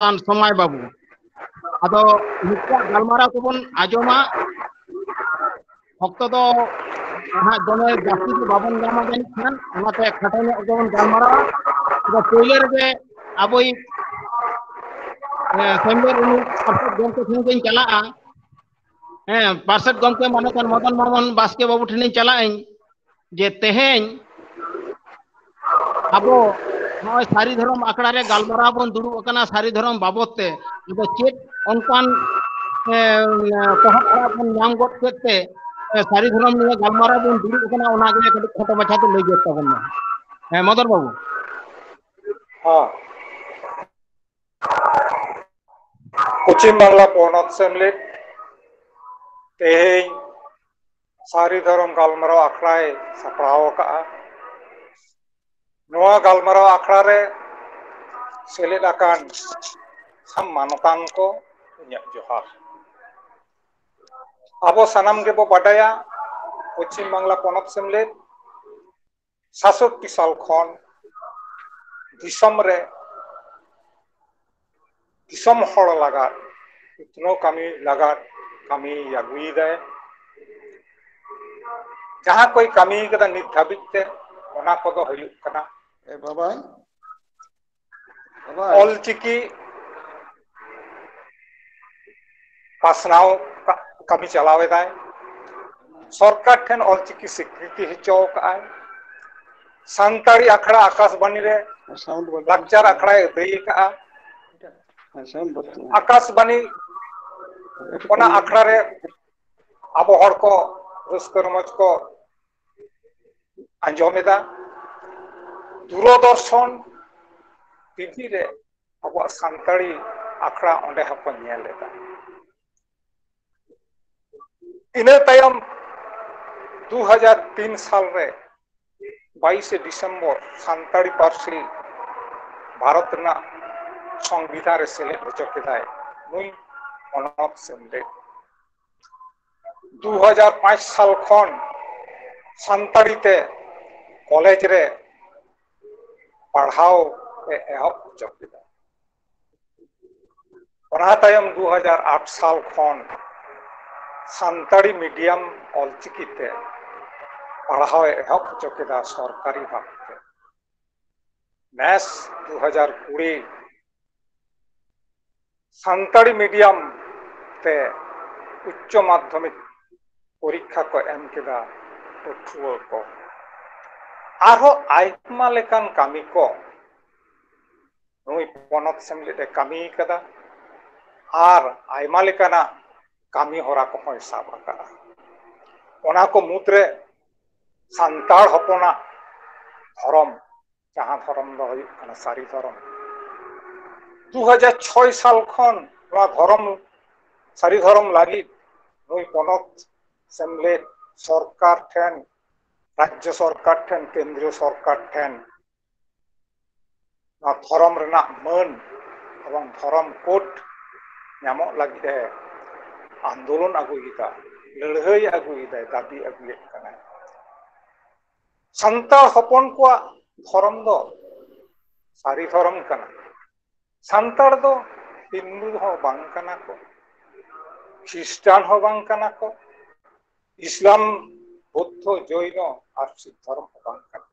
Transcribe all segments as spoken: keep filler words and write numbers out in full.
ᱥᱚᱢᱟᱭ ᱵᱟᱹᱵᱩ᱾ ᱟᱫᱚ ᱱᱩᱠᱩᱣᱟᱜ ᱜᱟᱞᱢᱟᱨᱟᱣ ᱠᱚᱵᱚᱱ ᱟᱸᱡᱚᱢᱟ᱾ ᱚᱠᱛᱚ ᱫᱚ ᱱᱟᱦᱟᱜ ᱫᱚᱢᱮ ᱡᱟᱹᱥᱛᱤ ᱫᱚ ᱵᱟᱵᱚᱱ ᱧᱟᱢᱟ ᱡᱟᱹᱱᱤᱡ ᱠᱷᱟᱱ, ᱚᱱᱟᱛᱮ ᱠᱷᱟᱴᱚ ᱧᱚᱜ ᱜᱮᱵᱚᱱ ᱜᱟᱞᱢᱟᱨᱟᱣᱟ᱾ ᱟᱫᱚ ᱯᱳᱭᱞᱳ ᱨᱮᱜᱮ ᱟᱵᱚᱭᱤᱡ, ᱮ, ᱥᱮᱢᱞᱮᱫ ᱨᱤᱱᱤᱡ ᱯᱟᱨᱥᱮᱛ ᱜᱚᱢᱠᱮ ᱴᱷᱮᱱ ᱜᱤᱧ ᱪᱟᱞᱟᱜᱼᱟ᱾ ᱦᱮᱸ, ᱯᱟᱨᱥᱮᱛ ᱜᱚᱢᱠᱮ ᱢᱟᱱᱚᱛᱟᱱ ᱢᱚᱫᱚᱱ ᱢᱳᱦᱚᱱ ᱵᱟᱥᱠᱮ ᱵᱟᱹᱵᱩ ᱴᱷᱮᱱᱤᱧ ᱪᱟᱞᱟᱜ ᱟᱹᱧ ᱡᱮ ᱛᱮᱦᱮᱧ ᱟᱵᱚ ᱱᱚᱜᱼᱚᱭ ᱥᱟᱹᱨᱤ ᱫᱷᱚᱨᱚᱢ ᱟᱠᱷᱲᱟ ᱨᱮ ᱜᱟᱞᱢᱟᱨᱟᱣ ᱵᱚᱱ ᱫᱩᱲᱩᱵ ᱟᱠᱟᱱᱟ, ᱥᱟᱹᱨᱤ ᱫᱷᱚᱨᱚᱢ ᱵᱟᱵᱚᱫ ᱛᱮ᱾ ᱟᱫᱚ ᱪᱮᱫ ᱚᱱᱠᱟᱱ, ᱮ, ᱯᱚᱦᱚᱵ ᱦᱚᱨᱟ ᱵᱚᱱ ᱧᱟᱢ ᱜᱚᱫ ᱠᱮᱫ ᱛᱮ, ᱮ, ᱥᱟᱹᱨᱤ ᱫᱷᱚᱨᱚᱢ ᱱᱤᱭᱮ ᱜᱟᱞᱢᱟᱨᱟᱣ ᱵᱚᱱ ᱫᱩᱲᱩᱵ ᱟᱠᱟᱱᱟ, ᱚᱱᱟ ᱜᱮ ᱠᱟᱹᱴᱤᱡ ᱠᱷᱟᱴᱚ ᱢᱟᱪᱷᱟ ᱛᱮ ᱞᱟᱹᱭ ᱜᱚᱫ ᱛᱟᱵᱚᱱ ᱢᱮ᱾ ᱦᱮᱸ, ᱢᱚᱫᱚᱱ ᱵᱟᱹᱵᱩ᱾ ᱦᱚᱸ᱾ ᱯᱚᱪᱷᱤᱢ ᱵᱟᱝᱞᱟ ᱯᱚᱱᱚᱛ ᱥᱮᱢᱞᱮᱫ ᱛᱮᱦᱮᱧ ᱥᱟᱹᱨᱤ ᱫᱷᱚᱨᱚᱢ ᱜᱟᱞᱢᱟᱨᱟᱣ ᱟᱠᱷᱲᱟᱭ ᱥᱟᱯᱲᱟᱣ ᱟᱠᱟᱫᱼᱟ᱾ ᱱᱚᱣᱟ ᱜᱟᱞᱢᱟᱨᱟᱣ ᱟᱠᱷᱲᱟ ᱨᱮ ᱥᱮᱞᱮᱫ ᱟᱠᱟᱱ ᱥᱟᱱᱟᱢ ᱢᱟᱱᱚᱛᱟᱱ ᱠᱚ, ᱤᱧᱟᱹᱜ ᱡᱚᱦᱟᱨ᱾ ᱟᱵᱚ ᱥᱟᱱᱟᱢ ᱜᱮᱵᱚ ᱵᱟᱰᱟᱭᱟ, ᱯᱚᱪᱷᱤᱢ ᱵᱟᱝᱞᱟ ᱯᱚᱱᱚᱛ ᱥᱮᱢᱞᱮᱫ ᱥᱟᱛᱥᱚᱴᱴᱤ ᱥᱟᱞ ᱠᱷᱚᱱ ᱫᱤᱥᱚᱢ ᱨᱮ ᱫᱤᱥᱚᱢ ᱦᱚᱲ ᱞᱟᱜᱟᱫ, ᱩᱛᱱᱟᱹᱣ ᱠᱟᱹᱢᱤ ᱞᱟᱜᱟᱫ ᱠᱟᱹᱢᱤ ᱟᱹᱜᱩᱭᱮᱫᱟᱭ᱾ ᱡᱟᱦᱟᱸ ᱠᱚᱭ ᱠᱟᱹᱢᱤ ᱠᱟᱫᱟ ᱱᱤᱛ ᱫᱷᱟᱹᱵᱤᱡ ᱛᱮ, ᱚᱱᱟ ᱠᱚᱫᱚ ᱦᱩᱭᱩᱜ ᱠᱟᱱᱟ ᱮ ᱵᱟᱵᱟ, ᱵᱟᱵᱟ᱾ ᱚᱞᱪᱤᱠᱤ ᱯᱟᱥᱱᱟᱣ ᱠᱟ-, ᱠᱟᱹᱢᱤ ᱪᱟᱞᱟᱣ ᱮᱫᱟᱭ᱾ ᱥᱚᱨᱠᱟᱨ ᱴᱷᱮᱱ ᱚᱞᱪᱤᱠᱤ ᱥᱤᱠᱨᱤᱛᱤ ᱦᱚᱪᱚ ᱟᱠᱟᱫᱼᱟᱭ᱾ ᱥᱟᱱᱛᱟᱲᱤ ᱟᱠᱷᱲᱟ ᱟᱠᱟᱥᱵᱟᱱᱤ ᱨᱮ ᱥᱟᱣᱩᱱᱰ ᱵᱟᱹᱲᱛᱤ᱾ ᱞᱟᱠᱪᱟᱨ ᱟᱠᱷᱲᱟᱭ ᱟᱹᱫᱟᱹᱭ ᱟᱠᱟᱫᱼᱟ᱾ ᱦᱮᱸ, ᱥᱟᱣᱩᱱᱰ ᱵᱟᱹᱲᱛᱤ᱾ ᱟᱠᱟᱥᱵᱟᱱᱤ ᱮᱴᱩᱠᱩ ᱚᱱᱟ ᱠᱟᱹᱢᱤ᱾ ᱟᱠᱷᱲᱟ ᱨᱮ ᱟᱵᱚ ᱦᱚᱲ ᱠᱚ ᱨᱟᱹᱥᱠᱟᱹ ᱨᱚᱢᱚᱡᱽ ᱠᱚ ᱟᱸᱡᱚᱢ ᱮᱫᱟ᱾ ᱫᱩᱨᱚᱫᱚᱨᱥᱚᱱ ᱴᱤᱵᱷᱤ ᱨᱮ ᱟᱵᱚᱣᱟᱜ ᱥᱟᱱᱛᱟᱲᱤ ᱟᱠᱷᱲᱟ ᱚᱸᱰᱮ ᱦᱚᱸᱠᱚ ᱧᱮᱞ ᱮᱫᱟ᱾ ᱤᱱᱟᱹ ᱛᱟᱭᱚᱢ ᱫᱩ ᱦᱟᱡᱟᱨ ᱛᱤᱱ ᱥᱟᱞ ᱨᱮ ᱵᱟᱭᱤᱥᱮ ᱰᱤᱥᱮᱢᱵᱚᱨ ᱥᱟᱱᱛᱟᱲᱤ ᱯᱟᱹᱨᱥᱤ ᱵᱷᱟᱨᱚᱛ ᱨᱮᱱᱟᱜ ᱥᱚᱝᱵᱤᱫᱷᱟᱱ ᱨᱮ ᱥᱮᱞᱮᱫ ᱦᱚᱪᱚ ᱠᱮᱫᱟᱭ ᱱᱩᱭ ᱯᱚᱱᱚᱛ ᱥᱮᱢᱞᱮᱫ᱾ ᱫᱩ ᱦᱟᱡᱟᱨ ᱯᱟᱸᱪ ᱥᱟᱞ ᱠᱷᱚᱱ ᱥᱟᱱᱛᱟᱲᱤ ᱛᱮ ᱠᱚᱞᱮᱡᱽ ᱨᱮ ᱯᱟᱲᱦᱟᱣ ᱮ ᱮᱦᱚᱵ ᱦᱚᱪᱚ ᱠᱮᱫᱟ᱾ ᱚᱱᱟ ᱛᱟᱭᱚᱢ ᱫᱩ ᱦᱟᱡᱟᱨ ᱟᱴ ᱥᱟᱞ ᱠᱷᱚᱱ ᱥᱟᱱᱛᱟᱲᱤ ᱢᱤᱰᱤᱭᱟᱢ ᱚᱞᱪᱤᱠᱤ ᱛᱮ ᱯᱟᱲᱦᱟᱣ ᱮ ᱮᱦᱚᱵ ᱦᱚᱪᱚ ᱠᱮᱫᱟ ᱥᱚᱨᱠᱟᱨᱤ ᱵᱷᱟᱵᱽ ᱛᱮ᱾ ᱱᱮᱥ ᱫᱩ ᱦᱟᱡᱟᱨ ᱠᱩᱲᱤ ᱥᱟᱱᱛᱟᱲᱤ ᱢᱤᱰᱤᱭᱟᱢ ᱛᱮ ᱩᱪᱪᱚ ᱢᱟᱫᱽᱫᱷᱚᱢᱤᱠ ᱯᱚᱨᱤᱠᱠᱷᱟ ᱠᱚ ᱮᱢ ᱠᱮᱫᱟ ᱯᱟᱹᱴᱷᱩᱣᱟᱹ ᱠᱚ᱾ ᱟᱨᱦᱚᱸ ᱟᱭᱢᱟ ᱞᱮᱠᱟᱱ ᱠᱟᱹᱢᱤ ᱠᱚ ᱱᱩᱭ ᱯᱚᱱᱚᱛ ᱥᱮᱢᱞᱮᱫ ᱮ ᱠᱟᱹᱢᱤ ᱠᱟᱫᱟ ᱟᱨ ᱟᱭᱢᱟ ᱞᱮᱠᱟᱱᱟᱜ ᱠᱟᱹᱢᱤ ᱦᱚᱨᱟ ᱠᱚᱦᱚᱸᱭ ᱥᱟᱵ ᱟᱠᱟᱫᱟ᱾ ᱚᱱᱟ ᱠᱚ ᱢᱩᱫᱽᱨᱮ ᱥᱟᱱᱛᱟᱲ ᱦᱚᱯᱚᱱᱟᱜ ᱫᱷᱚᱨᱚᱢ, ᱡᱟᱦᱟᱸ ᱫᱷᱚᱨᱚᱢ ᱫᱚ ᱦᱩᱭᱩᱜ ᱠᱟᱱᱟ ᱥᱟᱹᱨᱤ ᱫᱷᱚᱨᱚᱢ᱾ ᱫᱩ ᱦᱟᱡᱟᱨ ᱪᱷᱚᱭ ᱥᱟᱞ ᱠᱷᱚᱱ ᱱᱚᱣᱟ ᱫᱷᱚᱨᱚᱢ, ᱥᱟᱹᱨᱤ ᱫᱷᱚᱨᱚᱢ ᱞᱟᱹᱜᱤᱫ ᱱᱩᱭ ᱯᱚᱱᱚᱛ ᱥᱮᱢᱞᱮᱫ ᱥᱚᱨᱠᱟᱨ ᱴᱷᱮᱱ, ᱨᱟᱡᱽᱡᱚ ᱥᱚᱨᱠᱟᱨ ᱴᱷᱮᱱ, ᱠᱮᱱᱫᱨᱤᱭᱚ ᱥᱚᱨᱠᱟᱨ ᱴᱷᱮᱱ ᱱᱚᱣᱟ ᱫᱷᱚᱨᱚᱢ ᱨᱮᱱᱟᱜ ᱢᱟᱹᱱ ᱮᱵᱚᱝ ᱫᱷᱚᱨᱚᱢ ᱠᱳᱰ ᱧᱟᱢᱚᱜ ᱞᱟᱹᱜᱤᱫ ᱮ ᱟᱱᱫᱳᱞᱚᱱ ᱟᱹᱜᱩᱭᱮᱫᱟ, ᱞᱟᱹᱲᱦᱟᱹᱭ ᱟᱹᱜᱩᱭᱮᱫᱟᱭ, ᱫᱟᱹᱵᱤ ᱟᱹᱜᱩᱭᱮᱫ ᱠᱟᱱᱟᱭ᱾ ᱥᱟᱱᱛᱟᱲ ᱦᱚᱯᱚᱱ ᱠᱚᱣᱟᱜ ᱫᱷᱚᱨᱚᱢ ᱫᱚ ᱥᱟᱹᱨᱤ ᱫᱷᱚᱨᱚᱢ ᱠᱟᱱᱟ᱾ ᱥᱟᱱᱛᱟᱲ ᱫᱚ ᱦᱤᱱᱫᱩ ᱦᱚᱸ ᱵᱟᱝ ᱠᱟᱱᱟ ᱠᱚ, ᱠᱷᱨᱤᱥᱴᱟᱱ ᱦᱚᱸ ᱵᱟᱝ ᱠᱟᱱᱟ ᱠᱚ, ᱤᱥᱞᱟᱢ, ᱵᱩᱫᱽᱫᱷᱚ, ᱡᱚᱭᱱᱚ ᱟᱨ ᱥᱤᱠᱷ ᱫᱷᱚᱨᱚᱢ ᱦᱚᱸ ᱵᱟᱝ ᱠᱟᱱᱟ᱾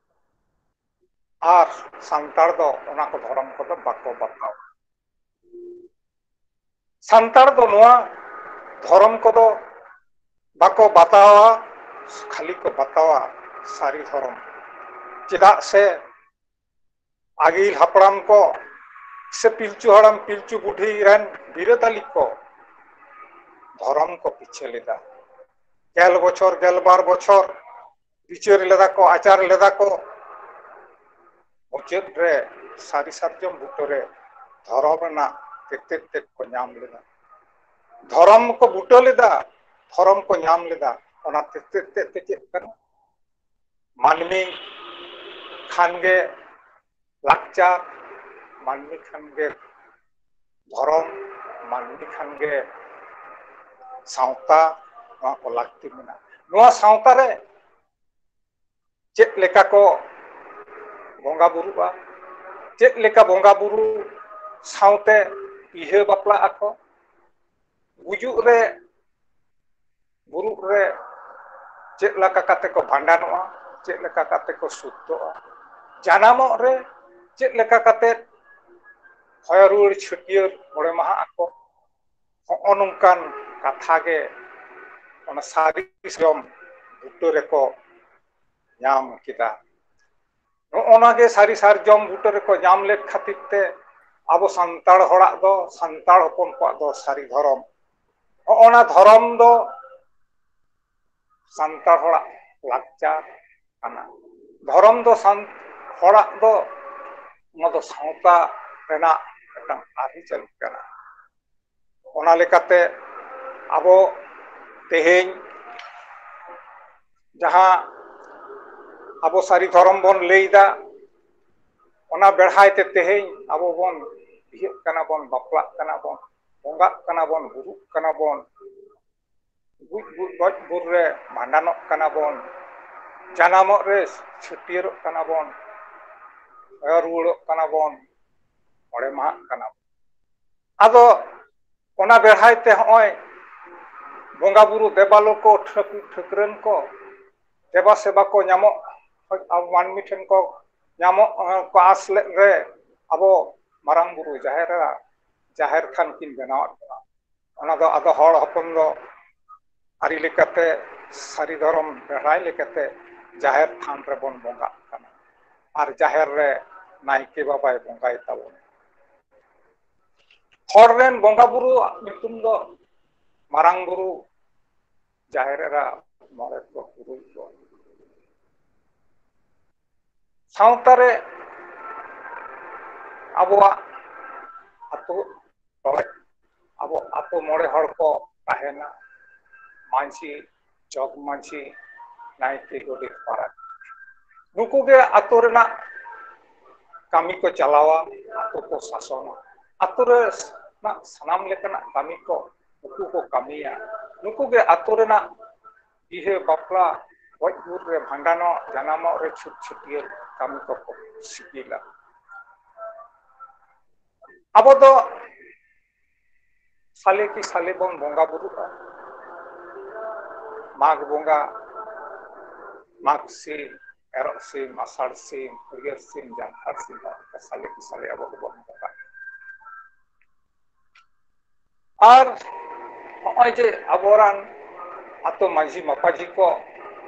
ᱟᱨ ᱥᱟᱱᱛᱟᱲ ᱫᱚ ᱚᱱᱟ ᱠᱚ ᱫᱷᱚᱨᱚᱢ ᱠᱚᱫᱚ ᱵᱟᱠᱚ ᱵᱟᱛᱟᱣᱟ᱾ ᱥᱟᱱᱛᱟᱲ ᱫᱚ ᱱᱚᱣᱟ ᱫᱷᱚᱨᱚᱢ ᱠᱚᱫᱚ ᱵᱟᱠᱚ ᱵᱟᱛᱟᱣᱟ, ᱠᱷᱟᱹᱞᱤ ᱠᱚ ᱵᱟᱛᱟᱣᱟ ᱥᱟᱹᱨᱤ ᱫᱷᱚᱨᱚᱢ᱾ ᱪᱮᱫᱟᱜ ᱥᱮ ᱟᱹᱜᱤᱞ ᱦᱟᱯᱲᱟᱢ ᱠᱚ ᱥᱮ ᱯᱤᱞᱪᱩ ᱦᱟᱲᱟᱢ ᱯᱤᱞᱪᱩ ᱵᱩᱰᱷᱤ ᱨᱮᱱ ᱵᱤᱨᱟᱹᱫᱟᱹᱞᱤ ᱠᱚ ᱫᱷᱚᱨᱚᱢ ᱠᱚ ᱯᱤᱪᱷᱟᱹ ᱞᱮᱫᱟ᱾ ᱜᱮᱞ ᱵᱚᱪᱷᱚᱨ, ᱜᱮᱞ ᱵᱟᱨ ᱵᱚᱪᱷᱚᱨ ᱵᱤᱪᱟᱹᱨ ᱞᱮᱫᱟ ᱠᱚ, ᱟᱪᱟᱨ ᱞᱮᱫᱟ ᱠᱚ᱾ ᱢᱩᱪᱟᱹᱫ ᱨᱮ ᱥᱟᱹᱨᱤ ᱥᱟᱨᱡᱚᱢ ᱵᱩᱴᱟᱹ ᱨᱮ ᱫᱷᱚᱨᱚᱢ ᱨᱮᱱᱟᱜ ᱛᱮᱛᱮᱫ ᱛᱮᱫ ᱠᱚ ᱧᱟᱢ ᱞᱮᱫᱟ᱾ ᱫᱷᱚᱨᱚᱢ ᱠᱚ ᱵᱩᱴᱟᱹ ᱞᱮᱫᱟ, ᱫᱷᱚᱨᱚᱢ ᱠᱚ ᱧᱟᱢ ᱞᱮᱫᱟ᱾ ᱚᱱᱟ ᱛᱮᱛᱮᱫ ᱛᱮᱫ ᱛᱮ ᱪᱮᱫ ᱠᱟᱱᱟ? ᱢᱟᱹᱱᱢᱤ ᱠᱷᱟᱱᱜᱮ ᱞᱟᱠᱪᱟᱨ, ᱢᱟᱹᱱᱢᱤ ᱠᱷᱟᱱᱜᱮ ᱫᱷᱚᱨᱚᱢ, ᱢᱟᱹᱱᱢᱤ ᱠᱷᱟᱱᱜᱮ ᱥᱟᱶᱛᱟ, ᱱᱚᱣᱟ ᱠᱚ ᱞᱟᱹᱠᱛᱤ ᱢᱮᱱᱟᱜᱼᱟ᱾ ᱱᱚᱣᱟ ᱥᱟᱶᱛᱟ ᱨᱮ ᱪᱮᱫ ᱞᱮᱠᱟ ᱠᱚ ᱵᱚᱸᱜᱟ ᱵᱩᱨᱩᱜᱼᱟ, ᱪᱮᱫ ᱞᱮᱠᱟ ᱵᱚᱸᱜᱟ ᱵᱩᱨᱩ ᱥᱟᱶᱛᱮ ᱵᱤᱦᱟᱹ ᱵᱟᱯᱞᱟᱜ ᱟᱠᱚ, ᱜᱩᱡᱩᱜ ᱨᱮ ᱵᱩᱨᱩᱜ ᱨᱮ ᱪᱮᱫ ᱞᱮᱠᱟ ᱠᱟᱛᱮ ᱠᱚ ᱵᱷᱟᱸᱰᱟᱱᱚᱜᱼᱟ, ᱪᱮᱫ ᱞᱮᱠᱟ ᱠᱟᱛᱮ ᱠᱚ ᱥᱩᱫᱽᱫᱷᱚᱜᱼᱟ, ᱡᱟᱱᱟᱢᱚᱜ ᱨᱮ ᱪᱮᱫ ᱞᱮᱠᱟ ᱠᱟᱛᱮ ᱦᱚᱭᱚ ᱨᱩᱣᱟᱹᱲ ᱪᱷᱟᱹᱴᱭᱟᱹᱨ ᱢᱚᱬᱮ ᱢᱟᱦᱟ ᱟᱠᱚ, ᱦᱚᱸᱜᱼᱚ ᱱᱚᱝᱠᱟᱱ ᱠᱟᱛᱷᱟ ᱜᱮ ᱚᱱᱟ ᱥᱟᱹᱨᱤ ᱥᱟᱨᱡᱚᱢ ᱵᱩᱴᱟᱹ ᱨᱮᱠᱚ ᱧᱟᱢ ᱠᱮᱫᱟ᱾ ᱱᱚᱜᱼᱚ ᱱᱟ ᱜᱮ ᱥᱟᱹᱨᱤ ᱥᱟᱨᱡᱚᱢ ᱵᱩᱴᱟᱹ ᱨᱮᱠᱚ ᱧᱟᱢ ᱞᱮᱫ ᱠᱷᱟᱹᱛᱤᱨ ᱛᱮ ᱟᱵᱚ ᱥᱟᱱᱛᱟᱲ ᱦᱚᱲᱟᱜ ᱫᱚ, ᱥᱟᱱᱛᱟᱲ ᱦᱚᱯᱚᱱ ᱠᱚᱣᱟᱜ ᱫᱚ ᱥᱟᱹᱨᱤ ᱫᱷᱚᱨᱚᱢ, ᱦᱚᱸᱜᱼᱚ ᱱᱟ ᱫᱷᱚᱨᱚᱢ ᱫᱚ ᱥᱟᱱᱛᱟᱲ ᱦᱚᱲᱟᱜ ᱞᱟᱠᱪᱟᱨ ᱠᱟᱱᱟ᱾ ᱫᱷᱚᱨᱚᱢ ᱫᱚ ᱥᱟᱱ-, ᱦᱚᱲᱟᱜ ᱫᱚ, ᱱᱚᱣᱟ ᱫᱚ ᱥᱟᱶᱛᱟ ᱨᱮᱱᱟᱜ ᱢᱤᱫᱴᱟᱝ ᱟᱹᱨᱤᱪᱟᱹᱞᱤ ᱠᱟᱱᱟ᱾ ᱚᱱᱟ ᱞᱮᱠᱟᱛᱮ ᱟᱵᱚ ᱛᱮᱦᱮᱧ ᱡᱟᱦᱟᱸ ᱟᱵᱚ ᱥᱟᱹᱨᱤ ᱫᱷᱚᱨᱚᱢ ᱵᱚᱱ ᱞᱟᱹᱭᱫᱟ, ᱚᱱᱟ ᱵᱮᱲᱦᱟᱭ ᱛᱮ ᱛᱮᱦᱮᱧ ᱟᱵᱚ ᱵᱚᱱ ᱤᱭᱟᱹᱜ ᱠᱟᱱᱟ ᱵᱚᱱ, ᱵᱟᱯᱞᱟᱜ ᱠᱟᱱᱟ ᱵᱚᱱ, ᱵᱚᱸᱜᱟᱜ ᱠᱟᱱᱟ ᱵᱚᱱ, ᱵᱩᱨᱩᱜ ᱠᱟᱱᱟ ᱵᱚᱱ, ᱜᱩᱡ ᱜᱩᱡ ᱜᱚᱡ ᱵᱩᱨ ᱨᱮ ᱵᱷᱟᱸᱰᱟᱱᱚᱜ ᱠᱟᱱᱟ ᱵᱚᱱ, ᱡᱟᱱᱟᱢᱚᱜ ᱨᱮ ᱪᱷᱟᱹᱴᱭᱟᱹᱨᱚᱜ ᱠᱟᱱᱟ ᱵᱚᱱ, ᱨᱩᱣᱟᱹᱲᱚᱜ ᱠᱟᱱᱟ ᱵᱚᱱ, ᱢᱚᱬᱮ ᱢᱟᱦᱟᱜ ᱠᱟᱱᱟ ᱵᱚᱱ᱾ ᱟᱫᱚ ᱚᱱᱟ ᱵᱮᱲᱦᱟᱭ ᱛᱮ ᱦᱚᱸᱜᱼᱚᱭ ᱵᱚᱸᱜᱟ ᱵᱩᱨᱩ ᱫᱮᱵᱟᱞᱳ ᱠᱚ, ᱴᱷᱟᱹᱠ-, ᱴᱷᱟᱹᱠᱨᱟᱹᱱ ᱠᱚ, ᱫᱮᱵᱟ ᱥᱮᱵᱟ ᱠᱚ ᱧᱟᱢᱚᱜ, ᱟᱵᱚ ᱢᱟᱹᱱᱢᱤ ᱴᱷᱮᱱ ᱠᱚ ᱧᱟᱢᱚᱜ, ᱠᱚ ᱟᱸᱥ ᱞᱮᱫ ᱨᱮ ᱟᱵᱚ ᱢᱟᱨᱟᱝ ᱵᱩᱨᱩ ᱡᱟᱦᱮᱨ ᱮᱨᱟ, ᱡᱟᱦᱮᱨ ᱛᱷᱟᱱ ᱠᱤᱱ ᱵᱮᱱᱟᱣᱟᱫ ᱵᱚᱱᱟ᱾ ᱚᱱᱟ ᱫᱚ ᱟᱫᱚ ᱦᱚᱲ ᱦᱚᱯᱚᱱ ᱫᱚ ᱟᱹᱨᱤ ᱞᱮᱠᱟᱛᱮ, ᱥᱟᱹᱨᱤ ᱫᱷᱚᱨᱚᱢ ᱵᱮᱲᱦᱟᱭ ᱞᱮᱠᱟᱛᱮ ᱡᱟᱦᱮᱨ ᱛᱷᱟᱱ ᱨᱮᱵᱚᱱ ᱵᱚᱸᱜᱟᱜ ᱠᱟᱱᱟ ᱟᱨ ᱡᱟᱦᱮᱨ ᱨᱮ ᱱᱟᱭᱠᱮ ᱵᱟᱵᱟᱭ ᱵᱚᱸᱜᱟᱭ ᱛᱟᱵᱚᱱᱟ᱾ ᱦᱚᱲ ᱨᱮᱱ ᱵᱚᱸᱜᱟ ᱵᱩᱨᱩᱣᱟᱜ ᱧᱩᱛᱩᱢ ᱫᱚ ᱢᱟᱨᱟᱝ ᱵᱩᱨᱩ, ᱡᱟᱦᱮᱨ ᱮᱨᱟ, ᱢᱚᱬᱮ ᱠᱚ ᱛᱩᱨᱩᱭ ᱠᱚ᱾ ᱥᱟᱶᱛᱟ ᱨᱮ ᱟᱵᱚᱣᱟᱜ ᱟᱹᱛᱩ ᱴᱚᱞᱟ, ᱟᱵᱚ ᱟᱹᱛᱩ ᱢᱚᱬᱮ ᱦᱚᱲ ᱠᱚ ᱛᱟᱦᱮᱱᱟ, ᱢᱟᱹᱡᱷᱤ, ᱡᱚᱜᱽ ᱢᱟᱹᱡᱷᱤ, ᱱᱟᱭᱠᱮ, ᱜᱚᱰᱮᱛ, ᱯᱟᱨᱟᱱᱤᱠ᱾ ᱱᱩᱠᱩ ᱜᱮ ᱟᱹᱛᱩ ᱨᱮᱱᱟᱜ ᱠᱟᱹᱢᱤ ᱠᱚ ᱪᱟᱞᱟᱣᱟ, ᱟᱹᱛᱩ ᱠᱚ ᱥᱟᱥᱚᱱᱟ᱾ ᱟᱹᱛᱩ ᱨᱮᱱᱟᱜ ᱥᱟᱱᱟᱢ ᱞᱮᱠᱟᱱᱟᱜ ᱠᱟᱹᱢᱤ ᱠᱚ ᱱᱩᱠᱩ ᱠᱚ ᱠᱟᱹᱢᱤᱭᱟ᱾ ᱱᱩᱠᱩ ᱜᱮ ᱟᱹᱛᱩ ᱨᱮᱱᱟᱜ ᱵᱤᱦᱟᱹ, ᱵᱟᱯᱞᱟ, ᱜᱚᱡ ᱜᱩᱨ ᱨᱮ, ᱵᱷᱟᱸᱰᱟᱱᱚᱜ, ᱡᱟᱱᱟᱢᱚᱜ ᱨᱮ, ᱪᱷᱩᱛ ᱪᱷᱟᱹᱴᱭᱟᱹᱨ ᱠᱟᱹᱢᱤ ᱠᱚᱠᱚ ᱥᱤᱜᱤᱞᱟ᱾ ᱟᱵᱚ ᱫᱚ ᱥᱟᱞᱮ ᱠᱤ ᱥᱟᱞᱮ ᱵᱚᱱ ᱵᱚᱸᱜᱟ ᱵᱩᱨᱩᱜᱼᱟ᱾ ᱢᱟᱜᱽ ᱵᱚᱸᱜᱟ, ᱢᱟᱜᱽ ᱥᱤᱢ, ᱮᱨᱚᱜ ᱥᱤᱢ, ᱟᱥᱟᱲ ᱥᱤᱢ, ᱦᱟᱹᱨᱭᱟᱹᱲ ᱥᱤᱢ, ᱡᱟᱱᱛᱷᱟᱲ ᱥᱤᱢ, ᱥᱟᱞᱮ ᱠᱤ ᱥᱟᱞᱮ ᱟᱵᱚ ᱫᱚᱵᱚᱱ ᱵᱚᱸᱜᱟᱜᱼᱟ᱾ ᱟᱨ ᱱᱚᱜᱼᱚᱭ ᱡᱮ ᱟᱵᱚᱨᱟᱱ ᱟᱛᱳ ᱢᱟᱹᱡᱷᱤ ᱢᱟᱯᱟᱡᱷᱤ ᱠᱚ,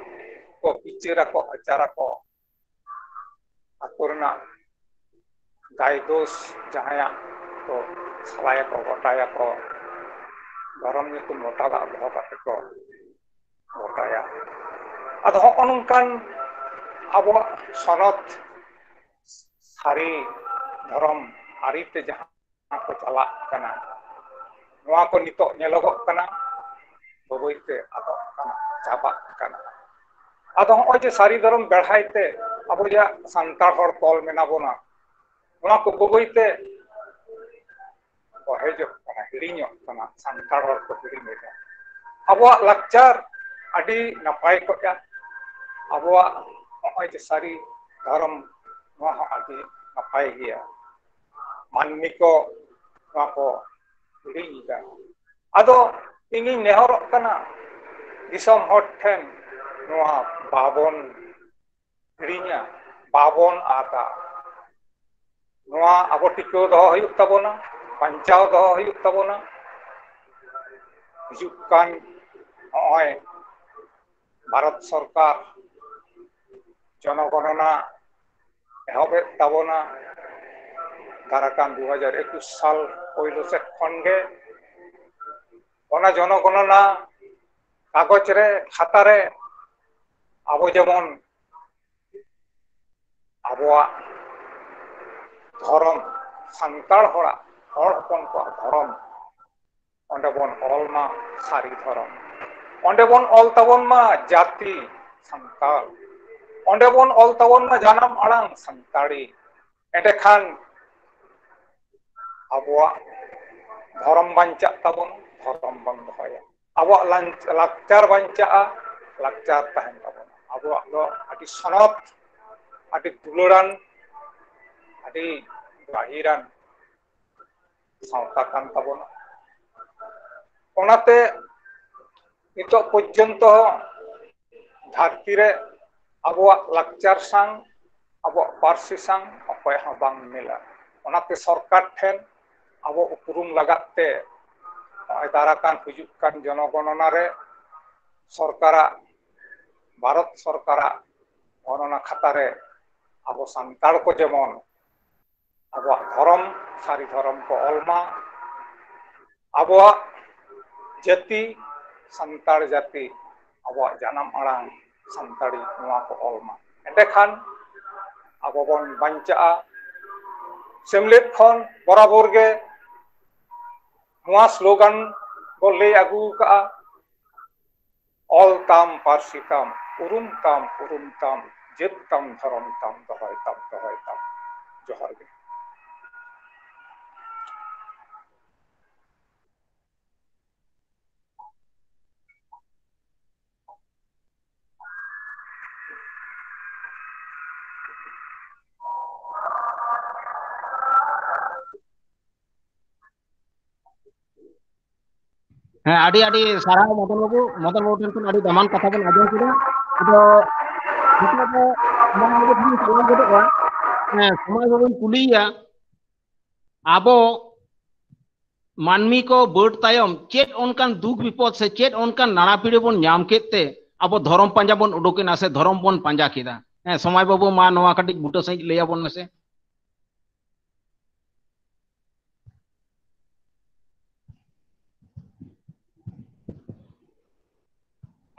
ᱠᱚ ᱵᱤᱪᱟᱹᱨᱟᱠᱚ, ᱟᱪᱟᱨᱟᱠᱚ, ᱟᱛᱳ ᱨᱮᱱᱟᱜ ᱫᱟᱭ ᱫᱳᱥ ᱡᱟᱦᱟᱸᱭᱟᱜ ᱠᱚ ᱥᱟᱞᱟᱭᱟᱠᱚ, ᱜᱚᱴᱟᱭᱟᱠᱚ, ᱫᱷᱚᱨᱚᱢ ᱧᱩᱛᱩᱢ ᱞᱚᱴᱟ ᱫᱟᱜ ᱫᱚᱦᱚ ᱠᱟᱛᱮ ᱠᱚ ᱜᱚᱴᱟᱭᱟ᱾ ᱟᱫᱚ ᱦᱚᱸᱜᱼᱚ ᱱᱚᱝᱠᱟᱱ ᱟᱵᱚᱣᱟᱜ ᱥᱚᱱᱚᱛ ᱥᱟᱹᱨᱤ ᱫᱷᱚᱨᱚᱢ ᱟᱹᱨᱤᱛᱮ ᱡᱟᱦᱟᱸ ᱠᱚ ᱪᱟᱞᱟᱜ ᱠᱟᱱᱟ, ᱱᱚᱣᱟ ᱠᱚ ᱱᱤᱛᱚᱜ ᱧᱮᱞᱚᱜᱚᱜ ᱠᱟᱱᱟ, ᱵᱟᱹᱭ ᱵᱟᱹᱭᱛᱮ ᱟᱫᱚᱜ ᱠᱟᱱᱟ, ᱪᱟᱵᱟᱜ ᱠᱟᱱᱟ᱾ ᱟᱫᱚ ᱦᱚᱸᱜᱼᱚᱭ ᱡᱮ ᱥᱟᱹᱨᱤ ᱫᱷᱚᱨᱚᱢ ᱵᱮᱲᱦᱟᱭ ᱛᱮ ᱟᱵᱚ ᱡᱟᱦᱟᱸ ᱥᱟᱱᱛᱟᱲ ᱦᱚᱲ ᱛᱚᱞ ᱢᱮᱱᱟᱜ ᱵᱚᱱᱟ, ᱱᱚᱣᱟ ᱠᱚ ᱵᱟᱹᱭ ᱵᱟᱹᱭᱛᱮ ᱵᱚᱦᱮᱡᱚᱜ ᱠᱟᱱᱟ, ᱦᱤᱲᱤᱧᱚᱜ ᱠᱟᱱᱟ, ᱥᱟᱱᱛᱟᱲ ᱦᱚᱲ ᱠᱚ ᱦᱤᱲᱤᱧ ᱮᱫᱟ᱾ ᱟᱵᱚᱣᱟᱜ ᱞᱟᱠᱪᱟᱨ ᱟᱹᱰᱤ ᱱᱟᱯᱟᱭ ᱠᱚᱜᱼᱟ, ᱟᱵᱚᱣᱟᱜ ᱱᱚᱜᱼᱚᱭ ᱡᱮ ᱥᱟᱹᱨᱤ ᱫᱷᱚᱨᱚᱢ, ᱱᱚᱣᱟ ᱦᱚᱸ ᱟᱹᱰᱤ ᱱᱟᱯᱟᱭ ᱜᱮᱭᱟ᱾ ᱢᱟᱹᱱᱢᱤ ᱠᱚ ᱱᱚᱣᱟ ᱠᱚ ᱦᱤᱲᱤᱧ ᱮᱫᱟ᱾ ᱟᱫᱚ ᱤᱧᱤᱧ ᱱᱮᱦᱚᱨᱚᱜ ᱠᱟᱱᱟ ᱫᱤᱥᱚᱢ ᱦᱚᱲ ᱴᱷᱮᱱ, ᱱᱚᱣᱟ ᱵᱟᱵᱚᱱ ᱦᱤᱲᱤᱧᱟ, ᱵᱟᱵᱚᱱ ᱟᱫᱟ᱾ ᱱᱚᱣᱟ ᱟᱵᱚ ᱴᱤᱠᱟᱹᱣ ᱫᱚᱦᱚ ᱦᱩᱭᱩᱜ ᱛᱟᱵᱚᱱᱟ, ᱵᱟᱧᱪᱟᱣ ᱫᱚᱦᱚ ᱦᱩᱭᱩᱜ ᱛᱟᱵᱚᱱᱟ᱾ ᱦᱤᱡᱩᱜ ᱠᱟᱱ ᱱᱚᱜᱼᱚᱭ ᱵᱷᱟᱨᱚᱛ ᱥᱚᱨᱠᱟᱨ ᱡᱚᱱᱚᱜᱚᱱᱚᱱᱟ ᱮᱦᱚᱵᱮᱫ ᱛᱟᱵᱚᱱᱟ, ᱫᱟᱨᱟᱠᱟᱱ ᱫᱩ ᱦᱟᱡᱟᱨ ᱮᱠᱩᱥ ᱥᱟᱞ ᱯᱳᱭᱞᱳ ᱥᱮᱫ ᱠᱷᱚᱱ ᱜᱮ ᱚᱱᱟ ᱡᱚᱱᱚᱜᱚᱱᱚᱱᱟ ᱠᱟᱜᱚᱡᱽ ᱨᱮ, ᱠᱷᱟᱛᱟ ᱨᱮ ᱟᱵᱚ ᱡᱮᱢᱚᱱ ᱟᱵᱚᱣᱟᱜ ᱫᱷᱚᱨᱚᱢ, ᱥᱟᱱᱛᱟᱲ ᱦᱚᱲᱟᱜ, ᱦᱚᱲ ᱦᱚᱯᱚᱱ ᱠᱚᱣᱟᱜ ᱫᱷᱚᱨᱚᱢ ᱚᱸᱰᱮ ᱵᱚᱱ ᱚᱞ ᱢᱟ ᱥᱟᱹᱨᱤ ᱫᱷᱚᱨᱚᱢ, ᱚᱸᱰᱮ ᱵᱚᱱ ᱚᱞ ᱛᱟᱵᱚᱱ ᱢᱟ ᱡᱟᱹᱛᱤ ᱥᱟᱱᱛᱟᱲ, ᱚᱸᱰᱮ ᱵᱚᱱ ᱚᱞ ᱛᱟᱵᱚᱱ ᱢᱟ ᱡᱟᱱᱟᱢ ᱟᱲᱟᱝ ᱥᱟᱱᱛᱟᱲᱤ᱾ ᱮᱸᱰᱮᱠᱷᱟᱱ ᱟᱵᱚᱣᱟᱜ ᱫᱷᱚᱨᱚᱢ ᱵᱟᱧᱪᱟᱜ ᱛᱟᱵᱚᱱᱟ, ᱫᱷᱚᱨᱚᱢ ᱵᱚᱱ ᱫᱚᱦᱚᱭᱟ᱾ ᱟᱵᱚᱣᱟᱜ ᱞᱟᱧ-, ᱞᱟᱠᱪᱟᱨ ᱵᱟᱧᱪᱟᱜᱼᱟ, ᱞᱟᱠᱪᱟᱨ ᱛᱟᱦᱮᱱ ᱛᱟᱵᱚᱱᱟ᱾ ᱟᱵᱚᱣᱟᱜ ᱫᱚ ᱟᱹᱰᱤ ᱥᱚᱱᱚᱛ, ᱟᱹᱰᱤ ᱫᱩᱞᱟᱹᱲᱟᱱ, ᱟᱹᱰᱤ ᱜᱟᱹᱦᱤᱨᱟᱱ ᱥᱟᱶᱛᱟ ᱠᱟᱱ ᱛᱟᱵᱚᱱᱟ᱾ ᱚᱱᱟᱛᱮ ᱱᱤᱛᱚᱜ ᱯᱚᱨᱡᱚᱱᱛᱚ ᱫᱷᱟᱹᱨᱛᱤ ᱨᱮ ᱟᱵᱚᱣᱟᱜ ᱞᱟᱠᱪᱟᱨ ᱥᱟᱶ, ᱟᱵᱚᱣᱟᱜ ᱯᱟᱹᱨᱥᱤ ᱥᱟᱶ ᱚᱠᱚᱭ ᱦᱚᱸ ᱵᱟᱝ ᱢᱤᱞᱟ᱾ ᱚᱱᱟᱛᱮ ᱥᱚᱨᱠᱟᱨ ᱴᱷᱮᱱ ᱟᱵᱚ ᱩᱯᱨᱩᱢ ᱞᱟᱜᱟᱫ ᱛᱮ ᱱᱚᱜᱼᱚᱭ ᱫᱟᱨᱟᱠᱟᱱ ᱦᱤᱡᱩᱜ ᱠᱟᱱ ᱡᱚᱱᱚᱜᱚᱱᱚᱱᱟ ᱨᱮ ᱥᱚᱨᱠᱟᱨᱟᱜ, ᱵᱷᱟᱨᱚᱛ ᱥᱚᱨᱠᱟᱨᱟᱜ ᱜᱚᱱᱚᱱᱟ ᱠᱷᱟᱛᱟ ᱨᱮ ᱟᱵᱚ ᱥᱟᱱᱛᱟᱲ ᱠᱚ ᱡᱮᱢᱚᱱ ᱟᱵᱚᱣᱟᱜ ᱫᱷᱚᱨᱚᱢ, ᱥᱟᱹᱨᱤ ᱫᱷᱚᱨᱚᱢ ᱠᱚ ᱚᱞ ᱢᱟ, ᱟᱵᱚᱣᱟᱜ ᱡᱟᱹᱛᱤ, ᱥᱟᱱᱛᱟᱲ ᱡᱟᱹᱛᱤ, ᱟᱵᱚᱣᱟᱜ ᱡᱟᱱᱟᱢ ᱟᱲᱟᱝ ᱥᱟᱱᱛᱟᱲᱤ, ᱱᱚᱣᱟ ᱠᱚ ᱚᱞ ᱢᱟ᱾ ᱮᱸᱰᱮᱠᱷᱟᱱ ᱟᱵᱚ ᱵᱚᱱ ᱵᱟᱧᱪᱟᱜᱼᱟ᱾ ᱥᱮᱢᱞᱮᱫ ᱠᱷᱚᱱ ᱵᱚᱨᱟᱵᱚᱨ ᱜᱮ ᱱᱚᱣᱟ ᱥᱞᱳᱜᱟᱱ ᱵᱚ ᱞᱟᱹᱭ ᱟᱹᱜᱩ ᱟᱠᱟᱫᱼᱟ, "ᱚᱞ ᱛᱟᱢ, ᱯᱟᱹᱨᱥᱤ ᱛᱟᱢ, ᱩᱨᱩᱢ ᱛᱟᱢ, ᱩᱨᱩᱢ ᱛᱟᱢ, ᱡᱟᱹᱛ ᱛᱟᱢ, ᱫᱷᱚᱨᱚᱢ ᱛᱟᱢ, ᱫᱚᱦᱚᱭ ᱛᱟᱢ, ᱫᱚᱦᱚᱭ ᱛᱟᱢ᱾" ᱡᱚᱦᱟᱨ ᱜᱮ᱾ ᱦᱮᱸ, ᱟᱹᱰᱤ ᱟᱹᱰᱤ ᱥᱟᱨᱦᱟᱣ ᱢᱚᱫᱚᱱ ᱵᱟᱹᱵᱩ᱾ ᱢᱚᱫᱚᱱ ᱵᱟᱹᱵᱩ ᱴᱷᱮᱱ ᱠᱷᱚᱱ ᱟᱹᱰᱤ ᱫᱟᱢᱟᱱ ᱠᱟᱛᱷᱟ ᱵᱚᱱ ᱟᱸᱡᱚᱢ ᱠᱮᱫᱟ᱾ ᱟᱫᱚ ᱱᱤᱛᱚᱜ ᱫᱚ ᱥᱚᱢᱟᱭ ᱵᱟᱹᱵᱩ ᱴᱷᱮᱱ ᱪᱟᱞᱟᱣ ᱜᱚᱫᱚᱜᱼᱟ᱾ ᱦᱮᱸ, ᱥᱚᱢᱟᱭ ᱵᱟᱹᱵᱩᱧ ᱠᱩᱞᱤᱭᱮᱭᱟ, ᱟᱵᱚ ᱢᱟᱹᱱᱢᱤ ᱠᱚ ᱵᱟᱹᱰ ᱛᱟᱭᱚᱢ ᱪᱮᱫ ᱚᱱᱠᱟᱱ ᱫᱩᱠ ᱵᱤᱯᱚᱫ ᱥᱮ ᱪᱮᱫ ᱚᱱᱠᱟᱱ ᱱᱟᱲᱟ ᱯᱤᱲᱟᱹ ᱵᱚᱱ ᱧᱟᱢ ᱠᱮᱫ ᱛᱮ ᱟᱵᱚ ᱫᱷᱚᱨᱚᱢ ᱯᱟᱸᱡᱟ ᱵᱚᱱ ᱩᱰᱩᱠᱮᱱᱟ ᱥᱮ ᱫᱷᱚᱨᱚᱢ ᱵᱚᱱ ᱯᱟᱸᱡᱟ ᱠᱮᱫᱟ? ᱦᱮᱸ, ᱥᱚᱢᱟᱭ ᱵᱟᱹᱵᱩ, ᱢᱟ ᱱᱚᱣᱟ ᱠᱟᱹᱴᱤᱡ ᱵᱩᱴᱟᱹ ᱥᱟᱺᱦᱤᱡ ᱞᱟᱹᱭ ᱟᱵᱚᱱ ᱢᱮᱥᱮ᱾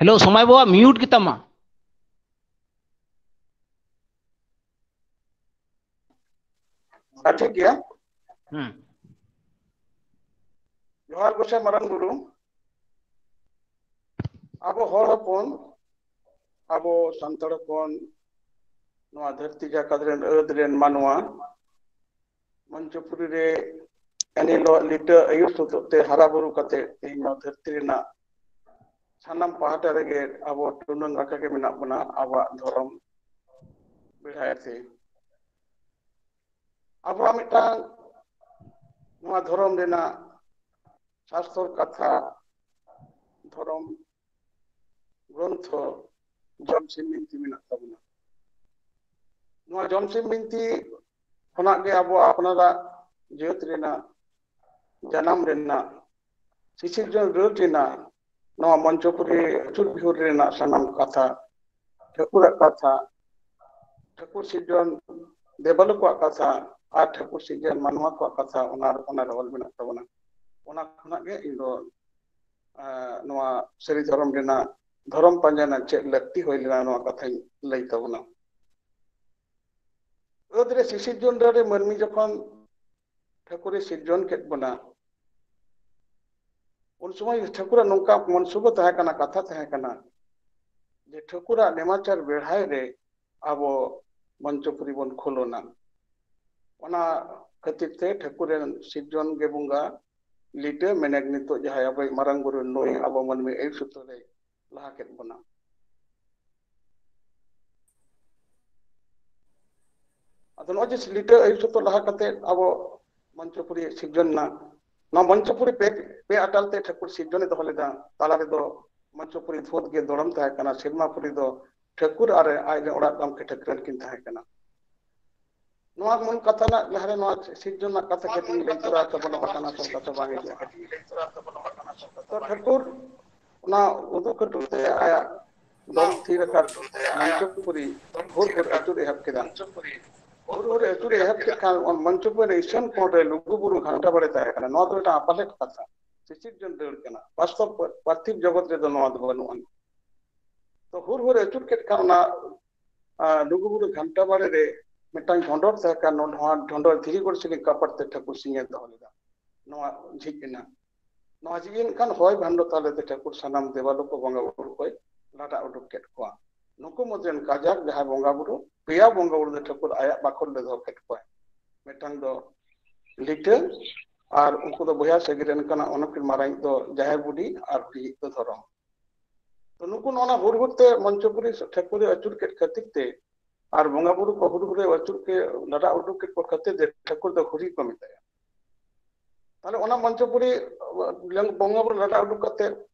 ᱦᱮᱞᱳ, ᱥᱚᱢᱟᱭ ᱵᱟᱹᱵᱩ, ᱢᱤᱭᱩᱴ ᱜᱮᱛᱟᱢᱟ᱾ ᱟᱨ ᱴᱷᱤᱠ ᱜᱮᱭᱟ᱾ ᱦᱩᱸ᱾ ᱡᱚᱦᱟᱨ ᱜᱚᱸᱥᱟᱭ ᱢᱟᱨᱟᱝ ᱵᱩᱨᱩ, ᱟᱵᱚ ᱦᱚᱲ ᱦᱚᱯᱚᱱ, ᱟᱵᱚ ᱥᱟᱱᱛᱟᱲ ᱦᱚᱯᱚᱱ, ᱱᱚᱣᱟ ᱫᱷᱟᱹᱨᱛᱤ ᱡᱟᱠᱟᱛ ᱨᱮᱱ ᱟᱹᱫ ᱨᱮᱱ ᱢᱟᱱᱣᱟ, ᱢᱚᱧᱪᱚᱯᱩᱨᱤ ᱨᱮ ᱮᱱᱦᱤᱞᱳᱜ ᱞᱤᱴᱟᱹ ᱟᱹᱭᱩᱨ ᱥᱩᱛᱩᱜ ᱛᱮ ᱦᱟᱨᱟ ᱵᱩᱨᱩ ᱠᱟᱛᱮ ᱛᱮᱦᱮᱧ ᱱᱚᱣᱟ ᱫᱷᱟᱹᱨᱛᱤ ᱨᱮᱱᱟᱜ ᱥᱟᱱᱟᱢ ᱯᱟᱦᱴᱟ ᱨᱮᱜᱮ ᱟᱵᱚ ᱴᱩᱰᱟᱹᱝ ᱟᱠᱟ ᱜᱮ ᱢᱮᱱᱟᱜ ᱵᱚᱱᱟ ᱟᱵᱚᱣᱟᱜ ᱫᱷᱚᱨᱚᱢ ᱵᱮᱲᱦᱟᱭ ᱛᱮ᱾ ᱟᱵᱚᱣᱟᱜ ᱢᱤᱫᱴᱟᱝ ᱱᱚᱣᱟ ᱫᱷᱚᱨᱚᱢ ᱨᱮᱱᱟᱜ ᱥᱟᱥᱛᱚᱨ ᱠᱟᱛᱷᱟ, ᱫᱷᱚᱨᱚᱢ ᱜᱨᱚᱱᱛᱷᱚ ᱡᱚᱢᱥᱤᱢ ᱵᱤᱱᱛᱤ ᱢᱮᱱᱟᱜ ᱛᱟᱵᱚᱱᱟ᱾ ᱱᱚᱣᱟ ᱡᱚᱢᱥᱤᱢ ᱵᱤᱱᱛᱤ ᱠᱷᱚᱱᱟᱜ ᱜᱮ ᱟᱵᱚ ᱟᱯᱱᱟᱨᱟᱜ ᱡᱟᱹᱛ ᱨᱮᱱᱟᱜ ᱡᱟᱱᱟᱢ ᱨᱮᱱᱟᱜ, ᱥᱤᱥᱤᱨᱡᱚᱱ ᱨᱟᱹᱲ ᱨᱮᱱᱟᱜ, ᱱᱚᱣᱟ ᱢᱚᱧᱪᱚᱯᱩᱨᱤ ᱟᱹᱪᱩᱨ ᱵᱤᱦᱩᱨ ᱨᱮᱱᱟᱜ ᱥᱟᱱᱟᱢ ᱠᱟᱛᱷᱟ, ᱴᱷᱟᱹᱠᱩᱨᱟᱜ ᱠᱟᱛᱷᱟ, ᱴᱷᱟᱹᱠᱩᱨ ᱥᱤᱨᱡᱚᱱ ᱫᱮᱵᱟᱞᱳ ᱠᱚᱣᱟᱜ ᱠᱟᱛᱷᱟ ᱟᱨ ᱴᱷᱟᱹᱠᱩᱨ ᱥᱤᱨᱡᱚᱱ ᱢᱟᱱᱣᱟ ᱠᱚᱣᱟᱜ ᱠᱟᱛᱷᱟ ᱚᱱᱟ, ᱚᱱᱟ ᱨᱮ ᱚᱞ ᱢᱮᱱᱟᱜ ᱛᱟᱵᱚᱱᱟ᱾ ᱚᱱᱟ ᱠᱷᱚᱱᱟᱜ ᱜᱮ ᱤᱧ ᱫᱚ, ᱟᱸ, ᱱᱚᱣᱟ ᱥᱟᱹᱨᱤ ᱫᱷᱚᱨᱚᱢ ᱨᱮᱱᱟᱜ, ᱫᱷᱚᱨᱚᱢ ᱯᱟᱸᱡᱟ ᱨᱮᱱᱟᱜ ᱪᱮᱫ ᱞᱟᱹᱠᱛᱤ ᱦᱩᱭ ᱞᱮᱱᱟ, ᱱᱚᱣᱟ ᱠᱟᱛᱷᱟᱧ ᱞᱟᱹᱭ ᱛᱟᱵᱚᱱᱟ᱾ ᱟᱹᱫ ᱨᱮ ᱥᱤᱥᱤᱨᱡᱚᱱ ᱨᱮ ᱢᱟᱹᱱᱢᱤ ᱡᱚᱠᱷᱚᱱ ᱴᱷᱟᱹᱠᱩᱨᱮ ᱥᱤᱨᱡᱚᱱ ᱠᱮᱫ ᱵᱚᱱᱟ, ᱩᱱ ᱥᱚᱢᱚᱭ ᱴᱷᱟᱹᱠᱩᱨᱟᱜ ᱱᱚᱝᱠᱟ ᱢᱚᱱᱥᱩᱵᱟ ᱛᱟᱦᱮᱸ ᱠᱟᱱᱟ, ᱠᱟᱛᱷᱟ ᱛᱟᱦᱮᱸ ᱠᱟᱱᱟ ᱡᱮ ᱴᱷᱟᱹᱠᱩᱨᱟᱜ ᱱᱮᱢᱟᱪᱟᱨ ᱵᱮᱲᱦᱟᱭ ᱨᱮ ᱟᱵᱚ ᱢᱚᱧᱪᱚᱯᱩᱨᱤ ᱵᱚᱱ ᱠᱷᱩᱞᱟᱹᱣᱱᱟ᱾ ᱚᱱᱟ ᱠᱷᱟᱹᱛᱤᱨ ᱛᱮ ᱴᱷᱟᱹᱠᱩᱨ ᱨᱮᱱ ᱥᱤᱨᱡᱚᱱ ᱜᱮ ᱵᱚᱸᱜᱟ, ᱞᱤᱴᱟᱹ ᱢᱮᱱᱮᱠ ᱱᱤᱛᱚᱜ ᱡᱟᱦᱟᱸᱭ ᱟᱵᱚᱭᱤᱡ ᱢᱟᱨᱟᱝ ᱵᱩᱨᱩ ᱱᱩᱭ ᱟᱵᱚ ᱢᱟᱹᱱᱢᱤ ᱟᱹᱭᱩᱨ ᱥᱩᱛᱩᱜ ᱨᱮ ᱞᱟᱦᱟ ᱠᱮᱫ ᱵᱚᱱᱟ᱾ ᱟᱫᱚ ᱱᱚᱜᱼᱚᱭ ᱡᱮ ᱞᱤᱴᱟᱹ ᱟᱹᱭᱩᱨ ᱥᱩᱛᱩᱜ ᱞᱟᱦᱟ ᱠᱟᱛᱮ ᱟᱵᱚ ᱢᱚᱧᱪᱚᱯᱩᱨᱤ ᱥᱤᱨᱡᱚᱱ ᱮᱱᱟ, ᱱᱚᱣᱟ ᱢᱚᱧᱪᱚᱯᱩᱨᱤ ᱯᱮ, ᱯᱮ ᱟᱴᱟᱞ ᱛᱮ ᱴᱷᱟᱹᱠᱩᱨ ᱥᱤᱨᱡᱚᱱᱮ ᱫᱚᱦᱚ ᱞᱮᱫᱟ᱾ ᱛᱟᱞᱟ ᱨᱮᱫᱚ ᱢᱚᱧᱪᱚᱯᱩᱨᱤ ᱫᱷᱩᱣᱟᱹᱫ ᱜᱮ ᱫᱚᱲᱚᱢ ᱛᱟᱦᱮᱸ ᱠᱟᱱᱟ, ᱥᱮᱨᱢᱟᱯᱩᱨᱤ ᱫᱚ ᱴᱷᱟᱹᱠᱩᱨ ᱟᱨ ᱟᱡ ᱨᱮᱱ ᱚᱲᱟᱜ ᱜᱚᱢᱠᱮ ᱴᱷᱟᱹᱠᱨᱟᱹᱱ ᱠᱤᱱ ᱛᱟᱦᱮᱸ ᱠᱟᱱᱟ᱾ ᱱᱚᱣᱟ ᱢᱩᱞ ᱠᱟᱛᱷᱟ ᱨᱮᱱᱟᱜ ᱞᱟᱦᱟᱨᱮ ᱱᱚᱣᱟ ᱥᱤᱨᱡᱚᱱ ᱨᱮᱱᱟᱜ ᱠᱟᱛᱷᱟ ᱠᱟᱹᱴᱤᱡ ᱤᱧ ᱞᱟᱹᱭ ᱛᱚᱨᱟ ᱛᱟᱵᱚᱱᱟ, ᱵᱟᱠᱷᱟᱱ ᱟᱥᱚᱞ ᱠᱟᱛᱷᱟ ᱵᱟᱝ ᱦᱤᱡᱩᱜᱼᱟ᱾ ᱛᱚ ᱴᱷᱟᱹᱠᱩᱨ ᱚᱱᱟ ᱩᱫᱩᱜ ᱠᱟᱹᱴᱩᱵ ᱛᱮ ᱟᱭᱟᱜ ᱫᱚᱞ ᱛᱷᱤᱨ ᱟᱠᱟᱫ ᱢᱚᱧᱪᱚᱯᱩᱨᱤ ᱦᱩᱨ ᱦᱩᱨ ᱟᱹᱪᱩᱨ ᱮᱦᱚᱵ ᱠᱮᱫᱟ᱾ ᱦᱩᱨ ᱦᱩᱨ ᱟᱹᱪᱩᱨ ᱮᱦᱚᱵ ᱠᱮᱫ ᱠᱷᱟᱱ ᱚᱱ ᱢᱚᱧᱪᱚᱯᱩᱨᱤ ᱤᱥᱟᱹᱱ ᱠᱚᱬ ᱨᱮ ᱞᱩᱜᱩ ᱵᱩᱨᱩ ᱜᱷᱟᱱᱴᱟ ᱵᱟᱲᱮ ᱛᱟᱦᱮᱸ ᱠᱟᱱᱟ᱾ ᱱᱚᱣᱟ ᱫᱚ ᱢᱤᱫᱴᱟᱝ ᱟᱯᱟᱞᱮᱫ ᱠᱟᱛᱷᱟ, ᱥᱤᱥᱤᱨᱡᱚᱱ ᱫᱟᱹᱲ ᱠᱟᱱᱟ᱾ ᱵᱟᱥᱛᱚᱵ ᱯᱟᱨᱛᱷᱤᱵ ᱡᱚᱜᱚᱛ ᱨᱮᱫᱚ ᱱᱚᱣᱟ ᱫᱚ ᱵᱟᱹᱱᱩᱜᱼᱟ᱾ ᱛᱚ ᱦᱩᱨ ᱦᱩᱨ ᱟᱹᱪᱩᱨ ᱠᱮᱫ ᱠᱷᱟᱱ ᱚᱱᱟ, ᱟᱸ, ᱞᱩᱜᱩ ᱵᱩᱨᱩ ᱜᱷᱟᱱᱴᱟ ᱵᱟᱲᱮ ᱨᱮ ᱢᱤᱫᱴᱟᱝ ᱰᱷᱚᱸᱰᱚᱨ ᱛᱟᱦᱮᱸ ᱠᱟᱱ, ᱱᱚᱣᱟ ᱰᱷᱚᱸᱰᱚᱨ ᱫᱷᱤᱨᱤ ᱜᱚᱲ ᱥᱤᱞᱤᱝ ᱠᱟᱯᱟᱴ ᱛᱮ ᱴᱷᱟᱹᱠᱩᱨ ᱥᱤᱧᱮ ᱫᱚᱦᱚ ᱞᱮᱫᱟ᱾ ᱱᱚᱣᱟ ᱡᱷᱤᱡ ᱮᱱᱟ᱾ ᱱᱚᱣᱟ ᱡᱷᱤᱡ ᱮᱱ ᱠᱷᱟᱱ ᱦᱚᱭ ᱵᱷᱟᱱᱰᱚ ᱛᱟᱞᱮ ᱛᱮ ᱴᱷᱟᱹᱠᱩᱨ ᱥᱟᱱᱟᱢ ᱫᱮᱵᱟ ᱞᱳᱠ ᱵᱚᱸᱜᱟ ᱵᱩᱨᱩ ᱠᱚᱭ ᱞᱟᱰᱟ ᱩᱰᱩᱠ ᱠᱮᱫ ᱠᱚᱣᱟ᱾ ᱱᱩᱠᱩ ᱢᱩᱫᱽ ᱨᱮᱱ ᱠᱟᱡᱟᱠ ᱡᱟᱦᱟᱸᱭ ᱵᱚᱸᱜᱟ ᱵᱩᱨᱩ, ᱯᱮᱭᱟ ᱵᱚᱸᱜᱟ ᱵᱩᱨᱩ ᱫᱚ ᱴᱷᱟᱹᱠᱩᱨ ᱟᱭᱟᱜ ᱵᱟᱠᱷᱳᱞ ᱨᱮ ᱫᱚᱦᱚ ᱠᱮᱫ ᱠᱚᱣᱟᱭ᱾ ᱢᱤᱫᱴᱟᱝ ᱫᱚ ᱞᱤᱴᱟᱹ, ᱟᱨ ᱩᱱᱠᱩ ᱫᱚ ᱵᱚᱭᱦᱟ ᱥᱟᱹᱜᱟᱹᱭ ᱨᱮᱱ ᱠᱟᱱᱟ, ᱚᱱᱟ ᱠᱤᱱ ᱢᱟᱨᱟᱝᱤᱡ ᱫᱚ ᱡᱟᱦᱮᱨ ᱵᱩᱰᱷᱤ ᱟᱨ ᱦᱩᱰᱤᱧᱤᱡ ᱫᱚ ᱫᱷᱚᱨᱚᱢ᱾ ᱛᱚ ᱱᱩᱠᱩ ᱱᱚᱣᱟ ᱦᱩᱨ ᱦᱩᱨ ᱛᱮ ᱢᱚᱧᱪᱚᱯᱩᱨᱤ ᱴᱷᱟᱹᱠᱩᱨᱮ ᱟᱹᱪᱩᱨ ᱠᱮᱫ ᱠᱷᱟᱹᱛᱤᱨ ᱛᱮ ᱟᱨ ᱵᱚᱸᱜᱟ ᱵᱩᱨᱩ ᱠᱚ ᱦᱩᱨ ᱦᱩᱨᱮ ᱟᱹᱪᱩᱨ ᱠᱮ, ᱞᱟᱰᱟ ᱩᱰᱩᱠ ᱠᱮᱫ ᱠᱚ ᱠᱷᱟᱹᱛᱤᱨ ᱛᱮ ᱴᱷᱟᱹᱠᱩᱨ ᱫᱚ ᱦᱩᱨᱤ ᱠᱚ ᱢᱮᱛᱟᱭᱟ᱾ ᱛᱟᱦᱞᱮ ᱚᱱᱟ ᱢᱚᱧᱪᱚᱯᱩᱨᱤ ᱵᱚᱸᱜᱟ ᱵᱩᱨᱩ ᱞᱟᱴᱟ ᱩᱰᱩᱠ ᱠᱟᱛᱮ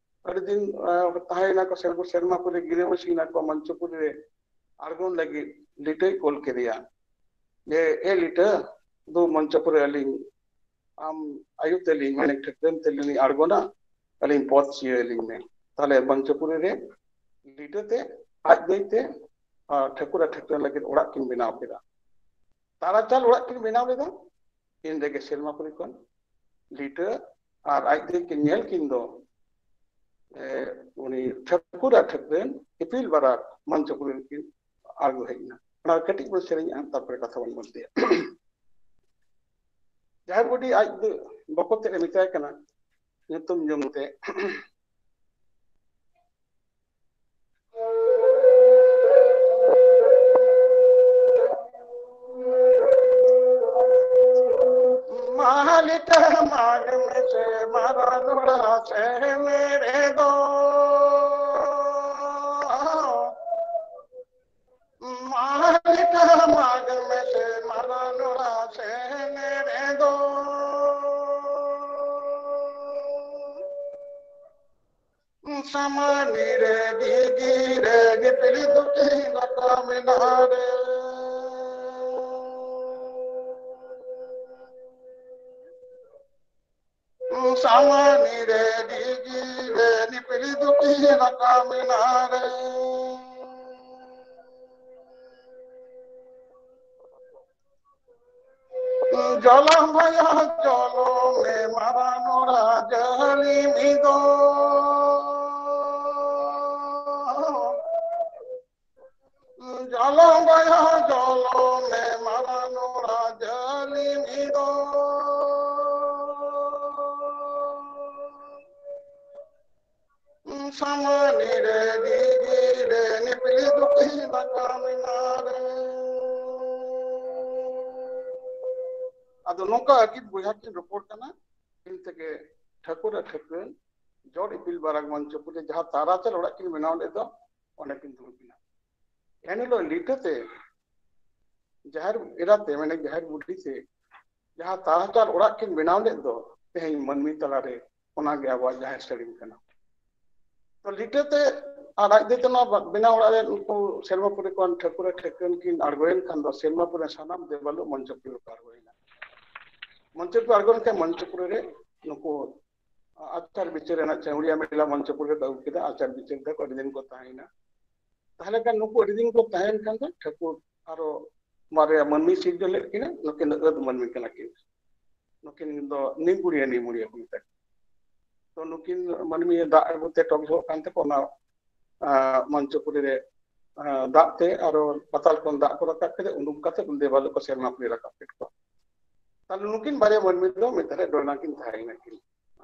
ᱟᱹᱰᱤ ᱫᱤᱱ ᱛᱟᱦᱮᱸᱭᱮᱱᱟ ᱠᱚ, ᱥᱮᱨᱢᱟ ᱥᱮᱨᱢᱟ ᱠᱚᱨᱮ ᱜᱤᱨᱟᱹᱵᱟᱹᱥᱤ ᱮᱱᱟ ᱠᱚ ᱢᱚᱧᱪᱚᱯᱩᱨᱤ ᱨᱮ ᱟᱬᱜᱚᱱ ᱞᱟᱹᱜᱤᱫ ᱞᱤᱴᱟᱹᱭ ᱠᱳᱞ ᱠᱮᱫᱮᱭᱟ ᱡᱮ, "ᱮ ᱞᱤᱴᱟᱹ, ᱫᱩ ᱢᱚᱧᱪᱚᱯᱩᱨᱤ ᱟᱹᱞᱤᱧ ᱟᱢ ᱟᱭᱩ ᱛᱮᱞᱤᱧ, ᱢᱟᱱᱮ ᱴᱷᱟᱹᱠᱨᱟᱹᱱ ᱛᱮᱞᱤᱧ ᱟᱬᱜᱚᱱᱟ, ᱟᱹᱞᱤᱧ ᱯᱚᱫ ᱪᱤᱭᱟᱹ ᱟᱹᱞᱤᱧ ᱢᱮ᱾" ᱛᱟᱦᱞᱮ ᱢᱚᱧᱪᱚᱯᱩᱨᱤ ᱨᱮ ᱞᱤᱴᱟᱹ ᱛᱮ ᱟᱡ ᱫᱟᱹᱭ ᱛᱮ ᱴᱷᱟᱹᱠᱩᱨ ᱟᱨ ᱴᱷᱟᱹᱠᱨᱟᱹᱱ ᱞᱟᱹᱜᱤᱫ ᱚᱲᱟᱜ ᱠᱤᱱ ᱵᱮᱱᱟᱣ ᱠᱮᱫᱟ᱾ ᱛᱟᱨᱟᱪᱟᱞ ᱚᱲᱟᱜ ᱠᱤᱱ ᱵᱮᱱᱟᱣ ᱞᱮᱫᱟ᱾ ᱤᱱ ᱨᱮᱜᱮ ᱥᱮᱨᱢᱟᱯᱩᱨᱤ ᱠᱷᱚᱱ ᱞᱤᱴᱟᱹ ᱟᱨ ᱟᱡ ᱫᱟᱹᱭ ᱠᱤᱱ ᱧᱮᱞ ᱠᱤᱱ ᱫᱚ, ᱮ, ᱩᱱᱤ ᱴᱷᱟᱹᱠᱩᱨ ᱟᱨ ᱴᱷᱟᱹᱠᱨᱟᱹᱱ ᱤᱯᱤᱞ ᱵᱟᱨᱟᱜ ᱢᱚᱧᱪᱚᱯᱩᱨᱤ ᱨᱮᱠᱤᱱ ᱟᱬᱜᱚ ᱦᱮᱡ ᱮᱱᱟ᱾ ᱚᱱᱟ ᱠᱟᱹᱴᱤᱡ ᱵᱚᱱ ᱥᱮᱨᱮᱧᱟ, ᱛᱟᱨᱯᱚᱨᱮ ᱠᱟᱛᱷᱟ ᱵᱚᱱ ᱵᱚᱱᱫᱮᱭᱟ᱾ ᱡᱟᱦᱮᱨ ᱵᱩᱰᱷᱤ ᱟᱡ ᱫᱚ ᱵᱚᱠᱚᱛ ᱛᱮᱫ ᱮ ᱢᱮᱛᱟᱭ ᱠᱟᱱᱟ, ᱧᱩᱛᱩᱢ ᱧᱩᱢ ᱛᱮ, ᱢᱟᱞᱤᱠᱟ ᱢᱟᱜᱽ ᱢᱮᱥᱮ ᱢᱟᱨᱟᱝ ᱱᱚᱲᱟ ᱥᱮᱱ ᱨᱮᱫᱚ, ᱢᱟᱞᱤᱠᱟ ᱢᱟᱜᱽ ᱢᱮᱥᱮ ᱢᱟᱨᱟᱝ ᱱᱚᱲᱟ ᱥᱮᱱ ᱨᱮᱫᱚ᱾ ᱥᱟᱢᱟᱱᱤ ᱨᱮ ᱫᱤᱜᱤ ᱨᱮ ᱫᱤᱯᱤᱞ ᱫᱩᱠᱤ ᱞᱟᱠᱟ ᱢᱮᱱᱟᱜ ᱨᱮ᱾ ᱥᱟᱢᱟᱱᱤ ᱨᱮ ᱫᱤᱜᱤ ᱨᱮ ᱫᱤᱯᱤᱞ ᱫᱩᱠᱤ ᱞᱟᱠᱟ ᱢᱮᱱᱟᱜ ᱨᱮ᱾ ᱡᱚᱞᱚ ᱵᱚᱭᱟ ᱡᱚᱞᱚ ᱢᱮ ᱢᱟᱨᱟᱝ ᱱᱚᱲᱟ ᱡᱟᱹᱞᱤ ᱢᱤᱫᱚ᱾ ᱡᱚᱞᱚ ᱵᱚᱭᱟ ᱡᱚᱞᱚ ᱢᱮ ᱢᱟᱨᱟᱝ ᱱᱚᱲᱟ ᱡᱟᱹᱞᱤ ᱢᱤᱫᱚ᱾ ᱥᱟᱢᱟᱱᱤ ᱨᱮ ᱫᱤᱜᱤ ᱨᱮ ᱱᱤᱯᱤᱲ ᱫᱩᱠᱷᱤ ᱫᱟᱠᱟ ᱢᱮᱱᱟᱜ ᱨᱮ᱾ ᱟᱫᱚ ᱱᱚᱝᱠᱟ ᱟᱹᱠᱤᱱ ᱵᱚᱭᱦᱟ ᱠᱤᱱ ᱨᱚᱯᱚᱲ ᱠᱟᱱᱟ᱾ ᱤᱱ ᱛᱮᱜᱮ ᱴᱷᱟᱹᱠᱩᱨ ᱟᱨ ᱴᱷᱟᱹᱠᱨᱟᱹᱱ ᱡᱚᱲ ᱤᱯᱤᱞ ᱵᱟᱨᱟᱜᱽ ᱢᱚᱧᱪᱚᱯᱩᱨᱤ ᱡᱟᱦᱟᱸ ᱛᱟᱨᱟᱪᱟᱞ ᱚᱲᱟᱜ ᱠᱤᱱ ᱵᱮᱱᱟᱣ ᱞᱮᱫ ᱫᱚ, ᱚᱸᱰᱮ ᱠᱤᱱ ᱫᱩᱲᱩᱵ ᱮᱱᱟ᱾ ᱮᱱ ᱦᱤᱞᱳᱜ ᱞᱤᱴᱟᱹ ᱛᱮ ᱡᱟᱦᱮᱨ ᱮᱨᱟ ᱛᱮ, ᱢᱟᱱᱮ ᱡᱟᱦᱮᱨ ᱵᱩᱰᱷᱤ ᱛᱮ ᱡᱟᱦᱟᱸ ᱛᱟᱨᱟᱪᱟᱞ ᱚᱲᱟᱜ ᱠᱤᱱ ᱵᱮᱱᱟᱣ ᱞᱮᱫ ᱫᱚ, ᱛᱮᱦᱮᱧ ᱢᱟᱹᱱᱢᱤ ᱛᱟᱞᱟᱨᱮ, ᱚᱱᱟᱜᱮ ᱟᱵᱚᱣᱟᱜ ᱡᱟᱦᱮᱨ ᱥᱟᱹᱲᱤᱢ ᱠᱟᱱᱟ᱾ ᱛᱚ ᱞᱤᱴᱟᱹ ᱛᱮ ᱟᱨ ᱟᱡ ᱫᱚ ᱱᱚᱣᱟ ᱵᱮᱱᱟᱣ ᱚᱲᱟᱜ ᱨᱮ ᱩᱱᱠᱩ ᱥᱮᱨᱢᱟᱯᱩᱨᱤ ᱠᱷᱚᱱ ᱴᱷᱟᱹᱠᱩᱨ ᱴᱷᱟᱹᱠᱨᱟᱹᱱ ᱠᱤᱱ ᱟᱬᱜᱚᱭᱮᱱ ᱠᱷᱟᱱ ᱫᱚ ᱥᱮᱨᱢᱟᱯᱩᱨᱤ ᱨᱮᱱ ᱥᱟᱱᱟᱢ ᱫᱮᱵᱟᱞᱳᱠ ᱢᱚᱧᱪᱚᱯᱩᱨᱤ ᱨᱮᱠᱚ ᱟᱬᱜᱚᱭᱮᱱᱟ᱾ ᱢᱚᱧᱪᱚᱯᱩᱨᱤ ᱟᱬᱜᱚ ᱞᱮᱱᱠᱷᱟᱱ ᱢᱚᱧᱪᱚᱯᱩᱨᱤ ᱨᱮ ᱱᱩᱠᱩ ᱟᱪᱟᱨ ᱵᱤᱪᱟᱹᱨ ᱨᱮᱱᱟᱜ ᱪᱟᱹᱣᱲᱤᱭᱟ ᱢᱮᱞᱟ ᱢᱚᱧᱪᱚᱯᱩᱨᱤ ᱨᱮᱠᱚ ᱟᱹᱜᱩ ᱠᱮᱫᱟ, ᱟᱪᱟᱨ ᱵᱤᱪᱟᱹᱨ ᱛᱮᱠᱚ ᱟᱹᱰᱤ ᱫᱤᱱ ᱠᱚ ᱛᱟᱦᱮᱸᱭᱮᱱᱟ᱾ ᱛᱟᱦᱚᱞᱮ ᱠᱷᱟᱱ ᱱᱩᱠᱩ ᱟᱹᱰᱤ ᱫᱤᱱ ᱠᱚ ᱛᱟᱦᱮᱸᱭᱮᱱ ᱠᱷᱟᱱ ᱫᱚ ᱴᱷᱟᱹᱠᱩᱨ ᱟᱨᱚ ᱵᱟᱨᱭᱟ ᱢᱟᱹᱱᱢᱤ ᱥᱤᱨᱡᱚᱱ ᱞᱮᱫ ᱠᱤᱱᱟ, ᱱᱩᱠᱤᱱ ᱫᱚ ᱟᱹᱫ ᱢᱟᱹᱱᱢᱤ ᱠᱟᱱᱟ ᱠᱤᱱ, ᱱᱩᱠᱤᱱ ᱫᱚ ᱱᱤᱢᱩᱲᱤᱭᱟᱹ, ᱱᱤᱢᱩᱲᱤᱭᱟᱹ ᱠᱚ ᱢᱮᱛᱟ ᱠᱤᱱᱟ᱾ ᱛᱚ ᱱᱩᱠᱤᱱ ᱢᱟᱹᱱᱢᱤ ᱫᱟᱜ ᱟᱹᱜᱩ ᱛᱮ ᱴᱚᱠ ᱡᱷᱚᱜ ᱠᱟᱱ ᱛᱟᱠᱚ, ᱚᱱᱟ ᱟᱸ, ᱢᱚᱧᱪᱚᱯᱩᱨᱤ ᱨᱮ, ᱟᱸ, ᱫᱟᱜ ᱛᱮ ᱟᱨᱚ ᱯᱟᱛᱟᱞ ᱠᱷᱚᱱ ᱫᱟᱜ ᱠᱚ ᱨᱟᱠᱟᱵ ᱠᱟᱛᱮ ᱩᱰᱩᱠ ᱠᱟᱛᱮ ᱫᱮᱵᱟᱞᱳᱠ ᱠᱚ ᱥᱮᱨᱢᱟᱯᱩᱨᱤ ᱨᱟᱠᱟᱵ ᱠᱮᱫ ᱠᱚᱣᱟ᱾ ᱛᱟᱦᱞᱮ ᱱᱩᱠᱤᱱ ᱵᱟᱨᱭᱟ ᱢᱟᱹᱱᱢᱤ ᱫᱚ ᱢᱤᱫ ᱫᱷᱟᱨᱮ ᱰᱚᱭᱞᱟ ᱠᱤᱱ ᱛᱟᱦᱮᱸᱭᱮᱱᱟ ᱠᱤᱱ᱾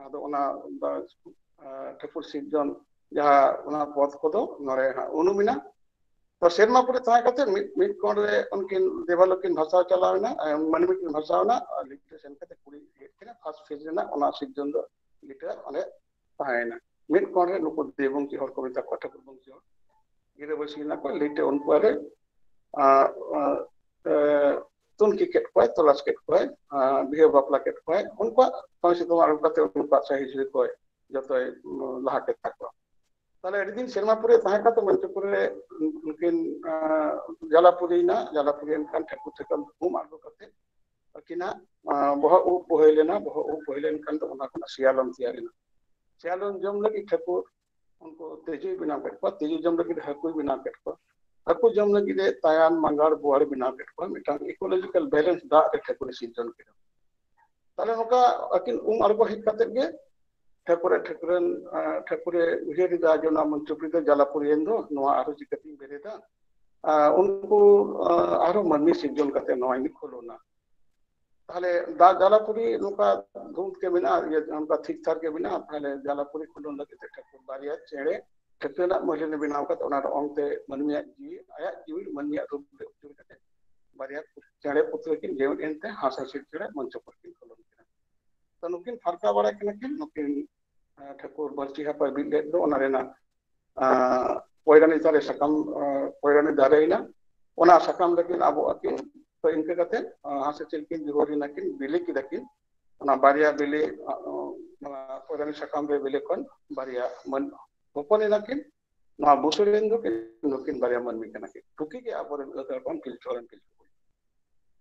ᱟᱫᱚ ᱚᱱᱟ ᱫᱚ, ᱟᱸ, ᱴᱷᱟᱹᱠᱩᱨ ᱥᱤᱨᱡᱚᱱ ᱡᱟᱦᱟᱸ ᱚᱱᱟ ᱯᱚᱫ ᱠᱚᱫᱚ ᱱᱚᱰᱮ ᱦᱟᱸᱜ ᱩᱱᱩᱢ ᱮᱱᱟ᱾ ᱛᱚ ᱥᱮᱨᱢᱟᱯᱩᱨᱤ ᱛᱟᱦᱮᱸ ᱠᱟᱛᱮ ᱢᱤᱫ, ᱢᱤᱫ ᱠᱚᱬ ᱨᱮ ᱩᱱᱠᱤᱱ ᱫᱮᱵᱟᱞᱳᱠ ᱠᱤᱱ ᱵᱷᱟᱥᱟᱣ ᱪᱟᱞᱟᱣ ᱮᱱᱟ, ᱟᱸ, ᱢᱟᱹᱱᱢᱤ ᱠᱤᱱ ᱵᱷᱟᱥᱟᱣ ᱮᱱᱟ, ᱟᱨ ᱞᱤᱴᱟᱹ ᱥᱮᱱ ᱠᱟᱛᱮ ᱠᱩᱲᱤ ᱤᱭᱟᱹ ᱠᱤᱱᱟ, ᱯᱷᱟᱥᱴ ᱯᱷᱮᱡᱽ ᱨᱮᱱᱟᱜ ᱚᱱᱟ ᱥᱤᱨᱡᱚᱱ ᱫᱚ ᱞᱤᱴᱟᱹ ᱚᱸᱰᱮ ᱛᱟᱦᱮᱸᱭᱮᱱᱟ᱾ ᱢᱤᱫ ᱠᱚᱬ ᱨᱮ ᱱᱩᱠᱩ ᱫᱮᱣ ᱵᱚᱝᱥᱤ ᱦᱚᱲ ᱠᱚ ᱢᱮᱛᱟ ᱠᱚᱣᱟ, ᱴᱷᱟᱹᱠᱩᱨ ᱵᱚᱝᱥᱤ ᱦᱚᱲ ᱜᱤᱨᱟᱹᱵᱟᱹᱥᱤ ᱮᱱᱟ ᱠᱚ, ᱞᱤᱴᱟᱹ ᱩᱱᱠᱩ ᱨᱮ, ᱟᱸ, ᱟᱸ, ᱮ, ᱛᱩᱱᱠᱷᱤ ᱠᱮᱫ ᱠᱚᱣᱟᱭ, ᱛᱚᱞᱟᱥ ᱠᱮᱫ ᱠᱚᱣᱟᱭ, ᱟᱸ, ᱵᱤᱦᱟᱹ ᱵᱟᱯᱞᱟ ᱠᱮᱫ ᱠᱚᱣᱟᱭ, ᱩᱱᱠᱩᱣᱟᱜ ᱥᱟᱹᱦᱤ ᱥᱟᱹᱦᱤ ᱠᱚ ᱡᱚᱛᱚᱭ, ᱩᱸ, ᱞᱟᱦᱟ ᱠᱮᱫ ᱛᱟᱠᱚᱣᱟ᱾ ᱛᱟᱦᱞᱮ ᱟᱹᱰᱤ ᱫᱤᱱ ᱥᱮᱨᱢᱟᱯᱩᱨᱤ ᱛᱟᱦᱮᱸ ᱠᱟᱛᱮ ᱢᱚᱧᱪᱚᱯᱩᱨᱤ ᱨᱮ ᱩᱱᱠᱤᱱ, ᱟᱸ, ᱡᱟᱞᱟᱯᱩᱨᱤ ᱮᱱᱟ, ᱡᱟᱞᱟᱯᱩᱨᱤ ᱮᱱ ᱠᱷᱟᱱ ᱴᱷᱟᱹᱠᱩᱨ ᱴᱷᱟᱹᱠᱨᱟᱹᱱ ᱛᱷᱩᱢ ᱟᱬᱜᱚ ᱠᱟᱛᱮ ᱟᱹᱠᱤᱱᱟᱜ, ᱟᱸ, ᱵᱚᱦᱚᱜ ᱩᱵ ᱵᱚᱦᱮᱞ ᱮᱱᱟ, ᱵᱚᱦᱚᱜ ᱩᱵ ᱵᱚᱦᱮᱞ ᱮᱱ ᱠᱷᱟᱱ ᱫᱚ ᱚᱱᱟ ᱠᱷᱚᱱᱟᱜ ᱥᱮᱭᱟᱞᱚᱢ ᱛᱮᱭᱟᱨ ᱮᱱᱟ᱾ ᱥᱮᱭᱟᱞᱚᱢ ᱡᱚᱢ ᱞᱟᱹᱜᱤᱫ ᱴᱷᱟᱹᱠᱩᱨ ᱩᱱᱠᱩ ᱛᱤᱡᱩᱭ ᱵᱮᱱᱟᱣ ᱠᱮᱫ ᱠᱚᱣᱟ, ᱛᱤᱡᱩ ᱡᱚᱢ ᱞᱟᱹᱜᱤᱫ ᱦᱟᱹᱠᱩᱭ ᱵᱮᱱᱟᱣ ᱠᱮᱫ ᱠᱚᱣᱟ, ᱦᱟᱹᱠᱩ ᱡᱚᱢ ᱞᱟᱹᱜᱤᱫ ᱮ ᱛᱟᱭᱟᱱ, ᱢᱟᱸᱜᱟᱲ, ᱵᱳᱣᱟᱲ ᱵᱮᱱᱟᱣ ᱠᱮᱫ ᱠᱚᱣᱟ, ᱢᱤᱫᱴᱟᱝ ᱤᱠᱳᱞᱚᱡᱤᱠᱟᱞ ᱵᱮᱞᱮᱱᱥ ᱫᱟᱜ ᱨᱮ ᱴᱷᱟᱹᱠᱩᱨᱮ ᱥᱤᱨᱡᱚᱱ ᱠᱮᱫᱟ᱾ ᱛᱟᱦᱞᱮ ᱱᱚᱝᱠᱟ ᱟᱹᱠᱤᱱ ᱩᱢ ᱟᱬᱜᱚ ᱦᱮᱡ ᱠᱟᱛᱮ ᱜᱮ ᱴᱷᱟᱹᱠᱩᱨ ᱴᱷᱟᱹᱠᱨᱟᱹᱱ, ᱟᱸ, ᱴᱷᱟᱹᱠᱩᱨᱮ ᱩᱭᱦᱟᱹᱨ ᱮᱫᱟ ᱡᱮ ᱚᱱᱟ ᱢᱚᱧᱪᱚᱯᱩᱨᱤ ᱫᱚ ᱡᱟᱞᱟᱯᱩᱨᱤᱭᱮᱱ ᱫᱚ, ᱱᱚᱣᱟ ᱟᱨᱦᱚᱸ ᱪᱤᱠᱟᱹᱛᱤᱧ ᱵᱮᱨᱮᱫᱟ? ᱟᱸ, ᱩᱱᱠᱩ, ᱟᱸ, ᱟᱨᱦᱚᱸ ᱢᱟᱹᱱᱢᱤ ᱥᱤᱨᱡᱚᱱ ᱠᱟᱛᱮ ᱱᱚᱣᱟᱧ ᱠᱷᱚᱞᱚᱱᱟ᱾ ᱛᱟᱦᱞᱮ ᱫᱟᱜ ᱡᱟᱞᱟᱯᱩᱨᱤ ᱱᱚᱝᱠᱟ ᱫᱷᱩᱸᱛ ᱜᱮ ᱢᱮᱱᱟᱜᱼᱟ, ᱤᱭᱟᱹ, ᱚᱱᱠᱟ ᱴᱷᱤᱠ ᱴᱷᱟᱠ ᱜᱮ ᱢᱮᱱᱟᱜᱼᱟ᱾ ᱛᱟᱦᱞᱮ ᱡᱟᱞᱟᱯᱩᱨᱤ ᱠᱷᱚᱸᱰᱚᱱ ᱞᱟᱹᱜᱤᱫ ᱛᱮ ᱴᱷᱟᱹᱠᱩᱨ ᱵᱟᱨᱭᱟ ᱪᱮᱬᱮ ᱴᱷᱟᱹᱠᱨᱟᱹᱱᱟᱜ ᱢᱟᱹᱞᱤᱱᱮ ᱵᱮᱱᱟᱣ ᱠᱟᱛᱮ ᱚᱱᱟ ᱨᱚᱝ ᱛᱮ ᱢᱟᱹᱱᱢᱤᱭᱟᱜ ᱡᱤᱣᱤ, ᱟᱭᱟᱜ ᱡᱤᱣᱤ ᱢᱟᱹᱱᱢᱤᱭᱟᱜ ᱨᱩᱯ ᱨᱮ ᱩᱪᱟᱹᱲ ᱠᱟᱛᱮ ᱵᱟᱨᱭᱟ ᱪᱮᱬᱮ ᱯᱩᱛᱲᱟᱹ ᱠᱤᱱ ᱡᱮᱣᱮᱫ ᱮᱱᱛᱮ ᱦᱟᱸᱥ ᱦᱟᱹᱥᱤᱞ ᱪᱮᱬᱮ ᱢᱚᱧᱪᱚᱯᱩᱨᱤ ᱠᱤᱱ ᱠᱷᱚᱸᱰᱚᱱ ᱠᱤᱱᱟ᱾ ᱛᱚ ᱱᱩᱠᱤᱱ ᱯᱷᱟᱨᱠᱟ ᱵᱟᱲᱟ ᱠᱤᱱᱟ ᱠᱤᱱ, ᱱᱩᱠᱤᱱ, ᱟᱸ, ᱴᱷᱟᱹᱠᱩᱨ ᱵᱟᱹᱲᱥᱤ ᱦᱟᱯᱟᱭ ᱵᱤᱫ ᱞᱮᱫ ᱫᱚ ᱚᱱᱟ ᱨᱮᱱᱟᱜ, ᱟᱸ, ᱯᱚᱭᱨᱟᱱᱤ ᱫᱟᱨᱮ ᱥᱟᱠᱟᱢ, ᱟᱸ, ᱯᱚᱭᱨᱟᱱᱤ ᱫᱟᱨᱮᱭᱮᱱᱟ, ᱚᱱᱟ ᱥᱟᱠᱟᱢ ᱨᱮᱠᱤᱱ ᱟᱵᱚ ᱟᱹᱠᱤᱱ᱾ ᱛᱚ ᱤᱱᱠᱟᱹ ᱠᱟᱛᱮ, ᱟᱸ, ᱦᱟᱸᱥ ᱦᱟᱹᱥᱤᱞ ᱠᱤᱱ ᱡᱩᱦᱟᱹᱨ ᱮᱱᱟ ᱠᱤᱱ, ᱵᱤᱞᱤ ᱠᱮᱫᱟ ᱠᱤᱱ᱾ ᱚᱱᱟ ᱵᱟᱨᱭᱟ ᱵᱤᱞᱤ, ᱚᱱᱟ ᱯᱚᱭᱨᱟᱱᱤ ᱥᱟᱠᱟᱢ ᱨᱮ ᱵᱤᱞᱤ ᱠᱷᱚᱱ ᱵᱟᱨᱭᱟ ᱢᱟᱹᱱ ᱦᱚᱯᱚᱱ ᱮᱱᱟ ᱠᱤᱱ᱾ ᱱᱚᱣᱟ ᱵᱩᱥᱟᱹᱲ ᱨᱮᱱ ᱫᱚ ᱱᱩᱠᱤᱱ ᱵᱟᱨᱭᱟ ᱢᱟᱹᱱᱢᱤ ᱠᱟᱱᱟ ᱠᱤᱱ᱾ ᱱᱩᱠᱤᱱ ᱜᱮ ᱟᱵᱚᱨᱮᱱ ᱟᱹᱫ ᱦᱚᱲ ᱠᱷᱚᱱ ᱯᱤᱞᱪᱩ ᱦᱟᱲᱟᱢ ᱯᱤᱞᱪᱩ ᱵᱩᱲᱦᱤ᱾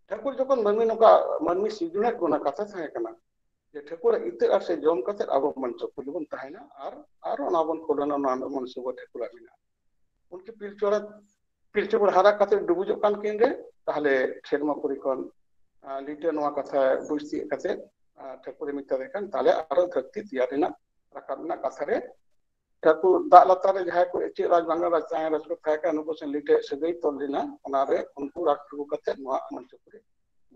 ᱴᱷᱟᱹᱠᱩᱨ ᱡᱚᱠᱷᱚᱱ ᱢᱟᱹᱱᱢᱤ ᱱᱚᱝᱠᱟ ᱢᱟᱹᱱᱢᱤ ᱥᱤᱨᱡᱚᱱᱮᱫ ᱵᱚᱱᱟ, ᱠᱟᱛᱷᱟ ᱛᱟᱦᱮᱸ ᱠᱟᱱᱟ ᱡᱮ ᱴᱷᱟᱹᱠᱩᱨᱟᱜ ᱤᱛᱟᱹ ᱟᱨ ᱥᱮ ᱡᱚᱢ ᱠᱟᱛᱮ ᱟᱵᱚ ᱢᱚᱧᱪᱚᱯᱩᱨᱤ ᱵᱚᱱ ᱛᱟᱦᱮᱱᱟ ᱟᱨ, ᱟᱨ ᱚᱱᱟ ᱵᱚᱱ ᱠᱷᱩᱞᱟᱹᱱᱟ, ᱚᱱᱟ ᱢᱚᱱᱥᱩᱵᱟ ᱴᱷᱟᱹᱠᱩᱨᱟᱜ ᱢᱮᱱᱟᱜᱼᱟ᱾ ᱩᱱᱠᱤᱱ ᱯᱤᱞᱪᱩ ᱦᱟᱲᱟᱢ ᱯᱤᱞᱪᱩ ᱵᱩᱲᱦᱤ ᱦᱟᱨᱟ ᱠᱟᱛᱮ ᱰᱩᱵᱩᱡᱚᱜ ᱠᱟᱱ ᱠᱤᱱ ᱨᱮ, ᱛᱟᱦᱞᱮ ᱥᱮᱨᱢᱟᱯᱩᱨᱤ ᱠᱷᱚᱱ, ᱟᱸ, ᱞᱤᱴᱟᱹ ᱱᱚᱣᱟ ᱠᱟᱛᱷᱟ ᱵᱩᱡᱽ ᱛᱤᱭᱳᱜ ᱠᱟᱛᱮ, ᱟᱸ, ᱴᱷᱟᱹᱠᱩᱨᱮ ᱢᱮᱛᱟ ᱫᱮ ᱠᱷᱟᱱ, ᱛᱟᱦᱞᱮ ᱟᱨᱚ ᱫᱷᱟᱹᱨᱛᱤ ᱛᱮᱭᱟᱨ ᱨᱮᱱᱟᱜ, ᱨᱟᱠᱟᱵ ᱨᱮᱱᱟᱜ ᱠᱟᱛᱷᱟ ᱨᱮ ᱴᱷᱟᱹᱠᱩᱨ ᱫᱟᱜ ᱞᱟᱛᱟᱨ ᱨᱮ ᱡᱟᱦᱟᱸᱭ ᱠᱚ ᱤᱪᱟᱹᱜ ᱨᱟᱡᱽ ᱵᱟᱝᱜᱟᱞ ᱨᱟᱡᱽ ᱛᱟᱦᱮᱸ ᱨᱟᱡᱽ ᱠᱚ ᱛᱟᱦᱮᱸ ᱠᱟᱱᱟ, ᱱᱩᱠᱩ ᱥᱟᱶ ᱞᱤᱴᱟᱹ ᱥᱟᱹᱜᱟᱹᱭ ᱛᱚᱞ ᱞᱮᱱᱟ, ᱚᱱᱟᱨᱮ ᱩᱱᱠᱩ ᱨᱟᱜ ᱟᱹᱜᱩ ᱠᱟᱛᱮ ᱱᱚᱣᱟ ᱢᱚᱧᱪᱚᱯᱩᱨᱤ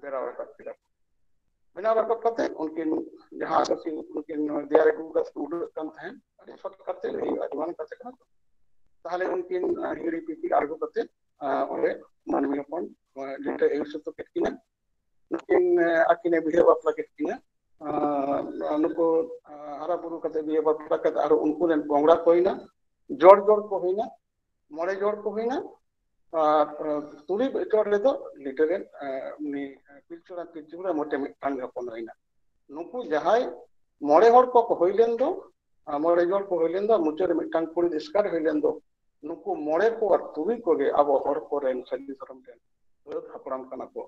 ᱵᱮᱱᱟᱣ ᱨᱟᱠᱟᱵ ᱠᱮᱫᱟ᱾ ᱵᱮᱱᱟᱣ ᱨᱟᱠᱟᱵ ᱠᱟᱛᱮ ᱩᱱᱠᱤᱱ ᱡᱟᱦᱟᱸ ᱟᱹᱠᱤᱱ, ᱩᱱᱠᱤᱱ ᱫᱮᱭᱟ ᱨᱮ ᱟᱹᱜᱩ ᱠᱟᱛᱮ ᱠᱚ ᱩᱰᱟᱹᱜ ᱠᱟᱱ ᱛᱟᱦᱮᱸᱫ, ᱟᱹᱰᱤ ᱥᱚᱨᱴ ᱠᱟᱛᱮ ᱞᱟᱹᱭ ᱦᱩᱭᱩᱜᱼᱟ, ᱡᱮᱢᱚᱱ ᱠᱟᱛᱮ ᱠᱟᱱᱟ᱾ ᱛᱟᱦᱞᱮ ᱩᱱᱠᱤᱱ, ᱟᱸ, ᱦᱤᱦᱤᱲᱤ ᱯᱤᱯᱤᱲ ᱟᱬᱜᱚ ᱠᱟᱛᱮ, ᱟᱸ, ᱚᱸᱰᱮ ᱢᱟᱹᱱᱢᱤ ᱦᱚᱯᱚᱱ, ᱟᱸ, ᱞᱤᱴᱟᱹ ᱟᱹᱭᱩᱨ ᱥᱩᱛᱩ ᱠᱮᱫ ᱠᱤᱱᱟ᱾ ᱱᱩᱠᱤᱱ, ᱟᱸ, ᱟᱹᱠᱤᱱᱮ ᱵᱤᱦᱟᱹ ᱵᱟᱯᱞᱟ ᱠᱮᱫ ᱠᱤᱱᱟ᱾ ᱟᱸ, ᱱᱩᱠᱩ, ᱟᱸ, ᱦᱟᱨᱟ ᱵᱩᱨᱩ ᱠᱟᱛᱮ ᱵᱤᱦᱟᱹ ᱵᱟᱯᱞᱟ ᱠᱟᱛᱮ ᱟᱨᱚ ᱩᱱᱠᱩ ᱨᱮᱱ ᱵᱚᱝᱲᱟ ᱠᱚ ᱦᱩᱭᱱᱟ, ᱡᱚᱲ ᱡᱚᱲ ᱠᱚ ᱦᱩᱭᱱᱟ, ᱢᱚᱬᱮ ᱡᱚᱲ ᱠᱚ ᱦᱩᱭᱱᱟ᱾ ᱟᱨ, ᱟᱸ, ᱛᱩᱨᱩᱭ ᱡᱚᱲ ᱨᱮᱫᱚ ᱞᱤᱴᱟᱹ ᱨᱮᱱ, ᱟᱸ, ᱩᱱᱤ ᱯᱤᱞᱪᱩ ᱦᱟᱲᱟᱢ ᱯᱤᱞᱪᱩ ᱵᱩᱲᱦᱤ ᱢᱚᱴᱮ ᱢᱤᱫᱴᱟᱝ ᱜᱮ ᱦᱚᱯᱚᱱ ᱦᱩᱭᱱᱟ᱾ ᱱᱩᱠᱩ ᱡᱟᱦᱟᱸᱭ ᱢᱚᱬᱮ ᱦᱚᱲ ᱠᱚ ᱦᱩᱭ ᱞᱮᱱ ᱫᱚ, ᱟᱸ, ᱢᱚᱬᱮ ᱡᱚᱲ ᱠᱚ ᱦᱩᱭ ᱞᱮᱱ ᱫᱚ, ᱢᱩᱪᱟᱹᱫ ᱨᱮ ᱢᱤᱫᱴᱟᱝ ᱠᱩᱲᱤ ᱮᱥᱠᱟᱨ ᱦᱩᱭ ᱞᱮᱱ ᱫᱚ, ᱱᱩᱠᱩ ᱢᱚᱬᱮ ᱠᱚ ᱟᱨ ᱛᱩᱨᱩᱭ ᱠᱚᱜᱮ ᱟᱵᱚ ᱦᱚᱲ ᱠᱚᱨᱮᱱ ᱥᱟᱹᱨᱤ ᱫᱷᱚᱨᱚᱢ ᱨᱮᱱ ᱟᱹᱫ ᱦᱟᱯᱲᱟᱢ ᱠᱟᱱᱟ ᱠᱚ᱾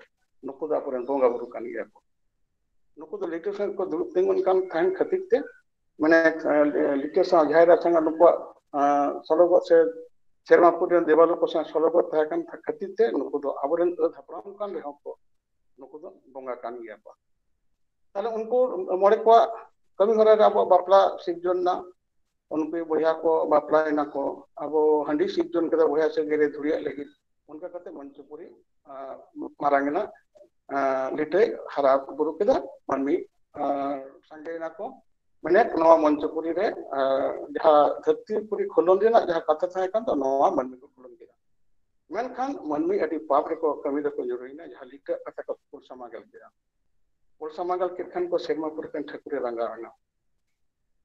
ᱱᱩᱠᱩ ᱫᱚ ᱟᱵᱚᱨᱮᱱ ᱵᱚᱸᱜᱟ ᱵᱩᱨᱩ ᱠᱟᱱ ᱜᱮᱭᱟ ᱠᱚ᱾ ᱱᱩᱠᱩ ᱫᱚ ᱞᱤᱴᱟᱹ ᱥᱚᱸᱜᱮ ᱠᱚ ᱫᱩᱲᱩᱵ ᱛᱤᱸᱜᱩᱱ ᱠᱟᱱ ᱛᱟᱦᱮᱱ ᱠᱷᱟᱹᱛᱤᱨ ᱛᱮ, ᱢᱟᱱᱮ, ᱟᱸ, ᱞᱤᱴᱟᱹ ᱥᱟᱶ ᱡᱟᱦᱮᱨ ᱟᱭᱳ ᱥᱟᱶ ᱱᱩᱠᱩᱣᱟᱜ, ᱟᱸ, ᱥᱚᱞᱚᱜᱚᱜ ᱥᱮ ᱥᱮᱨᱢᱟ ᱯᱩᱨᱤ ᱨᱮᱱ ᱫᱮᱵᱟᱞᱳᱠ ᱠᱚ ᱥᱟᱶ ᱥᱚᱞᱚᱜᱚᱜ ᱛᱟᱦᱮᱸ ᱠᱟᱱ ᱠᱷᱟᱹᱛᱤᱨ ᱛᱮ ᱱᱩᱠᱩ ᱫᱚ ᱟᱵᱚᱨᱮᱱ ᱟᱹᱫ ᱦᱟᱯᱲᱟᱢ ᱠᱟᱱ ᱨᱮᱦᱚᱸ ᱠᱚ, ᱱᱩᱠᱩ ᱫᱚ ᱵᱚᱸᱜᱟ ᱠᱟᱱ ᱜᱮᱭᱟ ᱠᱚ᱾ ᱛᱟᱦᱞᱮ ᱩᱱᱠᱩ ᱢᱚᱬᱮ ᱠᱚᱣᱟᱜ ᱠᱟᱹᱢᱤ ᱦᱚᱨᱟ ᱨᱮ ᱟᱵᱚᱣᱟᱜ ᱵᱟᱯᱞᱟ ᱥᱤᱨᱡᱚᱱ ᱮᱱᱟ᱾ ᱩᱱᱠᱩ ᱵᱚᱭᱦᱟ ᱠᱚ ᱵᱟᱯᱞᱟᱭᱮᱱᱟ ᱠᱚ, ᱟᱵᱚ ᱦᱟᱺᱰᱤ ᱥᱤᱨᱡᱚᱱ ᱠᱮᱫᱟ ᱵᱚᱭᱦᱟ ᱥᱟᱹᱜᱟᱹᱭ ᱨᱮ ᱫᱷᱩᱲᱤᱭᱟᱜ ᱞᱟᱹᱜᱤᱫ᱾ ᱚᱱᱠᱟ ᱠᱟᱛᱮ ᱢᱚᱧᱪᱚᱯᱩᱨᱤ, ᱟᱸ, ᱢᱟᱨᱟᱝ ᱮᱱᱟ, ᱟᱸ, ᱞᱤᱴᱟᱹᱭ ᱦᱟᱨᱟ ᱵᱩᱨᱩ ᱠᱮᱫᱟ, ᱢᱟᱹᱱᱢᱤ, ᱟᱸ, ᱥᱟᱸᱜᱮᱭᱮᱱᱟ ᱠᱚ᱾ ᱢᱟᱱᱮ ᱱᱚᱣᱟ ᱢᱚᱧᱪᱚᱯᱩᱨᱤ ᱨᱮ, ᱟᱸ, ᱡᱟᱦᱟᱸ ᱫᱷᱟᱹᱨᱛᱤ ᱯᱩᱨᱤ ᱠᱷᱚᱸᱫᱽᱨᱚᱸᱫᱽ ᱨᱮᱱᱟᱜ ᱡᱟᱦᱟᱸ ᱠᱟᱛᱷᱟ ᱛᱟᱦᱮᱸ ᱠᱟᱱ ᱫᱚ, ᱱᱚᱣᱟ ᱢᱟᱹᱱᱢᱤ ᱠᱚ ᱠᱷᱚᱸᱫᱽᱨᱚᱸᱫᱽ ᱠᱮᱫᱟ᱾ ᱢᱮᱱᱠᱷᱟᱱ ᱢᱟᱹᱱᱢᱤ ᱟᱹᱰᱤ ᱯᱟᱯ ᱨᱮᱠᱚ ᱠᱟᱹᱢᱤ ᱨᱮᱠᱚ ᱧᱩᱨᱩᱭᱮᱱᱟ, ᱡᱟᱦᱟᱸ ᱞᱤᱴᱟᱹ ᱠᱟᱛᱷᱟ ᱠᱚ ᱯᱚᱞᱥᱟᱢᱟᱜᱟᱞ ᱠᱮᱫᱟ᱾ ᱯᱚᱞᱥᱟᱢᱟᱜᱟᱞ ᱠᱮᱫ ᱠᱷᱟᱱ ᱠᱚ ᱥᱮᱨᱢᱟ ᱯᱩᱨᱤ ᱨᱮᱱ ᱴᱷᱟᱹᱠᱩᱨᱮ ᱨᱟᱸᱜᱟᱣ ᱮᱱᱟ᱾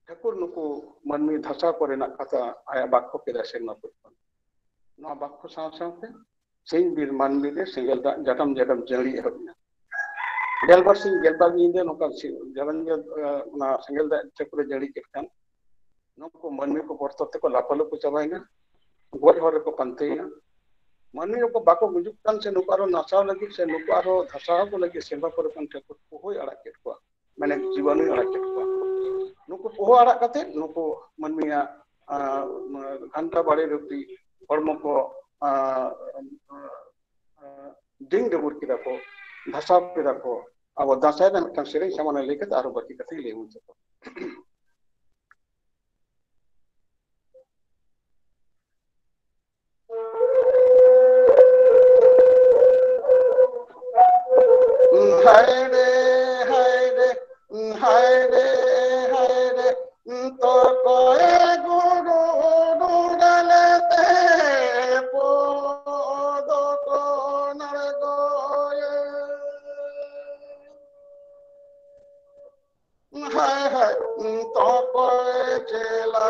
ᱴᱷᱟᱹᱠᱩᱨ ᱱᱩᱠᱩ ᱢᱟᱹᱱᱢᱤ ᱫᱷᱟᱥᱟᱣ ᱠᱚᱨᱮᱱᱟᱜ ᱠᱟᱛᱷᱟ ᱟᱭᱟᱜ ᱵᱟᱠᱠᱚ ᱠᱮᱫᱟ ᱥᱮᱨᱢᱟ ᱯᱩᱨᱤ ᱠᱷᱚᱱ᱾ ᱱᱚᱣᱟ ᱵᱟᱠᱠᱚ ᱥᱟᱶ ᱥᱟᱶᱛᱮ ᱥᱤᱧ ᱵᱤᱨ ᱢᱟᱱ ᱵᱤᱨ ᱨᱮ ᱥᱮᱸᱜᱮᱞ ᱫᱟᱜ ᱡᱟᱰᱟᱢ ᱡᱟᱰᱟᱢ ᱡᱟᱹᱲᱤ ᱮᱦᱚᱵ ᱮᱱᱟ᱾ ᱜᱮᱞᱵᱟᱨ ᱥᱤᱧ ᱜᱮᱞᱵᱟᱨ ᱧᱤᱫᱟᱹ ᱱᱚᱝᱠᱟ ᱥᱤ-, ᱡᱷᱟᱨᱟᱝ ᱡᱷᱟᱨ, ᱮ, ᱚᱱᱟ ᱥᱮᱸᱜᱮᱞ ᱫᱟᱜ ᱪᱮᱫ ᱠᱚᱨᱮ ᱡᱟᱹᱲᱤ ᱠᱮᱫ ᱠᱷᱟᱱ, ᱱᱩᱠᱩ ᱢᱟᱹᱱᱢᱤ ᱠᱚ ᱵᱚᱨᱛᱚᱨ ᱛᱮᱠᱚ ᱞᱟᱯᱟᱞᱩᱯᱩ ᱪᱟᱵᱟᱭᱮᱱᱟ, ᱜᱚᱡ ᱦᱚᱨ ᱨᱮᱠᱚ ᱯᱟᱱᱛᱮᱭᱮᱱᱟ᱾ ᱢᱟᱹᱱᱢᱤ ᱠᱚ ᱵᱟᱠᱚ ᱜᱩᱡᱩᱜ ᱠᱟᱱ ᱥᱮ ᱱᱩᱠᱩ ᱟᱨᱦᱚᱸ ᱱᱟᱥᱟᱣ ᱞᱟᱹᱜᱤᱫ ᱥᱮ ᱱᱩᱠᱩ ᱟᱨᱦᱚᱸ ᱫᱷᱟᱥᱟᱣ ᱠᱚ ᱞᱟᱹᱜᱤᱫ ᱥᱮᱨᱢᱟ ᱠᱚᱨᱮ ᱠᱷᱚᱱ ᱴᱷᱟᱹᱠᱩᱨ ᱯᱳᱦᱳᱭ ᱟᱲᱟᱜ ᱠᱮᱫ ᱠᱚᱣᱟ, ᱢᱟᱱᱮ ᱡᱤᱵᱟᱱᱩᱭ ᱟᱲᱟᱜ ᱠᱮᱫ ᱠᱚᱣᱟ᱾ ᱱᱩᱠᱩ ᱯᱳᱦᱳ ᱟᱲᱟᱜ ᱠᱟᱛᱮ ᱱᱩᱠᱩ ᱢᱟᱹᱱᱢᱤᱭᱟᱜ, ᱟ, ᱜᱷᱟᱱᱴᱟ ᱵᱟᱲᱮ ᱨᱩᱯᱤ ᱦᱚᱲᱢᱚ ᱠᱚ, ᱟ, ᱟ, ᱰᱤᱝ ᱰᱟᱹᱵᱩᱨ ᱠᱮᱫᱟ ᱠᱚ, ᱫᱷᱟᱥᱟᱣ ᱠᱮᱫᱟ ᱠᱚ᱾ ᱟᱵᱚ ᱫᱟᱸᱥᱟᱭ ᱨᱮᱱᱟᱜ ᱢᱤᱫᱴᱟᱝ ᱥᱮᱨᱮᱧ ᱥᱟᱢᱟᱱᱮ ᱞᱟᱹᱭ ᱠᱟᱛᱮ ᱟᱨᱚ ᱵᱟᱹᱠᱤ ᱠᱟᱛᱷᱟᱧ ᱞᱟᱹᱭ ᱢᱩᱪᱟᱹᱫ᱾ ᱦᱟᱭ ᱨᱮ, ᱦᱟᱭ ᱨᱮ, ᱦᱟᱭ ᱨᱮ, ᱦᱟᱭ ᱨᱮ, ᱛᱚᱠᱚᱭ ᱜᱩᱨᱩ ᱰᱩᱰᱟᱞᱮ ᱛᱮ ᱯᱚᱫᱚ ᱠᱚ ᱱᱟᱲᱜᱚᱭᱮ᱾ ᱦᱟᱭ ᱦᱟᱭ, ᱛᱚᱠᱚᱭ ᱪᱮᱞᱟ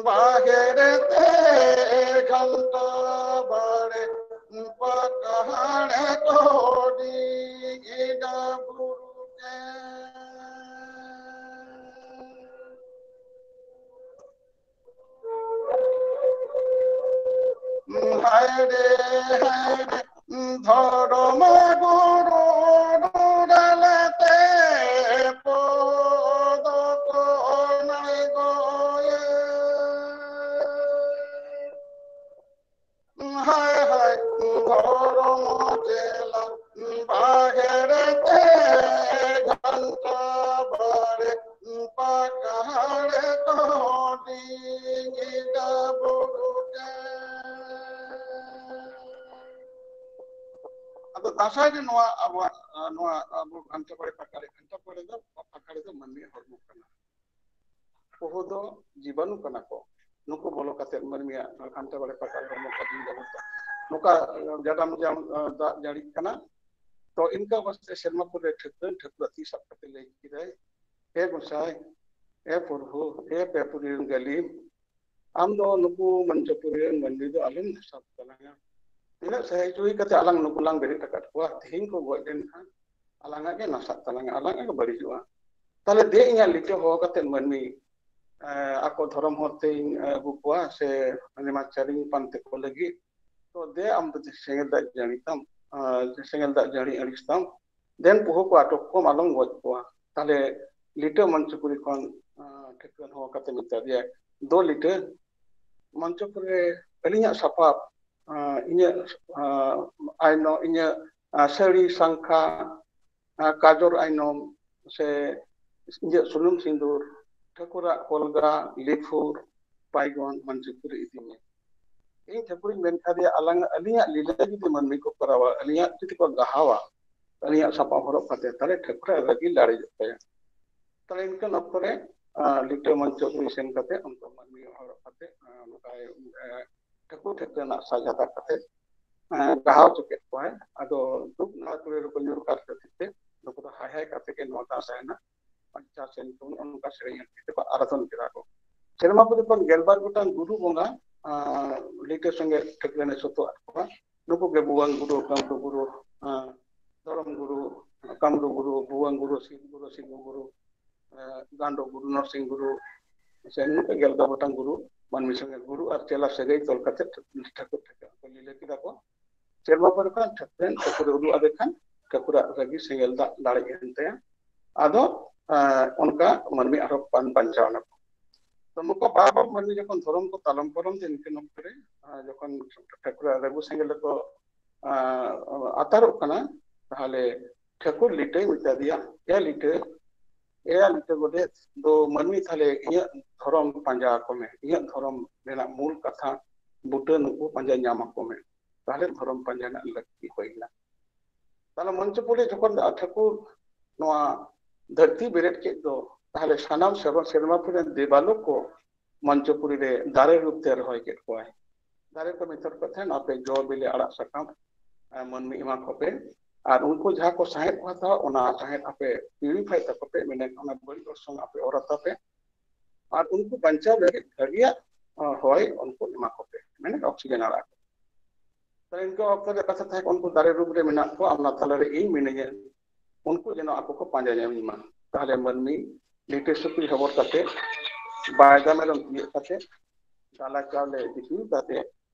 ᱵᱟᱦᱮᱨ ᱛᱮ ᱜᱷᱟᱱᱴᱟ ᱵᱟᱲᱮ ᱯᱟᱠᱟᱲ ᱠᱚᱰᱤ ᱜᱤᱰᱟ ᱵᱩᱨᱩ ᱛᱮ᱾ ᱦᱟᱭ ᱨᱮ, ᱦᱟᱭ ᱨᱮ, ᱫᱷᱚᱨᱚᱢ ᱜᱩᱨᱩ ᱰᱩᱰᱟᱞᱮ ᱛᱮ ᱯᱚᱫᱚ ᱠᱚ ᱱᱟᱲᱜᱚᱭᱮ᱾ ᱦᱟᱭ ᱦᱟᱭ, ᱫᱷᱚᱨᱚᱢ ᱪᱮᱞᱟ ᱵᱟᱦᱮᱨ ᱛᱮ ᱜᱷᱟᱱᱴᱟ ᱵᱟᱲᱮ ᱯᱟᱠᱟᱲ ᱠᱚᱰᱤ ᱜᱤᱰᱟ ᱵᱩᱨᱩ ᱛᱮ᱾ ᱟᱫᱚ ᱫᱟᱸᱥᱟᱭ ᱨᱮ ᱱᱚᱣᱟ ᱟᱵᱚᱣᱟᱜ, ᱱᱚᱣᱟ ᱟᱵᱚ ᱜᱷᱟᱱᱴᱟ ᱵᱟᱲᱮ ᱯᱟᱠᱟᱲ, ᱜᱷᱟᱱᱴᱟ ᱵᱟᱲᱮ ᱫᱚ, ᱯᱟᱠᱟᱲ ᱫᱚ ᱢᱟᱹᱱᱢᱤᱭᱟᱜ ᱦᱚᱲᱢᱚ ᱠᱟᱱᱟ᱾ ᱯᱳᱦᱳ ᱫᱚ ᱡᱤᱵᱟᱱᱩ ᱠᱟᱱᱟ ᱠᱚ᱾ ᱱᱩᱠᱩ ᱵᱚᱞᱚ ᱠᱟᱛᱮ ᱢᱟᱹᱱᱢᱤᱭᱟᱜ ᱜᱷᱟᱱᱴᱟ ᱵᱟᱲᱮ ᱯᱟᱠᱟᱲ ᱦᱚᱲᱢᱚ ᱠᱚ ᱫᱤᱱ ᱡᱟᱵᱚᱛ ᱱᱚᱝᱠᱟ ᱡᱟᱰᱟᱢ ᱡᱟᱢ, ᱟ, ᱫᱟᱜ ᱡᱟᱹᱲᱤᱜ ᱠᱟᱱᱟ᱾ ᱛᱚ ᱤᱱᱠᱟ ᱚᱵᱚᱥᱛᱟ ᱥᱮᱨᱢᱟ ᱯᱩᱨᱤ ᱨᱮ ᱴᱷᱟᱹᱠᱨᱟᱹᱱ ᱴᱷᱟᱹᱠᱨᱟᱹ ᱛᱤ ᱥᱟᱵ ᱠᱟᱛᱮ ᱞᱟᱹᱭ ᱠᱮᱫᱟᱭ, ᱦᱮ ᱜᱚᱸᱥᱟᱭ, ᱦᱮ ᱯᱨᱚᱵᱷᱩ, ᱦᱮ ᱯᱮᱯᱩᱨᱤ ᱨᱮᱱ ᱜᱟᱹᱞᱤᱢ, ᱟᱢ ᱫᱚ ᱱᱩᱠᱩ ᱢᱚᱧᱪᱚᱯᱩᱨᱤ ᱨᱮᱱ ᱢᱟᱹᱱᱢᱤ ᱫᱚ ᱟᱞᱚᱢ ᱫᱷᱟᱥᱟᱣ ᱛᱟᱞᱟᱝᱟ᱾ ᱛᱤᱱᱟᱹᱜ ᱥᱟᱹᱦᱤ ᱡᱩᱦᱤ ᱠᱟᱛᱮ ᱟᱞᱟᱝ ᱱᱩᱠᱩ ᱞᱟᱝ ᱵᱮᱨᱮᱫ ᱟᱠᱟᱫ ᱠᱚᱣᱟ, ᱛᱮᱦᱮᱧ ᱠᱚ ᱜᱚᱡ ᱞᱮᱱᱠᱷᱟᱱ ᱟᱞᱟᱝᱟᱜ ᱜᱮ ᱱᱟᱥᱟᱜ ᱛᱟᱞᱟᱝᱟ, ᱟᱞᱟᱝᱟᱜ ᱜᱮ ᱵᱟᱹᱲᱤᱡᱚᱜᱼᱟ᱾ ᱛᱟᱦᱞᱮ ᱫᱮ ᱤᱧᱟᱹᱜ ᱞᱤᱴᱟᱹ ᱦᱚᱦᱚ ᱠᱟᱛᱮ ᱢᱟᱹᱱᱢᱤ ᱮ, ᱟᱠᱚ ᱫᱷᱚᱨᱚᱢ ᱦᱚᱨ ᱛᱮᱧ ᱮ, ᱟᱹᱜᱩ ᱠᱚᱣᱟ ᱥᱮ ᱱᱮᱢᱟᱪᱟᱨᱤᱧ ᱯᱟᱱᱛᱮ ᱠᱚ ᱞᱟᱹᱜᱤᱫ, ᱛᱚ ᱫᱮ ᱟᱢ ᱫᱚ ᱥᱮᱸᱜᱮᱞ ᱫᱟᱜ ᱡᱟᱹᱲᱤ ᱛᱟᱢ, ᱟᱨ ᱥᱮᱸᱜᱮᱞ ᱫᱟᱜ ᱡᱟᱹᱲᱤ ᱟᱹᱲᱤᱥ ᱛᱟᱢ, ᱫᱮᱱ ᱯᱩᱦᱩ ᱠᱚ ᱟᱴᱚᱠ ᱠᱚᱢ, ᱟᱞᱚᱢ ᱜᱚᱡ ᱠᱚᱣᱟ᱾ ᱛᱟᱦᱞᱮ ᱞᱤᱴᱟᱹ ᱢᱚᱧᱪᱚᱯᱩᱨᱤ ᱠᱷᱚᱱ ᱮ, ᱴᱷᱟᱹᱠᱨᱟᱹᱱ ᱦᱚᱦᱚ ᱠᱟᱛᱮ ᱢᱮᱛᱟ ᱫᱮᱭᱟ, ᱫᱳ ᱞᱤᱴᱟᱹ, ᱢᱚᱧᱪᱚᱯᱩᱨᱤ ᱨᱮ ᱟᱹᱞᱤᱧᱟᱜ ᱥᱟᱯᱟᱵ, ᱮ, ᱤᱧᱟᱹᱜ ᱮ, ᱟᱭᱱᱚᱢ, ᱤᱧᱟᱹᱜ ᱮ, ᱥᱟᱹᱲᱤ ᱥᱟᱝᱠᱷᱟ, ᱮ, ᱠᱟᱡᱚᱨ ᱟᱭᱱᱚᱢ ᱥᱮ ᱤᱧᱟᱹᱜ ᱥᱩᱱᱩᱢ ᱥᱤᱸᱫᱩᱨ, ᱴᱷᱟᱹᱠᱩᱨᱟᱜ ᱠᱚᱞᱜᱟ, ᱞᱤᱯᱷᱩᱨ, ᱯᱟᱭᱜᱚᱱ, ᱢᱚᱧᱪᱚᱯᱩᱨᱤ ᱤᱫᱤ ᱢᱮ᱾ ᱤᱧ ᱴᱷᱟᱹᱠᱩᱨᱤᱧ ᱢᱮᱱ ᱠᱟᱫᱮᱭᱟ, ᱟᱞᱟᱝ, ᱟᱹᱞᱤᱧᱟᱜ ᱞᱤᱞᱟᱹ ᱡᱩᱫᱤ ᱢᱟᱹᱱᱢᱤ ᱠᱚ ᱠᱚᱨᱟᱣᱟ, ᱟᱹᱞᱤᱧᱟᱜ ᱡᱩᱫᱤ ᱠᱚ ᱜᱟᱦᱟᱣᱟ, ᱟᱹᱞᱤᱧᱟᱜ ᱥᱟᱯᱟᱵ ᱦᱚᱨᱚᱜ ᱠᱟᱛᱮ, ᱛᱟᱦᱞᱮ ᱴᱷᱟᱹᱠᱩᱨᱟᱜ ᱨᱟᱹᱜᱤ ᱞᱟᱲᱮᱡᱚᱜ ᱛᱟᱭᱟ᱾ ᱛᱟᱦᱞᱮ ᱤᱱᱠᱟᱹᱱ ᱚᱠᱛᱚ ᱨᱮ, ᱟ, ᱞᱤᱴᱟᱹ ᱢᱚᱧᱪᱚᱯᱩᱨᱤ ᱥᱮᱱ ᱠᱟᱛᱮ ᱚᱱᱠᱟ ᱢᱟᱹᱱᱢᱤ ᱦᱚᱨᱚᱜ ᱠᱟᱛᱮ, ᱟ, ᱱᱚᱝᱠᱟᱭ, ᱟ, ᱴᱷᱟᱹᱠᱩᱨ ᱴᱷᱟᱹᱠᱨᱟᱹᱱᱟᱜ ᱥᱟᱡ ᱦᱟᱛᱟᱣ ᱠᱟᱛᱮ, ᱟ, ᱜᱟᱦᱟᱣ ᱦᱚᱪᱚ ᱠᱮᱫ ᱠᱚᱣᱟᱭ᱾ ᱟᱫᱚ ᱫᱩᱠ ᱱᱟᱞᱟ ᱠᱩᱲᱤ ᱨᱮᱠᱚ ᱧᱩᱨ ᱟᱠᱟᱫ ᱠᱷᱟᱹᱛᱤᱨ ᱛᱮ ᱱᱩᱠᱩ ᱫᱚ ᱦᱟᱭ ᱦᱟᱭ ᱠᱟᱛᱮ ᱜᱮ ᱱᱚᱣᱟ ᱫᱟᱸᱥᱟᱭ ᱨᱮᱱᱟᱜ ᱯᱟᱧᱪᱟᱥ ᱮᱱ ᱠᱚ, ᱚᱱᱠᱟ ᱥᱮᱨᱮᱧ ᱮᱱ ᱛᱮᱠᱚ ᱟᱨᱟᱫᱷᱚᱱ ᱠᱮᱫᱟ ᱠᱚ᱾ ᱥᱮᱨᱢᱟ ᱯᱩᱨᱤ ᱠᱷᱚᱱ ᱜᱮᱞᱵᱟᱨ ᱜᱚᱴᱟᱝ ᱜᱩᱨᱩ ᱵᱚᱸᱜᱟ, ᱟ, ᱞᱤᱴᱟᱹ ᱥᱚᱸᱜᱮ ᱴᱷᱟᱹᱠᱨᱟᱹᱱᱮ ᱥᱚᱛᱚ ᱟᱫ ᱠᱚᱣᱟ᱾ ᱱᱩᱠᱩ ᱜᱮ ᱵᱷᱩᱣᱟᱹᱝ ᱜᱩᱨᱩ, ᱠᱟᱢᱨᱩ ᱜᱩᱨᱩ, ᱟ, ᱫᱷᱚᱨᱚᱢ ᱜᱩᱨᱩ, ᱠᱟᱢᱨᱩ ᱜᱩᱨᱩ, ᱵᱷᱩᱣᱟᱹᱝ ᱜᱩᱨᱩ, ᱥᱤᱵ ᱜᱩᱨᱩ, ᱥᱤᱵ ᱜᱩᱨᱩ, ᱮ, ᱜᱟᱸᱰᱚ ᱜᱩᱨᱩ, ᱱᱚᱨᱥᱤᱝ ᱜᱩᱨᱩ, ᱥᱮ ᱱᱩᱠᱩ ᱜᱮᱞᱵᱟᱨ ᱜᱚᱴᱟᱝ ᱜᱩᱨᱩ, ᱢᱟᱹᱱᱢᱤ ᱥᱚᱸᱜᱮ ᱜᱩᱨᱩ ᱟᱨ ᱪᱮᱞᱟ ᱥᱟᱹᱜᱟᱹᱭ ᱛᱚᱞ ᱠᱟᱛᱮ ᱴᱷᱟᱹᱠᱩᱨ ᱴᱷᱟᱹᱠᱩᱨ ᱴᱷᱟᱹᱠᱩᱨ ᱠᱚ ᱞᱤᱞᱟᱹ ᱠᱮᱫᱟ ᱠᱚ᱾ ᱥᱮᱨᱢᱟ ᱯᱩᱨᱤ ᱠᱷᱚᱱ ᱴᱷᱟᱹᱠᱨᱟᱹᱱ ᱴᱷᱟᱹᱠᱩᱨᱮ ᱩᱫᱩᱜ ᱟᱫᱮ ᱠᱷᱟᱱ ᱴᱷᱟᱹᱠᱩᱨᱟᱜ ᱨᱟᱹᱜᱤ ᱥᱮᱸᱜᱮᱞ ᱫᱟᱜ ᱞᱟᱲᱮᱡ ᱮᱱ ᱛᱟᱭᱟ᱾ ᱟᱫᱚ, ᱮ, ᱚᱱᱠᱟ ᱢᱟᱹᱱᱢᱤ ᱟᱨᱦᱚᱸ ᱵᱟᱝ ᱵᱟᱧᱪᱟᱣ ᱮᱱᱟ ᱠᱚ᱾ ᱛᱚ ᱱᱚᱝᱠᱟ ᱵᱟᱨ ᱵᱟᱨ ᱢᱟᱹᱱᱢᱤ ᱡᱚᱠᱷᱚᱱ ᱫᱷᱚᱨᱚᱢ ᱠᱚ ᱛᱟᱞᱚᱢ ᱯᱟᱨᱚᱢ ᱛᱮ ᱤᱱᱠᱟᱹ ᱚᱠᱛᱚ ᱨᱮ, ᱮ, ᱡᱚᱠᱷᱚᱱ ᱴᱷᱟᱹᱠᱩᱨᱟᱜ ᱨᱟᱹᱜᱩ ᱥᱮᱸᱜᱮᱞ ᱨᱮᱠᱚ, ᱮ, ᱟᱛᱟᱨᱚᱜ ᱠᱟᱱᱟ, ᱛᱟᱦᱞᱮ ᱴᱷᱟᱹᱠᱩᱨ ᱞᱤᱴᱟᱹᱭ ᱢᱮᱛᱟ ᱫᱮᱭᱟ, ᱮ ᱞᱤᱴᱟᱹ, ᱮ ᱞᱤᱴᱟᱹ ᱜᱚᱰᱮᱛ ᱫᱚ ᱢᱟᱹᱱᱢᱤ ᱛᱟᱦᱞᱮ ᱤᱧᱟᱹᱜ ᱫᱷᱚᱨᱚᱢ ᱯᱟᱸᱡᱟ ᱟᱠᱚ ᱢᱮ, ᱤᱧᱟᱹᱜ ᱫᱷᱚᱨᱚᱢ ᱨᱮᱱᱟᱜ ᱢᱩᱞ ᱠᱟᱛᱷᱟ ᱵᱩᱴᱟᱹ ᱱᱩᱠᱩ ᱯᱟᱸᱡᱟ ᱧᱟᱢ ᱟᱠᱚ ᱢᱮ᱾ ᱛᱟᱦᱞᱮ ᱫᱷᱚᱨᱚᱢ ᱯᱟᱸᱡᱟ ᱨᱮᱱᱟᱜ ᱞᱟᱹᱠᱛᱤ ᱦᱩᱭ ᱮᱱᱟ᱾ ᱛᱟᱦᱞᱮ ᱢᱚᱧᱪᱚᱯᱩᱨᱤ ᱡᱚᱠᱷᱚᱱ ᱴᱷᱟᱹᱠᱩᱨ ᱱᱚᱣᱟ ᱫᱷᱟᱹᱨᱛᱤ ᱵᱮᱨᱮᱫ ᱠᱮᱫ ᱫᱚ, ᱛᱟᱦᱞᱮ ᱥᱟᱱᱟᱢ ᱥᱮᱨᱣᱟ, ᱥᱮᱨᱢᱟ ᱯᱩᱨᱤ ᱨᱮᱱ ᱫᱮᱵᱟᱞᱳᱠ ᱠᱚ ᱢᱚᱧᱪᱚᱯᱩᱨᱤ ᱨᱮ ᱫᱟᱨᱮ ᱨᱩᱯ ᱛᱮ ᱨᱚᱦᱚᱭ ᱠᱮᱫ ᱠᱚᱣᱟᱭ᱾ ᱫᱟᱨᱮ ᱠᱚ ᱢᱮᱛᱟᱫ ᱠᱚ ᱛᱟᱦᱮᱸᱱ, ᱟᱯᱮ ᱡᱚ ᱵᱤᱞᱤ ᱟᱲᱟᱜ ᱥᱟᱠᱟᱢ, ᱮ, ᱢᱟᱹᱱᱢᱤ ᱮᱢᱟ ᱠᱚᱯᱮ, ᱟᱨ ᱩᱱᱠᱩ ᱡᱟᱦᱟᱸ ᱠᱚ ᱥᱟᱦᱮᱸᱫ ᱠᱚ ᱦᱟᱛᱟᱣᱟ, ᱚᱱᱟ ᱥᱟᱦᱮᱸᱫ ᱟᱯᱮ purify ᱛᱟᱠᱚ ᱯᱮ, ᱢᱮᱱᱮᱫ ᱚᱱᱟ ᱵᱟᱹᱲᱤᱡ ᱚᱨᱥᱚᱝ ᱟᱯᱮ ᱚᱨ ᱟᱛᱟ ᱯᱮ, ᱟᱨ ᱩᱱᱠᱩ ᱵᱟᱧᱪᱟᱣ ᱞᱟᱹᱜᱤᱫ ᱵᱷᱟᱹᱜᱤᱭᱟᱜ, ᱮ, ᱦᱚᱭ ᱩᱱᱠᱩ ᱮᱢᱟ ᱠᱚᱯᱮ, ᱢᱮᱱᱮᱫ oxygen ᱟᱲᱟᱜ ᱠᱚ᱾ ᱛᱟᱦᱞᱮ ᱤᱱᱠᱟᱹ ᱚᱠᱛᱚ ᱨᱮ ᱠᱟᱛᱷᱟ ᱛᱟᱦᱮᱸ ᱠᱟᱱᱟ, ᱩᱱᱠᱩ ᱫᱟᱨᱮ ᱨᱩᱯ ᱨᱮ ᱢᱮᱱᱟᱜ ᱠᱚᱣᱟ, ᱚᱱᱟ ᱛᱟᱞᱟᱨᱮ ᱤᱧ ᱢᱤᱱᱟᱹᱧᱟ᱾ ᱩᱱᱠᱩ ᱡᱮᱱᱚ ᱟᱠᱚ ᱠᱚ ᱯᱟᱸᱡᱟ ᱧᱟᱢ ᱢᱟ᱾ ᱛᱟᱦᱞᱮ ᱢᱟᱹᱱᱢᱤ ᱞᱤᱴᱟᱹ ᱥᱩᱠᱨᱤ ᱦᱚᱵᱚᱨ ᱠᱟᱛᱮ, ᱵᱟᱭᱫᱟ ᱢᱮᱨᱚᱢ ᱛᱤᱭᱳᱜ ᱠᱟᱛᱮ, ᱰᱟᱞᱟ ᱪᱟᱣᱞᱮ ᱫᱤᱯᱤᱞ ᱠᱟᱛᱮ,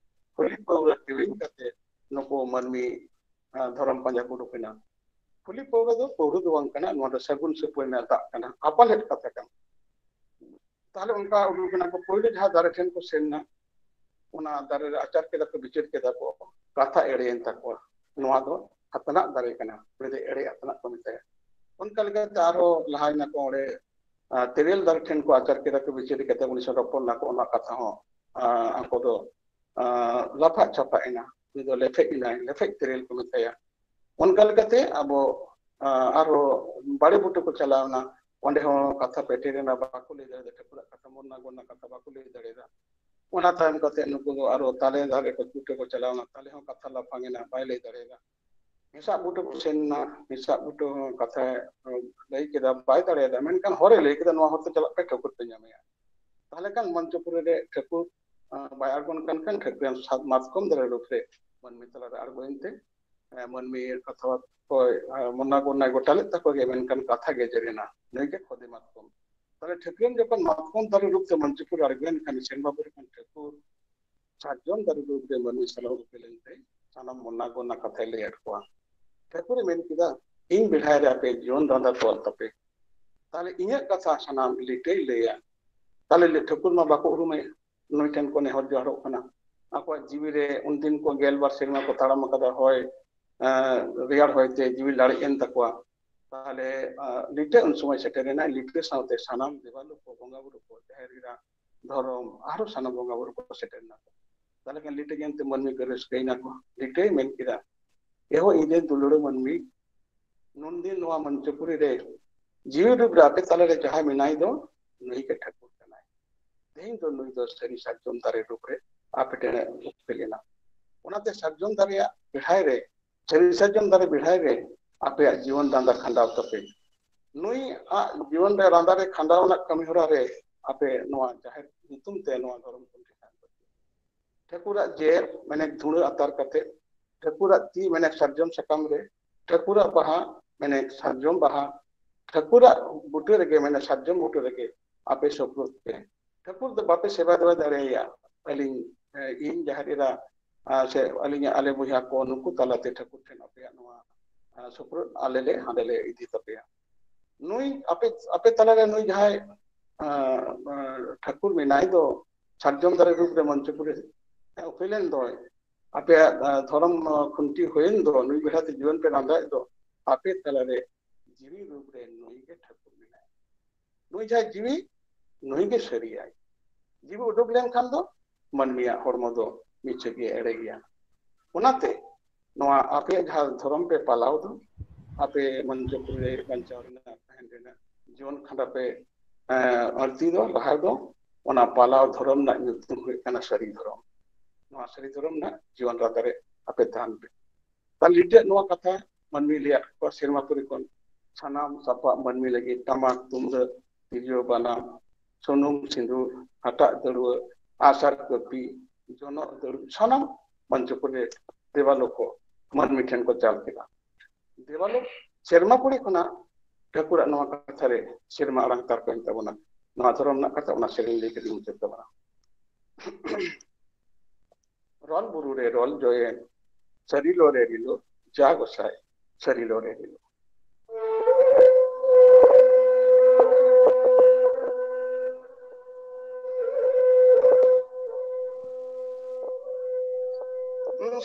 ᱦᱟᱺᱰᱤ ᱯᱟᱹᱣᱨᱟᱹ ᱠᱤᱨᱤᱧ ᱠᱟᱛᱮ ᱱᱩᱠᱩ ᱢᱟᱹᱱᱢᱤ, ᱟᱸ, ᱫᱷᱚᱨᱚᱢ ᱯᱟᱸᱡᱟ ᱠᱚ ᱩᱰᱩᱠ ᱮᱱᱟ᱾ ᱠᱷᱟᱹᱞᱤ ᱯᱟᱹᱣᱨᱟᱹ ᱫᱚ ᱯᱟᱹᱣᱨᱟᱹ ᱫᱚ ᱵᱟᱝ ᱠᱟᱱᱟ, ᱱᱚᱣᱟ ᱫᱚ ᱥᱟᱹᱜᱩᱱ ᱥᱩᱯᱟᱹᱨᱤ ᱨᱮᱱᱟᱜ ᱫᱟᱜ ᱠᱟᱱᱟ, ᱟᱯᱟᱞᱮᱫ ᱠᱟᱛᱷᱟ ᱠᱟᱱᱟ᱾ ᱛᱟᱦᱞᱮ ᱚᱱᱠᱟ ᱩᱰᱩᱠ ᱮᱱᱟ ᱠᱚ, ᱯᱳᱭᱞᱳ ᱡᱟᱦᱟᱸ ᱫᱟᱨᱮ ᱴᱷᱮᱱ ᱠᱚ ᱥᱮᱱ ᱮᱱᱟ, ᱚᱱᱟ ᱫᱟᱨᱮ ᱨᱮ ᱟᱪᱟᱨ ᱠᱮᱫᱟ ᱠᱚ, ᱵᱤᱪᱟᱹᱨ ᱠᱮᱫᱟ ᱠᱚ, ᱠᱟᱛᱷᱟ ᱮᱲᱮᱭᱮᱱ ᱛᱟᱠᱚᱣᱟ᱾ ᱱᱚᱣᱟ ᱫᱚ ᱟᱛᱱᱟᱜ ᱫᱟᱨᱮ ᱠᱟᱱᱟ, ᱩᱱᱤ ᱫᱚ ᱮᱲᱮ ᱟᱛᱱᱟᱜ ᱠᱚ ᱢᱮᱛᱟᱭᱟ᱾ ᱚᱱᱠᱟ ᱞᱮᱠᱟᱛᱮ ᱟᱨᱦᱚᱸ ᱞᱟᱦᱟᱭᱮᱱᱟ ᱠᱚ ᱚᱸᱰᱮ, ᱟᱸ, ᱛᱮᱨᱮᱞ ᱫᱟᱨᱮ ᱴᱷᱮᱱ ᱠᱚ ᱟᱪᱟᱨ ᱠᱮᱫᱟ ᱠᱚ, ᱵᱤᱪᱟᱹᱨ ᱠᱟᱛᱮ ᱩᱱᱤ ᱥᱟᱶ ᱨᱚᱯᱚᱲ ᱱᱟᱠᱚ, ᱚᱱᱟ ᱠᱟᱛᱷᱟ ᱦᱚᱸ, ᱟᱸ, ᱟᱠᱚ ᱫᱚ, ᱟᱸ, ᱞᱟᱯᱷᱟᱜ ᱪᱷᱟᱯᱟᱜ ᱮᱱᱟ, ᱩᱱᱤ ᱫᱚ ᱞᱮᱯᱷᱮᱡ ᱮᱱᱟᱭ, ᱞᱮᱯᱷᱮᱡ ᱛᱮᱨᱮᱞ ᱠᱚ ᱢᱮᱛᱟᱭᱟ᱾ ᱚᱱᱠᱟ ᱞᱮᱠᱟᱛᱮ ᱟᱵᱚ, ᱟᱸ, ᱟᱨᱦᱚᱸ ᱵᱟᱲᱮ ᱵᱩᱴᱟᱹ ᱠᱚ ᱪᱟᱞᱟᱣ ᱮᱱᱟ, ᱚᱸᱰᱮ ᱦᱚᱸ ᱠᱟᱛᱷᱟ ᱯᱮᱴᱮᱨ ᱮᱱᱟ, ᱵᱟᱠᱚ ᱞᱟᱹᱭ ᱫᱟᱲᱮᱭᱟᱫᱟ, ᱴᱷᱟᱹᱠᱩᱨᱟᱜ ᱠᱟᱛᱷᱟ, ᱢᱚᱱᱱᱟ ᱜᱚᱱᱱᱟ ᱠᱟᱛᱷᱟ ᱵᱟᱠᱚ ᱞᱟᱹᱭ ᱫᱟᱲᱮᱭᱟᱫᱟ᱾ ᱚᱱᱟ ᱛᱟᱭᱚᱢ ᱠᱟᱛᱮ ᱱᱩᱠᱩ ᱫᱚ ᱟᱨᱦᱚᱸ ᱛᱟᱞᱮ ᱫᱟᱨᱮ ᱠᱚ ᱪᱩᱴᱟᱹ ᱠᱚ ᱪᱟᱞᱟᱣ ᱮᱱᱟ, ᱛᱟᱞᱮ ᱦᱚᱸ ᱠᱟᱛᱷᱟ ᱞᱟᱯᱷᱟᱝ ᱮᱱᱟ, ᱵᱟᱭ ᱞᱟᱹᱭ ᱫᱟᱲᱮᱭᱟᱫᱟ᱾ ᱦᱮᱸᱥᱟᱜ ᱵᱩᱴᱟᱹ ᱠᱚ ᱥᱮᱱ ᱮᱱᱟ, ᱦᱮᱸᱥᱟᱜ ᱵᱩᱴᱟᱹ ᱦᱚᱸ ᱠᱟᱛᱷᱟᱭ, ᱟᱸ, ᱞᱟᱹᱭ ᱠᱮᱫᱟ, ᱵᱟᱭ ᱫᱟᱲᱮᱭᱟᱫᱟ, ᱢᱮᱱᱠᱷᱟᱱ ᱦᱚᱨᱮ ᱞᱟᱹᱭ ᱠᱮᱫᱟ, ᱱᱚᱣᱟ ᱦᱚᱨᱛᱮ ᱪᱟᱞᱟᱜ ᱯᱮ, ᱴᱷᱟᱹᱠᱩᱨ ᱯᱮ ᱧᱟᱢᱮᱭᱟ᱾ ᱛᱟᱦᱞᱮ ᱠᱷᱟᱱ ᱢᱚᱧᱪᱚᱯᱩᱨᱤ ᱨᱮ ᱴᱷᱟᱹᱠᱩᱨ, ᱟᱸ, ᱵᱟᱭ ᱟᱬᱜᱚᱱ ᱠᱟᱱ ᱠᱷᱟᱱ ᱴᱷᱟᱹᱠᱩᱨ ᱥᱟᱛ ᱢᱟᱛᱠᱚᱢ ᱫᱟᱨᱮ ᱨᱩᱯ ᱨᱮ ᱢᱟᱹᱱᱢᱤ ᱛᱟᱞᱟᱨᱮ ᱟᱬᱜᱚᱭᱮᱱ ᱛᱮ, ᱮᱸ, ᱢᱟᱹᱱᱢᱤ ᱠᱟᱛᱷᱟ ᱠᱚᱭ, ᱟᱸ, ᱢᱚᱱᱟ ᱜᱚᱱᱟᱭ ᱜᱚᱴᱟ ᱞᱮᱫ ᱛᱟᱠᱚ ᱜᱮ, ᱢᱮᱱᱠᱷᱟᱱ ᱠᱟᱛᱷᱟ ᱜᱮ ᱡᱮᱨᱮᱱᱟ, ᱱᱩᱭ ᱜᱮ ᱠᱷᱚᱫᱮ ᱢᱟᱛᱠᱚᱢ᱾ ᱛᱟᱦᱞᱮ ᱴᱷᱟᱹᱠᱨᱟᱹᱱ ᱡᱚᱠᱷᱚᱱ ᱢᱟᱛᱠᱚᱢ ᱫᱟᱨᱮ ᱨᱩᱯ ᱛᱮ ᱢᱚᱧᱪᱚᱯᱩᱨᱤ ᱟᱬᱜᱚᱭᱮᱱ ᱠᱷᱟᱱ, ᱥᱮᱱ ᱵᱟᱹᱵᱩ ᱨᱮ ᱠᱷᱟᱱ ᱴᱷᱟᱹᱠᱩᱨ ᱥᱟᱨᱡᱚᱢ ᱫᱟᱨᱮ ᱨᱩᱯ ᱨᱮ ᱢᱟᱹᱱᱢᱤ ᱥᱟᱞᱟᱜ ᱨᱩᱯᱮ ᱞᱮᱱᱛᱮ ᱥᱟᱱᱟᱢ ᱢᱚᱱᱟ ᱜᱚᱱᱟ ᱠᱟᱛᱷᱟᱭ ᱞᱟᱹᱭ ᱟᱫ ᱠᱚᱣᱟ᱾ ᱴᱷᱟᱹᱠᱩᱨᱮ ᱢᱮᱱ ᱠᱮᱫᱟ, "ᱤᱧ ᱵᱮᱲᱦᱟᱭ ᱨᱮ ᱟᱯᱮ ᱡᱤᱭᱚᱱ ᱰᱟᱸᱰᱟ ᱛᱚᱞ ᱛᱟᱯᱮ, ᱛᱟᱦᱞᱮ ᱤᱧᱟᱹᱜ ᱠᱟᱛᱷᱟ ᱥᱟᱱᱟᱢ ᱞᱤᱴᱟᱹᱭ ᱞᱟᱹᱭᱟ᱾" ᱛᱟᱦᱞᱮ ᱞᱤ-, ᱴᱷᱟᱹᱠᱩᱨ ᱢᱟ ᱵᱟᱠᱚ ᱩᱨᱩᱢᱮ, ᱱᱩᱭ ᱴᱷᱮᱱ ᱠᱚ ᱱᱮᱦᱚᱨ ᱡᱚᱦᱟᱨᱚᱜ ᱠᱟᱱᱟ᱾ ᱟᱠᱚᱣᱟᱜ ᱡᱤᱣᱤ ᱨᱮ ᱩᱱᱫᱤᱱ ᱠᱚ ᱜᱮᱞ ᱵᱟᱨ ᱥᱮᱨᱢᱟ ᱠᱚ ᱛᱟᱲᱟᱢ ᱟᱠᱟᱫᱟ, ᱦᱚᱭ, ᱮᱸ, ᱨᱮᱭᱟᱲ ᱦᱚᱭᱛᱮ ᱡᱤᱣᱤ ᱞᱟᱲᱮᱡ ᱮᱱ ᱛᱟᱠᱚᱣᱟ᱾ ᱛᱟᱦᱞᱮ, ᱟᱸ, ᱞᱤᱴᱟᱹ ᱩᱱ ᱥᱚᱢᱚᱭ ᱥᱮᱴᱮᱨ ᱮᱱᱟ᱾ ᱞᱤᱴᱟᱹ ᱥᱟᱶᱛᱮ ᱥᱟᱱᱟᱢ ᱫᱮᱵᱟ ᱞᱳᱠ ᱠᱚ, ᱵᱚᱸᱜᱟ ᱵᱩᱨᱩ ᱠᱚ, ᱡᱟᱦᱮᱨ ᱮᱨᱟ, ᱫᱷᱚᱨᱚᱢ, ᱟᱨᱦᱚᱸ ᱥᱟᱱᱟᱢ ᱵᱚᱸᱜᱟ ᱵᱩᱨᱩ ᱠᱚ ᱥᱮᱴᱮᱨ ᱮᱱᱟ ᱠᱚ᱾ ᱛᱟᱦᱞᱮ ᱠᱷᱟᱱ ᱞᱤᱴᱟᱹ ᱧᱮᱞᱛᱮ ᱢᱟᱹᱱᱢᱤ ᱠᱚ ᱨᱟᱹᱥᱠᱟᱹᱭᱮᱱᱟ ᱠᱚ᱾ ᱞᱤᱴᱟᱹᱭ ᱢᱮᱱ ᱠᱮᱫᱟ, "ᱮᱦᱳ ᱤᱧ ᱨᱮᱱ ᱫᱩᱞᱟᱹᱲ ᱢᱟᱹᱱᱢᱤ, ᱱᱩᱱᱫᱤᱱ ᱱᱚᱣᱟ ᱢᱚᱧᱪᱚᱯᱩᱨᱤ ᱨᱮ ᱡᱤᱣᱤ ᱨᱩᱯ ᱨᱮ ᱟᱯᱮ ᱛᱟᱞᱟᱨᱮ ᱡᱟᱦᱟᱸᱭ ᱢᱮᱱᱟᱭ ᱫᱚ, ᱱᱩᱭ ᱜᱮ ᱴᱷᱟᱹᱠᱩᱨ ᱠᱟᱱᱟᱭ᱾ ᱛᱮᱦᱮᱧ ᱫᱚ ᱱᱩᱭ ᱫᱚ ᱥᱟᱹᱨᱤ ᱥᱟᱨᱡᱚᱢ ᱫᱟᱨᱮ ᱨᱩᱯ ᱨᱮ ᱟᱯᱮ ᱴᱷᱮᱱ ᱮ ᱩᱯᱮᱞ ᱮᱱᱟ᱾" ᱚᱱᱟᱛᱮ ᱥᱟᱨᱡᱚᱢ ᱫᱟᱨᱮᱭᱟᱜ ᱵᱮᱲᱦᱟᱭ ᱨᱮ, ᱥᱟᱹᱨᱤ ᱥᱟᱨᱡᱚᱢ ᱫᱟᱨᱮ ᱵᱮᱲᱦᱟᱭ ᱨᱮ ᱟᱯᱮᱭᱟᱜ ᱡᱤᱭᱚᱱ ᱰᱟᱸᱰᱟ ᱠᱷᱟᱸᱰᱟᱣ ᱛᱟᱯᱮ᱾ ᱱᱩᱭ ᱟᱜ ᱡᱤᱭᱚᱱ ᱨᱮ ᱰᱟᱸᱰᱟ ᱨᱮ ᱠᱷᱟᱸᱰᱟᱣ ᱨᱮᱱᱟᱜ ᱠᱟᱹᱢᱤ ᱦᱚᱨᱟ ᱨᱮ ᱟᱯᱮ ᱱᱚᱣᱟ ᱡᱟᱦᱮᱨ ᱧᱩᱛᱩᱢ ᱛᱮ ᱱᱚᱣᱟ ᱫᱷᱚᱨᱚᱢ ᱠᱚ ᱴᱷᱮᱱ ᱴᱷᱟᱹᱠᱩᱨᱟᱜ ᱡᱮ ᱢᱮᱱᱮ ᱫᱷᱩᱲᱟᱹ ᱟᱛᱟᱨ ᱠᱟᱛᱮ, ᱴᱷᱟᱹᱠᱩᱨᱟᱜ ᱛᱤ ᱢᱮᱱᱮ ᱥᱟᱨᱡᱚᱢ ᱥᱟᱠᱟᱢ ᱨᱮ, ᱴᱷᱟᱹᱠᱩᱨᱟᱜ ᱵᱟᱦᱟ ᱢᱟᱱᱮ ᱥᱟᱨᱡᱚᱢ ᱵᱟᱦᱟ ᱴᱷᱟᱹᱠᱩᱨᱟᱜ ᱵᱩᱴᱟᱹ ᱨᱮᱜᱮ, ᱢᱟᱱᱮ ᱥᱟᱨᱡᱚᱢ ᱵᱩᱴᱟᱹ ᱨᱮᱜᱮ ᱟᱯᱮ ᱥᱩᱯᱨᱩᱫ ᱯᱮ᱾ ᱴᱷᱟᱹᱠᱩᱨ ᱫᱚ ᱵᱟᱯᱮ ᱥᱮᱵᱟ ᱫᱮᱵᱟ ᱫᱟᱲᱮᱭᱟᱭᱟ᱾ ᱟᱹᱞᱤᱧ, ᱮ, ᱤᱧ ᱡᱟᱦᱮᱨ ᱮᱨᱟ, ᱟ, ᱥᱮ ᱟᱹᱞᱤᱧᱟᱜ ᱟᱞᱮ ᱵᱚᱭᱦᱟ ᱠᱚ, ᱱᱩᱠᱩ ᱛᱟᱞᱟᱛᱮ ᱴᱷᱟᱹᱠᱩᱨ ᱴᱷᱮᱱ ᱟᱯᱮᱭᱟᱜ ᱱᱚᱣᱟ, ᱟ, ᱥᱩᱯᱨᱩᱫ ᱟᱞᱮ ᱞᱮ ᱦᱟᱸᱰᱮ ᱞᱮ ᱤᱫᱤ ᱛᱟᱯᱮᱭᱟ᱾ ᱱᱩᱭ ᱟᱯᱮ, ᱟᱯᱮ ᱛᱟᱞᱟᱨᱮ ᱱᱩᱭ ᱡᱟᱦᱟᱸᱭ, ᱟ, ᱟ, ᱴᱷᱟᱹᱠᱩᱨ ᱢᱮᱱᱟᱭ ᱫᱚ, ᱥᱟᱨᱡᱚᱢ ᱫᱟᱨᱮ ᱨᱩᱯ ᱨᱮ ᱢᱚᱧᱪᱚᱯᱩᱨᱤ ᱩᱯᱮᱞᱮᱱ ᱫᱚᱭ, ᱟᱯᱮᱭᱟᱜ, ᱟ, ᱫᱷᱚᱨᱚᱢ, ᱟ, ᱠᱷᱩᱱᱴᱤ ᱦᱩᱭᱮᱱ ᱫᱚ, ᱱᱩᱭ ᱵᱮᱲᱟ ᱛᱮ ᱡᱩᱣᱟᱹᱱ ᱯᱮ ᱞᱟᱸᱫᱟᱭᱮᱫ ᱫᱚ, ᱟᱯᱮ ᱛᱟᱞᱟᱨᱮ ᱡᱤᱣᱤ ᱨᱩᱯ ᱨᱮ ᱱᱩᱭ ᱜᱮ ᱴᱷᱟᱹᱠᱩᱨ ᱢᱮᱱᱟᱭ᱾ ᱱᱩᱭ ᱡᱟᱦᱟᱸᱭ ᱡᱤᱣᱤ, ᱱᱩᱭ ᱜᱮ ᱥᱟᱹᱨᱤᱭᱟᱭ᱾ ᱡᱤᱣᱤ ᱩᱰᱩᱠ ᱞᱮᱱᱠᱷᱟᱱ ᱫᱚ ᱢᱟᱹᱱᱢᱤᱭᱟᱜ ᱦᱚᱲᱢᱚ ᱫᱚ ᱢᱤᱪᱷᱟᱹ ᱜᱮ, ᱮᱲᱮ ᱜᱮᱭᱟ᱾ ᱚᱱᱟᱛᱮ ᱱᱚᱣᱟ ᱟᱯᱮᱭᱟᱜ ᱡᱟᱦᱟᱸ ᱫᱷᱚᱨᱚᱢ ᱯᱮ ᱯᱟᱞᱟᱣ ᱫᱚ, ᱟᱯᱮ ᱢᱚᱧᱪᱚᱯᱩᱨᱤ ᱨᱮ ᱵᱟᱧᱪᱟᱣ ᱨᱮᱱᱟᱜ, ᱛᱟᱦᱮᱱ ᱨᱮᱱᱟᱜ, ᱡᱤᱭᱚᱱ ᱠᱷᱟᱸᱰᱟ ᱯᱮ, ᱮᱸ, ᱟᱹᱲᱛᱤ ᱫᱚ, ᱞᱟᱦᱟ ᱫᱚ, ᱚᱱᱟ ᱯᱟᱞᱟᱣ ᱫᱷᱚᱨᱚᱢ ᱨᱮᱱᱟᱜ ᱧᱩᱛᱩᱢ ᱦᱩᱭᱩᱜ ᱠᱟᱱᱟ ᱥᱟᱹᱨᱤ ᱫᱷᱚᱨᱚᱢ᱾ ᱱᱚᱣᱟ ᱥᱟᱹᱨᱤ ᱫᱷᱚᱨᱚᱢ ᱨᱮᱱᱟᱜ ᱡᱤᱭᱚᱱ ᱨᱟᱦᱟ ᱨᱮ ᱟᱯᱮ ᱛᱟᱦᱮᱱ ᱯᱮ᱾ ᱛᱟᱦᱞᱮ ᱞᱤᱴᱟᱹᱜ ᱱᱚᱣᱟ ᱠᱟᱛᱷᱟ ᱢᱟᱹᱱᱢᱤ ᱞᱟᱹᱭᱟᱫ ᱠᱚᱣᱟ ᱥᱮᱨᱢᱟ ᱯᱩᱨᱤ ᱠᱷᱚᱱ ᱥᱟᱱᱟᱢ ᱥᱟᱯᱟᱵ ᱢᱟᱹᱱᱢᱤ ᱞᱟᱹᱜᱤᱫ ᱴᱟᱢᱟᱠ, ᱛᱩᱢᱫᱟᱹᱜ, ᱛᱤᱨᱭᱳ, ᱵᱟᱱᱟᱢ, ᱥᱩᱱᱩᱢ, ᱥᱤᱸᱫᱩᱨ, ᱦᱟᱴᱟᱜ ᱫᱟᱹᱲᱩᱣᱟᱹ, ᱟᱜᱼᱥᱟᱨ, ᱠᱟᱹᱯᱤ, ᱡᱚᱱᱚᱜ, ᱫᱟᱹᱲᱩ, ᱥᱟᱱᱟᱢ ᱢᱚᱧᱪᱚᱯᱩᱨᱤ ᱨᱮ ᱫᱮᱵᱟᱞᱳᱠ ᱠᱚ ᱢᱟᱹᱱᱢᱤ ᱴᱷᱮᱱ ᱠᱚ ᱪᱟᱞ ᱠᱮᱫᱟ᱾ ᱫᱮᱵᱟᱞᱳᱠ ᱥᱮᱨᱢᱟ ᱯᱩᱨᱤ ᱠᱷᱚᱱᱟᱜ ᱴᱷᱟᱹᱠᱩᱨᱟᱜ ᱱᱚᱣᱟ ᱠᱟᱛᱷᱟ ᱨᱮ ᱥᱮᱨᱢᱟ ᱟᱲᱟᱝ ᱛᱟᱨᱠᱚᱭᱮᱱ ᱛᱟᱵᱚᱱᱟ᱾ ᱱᱚᱣᱟ ᱫᱷᱚᱨᱚᱢ ᱨᱮᱱᱟᱜ ᱠᱟᱛᱷᱟ, ᱚᱱᱟ ᱥᱮᱨᱮᱧ ᱞᱟᱹᱭ ᱠᱟᱛᱮ ᱢᱩᱪᱟᱹᱫ ᱛᱟᱵᱚᱱᱟ᱾ ᱨᱚᱞ ᱵᱩᱨᱩ ᱨᱮ ᱨᱚᱞ ᱡᱚᱭᱮᱱ, ᱥᱟᱹᱨᱤᱞᱚ ᱨᱮ ᱨᱤᱞᱚ, ᱡᱟ ᱜᱚᱸᱥᱟᱭ, ᱥᱟᱹᱨᱤᱞᱚ ᱨᱮ ᱨᱤᱞᱚ᱾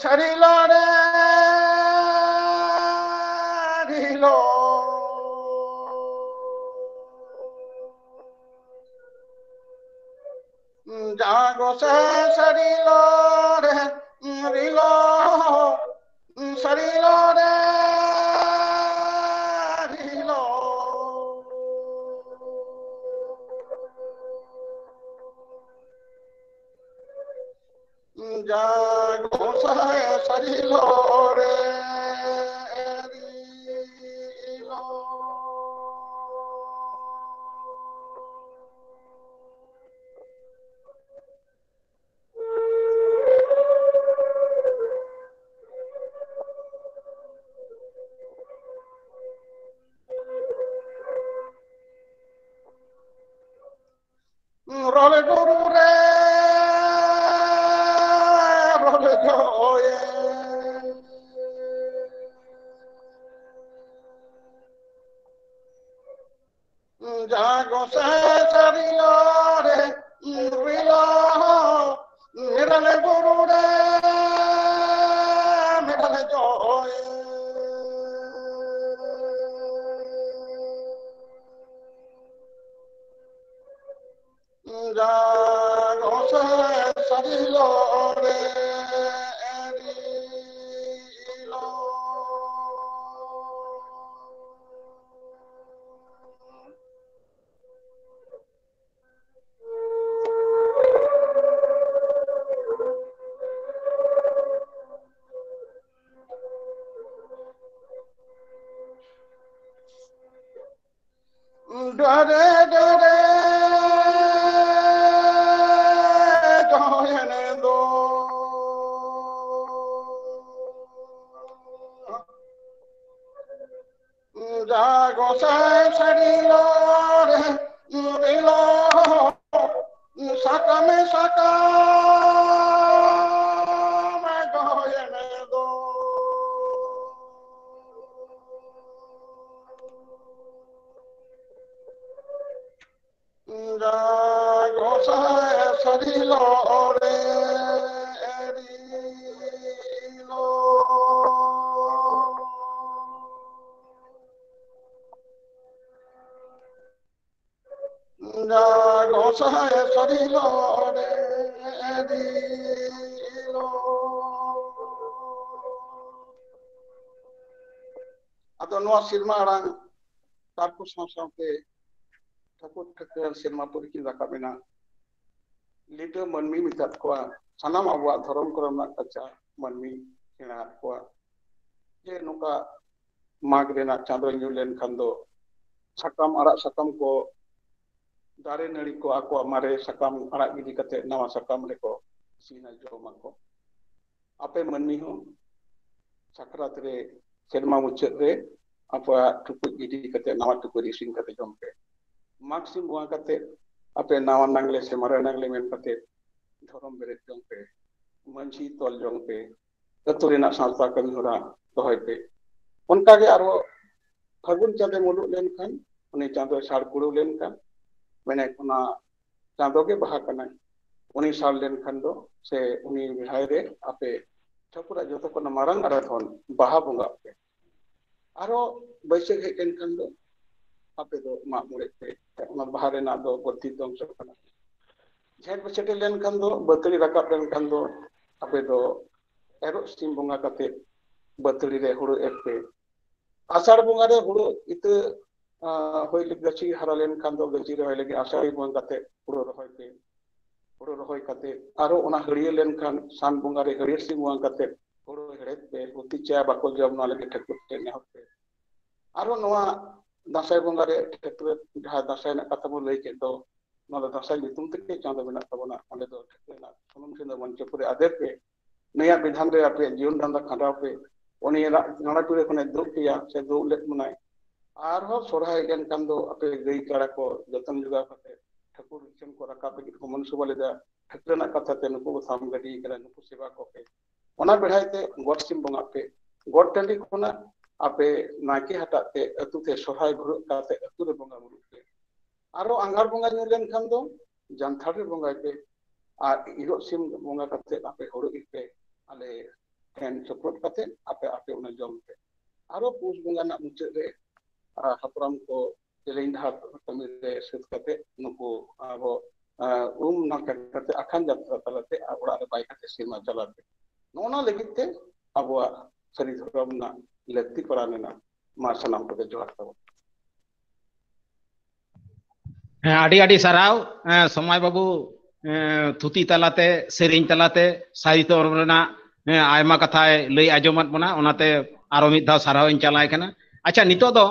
ᱥᱟᱹᱨᱤᱞᱚ ᱨᱮ ᱨᱤᱞᱚ᱾ ᱡᱟ ᱜᱚᱸᱥᱟᱭ ᱥᱟᱹᱨᱤᱞᱚ ᱨᱮ ᱨᱤᱞᱚ, ᱥᱟᱹᱨᱤᱞᱚ ᱨᱮ ᱨᱤᱞᱚ᱾ ᱡᱟ ᱜᱚᱸᱥᱟᱭ ᱥᱟᱹᱨᱤᱞᱚ ᱨᱮ ᱨᱤᱞᱚ᱾ ᱨᱚᱞᱮ ᱜᱩᱨᱩ ᱨᱮ, ᱨᱚᱞᱮ ᱡᱚᱭᱮ᱾ ᱡᱟ ᱜᱚᱸᱥᱟᱭ ᱥᱟᱹᱨᱤᱭᱟᱹ ᱨᱮ, ᱨᱤᱞᱟᱹ, ᱢᱮᱨᱟᱞᱮ ᱜᱩᱨᱩ ᱨᱮ, ᱢᱮᱨᱟᱞᱮ ᱡᱚᱭᱮ᱾ ᱡᱟ ᱜᱚᱸᱥᱟᱭ ᱥᱟᱹᱨᱤᱞᱚ ᱨᱮ ᱮᱨᱤᱞᱚ᱾ ᱰᱟᱨᱮ ᱰᱟᱨᱮ ᱜᱟᱭᱟᱱ ᱫᱚ ᱡᱟ ᱜᱚᱸᱥᱟᱭ ᱥᱟᱹᱨᱤᱞᱚ ᱨᱮ ᱨᱤᱞᱚ ᱥᱟᱠᱟᱢᱮ ᱥᱟᱠᱟᱢ ᱜᱚᱭᱟᱱ ᱫᱚ᱾ ᱡᱟ ᱜᱚᱸᱥᱟᱭ ᱥᱟᱹᱨᱤᱞᱚ ᱨᱮ ᱮᱨᱤᱞᱚ᱾ ᱡᱟ ᱜᱚᱸᱥᱟᱭ ᱥᱟᱹᱨᱤᱞᱚ ᱨᱮ ᱮᱨᱤᱞᱚ᱾ ᱟᱫᱚ ᱱᱚᱣᱟ ᱥᱮᱨᱢᱟ ᱟᱲᱟᱝ ᱛᱟᱨᱠᱚ ᱥᱟᱶ ᱥᱟᱶᱛᱮ ᱴᱷᱟᱹᱠᱩᱨ ᱴᱷᱟᱹᱠᱨᱟᱹᱱ ᱥᱮᱨᱢᱟ ᱯᱩᱨᱤ ᱠᱤᱱ ᱨᱟᱠᱟᱵ ᱮᱱᱟ᱾ ᱞᱤᱴᱟᱹ ᱢᱟᱹᱱᱢᱤ ᱢᱮᱛᱟᱫ ᱠᱚᱣᱟ, ᱥᱟᱱᱟᱢ ᱟᱵᱚᱣᱟᱜ ᱫᱷᱚᱨᱚᱢ ᱠᱚᱨᱚᱢ ᱨᱮᱱᱟᱜ ᱠᱟᱪᱟ ᱢᱟᱹᱱᱢᱤ ᱥᱮᱬᱟ ᱟᱫ ᱠᱚᱣᱟ᱾ ᱡᱮ ᱱᱚᱝᱠᱟ ᱢᱟᱜᱽ ᱨᱮᱱᱟᱜ ᱪᱟᱸᱫᱳ ᱧᱩᱨ ᱞᱮᱱᱠᱷᱟᱱ ᱫᱚ ᱥᱟᱠᱟᱢ, ᱟᱲᱟᱜ ᱥᱟᱠᱟᱢ ᱠᱚ, ᱫᱟᱨᱮ ᱱᱟᱹᱲᱤ ᱠᱚ ᱟᱠᱚᱣᱟᱜ ᱢᱟᱨᱮ ᱥᱟᱠᱟᱢ ᱟᱲᱟᱜ ᱜᱤᱰᱤ ᱠᱟᱛᱮ ᱱᱟᱣᱟ ᱥᱟᱠᱟᱢ ᱨᱮᱠᱚ ᱤᱥᱤᱱᱟ, ᱡᱚᱢᱟᱠᱚ᱾ ᱟᱯᱮ ᱢᱟᱹᱱᱢᱤ ᱦᱚᱸ ᱥᱟᱠᱨᱟᱛ ᱨᱮ, ᱥᱮᱨᱢᱟ ᱢᱩᱪᱟᱹᱫ ᱨᱮ ᱟᱯᱮᱭᱟᱜ ᱴᱩᱠᱩᱡ ᱜᱤᱰᱤ ᱠᱟᱛᱮ ᱱᱟᱣᱟ ᱴᱩᱠᱩᱡ ᱨᱮ ᱤᱥᱤᱱ ᱠᱟᱛᱮ ᱡᱚᱢ ᱯᱮ᱾ ᱢᱟᱜᱽ ᱥᱤᱢ ᱵᱚᱸᱜᱟ ᱠᱟᱛᱮ ᱟᱯᱮ ᱱᱟᱣᱟ ᱱᱟᱜᱽᱞᱮ ᱥᱮ ᱢᱟᱨᱮ ᱱᱟᱜᱽᱞᱮ ᱢᱮᱱ ᱠᱟᱛᱮ ᱫᱷᱚᱨᱚᱢ ᱵᱮᱨᱮᱫ ᱡᱚᱝ ᱯᱮ, ᱢᱟᱹᱡᱷᱤ ᱛᱚᱞ ᱡᱚᱝ ᱯᱮ, ᱟᱹᱛᱩ ᱨᱮᱱᱟᱜ ᱥᱟᱶᱛᱟ ᱠᱟᱹᱢᱤ ᱦᱚᱨᱟ ᱫᱚᱦᱚᱭ ᱯᱮ᱾ ᱚᱱᱠᱟᱜᱮ ᱟᱨᱦᱚᱸ ᱯᱷᱟᱹᱜᱩᱱ ᱪᱟᱸᱫᱳ ᱢᱩᱞᱩᱜ ᱞᱮᱱᱠᱷᱟᱱ, ᱩᱱᱤ ᱪᱟᱸᱫᱳᱭ ᱥᱟᱲ ᱠᱩᱲᱟᱹᱣ ᱞᱮᱱᱠᱷᱟᱱ, ᱢᱮᱱᱮᱠ ᱚᱱᱟ ᱪᱟᱸᱫᱳ ᱜᱮ ᱵᱟᱦᱟ ᱠᱟᱱᱟᱭ᱾ ᱩᱱᱤ ᱥᱟᱲ ᱞᱮᱱᱠᱷᱟᱱ ᱫᱚ ᱥᱮ ᱩᱱᱤ ᱵᱮᱲᱦᱟᱭ ᱨᱮ ᱟᱯᱮ ᱴᱷᱟᱹᱠᱩᱨᱟᱜ ᱡᱚᱛᱚ ᱠᱷᱚᱱ ᱢᱟᱨᱟᱝ ᱟᱨᱟᱫᱷᱚᱱ ᱵᱟᱦᱟ ᱵᱚᱸᱜᱟᱜ ᱯᱮ᱾ ᱟᱨᱦᱚᱸ ᱵᱟᱹᱭᱥᱟᱹᱠᱷ ᱦᱮᱡ ᱞᱮᱱᱠᱷᱟᱱ ᱫᱚ ᱟᱯᱮ ᱫᱚ ᱢᱟᱜ ᱢᱚᱬᱮᱜ ᱯᱮ᱾ ᱚᱱᱟ ᱵᱟᱦᱟ ᱨᱮᱱᱟᱜ ᱫᱚ ᱵᱟᱹᱲᱛᱤ ᱫᱚ ᱚᱝᱥᱚ ᱠᱟᱱᱟ᱾ ᱡᱷᱮᱸᱴ ᱥᱮᱴᱮᱨ ᱞᱮᱱᱠᱷᱟᱱ ᱫᱚ, ᱵᱟᱹᱛᱟᱹᱲᱤ ᱨᱟᱠᱟᱵ ᱞᱮᱱᱠᱷᱟᱱ ᱫᱚ ᱟᱯᱮ ᱫᱚ ᱮᱨᱚᱜ ᱥᱤᱢ ᱵᱚᱸᱜᱟ ᱠᱟᱛᱮ ᱵᱟᱹᱛᱟᱹᱲᱤ ᱨᱮ ᱦᱩᱲᱩ ᱮᱨ ᱯᱮ᱾ ᱟᱥᱟᱲ ᱵᱚᱸᱜᱟ ᱨᱮ ᱦᱩᱲᱩ ᱤᱛᱟᱹ, ᱟᱸ, ᱦᱩᱭ ᱞᱟᱹᱜᱤᱫ, ᱜᱟᱹᱪᱷᱤ ᱦᱟᱨᱟ ᱞᱮᱱᱠᱷᱟᱱ ᱫᱚ ᱜᱟᱹᱪᱷᱤ ᱨᱚᱦᱚᱭ ᱞᱟᱹᱜᱤᱫ ᱟᱥᱟᱲᱤ ᱵᱚᱸᱜᱟ ᱠᱟᱛᱮ ᱦᱩᱲᱩ ᱨᱚᱦᱚᱭ ᱯᱮ᱾ ᱦᱩᱲᱩ ᱨᱚᱦᱚᱭ ᱠᱟᱛᱮ ᱟᱨᱚ ᱚᱱᱟ ᱦᱟᱹᱲᱭᱟᱹ ᱞᱮᱱᱠᱷᱟᱱ ᱥᱟᱱ ᱵᱚᱸᱜᱟ ᱨᱮ ᱦᱟᱹᱲᱭᱟᱹ ᱥᱤᱢ ᱵᱚᱸᱜᱟ ᱠᱟᱛᱮ ᱦᱩᱲᱩ ᱦᱮᱲᱦᱮᱫ ᱯᱮ, ᱦᱩᱛᱤ ᱪᱟ ᱵᱟᱠᱚ ᱡᱚᱢ, ᱱᱚᱣᱟ ᱞᱟᱹᱜᱤᱫ ᱴᱷᱟᱹᱠᱩᱨ ᱴᱷᱮᱱ ᱱᱮᱦᱚᱨ ᱯᱮ᱾ ᱟᱨᱚ ᱱᱚᱣᱟ ᱫᱟᱸᱥᱟᱭ ᱵᱚᱸᱜᱟ ᱨᱮ ᱴᱷᱟᱹᱠᱩᱨ ᱡᱟᱦᱟᱸ ᱫᱟᱸᱥᱟᱭ ᱨᱮᱱᱟᱜ ᱠᱟᱛᱷᱟ ᱵᱚᱱ ᱞᱟᱹᱭ ᱠᱮᱫ ᱫᱚ, ᱱᱚᱣᱟ ᱫᱚ ᱫᱟᱸᱥᱟᱭ ᱧᱩᱛᱩᱢ ᱛᱮᱜᱮ ᱪᱟᱸᱫᱚ ᱢᱮᱱᱟᱜ ᱛᱟᱵᱚᱱᱟ᱾ ᱚᱸᱰᱮ ᱫᱚ ᱴᱷᱟᱹᱠᱩᱨ ᱨᱮᱱᱟᱜ ᱥᱩᱱᱩᱢ ᱥᱤᱸᱫᱩᱨ ᱢᱚᱧᱪᱚᱯᱩᱨᱤ ᱟᱫᱮᱨ ᱯᱮ, ᱱᱩᱭᱟᱜ ᱵᱤᱫᱷᱟᱱ ᱨᱮ ᱟᱯᱮᱭᱟᱜ ᱡᱤᱭᱚᱱ ᱰᱟᱸᱰᱟ ᱠᱷᱟᱸᱰᱟᱣ ᱯᱮ, ᱩᱱᱤ ᱨᱟᱜ ᱨᱟᱲᱟ ᱯᱤᱲᱟᱹ ᱠᱷᱚᱱᱮ ᱫᱩᱜ ᱯᱮᱭᱟ ᱥᱮ ᱫᱩᱜ ᱞᱮᱫ ᱵᱚᱱᱟᱭ᱾ ᱟᱨᱦᱚᱸ ᱥᱚᱨᱦᱟᱭ ᱦᱮᱡ ᱞᱮᱱᱠᱷᱟᱱ ᱫᱚ ᱟᱯᱮ ᱜᱟᱹᱭ ᱠᱟᱲᱟ ᱠᱚ ᱡᱚᱛᱚᱱ ᱡᱚᱜᱟᱣ ᱠᱟᱛᱮ ᱴᱷᱟᱹᱠᱩᱨ ᱴᱷᱮᱱ ᱠᱚ ᱨᱟᱠᱟᱵ ᱞᱟᱹᱜᱤᱫ ᱠᱚ ᱢᱚᱱᱥᱩᱵᱟ ᱞᱮᱫᱟ᱾ ᱴᱷᱟᱹᱠᱩᱨ ᱨᱮᱱᱟᱜ ᱠᱟᱛᱷᱟ ᱛᱮ ᱱᱩᱠᱩ ᱠᱚ ᱥᱟᱢ ᱜᱟᱹᱰᱤ ᱠᱟᱱᱟ, ᱱᱩᱠᱩ ᱥᱮᱵᱟ ᱠᱚᱯᱮ᱾ ᱚᱱᱟ ᱵᱮᱲᱦᱟᱭ ᱛᱮ ᱜᱚᱴ ᱥᱤᱢ ᱵᱚᱸᱜᱟ ᱯᱮ᱾ ᱜᱚᱴ ᱴᱟᱺᱰᱤ ᱠᱷᱚᱱᱟᱜ ᱟᱯᱮ ᱱᱟᱭᱠᱮ ᱦᱟᱴᱟᱜ ᱛᱮ ᱟᱹᱛᱩ ᱛᱮ ᱥᱚᱨᱦᱟᱭ ᱵᱷᱩᱨᱟᱹᱜ ᱠᱟᱛᱮ ᱟᱹᱛᱩ ᱨᱮ ᱵᱚᱸᱜᱟ ᱵᱩᱨᱩᱜ ᱯᱮ᱾ ᱟᱨᱚ ᱟᱸᱜᱷᱟᱲ ᱵᱚᱸᱜᱟ ᱧᱩᱨ ᱞᱮᱱᱠᱷᱟᱱ ᱫᱚ ᱡᱟᱱᱛᱷᱟᱲ ᱨᱮ ᱵᱚᱸᱜᱟᱭ ᱯᱮ᱾ ᱟᱨ ᱤᱨᱚᱜ ᱥᱤᱢ ᱵᱚᱸᱜᱟ ᱠᱟᱛᱮ ᱟᱯᱮ ᱦᱩᱲᱩ ᱤᱨ ᱯᱮ, ᱟᱞᱮ ᱴᱷᱮᱱ ᱥᱚᱯᱨᱚᱫ ᱠᱟᱛᱮ ᱟᱯᱮ, ᱟᱯᱮ ᱚᱱᱟ ᱡᱚᱢ ᱯᱮ᱾ ᱟᱨᱚ ᱯᱩᱥ ᱵᱚᱸᱜᱟ ᱨᱮᱱᱟᱜ ᱢᱩᱪᱟᱹᱫ ᱨᱮ, ᱟᱨ ᱦᱟᱯᱲᱟᱢ ᱠᱚ ᱡᱮᱞᱮᱧ ᱰᱟᱦᱟᱨ ᱠᱟᱹᱢᱤ ᱨᱮ ᱥᱟᱹᱛ ᱠᱟᱛᱮ ᱱᱩᱠᱩ ᱟᱵᱚ, ᱟᱸ, ᱩᱢ ᱱᱟᱲᱠᱟ ᱠᱟᱛᱮ ᱟᱠᱷᱟᱱ ᱡᱟᱛᱨᱟ ᱛᱟᱞᱟᱛᱮ ᱟᱨ ᱚᱲᱟᱜ ᱨᱮ ᱵᱟᱭ ᱠᱟᱛᱮ ᱥᱮᱨᱢᱟ ᱪᱟᱞᱟᱣ ᱯᱮ᱾ ᱱᱚᱜᱼᱚ ᱱᱚᱣᱟ ᱞᱟᱹᱜᱤᱫ ᱛᱮ ᱟᱵᱚᱣᱟᱜ ᱥᱟᱹᱨᱤ ᱫᱷᱚᱨᱚᱢ ᱨᱮᱱᱟᱜ ᱞᱟᱹᱠᱛᱤ ᱯᱟᱲᱟᱣ ᱞᱮᱱᱟ᱾ ᱢᱟ ᱥᱟᱱᱟᱢ ᱠᱚᱜᱮ ᱡᱚᱦᱟᱨ ᱛᱟᱵᱚᱱ᱾ ᱦᱮᱸ, ᱟᱹᱰᱤ ᱟᱹᱰᱤ ᱥᱟᱨᱦᱟᱣ, ᱮᱸ, ᱥᱚᱢᱟᱭ ᱵᱟᱹᱵᱩ, ᱮᱸ, ᱛᱷᱩᱛᱤ ᱛᱟᱞᱟᱛᱮ, ᱥᱮᱨᱮᱧ ᱛᱟᱞᱟᱛᱮ ᱥᱟᱹᱨᱤ ᱫᱷᱚᱨᱚᱢ ᱨᱮᱱᱟᱜ, ᱮᱸ, ᱟᱭᱢᱟ ᱠᱟᱛᱷᱟᱭ ᱞᱟᱹᱭ ᱟᱸᱡᱚᱢᱟᱫ ᱵᱚᱱᱟ, ᱚᱱᱟᱛᱮ ᱟᱨᱚ ᱢᱤᱫ ᱫᱷᱟᱣ ᱥᱟᱨᱦᱟᱣ ᱤᱧ ᱪᱟᱞᱟᱭ ᱠᱟᱱᱟ᱾ ᱟᱪᱪᱷᱟ, ᱱᱤᱛᱚᱜ ᱫᱚ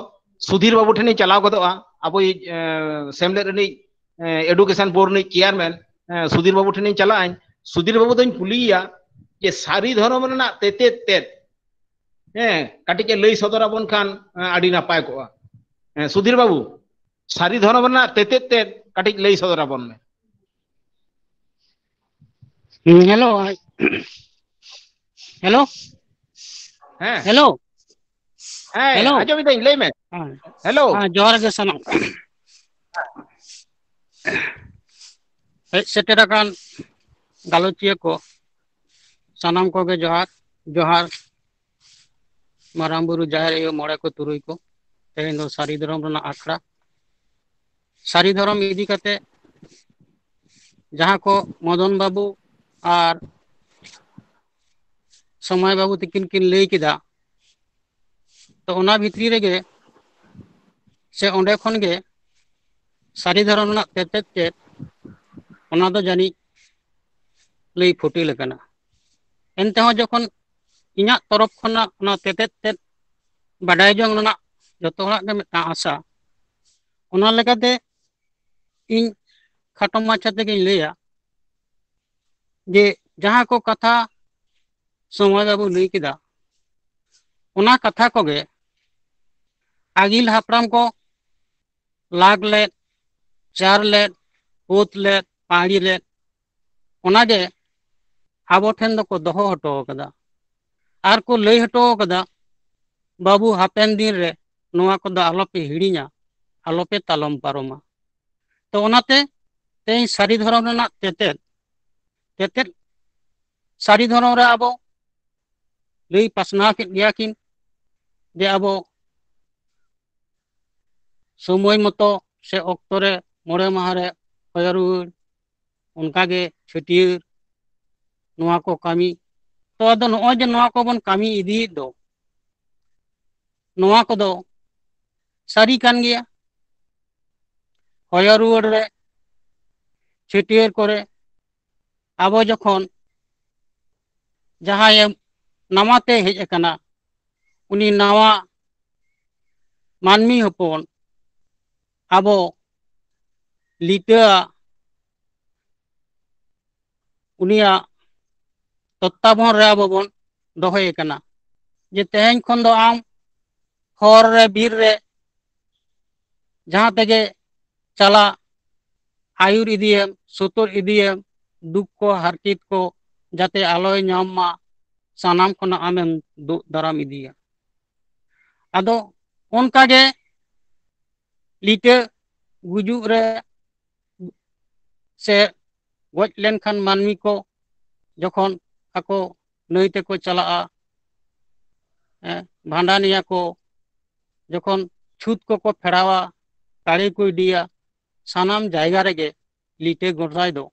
ᱥᱩᱫᱷᱤᱨ ᱵᱟᱹᱵᱩ ᱴᱷᱮᱱᱤᱧ ᱪᱟᱞᱟᱣ ᱜᱚᱫᱚᱜᱼᱟ, ᱟᱵᱚᱭᱤᱡ, ᱮᱸ, ᱥᱮᱢᱞᱮᱫ ᱨᱤᱱᱤᱡ, ᱮᱸ, education board ᱨᱤᱱᱤᱡ chairman, ᱮᱸ, ᱥᱩᱫᱷᱤᱨ ᱵᱟᱹᱵᱩ ᱴᱷᱮᱱᱤᱧ ᱪᱟᱞᱟᱜ ᱟᱹᱧ᱾ ᱥᱩᱫᱷᱤᱨ ᱵᱟᱹᱵᱩ ᱫᱚᱧ ᱠᱩᱞᱤᱭᱮᱭᱟ ᱡᱮ ᱥᱟᱹᱨᱤ ᱫᱷᱚᱨᱚᱢ ᱨᱮᱱᱟᱜ ᱛᱮᱛᱮᱫ ᱛᱮᱫ, ᱦᱮᱸ, ᱠᱟᱹᱴᱤᱡ ᱮ ᱞᱟᱹᱭ ᱥᱚᱫᱚᱨ ᱟᱵᱚᱱ ᱠᱷᱟᱱ, ᱮᱸ, ᱟᱹᱰᱤ ᱱᱟᱯᱟᱭ ᱠᱚᱜᱼᱟ᱾ ᱦᱮᱸ, ᱥᱩᱫᱷᱤᱨ ᱵᱟᱹᱵᱩ, ᱥᱟᱹᱨᱤ ᱫᱷᱚᱨᱚᱢ ᱨᱮᱱᱟᱜ ᱛᱮᱛᱮᱫ ᱛᱮᱫ ᱠᱟᱹᱴᱤᱡ ᱞᱟᱹᱭ ᱥᱚᱫᱚᱨ ᱟᱵᱚᱱ ᱢᱮ᱾ ᱦᱮᱸ, ᱦᱮᱞᱳ᱾ ᱦᱮᱞᱳ᱾ ᱦᱮᱸ᱾ ᱦᱮᱞᱳ᱾ ᱦᱮᱸ, ᱦᱮᱞᱳ᱾ ᱟᱸᱡᱚᱢ ᱮᱫᱟᱹᱧ, ᱞᱟᱹᱭ ᱢᱮ᱾ ᱦᱮᱸ᱾ ᱦᱮᱞᱳ᱾ ᱦᱮᱸ, ᱡᱚᱦᱟᱨ ᱜᱮ ᱥᱟᱱᱟᱢ᱾ ᱦᱮᱡ ᱥᱮᱴᱮᱨ ᱟᱠᱟᱱ ᱜᱟᱞᱚᱪᱤᱭᱟᱹ ᱠᱚ, ᱥᱟᱱᱟᱢ ᱠᱚᱜᱮ ᱡᱚᱦᱟᱨ, ᱡᱚᱦᱟᱨ᱾ ᱢᱟᱨᱟᱝ ᱵᱩᱨᱩ, ᱡᱟᱦᱮᱨ ᱟᱭᱳ, ᱢᱚᱬᱮ ᱠᱚ, ᱛᱩᱨᱩᱭ ᱠᱚ, ᱛᱮᱦᱮᱧ ᱫᱚ ᱥᱟᱹᱨᱤ ᱫᱷᱚᱨᱚᱢ ᱨᱮᱱᱟᱜ ᱟᱠᱷᱲᱟ᱾ ᱥᱟᱹᱨᱤ ᱫᱷᱚᱨᱚᱢ ᱤᱫᱤ ᱠᱟᱛᱮ ᱡᱟᱦᱟᱸ ᱠᱚ ᱢᱚᱫᱚᱱ ᱵᱟᱹᱵᱩ ᱟᱨ ᱥᱚᱢᱟᱭ ᱵᱟᱹᱵᱩ ᱛᱤᱠᱤᱱ ᱠᱤᱱ ᱞᱟᱹᱭ ᱠᱮᱫᱟ, ᱛᱚ ᱚᱱᱟ ᱵᱷᱤᱛᱨᱤ ᱨᱮᱜᱮ ᱥᱮ ᱚᱸᱰᱮ ᱠᱷᱚᱱ ᱜᱮ ᱥᱟᱹᱨᱤ ᱫᱷᱚᱨᱚᱢ ᱨᱮᱱᱟᱜ ᱛᱮᱛᱮᱫ ᱪᱮᱫ, ᱚᱱᱟ ᱫᱚ ᱡᱟᱹᱱᱤᱡ ᱞᱟᱹᱭ ᱯᱷᱩᱴᱮᱞ ᱟᱠᱟᱱᱟ᱾ ᱮᱱᱛᱮᱦᱚᱸ ᱡᱚᱠᱷᱚᱱ ᱤᱧᱟᱹᱜ ᱛᱚᱨᱚᱯ ᱠᱷᱚᱱᱟᱜ ᱚᱱᱟ ᱛᱮᱛᱮᱫ ᱛᱮᱫ ᱵᱟᱰᱟᱭ ᱡᱚᱝ ᱨᱮᱱᱟᱜ ᱡᱚᱛᱚ ᱦᱚᱲᱟᱜ ᱜᱮ ᱢᱤᱫᱴᱟᱝ ᱟᱥᱟ, ᱚᱱᱟ ᱞᱮᱠᱟᱛᱮ ᱤᱧ ᱠᱷᱟᱴᱚ ᱢᱟᱪᱷᱟ ᱛᱮᱜᱮᱧ ᱞᱟᱹᱭᱟ ᱡᱮ ᱡᱟᱦᱟᱸ ᱠᱚ ᱠᱟᱛᱷᱟ ᱥᱚᱢᱟᱡᱽ ᱵᱟᱵᱩ ᱞᱟᱹᱭ ᱠᱮᱫᱟ, ᱚᱱᱟ ᱠᱟᱛᱷᱟ ᱠᱚᱜᱮ ᱟᱹᱜᱤᱞ ᱦᱟᱯᱲᱟᱢ ᱠᱚ ᱞᱟᱜᱽ ᱞᱮᱫ, ᱪᱟᱨ ᱞᱮᱫ, ᱯᱳᱛ ᱞᱮᱫ, ᱯᱟᱹᱲᱤ ᱞᱮᱫ, ᱚᱱᱟᱜᱮ ᱟᱵᱚ ᱴᱷᱮᱱ ᱫᱚᱠᱚ ᱫᱚᱦᱚ ᱦᱚᱴᱚ ᱟᱠᱟᱫᱟ᱾ ᱟᱨ ᱠᱚ ᱞᱟᱹᱭ ᱦᱚᱴᱚ ᱟᱠᱟᱫᱟ, "ᱵᱟᱹᱵᱩ, ᱦᱟᱯᱮᱱ ᱫᱤᱱ ᱨᱮ ᱱᱚᱣᱟ ᱠᱚᱫᱚ ᱟᱞᱚᱯᱮ ᱦᱤᱲᱤᱧᱟ, ᱟᱞᱚᱯᱮ ᱛᱟᱞᱚᱢ ᱯᱟᱨᱚᱢᱟ᱾" ᱛᱚ ᱚᱱᱟᱛᱮ ᱛᱮᱦᱮᱧ ᱥᱟᱹᱨᱤ ᱫᱷᱚᱨᱚᱢ ᱨᱮᱱᱟᱜ ᱛᱮᱛᱮᱫ, ᱛᱮᱛᱮᱫ ᱥᱟᱹᱨᱤ ᱫᱷᱚᱨᱚᱢ ᱨᱮ ᱟᱵᱚ ᱞᱟᱹᱭ ᱯᱟᱥᱱᱟᱣ ᱠᱮᱫ ᱜᱮᱭᱟ ᱠᱤᱱ ᱡᱮ ᱟᱵᱚ ᱥᱚᱢᱚᱭ ᱢᱚᱛᱚ ᱥᱮ ᱚᱠᱛᱚ ᱨᱮ ᱢᱚᱬᱮ ᱢᱟᱦᱟ ᱨᱮ ᱦᱚᱭᱚ ᱨᱩᱣᱟᱹᱲ, ᱚᱱᱠᱟᱜᱮ ᱪᱷᱟᱹᱴᱭᱟᱹᱨ, ᱱᱚᱣᱟ ᱠᱚ ᱠᱟᱹᱢᱤ᱾ ᱛᱚ ᱟᱫᱚ ᱱᱚᱜᱼᱚᱭ ᱡᱮ ᱱᱚᱣᱟ ᱠᱚᱵᱚᱱ ᱠᱟᱹᱢᱤ ᱤᱫᱤᱭᱮᱫ ᱫᱚ, ᱱᱚᱣᱟ ᱠᱚᱫᱚ ᱥᱟᱹᱨᱤ ᱠᱟᱱ ᱜᱮᱭᱟ᱾ ᱦᱚᱭᱚ ᱨᱩᱣᱟᱹᱲ ᱨᱮ, ᱪᱷᱟᱹᱴᱭᱟᱹᱨ ᱠᱚᱨᱮ, ᱟᱵᱚ ᱡᱚᱠᱷᱚᱱ ᱡᱟᱦᱟᱸᱭᱮ ᱱᱟᱣᱟᱛᱮ ᱦᱮᱡ ᱟᱠᱟᱱᱟ, ᱩᱱᱤ ᱱᱟᱣᱟ ᱢᱟᱹᱱᱢᱤ ᱦᱚᱯᱚᱱ ᱟᱵᱚ ᱞᱤᱴᱟᱹ ᱩᱱᱤᱭᱟᱜ ᱛᱚᱛᱛᱟᱵᱚᱱ ᱨᱮ ᱟᱵᱚ ᱵᱚᱱ ᱫᱚᱦᱚᱭᱮ ᱠᱟᱱᱟ, ᱡᱮ ᱛᱮᱦᱮᱧ ᱠᱷᱚᱱ ᱫᱚ ᱟᱢ ᱦᱚᱨ ᱨᱮ, ᱵᱤᱨ ᱨᱮ, ᱡᱟᱦᱟᱸ ᱛᱮᱜᱮ ᱪᱟᱞᱟᱜ, ᱟᱹᱭᱩᱨ ᱤᱫᱤᱭᱮᱢ, ᱥᱩᱛᱩᱨ ᱤᱫᱤᱭᱮᱢ, ᱫᱩᱠ ᱠᱚ ᱦᱟᱨᱠᱮᱛ ᱠᱚ ᱡᱟᱛᱮ ᱟᱞᱚᱭ ᱧᱟᱢ ᱢᱟ, ᱥᱟᱱᱟᱢ ᱠᱷᱚᱱᱟᱜ ᱟᱢᱮᱢ ᱫᱩᱜ ᱫᱟᱨᱟᱢ ᱤᱫᱤᱭᱟ᱾ ᱟᱫᱚ ᱚᱱᱠᱟᱜᱮ ᱞᱤᱴᱟᱹ ᱜᱩᱡᱩᱜ ᱨᱮ ᱥᱮ ᱜᱚᱡ ᱞᱮᱱᱠᱷᱟᱱ ᱢᱟᱹᱱᱢᱤ ᱠᱚ ᱡᱚᱠᱷᱚᱱ ᱟᱠᱚ ᱱᱟᱹᱭ ᱛᱮᱠᱚ ᱪᱟᱞᱟᱜᱼᱟ, ᱦᱮᱸ, ᱵᱷᱟᱸᱰᱟᱱᱤᱭᱟ ᱠᱚ, ᱡᱚᱠᱷᱚᱱ ᱪᱷᱩᱛ ᱠᱚᱠᱚ ᱯᱷᱮᱲᱟᱣᱟ, ᱛᱟᱲᱮ ᱠᱚ ᱤᱫᱤᱭᱟ, ᱥᱟᱱᱟᱢ ᱡᱟᱭᱜᱟ ᱨᱮᱜᱮ ᱞᱤᱴᱟᱹ ᱜᱚᱸᱥᱟᱭ ᱫᱚ,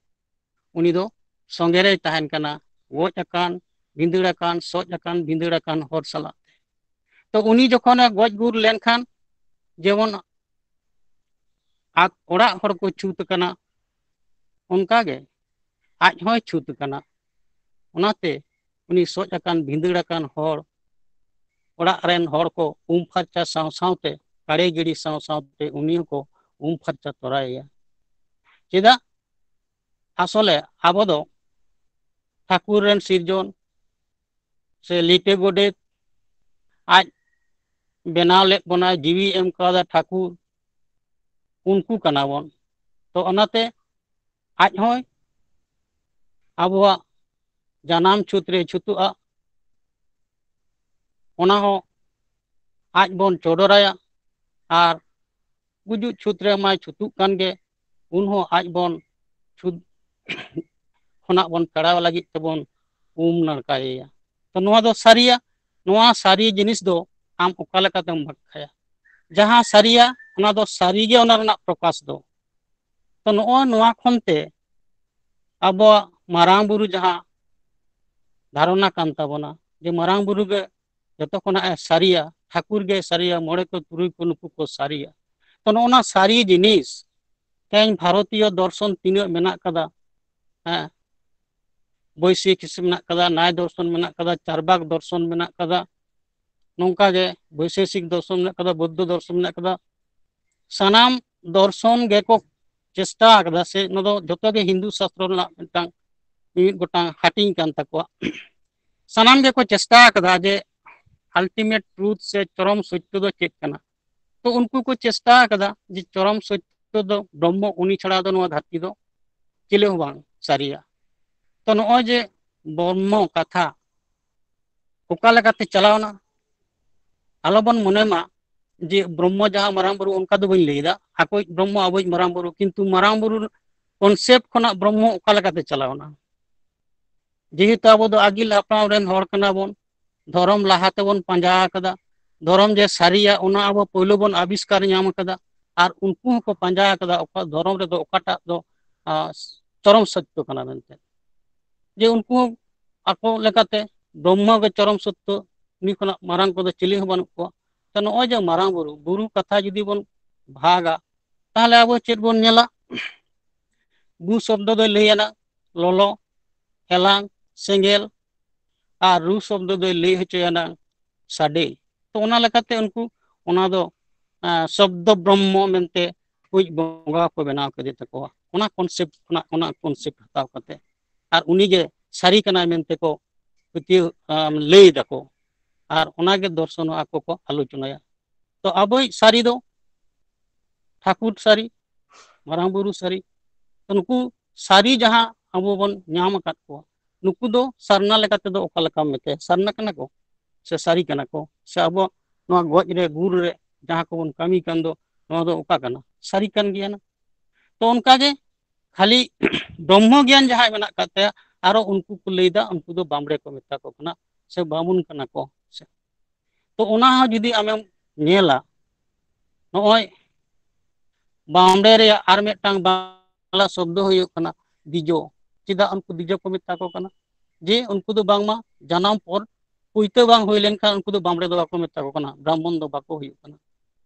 ᱩᱱᱤ ᱫᱚ ᱥᱚᱸᱜᱮ ᱨᱮᱭ ᱛᱟᱦᱮᱱ ᱠᱟᱱᱟ, ᱜᱚᱡ ᱟᱠᱟᱱ, ᱵᱷᱤᱸᱫᱟᱹᱲ ᱟᱠᱟᱱ, ᱥᱚᱡ ᱟᱠᱟᱱ, ᱵᱷᱤᱸᱫᱟᱹᱲ ᱟᱠᱟᱱ ᱦᱚᱲ ᱥᱟᱞᱟᱜ ᱛᱮ᱾ ᱛᱚ ᱩᱱᱤ ᱡᱚᱠᱷᱚᱱᱮ ᱜᱚᱡ ᱜᱩᱨ ᱞᱮᱱᱠᱷᱟᱱ, ᱡᱮᱢᱚᱱ ᱟᱠ-, ᱚᱲᱟᱜ ᱦᱚᱲ ᱠᱚ ᱪᱷᱩᱛ ᱟᱠᱟᱱᱟ, ᱚᱱᱠᱟᱜᱮ ᱟᱡ ᱦᱚᱸᱭ ᱪᱷᱩᱛ ᱟᱠᱟᱱᱟ᱾ ᱚᱱᱟᱛᱮ ᱩᱱᱤ ᱥᱚᱡ ᱟᱠᱟᱱ, ᱵᱷᱤᱸᱫᱟᱹᱲ ᱟᱠᱟᱱ ᱦᱚᱲ, ᱚᱲᱟᱜ ᱨᱮᱱ ᱦᱚᱲ ᱠᱚ ᱩᱢ ᱯᱷᱟᱨᱪᱟ ᱥᱟᱶ ᱥᱟᱶᱛᱮ, ᱠᱟᱲᱮ ᱜᱤᱰᱤ ᱥᱟᱶ ᱥᱟᱶᱛᱮ ᱩᱱᱤ ᱦᱚᱸᱠᱚ ᱩᱢ ᱯᱷᱟᱨᱪᱟ ᱛᱚᱨᱟᱭᱮᱭᱟ᱾ ᱪᱮᱫᱟᱜ? ᱟᱥᱚᱞᱮ ᱟᱵᱚ ᱫᱚ ᱴᱷᱟᱹᱠᱩᱨ ᱨᱮᱱ ᱥᱤᱨᱡᱚᱱ ᱥᱮ ᱞᱤᱴᱟᱹ ᱜᱚᱰᱮᱛ, ᱟᱡ ᱵᱮᱱᱟᱣ ᱞᱮᱫ ᱵᱚᱱᱟᱭ, ᱡᱤᱣᱤ ᱮᱢ ᱠᱟᱣᱫᱟ ᱴᱷᱟᱹᱠᱩᱨ, ᱩᱱᱠᱩ ᱠᱟᱱᱟ ᱵᱚᱱ᱾ ᱛᱚ ᱚᱱᱟᱛᱮ ᱟᱡ ᱦᱚᱸᱭ ᱟᱵᱚᱣᱟᱜ ᱡᱟᱱᱟᱢ ᱪᱷᱩᱛ ᱨᱮ ᱪᱷᱩᱛᱩᱜᱼᱟ, ᱚᱱᱟ ᱦᱚᱸ ᱟᱡ ᱵᱚᱱ ᱪᱚᱰᱚᱨᱟᱭᱟ᱾ ᱟᱨ ᱜᱩᱡᱩᱜ ᱪᱷᱩᱛ ᱨᱮ ᱢᱟᱭ ᱪᱷᱩᱛᱩᱜ ᱠᱟᱱ ᱜᱮ, ᱩᱱ ᱦᱚᱸ ᱟᱡ ᱵᱚᱱ ᱪᱷᱩᱛ ᱠᱷᱚᱱᱟᱜ ᱵᱚᱱ ᱯᱷᱮᱲᱟᱣ ᱞᱟᱹᱜᱤᱫ ᱛᱮᱵᱚᱱ ᱩᱢ ᱱᱟᱲᱠᱟᱭᱮᱭᱟ᱾ ᱛᱚ ᱱᱚᱣᱟ ᱫᱚ ᱥᱟᱹᱨᱤᱭᱟ᱾ ᱱᱚᱣᱟ ᱥᱟᱹᱨᱤ ᱡᱤᱱᱤᱥ ᱫᱚ ᱟᱢ ᱚᱠᱟ ᱞᱮᱠᱟᱛᱮᱢ ᱵᱟᱠᱷᱟᱭᱟ? ᱡᱟᱦᱟᱸ ᱥᱟᱹᱨᱤᱭᱟ, ᱚᱱᱟ ᱫᱚ ᱥᱟᱹᱨᱤ ᱜᱮ ᱚᱱᱟ ᱨᱮᱱᱟᱜ ᱯᱨᱚᱠᱟᱥ ᱫᱚ᱾ ᱛᱚ ᱱᱚᱜᱼᱚ ᱱᱚᱣᱟ ᱠᱷᱚᱱ ᱛᱮ ᱟᱵᱚᱣᱟᱜ ᱢᱟᱨᱟᱝ ᱵᱩᱨᱩ ᱡᱟᱦᱟᱸ ᱫᱷᱟᱨᱚᱱᱟ ᱠᱟᱱ ᱛᱟᱵᱚᱱᱟ, ᱡᱮ ᱢᱟᱨᱟᱝ ᱵᱩᱨᱩ ᱜᱮ ᱡᱚᱛᱚ ᱠᱷᱚᱱᱟᱜ ᱮ ᱥᱟᱹᱨᱤᱭᱟ, ᱴᱷᱟᱹᱠᱩᱨ ᱜᱮ ᱥᱟᱹᱨᱤᱭᱟ, ᱢᱚᱬᱮ ᱠᱚ ᱛᱩᱨᱩᱭ ᱠᱚ ᱱᱩᱠᱩ ᱠᱚ ᱥᱟᱹᱨᱤᱭᱟ᱾ ᱛᱚ ᱱᱚᱜᱼᱚ ᱱᱟ ᱥᱟᱹᱨᱤ ᱡᱤᱱᱤᱥ ᱛᱮᱦᱮᱧ ᱵᱷᱟᱨᱚᱛᱤᱭᱚ ᱫᱚᱨᱥᱚᱱ ᱛᱤᱱᱟᱹᱜ ᱢᱮᱱᱟᱜ ᱠᱟᱫᱟ, ᱦᱮᱸ, ᱵᱳᱭᱥᱮᱠᱷᱤᱠ ᱢᱮᱱᱟᱜ ᱠᱟᱫᱟ, ᱱᱟᱭ ᱫᱚᱨᱥᱚᱱ ᱢᱮᱱᱟᱜ ᱠᱟᱫᱟ, ᱪᱟᱨᱵᱟᱠ ᱫᱚᱨᱥᱚᱱ ᱢᱮᱱᱟᱜ ᱠᱟᱫᱟ, ᱱᱚᱝᱠᱟ ᱜᱮ ᱵᱳᱭᱥᱮᱥᱤᱠ ᱫᱚᱨᱥᱚᱱ ᱢᱮᱱᱟᱜ ᱠᱟᱫᱟ, ᱵᱳᱫᱽᱫᱷᱚ ᱫᱚᱨᱥᱚᱱ ᱢᱮᱱᱟᱜ ᱠᱟᱫᱟ᱾ ᱥᱟᱱᱟᱢ ᱫᱚᱨᱥᱚᱱ ᱜᱮᱠᱚ ᱪᱮᱥᱴᱟ ᱟᱠᱟᱫᱟ, ᱥᱮ ᱱᱚᱣᱟ ᱫᱚ ᱡᱚᱛᱚ ᱜᱮ ᱦᱤᱱᱫᱩ ᱥᱟᱥᱛᱨᱚ ᱨᱮᱱᱟᱜ ᱢᱤᱫᱴᱟᱝ, ᱢᱤᱢᱤᱫ ᱜᱚᱴᱟᱝ ᱦᱟᱹᱴᱤᱧ ᱠᱟᱱ ᱛᱟᱠᱚᱣᱟ᱾ ᱥᱟᱱᱟᱢ ᱜᱮᱠᱚ ᱪᱮᱥᱴᱟ ᱟᱠᱟᱫᱟ ᱡᱮ ultimate truth ᱥᱮ ᱪᱚᱨᱚᱢ ᱥᱚᱛᱭᱚ ᱫᱚ ᱪᱮᱫ ᱠᱟᱱᱟ᱾ ᱛᱚ ᱩᱱᱠᱩ ᱠᱚ ᱪᱮᱥᱴᱟ ᱟᱠᱟᱫᱟ ᱡᱮ ᱪᱚᱨᱚᱢ ᱥᱚᱛᱭᱚ ᱥᱚᱛᱛᱚ ᱫᱚ ᱵᱨᱚᱦᱢᱚ, ᱩᱱᱤ ᱪᱷᱟᱲᱟ ᱫᱚ ᱱᱚᱣᱟ ᱫᱷᱟᱹᱨᱛᱤ ᱫᱚ ᱪᱤᱞᱤ ᱦᱚᱸ ᱵᱟᱝ ᱥᱟᱹᱨᱤᱭᱟ᱾ ᱛᱚ ᱱᱚᱜᱼᱚᱭ ᱡᱮ ᱵᱨᱚᱦᱢᱚ ᱠᱟᱛᱷᱟ ᱚᱠᱟ ᱞᱮᱠᱟᱛᱮ ᱪᱟᱞᱟᱣᱱᱟ, ᱟᱞᱚᱵᱚᱱ ᱢᱚᱱᱮ ᱢᱟ ᱡᱮ ᱵᱨᱚᱦᱢᱚ ᱡᱟᱦᱟᱸ ᱢᱟᱨᱟᱝ ᱵᱩᱨᱩ, ᱚᱱᱠᱟ ᱫᱚ ᱵᱟᱹᱧ ᱞᱟᱹᱭᱫᱟ, ᱟᱠᱚᱭᱤᱡ ᱵᱨᱚᱦᱢᱚ ᱟᱵᱚᱭᱤᱡ ᱢᱟᱨᱟᱝ ᱵᱩᱨᱩ, ᱠᱤᱱᱛᱩ ᱢᱟᱨᱟᱝ ᱵᱩᱨᱩ ᱠᱚᱱᱥᱮᱯᱴ ᱠᱷᱚᱱᱟᱜ ᱵᱨᱚᱦᱢᱚ ᱚᱠᱟ ᱞᱮᱠᱟᱛᱮ ᱪᱟᱞᱟᱣᱱᱟ? ᱡᱮᱦᱮᱛᱩ ᱟᱵᱚ ᱫᱚ ᱟᱹᱜᱤᱞ ᱦᱟᱯᱲᱟᱢ ᱨᱮᱱ ᱦᱚᱲ ᱠᱟᱱᱟ ᱵᱚᱱ, ᱫᱷᱚᱨᱚᱢ ᱞᱟᱦᱟ ᱛᱮᱵᱚᱱ ᱯᱟᱸᱡᱟ ᱟᱠᱟᱫᱟ, ᱫᱷᱚᱨᱚᱢ ᱡᱮ ᱥᱟᱹᱨᱤᱭᱟ ᱚᱱᱟ ᱟᱵᱚ ᱯᱳᱭᱞᱳ ᱵᱚᱱ ᱟᱵᱤᱥᱠᱟᱨ ᱧᱟᱢ ᱟᱠᱟᱫᱟ, ᱟᱨ ᱩᱱᱠᱩ ᱦᱚᱸᱠᱚ ᱯᱟᱸᱡᱟ ᱟᱠᱟᱫᱟ ᱚᱠᱟ ᱫᱷᱚᱨᱚᱢ ᱨᱮᱫᱚ ᱚᱠᱟᱴᱟᱜ ᱫᱚ ᱟᱸ, ᱪᱚᱨᱚᱢ ᱥᱚᱛᱭᱚ ᱠᱟᱱᱟ ᱢᱮᱱᱛᱮ᱾ ᱡᱮ ᱩᱱᱠᱩ ᱦᱚᱸ ᱟᱠᱚ ᱞᱮᱠᱟᱛᱮ ᱵᱨᱚᱦᱢᱚ ᱜᱮ ᱪᱚᱨᱚᱢ ᱥᱚᱛᱭᱚ, ᱩᱱᱤ ᱠᱷᱚᱱᱟᱜ ᱢᱟᱨᱟᱝ ᱠᱚᱫᱚ ᱪᱤᱞᱤ ᱦᱚᱸ ᱵᱟᱹᱱᱩᱜ ᱠᱚᱣᱟ᱾ ᱛᱚ ᱱᱚᱜᱼᱚᱭ ᱡᱮ ᱢᱟᱨᱟᱝ ᱵᱩᱨᱩ, ᱵᱩᱨᱩ ᱠᱟᱛᱷᱟ ᱡᱩᱫᱤ ᱵᱚᱱ ᱵᱷᱟᱜᱟ, ᱛᱟᱦᱚᱞᱮ ᱟᱵᱚ ᱪᱮᱫ ᱵᱚᱱ ᱧᱮᱞᱟ? ᱵᱩ ᱥᱚᱵᱫᱚ ᱫᱚᱭ ᱞᱟᱹᱭ ᱟᱱᱟ ᱞᱚᱞᱚ, ᱦᱮᱞᱟᱝ, ᱥᱮᱸᱜᱮᱞ, ᱟᱨ ᱨᱩ ᱥᱚᱵᱫᱚ ᱫᱚᱭ ᱞᱟᱹᱭ ᱦᱚᱪᱚᱭᱟᱱᱟ ᱥᱟᱰᱮ᱾ ᱛᱚ ᱚᱱᱟ ᱞᱮᱠᱟᱛᱮ ᱩᱱᱠᱩ ᱚᱱᱟ ᱫᱚ ᱟᱸ, ᱥᱚᱵᱫᱚ ᱵᱨᱚᱦᱢᱚ ᱢᱮᱱᱛᱮ ᱠᱩᱡ ᱵᱚᱸᱜᱟ ᱠᱚ ᱵᱮᱱᱟᱣ ᱠᱮᱫᱮ ᱛᱟᱠᱚᱣᱟ᱾ ᱚᱱᱟ ᱠᱚᱱᱥᱮᱯᱴ ᱠᱷᱚᱱᱟᱜ, ᱚᱱᱟ ᱠᱚᱱᱥᱮᱯᱴ ᱦᱟᱛᱟᱣ ᱠᱟᱛᱮ, ᱟᱨ ᱩᱱᱤ ᱜᱮ ᱥᱟᱹᱨᱤ ᱠᱟᱱᱟᱭ ᱢᱮᱱᱛᱮ ᱠᱚ ᱯᱟᱹᱛᱭᱟᱹᱣ, ᱟᱢ, ᱞᱟᱹᱭ ᱫᱟᱠᱚ᱾ ᱟᱨ ᱚᱱᱟ ᱜᱮ ᱫᱚᱨᱥᱚᱱ ᱟᱠᱚ ᱠᱚ ᱟᱞᱳᱪᱚᱱᱟᱭᱟ᱾ ᱛᱚ ᱟᱵᱚᱭᱤᱡ ᱥᱟᱹᱨᱤ ᱫᱚ ᱴᱷᱟᱹᱠᱩᱨ ᱥᱟᱹᱨᱤ, ᱢᱟᱨᱟᱝ ᱵᱩᱨᱩ ᱥᱟᱹᱨᱤ᱾ ᱛᱚ ᱱᱩᱠᱩ ᱥᱟᱹᱨᱤ ᱡᱟᱦᱟᱸ ᱟᱵᱚ ᱵᱚᱱ ᱧᱟᱢ ᱟᱠᱟᱫ ᱠᱚᱣᱟ, ᱱᱩᱠᱩ ᱫᱚ ᱥᱟᱨᱱᱟ ᱞᱮᱠᱟ ᱛᱮᱫᱚ ᱚᱠᱟ ᱞᱮᱠᱟᱢ ᱢᱮᱛᱟᱭᱟ? ᱥᱟᱨᱱᱟ ᱠᱟᱱᱟ ᱠᱚ ᱥᱮ ᱥᱟᱹᱨᱤ ᱠᱟᱱᱟ ᱠᱚ? ᱥᱮ ᱟᱵᱚ ᱱᱚᱣᱟ ᱜᱚᱡ ᱨᱮ, ᱜᱩᱨ ᱨᱮ ᱡᱟᱦᱟᱸ ᱠᱚᱵᱚᱱ ᱠᱟᱹᱢᱤ ᱠᱟᱱ ᱫᱚ, ᱱᱚᱣᱟ ᱫᱚ ᱚᱠᱟ ᱠᱟᱱᱟ? ᱥᱟᱹᱨᱤ ᱠᱟᱱ ᱜᱮᱭᱟ ᱱᱟ᱾ ᱛᱚ ᱚᱱᱠᱟ ᱜᱮ ᱠᱷᱟᱹᱞᱤ ᱵᱨᱚᱦᱢᱚ ᱜᱮᱭᱟᱱ ᱡᱟᱦᱟᱸᱭ ᱢᱮᱱᱟᱜ ᱟᱠᱟᱫ ᱛᱟᱭᱟ, ᱟᱨᱚ ᱩᱱᱠᱩ ᱠᱚ ᱞᱟᱹᱭᱫᱟ ᱩᱱᱠᱩ ᱫᱚ ᱵᱟᱢᱲᱮ ᱠᱚ ᱢᱮᱛᱟ ᱠᱚ ᱠᱟᱱᱟ ᱥᱮ ᱵᱟᱢᱩᱱ ᱠᱟᱱᱟ ᱠᱚ᱾ ᱛᱚ ᱚᱱᱟ ᱦᱚᱸ ᱡᱩᱫᱤ ᱟᱢᱮᱢ ᱧᱮᱞᱟ, ᱱᱚᱜᱼᱚᱭ ᱵᱟᱢᱲᱮ ᱨᱮᱭᱟᱜ ᱟᱨ ᱢᱤᱫᱴᱟᱝ ᱵᱟᱝᱞᱟ ᱥᱚᱵᱫᱚ ᱦᱩᱭᱩᱜ ᱠᱟᱱᱟ ᱫᱤᱡᱚ᱾ ᱪᱮᱫᱟᱜ ᱩᱱᱠᱩ ᱫᱤᱡᱚ ᱠᱚ ᱢᱮᱛᱟ ᱠᱚ ᱠᱟᱱᱟ? ᱡᱮ ᱩᱱᱠᱩ ᱫᱚ ᱵᱟᱝᱢᱟ ᱡᱟᱱᱟᱢ ᱯᱚᱨ ᱯᱩᱭᱛᱟᱹ ᱵᱟᱝ ᱦᱩᱭ ᱞᱮᱱᱠᱷᱟᱱ ᱩᱱᱠᱩ ᱫᱚ ᱵᱟᱢᱲᱮ ᱫᱚ ᱵᱟᱠᱚ ᱢᱮᱛᱟ ᱠᱚ ᱠᱟᱱᱟ, ᱵᱨᱟᱦᱢᱚᱱ ᱫᱚ ᱵᱟᱠᱚ ᱦᱩᱭᱩᱜ ᱠᱟᱱᱟ,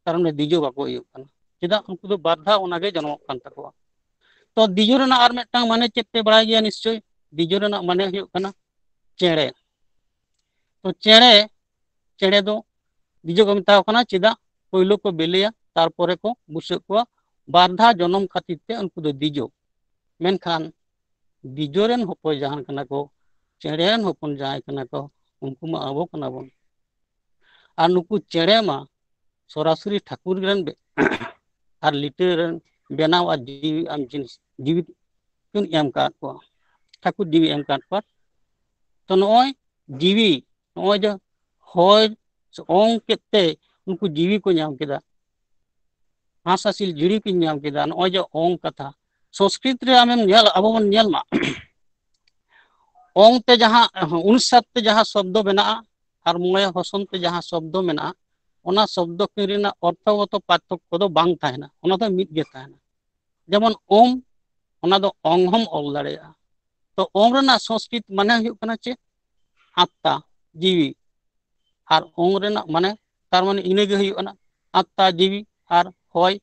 ᱠᱟᱨᱚᱱ ᱫᱤᱡᱚ ᱵᱟᱠᱚ ᱦᱩᱭᱩᱜ ᱠᱟᱱᱟ᱾ ᱪᱮᱫᱟᱜ? ᱩᱱᱠᱩ ᱫᱚ ᱵᱟᱨ ᱫᱷᱟᱣ ᱚᱱᱟᱜᱮ ᱡᱚᱱᱢᱚᱜ ᱠᱟᱱ ᱛᱟᱠᱚᱣᱟ᱾ ᱛᱚ ᱫᱤᱡᱚ ᱨᱮᱱᱟᱜ ᱟᱨ ᱢᱤᱫᱴᱟᱝ ᱢᱟᱱᱮ ᱪᱮᱫ ᱯᱮ ᱵᱟᱲᱟᱭ ᱜᱮᱭᱟ ᱱᱤᱥᱪᱳᱭ? ᱫᱤᱡᱚ ᱨᱮᱱᱟᱜ ᱢᱟᱱᱮ ᱦᱩᱭᱩᱜ ᱠᱟᱱᱟ ᱪᱮᱬᱮ᱾ ᱛᱚ ᱪᱮᱬᱮ, ᱪᱮᱬᱮ ᱫᱚ ᱫᱤᱡᱚ ᱠᱚ ᱢᱮᱛᱟ ᱠᱚ ᱠᱟᱱᱟ᱾ ᱪᱮᱫᱟᱜ? ᱯᱳᱭᱞᱳ ᱠᱚ ᱵᱤᱞᱤᱭᱟ, ᱛᱟᱨᱯᱚᱨᱮ ᱠᱚ ᱵᱩᱥᱟᱹᱜ ᱠᱚᱣᱟ᱾ ᱵᱟᱨ ᱫᱷᱟᱣ ᱡᱚᱱᱚᱢ ᱠᱷᱟᱹᱛᱤᱨ ᱛᱮ ᱩᱱᱠᱩ ᱫᱚ ᱫᱤᱡᱚ᱾ ᱢᱮᱱᱠᱷᱟᱱ ᱫᱤᱡᱚ ᱨᱮᱱ ᱦᱚᱯᱚᱱ ᱡᱟᱦᱟᱸᱭ ᱠᱟᱱᱟ ᱠᱚ, ᱪᱮᱬᱮ ᱨᱮᱱ ᱦᱚᱯᱚᱱ ᱡᱟᱦᱟᱸᱭ ᱠᱟᱱᱟ ᱠᱚ, ᱩᱱᱠᱩ ᱢᱟ ᱟᱵᱚ ᱠᱟᱱᱟ ᱵᱚᱱ᱾ ᱟᱨ ᱱᱩᱠᱩ ᱪᱮᱬᱮ ᱢᱟ ᱥᱚᱨᱟᱥᱚᱨᱤ ᱴᱷᱟᱹᱠᱩᱨ ᱨᱮᱱ ᱵᱮ-, ᱟᱨ ᱞᱤᱴᱟᱹ ᱨᱮᱱ ᱵᱮᱱᱟᱣ ᱟᱨ ᱡᱤᱣᱤ ᱟᱱ ᱡᱤᱱᱤᱥ, ᱡᱤᱣᱤ ᱠᱤᱱ ᱮᱢ ᱟᱠᱟᱫ ᱠᱚᱣᱟ, ᱴᱷᱟᱹᱠᱩᱨ ᱡᱤᱣᱤ ᱮᱢ ᱟᱠᱟᱫ ᱠᱚᱣᱟ᱾ ᱛᱚ ᱱᱚᱜᱼᱚᱭ ᱡᱤᱣᱤ, ᱱᱚᱜᱼᱚᱭ ᱡᱮ ᱦᱚᱭ ᱚᱝ ᱠᱮᱫ ᱛᱮ ᱩᱱᱠᱩ ᱡᱤᱣᱤ ᱠᱚ ᱧᱟᱢ ᱠᱮᱫᱟ, ᱦᱟᱸᱥ ᱦᱟᱸᱥᱤᱞ ᱡᱤᱣᱤ ᱠᱤᱱ ᱧᱟᱢ ᱠᱮᱫᱟ᱾ ᱱᱚᱜᱼᱚᱭ ᱡᱮ ᱚᱝ ᱠᱟᱛᱷᱟ, ᱥᱚᱝᱥᱠᱨᱤᱛ ᱨᱮ ᱟᱢᱮᱢ ᱧᱮᱞ, ᱟᱵᱚ ᱵᱚᱱ ᱧᱮᱞ ᱢᱟ, ᱚᱝ ᱛᱮ ᱡᱟᱦᱟᱸ, ᱩᱱᱤᱥᱥᱟᱛ ᱛᱮ ᱡᱟᱦᱟᱸ ᱥᱚᱵᱫᱚ ᱢᱮᱱᱟᱜᱼᱟ ᱟᱨ ᱢᱚᱬᱮ ᱦᱚᱥᱚᱱ ᱛᱮ ᱡᱟᱦᱟᱸ ᱥᱚᱵᱫᱚ ᱢᱮᱱᱟᱜᱼᱟ, ᱚᱱᱟ ᱥᱚᱵᱫᱚ ᱠᱤᱱ ᱨᱮᱱᱟᱜ ᱚᱨᱛᱷᱚᱜᱚᱛᱚ ᱯᱟᱨᱛᱷᱚᱠᱠᱚ ᱫᱚ ᱵᱟᱝ ᱛᱟᱦᱮᱱᱟ, ᱚᱱᱟ ᱫᱚ ᱢᱤᱫ ᱜᱮ ᱛᱟᱦᱮᱱᱟ᱾ ᱡᱮᱢᱚᱱ ᱳᱢ, ᱚᱱᱟ ᱫᱚ ᱚᱝ ᱦᱚᱢ ᱚᱞ ᱫᱟᱲᱮᱭᱟᱜᱼᱟ᱾ ᱛᱚ ᱳᱢ ᱨᱮᱱᱟᱜ ᱥᱚᱝᱥᱠᱨᱤᱛ ᱢᱟᱱᱮ ᱦᱩᱭᱩᱜ ᱠᱟᱱᱟ ᱪᱮᱫ? ᱟᱛᱛᱟ, ᱡᱤᱣᱤ᱾ ᱟᱨ ᱳᱢ ᱨᱮᱱᱟᱜ ᱢᱟᱱᱮ, ᱛᱟᱨ ᱢᱟᱱᱮ ᱤᱱᱟᱹᱜᱮ ᱦᱩᱭᱩᱜ ᱠᱟᱱᱟ ᱟᱛᱛᱟ, ᱡᱤᱣᱤ ᱟᱨ ᱦᱚᱭ᱾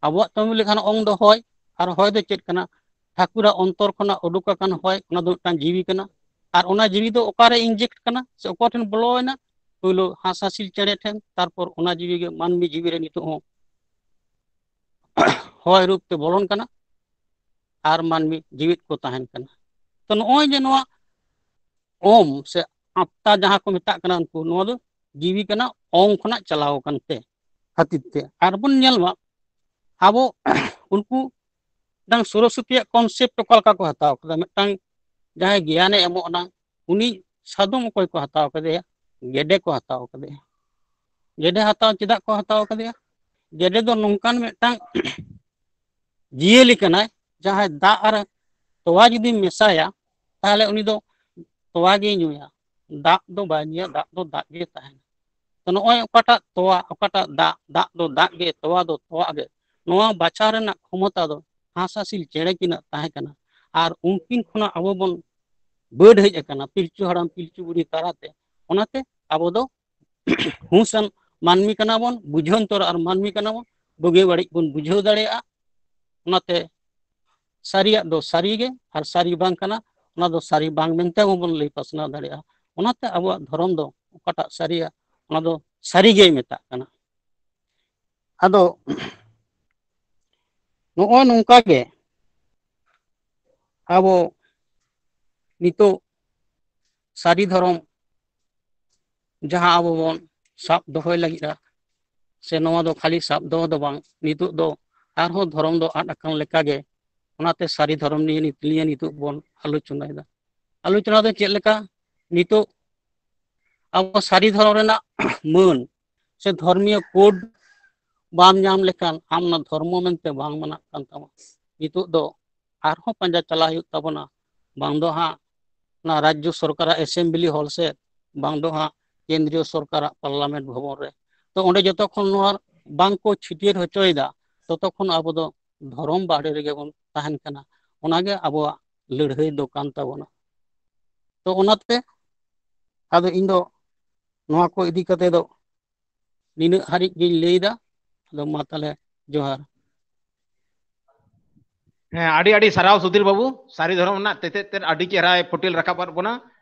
ᱟᱵᱚᱣᱟᱜ ᱛᱟᱹᱢᱤᱞ ᱞᱮᱠᱷᱟᱱ ᱳᱢ ᱫᱚ ᱦᱚᱭ, ᱟᱨ ᱦᱚᱭ ᱫᱚ ᱪᱮᱫ ᱠᱟᱱᱟ? ᱴᱷᱟᱹᱠᱩᱨᱟᱜ ᱚᱱᱛᱚᱨ ᱠᱷᱚᱱᱟᱜ ᱩᱰᱩᱠ ᱟᱠᱟᱱ ᱦᱚᱭ, ᱚᱱᱟ ᱫᱚ ᱢᱤᱫᱴᱟᱝ ᱡᱤᱣᱤ ᱠᱟᱱᱟ᱾ ᱟᱨ ᱚᱱᱟ ᱡᱤᱣᱤ ᱫᱚ ᱚᱠᱟᱨᱮ ᱤᱱᱡᱮᱠᱴ ᱠᱟᱱᱟ ᱥᱮ ᱚᱠᱟ ᱴᱷᱮᱱ ᱵᱚᱞᱚᱭᱮᱱᱟ? ᱯᱳᱭᱞᱳ ᱦᱟᱸᱥ ᱦᱟᱸᱥᱤᱞ ᱪᱮᱬᱮ ᱴᱷᱮᱱ, ᱛᱟᱨᱯᱚᱨ ᱚᱱᱟ ᱡᱤᱣᱤ ᱜᱮ ᱢᱟᱹᱱᱢᱤ ᱡᱤᱣᱤ ᱨᱮ ᱱᱤᱛᱚᱜ ᱦᱚᱸ ᱦᱚᱭ ᱨᱩᱯ ᱛᱮ ᱵᱚᱞᱚᱱ ᱠᱟᱱᱟ ᱟᱨ ᱢᱟᱹᱱᱢᱤ ᱡᱤᱣᱤᱫ ᱠᱚ ᱛᱟᱦᱮᱱ ᱠᱟᱱᱟ᱾ ᱛᱚ ᱱᱚᱜᱼᱚᱭ ᱡᱮ ᱱᱚᱣᱟ ᱳᱢ ᱥᱮ ᱟᱛᱛᱟ ᱡᱟᱦᱟᱸ ᱠᱚ ᱢᱮᱛᱟᱜ ᱠᱟᱱᱟ ᱩᱱᱠᱩ, ᱱᱚᱣᱟ ᱫᱚ ᱡᱤᱣᱤ ᱠᱟᱱᱟ, ᱚᱝ ᱠᱷᱚᱱᱟᱜ ᱪᱟᱞᱟᱣ ᱟᱠᱟᱱ ᱛᱮ ᱠᱷᱟᱹᱛᱤᱨ ᱛᱮ᱾ ᱟᱨ ᱵᱚᱱ ᱧᱮᱞ ᱢᱟ ᱟᱵᱚ ᱩᱱᱠᱩ ᱢᱤᱫᱴᱟᱝ ᱥᱚᱨᱚᱥᱚᱛᱤᱭᱟᱜ ᱠᱚᱱᱥᱮᱯᱴ ᱚᱠᱟ ᱞᱮᱠᱟ ᱠᱚ ᱦᱟᱛᱟᱣ ᱠᱟᱫᱟ, ᱢᱤᱫᱴᱟᱝ ᱡᱟᱦᱟᱸᱭ ᱜᱮᱭᱟᱱᱮ ᱮᱢᱚᱜ ᱠᱟᱱᱟ ᱩᱱᱤ ᱥᱟᱫᱚᱢ ᱚᱠᱚᱭ ᱠᱚ ᱦᱟᱛᱟᱣ ᱠᱟᱫᱮᱭᱟ? ᱜᱮᱰᱮ ᱠᱚ ᱦᱟᱛᱟᱣ ᱠᱟᱫᱮᱭᱟ᱾ ᱜᱮᱰᱮ ᱦᱟᱛᱟᱣ ᱪᱮᱫᱟᱜ ᱠᱚ ᱦᱟᱛᱟᱣ ᱠᱟᱫᱮᱭᱟ? ᱜᱮᱰᱮ ᱫᱚ ᱱᱚᱝᱠᱟᱱ ᱢᱤᱫᱴᱟᱝ ᱡᱤᱭᱟᱹᱞᱤ ᱠᱟᱱᱟᱭ, ᱡᱟᱦᱟᱸᱭ ᱫᱟᱜ ᱟᱨ ᱛᱚᱣᱟ ᱡᱩᱫᱤᱢ ᱢᱮᱥᱟᱭᱟ, ᱛᱟᱦᱚᱞᱮ ᱩᱱᱤ ᱫᱚ ᱛᱚᱣᱟ ᱜᱮᱭ ᱧᱩᱭᱟ, ᱫᱟᱜ ᱫᱚ ᱵᱟᱭ ᱧᱩᱭᱟ, ᱫᱟᱜ ᱫᱚ ᱫᱟᱜ ᱜᱮ ᱛᱟᱦᱮᱱᱟ᱾ ᱛᱚ ᱱᱚᱜᱼᱚᱭ ᱚᱠᱟᱴᱟᱜ ᱛᱚᱣᱟ, ᱚᱠᱟᱴᱟᱜ ᱫᱟᱜ, ᱫᱟᱜ ᱫᱚ ᱫᱟᱜ ᱜᱮ, ᱛᱚᱣᱟ ᱫᱚ ᱛᱚᱣᱟ ᱜᱮ, ᱱᱚᱣᱟ ᱵᱟᱪᱷᱟᱣ ᱨᱮᱱᱟᱜ ᱠᱷᱚᱢᱚᱛᱟ ᱫᱚ ᱦᱟᱸᱥ ᱦᱟᱸᱥᱤᱞ ᱪᱮᱬᱮ ᱠᱤᱱᱟᱜ ᱛᱟᱦᱮᱸ ᱠᱟᱱᱟ᱾ ᱟᱨ ᱩᱱᱠᱤᱱ ᱠᱷᱚᱱᱟᱜ ᱟᱵᱚ ᱵᱚᱱ ᱵᱟᱹᱰ ᱦᱮᱡ ᱟᱠᱟᱱᱟ, ᱯᱤᱞᱪᱩ ᱦᱟᱲᱟᱢ ᱯᱤᱞᱪᱩ ᱵᱩᱲᱦᱤ ᱛᱟᱞᱟᱛᱮ᱾ ᱚᱱᱟᱛᱮ ᱟᱵᱚ ᱫᱚ ᱦᱩᱸᱥᱟᱱ ᱢᱟᱹᱱᱢᱤ ᱠᱟᱱᱟ ᱵᱚᱱ, ᱵᱩᱡᱷᱟᱹᱱᱛᱚᱨ ᱟᱨ ᱢᱟᱹᱱᱢᱤ ᱠᱟᱱᱟ ᱵᱚᱱ, ᱵᱩᱜᱤ ᱵᱟᱹᱲᱤᱡ ᱵᱚᱱ ᱵᱩᱡᱷᱟᱹᱣ ᱫᱟᱲᱮᱭᱟᱜᱼᱟ᱾ ᱚᱱᱟᱛᱮ ᱥᱟᱹᱨᱤᱭᱟᱜ ᱫᱚ ᱥᱟᱹᱨᱤ ᱜᱮ ᱟᱨ ᱥᱟᱹᱨᱤ ᱵᱟᱝ ᱠᱟᱱᱟ, ᱚᱱᱟ ᱫᱚ ᱥᱟᱹᱨᱤ ᱵᱟᱝ ᱢᱮᱱᱛᱮ ᱦᱚᱸ ᱵᱚᱱ ᱞᱟᱹᱭ ᱯᱟᱥᱱᱟᱣ ᱫᱟᱲᱮᱭᱟᱜᱼᱟ᱾ ᱚᱱᱟᱛᱮ ᱟᱵᱚᱣᱟᱜ ᱫᱷᱚᱨᱚᱢ ᱫᱚ ᱚᱠᱟᱴᱟᱜ ᱥᱟᱹᱨᱤᱭᱟ, ᱚᱱᱟ ᱫᱚ ᱥᱟᱹᱨᱤ ᱜᱮᱭ ᱢᱮᱛᱟᱜ ᱠᱟᱱᱟ᱾ ᱟᱫᱚ ᱱᱚᱜᱼᱚᱭ ᱱᱚᱝᱠᱟ ᱜᱮ ᱟᱵᱚ ᱱᱤᱛᱚᱜ ᱥᱟᱹᱨᱤ ᱫᱷᱚᱨᱚᱢ ᱡᱟᱦᱟᱸ ᱟᱵᱚ ᱵᱚᱱ ᱥᱟᱵ ᱫᱚᱦᱚᱭ ᱞᱟᱹᱜᱤᱫᱼᱟ, ᱥᱮ ᱱᱚᱣᱟ ᱫᱚ ᱠᱷᱟᱹᱞᱤ ᱥᱟᱵ ᱫᱚᱦᱚ ᱫᱚ ᱵᱟᱝ, ᱱᱤᱛᱚᱜ ᱫᱚ ᱟᱨᱦᱚᱸ ᱫᱷᱚᱨᱚᱢ ᱫᱚ ᱟᱫ ᱟᱠᱟᱱ ᱞᱮᱠᱟᱜᱮ᱾ ᱚᱱᱟᱛᱮ ᱥᱟᱹᱨᱤ ᱫᱷᱚᱨᱚᱢ ᱱᱤᱭᱮ ᱱᱤᱛ-, ᱱᱤᱭᱮ ᱱᱤᱛᱚᱜ ᱵᱚᱱ ᱟᱞᱳᱪᱚᱱᱟᱭᱮᱫᱟ᱾ ᱟᱞᱳᱪᱚᱱᱟ ᱫᱚ ᱪᱮᱫ ᱞᱮᱠᱟ? ᱱᱤᱛᱚᱜ ᱟᱵᱚ ᱥᱟᱹᱨᱤ ᱫᱷᱚᱨᱚᱢ ᱨᱮᱱᱟᱜ ᱢᱟᱹᱱ ᱥᱮ ᱫᱷᱚᱨᱢᱤᱭᱚ ᱠᱳᱰ ᱵᱟᱢ ᱧᱟᱢ ᱞᱮᱠᱷᱟᱱ ᱟᱢ ᱚᱱᱟ ᱫᱷᱚᱨᱢᱚ ᱢᱮᱱᱛᱮ ᱵᱟᱝ ᱢᱟᱱᱟᱜ ᱠᱟᱱ ᱛᱟᱢᱟ᱾ ᱱᱤᱛᱚᱜ ᱫᱚ ᱟᱨᱦᱚᱸ ᱯᱟᱸᱡᱟ ᱪᱟᱞᱟᱜ ᱦᱩᱭᱩᱜ ᱛᱟᱵᱚᱱᱟ, ᱵᱟᱝ ᱫᱚ ᱦᱟᱸᱜ ᱚᱱᱟ ᱨᱟᱡᱽᱡᱚ ᱥᱚᱨᱠᱟᱨᱟᱜ ᱮᱥᱮᱢᱵᱞᱤ ᱦᱚᱞ ᱥᱮᱫ, ᱵᱟᱝ ᱫᱚ ᱦᱟᱸᱜ ᱠᱮᱱᱫᱨᱤᱭᱚ ᱥᱚᱨᱠᱟᱨᱟᱜ ᱯᱟᱨᱞᱟᱢᱮᱱᱴ ᱵᱷᱚᱵᱚᱱ ᱨᱮ᱾ ᱛᱚ ᱚᱸᱰᱮ ᱡᱚᱛᱚ ᱠᱷᱚᱱ ᱱᱚᱣᱟ ᱵᱟᱝ ᱠᱚ ᱪᱷᱟᱹᱴᱭᱟᱹᱨ ᱦᱚᱪᱚᱭᱮᱫᱟ, ᱛᱚᱛᱚ ᱠᱷᱚᱱ ᱟᱵᱚ ᱫᱚ ᱫᱷᱚᱨᱚᱢ ᱵᱟᱦᱨᱮ ᱨᱮᱜᱮ ᱵᱚᱱ ᱛᱟᱦᱮᱱ ᱠᱟᱱᱟ᱾ ᱚᱱᱟᱜᱮ ᱟᱵᱚᱣᱟᱜ ᱞᱟᱹᱲᱦᱟᱹᱭ ᱫᱚ ᱠᱟᱱ ᱛᱟᱵᱚᱱᱟ᱾ ᱛᱚ ᱚᱱᱟᱛᱮ ᱟᱫᱚ ᱤᱧ ᱫᱚ ᱱᱚᱣᱟ ᱠᱚ ᱤᱫᱤ ᱠᱟᱛᱮ ᱫᱚ ᱱᱤᱱᱟᱹᱜ ᱦᱟᱹᱨᱤᱡ ᱜᱤᱧ ᱞᱟᱹᱭᱫᱟ᱾ ᱟᱫᱚ ᱢᱟ ᱛᱟᱦᱞᱮ, ᱡᱚᱦᱟᱨ᱾ ᱦᱮᱸ, ᱟᱹᱰᱤ ᱟᱹᱰᱤ ᱥᱟᱨᱦᱟᱣ ᱥᱩᱫᱷᱤᱨ ᱵᱟᱹᱵᱩ, ᱥᱟᱹᱨᱤ ᱫᱷᱚᱨᱚᱢ ᱨᱮᱱᱟᱜ ᱛᱮᱛᱮᱫ ᱛᱮᱫ ᱟᱹᱰᱤ ᱪᱮᱦᱨᱟᱭ ᱯᱷᱩᱴᱮᱞ ᱨᱟᱠᱟᱵ ᱟᱫ ᱵᱚᱱᱟ᱾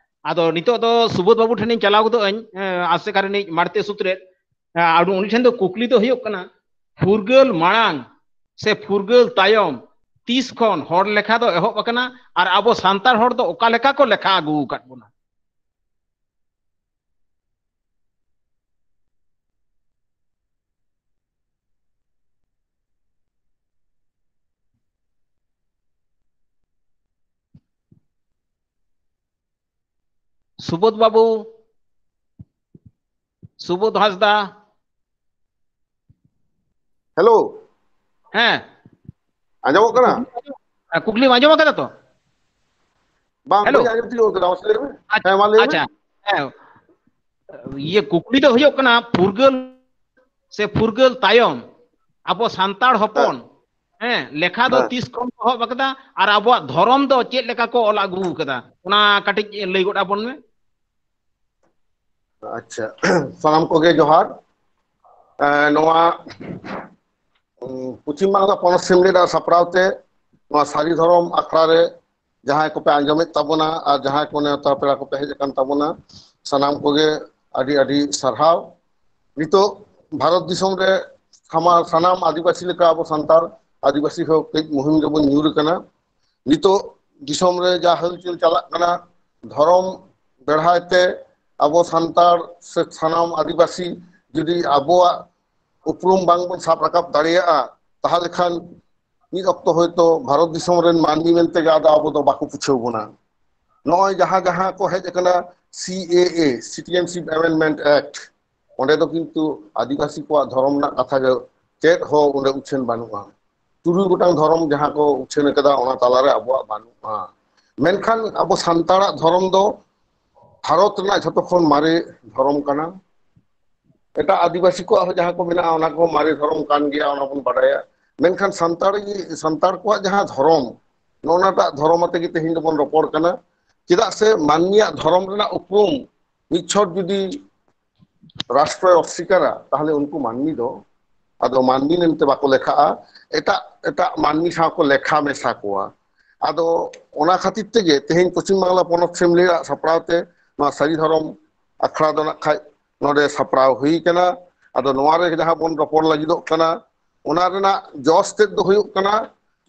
ᱟᱫᱚ ᱱᱤᱛᱚᱜ ᱫᱚ ᱥᱩᱵᱳᱫᱷ ᱵᱟᱹᱵᱩ ᱴᱷᱮᱱᱤᱧ ᱪᱟᱞᱟᱣ ᱜᱚᱫᱚᱜ ᱟᱹᱧ, ᱮᱸ, ᱟᱥᱮᱠᱟ ᱨᱤᱱᱤᱡ ᱢᱟᱲᱛᱮ ᱥᱩᱛᱨᱮᱫ᱾ ᱮᱸ, ᱟᱫᱚ ᱩᱱᱤ ᱴᱷᱮᱱ ᱫᱚ ᱠᱩᱠᱞᱤ ᱫᱚ ᱦᱩᱭᱩᱜ ᱠᱟᱱᱟ, ᱯᱷᱩᱨᱜᱟᱹᱞ ᱢᱟᱲᱟᱝ ᱥᱮ ᱯᱷᱩᱨᱜᱟᱹᱞ ᱛᱟᱭᱚᱢ ᱛᱤᱥ ᱠᱷᱚᱱ ᱦᱚᱲ ᱞᱮᱠᱷᱟ ᱫᱚ ᱮᱦᱚᱵ ᱟᱠᱟᱱᱟ ᱟᱨ ᱟᱵᱚ ᱥᱟᱱᱛᱟᱲ ᱦᱚᱲ ᱫᱚ ᱚᱠᱟ ᱞᱮᱠᱟ ᱠᱚ ᱞᱮᱠᱷᱟ ᱟᱹᱜᱩ ᱟᱠᱟᱫ ᱵᱚᱱᱟ? ᱥᱩᱵᱳᱫᱷ ᱵᱟᱹᱵᱩ, ᱥᱩᱵᱳᱫᱷ ᱦᱟᱸᱥᱫᱟ᱾ ᱦᱮᱞᱳ᱾ ᱦᱮᱸ᱾ ᱟᱸᱡᱚᱢᱚᱜ ᱠᱟᱱᱟ? ᱠᱩᱠᱞᱤᱢ ᱟᱸᱡᱚᱢ ᱟᱠᱟᱫᱟ ᱛᱚ? ᱵᱟᱝ, ᱦᱮᱞᱳ᱾ ᱵᱟᱹᱧ ᱟᱸᱡᱚᱢ ᱛᱤᱭᱳᱜ ᱠᱟᱫᱟ᱾ ᱢᱟᱥᱮ ᱞᱟᱹᱭ ᱢᱮ᱾ ᱦᱮᱸ, ᱢᱟ ᱞᱟᱹᱭ ᱢᱮ᱾ ᱟᱪᱪᱷᱟ, ᱦᱮᱸ᱾ ᱤᱭᱟᱹ, ᱠᱩᱠᱞᱤ ᱫᱚ ᱦᱩᱭᱩᱜ ᱠᱟᱱᱟ, ᱯᱷᱩᱨᱜᱟᱹᱞ ᱥᱮ ᱯᱷᱩᱨᱜᱟᱹᱞ ᱛᱟᱭᱚᱢ ᱟᱵᱚ ᱥᱟᱱᱛᱟᱲ ᱦᱚᱯᱚᱱ, ᱦᱮᱸ, ᱞᱮᱠᱷᱟ ᱫᱚ ᱦᱮᱸ᱾ ᱛᱤᱥ ᱠᱷᱚᱱ ᱠᱚ ᱮᱦᱚᱵ ᱟᱠᱟᱫᱟ ᱟᱨ ᱟᱵᱚᱣᱟᱜ ᱫᱷᱚᱨᱚᱢ ᱫᱚ ᱪᱮᱫ ᱞᱮᱠᱟ ᱠᱚ ᱚᱞ ᱟᱹᱜᱩ ᱟᱠᱟᱫᱟ, ᱚᱱᱟ ᱠᱟᱹᱴᱤᱡ ᱞᱟᱹᱭ ᱜᱚᱫ ᱟᱵᱚᱱ ᱢᱮ᱾ ᱟᱪᱪᱷᱟ, ᱥᱟᱱᱟᱢ ᱠᱚᱜᱮ ᱡᱚᱦᱟᱨ᱾ ᱮᱸ, ᱱᱚᱣᱟ, ᱩᱸ, ᱯᱚᱪᱷᱤᱢ ᱵᱟᱝᱞᱟ ᱯᱚᱱᱚᱛ ᱥᱤᱢᱞᱤ ᱨᱮᱱᱟᱜ ᱥᱟᱯᱲᱟᱣ ᱛᱮ ᱱᱚᱣᱟ ᱥᱟᱹᱨᱤ ᱫᱷᱚᱨᱚᱢ ᱟᱠᱷᱲᱟ ᱨᱮ ᱡᱟᱦᱟᱸᱭ ᱠᱚᱯᱮ ᱟᱸᱡᱚᱢᱮᱫ ᱛᱟᱵᱚᱱᱟ ᱟᱨ ᱡᱟᱦᱟᱸᱭ ᱠᱚ ᱱᱮᱣᱛᱟ ᱯᱮᱲᱟ ᱠᱚᱯᱮ ᱦᱮᱡ ᱟᱠᱟᱱ ᱛᱟᱵᱚᱱᱟ, ᱥᱟᱱᱟᱢ ᱠᱚᱜᱮ ᱟᱹᱰᱤ ᱟᱹᱰᱤ ᱥᱟᱨᱦᱟᱣ᱾ ᱱᱤᱛᱚᱜ ᱵᱷᱟᱨᱚᱛ ᱫᱤᱥᱚᱢ ᱨᱮ ᱥᱟᱢᱟ-, ᱥᱟᱱᱟᱢ ᱟᱹᱫᱤᱵᱟᱹᱥᱤ ᱞᱮᱠᱟ ᱟᱵᱚ ᱥᱟᱱᱛᱟᱲ ᱟᱹᱫᱤᱵᱟᱹᱥᱤ ᱦᱚᱸ ᱠᱟᱹᱡ ᱢᱩᱦᱤᱢ ᱨᱮᱵᱚᱱ ᱧᱩᱨ ᱟᱠᱟᱱᱟ᱾ ᱱᱤᱛᱚᱜ ᱫᱤᱥᱚᱢ ᱨᱮ ᱡᱟ ᱦᱟᱹᱞᱪᱟᱹᱞ ᱪᱟᱞᱟᱜ ᱠᱟᱱᱟ, ᱫᱷᱚᱨᱚᱢ ᱵᱮᱲᱦᱟᱭ ᱛᱮ ᱟᱵᱚ ᱥᱟᱱᱛᱟᱲ ᱥᱮ ᱥᱟᱱᱟᱢ ᱟᱹᱫᱤᱵᱟᱹᱥᱤ ᱡᱩᱫᱤ ᱟᱵᱚᱣᱟᱜ ᱩᱯᱨᱩᱢ ᱵᱟᱝ ᱵᱚᱱ ᱥᱟᱵ ᱨᱟᱠᱟᱵ ᱫᱟᱲᱮᱭᱟᱜᱼᱟ, ᱛᱟᱦᱚᱞᱮ ᱠᱷᱟᱱ ᱢᱤᱫ ᱚᱠᱛᱚ ᱦᱚᱭᱛᱳ ᱵᱷᱟᱨᱚᱛ ᱫᱤᱥᱚᱢ ᱨᱮᱱ ᱢᱟᱹᱱᱢᱤ ᱢᱮᱱᱛᱮ ᱜᱮ ᱟᱫᱚ ᱟᱵᱚ ᱫᱚ ᱵᱟᱠᱚ ᱯᱩᱪᱷᱟᱹᱣ ᱵᱚᱱᱟ᱾ ᱱᱚᱜᱼᱚᱭ ᱡᱟᱦᱟᱸ ᱡᱟᱦᱟᱸ ᱠᱚ ᱦᱮᱡ ᱟᱠᱟᱱᱟ, ᱥᱤ ᱮ ᱮ, Citizenship Amendment Act, ᱚᱸᱰᱮ ᱫᱚ ᱠᱤᱱᱛᱩ ᱟᱹᱫᱤᱵᱟᱹᱥᱤ ᱠᱚᱣᱟᱜ ᱫᱷᱚᱨᱚᱢ ᱨᱮᱱᱟᱜ ᱠᱟᱛᱷᱟ ᱜᱮ ᱪᱮᱫ ᱦᱚᱸ ᱚᱸᱰᱮ ᱩᱪᱷᱟᱹᱱ ᱵᱟᱹᱱᱩᱜᱼᱟ᱾ ᱛᱩᱨᱩᱭ ᱜᱚᱴᱟᱝ ᱫᱷᱚᱨᱚᱢ ᱡᱟᱦᱟᱸ ᱠᱚ ᱩᱪᱷᱟᱹᱱ ᱟᱠᱟᱫᱟ, ᱚᱱᱟ ᱛᱟᱞᱟᱨᱮ ᱟᱵᱚᱣᱟᱜ ᱵᱟᱹᱱᱩᱜᱼᱟ᱾ ᱢᱮᱱᱠᱷᱟᱱ ᱟᱵᱚ ᱥᱟᱱᱛᱟᱲᱟᱜ ᱫᱷᱚᱨᱚᱢ ᱫᱚ ᱵᱷᱟᱨᱚᱛ ᱨᱮᱱᱟᱜ ᱡᱷᱚᱛᱚ ᱠᱷᱚᱱ ᱢᱟᱨᱮ ᱫᱷᱚᱨᱚᱢ ᱠᱟᱱᱟ᱾ ᱮᱴᱟᱜ ᱟᱹᱫᱤᱵᱟᱹᱥᱤ ᱠᱚᱣᱟᱜ ᱦᱚᱸ ᱡᱟᱦᱟᱸ ᱠᱚ ᱢᱮᱱᱟᱜᱼᱟ, ᱚᱱᱟ ᱠᱚᱦᱚᱸ ᱢᱟᱨᱮ ᱫᱷᱚᱨᱚᱢ ᱠᱟᱱ ᱜᱮᱭᱟ, ᱚᱱᱟ ᱵᱚᱱ ᱵᱟᱰᱟᱭᱟ᱾ ᱢᱮᱱᱠᱷᱟᱱ ᱥᱟᱱᱛᱟᱲ, ᱥᱟᱱᱛᱟᱲ ᱠᱚᱣᱟᱜ ᱡᱟᱦᱟᱸ ᱫᱷᱚᱨᱚᱢ, ᱱᱚᱜᱼᱚ ᱱᱟᱴᱟᱜ ᱫᱷᱚᱨᱚᱢ ᱟᱛᱮ ᱜᱮ ᱛᱮᱦᱮᱧ ᱫᱚᱵᱚᱱ ᱨᱚᱯᱚᱲ ᱠᱟᱱᱟ᱾ ᱪᱮᱫᱟᱜ ᱥᱮ ᱢᱟᱹᱱᱢᱤᱭᱟᱜ ᱫᱷᱚᱨᱚᱢ ᱨᱮᱱᱟᱜ ᱩᱯᱨᱩᱢ ᱢᱤᱫ ᱪᱷᱚᱴ ᱡᱩᱫᱤ ᱨᱟᱥᱴᱨᱚᱭ ᱚᱥᱥᱤᱠᱟᱨᱟ, ᱛᱟᱦᱚᱞᱮ ᱩᱱᱠᱩ ᱢᱟᱹᱱᱢᱤ ᱫᱚ ᱟᱫᱚ ᱢᱟᱹᱱᱢᱤ ᱢᱮᱱᱛᱮ ᱵᱟᱠᱚ ᱞᱮᱠᱷᱟᱜᱼᱟ, ᱮᱴᱟᱜ ᱮᱴᱟᱜ ᱢᱟᱹᱱᱢᱤ ᱥᱟᱶ ᱠᱚ ᱞᱮᱠᱷᱟ ᱢᱮᱥᱟ ᱠᱚᱣᱟ᱾ ᱟᱫᱚ ᱚᱱᱟ ᱠᱷᱟᱹᱛᱤᱨ ᱛᱮᱜᱮ ᱛᱮᱦᱮᱧ ᱯᱚᱪᱷᱤᱢ ᱵᱟᱝᱞᱟ ᱯᱚᱱᱚᱛ ᱥᱮᱢᱞᱮᱭᱟᱜ ᱥᱟᱯᱲᱟᱣ ᱛᱮ ᱱᱚᱣᱟ ᱥᱟᱹᱨᱤ ᱫᱷᱚᱨᱚᱢ ᱟᱠᱷᱲᱟ ᱫᱚ ᱱᱟᱜ ᱠᱷᱟᱡ ᱱᱚᱰᱮ ᱥᱟᱯᱲᱟᱣ ᱦᱩᱭ ᱠᱟᱱᱟ᱾ ᱟᱫᱚ ᱱᱚᱣᱟ ᱨᱮ ᱡᱟᱦᱟᱸ ᱵᱚᱱ ᱨᱚᱯᱚᱲ ᱞᱟᱹᱜᱤᱫᱚᱜ ᱠᱟᱱᱟ, ᱚᱱᱟ ᱨᱮᱱᱟᱜ ᱡᱚᱥ ᱛᱮᱫ ᱫᱚ ᱦᱩᱭᱩᱜ ᱠᱟᱱᱟ,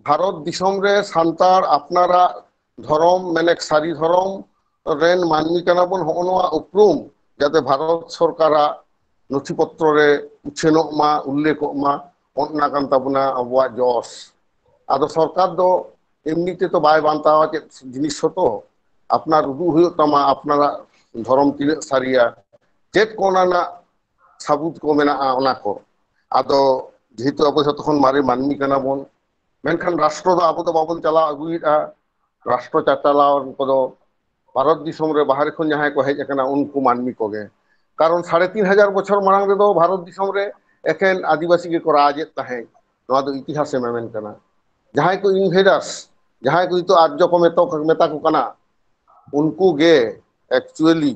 ᱵᱷᱟᱨᱚᱛ ᱫᱤᱥᱚᱢ ᱨᱮ ᱥᱟᱱᱛᱟᱲ ᱟᱯᱱᱟᱨᱟᱜ ᱫᱷᱚᱨᱚᱢ, ᱢᱮᱱᱮᱠ ᱥᱟᱹᱨᱤ ᱫᱷᱚᱨᱚᱢ ᱨᱮᱱ ᱢᱟᱹᱱᱢᱤ ᱠᱟᱱᱟ ᱵᱚᱱ, ᱦᱚᱸᱜᱼᱚ ᱱᱚᱣᱟ ᱩᱯᱨᱩᱢ ᱡᱟᱛᱮ ᱵᱷᱟᱨᱚᱛ ᱥᱚᱨᱠᱟᱨᱟᱜ ᱱᱚᱛᱷᱤ ᱯᱚᱛᱨᱚ ᱨᱮ ᱩᱪᱷᱟᱹᱱᱚᱜ ᱢᱟ, ᱩᱞᱞᱮᱠᱷᱚᱜ ᱢᱟ, ᱚᱱᱟ ᱠᱟᱱ ᱛᱟᱵᱚᱱᱟ ᱟᱵᱚᱣᱟᱜ ᱡᱚᱥ᱾ ᱟᱫᱚ ᱥᱚᱨᱠᱟᱨ ᱫᱚ ᱮᱢᱱᱤ ᱛᱮᱫᱚ ᱵᱟᱭ ᱵᱟᱱᱛᱟᱣᱟ ᱪᱮᱫ ᱡᱤᱱᱤᱥ ᱦᱚᱸᱛᱚ, ᱟᱯᱱᱟᱨ ᱩᱫᱩᱜ ᱦᱩᱭᱩᱜ ᱛᱟᱢᱟ ᱟᱯᱱᱟᱨᱟᱜ ᱫᱷᱚᱨᱚᱢ ᱛᱤᱱᱟᱹᱜ ᱥᱟᱹᱨᱤᱭᱟ, ᱪᱮᱫ ᱠᱚ ᱚᱱᱟ ᱨᱮᱱᱟᱜ ᱥᱟᱹᱵᱩᱛ ᱠᱚ ᱢᱮᱱᱟᱜᱼᱟ ᱚᱱᱟ ᱠᱚ᱾ ᱟᱫᱚ ᱡᱮᱦᱮᱛᱩ ᱟᱵᱚ ᱡᱷᱚᱛᱚ ᱠᱷᱚᱱ ᱢᱟᱨᱮ ᱢᱟᱹᱱᱢᱤ ᱠᱟᱱᱟ ᱵᱚᱱ, ᱢᱮᱱᱠᱷᱟᱱ ᱨᱟᱥᱴᱨᱚ ᱫᱚ ᱟᱵᱚ ᱫᱚ ᱵᱟᱵᱚᱱ ᱪᱟᱞᱟᱣ ᱟᱹᱜᱩᱭᱮᱫᱼᱟ᱾ ᱨᱟᱥᱴᱨᱚ ᱪᱟᱪᱟᱞᱟᱣ ᱠᱚᱫᱚ ᱵᱷᱟᱨᱚᱛ ᱫᱤᱥᱚᱢ ᱨᱮ ᱵᱟᱦᱨᱮ ᱠᱷᱚᱱ ᱡᱟᱦᱟᱸᱭ ᱠᱚ ᱦᱮᱡ ᱟᱠᱟᱱᱟ ᱩᱱᱠᱩ ᱢᱟᱹᱱᱢᱤ ᱠᱚᱜᱮ᱾ ᱠᱟᱨᱚᱱ ᱥᱟᱲᱮ ᱛᱤᱱ ᱦᱟᱡᱟᱨ ᱵᱚᱪᱷᱚᱨ ᱢᱟᱲᱟᱝ ᱨᱮᱫᱚ ᱵᱷᱟᱨᱚᱛ ᱫᱤᱥᱚᱢ ᱨᱮ ᱮᱠᱮᱱ ᱟᱹᱫᱤᱵᱟᱹᱥᱤ ᱜᱮᱠᱚ ᱨᱟᱡᱽ ᱮᱫ ᱛᱟᱦᱮᱸᱫ᱾ ᱱᱚᱣᱟ ᱫᱚ ᱤᱛᱤᱦᱟᱥᱮ ᱢᱮᱢᱮᱱ ᱠᱟᱱᱟ᱾ ᱡᱟᱦᱟᱸᱭ ᱠᱚ invaders, ᱡᱟᱦᱟᱸᱭ ᱠᱚ ᱱᱤᱛᱚᱜ ᱟᱨᱡᱚ ᱠᱚ ᱢᱮᱛᱟ-, ᱢᱮᱛᱟ ᱠᱚ ᱠᱟᱱᱟ, ᱩᱱᱠᱩ ᱜᱮ actually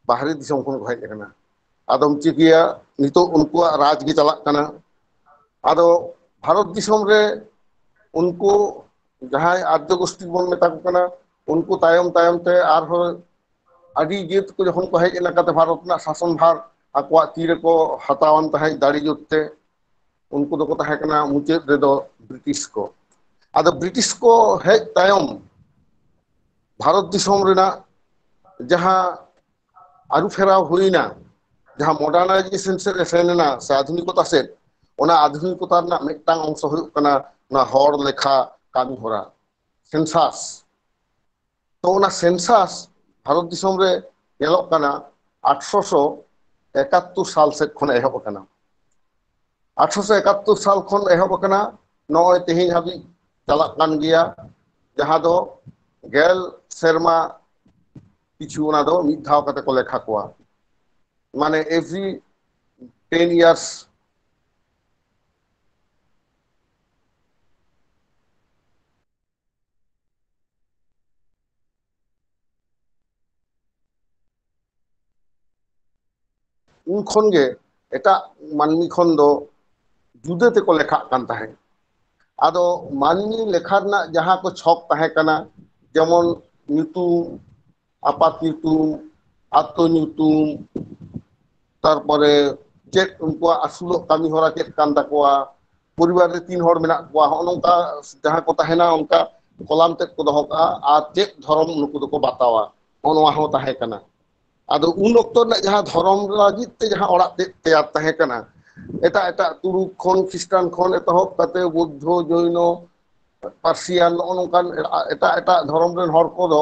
ᱵᱟᱦᱨᱮ ᱫᱤᱥᱚᱢ ᱠᱷᱚᱱ ᱠᱚ ᱦᱮᱡ ᱟᱠᱟᱱᱟ᱾ ᱟᱫᱚᱢ ᱪᱤᱠᱟᱹᱭᱟ, ᱱᱤᱛᱚᱜ ᱩᱱᱠᱩᱣᱟᱜ ᱨᱟᱡᱽ ᱜᱮ ᱪᱟᱞᱟᱜ ᱠᱟᱱᱟ᱾ ᱟᱫᱚ ᱵᱷᱟᱨᱚᱛ ᱫᱤᱥᱚᱢ ᱨᱮ ᱩᱱᱠᱩ ᱡᱟᱦᱟᱸᱭ ᱟᱨᱡᱚ ᱜᱳᱥᱴᱤ ᱵᱚᱱ ᱢᱮᱛᱟ ᱠᱚ ᱠᱟᱱᱟ, ᱩᱱᱠᱩ ᱛᱟᱭᱚᱢ ᱛᱟᱭᱚᱢ ᱛᱮ ᱟᱨᱦᱚᱸ ᱟᱹᱰᱤ ᱡᱟᱹᱛ ᱠᱚ ᱡᱚᱠᱷᱚᱱ ᱠᱚ ᱦᱮᱡ ᱮᱱᱟ, ᱠᱟᱛᱮ ᱵᱷᱟᱨᱚᱛ ᱨᱮᱱᱟᱜ ᱥᱟᱥᱚᱱ ᱵᱷᱟᱨ ᱟᱠᱚᱣᱟᱜ ᱛᱤ ᱨᱮᱠᱚ ᱦᱟᱛᱟᱣᱟᱱ ᱛᱟᱦᱮᱸᱫ ᱫᱟᱲᱮ ᱡᱳᱨ ᱛᱮ᱾ ᱩᱱᱠᱩ ᱫᱚᱠᱚ ᱛᱟᱦᱮᱸ ᱠᱟᱱᱟ ᱢᱩᱪᱟᱹᱫ ᱨᱮᱫᱚ ᱵᱨᱤᱴᱤᱥ ᱠᱚ᱾ ᱟᱫᱚ ᱵᱨᱤᱴᱤᱥ ᱠᱚ ᱦᱮᱡ ᱛᱟᱭᱚᱢ ᱵᱷᱟᱨᱚᱛ ᱫᱤᱥᱚᱢ ᱨᱮᱱᱟᱜ ᱡᱟᱦᱟᱸ ᱟᱹᱨᱩ ᱯᱷᱮᱨᱟᱣ ᱦᱩᱭᱱᱟ, ᱡᱟᱦᱟᱸ ᱢᱚᱰᱟᱨᱱᱟᱭᱡᱮᱥᱚᱱ ᱥᱮᱫ ᱮ ᱥᱮᱱ ᱮᱱᱟ ᱥᱮ ᱟᱫᱷᱩᱱᱤᱠᱚᱛᱟ ᱥᱮᱫ, ᱚᱱᱟ ᱟᱫᱷᱩᱱᱤᱠᱚᱛᱟ ᱨᱮᱱᱟᱜ ᱢᱤᱫᱴᱟᱝ ᱚᱝᱥᱚ ᱦᱩᱭᱩᱜ ᱠᱟᱱᱟ ᱚᱱᱟ ᱦᱚᱲ ᱞᱮᱠᱷᱟ ᱠᱟᱹᱢᱤ ᱦᱚᱨᱟ, ᱥᱮᱱᱥᱟᱥ᱾ ᱛᱚ ᱚᱱᱟ ᱥᱮᱱᱥᱟᱥ ᱵᱷᱟᱨᱚᱛ ᱫᱤᱥᱚᱢ ᱨᱮ ᱧᱮᱞᱚᱜ ᱠᱟᱱᱟ ᱟᱴᱷᱨᱚᱥᱚ ᱮᱠᱟᱛᱛᱳᱨ ᱥᱟᱞ ᱥᱮᱫ ᱠᱷᱚᱱ ᱮᱦᱚᱵ ᱟᱠᱟᱱᱟ᱾ ᱟᱴᱷᱨᱚᱥᱚ ᱮᱠᱟᱛᱛᱳᱨ ᱥᱟᱞ ᱠᱷᱚᱱ ᱮᱦᱚᱵ ᱟᱠᱟᱱᱟ, ᱱᱚᱜᱼᱚᱭ ᱛᱮᱦᱮᱧ ᱦᱟᱹᱵᱤᱡ ᱪᱟᱞᱟᱜ ᱠᱟᱱ ᱜᱮᱭᱟ, ᱡᱟᱦᱟᱸ ᱫᱚ ᱜᱮᱞ ᱥᱮᱨᱢᱟ ᱯᱤᱪᱷᱩ ᱚᱱᱟ ᱫᱚ ᱢᱤᱫ ᱫᱷᱟᱣ ᱠᱟᱛᱮ ᱠᱚ ᱞᱮᱠᱷᱟ ᱠᱚᱣᱟ, ᱢᱟᱱᱮ every ten years᱾ ᱩᱱ ᱠᱷᱚᱱ ᱜᱮ ᱮᱴᱟᱜ ᱢᱟᱹᱱᱢᱤ ᱠᱷᱚᱱ ᱫᱚ ᱡᱩᱫᱟᱹ ᱛᱮᱠᱚ ᱞᱮᱠᱷᱟᱜ ᱠᱟᱱ ᱛᱟᱦᱮᱸᱫ᱾ ᱟᱫᱚ ᱢᱟᱹᱱᱢᱤ ᱞᱮᱠᱷᱟ ᱨᱮᱱᱟᱜ ᱡᱟᱦᱟᱸ ᱠᱚ ᱪᱷᱚᱠ ᱛᱟᱦᱮᱸ ᱠᱟᱱᱟ, ᱡᱮᱢᱚᱱ ᱧᱩᱛᱩᱢ, ᱟᱯᱟᱛ ᱧᱩᱛᱩᱢ, ᱟᱛᱳ ᱧᱩᱛᱩᱢ, ᱛᱟᱨᱯᱚᱨᱮ ᱪᱮᱫ ᱩᱱᱠᱩᱣᱟᱜ ᱟᱹᱥᱩᱞᱚᱜ ᱠᱟᱹᱢᱤ ᱦᱚᱨᱟ ᱪᱮᱫ ᱠᱟᱱ ᱛᱟᱠᱚᱣᱟ, ᱯᱚᱨᱤᱵᱟᱨ ᱨᱮ ᱛᱤᱱ ᱦᱚᱲ ᱢᱮᱱᱟᱜ ᱠᱚᱣᱟ, ᱦᱚᱸᱜᱼᱚ ᱱᱚᱝᱠᱟ ᱡᱟᱦᱟᱸ ᱠᱚ ᱛᱟᱦᱮᱱᱟ, ᱚᱱᱠᱟ ᱠᱚᱞᱟᱢ ᱛᱮᱫ ᱠᱚ ᱫᱚᱦᱚ ᱠᱟᱜᱼᱟ, ᱟᱨ ᱪᱮᱫ ᱫᱷᱚᱨᱚᱢ ᱱᱩᱠᱩ ᱫᱚᱠᱚ ᱵᱟᱛᱟᱣᱟ, ᱦᱚᱸᱜᱼᱚ ᱱᱚᱣᱟ ᱦᱚᱸ ᱛᱟᱦᱮᱸ ᱠᱟᱱᱟ᱾ ᱟᱫᱚ ᱩᱱ ᱚᱠᱛᱚ ᱨᱮᱱᱟᱜ ᱡᱟᱦᱟᱸ ᱫᱷᱚᱨᱚᱢ ᱞᱟᱹᱜᱤᱫ ᱛᱮ ᱡᱟᱦᱟᱸ ᱚᱲᱟᱜ ᱛᱮᱫ ᱛᱮᱭᱟᱨ ᱛᱟᱦᱮᱸ ᱠᱟᱱᱟ, ᱮᱴᱟᱜ ᱮᱴᱟᱜ ᱛᱩᱲᱩᱠ ᱠᱷᱚᱱ, ᱠᱷᱨᱤᱥᱴᱟᱱ ᱠᱷᱚᱱ ᱮᱛᱚᱦᱚᱵ ᱠᱟᱛᱮ ᱵᱳᱫᱽᱫᱷᱚ, ᱡᱳᱭᱱᱚ, ᱯᱟᱨᱥᱤᱭᱟᱱ, ᱱᱚᱜᱼᱚ ᱱᱚᱝᱠᱟᱱ ᱮᱴᱟᱜ ᱮᱴᱟᱜ ᱫᱷᱚᱨᱚᱢ ᱨᱮᱱ ᱦᱚᱲ ᱠᱚᱫᱚ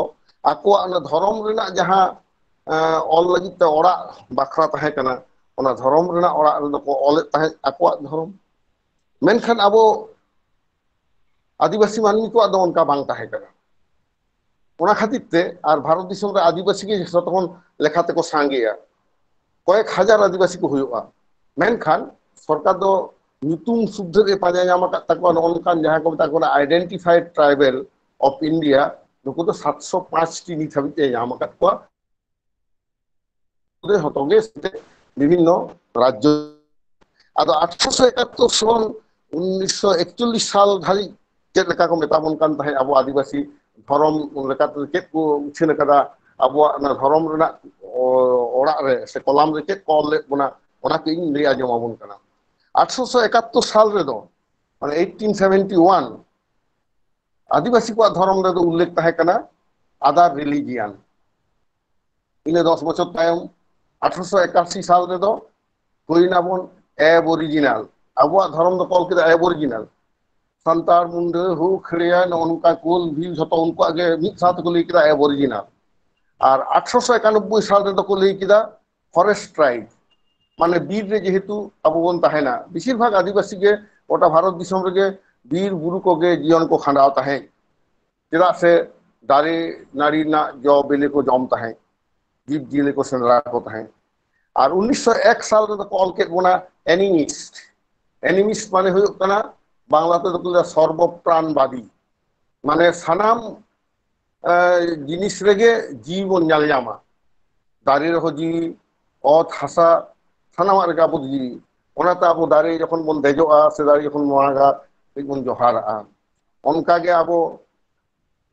ᱟᱠᱚᱣᱟᱜ ᱚᱱᱟ ᱫᱷᱚᱨᱚᱢ ᱨᱮᱱᱟᱜ ᱡᱟᱦᱟᱸ, ᱮᱸ, ᱚᱞ ᱞᱟᱹᱜᱤᱫ ᱛᱮ ᱚᱲᱟᱜ ᱵᱟᱠᱷᱨᱟ ᱛᱟᱦᱮᱸ ᱠᱟᱱᱟ, ᱚᱱᱟ ᱫᱷᱚᱨᱚᱢ ᱨᱮᱱᱟᱜ ᱚᱲᱟᱜ ᱨᱮᱫᱚ ᱠᱚ ᱚᱞᱮᱫ ᱛᱟᱦᱮᱸᱫ ᱟᱠᱚᱣᱟᱜ ᱫᱷᱚᱨᱚᱢ᱾ ᱢᱮᱱᱠᱷᱟᱱ ᱟᱵᱚ ᱟᱹᱫᱤᱵᱟᱹᱥᱤ ᱢᱟᱹᱱᱢᱤ ᱠᱚᱣᱟᱜ ᱫᱚ ᱚᱱᱠᱟ ᱵᱟᱝ ᱛᱟᱦᱮᱸ ᱠᱟᱱᱟ᱾ ᱚᱱᱟ ᱠᱷᱟᱹᱛᱤᱨ ᱛᱮ ᱟᱨ ᱵᱷᱟᱨᱚᱛ ᱫᱤᱥᱚᱢ ᱨᱮ ᱟᱹᱫᱤᱵᱟᱹᱥᱤ ᱜᱮ ᱡᱷᱚᱛᱚ ᱠᱷᱚᱱ ᱞᱮᱠᱷᱟ ᱛᱮᱠᱚ ᱥᱟᱸᱜᱮᱭᱟ, ᱠᱚᱭᱮᱠ ᱦᱟᱡᱟᱨ ᱟᱹᱫᱤᱵᱟᱹᱥᱤ ᱠᱚ ᱦᱩᱭᱩᱜᱼᱟ᱾ ᱢᱮᱱᱠᱷᱟᱱ ᱥᱚᱨᱠᱟᱨ ᱫᱚ ᱧᱩᱛᱩᱢ ᱥᱩᱫᱽᱫᱷᱟᱹ ᱜᱮ ᱯᱟᱸᱡᱟ ᱧᱟᱢ ᱟᱠᱟᱫ ᱛᱟᱠᱚᱣᱟ, ᱱᱚᱜᱼᱚ ᱱᱚᱝᱠᱟᱱ ᱡᱟᱦᱟᱸ ᱠᱚ ᱢᱮᱛᱟ ᱠᱚ ᱠᱟᱱᱟ identified tribal of India, ᱱᱩᱠᱩ ᱫᱚ ᱥᱟᱛᱥᱚ ᱯᱟᱸᱪ ᱴᱤ ᱱᱤᱛ ᱦᱟᱹᱵᱤᱡ ᱛᱮ ᱧᱟᱢ ᱟᱠᱟᱫ ᱠᱚᱣᱟ᱾ ᱡᱷᱚᱛᱚ ᱜᱮ ᱵᱤᱵᱷᱤᱱᱱᱚ ᱨᱟᱡᱽᱡᱚ᱾ ᱟᱫᱚ ᱟᱴᱷᱨᱚᱥᱚ ᱮᱠᱟᱛᱛᱳᱨ ᱠᱷᱚᱱ ᱩᱱᱤᱥᱥᱚ ᱮᱠᱪᱚᱞᱞᱤᱥ ᱥᱟᱞ ᱫᱷᱟᱹᱨᱤᱡ ᱪᱮᱫ ᱞᱮᱠᱟ ᱠᱚ ᱢᱮᱛᱟ ᱵᱚᱱ ᱠᱟᱱ ᱛᱟᱦᱮᱸᱫ, ᱟᱵᱚ ᱟᱹᱫᱤᱵᱟᱹᱥᱤ ᱫᱷᱚᱨᱚᱢ ᱞᱮᱠᱟᱛᱮ ᱪᱮᱫ ᱠᱚ ᱩᱪᱷᱟᱹᱱ ᱟᱠᱟᱫᱟ, ᱟᱵᱚᱣᱟᱜ ᱚᱱᱟ ᱫᱷᱚᱨᱚᱢ ᱨᱮᱱᱟᱜ, ᱚ, ᱚᱲᱟᱜ ᱨᱮ ᱥᱮ ᱠᱚᱞᱟᱢ ᱨᱮ ᱪᱮᱫ ᱠᱚ ᱚᱞ ᱞᱮᱫ ᱵᱚᱱᱟ, ᱚᱱᱟ ᱠᱚ ᱤᱧ ᱞᱟᱹᱭ ᱟᱸᱡᱚᱢ ᱟᱵᱚᱱ ᱠᱟᱱᱟ᱾ ᱟᱴᱷᱨᱚᱥᱚ ᱮᱠᱟᱛᱛᱳᱨ ᱥᱟᱞ ᱨᱮᱫᱚ, ᱢᱟᱱᱮ eighteen seventy one, ᱟᱹᱫᱤᱵᱟᱹᱥᱤ ᱠᱚᱣᱟᱜ ᱫᱷᱚᱨᱚᱢ ᱨᱮᱫᱚ ᱩᱞᱞᱮᱠᱷ ᱛᱟᱦᱮᱸ ᱠᱟᱱᱟ other religion᱾ ᱤᱱᱟᱹ ᱫᱚᱥ ᱵᱚᱪᱷᱚᱨ ᱛᱟᱭᱚᱢ, ᱟᱴᱷᱨᱚᱥᱚ ᱮᱠᱟᱥᱤ ᱥᱟᱞ ᱨᱮᱫᱚ ᱦᱩᱭᱱᱟᱵᱚᱱ Aboriginal᱾ ᱟᱵᱚᱣᱟᱜ ᱫᱷᱚᱨᱚᱢ ᱫᱚᱠᱚ ᱚᱞ ᱠᱮᱫᱟ ᱮᱵᱚᱨᱤᱡᱤᱱᱟᱞ᱾ ᱥᱟᱱᱛᱟᱲ, ᱢᱩᱱᱰᱟᱹ, ᱦᱳ, ᱠᱷᱟᱹᱲᱭᱟ, ᱱᱚᱜᱼᱚ ᱱᱚᱝᱠᱟ ᱠᱳᱞ, ᱵᱷᱤᱞ, ᱡᱷᱚᱛᱚ ᱩᱱᱠᱩᱣᱟᱜ ᱜᱮ ᱢᱤᱫ ᱥᱟᱶ ᱛᱮᱠᱚ ᱞᱟᱹᱭ ᱠᱮᱫᱟ ᱮᱵᱚᱨᱤᱡᱤᱱᱟᱞ᱾ ᱟᱨ ᱟᱴᱷᱨᱚᱥᱚ ᱮᱠᱟᱱᱚᱵᱵᱳᱭ ᱥᱟᱞ ᱨᱮᱫᱚ ᱠᱚ ᱞᱟᱹᱭ ᱠᱮᱫᱟ ᱯᱷᱚᱨᱮᱥᱴ ᱴᱨᱟᱭᱤᱵᱽ, ᱢᱟᱱᱮ ᱵᱤᱨ ᱨᱮ ᱡᱮᱦᱮᱛᱩ ᱟᱵᱚ ᱵᱚᱱ ᱛᱟᱦᱮᱱᱟ, ᱵᱮᱥᱤᱨ ᱵᱷᱟᱜᱽ ᱟᱹᱫᱤᱵᱟᱹᱥᱤ ᱜᱮ ᱜᱚᱴᱟ ᱵᱷᱟᱨᱚᱛ ᱫᱤᱥᱚᱢ ᱨᱮᱜᱮ ᱵᱤᱨ ᱵᱩᱨᱩ ᱠᱚᱜᱮ ᱡᱤᱭᱚᱱ ᱠᱚ ᱠᱷᱟᱸᱰᱟᱣ ᱛᱟᱦᱮᱸᱫ᱾ ᱪᱮᱫᱟᱜ ᱥᱮ ᱫᱟᱨᱮ ᱱᱟᱹᱲᱤ ᱨᱮᱱᱟᱜ ᱡᱚ ᱵᱤᱞᱤ ᱠᱚ ᱡᱚᱢ ᱛᱟᱦᱮᱸᱫ, ᱡᱤᱵᱽ ᱡᱤᱭᱟᱹᱞᱤ ᱠᱚ ᱥᱮᱸᱫᱽᱨᱟ ᱠᱚ ᱛᱟᱦᱮᱸᱫ᱾ ᱟᱨ ᱩᱱᱤᱥᱥᱚ ᱮᱠ ᱥᱟᱞ ᱨᱮᱫᱚ ᱠᱚ ᱚᱞ ᱠᱮᱫ ᱵᱚᱱᱟ ᱮᱱᱤᱢᱤᱥᱴ᱾ ᱮᱱᱤᱢᱤᱥᱴ ᱢᱟᱱᱮ ᱦᱩᱭᱩᱜ ᱠᱟᱱᱟ, ᱵᱟᱝᱞᱟ ᱛᱮᱫᱚ ᱠᱚ ᱞᱟᱹᱭᱟ ᱥᱚᱨᱵᱚ ᱯᱨᱟᱱᱵᱟᱫᱤ, ᱢᱟᱱᱮ ᱥᱟᱱᱟᱢ ᱮ, ᱡᱤᱱᱤᱥ ᱨᱮᱜᱮ ᱡᱤᱣᱤ ᱵᱚᱱ ᱧᱮᱞ ᱧᱟᱢᱟ᱾ ᱫᱟᱨᱮ ᱨᱮᱦᱚᱸ ᱡᱤᱣᱤ, ᱚᱛ ᱦᱟᱥᱟ, ᱥᱟᱱᱟᱢᱟᱜ ᱨᱮᱜᱮ ᱟᱵᱚ ᱫᱚ ᱡᱤᱣᱤ᱾ ᱚᱱᱟᱛᱮ ᱟᱵᱚ ᱫᱟᱨᱮ ᱡᱚᱠᱷᱚᱱ ᱵᱚᱱ ᱫᱮᱡᱚᱜᱼᱟ ᱥᱮ ᱫᱟᱨᱮ ᱡᱚᱠᱷᱚᱱ ᱢᱟᱜᱟ, ᱠᱟᱹᱡ ᱵᱚᱱ ᱡᱚᱦᱟᱨᱟᱜᱼᱟ᱾ ᱚᱱᱠᱟᱜᱮ ᱟᱵᱚ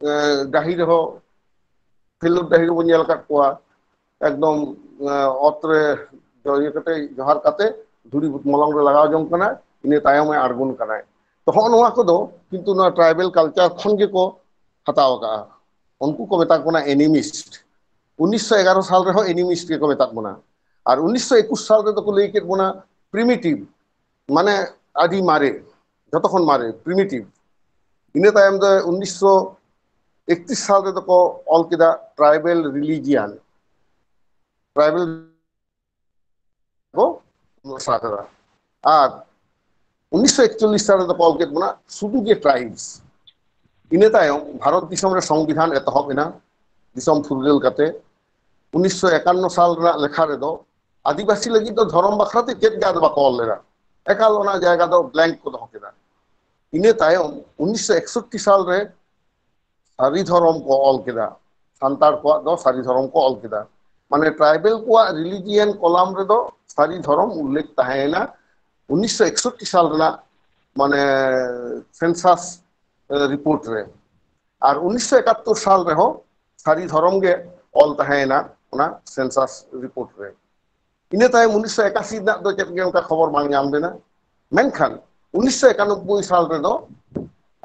ᱮ, ᱰᱟᱹᱦᱤ ᱨᱮᱦᱚᱸ, ᱠᱷᱮᱞᱳᱰ ᱰᱟᱹᱦᱤ ᱨᱮᱵᱚᱱ ᱧᱮᱞ ᱟᱠᱟᱫ ᱠᱚᱣᱟ, ᱮᱠᱫᱚᱢ, ᱮ, ᱚᱛ ᱨᱮ ᱡᱚ-, ᱤᱭᱟᱹ ᱠᱟᱛᱮ, ᱡᱚᱦᱟᱨ ᱠᱟᱛᱮ ᱫᱷᱩᱲᱤ ᱢᱚᱞᱚᱝ ᱨᱮ ᱞᱟᱜᱟᱣ ᱡᱚᱝ ᱠᱟᱱᱟᱭ, ᱤᱱᱟᱹ ᱛᱟᱭᱚᱢ ᱮ ᱟᱬᱜᱚᱱ ᱠᱟᱱᱟᱭ᱾ ᱛᱚ, ᱦᱚᱸᱜᱼᱚ ᱱᱚᱣᱟ ᱠᱚᱫᱚ ᱠᱤᱱᱛᱩ ᱱᱚᱣᱟ ᱴᱨᱟᱭᱵᱟᱞ ᱠᱟᱞᱪᱟᱨ ᱠᱷᱚᱱ ᱜᱮᱠᱚ ᱦᱟᱛᱟᱣ ᱟᱠᱟᱜᱼᱟ᱾ ᱩᱱᱠᱩ ᱠᱚ ᱢᱮᱛᱟ ᱠᱚ ᱠᱟᱱᱟ ᱮᱱᱤᱢᱤᱥᱴ᱾ ᱩᱱᱤᱥᱥᱚ ᱮᱜᱟᱨᱚ ᱥᱟᱞ ᱨᱮᱦᱚᱸ ᱮᱱᱤᱢᱤᱥᱴ ᱜᱮᱠᱚ ᱢᱮᱛᱟᱜ ᱵᱚᱱᱟ᱾ ᱟᱨ ᱩᱱᱤᱥᱥᱚ ᱮᱠᱩᱥ ᱥᱟᱞ ᱨᱮᱫᱚ ᱠᱚ ᱞᱟᱹᱭ ᱠᱮᱫ ᱵᱚᱱᱟ ᱯᱨᱤᱢᱤᱴᱤᱵᱷ, ᱢᱟᱱᱮ ᱟᱹᱰᱤ ᱢᱟᱨᱮ, ᱡᱷᱚᱛᱚ ᱠᱷᱚᱱ ᱢᱟᱨᱮ, ᱯᱨᱤᱢᱤᱴᱤᱵᱷ᱾ ᱤᱱᱟᱹ ᱛᱟᱭᱚᱢ ᱫᱚ ᱩᱱᱤᱥᱥᱚ ᱮᱠᱛᱨᱤᱥ ᱥᱟᱞ ᱨᱮᱫᱚ ᱠᱚ ᱚᱞ ᱠᱮᱫᱟ ᱴᱨᱟᱭᱵᱟᱞ ᱨᱤᱞᱤᱡᱤᱭᱟᱱ᱾ ᱴᱨᱟᱭᱵᱟᱞ ᱠᱚ ᱢᱮᱥᱟ ᱠᱮᱫᱟ᱾ ᱟᱨ ᱩᱱᱤᱥᱥᱚ ᱮᱠᱪᱚᱞᱞᱤᱥ ᱥᱟᱞ ᱨᱮᱫᱚ ᱠᱚ ᱚᱞ ᱠᱮᱫ ᱵᱚᱱᱟ ᱥᱩᱫᱷᱩ ᱜᱮ ᱴᱨᱟᱭᱤᱵᱥ᱾ ᱤᱱᱟᱹ ᱛᱟᱭᱚᱢ ᱵᱷᱟᱨᱚᱛ ᱫᱤᱥᱚᱢ ᱨᱮ ᱥᱚᱝᱵᱤᱫᱷᱟᱱ ᱮᱛᱚᱦᱚᱵ ᱮᱱᱟ, ᱫᱤᱥᱚᱢ ᱯᱷᱩᱨᱜᱟᱹᱞ ᱠᱟᱛᱮ᱾ ᱩᱱᱤᱥᱥᱚ ᱮᱠᱟᱱᱱᱚ ᱥᱟᱞ ᱨᱮᱱᱟᱜ ᱞᱮᱠᱷᱟ ᱨᱮᱫᱚ ᱟᱹᱫᱤᱵᱟᱹᱥᱤ ᱞᱟᱹᱜᱤᱫ ᱫᱚ ᱫᱷᱚᱨᱚᱢ ᱵᱟᱠᱷᱨᱟ ᱛᱮ ᱪᱮᱫ ᱜᱮ ᱟᱫᱚ ᱵᱟᱠᱚ ᱚᱞ ᱞᱮᱫᱟ, ᱮᱠᱟᱞ ᱚᱱᱟ ᱡᱟᱭᱜᱟ ᱫᱚ ᱵᱞᱮᱝᱠ ᱠᱚ ᱫᱚᱦᱚ ᱠᱮᱫᱟ᱾ ᱤᱱᱟᱹ ᱛᱟᱭᱚᱢ ᱩᱱᱤᱥᱥᱚ ᱮᱠᱥᱚᱴᱴᱤ ᱥᱟᱞ ᱨᱮ ᱥᱟᱹᱨᱤ ᱫᱷᱚᱨᱚᱢ ᱠᱚ ᱚᱞ ᱠᱮᱫᱟ, ᱥᱟᱱᱛᱟᱲ ᱠᱚᱣᱟᱜ ᱫᱚ ᱥᱟᱹᱨᱤ ᱫᱷᱚᱨᱚᱢ ᱠᱚ ᱚᱞ ᱠᱮᱫᱟ᱾ ᱢᱟᱱᱮ ᱴᱨᱟᱭᱵᱟᱞ ᱠᱚᱣᱟᱜ ᱨᱤᱞᱤᱡᱤᱭᱟᱱ ᱠᱚᱞᱟᱢ ᱨᱮᱫᱚ ᱥᱟᱹᱨᱤ ᱫᱷᱚᱨᱚᱢ ᱩᱞᱞᱮᱠᱷ ᱛᱟᱦᱮᱸᱭᱮᱱᱟ ᱩᱱᱤᱥᱥᱚ ᱮᱠᱥᱚᱴᱴᱤ ᱥᱟᱞ ᱨᱮᱱᱟᱜ, ᱢᱟᱱᱮ, ᱥᱮᱱᱥᱟᱥ ᱨᱤᱯᱳᱨᱴ ᱨᱮ᱾ ᱟᱨ ᱩᱱᱤᱥᱥᱚ ᱮᱠᱟᱛᱛᱳᱨ ᱥᱟᱞ ᱨᱮᱦᱚᱸ ᱥᱟᱹᱨᱤ ᱫᱷᱚᱨᱚᱢ ᱜᱮ ᱚᱞ ᱛᱟᱦᱮᱸᱭᱮᱱᱟ ᱚᱱᱟ ᱥᱮᱱᱥᱟᱥ ᱨᱤᱯᱳᱨᱴ ᱨᱮ᱾ ᱤᱱᱟᱹ ᱛᱟᱭᱚᱢ ᱩᱱᱤᱥᱥᱚ ᱮᱠᱟᱥᱤ ᱨᱮᱱᱟᱜ ᱫᱚ ᱪᱮᱫ ᱜᱮ ᱚᱱᱠᱟ ᱠᱷᱚᱵᱚᱨ ᱵᱟᱝ ᱧᱟᱢ ᱞᱮᱱᱟ᱾ ᱢᱮᱱᱠᱷᱟᱱ ᱩᱱᱤᱥᱥᱚ ᱮᱠᱟᱱᱚᱵᱵᱳᱭ ᱥᱟᱞ ᱨᱮᱫᱚ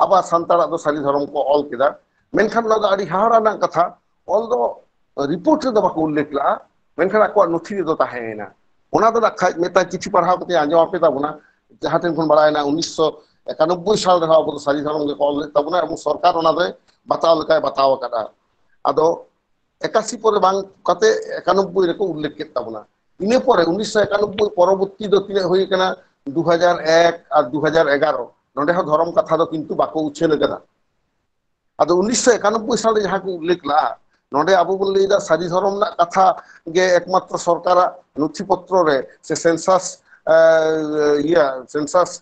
ᱟᱵᱟᱨ ᱥᱟᱱᱛᱟᱲᱟᱜ ᱫᱚ ᱥᱟᱹᱨᱤ ᱫᱷᱚᱨᱚᱢ ᱠᱚ ᱚᱞ ᱠᱮᱫᱟ᱾ ᱢᱮᱱᱠᱷᱟᱱ ᱚᱱᱟ ᱫᱚ ᱟᱹᱰᱤ ᱦᱟᱦᱟᱲᱟ ᱨᱮᱱᱟᱜ ᱠᱟᱛᱷᱟ, ᱚᱞ ᱫᱚ ᱨᱤᱯᱳᱨᱴ ᱨᱮᱫᱚ ᱵᱟᱠᱚ ᱩᱞᱞᱮᱠᱷ ᱞᱮᱫᱼᱟ, ᱢᱮᱱᱠᱷᱟᱱ ᱟᱠᱚᱣᱟᱜ ᱱᱚᱛᱷᱤ ᱨᱮᱫᱚ ᱛᱟᱦᱮᱸᱭᱮᱱᱟ᱾ ᱚᱱᱟ ᱫᱚ ᱱᱟᱜ ᱠᱷᱟᱡ ᱢᱤᱫᱴᱟᱝ ᱪᱤᱴᱷᱤ ᱯᱟᱲᱦᱟᱣ ᱠᱟᱛᱮ ᱟᱸᱡᱚᱢ ᱟᱯᱮ ᱛᱟᱵᱚᱱᱟ, ᱡᱟᱦᱟᱸ ᱴᱷᱮᱱ ᱠᱷᱚᱱ ᱵᱟᱲᱟᱭᱮᱱᱟ, ᱩᱱᱤᱥᱥᱚ ᱮᱠᱟᱱᱚᱵᱵᱳᱭ ᱥᱟᱞ ᱨᱮᱦᱚᱸ ᱟᱵᱚ ᱫᱚ ᱥᱟᱹᱨᱤ ᱫᱷᱚᱨᱚᱢ ᱜᱮᱠᱚ ᱚᱞ ᱞᱮᱫ ᱛᱟᱵᱚᱱᱟ ᱮᱵᱚᱝ ᱥᱚᱨᱠᱟᱨ ᱚᱱᱟ ᱫᱚᱭ ᱵᱟᱛᱟᱣ ᱞᱮᱠᱟᱭ ᱵᱟᱛᱟᱣ ᱟᱠᱟᱫᱟ᱾ ᱟᱫᱚ ᱮᱠᱟᱥᱤ ᱯᱚᱨᱮ ᱵᱟᱝ ᱠᱟᱛᱮ ᱮᱠᱟᱱᱚᱵᱵᱳᱭ ᱨᱮᱠᱚ ᱩᱞᱞᱮᱠᱷ ᱠᱮᱫ ᱛᱟᱵᱚᱱᱟ᱾ ᱤᱱᱟᱹ ᱯᱚᱨᱮ ᱩᱱᱤᱥᱥᱚ ᱮᱠᱟᱱᱚᱵᱵᱳᱭ ᱯᱚᱨᱚᱵᱚᱨᱛᱤ ᱫᱚ ᱛᱤᱱᱟᱹᱜ ᱦᱩᱭ ᱟᱠᱟᱱᱟ? ᱫᱩ ᱦᱟᱡᱟᱨ ᱮᱠ ᱟᱨ ᱫᱩ ᱦᱟᱡᱟᱨ ᱮᱜᱟᱨᱚ, ᱱᱚᱰᱮ ᱦᱚᱸ ᱫᱷᱚᱨᱚᱢ ᱠᱟᱛᱷᱟ ᱫᱚ ᱠᱤᱱᱛᱩ ᱵᱟᱠᱚ ᱩᱪᱷᱟᱹᱱ ᱟᱠᱟᱫᱟ᱾ ᱟᱫᱚ ᱩᱱᱤᱥᱥᱚ ᱮᱠᱟᱱᱚᱵᱵᱳᱭ ᱥᱟᱞ ᱨᱮ ᱡᱟᱦᱟᱸ ᱠᱚ ᱩᱞᱞᱮᱠᱷ ᱞᱟᱜᱼᱟ, ᱱᱚᱰᱮ ᱟᱵᱚ ᱵᱚᱱ ᱞᱟᱹᱭᱫᱟ ᱥᱟᱹᱨᱤ ᱫᱷᱚᱨᱚᱢ ᱨᱮᱱᱟᱜ ᱠᱟᱛᱷᱟ ᱜᱮ ᱮᱠᱢᱟᱛᱨᱚ ᱥᱚᱨᱠᱟᱨᱟᱜ ᱱᱚᱛᱷᱤ ᱯᱚᱛᱨᱚ ᱨᱮ ᱥᱮ ᱥᱮᱱᱥᱟᱥ, ᱤᱭᱟᱹ, ᱥᱮᱱᱥᱟᱥ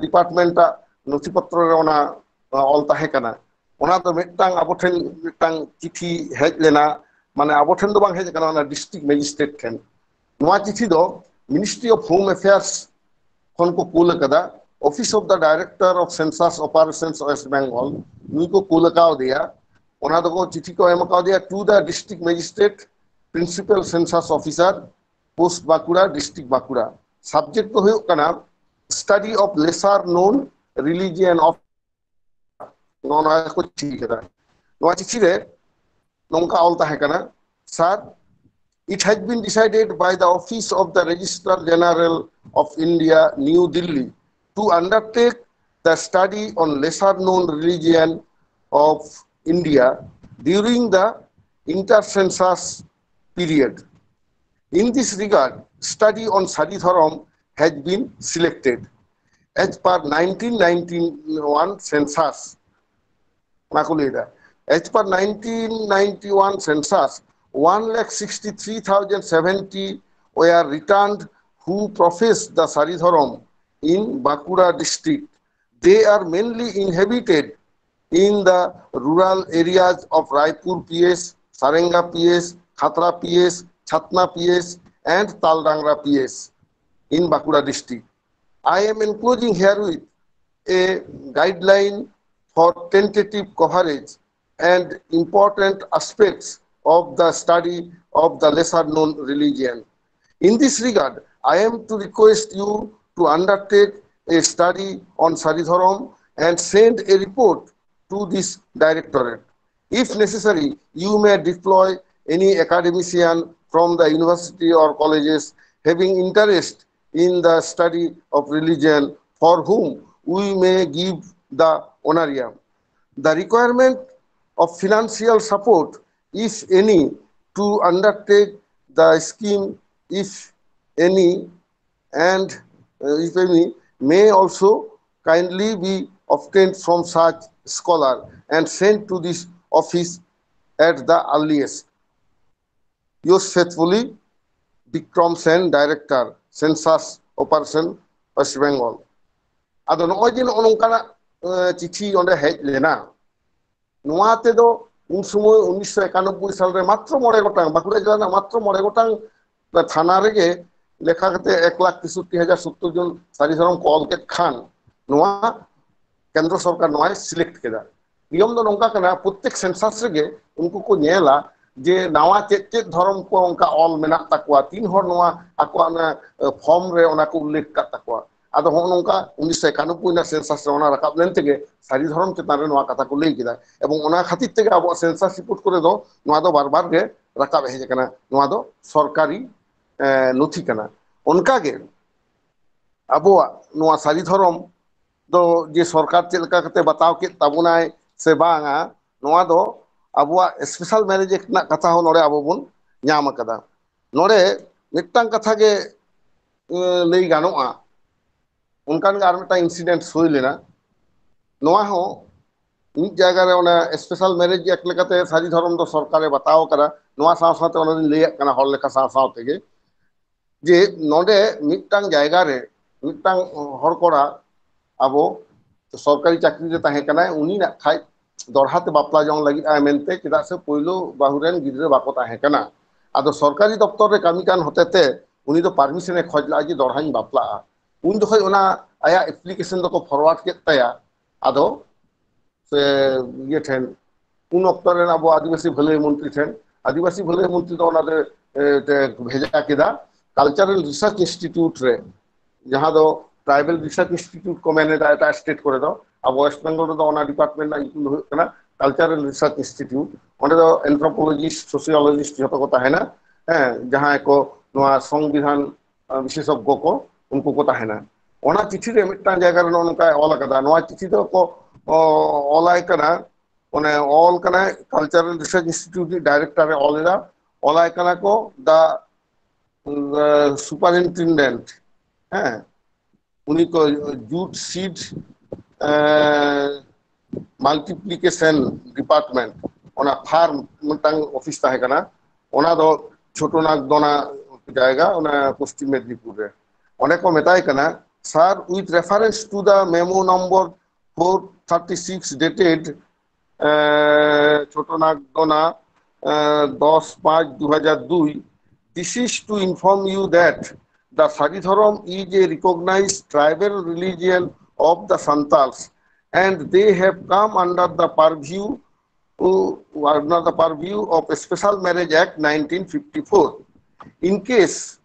ᱰᱤᱯᱟᱨᱴᱢᱮᱱᱴ ᱟᱜ ᱱᱚᱛᱷᱤ ᱯᱚᱛᱨᱚ ᱨᱮ ᱚᱱᱟ ᱚᱞ ᱛᱟᱦᱮᱸ ᱠᱟᱱᱟ᱾ ᱚᱱᱟ ᱫᱚ ᱢᱤᱫᱴᱟᱝ ᱟᱵᱚ ᱴᱷᱮᱱ ᱢᱤᱫᱴᱟᱝ ᱪᱤᱴᱷᱤ ᱦᱮᱡ ᱞᱮᱱᱟ, ᱢᱟᱱᱮ ᱟᱵᱚ ᱴᱷᱮᱱ ᱫᱚ ᱵᱟᱝ ᱦᱮᱡ ᱟᱠᱟᱱᱟ, ᱚᱱᱟ ᱰᱤᱥᱴᱨᱤᱠᱴ ᱢᱮᱡᱤᱥᱴᱨᱮᱴ ᱴᱷᱮᱱ᱾ ᱱᱚᱣᱟ ᱪᱤᱴᱷᱤ ᱫᱚ Ministry of Home Affairs ᱠᱷᱚᱱ ᱠᱚ ᱠᱩᱞ ᱟᱠᱟᱫᱟ, Office of the Director of Census Operations West Bengal, ᱱᱩᱭ ᱠᱚ ᱠᱩᱞ ᱟᱠᱟᱣᱫᱮᱭᱟ᱾ ᱚᱱᱟ ᱫᱚᱠᱚ ᱪᱤᱴᱷᱤ ᱠᱚ ᱮᱢ ᱟᱠᱟᱣᱫᱮᱭᱟ to the District Magistrate, Principal Census Officer, Post Bankura, District Bankura. Subject ᱫᱚ ᱦᱩᱭᱩᱜ ᱠᱟᱱᱟ Study of Lesser Known Religion of, ᱱᱚᱜᱼᱚ ᱱᱚᱣᱟ ᱠᱚ ᱪᱤᱴᱷᱤ ᱠᱟᱫᱟ᱾ ᱱᱚᱣᱟ ᱪᱤᱴᱷᱤ ᱨᱮ ᱱᱚᱝᱠᱟ ᱚᱞ ᱛᱟᱦᱮᱸ ᱠᱟᱱᱟ, Sir, it has been decided by the Office of the Registrar General of India, New Delhi, to undertake the study on lesser known religion of India during the intercensus period. In this regard, study on Sari Dhorom has been selected. As per nineteen ninety-one census, ᱚᱱᱟ ᱠᱚ ᱞᱟᱹᱭ ᱮᱫᱟ, as per nineteen ninety-one census, one lakh sixty-three thousand seventy were returned who profess the Sari Dhorom in Bankura district. They are mainly inhabited in the rural areas of Raipur P S, Sarenga P S, Khatra P S, Chatna P S, and Taldangra P S in Bankura district. I am enclosing herewith a guideline for tentative coverage and important aspects of the study of the lesser known religion. In this regard, I am to request you to undertake a study on Sari Dhorom and send a report to this directorate. If necessary, you may deploy any academician from the university or colleges having interest in the study of religion for whom we may give the honorarium. The requirement of financial support, if any, to undertake the scheme, if any, and uh, if any, may also kindly be obtained from such scholar and sent to this office at the earliest. Yours faithfully, Bikram Sen, Director, Census Operation, West Bengal. ᱟᱫᱚ ᱱᱚᱜᱼᱚᱭ ᱡᱮ ᱱᱚᱜᱼᱚ ᱱᱚᱝᱠᱟᱱᱟᱜ ᱮ, ᱪᱤᱴᱷᱤ ᱚᱸᱰᱮ ᱦᱮᱡ ᱞᱮᱱᱟ, ᱱᱚᱣᱟ ᱛᱮᱫᱚ ᱩᱱ ᱥᱚᱢᱚᱭ ᱩᱱᱤᱥᱥᱚ ᱮᱠᱟᱱᱚᱵᱵᱳᱭ ᱥᱟᱞ ᱨᱮ ᱢᱟᱛᱨᱚ ᱢᱚᱬᱮ ᱜᱚᱴᱟᱝ, ᱵᱟᱸᱠᱩᱲᱟ ᱡᱮᱞᱟ ᱨᱮᱱᱟᱜ ᱢᱟᱛᱨᱚ ᱢᱚᱬᱮ ᱜᱚᱴᱟᱝ ᱛᱷᱟᱱᱟ ᱨᱮᱜᱮ ᱞᱮᱠᱷᱟ ᱠᱟᱛᱮ ᱮᱠ ᱞᱟᱠᱷ ᱛᱮᱥᱚᱴᱴᱤ ᱦᱟᱡᱟᱨ ᱥᱚᱛᱛᱚᱨ ᱡᱚᱱ ᱥᱟᱹᱨᱤ ᱫᱷᱚᱨᱚᱢ ᱠᱚ ᱚᱞ ᱠᱮᱫ ᱠᱷᱟᱱ, ᱱᱚᱣᱟ ᱠᱮᱱᱫᱨᱚ ᱥᱚᱨᱠᱟᱨ ᱱᱚᱣᱟᱭ ᱥᱤᱞᱮᱠᱴ ᱠᱮᱫᱟ᱾ ᱱᱤᱭᱚᱢ ᱫᱚ ᱱᱚᱝᱠᱟ ᱠᱟᱱᱟ, ᱯᱨᱚᱛᱛᱮᱠ ᱥᱮᱱᱥᱟᱥ ᱨᱮᱜᱮ ᱩᱱᱠᱩ ᱠᱚ ᱧᱮᱞᱟ ᱡᱮ ᱱᱟᱣᱟ ᱪᱮᱫ ᱪᱮᱫ ᱫᱷᱚᱨᱚᱢ ᱠᱚ ᱚᱱᱠᱟ ᱚᱞ ᱢᱮᱱᱟᱜ ᱛᱟᱠᱚᱣᱟ, ᱛᱤᱱ ᱦᱚᱲ ᱱᱚᱣᱟ ᱟᱠᱚᱣᱟᱜ ᱚᱱᱟ ᱯᱷᱚᱨᱢ ᱨᱮ ᱚᱱᱟ ᱠᱚ ᱩᱞᱞᱮᱠᱷ ᱟᱠᱟᱫ ᱛᱟᱠᱚᱣᱟ᱾ ᱟᱫᱚ ᱦᱚᱸᱜᱼᱚ ᱱᱚᱝᱠᱟ ᱩᱱᱤᱥᱥᱚ ᱮᱠᱟᱱᱚᱵᱵᱳᱭ ᱨᱮᱱᱟᱜ ᱥᱮᱱᱥᱟᱥ ᱨᱮ ᱚᱱᱟ ᱨᱟᱠᱟᱵ ᱞᱮᱱ ᱛᱮᱜᱮ ᱥᱟᱹᱨᱤ ᱫᱷᱚᱨᱚᱢ ᱪᱮᱛᱟᱱ ᱨᱮ ᱱᱚᱣᱟ ᱠᱟᱛᱷᱟ ᱠᱚ ᱞᱟᱹᱭ ᱠᱮᱫᱟ, ᱮᱵᱚᱝ ᱚᱱᱟ ᱠᱷᱟᱹᱛᱤᱨ ᱛᱮᱜᱮ ᱟᱵᱚᱣᱟᱜ ᱥᱮᱱᱥᱟᱥ ᱨᱤᱯᱳᱨᱴ ᱠᱚᱨᱮ ᱫᱚ ᱱᱚᱣᱟ ᱫᱚ ᱵᱟᱨ ᱵᱟᱨ ᱜᱮ ᱨᱟᱠᱟᱵ ᱦᱮᱡ ᱟᱠᱟᱱᱟ, ᱱᱚᱣᱟ ᱫᱚ ᱥᱚᱨᱠᱟᱨᱤ ᱮ, ᱱᱚᱛᱷᱤ ᱠᱟᱱᱟ᱾ ᱚᱱᱠᱟᱜᱮ ᱟᱵᱚᱣᱟᱜ ᱱᱚᱣᱟ ᱥᱟᱹᱨᱤ ᱫᱷᱚᱨᱚᱢ ᱫᱚ ᱡᱮ ᱥᱚᱨᱠᱟᱨ ᱪᱮᱫ ᱞᱮᱠᱟ ᱠᱟᱛᱮ ᱵᱟᱛᱟᱣ ᱠᱮᱫ ᱛᱟᱵᱚᱱᱟᱭ ᱥᱮ ᱵᱟᱝᱟ, ᱱᱚᱣᱟ ᱫᱚ ᱟᱵᱚᱣᱟᱜ ᱥᱯᱮᱥᱟᱞ ᱢᱮᱨᱮᱡᱽ ᱮᱠᱴ ᱨᱮᱱᱟᱜ ᱠᱟᱛᱷᱟ ᱦᱚᱸ ᱱᱚᱰᱮ ᱟᱵᱚ ᱵᱚᱱ ᱧᱟᱢ ᱟᱠᱟᱫᱟ᱾ ᱱᱚᱰᱮ ᱢᱤᱫᱴᱟᱝ ᱠᱟᱛᱷᱟ ᱜᱮ ᱮ, ᱞᱟᱹᱭ ᱜᱟᱱᱚᱜᱼᱟ, ᱚᱱᱠᱟᱱ ᱜᱮ ᱟᱨ ᱢᱤᱫᱴᱟᱝ ᱤᱱᱥᱤᱰᱮᱱᱴ ᱦᱩᱭ ᱞᱮᱱᱟ᱾ ᱱᱚᱣᱟ ᱦᱚᱸ ᱢᱤᱫ ᱡᱟᱭᱜᱟ ᱨᱮ ᱚᱱᱟ ᱥᱯᱮᱥᱟᱞ ᱢᱮᱨᱮᱡᱽ ᱮᱠᱴ ᱞᱮᱠᱟᱛᱮ ᱥᱟᱹᱨᱤ ᱫᱷᱚᱨᱚᱢ ᱫᱚ ᱥᱚᱨᱠᱟᱨᱮ ᱵᱟᱛᱟᱣ ᱟᱠᱟᱫᱟ᱾ ᱱᱚᱣᱟ ᱥᱟᱶ ᱥᱟᱶᱛᱮ ᱚᱱᱟ ᱫᱚᱧ ᱞᱟᱹᱭᱟᱜ ᱠᱟᱱᱟ ᱦᱚᱲ ᱞᱮᱠᱷᱟ ᱥᱟᱶ ᱥᱟᱶ ᱛᱮᱜᱮ, ᱡᱮ ᱱᱚᱰᱮ ᱢᱤᱫᱴᱟᱝ ᱡᱟᱭᱜᱟ ᱨᱮ ᱢᱤᱫᱴᱟᱝ ᱦᱚᱲ ᱠᱚᱲᱟ ᱟᱵᱚ ᱥᱚᱨᱠᱟᱨᱤ ᱪᱟᱹᱠᱨᱤ ᱨᱮ ᱛᱟᱦᱮᱸ ᱠᱟᱱᱟᱭ, ᱩᱱᱤ ᱱᱟᱜ ᱠᱷᱟᱡ ᱫᱚᱲᱦᱟ ᱛᱮ ᱵᱟᱯᱞᱟ ᱡᱚᱝ ᱞᱟᱹᱜᱤᱫ ᱟᱭ ᱢᱮᱱᱛᱮ, ᱪᱮᱫᱟᱜ ᱥᱮ ᱯᱳᱭᱞᱳ ᱵᱟᱹᱦᱩ ᱨᱮᱱ ᱜᱤᱫᱽᱨᱟᱹ ᱵᱟᱠᱚ ᱛᱟᱦᱮᱸ ᱠᱟᱱᱟ᱾ ᱟᱫᱚ ᱥᱚᱨᱠᱟᱨᱤ ᱫᱚᱯᱛᱚᱨ ᱨᱮ ᱠᱟᱹᱢᱤ ᱠᱟᱱ ᱦᱚᱛᱮ ᱛᱮ ᱩᱱᱤ ᱫᱚ ᱯᱟᱨᱢᱤᱥᱚᱱ ᱮ ᱠᱷᱚᱡᱽ ᱞᱮᱫᱼᱟ ᱡᱮ ᱫᱚᱲᱦᱟᱧ ᱵᱟᱯᱞᱟᱜᱼᱟ᱾ ᱩᱱ ᱡᱚᱠᱷᱚᱡ ᱚᱱᱟ ᱟᱭᱟᱜ ᱮᱯᱞᱤᱠᱮᱥᱚᱱ ᱫᱚᱠᱚ ᱯᱷᱚᱨᱣᱟᱨᱰ ᱠᱮᱫ ᱛᱟᱭᱟ᱾ ᱟᱫᱚ ᱥᱮ ᱤᱭᱟᱹ ᱴᱷᱮᱱ, ᱩᱱ ᱚᱠᱛᱚ ᱨᱮᱱ ᱟᱵᱚ ᱟᱹᱫᱤᱵᱟᱹᱥᱤ ᱵᱷᱟᱹᱞᱟᱹᱭ ᱢᱚᱱᱛᱨᱤ ᱴᱷᱮᱱ, ᱟᱹᱫᱤᱵᱟᱹᱥᱤ ᱵᱷᱟᱹᱞᱟᱹᱭ ᱢᱚᱱᱛᱨᱤ ᱫᱚ ᱚᱱᱟ ᱫᱚ, ᱮ, ᱛᱮ ᱵᱷᱮᱡᱟ ᱠᱮᱫᱟ ᱠᱟᱞᱪᱟᱨᱟᱞ ᱨᱤᱥᱟᱨᱪ ᱤᱱᱥᱴᱤᱴᱤᱭᱩᱴ ᱨᱮ, ᱡᱟᱦᱟᱸ ᱫᱚ ᱴᱨᱟᱭᱵᱟᱞ ᱨᱤᱥᱟᱨᱪ ᱤᱱᱥᱴᱤᱴᱤᱭᱩᱴ ᱠᱚ ᱢᱮᱱ ᱮᱫᱟ ᱮᱴᱟᱜ ᱥᱴᱮᱴ ᱠᱚᱨᱮ ᱫᱚ, ᱟᱵᱚ ᱳᱭᱮᱥᱴ ᱵᱮᱝᱜᱚᱞ ᱨᱮᱫᱚ ᱚᱱᱟ ᱰᱤᱯᱟᱨᱴᱢᱮᱱᱴ ᱨᱮᱱᱟᱜ ᱧᱩᱛᱩᱢ ᱫᱚ ᱦᱩᱭᱩᱜ ᱠᱟᱱᱟ ᱠᱟᱞᱪᱟᱨᱟᱞ ᱨᱤᱥᱟᱨᱪ ᱤᱱᱥᱴᱤᱴᱤᱭᱩᱴ᱾ ᱚᱸᱰᱮ ᱫᱚ ᱮᱱᱛᱷᱨᱳᱯᱳᱞᱚᱡᱤᱥᱴ, ᱥᱳᱥᱤᱭᱳᱞᱚᱡᱤᱥᱴ ᱡᱷᱚᱛᱚ ᱠᱚ ᱛᱟᱦᱮᱱᱟ, ᱦᱮᱸ, ᱡᱟᱦᱟᱸᱭ ᱠᱚ ᱱᱚᱣᱟ ᱥᱚᱝᱵᱤᱫᱷᱟᱱ ᱵᱤᱥᱮᱥᱚᱜᱽᱜᱚ ᱠᱚ, ᱩᱱᱠᱩ ᱠᱚ ᱛᱟᱦᱮᱱᱟ᱾ ᱚᱱᱟ ᱪᱤᱴᱷᱤ ᱨᱮ ᱢᱤᱫᱴᱟᱝ ᱡᱟᱭᱜᱟ ᱨᱮ ᱱᱚᱜᱼᱚ ᱱᱚᱝᱠᱟᱭ ᱚᱞ ᱟᱠᱟᱫᱟ᱾ ᱱᱚᱣᱟ ᱪᱤᱴᱷᱤ ᱫᱚ ᱠᱚ ᱚᱞᱟᱭ ᱠᱟᱱᱟ, ᱚᱱᱮ ᱚᱞ ᱠᱟᱱᱟᱭ Cultural Research Institute ᱨᱤᱱᱤᱡ director ᱮ ᱚᱞ ᱮᱫᱟ, ᱚᱞᱟᱭ ᱠᱟᱱᱟ ᱠᱚ the superintendent, ᱦᱮᱸ, ᱩᱱᱤ ᱠᱚ jute seed multiplication department, ᱚᱱᱟ farm ᱢᱤᱫᱴᱟᱝ office ᱛᱟᱦᱮᱸ ᱠᱟᱱᱟ, ᱚᱱᱟ ᱫᱚ ᱪᱷᱳᱴᱳ ᱱᱟᱜᱽᱫᱚᱱᱟ ᱡᱟᱭᱜᱟ, ᱚᱱᱟ ᱯᱚᱥᱪᱤᱢ ᱢᱮᱫᱽᱱᱤᱯᱩᱨ ᱨᱮ᱾ ᱚᱸᱰᱮ ᱠᱚ ᱢᱮᱛᱟᱭ ᱠᱟᱱᱟ, Sir, with reference to the memo number four thirty six dated ᱪᱷᱳᱴᱳ ᱱᱟᱜᱽᱫᱚᱱᱟ, দশ পাঁচ দুই হাজার দুই, this is to inform you that the Sari Dhorom is a recognized tribal religion of the Santals, and they have come under the purview, under the purview of Special Marriage Act nineteen fifty-four. In case,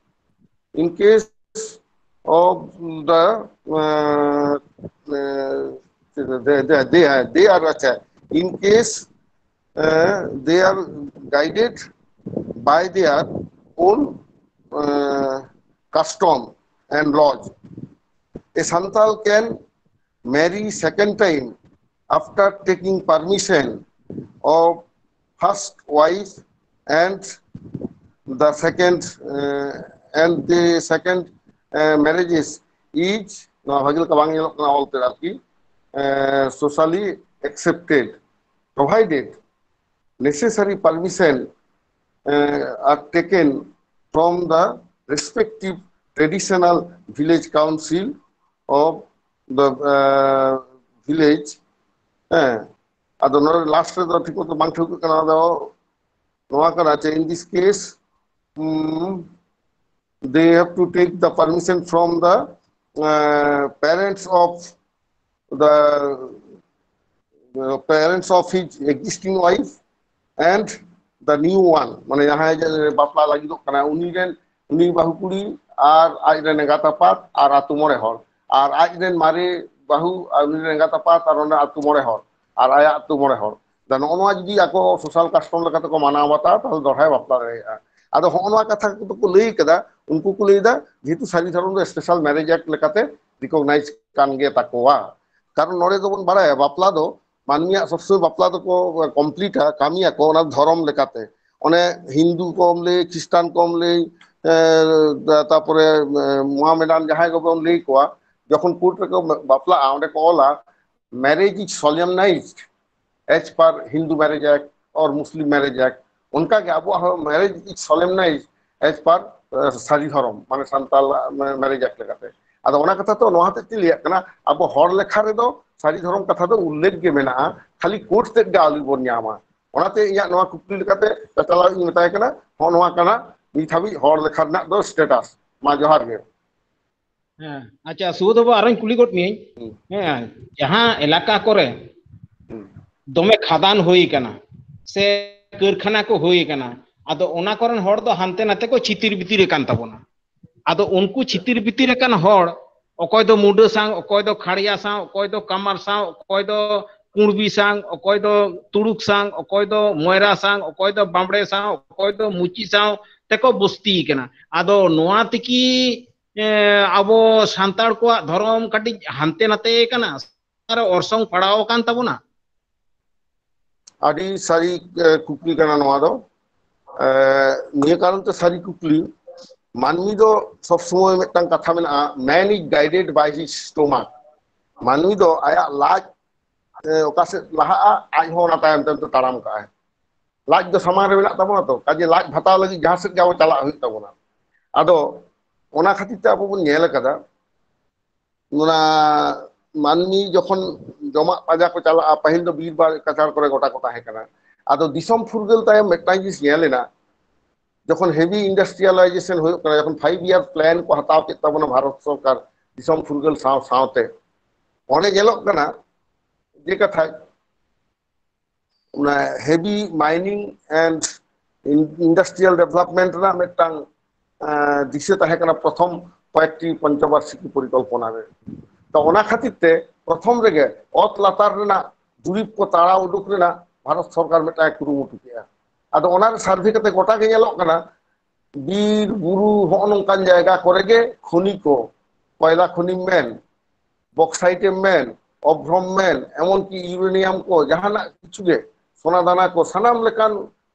in case of the, uh, uh, they, they, they are, they are, in case uh, they are guided by their own uh, custom and laws. A Santal can marry second time after taking permission of first wife and the second uh, and the second uh, marriages is, ᱱᱚᱣᱟ ᱵᱷᱟᱜᱤ ᱞᱮᱠᱟ ᱵᱟᱝ ᱧᱮᱞᱚᱜ ᱠᱟᱱᱟ ᱚᱞ ᱛᱮ ᱟᱨᱠᱤ, uh, socially accepted, provided necessary permission uh, are taken from the respective traditional village council of the uh, village. ᱦᱮᱸ, ᱟᱫᱚ ᱱᱚᱰᱮ last ᱨᱮᱫᱚ ᱴᱷᱤᱠ ᱢᱚᱛᱚ ᱵᱟᱝ ᱴᱷᱟᱹᱣᱠᱟᱹᱜ ᱠᱟᱱᱟ᱾ ᱟᱫᱚ ᱱᱚᱣᱟ ᱠᱟᱱᱟ ᱪᱮ, in this case, um, they have to take the permission from the uh, parents of the uh, parents of his existing wife and the new one, ᱢᱟᱱᱮ ᱡᱟᱦᱟᱸᱭ ᱡᱮ ᱵᱟᱯᱞᱟ ᱞᱟᱹᱜᱤᱫᱚᱜ ᱠᱟᱱᱟ, ᱩᱱᱤ ᱨᱮᱱ, ᱩᱱᱤ ᱵᱟᱹᱦᱩ ᱠᱩᱲᱤ ᱟᱨ ᱟᱡ ᱨᱮᱱ ᱮᱸᱜᱟᱛ ᱟᱯᱟᱛ ᱟᱨ ᱟᱹᱛᱩ ᱢᱚᱬᱮ ᱦᱚᱲ, ᱟᱨ ᱟᱡ ᱨᱮᱱ ᱢᱟᱨᱮ ᱵᱟᱹᱦᱩ ᱟᱨ ᱩᱱᱤ ᱨᱮᱱ ᱮᱸᱜᱟᱛ ᱟᱯᱟᱛ ᱟᱨ ᱚᱱᱟ ᱟᱹᱛᱩ ᱢᱚᱬᱮ ᱦᱚᱲ ᱟᱨ ᱟᱭᱟᱜ ᱟᱹᱛᱩ ᱢᱚᱬᱮ ᱦᱚᱲ᱾ ᱫᱟ ᱱᱚᱜᱼᱚ ᱱᱚᱣᱟ ᱡᱩᱫᱤ ᱟᱠᱚ social custom ᱞᱮᱠᱟᱛᱮ ᱠᱚ ᱢᱟᱱᱟᱣ ᱵᱟᱛᱟᱣᱟ, ᱛᱟᱦᱚᱞᱮ ᱫᱚᱦᱲᱟᱭ ᱵᱟᱯᱞᱟ ᱫᱟᱲᱮᱭᱟᱜᱼᱟ᱾ ᱟᱫᱚ ᱦᱚᱸᱜᱼᱚ ᱱᱚᱣᱟ ᱠᱟᱛᱷᱟ ᱠᱚᱫᱚ ᱠᱚ ᱞᱟᱹᱭ ᱠᱟᱫᱟ, ᱩᱱᱠᱩ ᱠᱚ ᱞᱟᱹᱭ ᱮᱫᱟ ᱡᱮᱦᱮᱛᱩ ᱥᱟᱹᱨᱤ ᱫᱷᱚᱨᱚᱢ ᱫᱚ special marriage act ᱞᱮᱠᱟᱛᱮ recognize ᱠᱟᱱ ᱜᱮ ᱛᱟᱠᱚᱣᱟ᱾ ᱠᱟᱨᱚᱱ ᱱᱚᱰᱮ ᱫᱚᱵᱚᱱ ᱵᱟᱲᱟᱭᱟ ᱵᱟᱯᱞᱟ ᱫᱚ ᱢᱟᱹᱱᱢᱤᱭᱟᱜ ᱥᱚᱵ ᱥᱚᱢᱚᱭ ᱵᱟᱯᱞᱟ ᱫᱚᱠᱚ completeᱟ, ᱠᱟᱹᱢᱤᱭᱟᱠᱚ ᱚᱱᱟ ᱫᱷᱚᱨᱚᱢ ᱞᱮᱠᱟᱛᱮ᱾ ᱚᱱᱮ ᱦᱤᱱᱫᱩ ᱠᱚᱢ ᱞᱟᱹᱭ, ᱠᱷᱨᱤᱥᱴᱟᱱ ᱠᱚᱢ ᱞᱟᱹᱭ, ᱮ, ᱛᱟᱯᱚᱨᱮ, ᱮ, ᱢᱚᱦᱟᱢᱮᱰᱟᱱ ᱡᱟᱦᱟᱸᱭ ᱠᱚᱵᱚᱱ ᱞᱟᱹᱭ ᱠᱚᱣᱟ, ᱡᱚᱠᱷᱚᱱ ᱠᱳᱨᱴ ᱨᱮᱠᱚ ᱵᱟᱯᱞᱟᱜᱼᱟ, ᱚᱸᱰᱮ ᱠᱚ ᱚᱞᱟ, "Marriage is solemnized as per Hindu Marriage Act or Muslim Marriage Act", ᱚᱱᱠᱟᱜᱮ ᱟᱵᱚᱣᱟᱜ ᱦᱚᱸ "Marriage is solemnized as per, ᱮ, ᱥᱟᱹᱨᱤ ᱫᱷᱚᱨᱚᱢ", ᱢᱟᱱᱮ ᱥᱟᱱᱛᱟᱲ ᱢᱮᱨᱮᱡᱽ ᱮᱠᱴ ᱞᱮᱠᱟᱛᱮ᱾ ᱟᱫᱚ ᱚᱱᱟ ᱠᱟᱛᱷᱟ ᱛᱚ ᱱᱚᱣᱟ ᱦᱚᱛᱮᱡ ᱛᱮ ᱞᱟᱹᱭᱟᱜ ᱠᱟᱱᱟ, ᱟᱵᱚ ᱦᱚᱲ ᱞᱮᱠᱷᱟ ᱨᱮᱫᱚ ᱥᱟᱹᱨᱤ ᱫᱷᱚᱨᱚᱢ ᱠᱟᱛᱷᱟ ᱫᱚ ᱩᱞᱞᱮᱠᱷ ᱜᱮ ᱢᱮᱱᱟᱜᱼᱟ, ᱠᱷᱟᱹᱞᱤ ᱠᱳᱨᱴ ᱛᱮᱫ ᱜᱮ ᱟᱹᱣᱨᱤ ᱵᱚᱱ ᱧᱟᱢᱟ᱾ ᱚᱱᱟᱛᱮ ᱤᱧᱟᱹᱜ ᱱᱚᱣᱟ ᱠᱩᱠᱞᱤ ᱞᱮᱠᱟᱛᱮ ᱪᱟᱪᱟᱞᱟᱣ ᱤᱧ ᱢᱮᱛᱟᱭ ᱠᱟᱱᱟ, ᱦᱚᱸᱜᱼᱚ ᱱᱚᱣᱟ ᱠᱟᱱᱟ ᱱᱤᱛ ᱦᱟᱹᱵᱤᱡ ᱦᱚᱲ ᱞᱮᱠᱷᱟ ᱨᱮᱱᱟᱜ ᱫᱚ status᱾ ᱢᱟ ᱡᱚᱦᱟᱨ ᱜᱮ᱾ ᱦᱮᱸ, ᱟᱪᱪᱷᱟ, ᱥᱩᱵᱳᱫᱷ ᱵᱟᱵᱩ, ᱟᱨᱚᱧ ᱠᱩᱞᱤ ᱜᱚᱫ ᱢᱤᱭᱟᱹᱧ᱾ ᱦᱩᱸ᱾ ᱦᱮᱸ, ᱡᱟᱦᱟᱸ ᱮᱞᱟᱠᱟ ᱠᱚᱨᱮ ᱦᱩᱸ᱾ ᱫᱚᱢᱮ ᱠᱷᱟᱫᱟᱱ ᱦᱩᱭ ᱟᱠᱟᱱᱟ ᱥᱮ ᱠᱟᱹᱨᱠᱷᱟᱱᱟ ᱠᱚ ᱦᱩᱭ ᱟᱠᱟᱱᱟ, ᱟᱫᱚ ᱚᱱᱟ ᱠᱚᱨᱮᱱ ᱦᱚᱲ ᱫᱚ ᱦᱟᱱᱛᱮ ᱱᱟᱛᱮ ᱠᱚ ᱪᱷᱤᱛᱤᱨ ᱵᱤᱛᱤᱨ ᱟᱠᱟᱱ ᱛᱟᱵᱚᱱᱟ᱾ ᱟᱫᱚ ᱩᱱᱠᱩ ᱪᱷᱤᱛᱤᱨ ᱵᱤᱛᱤᱨ ᱟᱠᱟᱱ ᱦᱚᱲ, ᱚᱠᱚᱭ ᱫᱚ ᱢᱩᱰᱟᱹ ᱥᱟᱶ, ᱚᱠᱚᱭ ᱫᱚ ᱠᱷᱟᱲᱭᱟ ᱥᱟᱶ, ᱚᱠᱚᱭ ᱫᱚ ᱠᱟᱢᱟᱨ ᱥᱟᱶ, ᱚᱠᱚᱭ ᱫᱚ ᱠᱩᱬᱵᱤ ᱥᱟᱶ, ᱚᱠᱚᱭ ᱫᱚ ᱛᱩᱲᱩᱠ ᱥᱟᱶ, ᱚᱠᱚᱭ ᱫᱚ ᱢᱚᱭᱨᱟ ᱥᱟᱶ, ᱚᱠᱚᱭ ᱫᱚ ᱵᱟᱢᱵᱲᱮ ᱥᱟᱶ, ᱚᱠᱚᱭ ᱫᱚ ᱢᱩᱪᱤ ᱥᱟᱶ ᱛᱮᱠᱚ ᱵᱚᱥᱛᱤ ᱟᱠᱟᱱᱟ᱾ ᱟᱫᱚ ᱱᱚᱣᱟ ᱛᱮᱠᱤ, ᱮ, ᱟᱵᱚ ᱥᱟᱱᱛᱟᱲ ᱠᱚᱣᱟᱜ ᱫᱷᱚᱨᱚᱢ ᱠᱟᱹᱴᱤᱡ ᱦᱟᱱᱛᱮ ᱱᱟᱛᱮ ᱟᱠᱟᱱᱟ, ᱟᱨ ᱚᱨᱥᱚᱝ ᱯᱟᱲᱟᱣ ᱟᱠᱟᱱ ᱛᱟᱵᱚᱱᱟ? ᱟᱹᱰᱤ ᱥᱟᱹᱨᱤ, ᱮ, ᱠᱩᱠᱞᱤ ᱠᱟᱱᱟ ᱱᱚᱣᱟ ᱫᱚ᱾ ᱮ, ᱱᱤᱭᱟᱹ ᱠᱟᱨᱚᱱ ᱛᱮ ᱥᱟᱹᱨᱤ ᱠᱩᱠᱞᱤ, ᱢᱟᱹᱱᱢᱤ ᱫᱚ ᱥᱚᱵ ᱥᱚᱢᱚᱭ ᱢᱤᱫᱴᱟᱝ ᱠᱟᱛᱷᱟ ᱢᱮᱱᱟᱜᱼᱟ, "Man is guided by his stomach", ᱢᱟᱹᱱᱢᱤ ᱫᱚ ᱟᱭᱟᱜ ᱞᱟᱡ, ᱮ, ᱚᱠᱟ ᱥᱮᱫ ᱞᱟᱦᱟᱜᱼᱟ, ᱟᱡ ᱦᱚᱸ ᱚᱱᱟ ᱛᱟᱭᱚᱢ ᱛᱟᱭᱚᱢ ᱛᱮ ᱛᱟᱲᱟᱢ ᱠᱟᱜᱼᱟᱭ᱾ ᱞᱟᱡ ᱫᱚ ᱥᱟᱢᱟᱝ ᱨᱮ ᱢᱮᱱᱟᱜ ᱛᱟᱵᱚᱱᱟ ᱛᱚ, ᱠᱟᱡᱮ ᱞᱟᱡ ᱵᱷᱟᱛᱟᱣ ᱞᱟᱹᱜᱤᱫ ᱡᱟᱦᱟᱸ ᱥᱮᱫ ᱜᱮ ᱟᱵᱚ ᱪᱟᱞᱟᱜ ᱦᱩᱭᱩᱜ ᱛᱟᱵᱚᱱᱟ᱾ ᱟᱫᱚ ᱚᱱᱟ ᱠᱷᱟᱹᱛᱤᱨ ᱛᱮ ᱟᱵᱚ ᱵᱚᱱ ᱧᱮᱞ ᱟᱠᱟᱫᱟ, ᱚᱱᱟ ᱢᱟᱹᱱᱢᱤ ᱡᱚᱠᱷᱚᱱ ᱡᱚᱢᱟᱜ ᱯᱟᱸᱡᱟ ᱠᱚ ᱪᱟᱞᱟᱜᱼᱟ, ᱯᱟᱹᱦᱤᱞ ᱫᱚ ᱵᱤᱨ ᱵᱟᱲ ᱜᱟᱡᱟᱲ ᱠᱚᱨᱮ ᱜᱚᱴᱟ ᱠᱚ ᱛᱟᱦᱮᱸ ᱠᱟᱱᱟ᱾ ᱟᱫᱚ ᱫᱤᱥᱚᱢ ᱯᱷᱩᱨᱜᱟᱹᱞ ᱛᱟᱭᱚᱢ ᱢᱤᱫᱴᱟᱝ ᱡᱤᱱᱤᱥ ᱧᱮᱞ ᱮᱱᱟ, ᱡᱚᱠᱷᱚᱱ heavy industrialization ᱦᱩᱭᱩᱜ ᱠᱟᱱᱟ, ᱡᱚᱠᱷᱚᱱ five year plan ᱠᱚ ᱦᱟᱛᱟᱣ ᱠᱮᱫ ᱛᱟᱵᱚᱱᱟ ᱵᱷᱟᱨᱚᱛ ᱥᱚᱨᱠᱟᱨ ᱫᱤᱥᱚᱢ ᱯᱷᱩᱨᱜᱟᱹᱞ ᱥᱟᱶ ᱥᱟᱶᱛᱮ, ᱚᱸᱰᱮ ᱧᱮᱞᱚᱜ ᱠᱟᱱᱟ ᱡᱮ ᱠᱟᱛᱷᱟ, ᱚᱱᱟ heavy mining and in-, industrial development ᱨᱮᱱᱟᱜ ᱢᱤᱫᱴᱟᱝ, ᱟᱸ, ᱫᱤᱥᱟᱹ ᱛᱟᱦᱮᱸ ᱠᱟᱱᱟ ᱯᱨᱚᱛᱷᱚᱢ ᱠᱚᱭᱮᱠᱴᱤ ᱯᱚᱧᱪᱚᱵᱟᱨᱥᱤᱠᱤ ᱯᱚᱨᱤᱠᱚᱞᱯᱚᱱᱟ ᱨᱮ᱾ ᱛᱚ ᱚᱱᱟ ᱠᱷᱟᱹᱛᱤᱨ ᱛᱮ ᱯᱨᱚᱛᱷᱚᱢ ᱨᱮᱜᱮ ᱚᱛ ᱞᱟᱛᱟᱨ ᱨᱮᱱᱟᱜ ᱫᱩᱨᱤᱵᱽ ᱠᱚ ᱛᱟᱲᱟᱣ ᱩᱰᱩᱠ ᱨᱮᱱᱟᱜ ᱵᱷᱟᱨᱚᱛ ᱥᱚᱨᱠᱟᱨ ᱢᱤᱫᱴᱟᱝ ᱮ ᱠᱩᱨᱩᱢᱩᱴᱩ ᱠᱮᱜᱼᱟ᱾ ᱟᱫᱚ ᱚᱱᱟ ᱨᱮ survey ᱠᱟᱛᱮ ᱜᱚᱴᱟ ᱜᱮ ᱧᱮᱞᱚᱜ ᱠᱟᱱᱟ ᱵᱤᱨ ᱵᱩᱨᱩ ᱦᱚᱸᱜᱼᱚ ᱱᱚᱝᱠᱟᱱ ᱡᱟᱭᱜᱟ ᱠᱚᱨᱮ ᱜᱮ ᱠᱷᱚᱱᱤ ᱠᱚ, ᱠᱚᱭᱞᱟ ᱠᱷᱚᱱᱤᱢ ᱢᱮᱱ, ᱵᱚᱠᱥᱟᱭᱤᱴ ᱮᱢ ᱢᱮᱱ, ᱚᱵᱷᱨᱚᱢ ᱢᱮᱱ, ᱮᱢᱚᱱᱠᱤ ᱤᱭᱩᱨᱮᱱᱤᱭᱟᱢ ᱠᱚ, ᱡᱟᱦᱟᱱᱟᱜ ᱠᱤᱪᱷᱩ ᱜᱮ, ᱥᱚᱱᱟ ᱫᱟᱱᱟ ᱠᱚ, ᱥᱟᱱᱟᱢ ᱞᱮᱠᱟᱱ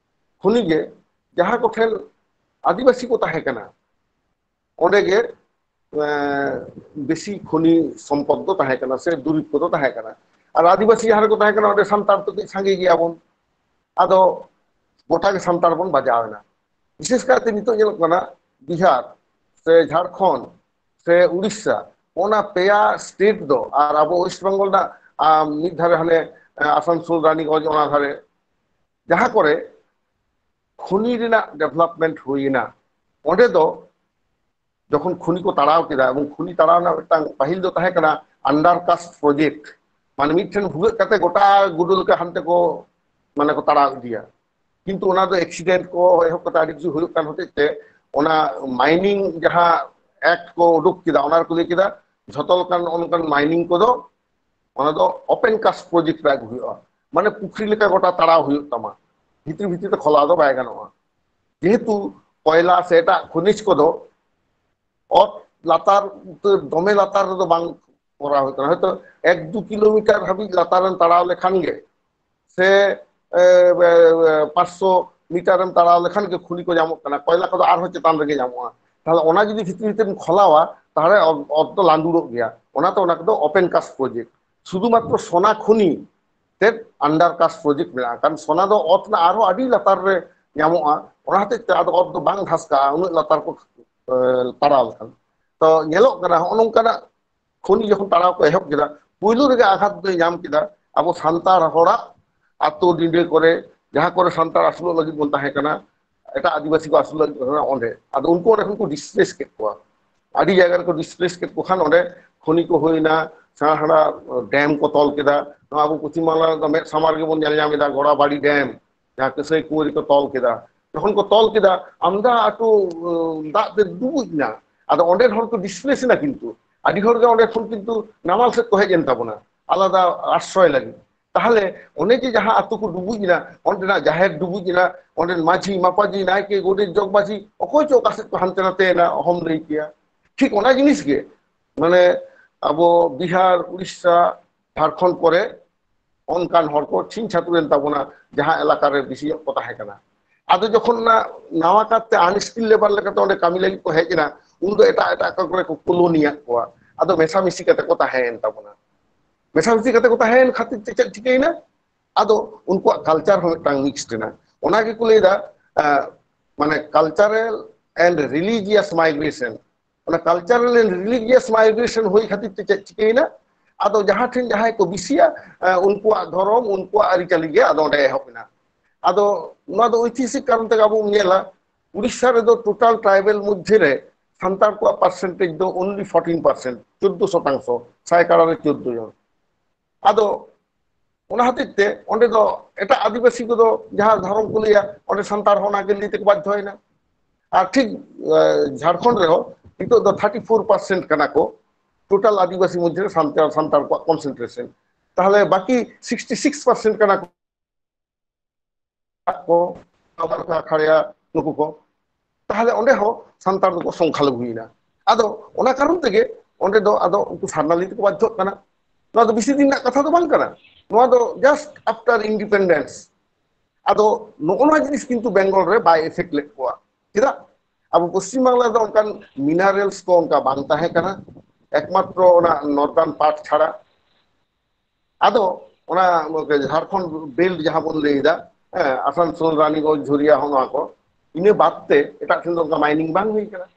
ᱠᱷᱚᱱᱤ ᱜᱮ ᱡᱟᱦᱟᱸ ᱠᱚᱴᱷᱮᱱ ᱟᱹᱫᱤᱵᱟᱹᱥᱤ ᱠᱚ ᱛᱟᱦᱮᱸ ᱠᱟᱱᱟ, ᱚᱸᱰᱮ ᱜᱮ, ᱮᱸ, ᱵᱮᱥᱤ ᱠᱷᱚᱱᱤ ᱥᱚᱢᱯᱚᱫ ᱫᱚ ᱛᱟᱦᱮᱸ ᱠᱟᱱᱟ ᱥᱮ ᱫᱩᱨᱤᱵᱽ ᱠᱚᱫᱚ ᱛᱟᱦᱮᱸ ᱠᱟᱱᱟ᱾ ᱟᱨ ᱟᱹᱫᱤᱵᱟᱹᱥᱤ ᱡᱟᱦᱟᱸ ᱨᱮᱠᱚ ᱛᱟᱦᱮᱸ ᱠᱟᱱᱟ, ᱚᱸᱰᱮ ᱥᱟᱱᱛᱟᱲ ᱫᱚ ᱠᱟᱹᱡ ᱥᱟᱸᱜᱮ ᱜᱮᱭᱟ ᱵᱚᱱ, ᱟᱫᱚ ᱜᱚᱴᱟ ᱜᱮ ᱥᱟᱱᱛᱟᱲ ᱵᱚᱱ ᱵᱟᱡᱟᱣ ᱮᱱᱟ᱾ ᱵᱤᱥᱮᱥ ᱠᱟᱭᱛᱮ ᱱᱤᱛᱚᱜ ᱧᱮᱞᱚᱜ ᱠᱟᱱᱟ, ᱵᱤᱦᱟᱨ ᱥᱮ ᱡᱷᱟᱲᱠᱷᱚᱸᱰ ᱥᱮ ᱩᱲᱤᱥᱥᱟ, ᱚᱱᱟ ᱯᱮᱭᱟ ᱥᱴᱮᱴ ᱫᱚ, ᱟᱨ ᱟᱵᱚ ᱳᱭᱮᱥᱴ ᱵᱮᱝᱜᱚᱞ ᱨᱮᱱᱟᱜ, ᱟᱢ, ᱢᱤᱫ ᱫᱷᱟᱨᱮ ᱦᱟᱱᱮ, ᱮ, ᱟᱥᱟᱱᱥᱳᱞ, ᱨᱟᱱᱤᱜᱚᱸᱡᱽ, ᱚᱱᱟ ᱫᱷᱟᱨᱮ ᱡᱟᱦᱟᱸ ᱠᱚᱨᱮ ᱠᱷᱚᱱᱤ ᱨᱮᱱᱟᱜ ᱰᱮᱵᱷᱞᱚᱯᱢᱮᱱᱴ ᱦᱩᱭᱮᱱᱟ, ᱚᱸᱰᱮ ᱫᱚ ᱡᱚᱠᱷᱚᱱ ᱠᱷᱚᱱᱤ ᱠᱚ ᱛᱟᱲᱟᱣ ᱠᱮᱫᱟ, ᱮᱵᱚᱝ ᱠᱷᱚᱱᱤ ᱛᱟᱲᱟᱣ ᱨᱮᱱᱟᱜ ᱢᱤᱫᱴᱟᱝ ᱯᱟᱹᱦᱤᱞ ᱫᱚ ᱛᱟᱦᱮᱸ ᱠᱟᱱᱟ ᱟᱱᱰᱟᱨ ᱠᱟᱥᱴ ᱯᱨᱚᱡᱮᱠᱴ, ᱢᱟᱱᱮ ᱢᱤᱫᱴᱷᱮᱱ ᱵᱷᱩᱜᱟᱹᱜ ᱠᱟᱛᱮ ᱜᱚᱴᱟ ᱜᱩᱰᱟᱹ ᱞᱮᱠᱟ ᱦᱟᱱᱛᱮ ᱠᱚ, ᱢᱟᱱᱮ ᱠᱚ ᱛᱟᱲᱟᱣ ᱤᱫᱤᱭᱟ᱾ ᱠᱤᱱᱛᱩ ᱚᱱᱟ ᱫᱚ ᱮᱠᱥᱤᱰᱮᱱᱴ ᱠᱚ ᱮᱦᱚᱵ ᱠᱟᱛᱮ ᱟᱹᱰᱤ ᱠᱤᱪᱷᱩ ᱦᱩᱭᱩᱜ ᱠᱟᱱ ᱦᱚᱛᱮᱡ ᱛᱮ ᱚᱱᱟ ᱢᱟᱭᱱᱤᱝ ᱡᱟᱦᱟᱸ ᱮᱠᱴ ᱠᱚ ᱩᱰᱩᱠ ᱠᱮᱫᱟ, ᱚᱱᱟ ᱨᱮᱠᱚ ᱞᱟᱹᱭ ᱠᱮᱫᱟ ᱡᱷᱚᱛᱚ ᱞᱮᱠᱟᱱ ᱚᱱᱠᱟᱱ ᱢᱟᱭᱱᱤᱝ ᱠᱚᱫᱚ ᱚᱱᱟ ᱫᱚ ᱳᱯᱮᱱ ᱠᱟᱥᱴ ᱯᱨᱚᱡᱮᱠᱴ ᱨᱮ ᱟᱹᱜᱩ ᱦᱩᱭᱩᱜᱼᱟ, ᱢᱟᱱᱮ ᱯᱩᱠᱷᱨᱤ ᱞᱮᱠᱟ ᱜᱚᱴᱟ ᱛᱟᱲᱟᱣ ᱦᱩᱭᱩᱜ ᱛᱟᱢᱟ, ᱵᱷᱤᱛᱨᱤ ᱵᱷᱤᱛᱨᱤ ᱛᱮ ᱠᱷᱚᱞᱟᱣ ᱫᱚ ᱵᱟᱭ ᱜᱟᱱᱚᱜᱼᱟ᱾ ᱡᱮᱦᱮᱛᱩ ᱠᱚᱭᱞᱟ ᱥᱮ ᱮᱴᱟᱜ ᱠᱷᱚᱱᱤᱡᱽ ᱠᱚᱫᱚ ᱚᱛ ᱞᱟᱛᱟᱨ ᱩᱛᱟᱹᱨ, ᱫᱚᱢᱮ ᱞᱟᱛᱟᱨ ᱨᱮᱫᱚ ᱵᱟᱝ ᱠᱚᱨᱟᱣ ᱦᱩᱭᱩᱜ ᱠᱟᱱᱟ, ᱦᱚᱭᱛᱚ ᱮᱠ ᱫᱩ ᱠᱤᱞᱳᱢᱤᱴᱟᱨ ᱦᱟᱹᱵᱤᱡ ᱞᱟᱛᱟᱨᱮᱢ ᱛᱟᱲᱟᱣ ᱞᱮᱠᱷᱟᱱ ᱜᱮ ᱥᱮ, ᱮ, ᱮ, ᱯᱟᱸᱪᱥᱚ ᱢᱤᱴᱟᱨᱮᱢ ᱛᱟᱲᱟᱣ ᱞᱮᱠᱷᱟᱱ ᱜᱮ ᱠᱷᱚᱱᱤ ᱠᱚ ᱧᱟᱢᱚᱜ ᱠᱟᱱᱟ᱾ ᱠᱚᱭᱞᱟ ᱠᱚᱫᱚ ᱟᱨᱦᱚᱸ ᱪᱮᱛᱟᱱ ᱨᱮᱜᱮ ᱧᱟᱢᱚᱜᱼᱟ᱾ ᱛᱟᱦᱞᱮ ᱚᱱᱟ ᱡᱩᱫᱤ ᱵᱷᱤᱛᱨᱤ ᱵᱷᱤᱛᱨᱤᱢ ᱠᱷᱚᱞᱟᱣᱟ, ᱛᱟᱦᱞᱮ ᱚᱛ, ᱚᱛ ᱫᱚ ᱞᱟᱸᱫᱩᱲᱚᱜ ᱜᱮᱭᱟ᱾ ᱚᱱᱟᱛᱮ ᱚᱱᱟ ᱠᱚᱫᱚ ᱳᱯᱮᱱ ᱠᱟᱥᱴ ᱯᱨᱚᱡᱮᱠᱴ, ᱥᱩᱫᱷᱩ ᱢᱟᱛᱨᱚ ᱥᱚᱱᱟ ᱠᱷᱚᱱᱤ ᱛᱮᱫ ᱟᱱᱰᱟᱨ ᱠᱟᱥᱴ ᱯᱨᱚᱡᱮᱠᱴ ᱢᱮᱱᱟᱜᱼᱟ, ᱠᱟᱨᱚᱱ ᱥᱚᱱᱟ ᱫᱚ ᱚᱛ ᱨᱮᱱᱟᱜ ᱟᱨᱦᱚᱸ ᱟᱹᱰᱤ ᱞᱟᱛᱟᱨ ᱨᱮ ᱧᱟᱢᱚᱜᱼᱟ᱾ ᱚᱱᱟ ᱦᱚᱛᱮᱡ ᱛᱮ ᱟᱫᱚ ᱚᱛ ᱫᱚ ᱵᱟᱝ ᱫᱷᱟᱥᱠᱟᱜᱼᱟ ᱩᱱᱟᱹᱜ ᱞᱟᱛᱟᱨ ᱠᱚ, ᱮ, ᱛᱟᱲᱟᱣ ᱞᱮᱠᱷᱟᱱ᱾ ᱛᱚ ᱧᱮᱞᱚᱜ ᱠᱟᱱᱟ ᱦᱚᱸᱜᱼᱚ ᱱᱚᱝᱠᱟᱱᱟᱜ ᱠᱷᱚᱱᱤ ᱡᱚᱠᱷᱚᱱ ᱛᱟᱲᱟᱣ ᱠᱚ ᱮᱦᱚᱵ ᱠᱮᱫᱟ, ᱯᱩᱭᱞᱩ ᱨᱮᱜᱮ ᱟᱜᱷᱟᱛ ᱫᱚᱭ ᱧᱟᱢ ᱠᱮᱫᱟ ᱟᱵᱚ ᱥᱟᱱᱛᱟᱲ ᱦᱚᱲᱟᱜ ᱟᱛᱳ ᱰᱤᱸᱰᱟᱹ ᱠᱚᱨᱮ, ᱡᱟᱦᱟᱸ ᱠᱚᱨᱮ ᱥᱟᱱᱛᱟᱲ ᱟᱹᱥᱩᱞᱚᱜ ᱞᱟᱹᱜᱤᱫ ᱵᱚᱱ ᱛᱟᱦᱮᱸ ᱠᱟᱱᱟ, ᱮᱴᱟᱜ ᱟᱹᱫᱤᱵᱟᱹᱥᱤ ᱠᱚ ᱟᱹᱥᱩᱞ ᱞᱟᱹᱜᱤᱫ ᱠᱚ ᱛᱟᱦᱮᱸ ᱠᱟᱱᱟ ᱚᱸᱰᱮ᱾ ᱟᱫᱚ ᱩᱱᱠᱩ ᱚᱸᱰᱮ ᱠᱷᱚᱱ ᱠᱚ ᱰᱤᱥᱯᱞᱮᱥ ᱠᱮᱫ ᱠᱚᱣᱟ, ᱟᱹᱰᱤ ᱡᱟᱭᱜᱟ ᱨᱮᱠᱚ ᱰᱤᱥᱯᱞᱮᱥ ᱠᱮᱫ ᱠᱚ ᱠᱷᱟᱱ ᱚᱸᱰᱮ ᱠᱷᱚᱱᱤ ᱠᱚ ᱦᱩᱭᱱᱟ, ᱥᱮᱬᱟ ᱥᱮᱬᱟ ᱰᱮᱢ ᱠᱚ ᱛᱚᱞ ᱠᱮᱫᱟ᱾ ᱱᱚᱣᱟ ᱟᱵᱚ ᱯᱚᱪᱷᱤᱢ ᱵᱟᱝᱞᱟ ᱨᱮᱫᱚ ᱢᱮᱫ ᱥᱟᱢᱟᱝ ᱨᱮᱜᱮ ᱵᱚᱱ ᱧᱮᱞ ᱧᱟᱢ ᱮᱫᱟ ᱜᱚᱲᱟᱵᱟᱲᱤ ᱰᱮᱢ, ᱡᱟᱦᱟᱸ ᱠᱟᱹᱥᱟᱹᱭ ᱠᱩᱸᱣᱟᱹᱨᱤ ᱠᱚ ᱛᱚᱞ ᱠᱮᱫᱟ᱾ ᱡᱚᱠᱷᱚᱱ ᱠᱚ ᱛᱚᱞ ᱠᱮᱫᱟ, ᱟᱢᱫᱟ ᱟᱹᱛᱩ, ᱩᱸ, ᱫᱟᱜ ᱛᱮ ᱰᱩᱵᱩᱡ ᱮᱱᱟ᱾ ᱟᱫᱚ ᱚᱸᱰᱮᱱ ᱦᱚᱲ ᱠᱚ ᱰᱤᱥᱯᱞᱮᱥ ᱮᱱᱟ, ᱠᱤᱱᱛᱩ ᱟᱹᱰᱤ ᱦᱚᱲ ᱜᱮ ᱚᱸᱰᱮ ᱠᱷᱚᱱ ᱠᱤᱱᱛᱩ ᱱᱟᱢᱟᱞ ᱥᱮᱫ ᱠᱚ ᱦᱮᱡ ᱮᱱ ᱛᱟᱵᱚᱱᱟ ᱟᱞᱟᱫᱟ ᱟᱥᱨᱚᱭ ᱞᱟᱹᱜᱤᱫ᱾ ᱛᱟᱦᱚᱞᱮ ᱚᱱᱮ ᱡᱮ ᱡᱟᱦᱟᱸ ᱟᱛᱳ ᱠᱚ ᱰᱩᱵᱩᱡ ᱮᱱᱟ, ᱚᱸᱰᱮᱱᱟᱜ ᱡᱟᱦᱮᱨ ᱰᱩᱵᱩᱡ ᱮᱱᱟ, ᱚᱸᱰᱮᱱ ᱢᱟᱹᱡᱷᱤ, ᱢᱟᱯᱟᱡᱷᱤ, ᱱᱟᱭᱠᱮ, ᱜᱚᱰᱮᱛ, ᱡᱚᱜᱽ ᱢᱟᱹᱡᱷᱤ, ᱚᱠᱚᱭ ᱪᱚ ᱚᱠᱟ ᱥᱮᱫ ᱠᱚ ᱦᱟᱱᱛᱮ ᱱᱟᱛᱮ ᱮᱱᱟ, ᱚᱦᱚᱢ ᱞᱟᱹᱭ ᱠᱮᱭᱟ᱾ ᱴᱷᱤᱠ ᱚᱱᱟ ᱡᱤᱱᱤᱥ ᱜᱮ, ᱢᱟᱱᱮ, ᱟᱵᱚ ᱵᱤᱦᱟᱨ, ᱩᱲᱤᱥᱥᱟ, ᱡᱷᱟᱲᱠᱷᱚᱸᱰ ᱠᱚᱨᱮ ᱚᱱᱠᱟᱱ ᱦᱚᱲ ᱠᱚ ᱪᱷᱤᱝ ᱪᱷᱟᱹᱛᱩᱨ ᱮᱱ ᱛᱟᱵᱚᱱᱟ, ᱡᱟᱦᱟᱸ ᱮᱞᱟᱠᱟ ᱨᱮ ᱵᱮᱥᱤ ᱧᱚᱜ ᱠᱚ ᱛᱟᱦᱮᱸ ᱠᱟᱱᱟ᱾ ᱟᱫᱚ ᱡᱚᱠᱷᱚᱱ ᱚᱱᱟ ᱱᱟᱣᱟ ᱠᱟᱨᱛᱮ unskilled labour ᱞᱮᱠᱟᱛᱮ ᱚᱸᱰᱮ ᱠᱟᱹᱢᱤ ᱞᱟᱹᱜᱤᱫ ᱠᱚ ᱦᱮᱡ ᱮᱱᱟ, ᱩᱱ ᱫᱚ ᱮᱴᱟᱜ ᱮᱴᱟᱜ ᱚᱠᱟ ᱠᱚᱨᱮ ᱠᱚ ᱠᱚᱞᱳᱱᱤᱭᱟᱫ ᱠᱚᱣᱟ᱾ ᱟᱫᱚ ᱢᱮᱥᱟᱢᱤᱥᱤ ᱠᱟᱛᱮ ᱠᱚ ᱛᱟᱦᱮᱸᱭᱮᱱ ᱛᱟᱵᱚᱱᱟ᱾ ᱢᱮᱥᱟᱢᱤᱥᱤ ᱠᱟᱛᱮ ᱠᱚ ᱛᱟᱦᱮᱸᱭᱮᱱ ᱠᱷᱟᱹᱛᱤᱨ ᱛᱮ ᱪᱮᱫ ᱪᱤᱠᱟᱹᱭᱮᱱᱟ? ᱟᱫᱚ ᱩᱱᱠᱩᱣᱟᱜ ᱠᱟᱞᱪᱟᱨ ᱦᱚᱸ ᱢᱤᱫᱴᱟᱝ ᱢᱤᱠᱥᱰ ᱮᱱᱟ᱾ ᱚᱱᱟ ᱜᱮᱠᱚ ᱞᱟᱹᱭᱫᱟ, ᱟᱸ, ᱢᱟᱱᱮ, cultural and religious migration᱾ ᱚᱱᱟ cultural and religious migration ᱦᱩᱭ ᱠᱷᱟᱹᱛᱤᱨ ᱛᱮ ᱪᱮᱫ ᱪᱤᱠᱟᱹᱭᱮᱱᱟ? ᱟᱫᱚ ᱡᱟᱦᱟᱸ ᱴᱷᱮᱱ ᱡᱟᱦᱟᱸᱭ ᱠᱚ ᱵᱤᱥᱤᱭᱟ, ᱟᱸ, ᱩᱱᱠᱩᱣᱟᱜ ᱫᱷᱚᱨᱚᱢ, ᱩᱱᱠᱩᱣᱟᱜ ᱟᱹᱨᱤᱪᱟᱹᱞᱤ ᱜᱮ ᱟᱫᱚ ᱚᱸᱰᱮ ᱮᱦᱚᱵ ᱮᱱᱟ᱾ ᱟᱫᱚ ᱱᱚᱣᱟ ᱫᱚ ᱳᱭᱛᱤᱦᱟᱥᱤᱠ ᱠᱟᱨᱚᱱ ᱛᱮᱜᱮ ᱟᱵᱚ ᱵᱚᱱ ᱧᱮᱞᱟ, ᱩᱲᱤᱥᱥᱟ ᱨᱮᱫᱚ total tribal ᱢᱚᱫᱽᱫᱷᱮ ᱨᱮ ᱥᱟᱱᱛᱟᱲ ᱠᱚᱣᱟᱜ percentage ᱫᱚ only fourteen percent, ᱪᱳᱫᱽᱫᱳ ᱥᱚᱛᱟᱝᱥᱚ, ᱥᱟᱭᱠᱟᱲᱟ ᱨᱮ ᱪᱳᱫᱽᱫᱳ ᱡᱚᱱ᱾ ᱟᱫᱚ ᱚᱱᱟ ᱦᱚᱛᱮᱡ ᱛᱮ ᱚᱸᱰᱮ ᱫᱚ ᱮᱴᱟᱜ ᱟᱹᱫᱤᱵᱟᱹᱥᱤ ᱠᱚᱫᱚ ᱡᱟᱦᱟᱸ ᱫᱷᱚᱨᱚᱢ ᱠᱚ ᱞᱟᱹᱭᱟ, ᱚᱸᱰᱮ ᱥᱟᱱᱛᱟᱲ ᱦᱚᱸ ᱚᱱᱟ ᱜᱮ ᱞᱟᱹᱭ ᱛᱮᱠᱚ ᱵᱟᱫᱽᱫᱷᱚᱭᱮᱱᱟ᱾ ᱟᱨ ᱴᱷᱤᱠ, ᱮ, ᱡᱷᱟᱲᱠᱷᱚᱸᱰ ᱨᱮᱦᱚᱸ ᱱᱤᱛᱚᱜ ᱫᱚ thirty four percent ᱠᱟᱱᱟ ᱠᱚ total ᱟᱹᱫᱤᱵᱟᱹᱥᱤ ᱢᱚᱫᱽᱫᱷᱮ ᱨᱮ ᱥᱟᱱᱛᱟᱲ, ᱥᱟᱱᱛᱟᱲ ᱠᱚᱣᱟᱜ concentration᱾ ᱛᱟᱦᱚᱞᱮ ᱵᱟᱹᱠᱤ sixty six percent ᱠᱟᱱᱟ ᱠᱚ, ᱠᱚ, ᱟᱵᱟᱨ ᱠᱚ ᱟᱠᱷᱟᱲᱮᱭᱟ ᱱᱩᱠᱩ ᱠᱚ᱾ ᱛᱟᱦᱚᱞᱮ ᱚᱸᱰᱮ ᱦᱚᱸ ᱥᱟᱱᱛᱟᱲ ᱫᱚᱠᱚ ᱥᱚᱝᱠᱷᱟ ᱞᱚᱜᱷᱩᱭᱮᱱᱟ᱾ ᱟᱫᱚ ᱚᱱᱟ ᱠᱟᱨᱚᱱ ᱛᱮᱜᱮ ᱚᱸᱰᱮ ᱫᱚ ᱟᱫᱚ ᱩᱱᱠᱩ ᱥᱟᱨᱱᱟ ᱞᱟᱹᱭ ᱛᱮᱠᱚ ᱵᱟᱫᱽᱫᱷᱚᱜ ᱠᱟᱱᱟ᱾ ᱱᱚᱣᱟ ᱫᱚ ᱵᱮᱥᱤ ᱫᱤᱱ ᱨᱮᱱᱟᱜ ᱠᱟᱛᱷᱟ ᱫᱚ ᱵᱟᱝ ᱠᱟᱱᱟ, ᱱᱚᱣᱟ ᱫᱚ just after independence᱾ ᱟᱫᱚ ᱱᱚᱜᱼᱚ ᱱᱚᱣᱟ ᱡᱤᱱᱤᱥ ᱠᱤᱱᱛᱩ ᱵᱮᱝᱜᱚᱞ ᱨᱮ ᱵᱟᱭ effect ᱞᱮᱫ ᱠᱚᱣᱟ᱾ ᱪᱮᱫᱟᱜ? ᱟᱵᱚ ᱯᱚᱥᱪᱤᱢ ᱵᱟᱝᱞᱟ ᱫᱚ ᱚᱱᱠᱟᱱ minerals ᱠᱚ ᱚᱱᱠᱟ ᱵᱟᱝ ᱛᱟᱦᱮᱸ ᱠᱟᱱᱟ, ᱮᱠᱢᱟᱛᱨᱚ ᱚᱱᱟ northern part ᱪᱷᱟᱲᱟ᱾ ᱟᱫᱚ ᱚᱱᱟ ᱡᱷᱟᱲᱠᱷᱚᱸᱰ belt ᱡᱟᱦᱟᱸ ᱵᱚᱱ ᱞᱟᱹᱭ ᱮᱫᱟ, ᱦᱮᱸ, ᱟᱥᱟᱱᱥᱳᱞ, ᱨᱟᱱᱤᱜᱚᱸᱡᱽ, ᱡᱷᱚᱨᱤᱭᱟ, ᱦᱚᱸ ᱱᱚᱣᱟ ᱠᱚ, ᱤᱱᱟᱹ ᱵᱟᱫ ᱛᱮ ᱮᱴᱟᱜ ᱴᱷᱮᱱ ᱫᱚ ᱚᱱᱠᱟ mining ᱵᱟᱝ ᱦᱩᱭ ᱠᱟᱱᱟ᱾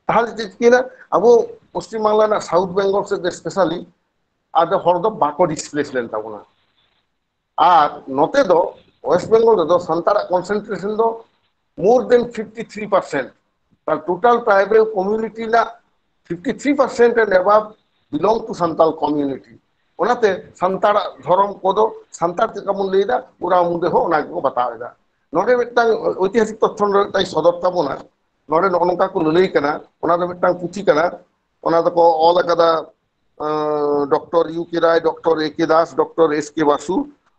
ᱛᱟᱦᱚᱞᱮ ᱪᱮᱫ ᱪᱤᱠᱟᱹᱭᱮᱱᱟ? ᱟᱵᱚ ᱯᱚᱥᱪᱤᱢ ᱵᱟᱝᱞᱟ ᱨᱮᱱᱟᱜ South Bengal ᱥᱮᱫ ᱫᱚ specially ᱟᱫᱚ ᱦᱚᱲ ᱫᱚ ᱵᱟᱠᱚ displace ᱞᱮᱱ ᱛᱟᱵᱚᱱᱟ᱾ ᱟᱨ ᱱᱚᱛᱮ ᱫᱚ West Bengal ᱨᱮᱫᱚ ᱥᱟᱱᱛᱟᱲᱟᱜ concentration ᱫᱚ more than fifty three percent᱾ ᱛᱟᱦᱞᱮ total tribal community ᱨᱮᱱᱟᱜ fifty three percent and above belong to Santal community᱾ ᱚᱱᱟᱛᱮ ᱥᱟᱱᱛᱟᱲᱟᱜ ᱫᱷᱚᱨᱚᱢ ᱠᱚᱫᱚ ᱥᱟᱱᱛᱟᱲ ᱪᱮᱫ ᱞᱮᱠᱟ ᱵᱚᱱ ᱞᱟᱹᱭ ᱮᱫᱟ, ᱯᱩᱨᱟ ᱢᱩᱫᱮ ᱦᱚᱸ ᱚᱱᱟ ᱜᱮᱠᱚ ᱵᱟᱛᱟᱣ ᱮᱫᱟ᱾ ᱱᱚᱰᱮ ᱢᱤᱫᱴᱟᱝ ᱳᱭᱛᱤᱦᱟᱥᱤᱠ ᱛᱚᱛᱛᱷᱚ ᱱᱚᱰᱮ ᱢᱤᱫᱴᱟᱝ ᱥᱚᱫᱚᱨ ᱛᱟᱵᱚᱱᱟ᱾ ᱱᱚᱰᱮ ᱱᱚᱜᱼᱚ ᱱᱚᱝᱠᱟ ᱠᱚ ᱞᱟᱹᱞᱟᱹᱭ ᱠᱟᱱᱟ, ᱚᱱᱟ ᱫᱚ ᱢᱤᱫᱴᱟᱝ ᱯᱩᱛᱷᱤ ᱠᱟᱱᱟ, ᱚᱱᱟ ᱫᱚᱠᱚ ᱚᱞ ᱟᱠᱟᱫᱟ, ᱰᱚᱠᱴᱚᱨ ᱭᱩ ᱠᱮ ᱨᱟᱭ, ᱰᱚᱠᱴᱚᱨ ᱮ ᱠᱮ ᱫᱟᱥ, ᱰᱚᱠᱴᱚᱨ ᱮᱥ ᱠᱮ ᱵᱟᱥᱩ᱾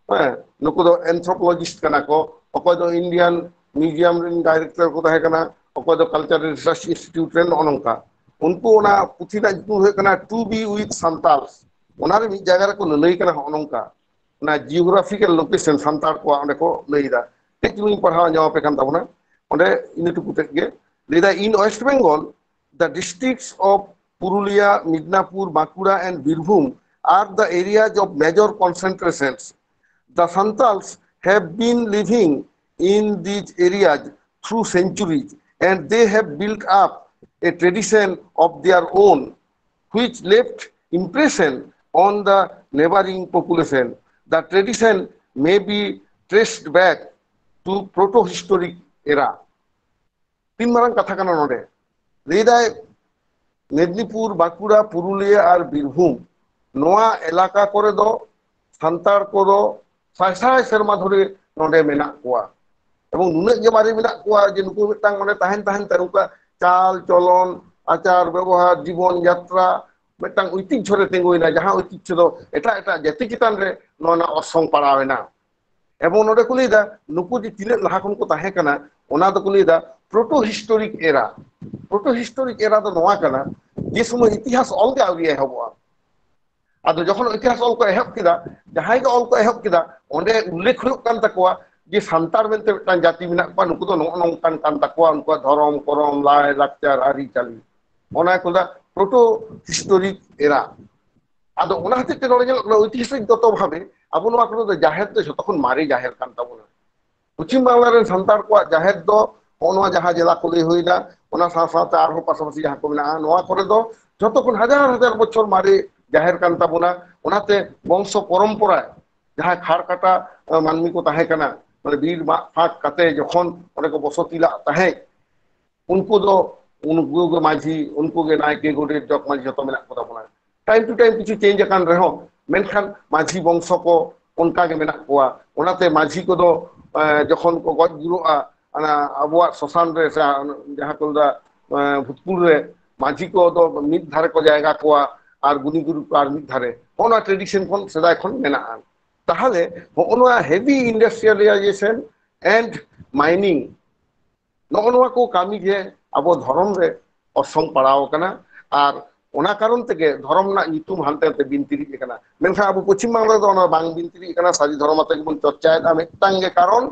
ᱦᱮᱸ, ᱱᱩᱠᱩ ᱫᱚ ᱮᱱᱛᱷᱨᱳᱯᱳᱞᱚᱡᱤᱥᱴ ᱠᱟᱱᱟ ᱠᱚ᱾ ᱚᱠᱚᱭ ᱫᱚ ᱤᱱᱰᱤᱭᱟᱱ ᱢᱤᱣᱡᱤᱭᱟᱢ ᱨᱮᱱ ᱰᱟᱭᱨᱮᱠᱴᱚᱨ ᱠᱚ ᱛᱟᱦᱮᱸ ᱠᱟᱱᱟ, ᱚᱠᱚᱭ ᱫᱚ ᱠᱟᱞᱪᱟᱨ ᱨᱤᱥᱟᱨᱪ ᱤᱱᱥᱴᱤᱴᱤᱭᱩᱴ ᱨᱮᱱ, ᱱᱚᱜᱼᱚ ᱱᱚᱝᱠᱟ᱾ ᱩᱱᱠᱩ ᱚᱱᱟ ᱯᱩᱛᱷᱤ ᱨᱮᱱᱟᱜ ᱧᱩᱛᱩᱢ ᱦᱩᱭᱩᱜ ᱠᱟᱱᱟ ᱴᱩ ᱵᱤ ᱩᱭᱤᱛᱷ ᱥᱟᱱᱛᱟᱞᱥ᱾ ᱚᱱᱟᱨᱮ ᱢᱤᱫ ᱡᱟᱭᱜᱟ ᱨᱮᱠᱚ ᱞᱟᱹᱞᱟᱹᱭ ᱠᱟᱱᱟ ᱦᱚᱸᱜᱼᱚ ᱱᱚᱝᱠᱟ, ᱚᱱᱟ ᱡᱤᱭᱳᱜᱨᱟᱯᱷᱤᱠᱮᱞ ᱞᱳᱠᱮᱥᱚᱱ ᱥᱟᱱᱛᱟᱲ ᱠᱚᱣᱟᱜ ᱚᱸᱰᱮ ᱠᱚ ᱞᱟᱹᱭ ᱮᱫᱟ᱾ ᱠᱟᱹᱡ ᱪᱩᱞᱩᱝ ᱯᱟᱲᱦᱟᱣ ᱟᱸᱡᱚᱢ ᱟᱯᱮ ᱠᱟᱱ ᱛᱟᱵᱚᱱᱟ᱾ ᱚᱸᱰᱮ ᱤᱱᱟᱹ ᱴᱩᱠᱩ ᱛᱮᱫ ᱜᱮ ᱞᱟᱹᱭ ᱮᱫᱟ, in West Bengal, the districts of Purulia, Midnapur, Bankura and Birbhum are the areas of major concentrations. The Santals have been living in these areas through centuries, and they have built up a tradition of their own, which left impression on the neighboring population. The tradition may be traced back to proto-historic era. ᱛᱤᱱ ᱢᱟᱨᱟᱝ ᱠᱟᱛᱷᱟ ᱠᱟᱱᱟ ᱱᱚᱰᱮ᱾ ᱞᱟᱹᱭᱫᱟᱭ, ᱢᱮᱫᱽᱱᱤᱯᱩᱨ, ᱵᱟᱸᱠᱩᱲᱟ, ᱯᱩᱨᱩᱞᱤᱭᱟᱹ ᱟᱨ ᱵᱤᱨᱵᱷᱩᱢ, ᱱᱚᱣᱟ ᱮᱞᱟᱠᱟ ᱠᱚᱨᱮ ᱫᱚ ᱥᱟᱱᱛᱟᱲ ᱠᱚᱫᱚ ᱥᱟᱭ ᱥᱟᱭ ᱥᱮᱨᱢᱟ ᱫᱷᱚᱨᱮ ᱱᱚᱰᱮ ᱢᱮᱱᱟᱜ ᱠᱚᱣᱟ᱾ ᱮᱵᱚᱝ ᱱᱩᱱᱟᱹᱜ ᱜᱮ ᱢᱟᱨᱮ ᱢᱮᱱᱟᱜ ᱠᱚᱣᱟ ᱡᱮ ᱱᱩᱠᱩ ᱢᱤᱫᱴᱟᱝ ᱚᱸᱰᱮ ᱛᱟᱦᱮᱱ ᱛᱟᱦᱮᱱ ᱛᱮ ᱱᱩᱠᱩᱣᱟᱜ ᱪᱟᱞ ᱪᱚᱞᱚᱱ, ᱟᱪᱟᱨ ᱵᱮᱵᱚᱦᱟᱨ, ᱡᱤᱵᱚᱱ ᱡᱟᱛᱨᱟ ᱢᱤᱫᱴᱟᱝ ᱳᱭᱛᱤᱡᱽᱡᱷᱚ ᱨᱮ ᱛᱤᱸᱜᱩᱭᱮᱱᱟ, ᱡᱟᱦᱟᱸ ᱳᱭᱛᱤᱡᱽᱡᱷᱚ ᱫᱚ ᱮᱴᱟᱜ ᱮᱴᱟᱜ ᱡᱟᱹᱛᱤ ᱪᱮᱛᱟᱱ ᱨᱮ ᱱᱚᱣᱟ ᱨᱮᱱᱟᱜ ᱚᱨᱥᱚᱝ ᱯᱟᱲᱟᱣ ᱮᱱᱟ᱾ ᱮᱵᱚᱝ ᱱᱚᱰᱮ ᱠᱚ ᱞᱟᱹᱭᱫᱟ, ᱱᱩᱠᱩ ᱡᱮ ᱛᱤᱱᱟᱹᱜ ᱞᱟᱦᱟ ᱠᱷᱚᱱ ᱠᱚ ᱛᱟᱦᱮᱸ ᱠᱟᱱᱟ, ᱚᱱᱟ ᱫᱚᱠᱚ ᱞᱟᱹᱭᱫᱟ ᱯᱨᱳᱴᱳ ᱦᱤᱥᱴᱳᱨᱤᱠ ᱮᱨᱟ᱾ ᱯᱨᱳᱴᱳ ᱦᱤᱥᱴᱳᱨᱤᱠ ᱮᱨᱟ ᱫᱚ ᱱᱚᱣᱟ ᱠᱟᱱᱟ, ᱡᱮ ᱥᱚᱢᱚᱭ ᱤᱛᱤᱦᱟᱥ ᱚᱞ ᱜᱮ ᱟᱹᱣᱨᱤ ᱮᱦᱚᱵᱚᱜᱼᱟ᱾ ᱟᱫᱚ ᱡᱚᱠᱷᱚᱱ ᱤᱛᱤᱦᱟᱥ ᱚᱞ ᱠᱚ ᱮᱦᱚᱵ ᱠᱮᱫᱟ, ᱡᱟᱦᱟᱸᱭ ᱜᱮ ᱚᱞ ᱠᱚ ᱮᱦᱚᱵ ᱠᱮᱫᱟ, ᱚᱸᱰᱮ ᱩᱞᱞᱮᱠᱷ ᱦᱩᱭᱩᱜ ᱠᱟᱱ ᱛᱟᱠᱚᱣᱟ ᱡᱮ ᱥᱟᱱᱛᱟᱲ ᱢᱮᱱᱛᱮ ᱢᱤᱫᱴᱟᱝ ᱡᱟᱹᱛᱤ ᱢᱮᱱᱟᱜ ᱠᱚᱣᱟ, ᱱᱩᱠᱩ ᱫᱚ ᱱᱚᱜᱼᱚ ᱱᱚᱝᱠᱟᱱ ᱠᱟᱱ ᱛᱟᱠᱚᱣᱟ, ᱩᱱᱠᱩᱣᱟᱜ ᱫᱷᱚᱨᱚᱢ ᱠᱚᱨᱚᱢ, ᱞᱟᱭ ᱞᱟᱠᱪᱟᱨ, ᱟᱹᱨᱤᱪᱟᱹᱞᱤ, ᱚᱱᱟ ᱠᱚ ᱫᱟ ᱯᱨᱳᱴᱳ ᱦᱤᱥᱴᱳᱨᱤᱠ ᱮᱨᱟ᱾ ᱟᱫᱚ ᱚᱱᱟ ᱦᱚᱛᱮᱡ ᱛᱮ ᱱᱚᱰᱮ ᱧᱮᱞᱚᱜ ᱠᱟᱱᱟ, ᱳᱭᱛᱤᱦᱟᱥᱤᱠ ᱜᱚᱛᱚ ᱵᱷᱟᱵᱮ ᱟᱵᱚ ᱱᱚᱣᱟ ᱠᱚᱨᱮ ᱫᱚ ᱡᱟᱦᱮᱨ ᱫᱚ ᱡᱷᱚᱛᱚ ᱠᱷᱚᱱ ᱢᱟᱨᱮ ᱡᱟᱦᱮᱨ ᱠᱟᱱ ᱛᱟᱵᱚᱱᱟ᱾ ᱯᱚᱪᱷᱤᱢ ᱵᱟᱝᱞᱟ ᱨᱮᱱ ᱥᱟᱱᱛᱟᱲ ᱠᱚᱣᱟᱜ ᱡᱟᱦᱮᱨ ᱫᱚ ᱱᱚᱜᱼᱚ ᱱᱚᱣᱟ ᱡᱟᱦᱟᱸ ᱡᱮᱞᱟ ᱠᱚ ᱞᱟᱹᱭ ᱦᱩᱭᱱᱟ, ᱚᱱᱟ ᱥᱟᱶ ᱥᱟᱶᱛᱮ ᱟᱨᱦᱚᱸ ᱯᱟᱥᱟᱯᱟᱥᱤ ᱡᱟᱦᱟᱸ ᱠᱚ ᱢᱮᱱᱟᱜᱼᱟ, ᱱᱚᱣᱟ ᱠᱚᱨᱮ ᱫᱚ ᱡᱷᱚᱛᱚ ᱠᱷᱚᱱ ᱦᱟᱡᱟᱨ ᱦᱟᱡᱟᱨ ᱵᱚᱪᱷᱚᱨ ᱢᱟᱨᱮ ᱡᱟᱦᱮᱨ ᱠᱟᱱ ᱛᱟᱵᱚᱱᱟ᱾ ᱚᱱᱟᱛᱮ ᱵᱚᱝᱥᱚ ᱯᱚᱨᱚᱢᱯᱚᱨᱟ ᱡᱟᱦᱟᱸᱭ ᱠᱷᱟᱲ ᱠᱟᱴᱟ, ᱟᱸ, ᱢᱟᱹᱱᱢᱤ ᱠᱚ ᱛᱟᱦᱮᱸ ᱠᱟᱱᱟ, ᱢᱟᱱᱮ ᱵᱤᱨ ᱢᱟᱜ ᱯᱷᱟᱸᱠ ᱠᱟᱛᱮ ᱡᱚᱠᱷᱚᱱ ᱚᱸᱰᱮ ᱠᱚ ᱵᱚᱥᱚᱛᱤ ᱞᱟᱜ ᱛᱟᱦᱮᱸᱫ, ᱩᱱᱠᱩ ᱫᱚ, ᱩᱱᱠᱩ ᱜᱮ ᱢᱟᱹᱡᱷᱤ, ᱩᱱᱠᱩ ᱜᱮ ᱱᱟᱭᱠᱮ, ᱜᱚᱰᱮᱛ, ᱡᱚᱜᱽ ᱢᱟᱹᱡᱷᱤ ᱡᱚᱛᱚ ᱢᱮᱱᱟᱜ ᱠᱚ ᱛᱟᱵᱚᱱᱟ᱾ ᱴᱟᱭᱤᱢ ᱴᱩ ᱴᱟᱭᱤᱢ ᱠᱤᱪᱷᱩ ᱪᱮᱧᱡᱽ ᱟᱠᱟᱱ ᱨᱮᱦᱚᱸ, ᱢᱮᱱᱠᱷᱟᱱ ᱢᱟᱹᱡᱷᱤ ᱵᱚᱝᱥᱚ ᱠᱚ ᱚᱱᱠᱟ ᱜᱮ ᱢᱮᱱᱟᱜ ᱠᱚᱣᱟ᱾ ᱚᱱᱟᱛᱮ ᱢᱟᱹᱡᱷᱤ ᱠᱚᱫᱚ, ᱮᱸ, ᱡᱚᱠᱷᱚᱱ ᱠᱚ ᱜᱚᱡ ᱜᱩᱨᱩᱜᱼᱟ, ᱚᱱᱟ ᱟᱵᱚᱣᱟᱜ ᱥᱚᱥᱟᱱ ᱨᱮ ᱥᱮ ᱡᱟᱦᱟᱸ ᱠᱚ ᱞᱟᱹᱭᱫᱟ, ᱮᱸ, ᱵᱷᱩᱛᱠᱩᱲ ᱨᱮ, ᱢᱟᱹᱡᱷᱤ ᱠᱚᱫᱚ ᱢᱤᱫ ᱫᱷᱟᱨᱮ ᱠᱚ ᱡᱟᱭᱜᱟ ᱠᱚᱣᱟ, ᱟᱨ ᱜᱩᱱᱤ ᱜᱩᱨᱩ ᱠᱚ ᱟᱨ ᱢᱤᱫ ᱫᱷᱟᱨᱮ, ᱦᱚᱸᱜᱼᱚ ᱱᱚᱣᱟ ᱴᱨᱮᱰᱤᱥᱚᱱ ᱠᱷᱚᱱ ᱥᱮᱫᱟᱭ ᱠᱷᱚᱱ ᱢᱮᱱᱟᱜᱼᱟ᱾ ᱛᱟᱦᱚᱞᱮ ᱦᱚᱸᱜᱼᱚ ᱱᱚᱣᱟ heavy industrialization and mining, ᱱᱚᱜᱼᱚ ᱱᱚᱣᱟ ᱠᱚ ᱠᱟᱹᱢᱤ ᱜᱮ ᱟᱵᱚ ᱫᱷᱚᱨᱚᱢ ᱨᱮ ᱚᱨᱥᱚᱝ ᱯᱟᱲᱟᱣ ᱟᱠᱟᱱᱟ᱾ ᱟᱨ ᱚᱱᱟ ᱠᱟᱨᱚᱱ ᱛᱮᱜᱮ ᱫᱷᱚᱨᱚᱢ ᱨᱮᱱᱟᱜ ᱧᱩᱛᱩᱢ ᱦᱟᱱᱛᱮ ᱱᱟᱛᱮ ᱵᱤᱱᱛᱤᱨᱤᱡ ᱟᱠᱟᱱᱟ᱾ ᱢᱮᱱᱠᱷᱟᱱ ᱟᱵᱚ ᱯᱚᱪᱷᱤᱢ ᱵᱟᱝᱞᱟ ᱨᱮᱫᱚ ᱚᱱᱟ ᱵᱟᱝ ᱵᱤᱱᱛᱤᱨᱤᱡ ᱟᱠᱟᱱᱟ, ᱥᱟᱹᱨᱤ ᱫᱷᱚᱨᱚᱢ ᱟᱛᱮ ᱜᱮᱵᱚᱱ ᱪᱚᱨᱪᱟᱭᱮᱫᱟ᱾ ᱢᱤᱫᱴᱟᱝ ᱜᱮ ᱠᱟᱨᱚᱱ,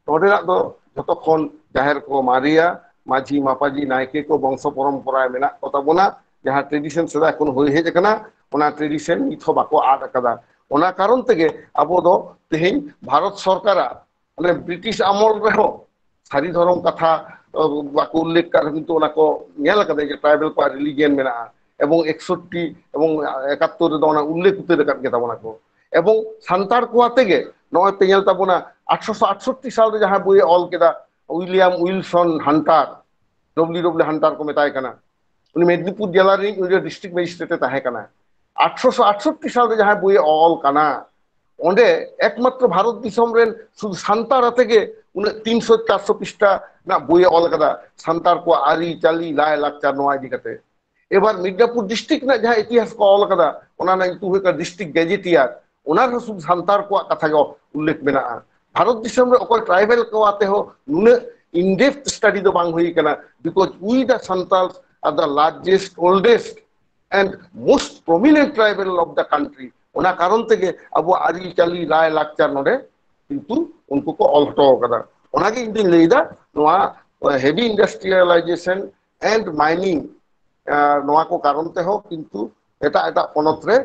ᱱᱚᱰᱮᱱᱟᱜ ᱫᱚ ᱡᱷᱚᱛᱚ ᱠᱷᱚᱱ ᱡᱟᱦᱮᱨ ᱠᱚ ᱢᱟᱨᱮᱭᱟ, ᱢᱟᱹᱡᱷᱤ ᱢᱟᱯᱟᱡᱷᱤ ᱱᱟᱭᱠᱮ ᱠᱚ ᱵᱚᱝᱥᱚ ᱯᱚᱨᱚᱢᱯᱚᱨᱟ ᱢᱮᱱᱟᱜ ᱠᱚ ᱛᱟᱵᱚᱱᱟ, ᱡᱟᱦᱟᱸ ᱴᱨᱮᱰᱤᱥᱚᱱ ᱥᱮᱫᱟᱭ ᱠᱷᱚᱱ ᱦᱩᱭ ᱦᱮᱡ ᱟᱠᱟᱱᱟ, ᱚᱱᱟ ᱴᱨᱮᱰᱤᱥᱚᱱ ᱱᱤᱛ ᱦᱚᱸ ᱵᱟᱠᱚ ᱟᱫ ᱟᱠᱟᱫᱟ᱾ ᱚᱱᱟ ᱠᱟᱨᱚᱱ ᱛᱮᱜᱮ ᱟᱵᱚ ᱫᱚ ᱛᱮᱦᱮᱧ ᱵᱷᱟᱨᱚᱛ ᱥᱚᱨᱠᱟᱨᱟᱜ, ᱢᱟᱱᱮ, ᱵᱨᱤᱴᱤᱥ ᱟᱢᱚᱞ ᱨᱮᱦᱚᱸ ᱥᱟᱹᱨᱤ ᱫᱷᱚᱨᱚᱢ ᱠᱟᱛᱷᱟ, ᱟᱸ, ᱵᱟᱠᱚ ᱩᱞᱞᱮᱠᱷ ᱠᱟᱜ ᱨᱮᱦᱚᱸ, ᱠᱤᱱᱛᱩ ᱚᱱᱟ ᱠᱚ ᱧᱮᱞ ᱟᱠᱟᱫᱟ ᱡᱮ ᱴᱨᱟᱭᱵᱟᱞ ᱠᱚᱣᱟᱜ ᱨᱤᱞᱤᱡᱤᱭᱟᱱ ᱢᱮᱱᱟᱜᱼᱟ, ᱮᱵᱚᱝ ᱮᱠᱥᱚᱴᱴᱤ ᱮᱵᱚᱝ ᱮᱠᱟᱛᱛᱳᱨ ᱨᱮᱫᱚ ᱚᱱᱟ ᱩᱞᱞᱮᱠᱷ ᱩᱛᱟᱹᱨ ᱟᱠᱟᱫ ᱜᱮ ᱛᱟᱵᱚᱱᱟ ᱠᱚ᱾ ᱮᱵᱚᱝ ᱥᱟᱱᱛᱟᱲ ᱠᱚ ᱟᱛᱮ ᱜᱮ ᱱᱚᱜᱼᱚᱭ ᱯᱮ ᱧᱮᱞ ᱛᱟᱵᱚᱱᱟ, ᱟᱴᱷᱨᱚᱥᱚ ᱟᱴᱥᱚᱴᱴᱤ ᱥᱟᱞ ᱨᱮ ᱡᱟᱦᱟᱸ ᱵᱳᱭᱮ ᱚᱞ ᱠᱮᱫᱟ, ᱩᱭᱞᱤᱭᱟᱢ ᱩᱭᱤᱞᱥᱚᱱ ᱦᱟᱱᱴᱟᱨ, ᱰᱚᱵᱞᱤᱭᱩ ᱰᱚᱵᱞᱤᱭᱩ ᱦᱟᱱᱴᱟᱨ ᱠᱚ ᱢᱮᱛᱟᱭ ᱠᱟᱱᱟ, ᱩᱱᱤ ᱢᱮᱫᱽᱱᱤᱯᱩᱨ ᱡᱮᱞᱟ ᱨᱤᱱᱤᱡ, ᱩᱱᱤ ᱫᱚ ᱰᱤᱥᱴᱨᱤᱠᱴ ᱢᱮᱡᱤᱥᱴᱨᱮᱴ ᱮ ᱛᱟᱦᱮᱸ ᱠᱟᱱᱟ᱾ ᱟᱴᱷᱨᱚᱥᱚ ᱟᱴᱥᱚᱴᱴᱤ ᱥᱟᱞ ᱨᱮ ᱡᱟᱦᱟᱸ ᱵᱳᱭᱮ ᱚᱞ ᱠᱟᱱᱟ, ᱚᱸᱰᱮ ᱮᱠᱢᱟᱛᱨᱚ ᱵᱷᱟᱨᱚᱛ ᱫᱤᱥᱚᱢ ᱨᱮᱱ ᱥᱩᱫᱷᱩ ᱥᱟᱱᱛᱟᱲ ᱟᱛᱮ ᱜᱮ ᱩᱱᱟᱹᱜ ᱛᱤᱱᱥᱚ ᱪᱟᱨᱥᱚ ᱯᱨᱤᱥᱴᱟ ᱨᱮᱱᱟᱜ ᱵᱳᱭᱮ ᱚᱞ ᱟᱠᱟᱫᱟ, ᱥᱟᱱᱛᱟᱲ ᱠᱚᱣᱟᱜ ᱟᱹᱨᱤᱪᱟᱹᱞᱤ, ᱞᱟᱭ ᱞᱟᱠᱪᱟᱨ, ᱱᱚᱣᱟ ᱤᱫᱤ ᱠᱟᱛᱮ᱾ ᱮᱵᱟᱨ ᱢᱤᱫᱱᱟᱯᱩᱨ ᱰᱤᱥᱴᱨᱤᱠᱴ ᱨᱮᱱᱟᱜ ᱡᱟᱦᱟᱸ ᱤᱛᱤᱦᱟᱥ ᱠᱚ ᱚᱞ ᱟᱠᱟᱫᱟ, ᱚᱱᱟ ᱨᱮᱱᱟᱜ ᱧᱩᱛᱩᱢ ᱦᱩᱭᱩᱜ ᱠᱟᱱᱟ ᱰᱤᱥᱴᱨᱤᱠᱴ ᱜᱮᱡᱮᱴᱤᱭᱟᱨ, ᱚᱱᱟ ᱨᱮᱦᱚᱸ ᱥᱩᱫᱷᱩ ᱥᱟᱱᱛᱟᱲ ᱠᱚᱣᱟᱜ ᱠᱟᱛᱷᱟ ᱜᱮ ᱩᱞᱞᱮᱠᱷ ᱢᱮᱱᱟᱜᱼᱟ᱾ ᱵᱷᱟᱨᱚᱛ ᱫᱤᱥᱚᱢ ᱨᱮ ᱚᱠᱚᱭ ᱴᱨᱟᱭᱵᱟᱞ ᱠᱚ ᱟᱛᱮ ᱦᱚᱸ ᱱᱩᱱᱟᱹᱜ in-depth study ᱫᱚ ᱵᱟᱝ ᱦᱩᱭ ᱟᱠᱟᱱᱟ, because we the Santals are the largest, oldest and most prominent tribal of the country. ᱚᱱᱟ ᱠᱟᱨᱚᱱ ᱛᱮᱜᱮ ᱟᱵᱚᱣᱟᱜ ᱟᱹᱨᱤᱪᱟᱹᱞᱤ, ᱞᱟᱭ ᱞᱟᱠᱪᱟᱨ ᱱᱚᱰᱮ ᱠᱤᱱᱛᱩ ᱩᱱᱠᱩ ᱠᱚ ᱚᱞ ᱦᱚᱴᱚ ᱟᱠᱟᱫᱟ᱾ ᱚᱱᱟᱜᱮ ᱤᱧ ᱫᱩᱧ ᱞᱟᱹᱭᱫᱟ, ᱱᱚᱣᱟ heavy industrialization and mining, ᱟᱨ ᱱᱚᱣᱟ ᱠᱚ ᱠᱟᱨᱚᱱ ᱛᱮᱦᱚᱸ ᱠᱤᱱᱛᱩ ᱮᱴᱟᱜ ᱮᱴᱟᱜ ᱯᱚᱱᱚᱛ ᱨᱮ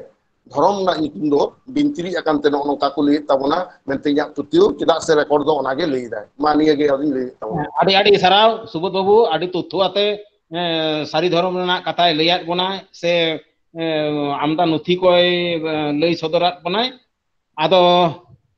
ᱫᱷᱚᱨᱚᱢ ᱨᱮᱱᱟᱜ ᱧᱩᱛᱩᱢ ᱫᱚ ᱵᱤᱱᱛᱤᱨᱤᱡ ᱟᱠᱟᱱ ᱛᱮ ᱱᱚᱜᱼᱚ ᱱᱚᱝᱠᱟ ᱠᱚ ᱞᱟᱹᱭᱮᱫ ᱛᱟᱵᱚᱱᱟ ᱢᱮᱱᱛᱮ ᱤᱧᱟᱹᱜ ᱯᱟᱹᱛᱭᱟᱹᱣ, ᱪᱮᱫᱟᱜ ᱥᱮ ᱨᱮᱠᱚᱨᱰ ᱫᱚ ᱚᱱᱟᱜᱮ ᱞᱟᱹᱭ ᱮᱫᱟᱭ᱾ ᱢᱟ, ᱱᱤᱭᱟᱹ ᱜᱮ ᱟᱫᱚᱧ ᱞᱟᱹᱭᱮᱫ ᱛᱟᱵᱚᱱᱟ᱾ ᱟᱹᱰᱤ ᱟᱹᱰᱤ ᱥᱟᱨᱦᱟᱣ ᱥᱩᱵᱳᱫᱷ ᱵᱟᱹᱵᱩ, ᱟᱹᱰᱤ ᱛᱚᱛᱛᱷᱚ ᱟᱛᱮ, ᱮ, ᱥᱟᱹᱨᱤ ᱫᱷᱚᱨᱚᱢ ᱨᱮᱱᱟᱜ ᱠᱟᱛᱷᱟᱭ ᱞᱟᱹᱭᱟᱫ ᱵᱚᱱᱟᱭ ᱥᱮ, ᱮ, ᱟᱢᱫᱟ ᱱᱚᱛᱷᱤ ᱠᱚᱭ, ᱮ, ᱞᱟᱹᱭ ᱥᱚᱫᱚᱨᱟᱫ ᱵᱚᱱᱟᱭ᱾ ᱟᱫᱚ,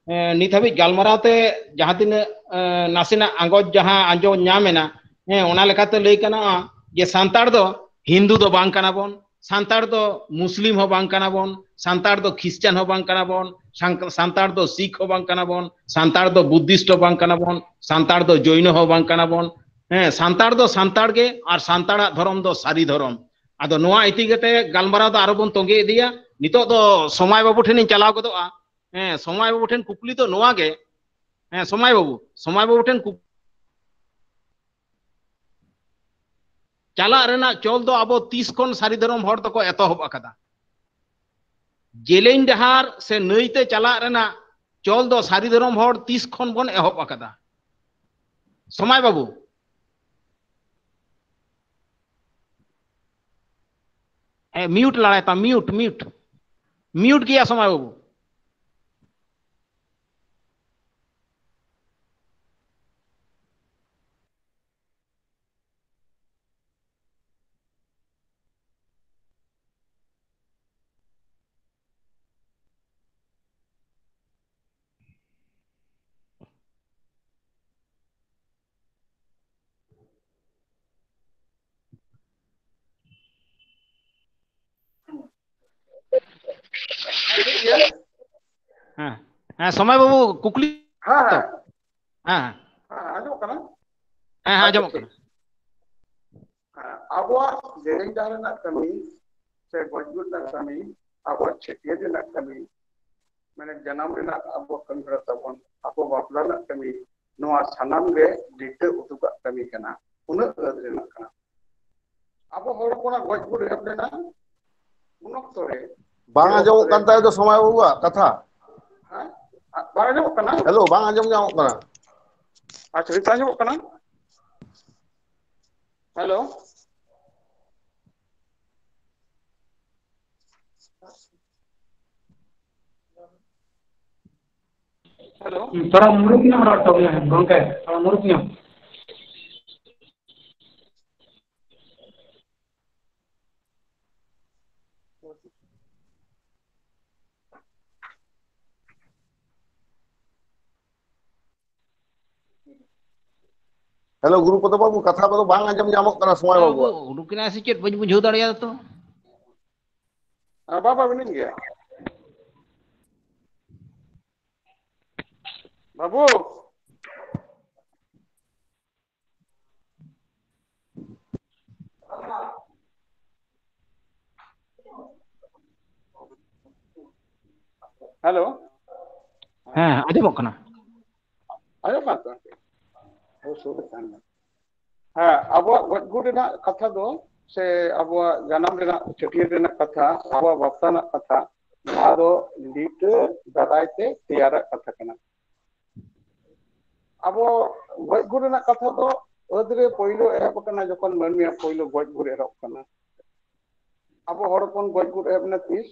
ᱮ, ᱱᱤᱛ ᱦᱟᱹᱵᱤᱡ ᱜᱟᱞᱢᱟᱨᱟᱣ ᱛᱮ ᱡᱟᱦᱟᱸ ᱛᱤᱱᱟᱹᱜ, ᱮ, ᱱᱟᱥᱮᱱᱟᱜ ᱟᱸᱜᱚᱪ ᱡᱟᱦᱟᱸ ᱟᱸᱡᱚᱢ ᱧᱟᱢ ᱮᱱᱟ, ᱦᱮᱸ, ᱚᱱᱟ ᱞᱮᱠᱟᱛᱮ ᱞᱟᱹᱭ ᱜᱟᱱᱚᱜᱼᱟ ᱡᱮ ᱥᱟᱱᱛᱟᱲ ᱫᱚ ᱦᱤᱱᱫᱩ ᱫᱚ ᱵᱟᱝ ᱠᱟᱱᱟ ᱵᱚᱱ, ᱥᱟᱱᱛᱟᱲ ᱫᱚ ᱢᱩᱥᱞᱤᱢ ᱦᱚᱸ ᱵᱟᱝ ᱠᱟᱱᱟ ᱵᱚᱱ, ᱥᱟᱱᱛᱟᱲ ᱫᱚ ᱠᱷᱨᱤᱥᱪᱟᱱ ᱦᱚᱸ ᱵᱟᱝ ᱠᱟᱱᱟ ᱵᱚᱱ, ᱥᱟᱱ-, ᱥᱟᱱᱛᱟᱲ ᱫᱚ ᱥᱤᱠᱷ ᱦᱚᱸ ᱵᱟᱝ ᱠᱟᱱᱟ ᱵᱚᱱ, ᱥᱟᱱᱛᱟᱲ ᱫᱚ ᱵᱩᱫᱽᱫᱷᱤᱥᱴ ᱦᱚᱸ ᱵᱟᱝ ᱠᱟᱱᱟ ᱵᱚᱱ, ᱥᱟᱱᱛᱟᱲ ᱫᱚ ᱡᱚᱭᱱᱚ ᱦᱚᱸ ᱵᱟᱝ ᱠᱟᱱᱟ ᱵᱚᱱ᱾ ᱦᱮᱸ, ᱥᱟᱱᱛᱟᱲ ᱫᱚ ᱥᱟᱱᱛᱟᱲ ᱜᱮ, ᱟᱨ ᱥᱟᱱᱛᱟᱲᱟᱜ ᱫᱷᱚᱨᱚᱢ ᱫᱚ ᱥᱟᱹᱨᱤ ᱫᱷᱚᱨᱚᱢ᱾ ᱟᱫᱚ ᱱᱚᱣᱟ ᱤᱫᱤ ᱠᱟᱛᱮ ᱜᱟᱞᱢᱟᱨᱟᱣ ᱫᱚ ᱟᱨᱚ ᱵᱚᱱ ᱛᱚᱸᱜᱮ ᱤᱫᱤᱭᱟ᱾ ᱱᱤᱛᱚᱜ ᱫᱚ ᱥᱚᱢᱟᱭ ᱵᱟᱹᱵᱩ ᱴᱷᱮᱱᱤᱧ ᱪᱟᱞᱟᱣ ᱜᱚᱫᱚᱜᱼᱟ᱾ ᱦᱮᱸ, ᱥᱚᱢᱟᱭ ᱵᱟᱹᱵᱩ ᱴᱷᱮᱱ ᱠᱩᱠᱞᱤ ᱫᱚ ᱱᱚᱣᱟ ᱜᱮ᱾ ᱦᱮᱸ, ᱥᱚᱢᱟᱭ ᱵᱟᱹᱵᱩ, ᱥᱚᱢᱟᱭ ᱵᱟᱹᱵᱩ ᱴᱷᱮᱱ ᱠᱩᱠ-, ᱪᱟᱞᱟᱜ ᱨᱮᱱᱟᱜ ᱪᱚᱞ ᱫᱚ ᱟᱵᱚ ᱛᱤᱥ ᱠᱷᱚᱱ ᱥᱟᱹᱨᱤ ᱫᱷᱚᱨᱚᱢ ᱦᱚᱲ ᱫᱚᱠᱚ ᱮᱛᱚᱦᱚᱵ ᱟᱠᱟᱫᱟ? ᱡᱮᱞᱮᱧ ᱰᱟᱦᱟᱨ ᱥᱮ ᱱᱟᱹᱭᱛᱮ ᱪᱟᱞᱟᱜ ᱨᱮᱱᱟᱜ ᱪᱚᱞ ᱫᱚ ᱥᱟᱹᱨᱤ ᱫᱷᱚᱨᱚᱢ ᱦᱚᱲ ᱛᱤᱥ ᱠᱷᱚᱱ ᱵᱚᱱ ᱮᱦᱚᱵ ᱟᱠᱟᱫᱟ? ᱥᱚᱢᱟᱭ ᱵᱟᱹᱵᱩ᱾ ᱦᱮᱸ, ᱢᱤᱭᱩᱴ ᱞᱟᱲᱟᱭ ᱛᱟᱢ, ᱢᱤᱭᱩᱴ, ᱢᱤᱭᱩᱴ᱾ ᱢᱤᱭᱩᱴ ᱜᱮᱭᱟ ᱥᱚᱢᱟᱭ ᱵᱟᱹᱵᱩ᱾ ᱦᱮᱸ, ᱦᱮᱸ, ᱥᱚᱢᱟᱭ ᱵᱟᱹᱵᱩ, ᱠᱩᱠᱞᱤ? ᱦᱮᱸ, ᱦᱮᱸ᱾ ᱦᱮᱸ, ᱦᱮᱸ᱾ ᱦᱮᱸ, ᱟᱸᱡᱚᱢᱚᱜ ᱠᱟᱱᱟ? ᱦᱮᱸ, ᱦᱮᱸ, ᱟᱪᱪᱷᱟ, ᱟᱸᱡᱚᱢᱚᱜ ᱴᱷᱤᱠ᱾ ᱠᱟᱱᱟ᱾ ᱦᱮᱸ, ᱟᱵᱚᱣᱟᱜ ᱡᱮᱞᱮᱧ ᱰᱟᱦᱟᱨ ᱨᱮᱱᱟᱜ ᱠᱟᱹᱢᱤ ᱥᱮ ᱜᱚᱡ ᱜᱩᱨ ᱨᱮᱱᱟᱜ ᱠᱟᱹᱢᱤ, ᱟᱵᱚᱣᱟᱜ ᱪᱷᱟᱹᱴᱭᱟᱹᱨ ᱨᱮᱱᱟᱜ ᱠᱟᱹᱢᱤ, ᱢᱟᱱᱮ ᱡᱟᱱᱟᱢ ᱨᱮᱱᱟᱜ ᱟᱵᱚ ᱠᱟᱹᱢᱤ ᱦᱚᱨᱟ ᱛᱟᱵᱚᱱ, ᱟᱵᱚ ᱵᱟᱯᱞᱟ ᱨᱮᱱᱟᱜ ᱠᱟᱹᱢᱤ, ᱱᱚᱣᱟ ᱥᱟᱱᱟᱢ ᱜᱮ ᱫᱤᱥᱟᱹ ᱩᱫᱩᱜᱟᱜ ᱠᱟᱹᱢᱤ ᱠᱟᱱᱟ, ᱩᱱᱟᱹᱜ ᱟᱹᱫ ᱨᱮᱱᱟᱜ ᱠᱟᱱᱟ᱾ ᱟᱵᱚ ᱦᱚᱲ ᱦᱚᱯᱚᱱᱟᱜ ᱜᱚᱡ ᱜᱩᱨ ᱮᱦᱚᱵ ᱞᱮᱱᱟ ᱩᱱ ᱚᱠᱛᱚ ᱨᱮ᱾ ᱵᱟᱝ ᱟᱸᱡᱚᱢᱚᱜ ᱠᱟᱱ ᱛᱟᱭ ᱫᱚ ᱥᱚᱢᱟᱭ ᱵᱟᱹᱵᱩᱣᱟᱜ ᱠᱟᱛᱷᱟ᱾ ᱦᱮᱸ? ᱵᱟᱝ ᱟᱸᱡᱚᱢᱚᱜ ᱠᱟᱱᱟ? ᱦᱮᱞᱳ, ᱵᱟᱝ ᱟᱸᱡᱚᱢ ᱧᱟᱢᱚᱜ ᱠᱟᱱᱟ᱾ ᱟᱪᱪᱷᱟ, ᱱᱤᱛᱚᱜ ᱟᱸᱡᱚᱢᱚᱜ ᱠᱟᱱᱟ? ᱦᱮᱞᱳ? ᱦᱮᱞᱳ? ᱛᱷᱚᱲᱟ ᱢᱩᱨᱩᱠ ᱧᱚᱜ ᱨᱚᱲ ᱛᱟᱵᱚᱱ ᱢᱮ, ᱜᱚᱝᱠᱮ, ᱛᱷᱚᱲᱟ ᱢᱩᱨᱩᱠ ᱧᱚᱜ᱾ ᱦᱮᱞᱳ, ᱜᱩᱨᱩᱯᱚᱫᱚ ᱵᱟᱹᱵᱩ, ᱠᱟᱛᱷᱟ ᱠᱚᱫᱚ ᱵᱟᱝ ᱟᱸᱡᱚᱢ ᱧᱟᱢᱚᱜ ᱠᱟᱱᱟ ᱥᱚᱢᱟᱭ ᱵᱟᱹᱵᱩᱣᱟᱜ᱾ ᱩᱰᱩᱠ ᱮᱱᱟᱭ ᱥᱮ ᱪᱮᱫ, ᱵᱟᱹᱧ ᱵᱩᱡᱷᱟᱹᱣ ᱫᱟᱲᱮᱭᱟᱫᱟ ᱛᱚ᱾ ᱟᱨ ᱵᱟᱵᱟ ᱢᱮᱱᱟᱹᱧ ᱜᱮᱭᱟ᱾ ᱵᱟᱹᱵᱩ᱾ ᱟᱸᱡᱚᱢᱚᱜ ᱠᱟᱱᱟ? ᱟᱸᱡᱚᱢᱚᱜ ᱠᱟᱱᱟ ᱛᱚ? ᱦᱮᱸ, ᱟᱵᱚᱣᱟᱜ ᱜᱚᱡ ᱜᱩᱨ ᱨᱮᱱᱟᱜ ᱠᱟᱛᱷᱟ ᱫᱚ, ᱥᱮ ᱟᱵᱚᱣᱟᱜ ᱡᱟᱱᱟᱢ ᱨᱮᱱᱟᱜ, ᱪᱷᱟᱹᱴᱭᱟᱹᱨ ᱨᱮᱱᱟᱜ ᱠᱟᱛᱷᱟ, ᱟᱵᱚᱣᱟᱜ ᱵᱟᱯᱞᱟ ᱨᱮᱱᱟᱜ ᱠᱟᱛᱷᱟ, ᱱᱚᱣᱟ ᱫᱚ ᱞᱤᱴᱟᱹ ᱫᱟᱨᱟᱭ ᱛᱮ ᱛᱮᱭᱟᱨᱟᱜ ᱠᱟᱛᱷᱟ ᱠᱟᱱᱟ᱾ ᱟᱵᱚ ᱜᱚᱡ ᱜᱩᱨ ᱨᱮᱱᱟᱜ ᱠᱟᱛᱷᱟ ᱫᱚ ᱟᱹᱫ ᱨᱮ ᱯᱳᱭᱞᱳ ᱮᱦᱚᱵ ᱟᱠᱟᱱᱟ, ᱡᱚᱠᱷᱚᱱ ᱢᱟᱹᱱᱢᱤᱭᱟᱜ ᱯᱳᱭᱞᱳ ᱜᱚᱡ ᱜᱩᱨ ᱮᱦᱚᱵ ᱟᱠᱟᱱᱟ᱾ ᱟᱵᱚ ᱦᱚᱲ ᱦᱚᱯᱚᱱ ᱜᱚᱡ ᱜᱩᱨ ᱮᱦᱚᱵ ᱮᱱᱟ ᱛᱤᱥ?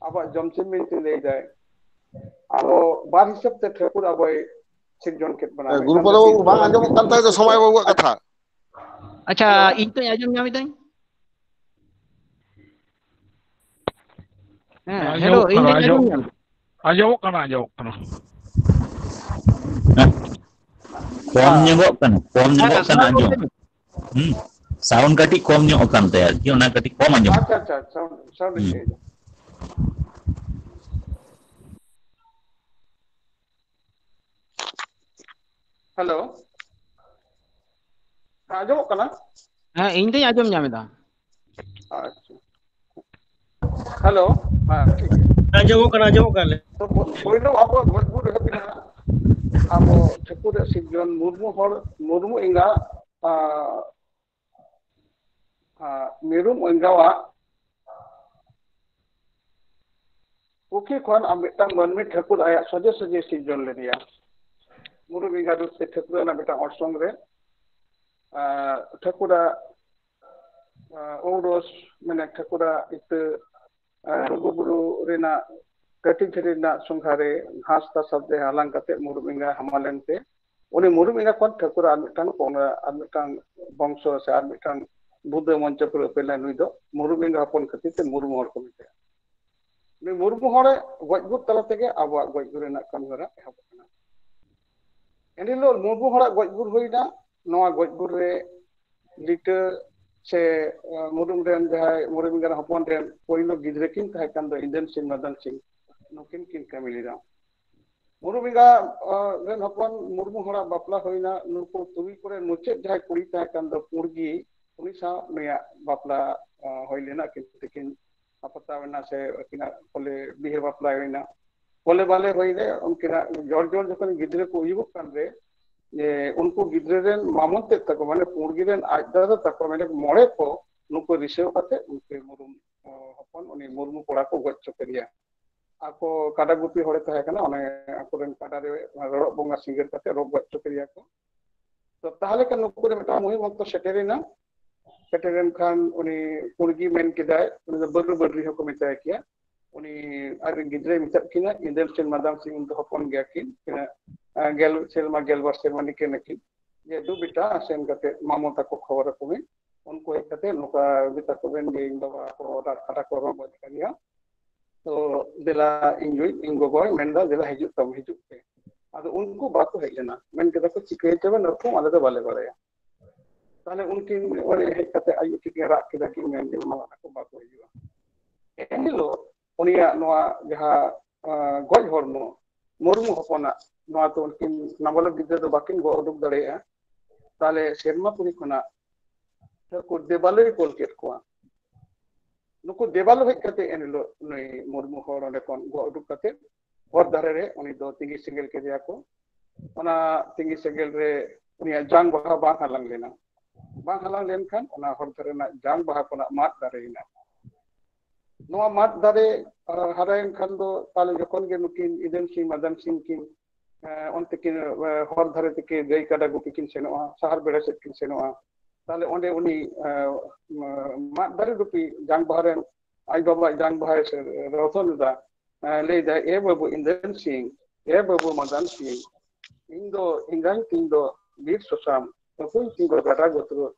ᱟᱵᱚᱣᱟᱜ ᱡᱚᱢᱥᱤᱢ ᱵᱤᱱᱛᱤ ᱞᱟᱹᱭ ᱫᱟᱭ, ᱟᱵᱚ ᱵᱟᱨ ᱦᱤᱥᱟᱹᱵ ᱛᱮ ᱴᱷᱟᱹᱠᱩᱨ ᱟᱵᱚᱭ ᱥᱤᱨᱡᱚᱱ ᱠᱮᱫ ᱵᱚᱱᱟ᱾ ᱜᱩᱨᱩ ᱢᱤᱫᱴᱟᱝ ᱯᱟᱫᱚ ᱫᱚ ᱵᱟᱵᱩ, ᱵᱟᱝ ᱟᱸᱡᱚᱢᱚᱜ ᱠᱟᱱ ᱛᱟᱭ ᱫᱚ ᱥᱚᱢᱟᱭ ᱵᱟᱵᱩᱣᱟᱜ ᱠᱟᱛᱷᱟ᱾ ᱟᱪᱪᱷᱟ, ᱦᱮᱞᱳ? ᱤᱧ ᱛᱚᱧ ᱟᱸᱡᱚᱢ ᱧᱟᱢ ᱮᱫᱟᱹᱧ᱾ ᱦᱮᱸ, ᱦᱮᱞᱳ, ᱟᱸᱡᱚᱢᱚᱜ ᱤᱧ ᱠᱟᱱᱟ, ᱫᱚᱧ ᱟᱸᱡᱚᱢ ᱟᱸᱡᱚᱢ ᱧᱟᱢ᱾ ᱟᱸᱡᱚᱢᱚᱜ ᱠᱟᱱᱟ, ᱟᱸᱡᱚᱢᱚᱜ ᱠᱟᱱᱟ᱾ ᱠᱚᱢ ᱦᱮᱸ᱾ ᱧᱚᱜᱚᱜ ᱠᱟᱱᱟ, ᱠᱚᱢ ᱦᱮᱸ, ᱧᱚᱜᱚᱜ ᱠᱟᱱᱟ ᱥᱚᱢᱟᱭ ᱟᱸᱡᱚᱢ᱾ ᱵᱟᱹᱵᱩ᱾ ᱦᱩᱸ, sound ᱠᱟᱹᱴᱤᱡ ᱠᱚᱢ ᱧᱚᱜ ᱟᱠᱟᱱ ᱛᱟᱭᱟ ᱟᱨᱠᱤ, ᱚᱱᱟ ᱠᱟᱹᱴᱤᱡ ᱠᱚᱢ ᱟᱸᱡᱚᱢᱚᱜ ᱟᱪᱪᱷᱟ, ᱠᱟᱱᱟ᱾ ᱟᱪᱪᱷᱟ, sound, sound ᱤᱧ ᱦᱩᱸ᱾ ᱤᱭᱟᱹᱭᱮᱫᱟ᱾ ᱦᱮᱞᱳ, ᱟᱸᱡᱚᱢᱚᱜ ᱠᱟᱱᱟ? ᱦᱮᱸ, ᱤᱧ ᱫᱚᱧ ᱟᱸᱡᱚᱢ ᱧᱟᱢ ᱮᱫᱟ᱾ ᱟᱪᱪᱷᱟ, ᱦᱮᱞᱳ, ᱦᱮᱸ, ᱴᱷᱤᱠ ᱜᱮᱭᱟ᱾ ᱟᱸᱡᱚᱢᱚᱜ ᱠᱟᱱᱟ, ᱟᱸᱡᱚᱢᱚᱜ ᱠᱟᱱᱟ᱾ ᱛᱚ, ᱯᱳᱭᱞᱳ ᱟᱵᱚ ᱜᱚᱡ ᱜᱩᱨ ᱮᱦᱚᱵ ᱮᱱᱟ, ᱟᱵᱚ ᱴᱷᱟᱹᱠᱩᱨ ᱨᱮᱭᱟᱜ ᱥᱤᱨᱡᱚᱱ, ᱢᱩᱨᱢᱩ ᱦᱚᱲ, ᱢᱩᱨᱢᱩ ᱮᱸᱜᱟ, ᱟᱸ, ᱟᱸ, ᱢᱤᱨᱩᱢ ᱮᱸᱜᱟᱣᱟᱜ ᱯᱩᱠᱷᱤ ᱠᱷᱚᱱ ᱟᱢ ᱢᱤᱫᱴᱟᱝ ᱢᱟᱹᱱᱢᱤ ᱴᱷᱟᱹᱠᱩᱨ ᱟᱭᱟᱜ ᱥᱚᱡᱷᱮ ᱥᱚᱡᱷᱮ ᱥᱤᱨᱡᱚᱱ ᱞᱮᱫᱮᱭᱟ᱾ ᱢᱩᱨᱢᱩ ᱮᱸᱜᱟ ᱨᱩᱯ ᱛᱮ ᱴᱷᱟᱹᱠᱩᱨ ᱚᱱᱟ ᱢᱤᱫᱴᱟᱝ ᱚᱨᱥᱚᱝ ᱨᱮ, ᱟᱨ ᱴᱷᱟᱹᱠᱩᱨᱟᱜ, ᱟᱨ, ᱳᱣᱨᱚᱥ, ᱢᱟᱱᱮ ᱴᱷᱟᱹᱠᱩᱨᱟᱜ ᱤᱛᱟᱹ, ᱟᱨ ᱞᱩᱜᱩ ᱵᱩᱨᱩ ᱨᱮᱱᱟᱜ ᱠᱟᱹᱴᱤᱡ ᱫᱷᱤᱨᱤ ᱨᱮᱱᱟᱜ ᱥᱚᱸᱜᱷᱟ ᱨᱮ ᱜᱷᱟᱥ ᱛᱟᱥᱟᱫ ᱨᱮ ᱦᱟᱞᱟᱝ ᱠᱟᱛᱮ ᱢᱩᱨᱢᱩ ᱮᱸᱜᱟ ᱦᱟᱢᱟᱞ ᱮᱱᱛᱮ, ᱩᱱᱤ ᱢᱩᱨᱢᱩ ᱮᱸᱜᱟ ᱠᱷᱚᱱ ᱴᱷᱟᱹᱠᱩᱨᱟᱜ ᱟᱨ ᱢᱤᱫᱴᱟᱝ ᱯᱚᱝᱲᱟ, ᱟᱨ ᱢᱤᱫᱴᱟᱝ ᱵᱚᱝᱥᱚ ᱥᱮ ᱟᱨ ᱢᱤᱫᱴᱟᱝ ᱵᱩᱫᱟᱹ ᱢᱚᱧᱪᱚᱯᱩᱨᱤ ᱩᱯᱮᱞ ᱞᱮᱱ ᱱᱩᱭ ᱫᱚ ᱢᱩᱨᱢᱩ ᱮᱸᱜᱟ ᱦᱚᱯᱚᱱ ᱠᱷᱟᱹᱛᱤᱨ ᱛᱮ ᱢᱩᱨᱢᱩ ᱦᱚᱲ ᱠᱚ ᱢᱮᱛᱟᱭᱟ᱾ ᱱᱩᱭ ᱢᱩᱨᱢᱩ ᱦᱚᱲᱮ ᱜᱚᱡ ᱜᱩᱨ ᱛᱟᱞᱟ ᱛᱮᱜᱮ ᱟᱵᱚᱣᱟᱜ ᱜᱚᱡ ᱜᱩᱨ ᱨᱮᱱᱟᱜ ᱠᱟᱹᱢᱤ ᱦᱚᱨᱟ ᱮᱦᱚᱵ ᱟᱠᱟᱱᱟ᱾ ᱮᱱᱦᱤᱞᱳᱜ ᱢᱩᱨᱢᱩ ᱦᱚᱲᱟᱜ ᱜᱚᱡ ᱜᱩᱨ ᱦᱩᱭᱱᱟ᱾ ᱱᱚᱣᱟ ᱜᱚᱡ ᱜᱩᱨ ᱨᱮ ᱞᱤᱴᱟᱹ ᱥᱮ, ᱟᱸ, ᱢᱩᱨᱢᱩ ᱨᱮᱱ ᱡᱟᱦᱟᱸᱭ ᱢᱩᱨᱢᱩ ᱮᱸᱜᱟ ᱦᱚᱯᱚᱱ ᱨᱮᱱ ᱯᱳᱭᱞᱳ ᱜᱤᱫᱽᱨᱟᱹ ᱠᱤᱱ ᱛᱟᱦᱮᱸ ᱠᱟᱱ ᱫᱚ ᱤᱱᱫᱚᱨ ᱥᱤᱝ ᱢᱟᱫᱟᱱ ᱥᱤᱝ, ᱱᱩᱠᱤᱱ ᱠᱤᱱ ᱠᱟᱹᱢᱤ ᱞᱮᱫᱟ᱾ ᱢᱩᱨᱢᱩ ᱮᱸᱜᱟ, ᱟᱸ, ᱨᱮᱱ ᱦᱚᱯᱚᱱ ᱢᱩᱨᱢᱩ ᱦᱚᱲᱟᱜ ᱵᱟᱯᱞᱟ ᱦᱩᱭᱱᱟ᱾ ᱱᱩᱠᱩ ᱛᱩᱨᱩᱭ ᱠᱚᱨᱮᱱ ᱢᱩᱪᱟᱹᱫ ᱡᱟᱦᱟᱸᱭ ᱠᱩᱲᱤ ᱛᱟᱦᱮᱸ ᱠᱟᱱ ᱫᱚ ᱯᱩᱸᱰᱜᱤ, ᱩᱱᱤ ᱥᱟᱶ ᱱᱩᱭᱟᱜ ᱵᱟᱯᱞᱟ, ᱟᱸ, ᱦᱩᱭ ᱞᱮᱱᱟ᱾ ᱠᱤᱱᱛᱩ ᱛᱟᱹᱠᱤᱱ ᱟᱯᱟᱛᱟᱣ ᱮᱱᱟ ᱥᱮ ᱟᱹᱠᱤᱱᱟᱜ ᱠᱚᱞᱮ ᱵᱤᱦᱟᱹ ᱵᱟᱯᱞᱟ ᱦᱩᱭᱱᱟ᱾ ᱵᱚᱞᱮ ᱵᱟᱞᱮ ᱦᱩᱭ ᱨᱮ ᱩᱱᱠᱤᱱᱟᱜ ᱡᱚᱲ ᱡᱚᱲ ᱡᱚᱠᱷᱚᱱ ᱜᱤᱫᱽᱨᱟᱹ ᱠᱚ ᱦᱩᱭᱩᱜᱚᱜ ᱠᱟᱱ ᱨᱮ, ᱡᱮ ᱩᱱᱠᱩ ᱜᱤᱫᱽᱨᱟᱹ ᱨᱮᱱ ᱢᱟᱢᱚ ᱛᱮᱫ ᱛᱟᱠᱚ, ᱢᱟᱱᱮ ᱯᱩᱸᱰ ᱜᱮ ᱨᱮᱱ ᱟᱡ ᱫᱟᱫᱟ ᱛᱟᱠᱚ, ᱢᱟᱱᱮ ᱢᱚᱬᱮ ᱠᱚ ᱱᱩᱠᱩ ᱨᱤᱥᱟᱹᱣ ᱠᱟᱛᱮ ᱩᱱᱠᱩ ᱢᱩᱨᱢᱩ, ᱚ, ᱦᱚᱯᱚᱱ ᱩᱱᱤ ᱢᱩᱨᱢᱩ ᱠᱚᱲᱟ ᱠᱚ ᱜᱚᱡ ᱦᱚᱪᱚ ᱠᱮᱫᱮᱭᱟ᱾ ᱟᱠᱚ ᱠᱟᱰᱟ ᱜᱩᱯᱤ ᱦᱚᱲᱮ ᱛᱟᱦᱮᱸ ᱠᱟᱱᱟ, ᱚᱱᱮ ᱟᱠᱚᱨᱮᱱ ᱠᱟᱰᱟ ᱨᱮ ᱨᱚᱲᱚᱜ ᱵᱚᱸᱜᱟ ᱥᱤᱸᱜᱟᱹᱨ ᱠᱟᱛᱮ ᱨᱳᱜᱽ ᱜᱚᱡ ᱦᱚᱪᱚ ᱠᱮᱫᱮᱭᱟ ᱠᱚ᱾ ᱛᱚ ᱛᱟᱦᱞᱮ ᱠᱷᱟᱱ ᱱᱩᱠᱩ ᱨᱮ ᱢᱤᱫᱴᱟᱝ ᱢᱩᱦᱤᱢ ᱚᱠᱛᱚ ᱥᱮᱴᱮᱨᱮᱱᱟ᱾ ᱥᱮᱴᱮᱨᱮᱱ ᱠᱷᱟᱱ ᱩᱱᱤ ᱠᱩᱲᱜᱤ ᱢᱮᱱ ᱠᱮᱫᱟᱭ, ᱩᱱᱤ ᱫᱚ ᱵᱟᱹᱨᱩ ᱵᱟᱹᱨᱨᱤ ᱦᱚᱸᱠᱚ ᱢᱮᱛᱟᱭ ᱠᱮᱭᱟ᱾ ᱩᱱᱤ ᱟᱡ ᱨᱮᱱ ᱜᱤᱫᱽᱨᱟᱹᱭ ᱢᱮᱛᱟᱫ ᱠᱤᱱᱟ, ᱤᱸᱫᱟᱹᱨ ᱥᱤᱝ ᱢᱟᱫᱟᱢ ᱥᱤᱝ ᱩᱱ ᱫᱚ ᱦᱚᱯᱚᱱ ᱜᱮᱭᱟ ᱠᱤᱱ, ᱛᱤᱱᱟᱹᱜ, ᱟᱸ, ᱜᱮᱞ ᱥᱮᱨᱢᱟ, ᱜᱮᱞᱵᱟᱨ ᱥᱮᱨᱢᱟ ᱱᱤᱠᱟᱹ ᱱᱟᱹᱠᱤᱱ, ᱡᱮ, "ᱫᱩ ᱵᱮᱴᱟ, ᱥᱮᱱ ᱠᱟᱛᱮ ᱢᱟᱢᱚ ᱛᱟᱠᱚ ᱠᱷᱚᱵᱚᱨ ᱟᱠᱚ ᱢᱮ, ᱩᱱᱠᱩ ᱦᱮᱡ ᱠᱟᱛᱮ ᱱᱚᱝᱠᱟ ᱢᱮᱛᱟ ᱠᱚ ᱵᱮᱱ ᱡᱮ ᱤᱧ ᱵᱟᱵᱟ ᱠᱚ ᱚᱰᱟᱨ ᱠᱟᱰᱟ ᱠᱚ ᱨᱚᱜ ᱜᱚᱡ ᱟᱠᱟᱫᱮᱭᱟ᱾ ᱛᱚ ᱫᱮᱞᱟ, ᱤᱧ ᱭᱩ, ᱤᱧ ᱜᱚᱜᱚᱭ ᱢᱮᱱᱫᱟ, ᱫᱮᱞᱟ ᱦᱤᱡᱩᱜ ᱛᱟᱢ, ᱦᱤᱡᱩᱜ ᱯᱮ᱾" ᱟᱫᱚ ᱩᱱᱠᱩ ᱵᱟᱠᱚ ᱦᱮᱡ ᱞᱮᱱᱟ, ᱢᱮᱱ ᱠᱮᱫᱟ ᱠᱚ, "ᱪᱤᱠᱟᱹᱭ ᱪᱚᱵᱮᱱ ᱱᱩᱠᱩ, ᱟᱞᱮ ᱫᱚ ᱵᱟᱞᱮ ᱵᱟᱲᱟᱭᱟ᱾" ᱛᱟᱦᱞᱮ ᱩᱱᱠᱤᱱ ᱚᱸᱰᱮ ᱦᱮᱡ ᱠᱟᱛᱮ ᱟᱭᱩ ᱴᱷᱤᱠ ᱨᱟᱜ ᱠᱮᱫᱟ ᱠᱤᱱ, ᱢᱮᱱ ᱠᱮᱫᱟ, "ᱢᱟᱢᱟ ᱛᱟᱠᱚ ᱵᱟᱠᱚ ᱦᱤᱡᱩᱜᱼᱟ᱾" ᱮᱱᱦᱤᱞᱳᱜ ᱩᱱᱤᱭᱟᱜ ᱱᱚᱣᱟ ᱡᱟᱦᱟᱸ, ᱟᱸ, ᱜᱚᱡ ᱦᱚᱲᱢᱚ ᱢᱩᱨᱢᱩ ᱦᱚᱯᱚᱱᱟᱜ, ᱱᱚᱣᱟ ᱛᱚ ᱩᱱᱠᱤᱱ ᱱᱟᱵᱟᱞᱚᱠ ᱜᱤᱫᱽᱨᱟᱹ ᱫᱚ ᱵᱟᱹᱠᱤᱱ ᱜᱚᱜ ᱩᱰᱩᱠ ᱫᱟᱲᱮᱭᱟᱜᱼᱟ᱾ ᱛᱟᱦᱞᱮ ᱥᱮᱨᱢᱟᱯᱩᱨᱤ ᱠᱷᱚᱱᱟᱜ ᱴᱷᱟᱹᱠᱩᱨ ᱫᱮᱵᱟᱞᱚᱭ ᱠᱳᱞ ᱠᱮᱫ ᱠᱚᱣᱟ᱾ ᱱᱩᱠᱩ ᱫᱮᱵᱟᱞᱚ ᱦᱮᱡ ᱠᱟᱛᱮ ᱮᱱᱦᱤᱞᱳᱜ ᱱᱩᱭ ᱢᱩᱨᱢᱩ ᱦᱚᱲ ᱚᱸᱰᱮ ᱠᱷᱚᱱ ᱜᱚᱜ ᱩᱰᱩᱠ ᱠᱟᱛᱮ ᱦᱚᱨ ᱫᱷᱟᱨᱮ ᱨᱮ ᱩᱱᱤ ᱫᱚ ᱛᱤᱸᱜᱤ ᱥᱮᱸᱜᱮᱞ ᱠᱮᱫᱮᱭᱟ ᱠᱚ᱾ ᱚᱱᱟ ᱛᱤᱸᱜᱤ ᱥᱮᱸᱜᱮᱞ ᱨᱮ ᱩᱱᱤᱭᱟᱜ ᱡᱟᱝ ᱵᱟᱦᱟ ᱵᱟᱝ ᱦᱟᱞᱟᱝ ᱞᱮᱱᱟ᱾ ᱵᱟᱝ ᱦᱟᱞᱟᱝ ᱞᱮᱱᱠᱷᱟᱱ ᱚᱱᱟ ᱦᱚᱨ ᱫᱷᱟᱨᱮ ᱨᱮᱱᱟᱜ ᱡᱟᱝ ᱵᱟᱦᱟ ᱠᱷᱚᱱᱟᱜ ᱢᱟᱫ ᱫᱟᱨᱮᱭᱮᱱᱟ᱾ ᱱᱚᱣᱟ ᱢᱟᱫ ᱫᱟᱨᱮ, ᱟᱨ ᱦᱟᱨᱟᱭᱮᱱ ᱠᱷᱟᱱ ᱫᱚ ᱛᱟᱦᱞᱮ ᱡᱚᱠᱷᱚᱱ ᱜᱮ ᱱᱩᱠᱤᱱ ᱤᱸᱫᱟᱹᱨ ᱥᱤᱝ ᱢᱟᱫᱟᱢ ᱥᱤᱝ ᱠᱤᱱ, ᱮ, ᱚᱱᱛᱮ ᱠᱤᱱ, ᱮ, ᱦᱚᱨ ᱫᱷᱟᱨᱮ ᱛᱮᱠᱤᱱ ᱜᱟᱹᱭ ᱠᱟᱰᱟ ᱜᱩᱯᱤ ᱠᱤᱱ ᱥᱮᱱᱚᱜᱼᱟ, ᱥᱟᱦᱟᱨ ᱵᱮᱲᱟ ᱥᱮᱫ ᱠᱤᱱ ᱥᱮᱱᱚᱜᱼᱟ, ᱛᱟᱦᱞᱮ ᱚᱸᱰᱮ ᱩᱱᱤ, ᱮ, ᱢᱟᱫ ᱫᱟᱨᱮ ᱨᱩᱯᱤ ᱡᱟᱝ ᱵᱟᱦᱟ ᱨᱮᱱ ᱟᱡ ᱵᱟᱵᱟᱣᱟᱜ ᱡᱟᱝ ᱵᱟᱦᱟᱭ ᱨᱚᱛᱚᱱ ᱮᱫᱟ, ᱮ, ᱞᱟᱹᱭ ᱫᱟᱭ, "ᱮ ᱵᱟᱹᱵᱩ ᱤᱸᱫᱟᱹᱨ ᱥᱤᱝ, ᱮ ᱵᱟᱹᱵᱩ ᱢᱟᱫᱟᱢ ᱥᱤᱝ, ᱤᱧ ᱫᱚ ᱮᱸᱜᱟᱧ ᱛᱤᱧ ᱫᱚ ᱵᱤᱨ ᱥᱚᱥᱟᱢ, ᱟᱹᱯᱩᱧ ᱛᱤᱧ ᱫᱚ ᱜᱟᱰᱟ ᱜᱚᱛᱨᱚ,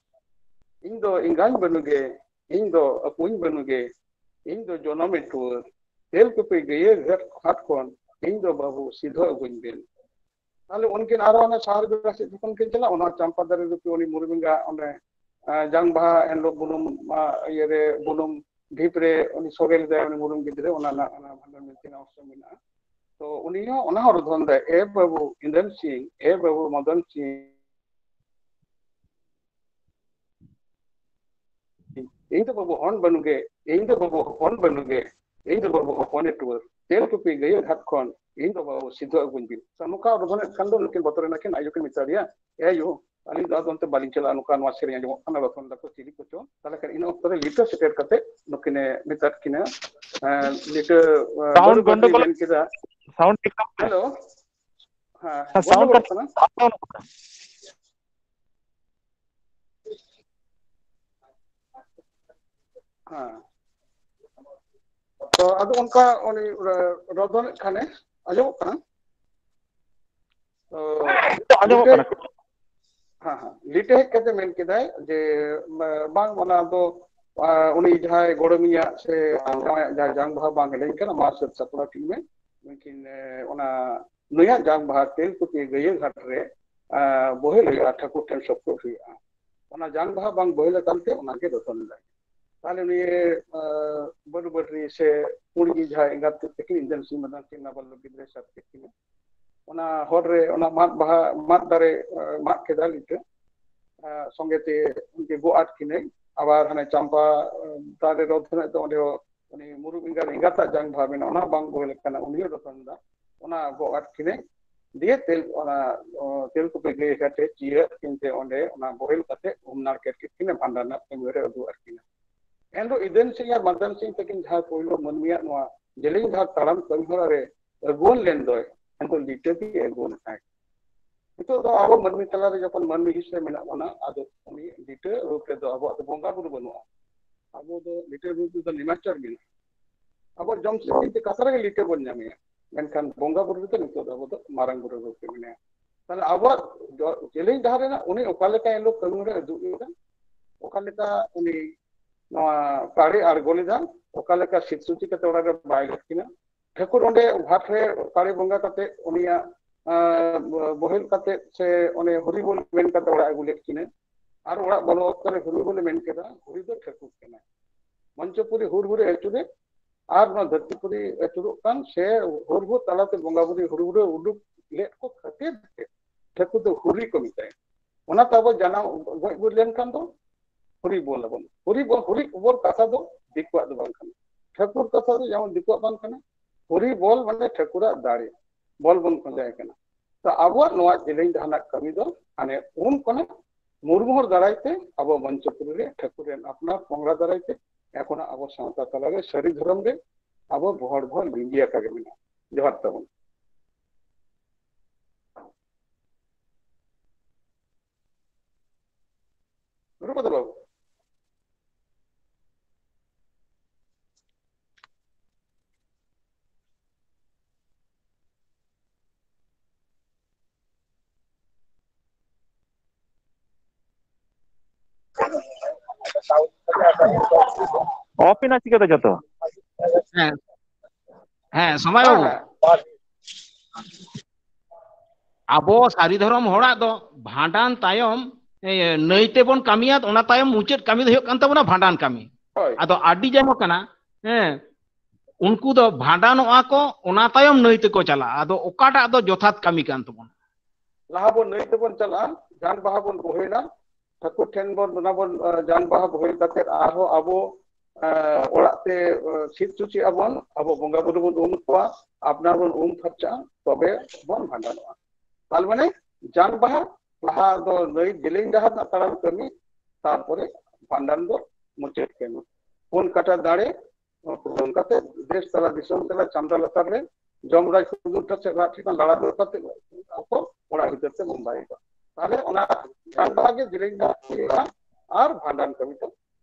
ᱤᱧ ᱫᱚ ᱮᱸᱜᱟᱧ ᱵᱟᱹᱱᱩᱜᱮ, ᱤᱧ ᱫᱚ ᱟᱹᱯᱩᱧ ᱵᱟᱹᱱᱩᱜᱮ, ᱤᱧ ᱫᱚ ᱡᱚᱱᱚᱢ ᱮᱴᱩᱣᱟᱹᱨ, ᱛᱮᱞ ᱠᱩᱯᱤ ᱜᱟᱹᱭᱟᱹ ᱜᱷᱟᱴ ᱦᱟᱴ ᱠᱷᱚᱱ, ᱤᱧ ᱫᱚ ᱵᱟᱹᱵᱩ ᱥᱤᱫᱷᱟᱹ ᱟᱹᱜᱩᱧ ᱵᱮᱱ᱾" ᱛᱟᱦᱞᱮ ᱩᱱᱠᱤᱱ ᱟᱨᱚ ᱚᱱᱮ ᱥᱟᱦᱟᱨ ᱵᱮᱲᱟ ᱥᱮᱫ ᱡᱚᱠᱷᱚᱱ ᱠᱤᱱ ᱪᱟᱞᱟᱜ, ᱚᱱᱟ ᱪᱟᱢᱯᱟ ᱫᱟᱨᱮ ᱨᱩᱯᱤ ᱩᱱᱤ ᱢᱩᱨᱢᱤ ᱮᱸᱜᱟ ᱚᱸᱰᱮ, ᱮ, ᱡᱟᱝ ᱵᱟᱦᱟ ᱮᱱᱦᱤᱞᱳᱜ ᱵᱩᱱᱩᱢ, ᱟ, ᱤᱭᱟᱹᱨᱮ, ᱵᱩᱱᱩᱢ ᱰᱷᱤᱯ ᱨᱮ ᱩᱱᱤ ᱥᱚᱜᱮ ᱞᱮᱫᱟᱭ ᱩᱱᱤ ᱢᱩᱨᱢᱩ ᱜᱤᱫᱽᱨᱟᱹ, ᱚᱱᱟ ᱨᱮᱱᱟᱜ, ᱚᱱᱟ ᱵᱷᱟᱸᱰᱟᱱ ᱵᱤᱱᱛᱤ ᱨᱮᱱᱟᱜ ᱚᱝᱥᱚ ᱢᱮᱱᱟᱜᱼᱟ᱾ ᱛᱚ ᱩᱱᱤ ᱦᱚᱸ ᱚᱱᱟ ᱦᱚᱸ ᱨᱚᱫᱷᱚᱱ ᱫᱟᱭ, "ᱮ ᱵᱟᱹᱵᱩ ᱤᱸᱫᱟᱹᱱ ᱥᱤᱝ, ᱮ ᱵᱟᱹᱵᱩ ᱢᱚᱫᱚᱱ ᱥᱤᱝ, ᱤᱧ ᱫᱚ ᱵᱟᱹᱵᱩ ᱦᱚᱱ ᱵᱟᱹᱱᱩᱜᱮ, ᱤᱧ ᱫᱚ ᱵᱟᱹᱵᱩ ᱦᱚᱯᱚᱱ ᱵᱟᱹᱱᱩᱜᱮ, ᱤᱧ ᱫᱚ ᱵᱟᱹᱵᱩ ᱦᱚᱯᱚᱱ ᱮ ᱴᱩᱣᱟᱹᱨ, ᱛᱮᱞᱠᱩᱯᱤ ᱜᱟᱹᱭᱟᱹ ᱜᱷᱟᱴ ᱠᱷᱚᱱ ᱤᱧ ᱫᱚ ᱵᱟᱹᱵᱩ ᱥᱤᱫᱷᱟᱹ ᱟᱹᱜᱩᱧ ᱵᱤᱱ᱾ ᱱᱚᱝᱠᱟ ᱨᱚᱫᱷᱚᱱᱮᱫ ᱠᱷᱟᱱ ᱫᱚ ᱱᱩᱠᱤᱱ ᱵᱚᱛᱚᱨ ᱮᱱᱟ ᱠᱤᱱ, ᱟᱭᱳ ᱠᱤᱱ ᱢᱮᱛᱟ ᱫᱮᱭᱟ, "ᱮ ᱟᱭᱳ, ᱟᱹᱞᱤᱧ ᱫᱚ ᱟᱫᱚ ᱚᱱᱛᱮ ᱵᱟᱹᱞᱤᱧ ᱪᱟᱞᱟᱜᱼᱟ, ᱱᱚᱝᱠᱟ ᱱᱚᱣᱟ ᱥᱮᱨᱮᱧ ᱟᱸᱡᱚᱢᱚᱜ ᱠᱟᱱᱟ, ᱨᱚᱫᱷᱚᱱ ᱫᱟᱠᱚ ᱪᱤᱞᱤ ᱠᱚᱪᱚ?" ᱛᱟᱦᱞᱮ ᱠᱷᱟᱱ ᱤᱱᱟᱹ ᱚᱠᱛᱚ ᱨᱮ ᱞᱤᱴᱟᱹ ᱥᱮᱴᱮᱨ ᱠᱟᱛᱮ ᱱᱩᱠᱤᱱᱮ ᱢᱮᱛᱟᱫ ᱠᱤᱱᱟ, ᱮᱸ, ᱞᱤᱴᱟᱹ, ᱮᱸ, sound ᱵᱟᱹᱱᱩ ᱵᱟᱹᱱᱩ ᱜᱚᱱᱰᱚᱜᱳᱞ, ᱢᱮᱱ ᱠᱮᱫᱟ᱾ Sound ᱴᱷᱤᱠ ᱴᱷᱟᱠ ᱛᱮ᱾ ᱦᱮᱞᱳ, ᱦᱮᱸ, ᱦᱮᱸ, sound ᱜᱚᱱᱰᱚᱜᱳᱞᱚᱜ ᱠᱟᱱᱟ᱾ Sound ᱵᱟᱹᱱᱩᱜ ᱠᱟᱱᱟ᱾ ᱦᱮᱸ᱾ ᱛᱚ ᱟᱫᱚ ᱚᱱᱠᱟ ᱩᱱᱤ ᱨᱚᱫᱚᱱᱮᱫ ᱠᱷᱟᱱᱮ ᱟᱸᱡᱚᱢᱚᱜ ᱠᱟᱱᱟ᱾ ᱛᱚ ᱱᱤᱛᱚᱜ ᱟᱸᱡᱚᱢᱚᱜ ᱞᱤᱴᱟᱹ, ᱠᱟᱱᱟ᱾ ᱦᱮᱸ, ᱦᱮᱸ, ᱞᱤᱴᱟᱹ ᱦᱮᱡ ᱠᱟᱛᱮ ᱢᱮᱱ ᱠᱮᱫᱟᱭ ᱡᱮ, ᱵᱟᱝ, ᱚᱱᱟ ᱫᱚ, ᱟ, ᱩᱱᱤ ᱡᱟᱦᱟᱸᱭ ᱜᱚᱲᱚᱢᱤᱭᱟᱜ ᱥᱮ ᱡᱟᱶᱟᱭᱟᱜ ᱡᱟᱦᱟᱸ ᱡᱟᱝ ᱵᱟᱦᱟ ᱵᱟᱝ ᱦᱮᱡ ᱞᱮᱱ ᱠᱟᱱᱟ, ᱢᱟ ᱥᱟᱹᱛ ᱥᱟᱯᱲᱟᱣ ᱴᱷᱤᱠ ᱢᱮ᱾ ᱢᱮᱱᱠᱷᱟᱱ, ᱮ, ᱚᱱᱟ ᱱᱩᱭᱟᱜ ᱡᱟᱝ ᱵᱟᱦᱟ ᱛᱮᱞᱠᱩᱯᱤ ᱜᱟᱹᱭᱟᱹ ᱜᱷᱟᱴ ᱨᱮ, ᱟ, ᱵᱚᱦᱮᱞ ᱦᱩᱭᱩᱜᱼᱟ, ᱴᱷᱟᱹᱠᱩᱨ ᱴᱷᱮᱱ ᱥᱚᱯᱨᱚᱫ ᱦᱩᱭᱩᱜᱼᱟ᱾ ᱚᱱᱟ ᱡᱟᱝ ᱵᱟᱦᱟ ᱵᱟᱝ ᱵᱚᱦᱮᱞ ᱟᱠᱟᱱ ᱛᱮ ᱚᱱᱟ ᱜᱮ ᱨᱚᱛᱚᱱ ᱞᱮᱫᱟᱭ᱾ ᱛᱟᱦᱞᱮ ᱱᱩᱭ, ᱟ, ᱵᱟᱹᱨᱩ ᱵᱟᱹᱴᱨᱤ ᱥᱮ ᱯᱩᱸᱰ ᱜᱮ ᱡᱟᱦᱟᱸ ᱮᱸᱜᱟᱛ ᱛᱟᱹᱠᱤᱱ ᱤᱧ ᱨᱮᱱ ᱥᱤᱧ ᱢᱟᱨᱟᱝ ᱠᱤᱱ ᱱᱟᱵᱟᱞᱚᱠ ᱜᱤᱫᱽᱨᱟᱹᱭ ᱥᱟᱵ ᱠᱮᱫ ᱠᱤᱱᱟ᱾ ᱚᱱᱟ ᱦᱚᱨ ᱨᱮ ᱚᱱᱟ ᱢᱟᱫ ᱵᱟᱦᱟ, ᱢᱟᱫ ᱫᱟᱨᱮ, ᱟ, ᱢᱟᱜ ᱠᱮᱫᱟ ᱞᱤᱴᱟᱹ᱾ ᱟ, ᱥᱚᱸᱜᱮ ᱛᱮ ᱩᱱᱠᱤᱱ ᱜᱚᱜ ᱟᱫ ᱠᱤᱱᱟᱹᱭ᱾ ᱟᱵᱟᱨ ᱦᱟᱱᱮ ᱪᱟᱢᱯᱟ, ᱟ, ᱫᱟᱨᱮ ᱨᱚᱛᱷ ᱦᱮᱱᱟᱜ ᱫᱚ ᱚᱸᱰᱮ ᱦᱚᱸ ᱩᱱᱤ ᱢᱩᱨᱩᱢ ᱮᱸᱜᱟᱛ, ᱮᱸᱜᱟᱛᱟᱜ ᱡᱟᱝ ᱵᱟᱦᱟ ᱢᱮᱱᱟᱜᱼᱟ, ᱚᱱᱟ ᱦᱚᱸ ᱵᱟᱝ ᱵᱚᱦᱮᱞ ᱟᱠᱟᱱᱟ, ᱩᱱᱤ ᱦᱚᱸ ᱨᱚᱛᱚᱱ ᱮᱫᱟ᱾ ᱚᱱᱟ ᱜᱚᱜ ᱟᱫ ᱠᱤᱱᱟᱹᱭ᱾ ᱫᱤᱭᱮ ᱛᱮᱞ, ᱚᱱᱟ, ᱚ, ᱛᱮᱞᱠᱩᱯᱤ ᱜᱟᱹᱭ ᱜᱷᱟᱴᱮ ᱪᱤᱭᱟᱹ ᱟᱫ ᱠᱤᱱ ᱛᱮ ᱚᱸᱰᱮ ᱚᱱᱟ ᱵᱚᱦᱮᱞ ᱠᱟᱛᱮ ᱩᱢ ᱱᱟᱲᱠᱮᱫ ᱠᱮᱫ ᱠᱤᱱᱟ, ᱵᱷᱟᱸᱰᱟᱱ ᱨᱮᱱᱟᱜ ᱠᱟᱹᱢᱤ ᱦᱚᱨᱟ ᱩᱫᱩᱜ ᱟᱫ ᱠᱤᱱᱟ᱾ ᱮᱱᱦᱤᱞᱳᱜ ᱤᱫᱟᱹᱱ ᱥᱤᱝ ᱟᱨ ᱢᱟᱫᱟᱱ ᱥᱤᱝ ᱛᱟᱹᱠᱤᱱ ᱡᱟᱦᱟᱸ ᱯᱳᱭᱞᱳ ᱢᱟᱹᱱᱢᱤᱭᱟᱜ ᱱᱚᱣᱟ ᱡᱮᱞᱮᱧ ᱰᱟᱦᱟᱨ ᱛᱟᱲᱟᱢ ᱠᱟᱹᱢᱤ ᱦᱚᱨᱟ ᱨᱮ ᱟᱹᱜᱩᱣᱟᱹᱱ ᱞᱮᱱ ᱫᱚᱭ, ᱮᱱᱛᱮ ᱞᱤᱴᱟᱹ ᱜᱮ ᱟᱹᱜᱩᱣᱟᱹᱱ ᱠᱟᱱᱟᱭ᱾ ᱱᱤᱛᱚᱜ ᱫᱚ ᱟᱵᱚ ᱢᱟᱹᱱᱢᱤ ᱛᱟᱞᱟᱨᱮ ᱡᱚᱠᱷᱚᱱ ᱢᱟᱹᱱᱢᱤ ᱦᱤᱥᱟᱹ ᱢᱮᱱᱟᱜ ᱵᱚᱱᱟ, ᱟᱫᱚ ᱩᱱᱤ ᱞᱤᱴᱟᱹ ᱨᱩᱯ ᱨᱮᱫᱚ ᱟᱵᱚᱣᱟᱜ ᱫᱚ ᱵᱚᱸᱜᱟ ᱵᱩᱨᱩ ᱵᱟᱹᱱᱩᱜᱼᱟ᱾ ᱟᱵᱚ ᱫᱚ ᱞᱤᱴᱟᱹ ᱨᱩᱯ ᱨᱮᱫᱚ ᱱᱮᱢᱟᱪᱟᱨ ᱢᱮᱱᱟᱜᱼᱟ᱾ ᱟᱵᱚ ᱡᱚᱢ ᱥᱤᱢ ᱵᱤᱱᱛᱤ ᱠᱟᱛᱷᱟ ᱨᱮᱜᱮ ᱞᱤᱴᱟᱹ ᱵᱚᱱ ᱧᱟᱢᱮᱭᱟ, ᱢᱮᱱᱠᱷᱟᱱ ᱵᱚᱸᱜᱟ ᱵᱩᱨᱩ ᱨᱮᱫᱚ ᱱᱤᱛᱚᱜ ᱫᱚ ᱟᱵᱚ ᱫᱚ ᱢᱟᱨᱟᱝ ᱵᱩᱨᱩ ᱨᱩᱯ ᱨᱮ ᱢᱮᱱᱟᱭᱟ᱾ ᱛᱟᱦᱞᱮ ᱟᱵᱚᱣᱟᱜ ᱡᱚ-, ᱡᱮᱞᱮᱧ ᱰᱟᱦᱟᱨ ᱨᱮᱱᱟᱜ ᱩᱱᱤ ᱚᱠᱟ ᱞᱮᱠᱟ ᱮᱱᱦᱤᱞᱳᱜ ᱠᱟᱹᱢᱤ ᱦᱚᱨᱟ ᱩᱫᱩᱜ ᱞᱮᱫᱟ, ᱚᱠᱟ ᱞᱮᱠᱟ ᱩᱱᱤ ᱱᱚᱣᱟ ᱯᱟᱲᱮ ᱟᱬᱜᱚ ᱞᱮᱫᱟ, ᱚᱠᱟ ᱞᱮᱠᱟ ᱥᱤᱫ ᱥᱩᱪᱤ ᱠᱟᱛᱮ ᱚᱲᱟᱜ ᱨᱮ ᱵᱟᱭ ᱞᱮᱫ ᱠᱤᱱᱟ, ᱴᱷᱟᱹᱠᱩᱨ ᱚᱸᱰᱮ ᱜᱷᱟᱴ ᱨᱮ ᱯᱟᱲᱮ ᱵᱚᱸᱜᱟ ᱠᱟᱛᱮ ᱩᱱᱤᱭᱟᱜ, ᱟᱸ, ᱵᱚᱦᱮᱞ ᱠᱟᱛᱮ ᱥᱮ ᱚᱱᱮ ᱦᱚᱨᱤ ᱵᱚᱞ ᱢᱮᱱ ᱠᱟᱛᱮ ᱚᱲᱟᱜ ᱟᱹᱜᱩ ᱞᱮᱫ ᱠᱤᱱᱟ᱾ ᱟᱨ ᱚᱲᱟᱜ ᱵᱚᱞᱚ ᱚᱠᱛᱚ ᱨᱮ ᱦᱚᱨᱤ ᱵᱚᱞᱮ ᱢᱮᱱ ᱠᱮᱫᱟ, ᱦᱚᱨᱤ ᱫᱚ ᱴᱷᱟᱹᱠᱩᱨ ᱠᱟᱱᱟᱭ᱾ ᱢᱚᱧᱪᱚᱯᱩᱨᱤ ᱦᱩᱨ ᱦᱩᱨᱮ ᱟᱹᱪᱩᱨᱮ ᱟᱨ ᱱᱚᱣᱟ ᱫᱷᱟᱹᱨᱛᱤᱯᱩᱨᱤ ᱟᱹᱪᱩᱨᱚᱜ ᱠᱟᱱ ᱥᱮ ᱦᱩᱨ ᱦᱩᱨ ᱛᱟᱞᱟᱛᱮ ᱵᱚᱸᱜᱟ ᱵᱩᱨᱩ ᱦᱩᱨ ᱦᱩᱨᱮ ᱩᱰᱩᱠ ᱞᱮᱫ ᱠᱚ ᱠᱷᱟᱹᱛᱤᱨ ᱛᱮ ᱴᱷᱟᱹᱠᱩᱨ ᱫᱚ ᱦᱩᱨᱤ ᱠᱚ ᱢᱮᱛᱟᱭᱟ᱾ ᱚᱱᱟᱛᱮ ᱟᱵᱚ ᱡᱟᱱᱟᱢ ᱜᱚᱡ ᱜᱩᱨ ᱞᱮᱱᱠᱷᱟᱱ ᱫᱚ ᱦᱩᱨᱤ ᱵᱚᱞ ᱟᱵᱚᱱ᱾ ᱦᱩᱨᱤ ᱵᱚᱞ, ᱦᱩᱨᱤ ᱵᱚᱞ ᱠᱟᱛᱷᱟ ᱫᱚ ᱫᱤᱠᱩᱣᱟᱜ ᱫᱚ ᱵᱟᱝ ᱠᱟᱱᱟ᱾ ᱴᱷᱟᱹᱠᱩᱨ ᱠᱟᱛᱷᱟ ᱫᱚ ᱡᱮᱢᱚᱱ ᱫᱤᱠᱩᱣᱟᱜ ᱵᱟᱝ ᱠᱟᱱᱟ, ᱦᱚᱨᱤ ᱵᱚᱞ ᱢᱟᱱᱮ ᱴᱷᱟᱹᱠᱩᱨᱟᱜ ᱫᱟᱲᱮ, ᱵᱚᱞ ᱵᱚᱱ ᱯᱟᱸᱡᱟᱭ ᱠᱟᱱᱟ᱾ ᱛᱚ ᱟᱵᱚᱣᱟᱜ ᱱᱚᱣᱟ ᱡᱮᱞᱮᱧ ᱰᱟᱦᱟᱨ ᱨᱮᱱᱟᱜ ᱠᱟᱹᱢᱤ ᱫᱚ ᱦᱟᱱᱮ ᱩᱱ ᱠᱷᱚᱱᱟᱜ ᱢᱩᱨᱢᱩ ᱦᱚᱲ ᱫᱟᱨᱟᱭ ᱛᱮ ᱟᱵᱚ ᱢᱚᱧᱪᱚᱯᱩᱨᱤ ᱨᱮ ᱴᱷᱟᱹᱠᱩᱨ ᱨᱮᱱ ᱟᱯᱱᱟᱨ ᱯᱚᱝᱲᱟ ᱫᱟᱨᱟᱭ ᱛᱮ ᱮᱠᱷᱚᱱᱚ ᱟᱵᱚ ᱥᱟᱶᱛᱟ ᱛᱟᱞᱟᱨᱮ ᱥᱟᱹᱨᱤ ᱫᱷᱚᱨᱚᱢ ᱨᱮ ᱟᱵᱚ ᱵᱚᱦᱚᱲ ᱵᱚᱦᱚᱲ ᱞᱤᱸᱜᱤ ᱟᱠᱟ ᱜᱮ ᱢᱮᱱᱟᱜᱼᱟ᱾ ᱡᱚᱦᱟᱨ ᱛᱟᱵᱚᱱ᱾ ᱨᱩᱯᱟᱫᱟ ᱵᱟᱹᱵᱩ᱾ ᱚᱯᱷ ᱮᱱᱟ ᱪᱤᱠᱟᱹᱛᱮ ᱡᱚᱛᱚ? ᱦᱮᱸ, ᱦᱮᱸ, ᱥᱚᱢᱟᱭ ᱦᱮᱸ, ᱵᱟᱹᱵᱩ᱾ ᱦᱮᱸ᱾ ᱟᱵᱚ ᱥᱟᱹᱨᱤ ᱫᱷᱚᱨᱚᱢ ᱦᱚᱲᱟᱜ ᱫᱚ ᱵᱷᱟᱸᱰᱟᱱ ᱛᱟᱭᱚᱢ, ᱮ, ᱱᱟᱹᱭ ᱛᱮᱵᱚᱱ ᱠᱟᱹᱢᱤᱭᱟ, ᱚᱱᱟ ᱛᱟᱭᱚᱢ ᱢᱩᱪᱟᱹᱫ ᱠᱟᱹᱢᱤ ᱫᱚ ᱦᱩᱭᱩᱜ ᱠᱟᱱ ᱛᱟᱵᱚᱱᱟ ᱵᱷᱟᱸᱰᱟᱱ ᱠᱟᱹᱢᱤ᱾ ᱦᱳᱭ᱾ ᱟᱫᱚ ᱟᱹᱰᱤ ᱡᱟᱭᱜᱟ ᱠᱟᱱᱟ, ᱦᱮᱸ, ᱩᱱᱠᱩ ᱫᱚ ᱵᱷᱟᱸᱰᱟᱱᱚᱜᱼᱟ ᱠᱚ, ᱚᱱᱟ ᱛᱟᱭᱚᱢ ᱱᱟᱹᱭ ᱛᱮᱠᱚ ᱪᱟᱞᱟᱜᱼᱟ᱾ ᱟᱫᱚ ᱚᱠᱟᱴᱟᱜ ᱫᱚ ᱡᱚᱛᱷᱟᱛ ᱠᱟᱹᱢᱤ ᱠᱟᱱ ᱛᱟᱵᱚᱱᱟ? ᱞᱟᱦᱟ ᱵᱚᱱ ᱱᱟᱹᱭ ᱛᱮᱵᱚᱱ ᱪᱟᱞᱟᱜᱼᱟ, ᱡᱟᱝ ᱵᱟᱦᱟ ᱵᱚᱱ ᱵᱚᱦᱮᱞᱟ, ᱴᱷᱟᱹᱠᱩᱨ ᱴᱷᱮᱱ ᱵᱚᱱ, ᱚᱱᱟ ᱵᱚᱱ, ᱟ, ᱡᱟᱝ ᱵᱟᱦᱟ ᱵᱚᱦᱮᱞ ᱠᱟᱛᱮ ᱟᱨᱦᱚᱸ ᱟᱵᱚ, ᱟ, ᱚᱲᱟᱜ ᱛᱮ, ᱟ, ᱥᱤᱫ ᱥᱩᱪᱤᱜ ᱟᱵᱚᱱ, ᱟᱵᱚ ᱵᱚᱸᱜᱟ ᱵᱩᱨᱩ ᱵᱚᱱ ᱩᱢ ᱠᱚᱣᱟ, ᱟᱯᱱᱟᱨ ᱵᱚᱱ ᱩᱢ ᱯᱷᱟᱨᱪᱟᱜᱼᱟ, ᱛᱚᱵᱮ ᱵᱚᱱ ᱵᱷᱟᱸᱰᱟᱱᱚᱜᱼᱟ᱾ ᱛᱟᱨ ᱢᱟᱱᱮ ᱡᱟᱝ ᱵᱟᱦᱟ ᱞᱟᱦᱟ ᱫᱚ ᱱᱟᱹᱭ ᱡᱮᱞᱮᱧ ᱰᱟᱦᱟᱨ ᱨᱮᱱᱟᱜ ᱛᱟᱲᱟᱢ ᱠᱟᱹᱢᱤ, ᱛᱟᱨᱯᱚᱨᱮ ᱵᱷᱟᱸᱰᱟᱱ ᱫᱚ ᱢᱩᱪᱟᱹᱫ ᱠᱟᱹᱢᱤ᱾ ᱯᱩᱱ ᱠᱟᱴᱟ ᱫᱟᱲᱮ ᱯᱩᱨᱚᱱ ᱠᱟᱛᱮ ᱫᱮᱥ ᱛᱟᱞᱟ ᱫᱤᱥᱚᱢ ᱛᱟᱞᱟ ᱪᱟᱢᱰᱟ ᱞᱟᱛᱟᱨ ᱨᱮ ᱡᱚᱢᱨᱟᱡᱽ ᱠᱩᱫᱩᱨ ᱴᱷᱮᱱ ᱥᱮ ᱨᱟᱜ ᱴᱷᱮᱱ ᱞᱟᱲᱟ ᱫᱚᱨᱠᱟᱨ ᱛᱮ ᱟᱠᱚ ᱚᱲᱟᱜ ᱵᱷᱤᱛᱟᱹᱨ ᱛᱮ ᱵᱚᱱᱫᱟᱭᱮᱫᱟ᱾ ᱛᱟᱦᱞᱮ ᱚᱱᱟ ᱡᱟᱝ ᱵᱟᱦᱟ ᱜᱮ ᱡᱮᱞᱮᱧ ᱰᱟᱦᱟᱨ ᱦᱩᱭᱩᱜᱼᱟ ᱟᱨ ᱵᱷᱟᱸᱰᱟᱱ ᱠᱟᱹᱢᱤ ᱫᱚ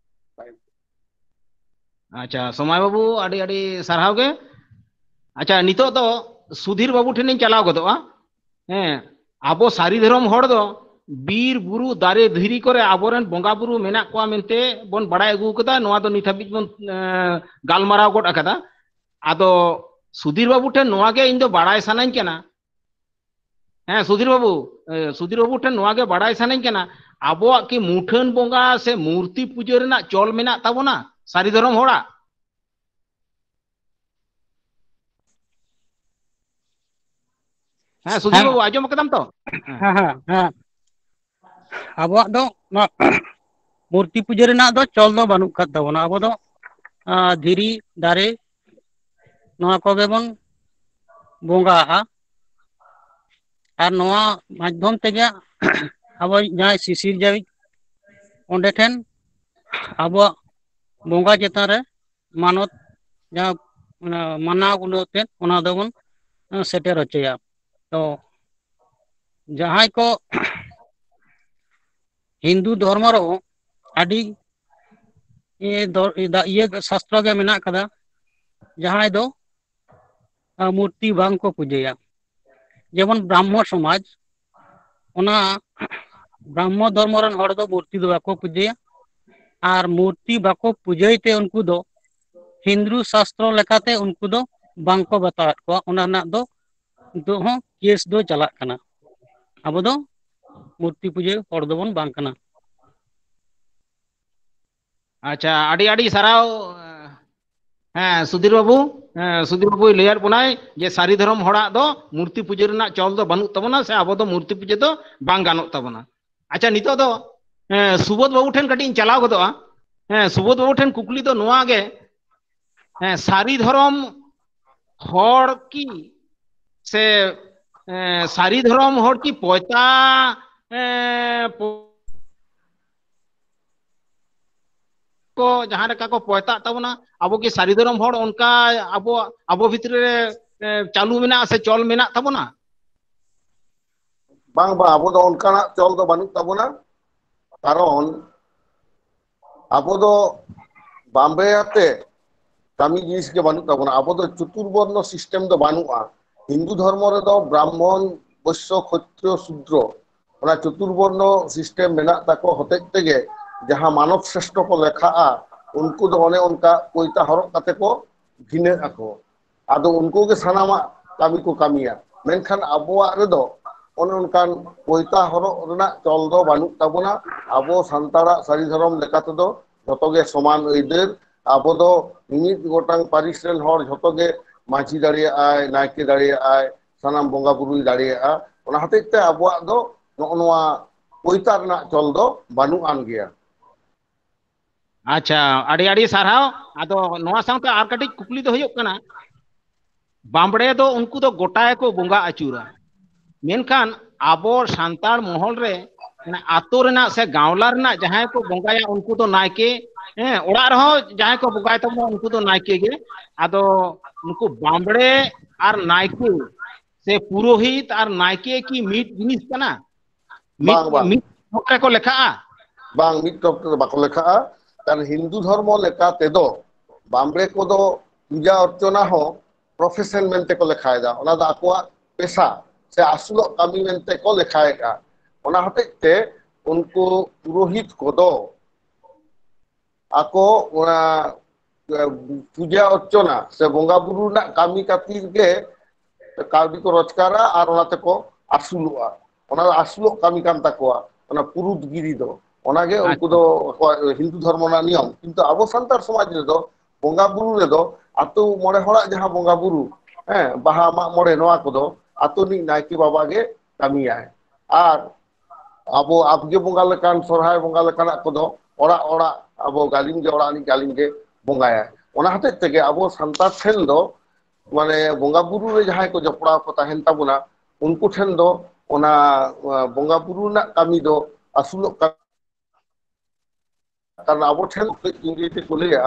ᱛᱟᱭᱚᱢ᱾ ᱟᱪᱪᱷᱟ, ᱥᱚᱢᱟᱭ ᱵᱟᱹᱵᱩ, ᱟᱹᱰᱤ ᱟᱹᱰᱤ ᱥᱟᱨᱦᱟᱣ ᱜᱮ᱾ ᱟᱪᱪᱷᱟ, ᱱᱤᱛᱚᱜ ᱫᱚ ᱥᱩᱫᱷᱤᱨ ᱵᱟᱹᱵᱩ ᱴᱷᱮᱱᱤᱧ ᱪᱟᱞᱟᱣ ᱜᱚᱫᱚᱜᱼᱟ᱾ ᱦᱮᱸ, ᱟᱵᱚ ᱥᱟᱹᱨᱤ ᱫᱷᱚᱨᱚᱢ ᱦᱚᱲ ᱫᱚ ᱵᱤᱨ ᱵᱩᱨᱩ ᱫᱟᱨᱮ ᱫᱷᱤᱨᱤ ᱠᱚᱨᱮ ᱟᱵᱚᱨᱮᱱ ᱵᱚᱸᱜᱟ ᱵᱩᱨᱩ ᱢᱮᱱᱟᱜ ᱠᱚᱣᱟ ᱢᱮᱱᱛᱮ ᱵᱚᱱ ᱵᱟᱲᱟᱭ ᱟᱹᱜᱩ ᱠᱟᱫᱟ, ᱱᱚᱣᱟ ᱫᱚ ᱱᱤᱛ ᱦᱟᱹᱵᱤᱡ ᱵᱚᱱ, ᱮᱸ, ᱜᱟᱞᱢᱟᱨᱟᱣ ᱜᱚᱫ ᱟᱠᱟᱫᱟ᱾ ᱟᱫᱚ ᱥᱩᱫᱷᱤᱨ ᱵᱟᱹᱵᱩ ᱴᱷᱮᱱ ᱱᱚᱣᱟ ᱜᱮ ᱤᱧ ᱫᱚ ᱵᱟᱲᱟᱭ ᱥᱟᱱᱟᱧ ᱠᱟᱱᱟ᱾ ᱦᱮᱸ, ᱥᱩᱫᱷᱤᱨ ᱵᱟᱹᱵᱩ, ᱮ, ᱥᱩᱫᱷᱤᱨ ᱵᱟᱹᱵᱩ ᱴᱷᱮᱱ ᱱᱚᱣᱟ ᱜᱮ ᱵᱟᱲᱟᱭ ᱥᱟᱱᱟᱧ ᱠᱟᱱᱟ, ᱟᱵᱚᱣᱟᱜ ᱠᱤ ᱢᱩᱴᱷᱟᱹᱱ ᱵᱚᱸᱜᱟ ᱥᱮ ᱢᱩᱨᱛᱤ ᱯᱩᱡᱟᱹ ᱨᱮᱱᱟᱜ ᱪᱚᱞ ᱢᱮᱱᱟᱜ ᱛᱟᱵᱚᱱᱟ ᱥᱟᱹᱨᱤ ᱫᱷᱚᱨᱚᱢ ᱦᱚᱲᱟᱜ? ᱦᱮᱸ, ᱥᱩᱫᱷᱤᱨ ᱦᱮᱸ᱾ ᱵᱟᱹᱵᱩ, ᱟᱸᱡᱚᱢ ᱠᱟᱫᱟᱢ ᱛᱚ? ᱦᱮᱸ, ᱦᱮᱸ, ᱦᱮᱸ᱾ ᱟᱵᱚᱣᱟᱜ ᱫᱚ ᱱᱚᱣᱟ ᱢᱩᱨᱛᱤ ᱯᱩᱡᱟᱹ ᱨᱮᱱᱟᱜ ᱫᱚ ᱪᱚᱞ ᱫᱚ ᱵᱟᱹᱱᱩᱜ ᱟᱠᱟᱫ ᱛᱟᱵᱚᱱᱟ᱾ ᱟᱵᱚ ᱫᱚ, ᱟ, ᱫᱷᱤᱨᱤ, ᱫᱟᱨᱮ, ᱱᱚᱣᱟ ᱠᱚᱜᱮ ᱵᱚᱱ ᱵᱚᱸᱜᱟᱜᱼᱟ᱾ ᱟᱨ ᱱᱚᱣᱟ ᱢᱟᱫᱽᱫᱷᱚᱢ ᱛᱮᱜᱮ ᱟᱵᱚ ᱡᱟᱦᱟᱸᱭ ᱥᱤᱥᱤᱨᱡᱟᱹᱣᱤᱡ, ᱚᱸᱰᱮ ᱴᱷᱮᱱ ᱟᱵᱚᱣᱟᱜ ᱵᱚᱸᱜᱟ ᱪᱮᱛᱟᱱ ᱨᱮ ᱢᱟᱱᱚᱛ, ᱡᱟᱦᱟᱸ, ᱚᱱᱟ ᱢᱟᱱᱟᱣ ᱜᱩᱱᱟᱹᱣ ᱛᱮ ᱚᱱᱟ ᱫᱚᱵᱚᱱ, ᱮ, ᱥᱮᱴᱮᱨ ᱦᱚᱪᱚᱭᱟ᱾ ᱛᱚ ᱡᱟᱦᱟᱸᱭ ᱠᱚ ᱦᱤᱱᱫᱩ ᱫᱷᱚᱨᱢᱚ ᱨᱮᱦᱚᱸ ᱟᱹᱰᱤ, ᱮ, ᱫᱚ-, ᱤᱭᱟᱹ ᱥᱟᱥᱛᱨᱚ ᱜᱮ ᱢᱮᱱᱟᱜ ᱠᱟᱫᱟ, ᱡᱟᱦᱟᱸᱭ ᱫᱚ, ᱟ, ᱢᱩᱨᱛᱤ ᱵᱟᱝ ᱠᱚ ᱯᱩᱡᱟᱹᱭᱟ᱾ ᱡᱮᱢᱚᱱ ᱵᱨᱟᱦᱢᱚ ᱥᱚᱢᱟᱡᱽ, ᱚᱱᱟ ᱵᱨᱟᱦᱢᱚ ᱫᱷᱚᱨᱢᱚ ᱨᱮᱱ ᱦᱚᱲ ᱫᱚ ᱢᱩᱨᱛᱤ ᱫᱚ ᱵᱟᱠᱚ ᱯᱩᱡᱟᱹᱭᱟ, ᱟᱨ ᱢᱩᱨᱛᱤ ᱵᱟᱠᱚ ᱯᱩᱡᱟᱹᱭ ᱛᱮ ᱩᱱᱠᱩ ᱫᱚ ᱦᱤᱱᱫᱩ ᱥᱟᱥᱛᱨᱚ ᱞᱮᱠᱟᱛᱮ ᱩᱱᱠᱩ ᱫᱚ ᱵᱟᱝ ᱠᱚ ᱵᱟᱛᱟᱣᱮᱫ ᱠᱚᱣᱟ᱾ ᱚᱱᱟ ᱨᱮᱱᱟᱜ ᱫᱚ ᱱᱤᱛᱚᱜ ᱦᱚᱸ ᱠᱮᱥ ᱫᱚ ᱪᱟᱞᱟᱜ ᱠᱟᱱᱟ᱾ ᱟᱵᱚ ᱫᱚ ᱢᱩᱨᱛᱤ ᱯᱩᱡᱟᱹ ᱦᱚᱲ ᱫᱚᱵᱚᱱ ᱵᱟᱝ ᱠᱟᱱᱟ᱾ ᱟᱪᱪᱷᱟ, ᱟᱹᱰᱤ ᱟᱹᱰᱤ ᱥᱟᱨᱦᱟᱣ᱾ ᱦᱮᱸ, ᱥᱩᱫᱷᱤᱨ ᱵᱟᱹᱵᱩ, ᱦᱮᱸ, ᱥᱩᱫᱷᱤᱨ ᱵᱟᱹᱵᱩᱭ ᱞᱟᱹᱭᱟᱫ ᱵᱚᱱᱟᱭ ᱡᱮ ᱥᱟᱹᱨᱤ ᱫᱷᱚᱨᱚᱢ ᱦᱚᱲᱟᱜ ᱫᱚ ᱢᱩᱨᱛᱤ ᱯᱩᱡᱟᱹ ᱨᱮᱱᱟᱜ ᱪᱚᱞ ᱫᱚ ᱵᱟᱹᱱᱩᱜ ᱛᱟᱵᱚᱱᱟ, ᱥᱮ ᱟᱵᱚ ᱫᱚ ᱢᱩᱨᱛᱤ ᱯᱩᱡᱟᱹ ᱫᱚ ᱵᱟᱝ ᱜᱟᱱᱚᱜ ᱛᱟᱵᱚᱱᱟ᱾ ᱟᱪᱪᱷᱟ, ᱱᱤᱛᱚᱜ ᱫᱚ, ᱦᱮᱸ, ᱥᱩᱵᱳᱫᱷ ᱵᱟᱹᱵᱩ ᱴᱷᱮᱱ ᱠᱟᱹᱴᱤᱡ ᱤᱧ ᱪᱟᱞᱟᱣ ᱜᱚᱫᱚᱜᱼᱟ᱾ ᱦᱮᱸ, ᱥᱩᱵᱳᱫᱷ ᱵᱟᱹᱵᱩ ᱴᱷᱮᱱ ᱠᱩᱠᱞᱤ ᱫᱚ ᱱᱚᱣᱟ ᱜᱮ, ᱦᱮᱸ, ᱥᱟᱹᱨᱤ ᱫᱷᱚᱨᱚᱢ ᱦᱚᱲ ᱠᱤ, ᱥᱮ, ᱮᱸ, ᱥᱟᱹᱨᱤ ᱫᱷᱚᱨᱚᱢ ᱦᱚᱲ ᱠᱤ ᱯᱚᱭᱛᱟ, ᱮᱸ, ᱯᱚ-, ᱠᱚ ᱡᱟᱦᱟᱸ ᱞᱮᱠᱟ ᱠᱚ ᱯᱚᱭᱛᱟᱜ ᱛᱟᱵᱚᱱᱟ, ᱟᱵᱚ ᱠᱤ ᱥᱟᱹᱨᱤ ᱫᱷᱚᱨᱚᱢ ᱦᱚᱲ ᱚᱱᱠᱟ ᱟᱵᱚ, ᱟᱵᱚ ᱵᱷᱤᱛᱨᱤ ᱨᱮ, ᱮᱸ, ᱪᱟᱹᱞᱩ ᱢᱮᱱᱟᱜᱼᱟ ᱥᱮ ᱪᱚᱞ ᱢᱮᱱᱟᱜ ᱛᱟᱵᱚᱱᱟ? ᱵᱟᱝ, ᱵᱟᱝ, ᱟᱵᱚ ᱫᱚ ᱚᱱᱠᱟᱱᱟᱜ ᱪᱚᱞ ᱫᱚ ᱵᱟᱹᱱᱩᱜ ᱛᱟᱵᱚᱱᱟ᱾ ᱠᱟᱨᱚᱱ ᱟᱵᱚ ᱫᱚ ᱵᱟᱢᱵᱮ ᱟᱛᱮ ᱠᱟᱹᱢᱤ ᱡᱤᱱᱤᱥ ᱜᱮ ᱵᱟᱹᱱᱩᱜ ᱛᱟᱵᱚᱱᱟ᱾ ᱟᱵᱚ ᱫᱚ ᱪᱚᱛᱩᱨᱵᱚᱨᱱᱚ system ᱫᱚ ᱵᱟᱹᱱᱩᱜᱼᱟ᱾ ᱦᱤᱱᱫᱩ ᱫᱷᱚᱨᱢᱚ ᱨᱮᱫᱚ ᱵᱨᱟᱦᱢᱚᱱ, ᱵᱳᱭᱥᱭᱚ, ᱠᱷᱚᱛᱨᱤᱭᱚ, ᱥᱩᱫᱨᱚ, ᱚᱱᱟ ᱪᱚᱛᱩᱨᱵᱚᱨᱱᱚ system ᱢᱮᱱᱟᱜ ᱛᱟᱠᱚ ᱦᱚᱛᱮᱡ ᱛᱮᱜᱮ ᱡᱟᱦᱟᱸ ᱢᱟᱱᱚᱵ ᱥᱨᱮᱥᱴᱷᱚ ᱠᱚ ᱞᱮᱠᱷᱟᱜᱼᱟ, ᱩᱱᱠᱩ ᱫᱚ ᱚᱱᱮ ᱚᱱᱠᱟ ᱯᱚᱭᱛᱟ ᱦᱚᱨᱚᱜ ᱠᱟᱛᱮ ᱠᱚ ᱵᱷᱤᱱᱟᱹᱜ ᱟᱠᱚ᱾ ᱟᱫᱚ ᱩᱱᱠᱩ ᱜᱮ ᱥᱟᱱᱟᱢᱟᱜ ᱠᱟᱹᱢᱤ ᱠᱚ ᱠᱟᱹᱢᱤᱭᱟ᱾ ᱢᱮᱱᱠᱷᱟᱱ ᱟᱵᱚᱣᱟᱜ ᱨᱮᱫᱚ ᱚᱱᱮ ᱚᱱᱠᱟᱱ ᱯᱚᱭᱛᱟ ᱦᱚᱨᱚᱜ ᱨᱮᱱᱟᱜ ᱪᱚᱞ ᱫᱚ ᱵᱟᱹᱱᱩᱜ ᱛᱟᱵᱚᱱᱟ᱾ ᱟᱵᱚ ᱥᱟᱱᱛᱟᱲᱟᱜ ᱥᱟᱹᱨᱤ ᱫᱷᱚᱨᱚᱢ ᱞᱮᱠᱟ ᱛᱮᱫᱚ ᱡᱷᱚᱛᱚ ᱜᱮ ᱥᱚᱢᱟᱱ ᱟᱹᱭᱫᱟᱹᱨ᱾ ᱟᱵᱚ ᱫᱚ ᱢᱤᱢᱤᱫ ᱜᱚᱴᱟᱝ ᱯᱟᱹᱨᱤᱥ ᱨᱮᱱ ᱦᱚᱲ ᱡᱷᱚᱛᱚ ᱜᱮ ᱢᱟᱹᱡᱷᱤ ᱫᱟᱲᱮᱭᱟᱜᱼᱟᱭ, ᱱᱟᱭᱠᱮ ᱫᱟᱲᱮᱭᱟᱜᱼᱟᱭ, ᱥᱟᱱᱟᱢ ᱵᱚᱸᱜᱟ ᱵᱩᱨᱩᱭ ᱫᱟᱲᱮᱭᱟᱜᱼᱟ᱾ ᱚᱱᱟ ᱦᱚᱛᱮᱡ ᱛᱮ ᱟᱵᱚᱣᱟᱜ ᱫᱚ ᱱᱚᱜᱼᱚ ᱱᱚᱣᱟ ᱯᱚᱭᱛᱟ ᱨᱮᱱᱟᱜ ᱪᱚᱞ ᱫᱚ ᱵᱟᱹᱱᱩᱜ ᱟᱱ ᱜᱮᱭᱟ᱾ ᱟᱪᱪᱷᱟ, ᱟᱹᱰᱤ ᱟᱹᱰᱤ ᱥᱟᱨᱦᱟᱣ᱾ ᱟᱫᱚ ᱱᱚᱣᱟ ᱥᱟᱶᱛᱮ ᱟᱨ ᱠᱟᱹᱴᱤᱡ ᱠᱩᱠᱞᱤ ᱫᱚ ᱦᱩᱭᱩᱜ ᱠᱟᱱᱟ, ᱵᱟᱢᱵᱲᱮ ᱫᱚ ᱩᱱᱠᱩ ᱫᱚ ᱜᱚᱴᱟ ᱜᱮᱠᱚ ᱵᱚᱸᱜᱟ ᱟᱹᱪᱩᱨᱟ᱾ ᱢᱮᱱᱠᱷᱟᱱ ᱟᱵᱚ ᱥᱟᱱᱛᱟᱲ ᱢᱚᱦᱚᱞ ᱨᱮ, ᱢᱟᱱᱮ, ᱟᱛᱳ ᱨᱮᱱᱟᱜ ᱥᱮ ᱜᱟᱶᱞᱟ ᱨᱮᱱᱟᱜ ᱡᱟᱦᱟᱸᱭ ᱠᱚ ᱵᱚᱸᱜᱟᱭᱟ, ᱩᱱᱠᱩ ᱫᱚ ᱱᱟᱭᱠᱮ, ᱦᱮᱸ, ᱚᱲᱟᱜ ᱨᱮᱦᱚᱸ ᱡᱟᱦᱟᱸᱭ ᱠᱚ ᱵᱚᱸᱜᱟᱭ ᱛᱟᱵᱚᱱᱟ, ᱩᱱᱠᱩ ᱫᱚ ᱱᱟᱭᱠᱮ ᱜᱮ᱾ ᱟᱫᱚ ᱩᱱᱠᱩ ᱵᱟᱢᱵᱲᱮ ᱟᱨ ᱱᱟᱭᱠᱮ ᱥᱮ ᱯᱩᱨᱳᱦᱤᱛ ᱟᱨ ᱱᱟᱭᱠᱮ ᱠᱤ ᱢᱤᱫ ᱡᱤᱱᱤᱥ ᱠᱟᱱᱟ? ᱢᱤᱫ, ᱵᱟᱝ, ᱵᱟᱝ᱾ ᱢᱤᱫ ᱛᱷᱚᱠ ᱨᱮᱠᱚ ᱞᱮᱠᱷᱟᱜᱼᱟ? ᱵᱟᱝ, ᱢᱤᱫ ᱛᱷᱚᱠ ᱨᱮᱫᱚ ᱵᱟᱠᱚ ᱞᱮᱠᱷᱟᱜᱼᱟ᱾ ᱠᱟᱨᱚᱱ ᱦᱤᱱᱫᱩ ᱫᱷᱚᱨᱢᱚ ᱞᱮᱠᱟ ᱛᱮᱫᱚ ᱵᱟᱢᱵᱲᱮ ᱠᱚᱫᱚ ᱯᱩᱡᱟ ᱚᱨᱪᱚᱱᱟ ᱦᱚᱸ ᱯᱨᱚᱯᱷᱮᱥᱚᱱ ᱢᱮᱱᱛᱮ ᱠᱚ ᱞᱮᱠᱷᱟᱭᱮᱫᱟ, ᱚᱱᱟ ᱫᱚ ᱟᱠᱚᱣᱟᱜ ᱯᱮᱥᱟ ᱥᱮ ᱟᱹᱥᱩᱞᱚᱜ ᱠᱟᱹᱢᱤ ᱢᱮᱱᱛᱮ ᱠᱚ ᱞᱮᱠᱷᱟᱭᱮᱫᱼᱟ᱾ ᱚᱱᱟ ᱦᱚᱛᱮᱡ ᱛᱮ ᱩᱱᱠᱩ ᱯᱩᱨᱳᱦᱤᱛ ᱠᱚᱫᱚ ᱟᱠᱚ ᱚᱱᱟ, ᱮ, ᱯᱩᱡᱟ ᱚᱨᱪᱚᱱᱟ ᱥᱮ ᱵᱚᱸᱜᱟ ᱵᱩᱨᱩ ᱨᱮᱱᱟᱜ ᱠᱟᱹᱢᱤ ᱠᱷᱟᱹᱛᱤᱨ ᱜᱮ ᱠᱟᱹᱣᱰᱤ ᱠᱚ ᱨᱳᱡᱽᱜᱟᱨᱟ ᱟᱨ ᱚᱱᱟ ᱛᱮᱠᱚ ᱟᱹᱥᱩᱞᱚᱜᱼᱟ᱾ ᱚᱱᱟ ᱫᱚ ᱟᱹᱥᱩᱞᱚᱜ ᱠᱟᱹᱢᱤ ᱠᱟᱱ ᱛᱟᱠᱚᱣᱟ, ᱚᱱᱟ ᱯᱩᱨᱩᱫ ᱜᱤᱨᱤ ᱫᱚ᱾ ᱚᱱᱟᱜᱮ ᱩᱱᱠᱩ ᱟᱪᱪᱷᱟ᱾ ᱫᱚ ᱟᱠᱚᱣᱟᱜ ᱦᱤᱱᱫᱩ ᱫᱷᱚᱨᱢᱚ ᱨᱮᱱᱟᱜ ᱱᱤᱭᱚᱢ᱾ ᱠᱤᱱᱛᱩ ᱟᱵᱚ ᱥᱟᱱᱛᱟᱲ ᱥᱚᱢᱟᱡᱽ ᱨᱮᱫᱚ ᱵᱚᱸᱜᱟ ᱵᱩᱨᱩ ᱨᱮᱫᱚ ᱟᱛᱳ ᱢᱚᱬᱮ ᱦᱚᱲᱟᱜ ᱡᱟᱦᱟᱸ ᱵᱚᱸᱜᱟ ᱵᱩᱨᱩ, ᱦᱮᱸ, ᱵᱟᱦᱟ, ᱢᱟᱜ ᱢᱚᱬᱮ, ᱱᱚᱣᱟ ᱠᱚᱫᱚ ᱟᱛᱳ ᱨᱤᱱᱤᱡ ᱱᱟᱭᱠᱮ ᱵᱟᱵᱟ ᱜᱮ ᱠᱟᱹᱢᱤᱭᱟᱭ᱾ ᱟᱨ ᱟᱵᱚ ᱟᱵᱜᱮ ᱵᱚᱸᱜᱟ ᱞᱮᱠᱟᱱ, ᱥᱚᱨᱦᱟᱭ ᱵᱚᱸᱜᱟ ᱞᱮᱠᱟᱱᱟᱜ ᱠᱚᱫᱚ ᱚᱲᱟᱜ ᱚᱲᱟᱜ ᱟᱵᱚ ᱜᱟᱹᱞᱤᱢ ᱜᱮ, ᱚᱲᱟᱜ ᱨᱤᱱᱤᱡ ᱜᱟᱹᱞᱤᱢ ᱜᱮ ᱵᱚᱸᱜᱟᱭᱟᱭ᱾ ᱚᱱᱟ ᱦᱚᱛᱮᱡ ᱛᱮᱜᱮ ᱟᱵᱚ ᱥᱟᱱᱛᱟᱲ ᱴᱷᱮᱱ ᱫᱚ, ᱢᱟᱱᱮ, ᱵᱚᱸᱜᱟ ᱵᱩᱨᱩ ᱨᱮ ᱡᱟᱦᱟᱸᱭ ᱠᱚ ᱡᱚᱯᱲᱟᱣ ᱠᱚ ᱛᱟᱦᱮᱱ ᱛᱟᱵᱚᱱᱟ, ᱩᱱᱠᱩ ᱴᱷᱮᱱ ᱫᱚ ᱚᱱᱟ, ᱟ, ᱵᱚᱸᱜᱟ ᱵᱩᱨᱩ ᱨᱮᱱᱟᱜ ᱠᱟᱹᱢᱤ ᱫᱚ ᱟᱹᱥᱩᱞᱚᱜ ᱠᱟᱱᱟ᱾ ᱠᱟᱨᱚᱱ ᱟᱵᱚ ᱴᱷᱮᱱ ᱤᱝᱨᱮᱡᱤ ᱛᱮᱠᱚ ᱞᱟᱹᱭᱟ,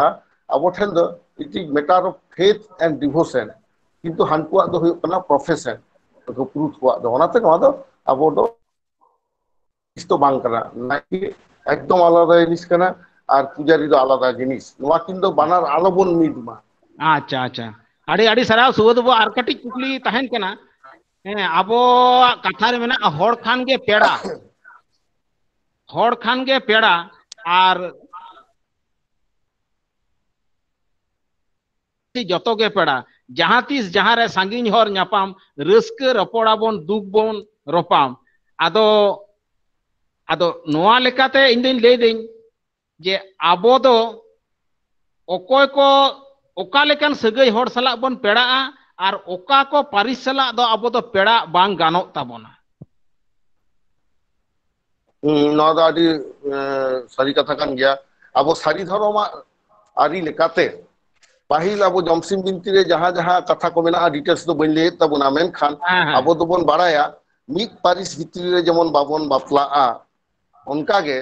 ᱟᱵᱚ ᱴᱷᱮᱱ ᱫᱚ it is matter of faith and devotion, ᱠᱤᱱᱛᱩ ᱦᱟᱱᱠᱩᱣᱟᱜ ᱫᱚ ᱦᱩᱭᱩᱜ ᱠᱟᱱᱟ ᱯᱨᱚᱯᱷᱮᱥᱚᱱ, ᱩᱱᱠᱩ ᱯᱩᱨᱩᱫᱷ ᱠᱚᱣᱟᱜ ᱫᱚ᱾ ᱚᱱᱟᱛᱮ ᱱᱚᱣᱟ ᱫᱚ ᱟᱵᱚ ᱫᱚ ᱡᱤᱱᱤᱥ ᱫᱚ ᱵᱟᱝ ᱠᱟᱱᱟ᱾ ᱱᱟᱭᱠᱮ ᱮᱠᱫᱚᱢ ᱟᱞᱟᱫᱟ ᱡᱤᱱᱤᱥ ᱠᱟᱱᱟ ᱟᱨ ᱯᱩᱡᱟᱨᱤ ᱫᱚ ᱟᱞᱟᱫᱟ ᱡᱤᱱᱤᱥ᱾ ᱱᱚᱣᱟ ᱠᱤᱱ ᱫᱚ ᱵᱟᱱᱟᱨ ᱟᱞᱚᱵᱚᱱ ᱢᱤᱫ ᱢᱟ᱾ ᱟᱪᱪᱷᱟ, ᱟᱪᱪᱷᱟ᱾ ᱟᱹᱰᱤ, ᱟᱹᱰᱤ ᱥᱟᱨᱦᱟᱣ ᱥᱩᱵᱳᱫᱷ ᱵᱟᱵᱩ᱾ ᱟᱨ ᱠᱟᱹᱴᱤᱡ ᱠᱩᱠᱞᱤ ᱛᱟᱦᱮᱱ ᱠᱟᱱᱟ᱾ ᱦᱮᱸ, ᱟᱵᱚᱣᱟᱜ ᱠᱟᱛᱷᱟ ᱨᱮ ᱢᱮᱱᱟᱜᱼᱟ, "ᱦᱚᱲ ᱠᱷᱟᱱ ᱜᱮ ᱯᱮᱲᱟ, ᱦᱚᱲ ᱠᱷᱟᱱ ᱜᱮ ᱯᱮᱲᱟ, ᱟᱨ ᱡᱚᱛᱚ ᱜᱮ ᱯᱮᱲᱟ, ᱡᱟᱦᱟᱸ ᱛᱤᱥ ᱡᱟᱦᱟᱸ ᱨᱮ ᱥᱟᱺᱜᱤᱧ ᱦᱚᱨ ᱧᱟᱯᱟᱢ, ᱨᱟᱹᱥᱠᱟᱹ ᱨᱚᱯᱚᱲ ᱟᱵᱚᱱ, ᱫᱩᱠ ᱵᱚᱱ ᱨᱚᱯᱟᱢ᱾" ᱟᱫᱚ, ᱟᱫᱚ ᱱᱚᱣᱟ ᱞᱮᱠᱟᱛᱮ ᱤᱧ ᱫᱚᱧ ᱞᱟᱹᱭᱫᱟᱹᱧ ᱡᱮ ᱟᱵᱚ ᱫᱚ ᱚᱠᱚᱭ ᱠᱚ, ᱚᱠᱟ ᱞᱮᱠᱟᱱ ᱥᱟᱹᱜᱟᱹᱭ ᱦᱚᱲ ᱥᱟᱞᱟᱜ ᱵᱚᱱ ᱯᱮᱲᱟᱜᱼᱟ ᱟᱨ ᱚᱠᱟ ᱠᱚ ᱯᱟᱹᱨᱤᱥ ᱥᱟᱞᱟᱜ ᱫᱚ ᱟᱵᱚ ᱫᱚ ᱯᱮᱲᱟᱜ ᱵᱟᱝ ᱜᱟᱱᱚᱜ ᱛᱟᱵᱚᱱᱟ? ᱦᱩᱸ, ᱱᱚᱣᱟ ᱫᱚ ᱟᱹᱰᱤ, ᱮ, ᱥᱟᱹᱨᱤ ᱠᱟᱛᱷᱟ ᱠᱟᱱ ᱜᱮᱭᱟ᱾ ᱟᱵᱚ ᱥᱟᱹᱨᱤ ᱫᱷᱚᱨᱚᱢᱟᱜ ᱟᱹᱨᱤ ᱞᱮᱠᱟᱛᱮ ᱯᱟᱹᱦᱤᱞ ᱟᱵᱚ ᱡᱚᱢᱥᱤᱢ ᱵᱤᱱᱛᱤ ᱨᱮ ᱡᱟᱦᱟᱸ ᱡᱟᱦᱟᱸ ᱠᱟᱛᱷᱟ ᱠᱚ ᱢᱮᱱᱟᱜᱼᱟ, ᱰᱤᱴᱮᱞᱥ ᱫᱚ ᱵᱟᱹᱧ ᱞᱟᱹᱭᱮᱫ ᱛᱟᱵᱚᱱᱟ, ᱢᱮᱱᱠᱷᱟᱱ ᱦᱮᱸ, ᱦᱮᱸ᱾ ᱟᱵᱚ ᱫᱚᱵᱚᱱ ᱵᱟᱲᱟᱭᱟ ᱢᱤᱫ ᱯᱟᱹᱨᱤᱥ ᱵᱷᱤᱛᱨᱤ ᱨᱮ ᱡᱮᱢᱚᱱ ᱵᱟᱵᱚᱱ ᱵᱟᱯᱞᱟᱜᱼᱟ, ᱚᱱᱠᱟᱜᱮ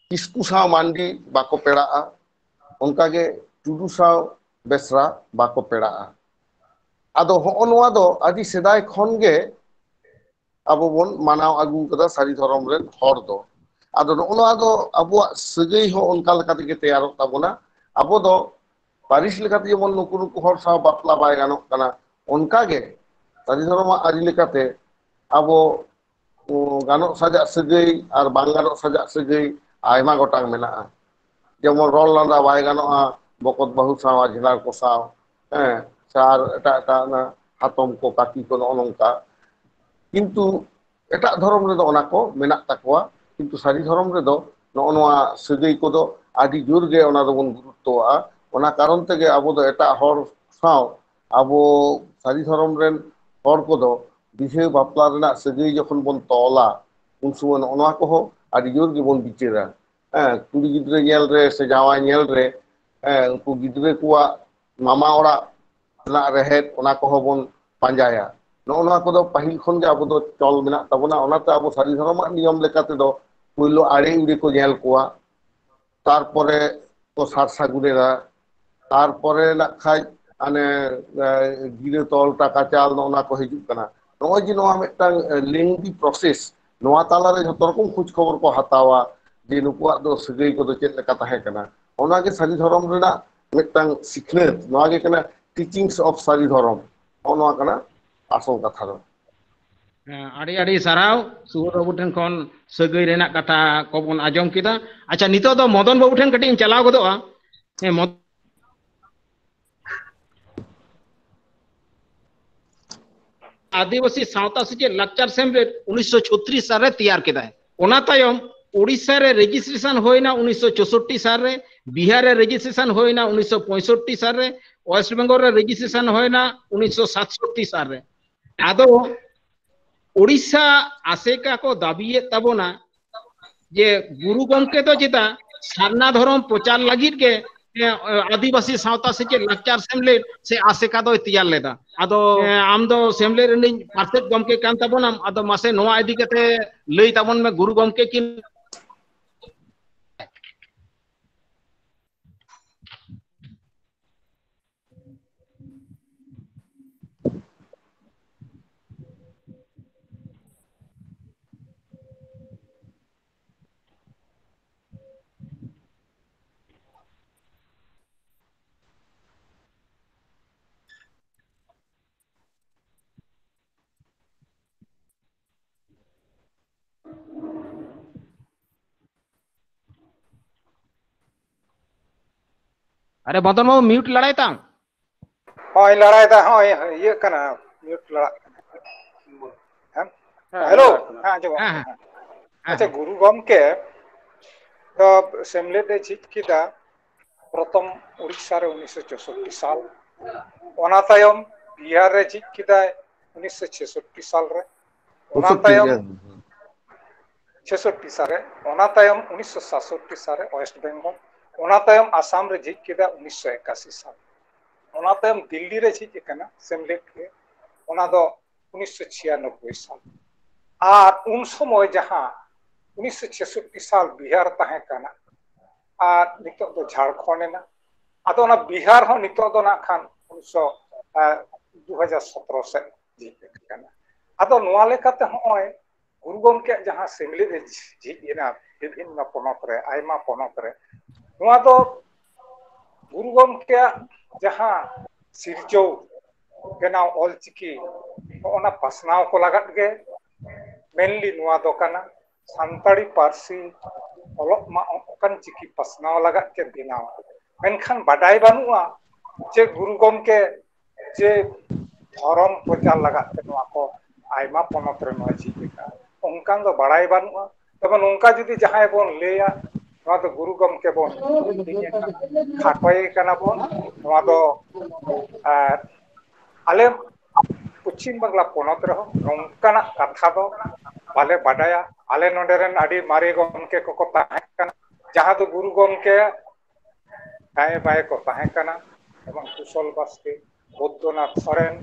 ᱠᱤᱥᱠᱩ ᱥᱟᱶ ᱢᱟᱱᱰᱤ ᱵᱟᱠᱚ ᱯᱮᱲᱟᱜᱼᱟ, ᱚᱱᱠᱟᱜᱮ ᱴᱩᱰᱩ ᱥᱟᱶ ᱵᱮᱥᱨᱟ ᱵᱟᱠᱚ ᱯᱮᱲᱟᱜᱼᱟ᱾ ᱟᱫᱚ ᱦᱚᱸᱜᱼᱚ ᱱᱚᱣᱟ ᱫᱚ ᱟᱹᱰᱤ ᱥᱮᱫᱟᱭ ᱠᱷᱚᱱ ᱜᱮ ᱟᱵᱚ ᱵᱚᱱ ᱢᱟᱱᱟᱣ ᱟᱹᱜᱩ ᱠᱟᱫᱟ ᱥᱟᱹᱨᱤ ᱫᱷᱚᱨᱚᱢ ᱨᱮᱱ ᱦᱚᱲ ᱫᱚ᱾ ᱟᱫᱚ ᱱᱚᱜᱼᱚ ᱱᱚᱣᱟ ᱫᱚ ᱟᱵᱚᱣᱟᱜ ᱥᱟᱹᱜᱟᱹᱭ ᱦᱚᱸ ᱚᱱᱠᱟ ᱞᱮᱠᱟ ᱛᱮᱜᱮ ᱛᱮᱭᱟᱨᱚᱜ ᱛᱟᱵᱚᱱᱟ᱾ ᱟᱵᱚ ᱫᱚ ᱯᱟᱹᱨᱤᱥ ᱞᱮᱠᱟᱛᱮ ᱡᱮᱢᱚᱱ ᱱᱩᱠᱩ ᱱᱩᱠᱩ ᱦᱚᱲ ᱥᱟᱶ ᱵᱟᱯᱞᱟ ᱵᱟᱭ ᱜᱟᱱᱚᱜ ᱠᱟᱱᱟ, ᱚᱱᱠᱟᱜᱮ ᱥᱟᱹᱨᱤ ᱫᱷᱚᱨᱚᱢᱟᱜ ᱟᱹᱨᱤ ᱞᱮᱠᱟᱛᱮ ᱟᱵᱚ, ᱩ, ᱜᱟᱱᱚᱜ ᱥᱟᱡᱟᱜ ᱥᱟᱹᱜᱟᱹᱭ ᱟᱨ ᱵᱟᱝ ᱜᱟᱱᱚᱜ ᱥᱟᱡᱟᱜ ᱥᱟᱹᱜᱟᱹᱭ ᱟᱭᱢᱟ ᱜᱚᱴᱟᱝ ᱢᱮᱱᱟᱜᱼᱟ᱾ ᱡᱮᱢᱚᱱ ᱨᱚᱲ ᱞᱟᱸᱫᱟ ᱵᱟᱭ ᱜᱟᱱᱚᱜᱼᱟ ᱵᱚᱠᱚᱛ ᱵᱟᱹᱦᱩ ᱥᱟᱶ, ᱟᱡᱷᱱᱟᱨ ᱠᱚ ᱥᱟᱶ, ᱦᱮᱸ, ᱥᱮ ᱟᱨ ᱮᱴᱟᱜ ᱮᱴᱟᱜ ᱚᱱᱟ ᱦᱟᱛᱚᱢ ᱠᱚ, ᱠᱟᱠᱤ ᱠᱚ, ᱱᱚᱜᱼᱚ ᱱᱚᱝᱠᱟ᱾ ᱠᱤᱱᱛᱩ ᱮᱴᱟᱜ ᱫᱷᱚᱨᱚᱢ ᱨᱮᱫᱚ ᱚᱱᱟ ᱠᱚ ᱢᱮᱱᱟᱜ ᱛᱟᱠᱚᱣᱟ, ᱠᱤᱱᱛᱩ ᱥᱟᱹᱨᱤ ᱫᱷᱚᱨᱚᱢ ᱨᱮᱫᱚ ᱱᱚᱜᱼᱚ ᱱᱚᱣᱟ ᱥᱟᱹᱜᱟᱹᱭ ᱠᱚᱫᱚ ᱟᱹᱰᱤ ᱡᱳᱨ ᱜᱮ ᱚᱱᱟ ᱫᱚᱵᱚᱱ ᱜᱩᱨᱩᱛᱛᱚᱣᱟᱜᱼᱟ᱾ ᱚᱱᱟ ᱠᱟᱨᱚᱱ ᱛᱮᱜᱮ ᱟᱵᱚ ᱫᱚ ᱮᱴᱟᱜ ᱦᱚᱲ ᱥᱟᱶ ᱟᱵᱚ ᱥᱟᱹᱨᱤ ᱫᱷᱚᱨᱚᱢ ᱨᱮᱱ ᱦᱚᱲ ᱠᱚᱫᱚ ᱵᱤᱦᱟᱹ ᱵᱟᱯᱞᱟ ᱨᱮᱱᱟᱜ ᱥᱟᱹᱜᱟᱹᱭ ᱡᱚᱠᱷᱚᱱ ᱵᱚᱱ ᱛᱚᱞᱟ, ᱩᱱ ᱥᱚᱢᱚᱭ ᱱᱚᱜᱼᱚ ᱱᱚᱣᱟ ᱠᱚᱦᱚᱸ ᱟᱹᱰᱤ ᱡᱳᱨ ᱜᱮᱵᱚᱱ ᱵᱤᱪᱟᱹᱨᱟ᱾ ᱦᱮᱸ, ᱠᱩᱲᱤ ᱜᱤᱫᱽᱨᱟᱹ ᱧᱮᱞ ᱨᱮ ᱥᱮ ᱡᱟᱶᱟᱭ ᱧᱮᱞ ᱨᱮ, ᱦᱮᱸ, ᱩᱱᱠᱩ ᱜᱤᱫᱽᱨᱟᱹ ᱠᱚᱣᱟᱜ ᱢᱟᱢᱟ ᱚᱲᱟᱜ ᱨᱮᱱᱟᱜ ᱨᱮᱦᱮᱫ, ᱚᱱᱟ ᱠᱚᱦᱚᱸ ᱵᱚᱱ ᱯᱟᱸᱡᱟᱭᱟ᱾ ᱱᱚᱜᱼᱚ ᱱᱚᱣᱟ ᱠᱚᱫᱚ ᱯᱟᱹᱦᱤᱞ ᱠᱷᱚᱱ ᱜᱮ ᱟᱵᱚ ᱫᱚ ᱪᱚᱞ ᱢᱮᱱᱟᱜ ᱛᱟᱵᱚᱱᱟ᱾ ᱚᱱᱟᱛᱮ ᱟᱵᱚ ᱥᱟᱹᱨᱤ ᱫᱷᱚᱨᱚᱢᱟᱜ ᱱᱤᱭᱚᱢ ᱞᱮᱠᱟ ᱛᱮᱫᱚ ᱯᱳᱭᱞᱳ ᱟᱲᱮ ᱩᱲᱮ ᱠᱚ ᱧᱮᱞ ᱠᱚᱣᱟ, ᱛᱟᱨᱯᱚᱨᱮ ᱠᱚ ᱥᱟᱨ ᱥᱟᱹᱜᱩᱱᱮᱫᱟ, ᱛᱟᱨᱯᱚᱨᱮ ᱱᱟᱜ ᱠᱷᱟᱡ ᱦᱟᱱᱮ, ᱮ, ᱜᱤᱨᱟᱹ ᱛᱚᱞ, ᱴᱟᱠᱟ ᱪᱟᱞ, ᱱᱚᱜᱼᱚ ᱱᱟ ᱠᱚ ᱦᱤᱡᱩᱜ ᱠᱟᱱᱟ᱾ ᱱᱚᱜᱼᱚᱭ ᱡᱮ ᱱᱚᱣᱟ ᱢᱤᱫᱴᱟᱝ, ᱮ, ᱞᱮᱝᱫᱤ ᱯᱨᱚᱥᱮᱥ, ᱱᱚᱣᱟ ᱛᱟᱞᱟᱨᱮ ᱡᱷᱚᱛᱚ ᱨᱚᱠᱚᱢ ᱠᱷᱳᱡᱽ ᱠᱷᱚᱵᱚᱨ ᱠᱚ ᱦᱟᱛᱟᱣᱟ ᱡᱮ ᱱᱩᱠᱩᱣᱟᱜ ᱫᱚ ᱥᱟᱹᱜᱟᱹᱭ ᱠᱚᱫᱚ ᱪᱮᱫ ᱞᱮᱠᱟ ᱛᱟᱦᱮᱸ ᱠᱟᱱᱟ᱾ ᱚᱱᱟᱜᱮ ᱥᱟᱹᱨᱤ ᱫᱷᱚᱨᱚᱢ ᱨᱮᱱᱟᱜ ᱢᱤᱫᱴᱟᱝ ᱥᱤᱠᱷᱱᱟᱹᱛ, ᱱᱚᱣᱟ ᱜᱮ ᱠᱟᱱᱟ teachings of ᱥᱟᱹᱨᱤ ᱫᱷᱚᱨᱚᱢ᱾ ᱱᱚᱜᱼᱚ ᱱᱚᱣᱟ ᱠᱟᱱᱟ ᱟᱥᱚᱞ ᱠᱟᱛᱷᱟ ᱫᱚ᱾ ᱦᱮᱸ, ᱟᱹᱰᱤ ᱟᱹᱰᱤ ᱥᱟᱨᱦᱟᱣ ᱥᱩᱵᱳᱫᱷ ᱵᱟᱹᱵᱩ ᱴᱷᱮᱱ ᱠᱷᱚᱱ ᱥᱟᱹᱜᱟᱹᱭ ᱨᱮᱱᱟᱜ ᱠᱟᱛᱷᱟ ᱠᱚᱵᱚᱱ ᱟᱸᱡᱚᱢ ᱠᱮᱫᱟ᱾ ᱟᱪᱪᱷᱟ, ᱱᱤᱛᱚᱜ ᱫᱚ ᱢᱚᱫᱚᱱ ᱵᱟᱹᱵᱩ ᱴᱷᱮᱱ ᱠᱟᱹᱴᱤᱡ ᱤᱧ ᱪᱟᱞᱟᱣ ᱜᱚᱫᱚᱜᱼᱟ᱾ ᱦᱮᱸ, ᱢᱚᱫ- ᱟᱹᱫᱤᱵᱟᱹᱥᱤ ᱥᱟᱶᱛᱟ ᱥᱮᱪᱮᱫ ᱞᱟᱠᱪᱟᱨ ᱥᱮᱢᱞᱮᱫ ᱩᱱᱤᱥᱥᱚ ᱪᱷᱚᱛᱨᱤᱥ ᱥᱟᱞ ᱨᱮ ᱛᱮᱭᱟᱨ ᱠᱮᱫᱟᱭ᱾ ᱚᱱᱟ ᱛᱟᱭᱚᱢ ᱳᱰᱤᱥᱟ ᱨᱮ ᱨᱮᱡᱤᱥᱴᱨᱮᱥᱚᱱ ᱦᱩᱭᱱᱟ ᱩᱱᱤᱥᱥᱚ ᱪᱳᱥᱳᱴᱴᱤ ᱥᱟᱞ ᱨᱮ, ᱵᱤᱦᱟᱨ ᱨᱮ ᱨᱮᱡᱤᱥᱴᱨᱮᱥᱚᱱ ᱦᱩᱭᱱᱟ ᱩᱱᱤᱥᱥᱚ ᱯᱚᱸᱭᱥᱚᱴᱴᱤ ᱥᱟᱞ ᱨᱮ, ᱳᱭᱮᱥᱴ ᱵᱮᱝᱜᱚᱞ ᱨᱮ ᱨᱮᱡᱤᱥᱴᱨᱮᱥᱚᱱ ᱦᱩᱭᱱᱟ ᱩᱱᱤᱥᱥᱚ ᱥᱟᱛᱥᱚᱴᱴᱤ ᱥᱟᱞ ᱨᱮ᱾ ᱟᱫᱚ ᱳᱰᱤᱥᱟ ᱟᱥᱮᱠᱟ ᱠᱚ ᱫᱟᱹᱵᱤᱭᱮᱫ ᱛᱟᱵᱚᱱᱟ ᱡᱮ ᱜᱩᱨᱩ ᱜᱚᱢᱠᱮ ᱫᱚ ᱪᱮᱫᱟᱜ ᱥᱟᱨᱱᱟ ᱫᱷᱚᱨᱚᱢ ᱯᱨᱚᱪᱟᱨ ᱞᱟᱹᱜᱤᱫ ᱜᱮ ᱮ, ᱟᱹᱫᱤᱵᱟᱹᱥᱤ ᱥᱟᱶᱛᱟ ᱥᱮᱪᱮᱫ ᱞᱟᱠᱪᱟᱨ ᱥᱮᱢᱞᱮᱫ ᱥᱮ ᱟᱥᱮᱠᱟ ᱫᱚᱭ ᱛᱮᱭᱟᱨ ᱞᱮᱫᱟ᱾ ᱟᱫᱚ, ᱮ, ᱟᱢ ᱫᱚ ᱥᱮᱢᱞᱮᱫ ᱨᱤᱱᱤᱡ ᱯᱟᱨᱥᱮᱛ ᱜᱚᱢᱠᱮ ᱠᱟᱱ ᱛᱟᱵᱚᱱᱟᱢ, ᱟᱫᱚ ᱢᱟᱥᱮ ᱱᱚᱣᱟ ᱤᱫᱤ ᱠᱟᱛᱮ ᱞᱟᱹᱭ ᱛᱟᱵᱚᱱ ᱢᱮ, ᱜᱩᱨᱩ ᱜᱚᱢᱠᱮ ᱠᱤᱱ ᱟᱨᱮ ᱢᱚᱫᱚᱱ ᱵᱟᱹᱵᱩ, ᱢᱤᱭᱩᱴ ᱞᱟᱲᱟᱭ ᱛᱟᱢ᱾ ᱦᱳᱭ, ᱞᱟᱲᱟᱭ ᱫᱟ, ᱦᱳᱭ, ᱤᱭᱟᱹᱜ ᱠᱟᱱᱟ, ᱢᱤᱭᱩᱴ ᱞᱟᱲᱟᱜ ᱠᱟᱱᱟ᱾ ᱦᱮᱸ? ᱦᱮᱸ, ᱦᱮᱞᱳ? ᱞᱟᱲᱟᱜ ᱠᱟᱱᱟ᱾ ᱦᱮᱸ, ᱟᱸᱡᱚᱢᱚᱜ ᱦᱮᱸ, ᱠᱟᱱᱟ᱾ ᱦᱮᱸ᱾ ᱦᱮᱸ, ᱟᱪᱪᱷᱟ, ᱦᱮᱸ᱾ ᱜᱩᱨᱩ ᱜᱚᱢᱠᱮ ᱫᱚ ᱥᱮᱢᱞᱮᱫ ᱮ ᱡᱷᱤᱡ ᱠᱮᱫᱟ ᱯᱨᱚᱛᱷᱚᱢ ᱩᱲᱤᱥᱥᱟ ᱨᱮ ᱩᱱᱤᱥᱥᱚ ᱪᱳᱥᱳᱴᱴᱤ ᱥᱟᱞ᱾ ᱚᱱᱟ ᱛᱟᱭᱚᱢ ᱵᱤᱦᱟᱨ ᱨᱮ ᱡᱷᱤᱡ ᱠᱮᱫᱟᱭ ᱩᱱᱤᱥᱥᱚ ᱪᱷᱮᱥᱳᱴᱴᱤ ᱥᱟᱞ ᱨᱮ᱾ ᱚᱱᱟ ᱪᱷᱮᱥᱳᱴᱴᱤ ᱛᱟᱭᱚᱢ ᱨᱮ᱾ ᱪᱷᱮᱥᱳᱴᱴᱤ ᱥᱟᱞ ᱨᱮ, ᱚᱱᱟ ᱛᱟᱭᱚᱢ ᱩᱱᱤᱥᱥᱚ ᱥᱟᱛᱥᱚᱴᱴᱤ ᱥᱟᱞ ᱨᱮ ᱳᱭᱮᱥᱴ ᱵᱮᱝᱜᱚᱞ, ᱚᱱᱟ ᱛᱟᱭᱚᱢ ᱟᱥᱟᱢ ᱨᱮ ᱡᱷᱤᱡ ᱠᱮᱫᱟ ᱩᱱᱤᱥᱥᱚ ᱮᱠᱟᱥᱤ ᱥᱟᱞ᱾ ᱚᱱᱟ ᱛᱟᱭᱚᱢ ᱫᱤᱞᱞᱤ ᱨᱮ ᱡᱷᱤᱡ ᱟᱠᱟᱱᱟ ᱥᱮᱢᱞᱮᱫ ᱜᱮ, ᱚᱱᱟ ᱫᱚ ᱩᱱᱤᱥᱥᱚ ᱪᱷᱤᱭᱟᱱᱚᱵᱵᱳᱭ ᱥᱟᱞ᱾ ᱟᱨ ᱩᱱ ᱥᱚᱢᱚᱭ ᱡᱟᱦᱟᱸ ᱩᱱᱤᱥᱥᱚ ᱪᱷᱮᱥᱳᱴᱴᱤ ᱥᱟᱞ ᱵᱤᱦᱟᱨ ᱛᱟᱦᱮᱸ ᱠᱟᱱᱟ, ᱟᱨ ᱱᱤᱛᱚᱜ ᱫᱚ ᱡᱷᱟᱲᱠᱷᱚᱸᱰ ᱮᱱᱟ᱾ ᱟᱫᱚ ᱚᱱᱟ ᱵᱤᱦᱟᱨ ᱦᱚᱸ ᱱᱤᱛᱚᱜ ᱫᱚ ᱱᱟᱜ ᱠᱷᱟᱱ ᱩᱱᱤᱥᱥᱚ, ᱮ, ᱫᱩ ᱦᱟᱡᱟᱨ ᱥᱚᱛᱨᱚ ᱥᱮᱫ ᱡᱷᱤᱡ ᱟᱠᱟᱱᱟ᱾ ᱟᱫᱚ ᱱᱚᱣᱟ ᱞᱮᱠᱟᱛᱮ ᱦᱚᱸᱜᱼᱚᱭ ᱜᱩᱨᱩ ᱜᱚᱢᱠᱮᱭᱟᱜ ᱡᱟᱦᱟᱸ ᱥᱮᱢᱞᱮᱫ ᱮ ᱡᱷᱤᱡ ᱮᱱᱟ ᱵᱤᱵᱷᱤᱱᱱᱚ ᱯᱚᱱᱚᱛ ᱨᱮ, ᱟᱭᱢᱟ ᱯᱚᱱᱚᱛ ᱨᱮ, ᱱᱚᱣᱟ ᱫᱚ ᱜᱩᱨᱩ ᱜᱚᱢᱠᱮᱭᱟᱜ ᱡᱟᱦᱟᱸ ᱥᱤᱨᱡᱟᱹᱣ ᱵᱮᱱᱟᱣ ᱚᱞ ᱪᱤᱠᱤ, ᱱᱚᱜᱼᱚ ᱱᱟ ᱯᱟᱥᱱᱟᱣ ᱠᱚ ᱞᱟᱜᱟᱫ ᱜᱮ mainly ᱱᱚᱣᱟ ᱫᱚ ᱠᱟᱱᱟ᱾ ᱥᱟᱱᱛᱟᱲᱤ ᱯᱟᱹᱨᱥᱤ ᱚᱞᱚᱜ ᱢᱟ, ᱚᱱᱠᱟᱱ ᱪᱤᱠᱤ ᱯᱟᱥᱱᱟᱣ ᱞᱟᱜᱟᱫ ᱜᱮ ᱵᱮᱱᱟᱣ᱾ ᱢᱮᱱᱠᱷᱟᱱ ᱵᱟᱰᱟᱭ ᱵᱟᱹᱱᱩᱜᱼᱟ ᱡᱮ ᱜᱩᱨᱩ ᱜᱚᱢᱠᱮ ᱡᱮ ᱫᱷᱚᱨᱚᱢ ᱯᱨᱚᱪᱟᱨ ᱞᱟᱜᱟᱫ ᱛᱮ ᱱᱚᱣᱟ ᱠᱚ ᱟᱭᱢᱟ ᱯᱚᱱᱚᱛ ᱨᱮ ᱱᱚᱣᱟ ᱡᱷᱤᱡ ᱟᱠᱟᱫᱼᱟ, ᱚᱱᱠᱟᱱ ᱫᱚ ᱵᱟᱲᱟᱭ ᱵᱟᱹᱱᱩᱜᱼᱟ᱾ ᱛᱚᱵᱮ ᱱᱚᱝᱠᱟ ᱡᱩᱫᱤ ᱡᱟᱦᱟᱸᱭ ᱵᱚᱱ ᱞᱟᱹᱭᱟ, ᱱᱚᱣᱟ ᱫᱚ ᱜᱩᱨᱩ ᱜᱚᱢᱠᱮ ᱵᱚᱱ ᱠᱷᱟᱴᱚᱭᱮ ᱠᱟᱱᱟ ᱵᱚᱱ, ᱱᱚᱣᱟ ᱫᱚ, ᱟᱨ ᱟᱞᱮ ᱯᱚᱪᱷᱤᱢ ᱵᱟᱝᱞᱟ ᱯᱚᱱᱚᱛ ᱨᱮᱦᱚᱸ ᱱᱚᱝᱠᱟᱱᱟᱜ ᱠᱟᱛᱷᱟ ᱫᱚ ᱵᱟᱞᱮ ᱵᱟᱰᱟᱭᱟ᱾ ᱟᱞᱮ ᱱᱚᱰᱮ ᱨᱮᱱ ᱟᱹᱰᱤ ᱢᱟᱨᱮ ᱜᱚᱢᱠᱮ ᱠᱚᱠᱚ ᱛᱟᱦᱮᱸ ᱠᱟᱱᱟ, ᱡᱟᱦᱟᱸ ᱫᱚ ᱜᱩᱨᱩ ᱜᱚᱢᱠᱮ ᱫᱟᱭᱮ ᱵᱟᱭᱮ ᱠᱚ ᱛᱟᱦᱮᱸ ᱠᱟᱱᱟ᱾ ᱡᱮᱢᱚᱱ ᱠᱩᱥᱚᱞ ᱵᱟᱥᱠᱮ, ᱵᱳᱫᱽᱫᱚᱱᱟᱛᱷ ᱥᱚᱨᱮᱱ,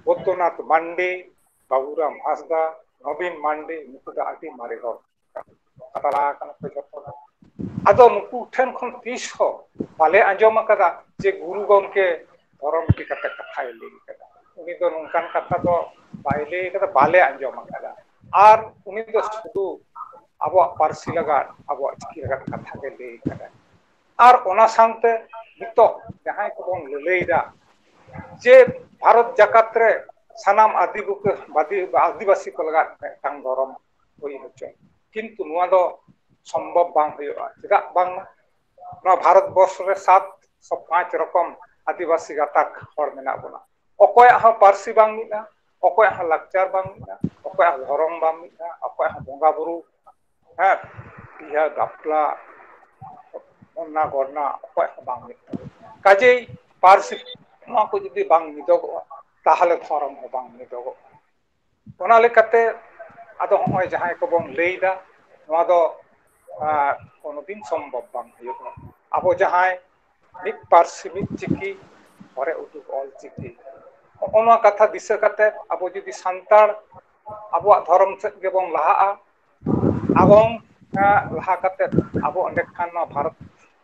ᱵᱳᱫᱽᱫᱚᱱᱟᱛᱷ ᱢᱟᱱᱰᱤ, ᱵᱟᱵᱩᱨᱟᱢ ᱦᱟᱸᱥᱫᱟ, ᱱᱚᱵᱤᱱ ᱢᱟᱱᱰᱤ, ᱱᱩᱠᱩ ᱫᱚ ᱟᱹᱰᱤ ᱢᱟᱨᱮ ᱦᱚᱲ ᱠᱟᱱᱟ᱾ ᱛᱟᱞᱟ ᱟᱠᱟᱱᱟ ᱠᱚ ᱡᱚᱛᱚ ᱦᱚᱲ᱾ ᱟᱫᱚ ᱱᱩᱠᱩ ᱴᱷᱮᱱ ᱠᱷᱚᱱ ᱛᱤᱥ ᱦᱚᱸ ᱵᱟᱞᱮ ᱟᱸᱡᱚᱢ ᱟᱠᱟᱫᱟ ᱡᱮ ᱜᱩᱨᱩ ᱜᱚᱢᱠᱮ ᱫᱷᱚᱨᱚᱢ ᱤᱫᱤ ᱠᱟᱛᱮ ᱠᱟᱛᱷᱟᱭ ᱞᱟᱹᱭ ᱟᱠᱟᱫᱟ, ᱩᱱᱤ ᱫᱚ ᱱᱚᱝᱠᱟᱱ ᱠᱟᱛᱷᱟ ᱫᱚ ᱵᱟᱭ ᱞᱟᱹᱭ ᱟᱠᱟᱫᱟ, ᱵᱟᱞᱮ ᱟᱸᱡᱚᱢ ᱟᱠᱟᱫᱟ᱾ ᱟᱨ ᱩᱱᱤ ᱫᱚ ᱥᱩᱫᱷᱩ ᱟᱵᱚᱣᱟᱜ ᱯᱟᱹᱨᱥᱤ ᱞᱟᱜᱟᱫ, ᱟᱵᱚᱣᱟᱜ ᱪᱤᱠᱤ ᱞᱟᱜᱟᱫ ᱠᱟᱛᱷᱟ ᱜᱮ ᱞᱟᱹᱭ ᱟᱠᱟᱫᱟ᱾ ᱟᱨ ᱚᱱᱟ ᱥᱟᱶᱛᱮ ᱱᱤᱛᱚᱜ ᱡᱟᱦᱟᱸᱭ ᱠᱚᱵᱚᱱ ᱞᱟᱹᱞᱟᱹᱭᱮᱫᱟ ᱡᱮ ᱵᱷᱟᱨᱚᱛ ᱡᱟᱠᱟᱛ ᱨᱮ ᱥᱟᱱᱟᱢ ᱟᱹᱫᱤᱵᱟᱹᱥᱤ, ᱟᱹᱫᱤᱵᱟᱹᱥᱤ ᱠᱚ ᱞᱟᱜᱟᱫ ᱢᱤᱫᱴᱟᱝ ᱫᱷᱚᱨᱚᱢ ᱦᱩᱭ ᱦᱚᱪᱚ, ᱠᱤᱱᱛᱩ ᱱᱚᱣᱟ ᱫᱚ ᱥᱚᱢᱵᱷᱚᱵ ᱵᱟᱝ ᱦᱩᱭᱩᱜᱼᱟ᱾ ᱪᱮᱫᱟᱜ ᱵᱟᱝᱢᱟ ᱱᱚᱣᱟ ᱵᱷᱟᱨᱚᱛ ᱵᱚᱨᱥᱚ ᱨᱮ ᱥᱟᱛ ᱥᱚ ᱯᱟᱸᱪ ᱨᱚᱠᱚᱢ ᱟᱹᱫᱤᱵᱟᱹᱥᱤ ᱜᱟᱛᱟᱠ ᱦᱚᱲ ᱢᱮᱱᱟᱜ ᱵᱚᱱᱟ᱾ ᱚᱠᱚᱭᱟᱜ ᱦᱚᱸ ᱯᱟᱹᱨᱥᱤ ᱵᱟᱝ ᱢᱤᱫᱼᱟ, ᱚᱠᱚᱭᱟᱜ ᱦᱚᱸ ᱞᱟᱠᱪᱟᱨ ᱵᱟᱝ ᱢᱤᱫᱼᱟ, ᱚᱠᱚᱭᱟᱜ ᱦᱚᱸ ᱫᱷᱚᱨᱚᱢ ᱵᱟᱝ ᱢᱤᱫᱼᱟ, ᱚᱠᱚᱭᱟᱜ ᱦᱚᱸ ᱵᱚᱸᱜᱟ ᱵᱩᱨᱩ, ᱦᱮᱸ, ᱵᱤᱦᱟᱹ ᱵᱟᱯᱞᱟ, ᱚᱱᱟ ᱜᱚᱨᱱᱟ ᱚᱠᱚᱭᱟᱜ ᱦᱚᱸ ᱵᱟᱝ ᱢᱤᱫ ᱛᱟᱵᱚᱱᱟ᱾ ᱠᱟᱡᱮᱭ ᱯᱟᱹᱨᱥᱤ ᱱᱚᱣᱟ ᱠᱚ ᱡᱩᱫᱤ ᱵᱟᱝ ᱢᱤᱫᱚᱜᱚᱜᱼᱟ, ᱛᱟᱦᱚᱞᱮ ᱫᱷᱚᱨᱚᱢ ᱦᱚᱸ ᱵᱟᱝ ᱢᱤᱫᱚᱜᱚᱜᱼᱟ᱾ ᱚᱱᱟ ᱞᱮᱠᱟᱛᱮ ᱟᱫᱚ ᱦᱚᱸᱜᱼᱚᱭ ᱡᱟᱦᱟᱸᱭ ᱠᱚᱵᱚᱱ ᱞᱟᱹᱭᱫᱟ, ᱱᱚᱣᱟ ᱫᱚ, ᱟᱸ, ᱠᱳᱱᱳ ᱫᱤᱱ ᱥᱚᱢᱵᱷᱚᱵ ᱵᱟᱝ ᱦᱩᱭᱩᱜᱼᱟ᱾ ᱟᱵᱚ ᱡᱟᱦᱟᱸᱭ ᱢᱤᱫ ᱯᱟᱹᱨᱥᱤ, ᱢᱤᱫ ᱪᱤᱠᱤ, ᱦᱚᱨᱮ ᱩᱫᱩᱜ ᱚᱞ ᱪᱤᱠᱤ, ᱦᱚᱸᱜᱼᱚ ᱱᱚᱣᱟ ᱠᱟᱛᱷᱟ ᱫᱤᱥᱟᱹ ᱠᱟᱛᱮ ᱟᱵᱚ ᱡᱩᱫᱤ ᱥᱟᱱᱛᱟᱲ ᱟᱵᱚᱣᱟᱜ ᱫᱷᱚᱨᱚᱢ ᱥᱮᱫ ᱜᱮᱵᱚᱱ ᱞᱟᱦᱟᱜᱼᱟ, ᱟᱵᱚ, ᱟᱸ, ᱞᱟᱦᱟ ᱠᱟᱛᱮ ᱟᱵᱚ ᱚᱸᱰᱮ ᱠᱷᱟᱱ ᱱᱚᱣᱟ ᱵᱷᱟᱨᱚᱛ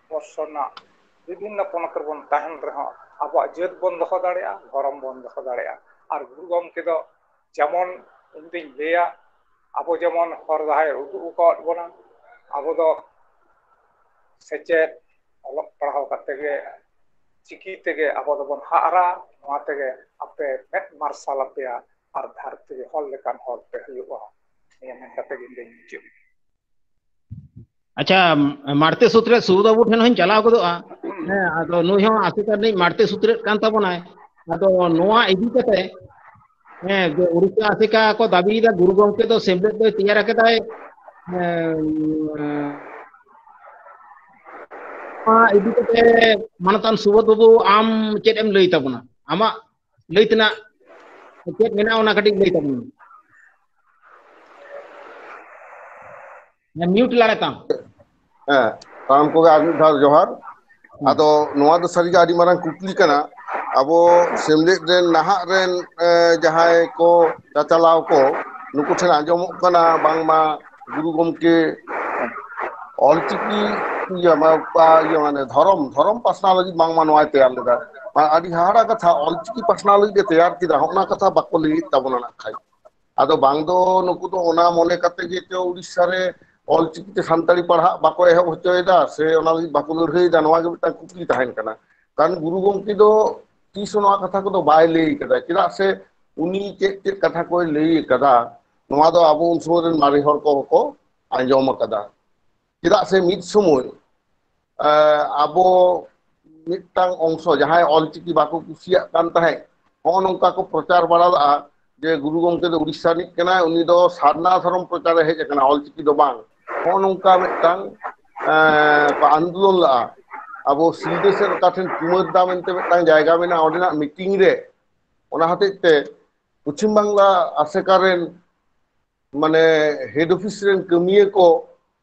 ᱵᱚᱨᱥᱚ ᱨᱮᱱᱟᱜ ᱵᱤᱵᱷᱤᱱᱱᱚ ᱯᱚᱱᱚᱛ ᱨᱮᱵᱚᱱ ᱛᱟᱦᱮᱱ ᱨᱮᱦᱚᱸ ᱟᱵᱚᱣᱟᱜ ᱡᱟᱹᱛ ᱵᱚᱱ ᱫᱚᱦᱚ ᱫᱟᱲᱮᱭᱟᱜᱼᱟ, ᱫᱷᱚᱨᱚᱢ ᱵᱚᱱ ᱫᱚᱦᱚ ᱫᱟᱲᱮᱭᱟᱜᱼᱟ᱾ ᱟᱨ ᱜᱩᱨᱩ ᱜᱚᱢᱠᱮ ᱫᱚ ᱡᱮᱢᱚᱱ ᱤᱧ ᱫᱩᱧ ᱞᱟᱹᱭᱟ, ᱟᱵᱚ ᱡᱮᱢᱚᱱ ᱦᱚᱨ ᱰᱟᱦᱟᱨ ᱩᱫᱩᱜ ᱟᱠᱟᱫ ᱵᱚᱱᱟ, ᱟᱵᱚ ᱫᱚ ᱥᱮᱪᱮᱫ, ᱚᱞᱚᱜ ᱯᱟᱲᱦᱟᱣ ᱠᱟᱛᱮ ᱜᱮ, ᱪᱤᱠᱤ ᱛᱮᱜᱮ ᱟᱵᱚ ᱫᱚᱵᱚᱱ ᱦᱟᱨᱟ, ᱱᱚᱣᱟ ᱛᱮᱜᱮ ᱟᱯᱮ ᱢᱮᱫ ᱢᱟᱨᱥᱟᱞ ᱟᱯᱮᱭᱟ ᱟᱨ ᱫᱷᱟᱹᱨᱛᱤ ᱨᱮ ᱦᱚᱲ ᱞᱮᱠᱟᱱ ᱦᱚᱲ ᱯᱮ ᱦᱩᱭᱩᱜᱼᱟ᱾ ᱱᱤᱭᱟᱹ ᱢᱮᱱ ᱠᱟᱛᱮ ᱜᱮ ᱤᱧ ᱫᱩᱧ ᱢᱩᱪᱟᱹᱫ᱾ ᱟᱪᱪᱷᱟ, ᱢᱟᱲᱛᱮ ᱥᱩᱫ ᱨᱮ ᱥᱩᱫ ᱵᱟᱹᱵᱩ ᱴᱷᱮᱱ ᱦᱚᱸᱧ ᱪᱟᱞᱟᱣ ᱜᱚᱫᱚᱜᱼᱟ᱾ ᱦᱮᱸ, ᱟᱫᱚ ᱱᱩᱭ ᱦᱚᱸ ᱟᱥᱮᱠᱟ ᱨᱤᱱᱤᱡ ᱢᱟᱲᱛᱮ ᱥᱩᱛᱨᱮᱫ ᱠᱟᱱ ᱛᱟᱵᱚᱱᱟᱭ᱾ ᱟᱫᱚ ᱱᱚᱣᱟ ᱤᱫᱤ ᱠᱟᱛᱮ, ᱦᱮᱸ, ᱡᱮ ᱩᱲᱤᱥᱥᱟ ᱟᱥᱮᱠᱟ ᱠᱚ ᱫᱟᱹᱵᱤᱭᱮᱫᱟ, ᱜᱩᱨᱩ ᱜᱚᱢᱠᱮ ᱫᱚ ᱥᱮᱢᱞᱮᱫ ᱫᱚᱭ ᱛᱮᱭᱟᱨ ᱟᱠᱟᱫᱟᱭ᱾ ᱦᱮᱸ, ᱱᱚᱣᱟ ᱤᱫᱤ ᱠᱟᱛᱮ ᱢᱟᱱᱚᱛᱟᱱ ᱥᱩᱵᱳᱫᱷ ᱵᱟᱹᱵᱩ, ᱟᱢ ᱪᱮᱫ ᱮᱢ ᱞᱟᱹᱭ ᱛᱟᱵᱚᱱᱟ? ᱟᱢᱟᱜ ᱞᱟᱹᱭ ᱛᱮᱱᱟᱜ ᱪᱮᱫ ᱢᱮᱱᱟᱜᱼᱟ, ᱚᱱᱟ ᱠᱟᱹᱴᱤᱡ ᱞᱟᱹᱭ ᱛᱟᱵᱚᱱ ᱢᱮ᱾ ᱢᱤᱭᱩᱴ ᱞᱟᱲᱮ ᱛᱟᱢ᱾ ᱦᱮᱸ, ᱥᱟᱱᱟᱢ ᱠᱚᱜᱮ ᱟᱨ ᱢᱤᱫ ᱫᱷᱟᱣ ᱡᱚᱦᱟᱨ᱾ ᱟᱫᱚ ᱱᱚᱣᱟ ᱫᱚ ᱥᱟᱹᱨᱤᱜᱮ ᱟᱹᱰᱤ ᱢᱟᱨᱟᱝ ᱠᱩᱠᱞᱤ ᱠᱟᱱᱟ᱾ ᱟᱵᱚ ᱥᱮᱢᱞᱮᱫ ᱨᱮᱱ ᱱᱟᱦᱟᱜ ᱨᱮᱱ ᱡᱟᱦᱟᱸᱭ ᱠᱚ ᱪᱟᱪᱟᱞᱟᱣ ᱠᱚ, ᱱᱩᱠᱩ ᱴᱷᱮᱱ ᱟᱸᱡᱚᱢᱚᱜ ᱠᱟᱱᱟ ᱵᱟᱝᱢᱟ ᱜᱩᱨᱩ ᱜᱚᱢᱠᱮ ᱚᱞᱪᱤᱠᱤ ᱤᱭᱟᱹ ᱢᱟᱱᱮ ᱫᱷᱚᱨᱚᱢ ᱫᱷᱚᱨᱚᱢ ᱯᱟᱥᱱᱟᱣ ᱞᱟᱹᱜᱤᱫ ᱵᱟᱝᱢᱟ ᱱᱚᱣᱟᱭ ᱛᱮᱭᱟᱨ ᱞᱮᱫᱟ᱾ ᱟᱹᱰᱤ ᱦᱟᱦᱟᱲᱟ ᱠᱟᱛᱷᱟ, ᱚᱞᱪᱤᱠᱤ ᱯᱟᱥᱱᱟᱣ ᱞᱟᱹᱜᱤᱫ ᱮ ᱛᱮᱭᱟᱨ ᱠᱮᱫᱟ, ᱦᱚᱸᱜᱼᱚ ᱱᱟ ᱠᱟᱛᱷᱟ ᱵᱟᱠᱚ ᱞᱟᱹᱭᱮᱫ ᱛᱟᱵᱚᱱᱟ ᱱᱟᱜ ᱠᱷᱟᱡ᱾ ᱟᱫᱚ ᱵᱟᱝ ᱫᱚ ᱱᱩᱠᱩ ᱫᱚ ᱚᱱᱟ ᱢᱚᱱᱮ ᱠᱟᱛᱮ ᱜᱮ ᱪᱚ ᱩᱲᱤᱥᱥᱟ ᱨᱮ ᱚᱞᱪᱤᱠᱤ ᱛᱮ ᱥᱟᱱᱛᱟᱲᱤ ᱯᱟᱲᱦᱟᱜ ᱵᱟᱠᱚ ᱮᱦᱚᱵ ᱦᱚᱪᱚᱭᱮᱫᱟ, ᱥᱮ ᱚᱱᱟ ᱞᱟᱹᱜᱤᱫ ᱵᱟᱠᱚ ᱞᱟᱹᱲᱦᱟᱹᱭᱮᱫᱟ, ᱱᱚᱣᱟ ᱜᱮ ᱢᱤᱫᱴᱟᱝ ᱠᱩᱠᱞᱤ ᱛᱟᱦᱮᱱ ᱠᱟᱱᱟ᱾ ᱠᱟᱨᱚᱱ ᱜᱩᱨᱩ ᱜᱚᱢᱠᱮ ᱫᱚ ᱛᱤᱥ ᱦᱚᱸ ᱱᱚᱣᱟ ᱠᱟᱛᱷᱟ ᱠᱚᱫᱚ ᱵᱟᱭ ᱞᱟᱹᱭ ᱠᱟᱫᱟ᱾ ᱪᱮᱫᱟᱜ ᱥᱮ ᱩᱱᱤ ᱪᱮᱫ ᱪᱮᱫ ᱠᱟᱛᱷᱟ ᱠᱚᱭ ᱞᱟᱹᱭ ᱠᱟᱫᱟ, ᱱᱚᱣᱟ ᱫᱚ ᱟᱵᱚ ᱩᱱ ᱥᱚᱢᱚᱭ ᱨᱮᱱ ᱢᱟᱨᱮ ᱦᱚᱲ ᱠᱚᱦᱚᱸ ᱠᱚ ᱟᱸᱡᱚᱢ ᱟᱠᱟᱫᱟ᱾ ᱪᱮᱫᱟᱜ ᱥᱮ ᱢᱤᱫ ᱥᱚᱢᱚᱭ ᱟᱵᱚ ᱢᱤᱫᱴᱟᱝ ᱚᱝᱥᱚ ᱡᱟᱦᱟᱸᱭ ᱚᱞᱪᱤᱠᱤ ᱵᱟᱠᱚ ᱠᱩᱥᱤᱭᱟᱜ ᱠᱟᱱ ᱛᱟᱦᱮᱸᱫ, ᱦᱚᱸᱜᱼᱚ ᱱᱚᱝᱠᱟ ᱠᱚ ᱯᱨᱚᱪᱟᱨ ᱵᱟᱲᱟ ᱞᱟᱜᱼᱟ ᱡᱮ ᱜᱩᱨᱩ ᱜᱚᱢᱠᱮ ᱫᱚ ᱩᱲᱤᱥᱥᱟ ᱨᱤᱱᱤᱡ ᱠᱟᱱᱟᱭ, ᱩᱱᱤ ᱫᱚ ᱥᱟᱨᱱᱟ ᱫᱷᱚᱨᱚᱢ ᱯᱨᱚᱪᱟᱨᱮ ᱦᱮᱡ ᱟᱠᱟᱱᱟ, ᱚᱞᱪᱤᱠᱤ ᱫᱚ ᱵᱟᱝ᱾ ᱦᱚᱸᱜᱼᱚ ᱱᱚᱝᱠᱟ ᱢᱤᱫᱴᱟᱝ ᱠᱚ ᱟᱱᱫᱳᱞᱚᱱ ᱞᱟᱜᱼᱟ᱾ ᱟᱵᱚ ᱥᱤᱞᱫᱟᱹ ᱥᱮᱫ ᱚᱠᱟ ᱴᱷᱮᱱ ᱠᱩᱢᱟᱹᱨ ᱫᱟ ᱢᱮᱱᱛᱮ ᱢᱤᱫᱴᱟᱝ ᱡᱟᱭᱜᱟ ᱢᱮᱱᱟᱜᱼᱟ, ᱚᱸᱰᱮᱱᱟᱜ ᱢᱤᱴᱤᱝ ᱨᱮ, ᱚᱱᱟ ᱦᱚᱛᱮᱡ ᱛᱮ ᱯᱚᱪᱷᱤᱢ ᱵᱟᱝᱞᱟ ᱟᱥᱮᱠᱟ ᱨᱮᱱ ᱢᱟᱱᱮ ᱦᱮᱰ ᱚᱯᱷᱤᱥ ᱨᱮᱱ ᱠᱟᱹᱢᱤᱭᱟᱹ ᱠᱚ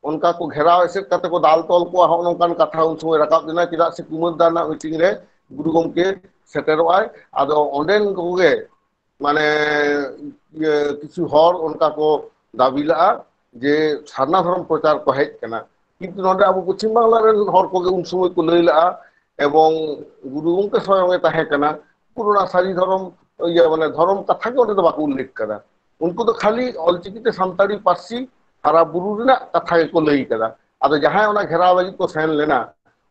ᱚᱱᱠᱟ ᱠᱚ ᱜᱷᱮᱨᱟᱣ ᱮᱥᱮᱫ ᱠᱟᱛᱮ ᱠᱚ ᱫᱟᱞ ᱛᱚᱞ ᱠᱚᱣᱟ, ᱦᱚᱸᱜᱼᱚ ᱱᱚᱝᱠᱟᱱ ᱠᱟᱛᱷᱟ ᱩᱱ ᱥᱚᱢᱚᱭ ᱨᱟᱠᱟᱵ ᱞᱮᱱᱟ᱾ ᱪᱮᱫᱟᱜ ᱥᱮ ᱠᱩᱢᱟᱹᱨ ᱫᱟ ᱨᱮᱱᱟᱜ ᱢᱤᱴᱤᱝ ᱨᱮ ᱜᱩᱨᱩ ᱜᱚᱢᱠᱮ ᱥᱮᱴᱮᱨᱚᱜ ᱟᱭ᱾ ᱟᱫᱚ ᱚᱸᱰᱮᱱ ᱠᱚᱜᱮ ᱢᱟᱱᱮ ᱤᱭᱟᱹ ᱠᱤᱪᱷᱩ ᱦᱚᱲ ᱚᱱᱠᱟ ᱠᱚ ᱫᱟᱹᱵᱤ ᱞᱟᱜᱼᱟ ᱡᱮ ᱥᱟᱨᱱᱟ ᱫᱷᱚᱨᱚᱢ ᱯᱨᱚᱪᱟᱨ ᱠᱚ ᱦᱮᱡ ᱠᱟᱱᱟ᱾ ᱠᱤᱱᱛᱩ ᱱᱚᱰᱮ ᱟᱵᱚ ᱯᱚᱪᱷᱤᱢ ᱵᱟᱝᱞᱟ ᱨᱮᱱ ᱦᱚᱲ ᱠᱚᱜᱮ ᱩᱱ ᱥᱚᱢᱚᱭ ᱠᱚ ᱞᱟᱹᱭ ᱞᱟᱜᱼᱟ, ᱮᱵᱚᱝ ᱜᱩᱨᱩ ᱜᱚᱢᱠᱮ ᱥᱚᱭᱚᱝ ᱮ ᱛᱟᱦᱮᱸ ᱠᱟᱱᱟ᱾ ᱩᱱᱠᱩ ᱚᱱᱟ ᱥᱟᱹᱨᱤ ᱫᱷᱚᱨᱚᱢ ᱤᱭᱟᱹ ᱢᱟᱱᱮ ᱫᱷᱚᱨᱚᱢ ᱠᱟᱛᱷᱟ ᱜᱮ ᱚᱸᱰᱮ ᱫᱚ ᱵᱟᱠᱚ ᱩᱞᱞᱮᱠᱷ ᱠᱟᱫᱟ᱾ ᱩᱱᱠᱩ ᱫᱚ ᱠᱷᱟᱹᱞᱤ ᱚᱞᱪᱤᱠᱤ ᱛᱮ ᱥᱟᱱᱛᱟᱲᱤ ᱯᱟᱹᱨᱥᱤ ᱦᱟᱨᱟ ᱵᱩᱨᱩ ᱨᱮᱱᱟᱜ ᱠᱟᱛᱷᱟ ᱜᱮᱠᱚ ᱞᱟᱹᱭ ᱠᱟᱫᱟ᱾ ᱟᱫᱚ ᱡᱟᱦᱟᱸᱭ ᱚᱱᱟ ᱜᱷᱮᱨᱟᱣ ᱞᱟᱹᱜᱤᱫ ᱠᱚ ᱥᱮᱱ ᱞᱮᱱᱟ,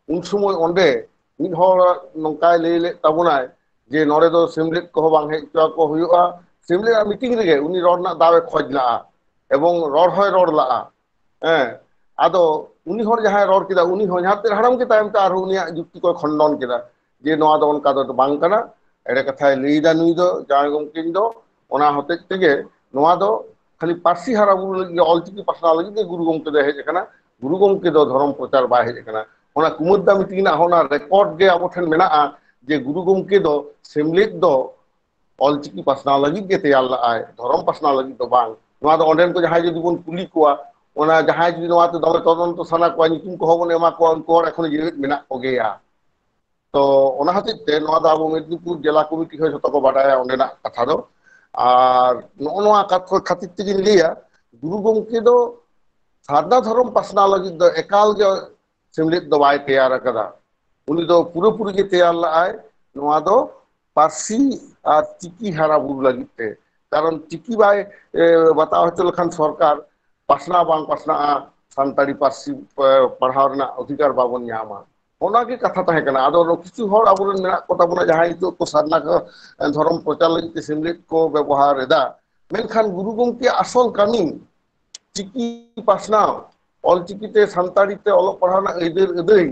ᱩᱱ ᱥᱚᱢᱚᱭ ᱚᱸᱰᱮ ᱢᱤᱫ ᱦᱚᱲ ᱱᱚᱝᱠᱟᱭ ᱞᱟᱹᱭ ᱞᱮᱫ ᱛᱟᱵᱚᱱᱟᱭ ᱡᱮ ᱱᱚᱰᱮ ᱫᱚ ᱥᱮᱢᱞᱮᱫ ᱠᱚᱦᱚᱸ ᱵᱟᱝ ᱦᱮᱡ ᱦᱚᱪᱚ ᱟᱠᱚ ᱦᱩᱭᱩᱜᱼᱟ᱾ ᱥᱮᱢᱞᱮᱫ ᱟᱜ ᱢᱤᱴᱤᱝ ᱨᱮᱜᱮ ᱩᱱᱤ ᱨᱚᱲ ᱨᱮᱱᱟᱜ ᱫᱟᱣ ᱮ ᱠᱷᱚᱡᱽ ᱞᱟᱜᱼᱟ ᱮᱵᱚᱝ ᱨᱚᱲ ᱦᱚᱸᱭ ᱨᱚᱲ ᱞᱟᱜᱼᱟ᱾ ᱦᱮᱸ, ᱟᱫᱚ ᱩᱱᱤ ᱦᱚᱲ ᱡᱟᱦᱟᱸᱭ ᱨᱚᱲ ᱠᱮᱫᱟ, ᱩᱱᱤ ᱦᱚᱸ ᱡᱟᱦᱟᱸ ᱛᱤᱱᱟᱹᱜ ᱦᱟᱲᱟᱢ ᱜᱮ ᱛᱟᱭᱚᱢ ᱛᱮ ᱟᱨᱦᱚᱸ ᱩᱱᱤᱭᱟᱜ ᱡᱩᱠᱛᱤ ᱠᱚᱭ ᱠᱷᱚᱱᱰᱚᱱ ᱠᱮᱫᱟ ᱡᱮ ᱱᱚᱣᱟ ᱫᱚ ᱚᱱᱠᱟ ᱫᱚ ᱵᱟᱝ ᱠᱟᱱᱟ, ᱮᱲᱮ ᱠᱟᱛᱷᱟᱭ ᱞᱟᱹᱭ ᱮᱫᱟ ᱱᱩᱭ ᱫᱚ ᱡᱟᱶᱟᱭ ᱜᱚᱢᱠᱮᱧ ᱫᱚ᱾ ᱚᱱᱟ ᱦᱚᱛᱮᱡ ᱛᱮᱜᱮ ᱱᱚᱣᱟ ᱫᱚ ᱠᱷᱟᱹᱞᱤ ᱯᱟᱹᱨᱥᱤ ᱦᱟᱨᱟ ᱵᱩᱨᱩ ᱞᱟᱹᱜᱤᱫ ᱜᱮ, ᱚᱞᱪᱤᱠᱤ ᱯᱟᱥᱱᱟᱣ ᱞᱟᱹᱜᱤᱫ ᱜᱮ ᱜᱩᱨᱩ ᱜᱚᱢᱠᱮ ᱫᱚᱭ ᱦᱮᱡ ᱟᱠᱟᱱᱟ᱾ ᱜᱩᱨᱩ ᱜᱚᱢᱠᱮ ᱫᱚ ᱫᱷᱚᱨᱚᱢ ᱯᱨᱚᱪᱟᱨ ᱵᱟᱭ ᱦᱮᱡ ᱟᱠᱟᱱᱟ᱾ ᱚᱱᱟ ᱠᱩᱢᱟᱹᱨ ᱫᱟ ᱢᱤᱴᱤᱝ ᱨᱮᱱᱟᱜ ᱦᱚᱸ ᱚᱱᱟ ᱨᱮᱠᱚᱨᱰ ᱜᱮ ᱟᱵᱚ ᱴᱷᱮᱱ ᱢᱮᱱᱟᱜᱼᱟ ᱡᱮ ᱜᱩᱨᱩ ᱜᱚᱢᱠᱮ ᱫᱚ ᱥᱮᱢᱞᱮᱫ ᱫᱚ ᱚᱞᱪᱤᱠᱤ ᱯᱟᱥᱱᱟᱣ ᱞᱟᱹᱜᱤᱫ ᱜᱮ ᱛᱮᱭᱟᱨ ᱞᱟᱜᱼᱟᱭ, ᱫᱷᱚᱨᱚᱢ ᱯᱟᱥᱱᱟᱣ ᱞᱟᱹᱜᱤᱫ ᱫᱚ ᱵᱟᱝ᱾ ᱱᱚᱣᱟ ᱫᱚ ᱚᱸᱰᱮᱱ ᱠᱚ ᱡᱟᱦᱟᱸᱭ ᱡᱩᱫᱤ ᱵᱚᱱ ᱠᱩᱞᱤ ᱠᱚᱣᱟ, ᱚᱱᱟ ᱡᱟᱦᱟᱸᱭ ᱡᱩᱫᱤ ᱱᱚᱣᱟ ᱛᱮ ᱫᱚᱢᱮ ᱛᱚᱫᱚᱱᱛᱚ ᱥᱟᱱᱟ ᱠᱚᱣᱟ, ᱧᱩᱛᱩᱢ ᱠᱚᱦᱚᱸ ᱵᱚᱱ ᱮᱢᱟ ᱠᱚᱣᱟ, ᱩᱱᱠᱩ ᱦᱚᱲ ᱮᱠᱷᱚᱱ ᱡᱤᱣᱮᱫ ᱢᱮᱱᱟᱜ ᱠᱚᱜᱮᱭᱟ᱾ ᱛᱚ ᱚᱱᱟ ᱦᱚᱛᱮᱡ ᱛᱮ ᱱᱚᱣᱟ ᱫᱚ ᱟᱵᱚ ᱢᱮᱫᱽᱱᱤᱯᱩᱨ ᱡᱮᱞᱟ ᱠᱚᱢᱤᱴᱤ ᱦᱚᱸ ᱡᱷᱚᱛᱚ ᱠᱚ ᱵᱟᱰᱟᱭᱟ ᱚᱸᱰᱮᱱᱟᱜ ᱠᱟᱛᱷᱟ ᱫᱚ᱾ ᱟᱨ ᱱᱚᱜᱼᱚ ᱱᱚᱣᱟ ᱠᱟᱛᱷᱟ ᱠᱷᱟᱹᱛᱤᱨ ᱛᱮᱜᱤᱧ ᱞᱟᱹᱭᱟ, ᱜᱩᱨᱩ ᱜᱚᱢᱠᱮ ᱫᱚ ᱥᱟᱨᱱᱟ ᱫᱷᱚᱨᱚᱢ ᱯᱟᱥᱱᱟᱣ ᱞᱟᱹᱜᱤᱫ ᱫᱚ ᱮᱠᱟᱞ ᱜᱮ ᱥᱮᱢᱞᱮᱫ ᱫᱚ ᱵᱟᱭ ᱛᱮᱭᱟᱨ ᱟᱠᱟᱫᱟ᱾ ᱩᱱᱤ ᱫᱚ ᱯᱩᱨᱟᱹᱯᱩᱨᱤ ᱜᱮ ᱛᱮᱭᱟᱨ ᱞᱟᱜᱼᱟᱭ ᱱᱚᱣᱟ ᱫᱚ ᱯᱟᱹᱨᱥᱤ ᱟᱨ ᱪᱤᱠᱤ ᱦᱟᱨᱟ ᱵᱩᱨᱩ ᱞᱟᱹᱜᱤᱫ ᱛᱮ᱾ ᱠᱟᱨᱚᱱ ᱪᱤᱠᱤ ᱵᱟᱭ, ᱮ, ᱵᱟᱛᱟᱣ ᱦᱚᱪᱚ ᱞᱮᱠᱷᱟᱱ ᱥᱚᱨᱠᱟᱨ ᱯᱟᱥᱱᱟᱣ ᱵᱟᱝ ᱯᱟᱥᱱᱟᱜᱼᱟ, ᱥᱟᱱᱛᱟᱲᱤ ᱯᱟᱹᱨᱥᱤ, ᱮ, ᱯᱟᱲᱦᱟᱣ ᱨᱮᱱᱟᱜ ᱚᱫᱷᱤᱠᱟᱨ ᱵᱟᱵᱚᱱ ᱧᱟᱢᱟ᱾ ᱚᱱᱟ ᱜᱮ ᱠᱟᱛᱷᱟ ᱛᱟᱦᱮᱸ ᱠᱟᱱᱟ᱾ ᱟᱫᱚ ᱠᱤᱪᱷᱩ ᱦᱚᱲ ᱟᱵᱚᱨᱮᱱ ᱢᱮᱱᱟᱜ ᱠᱚ ᱛᱟᱵᱚᱱᱟ, ᱡᱟᱦᱟᱸᱭ ᱱᱤᱛᱚᱜ ᱠᱚ ᱥᱟᱨᱱᱟ ᱠᱚ, ᱮ, ᱫᱷᱚᱨᱚᱢ ᱯᱨᱚᱪᱟᱨ ᱞᱟᱹᱜᱤᱫ ᱛᱮ ᱥᱮᱢᱞᱮᱫ ᱠᱚ ᱵᱮᱵᱚᱦᱟᱨ ᱮᱫᱟ, ᱢᱮᱱᱠᱷᱟᱱ ᱜᱩᱨᱩ ᱜᱚᱢᱠᱮᱭᱟᱜ ᱟᱥᱚᱞ ᱠᱟᱹᱢᱤ ᱪᱤᱠᱤ ᱯᱟᱥᱱᱟᱣ, ᱚᱞᱪᱤᱠᱤ ᱛᱮ ᱥᱟᱱᱛᱟᱲᱤ ᱛᱮ ᱚᱞᱚᱜ ᱯᱟᱲᱦᱟᱣ ᱨᱮᱱᱟᱜ ᱟᱹᱭᱫᱟᱹᱨ ᱟᱹᱫᱟᱹᱭ,